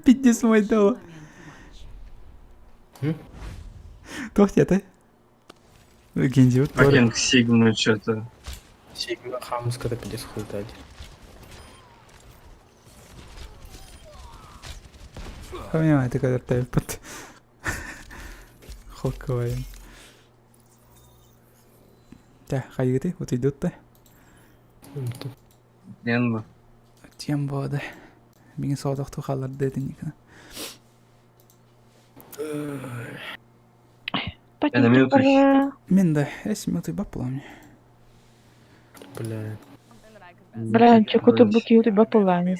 Speaker 1: Пиздец мой дала. Туох диэтэй? Гензиут
Speaker 4: Факинг Сигму что-то.
Speaker 3: Сигма хамската пиздец хуйта.
Speaker 1: Понимаю, ты когда под Хоккой. Тя, хайгыты, вот идут-то.
Speaker 4: Диэн бу.
Speaker 1: Тем бода. Миңе соодохту халларды этин
Speaker 4: Это минуты.
Speaker 1: Мен да, эс минуты бапла мне.
Speaker 3: Бля.
Speaker 10: Бля, чекуты буки бапылани.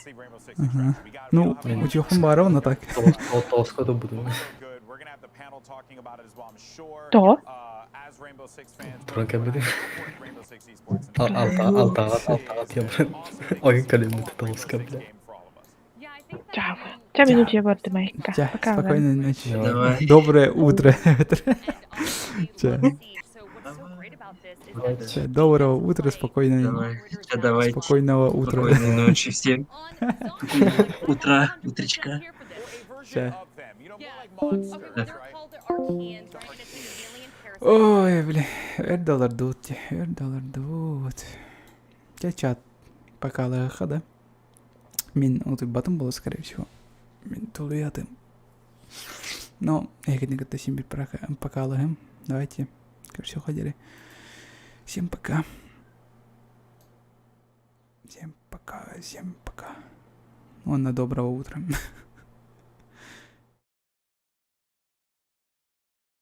Speaker 1: Ага. Ну, у тебя баровна так.
Speaker 3: Толското буду.
Speaker 10: То?
Speaker 3: Туран кэлбитим. Алта алтаҕа алтаҕа тиэмэн ойун кэлиммит толуска бля.
Speaker 10: Чао. Ча минут я барды майка.
Speaker 1: Ча,
Speaker 10: Пока.
Speaker 1: спокойной ночи.
Speaker 4: Давай.
Speaker 1: Доброе утро. Ча. Ча, Доброго утра, спокойной,
Speaker 4: Давай. Ча, давайте.
Speaker 1: спокойного утра.
Speaker 4: Спокойной ночи всем. Утра, утречка.
Speaker 1: Ча.
Speaker 4: Да.
Speaker 1: Ой, бля, өр доллар дуут, өр доллар дуут. Ча чат пока да? Мин утуйбатым буолуо, скорее всего. Мин тулуйатым. Но я кытта син бир покалыһым. Давайте, короче, ходили. Всем пока. Всем пока, всем пока. Уонна доброго утра.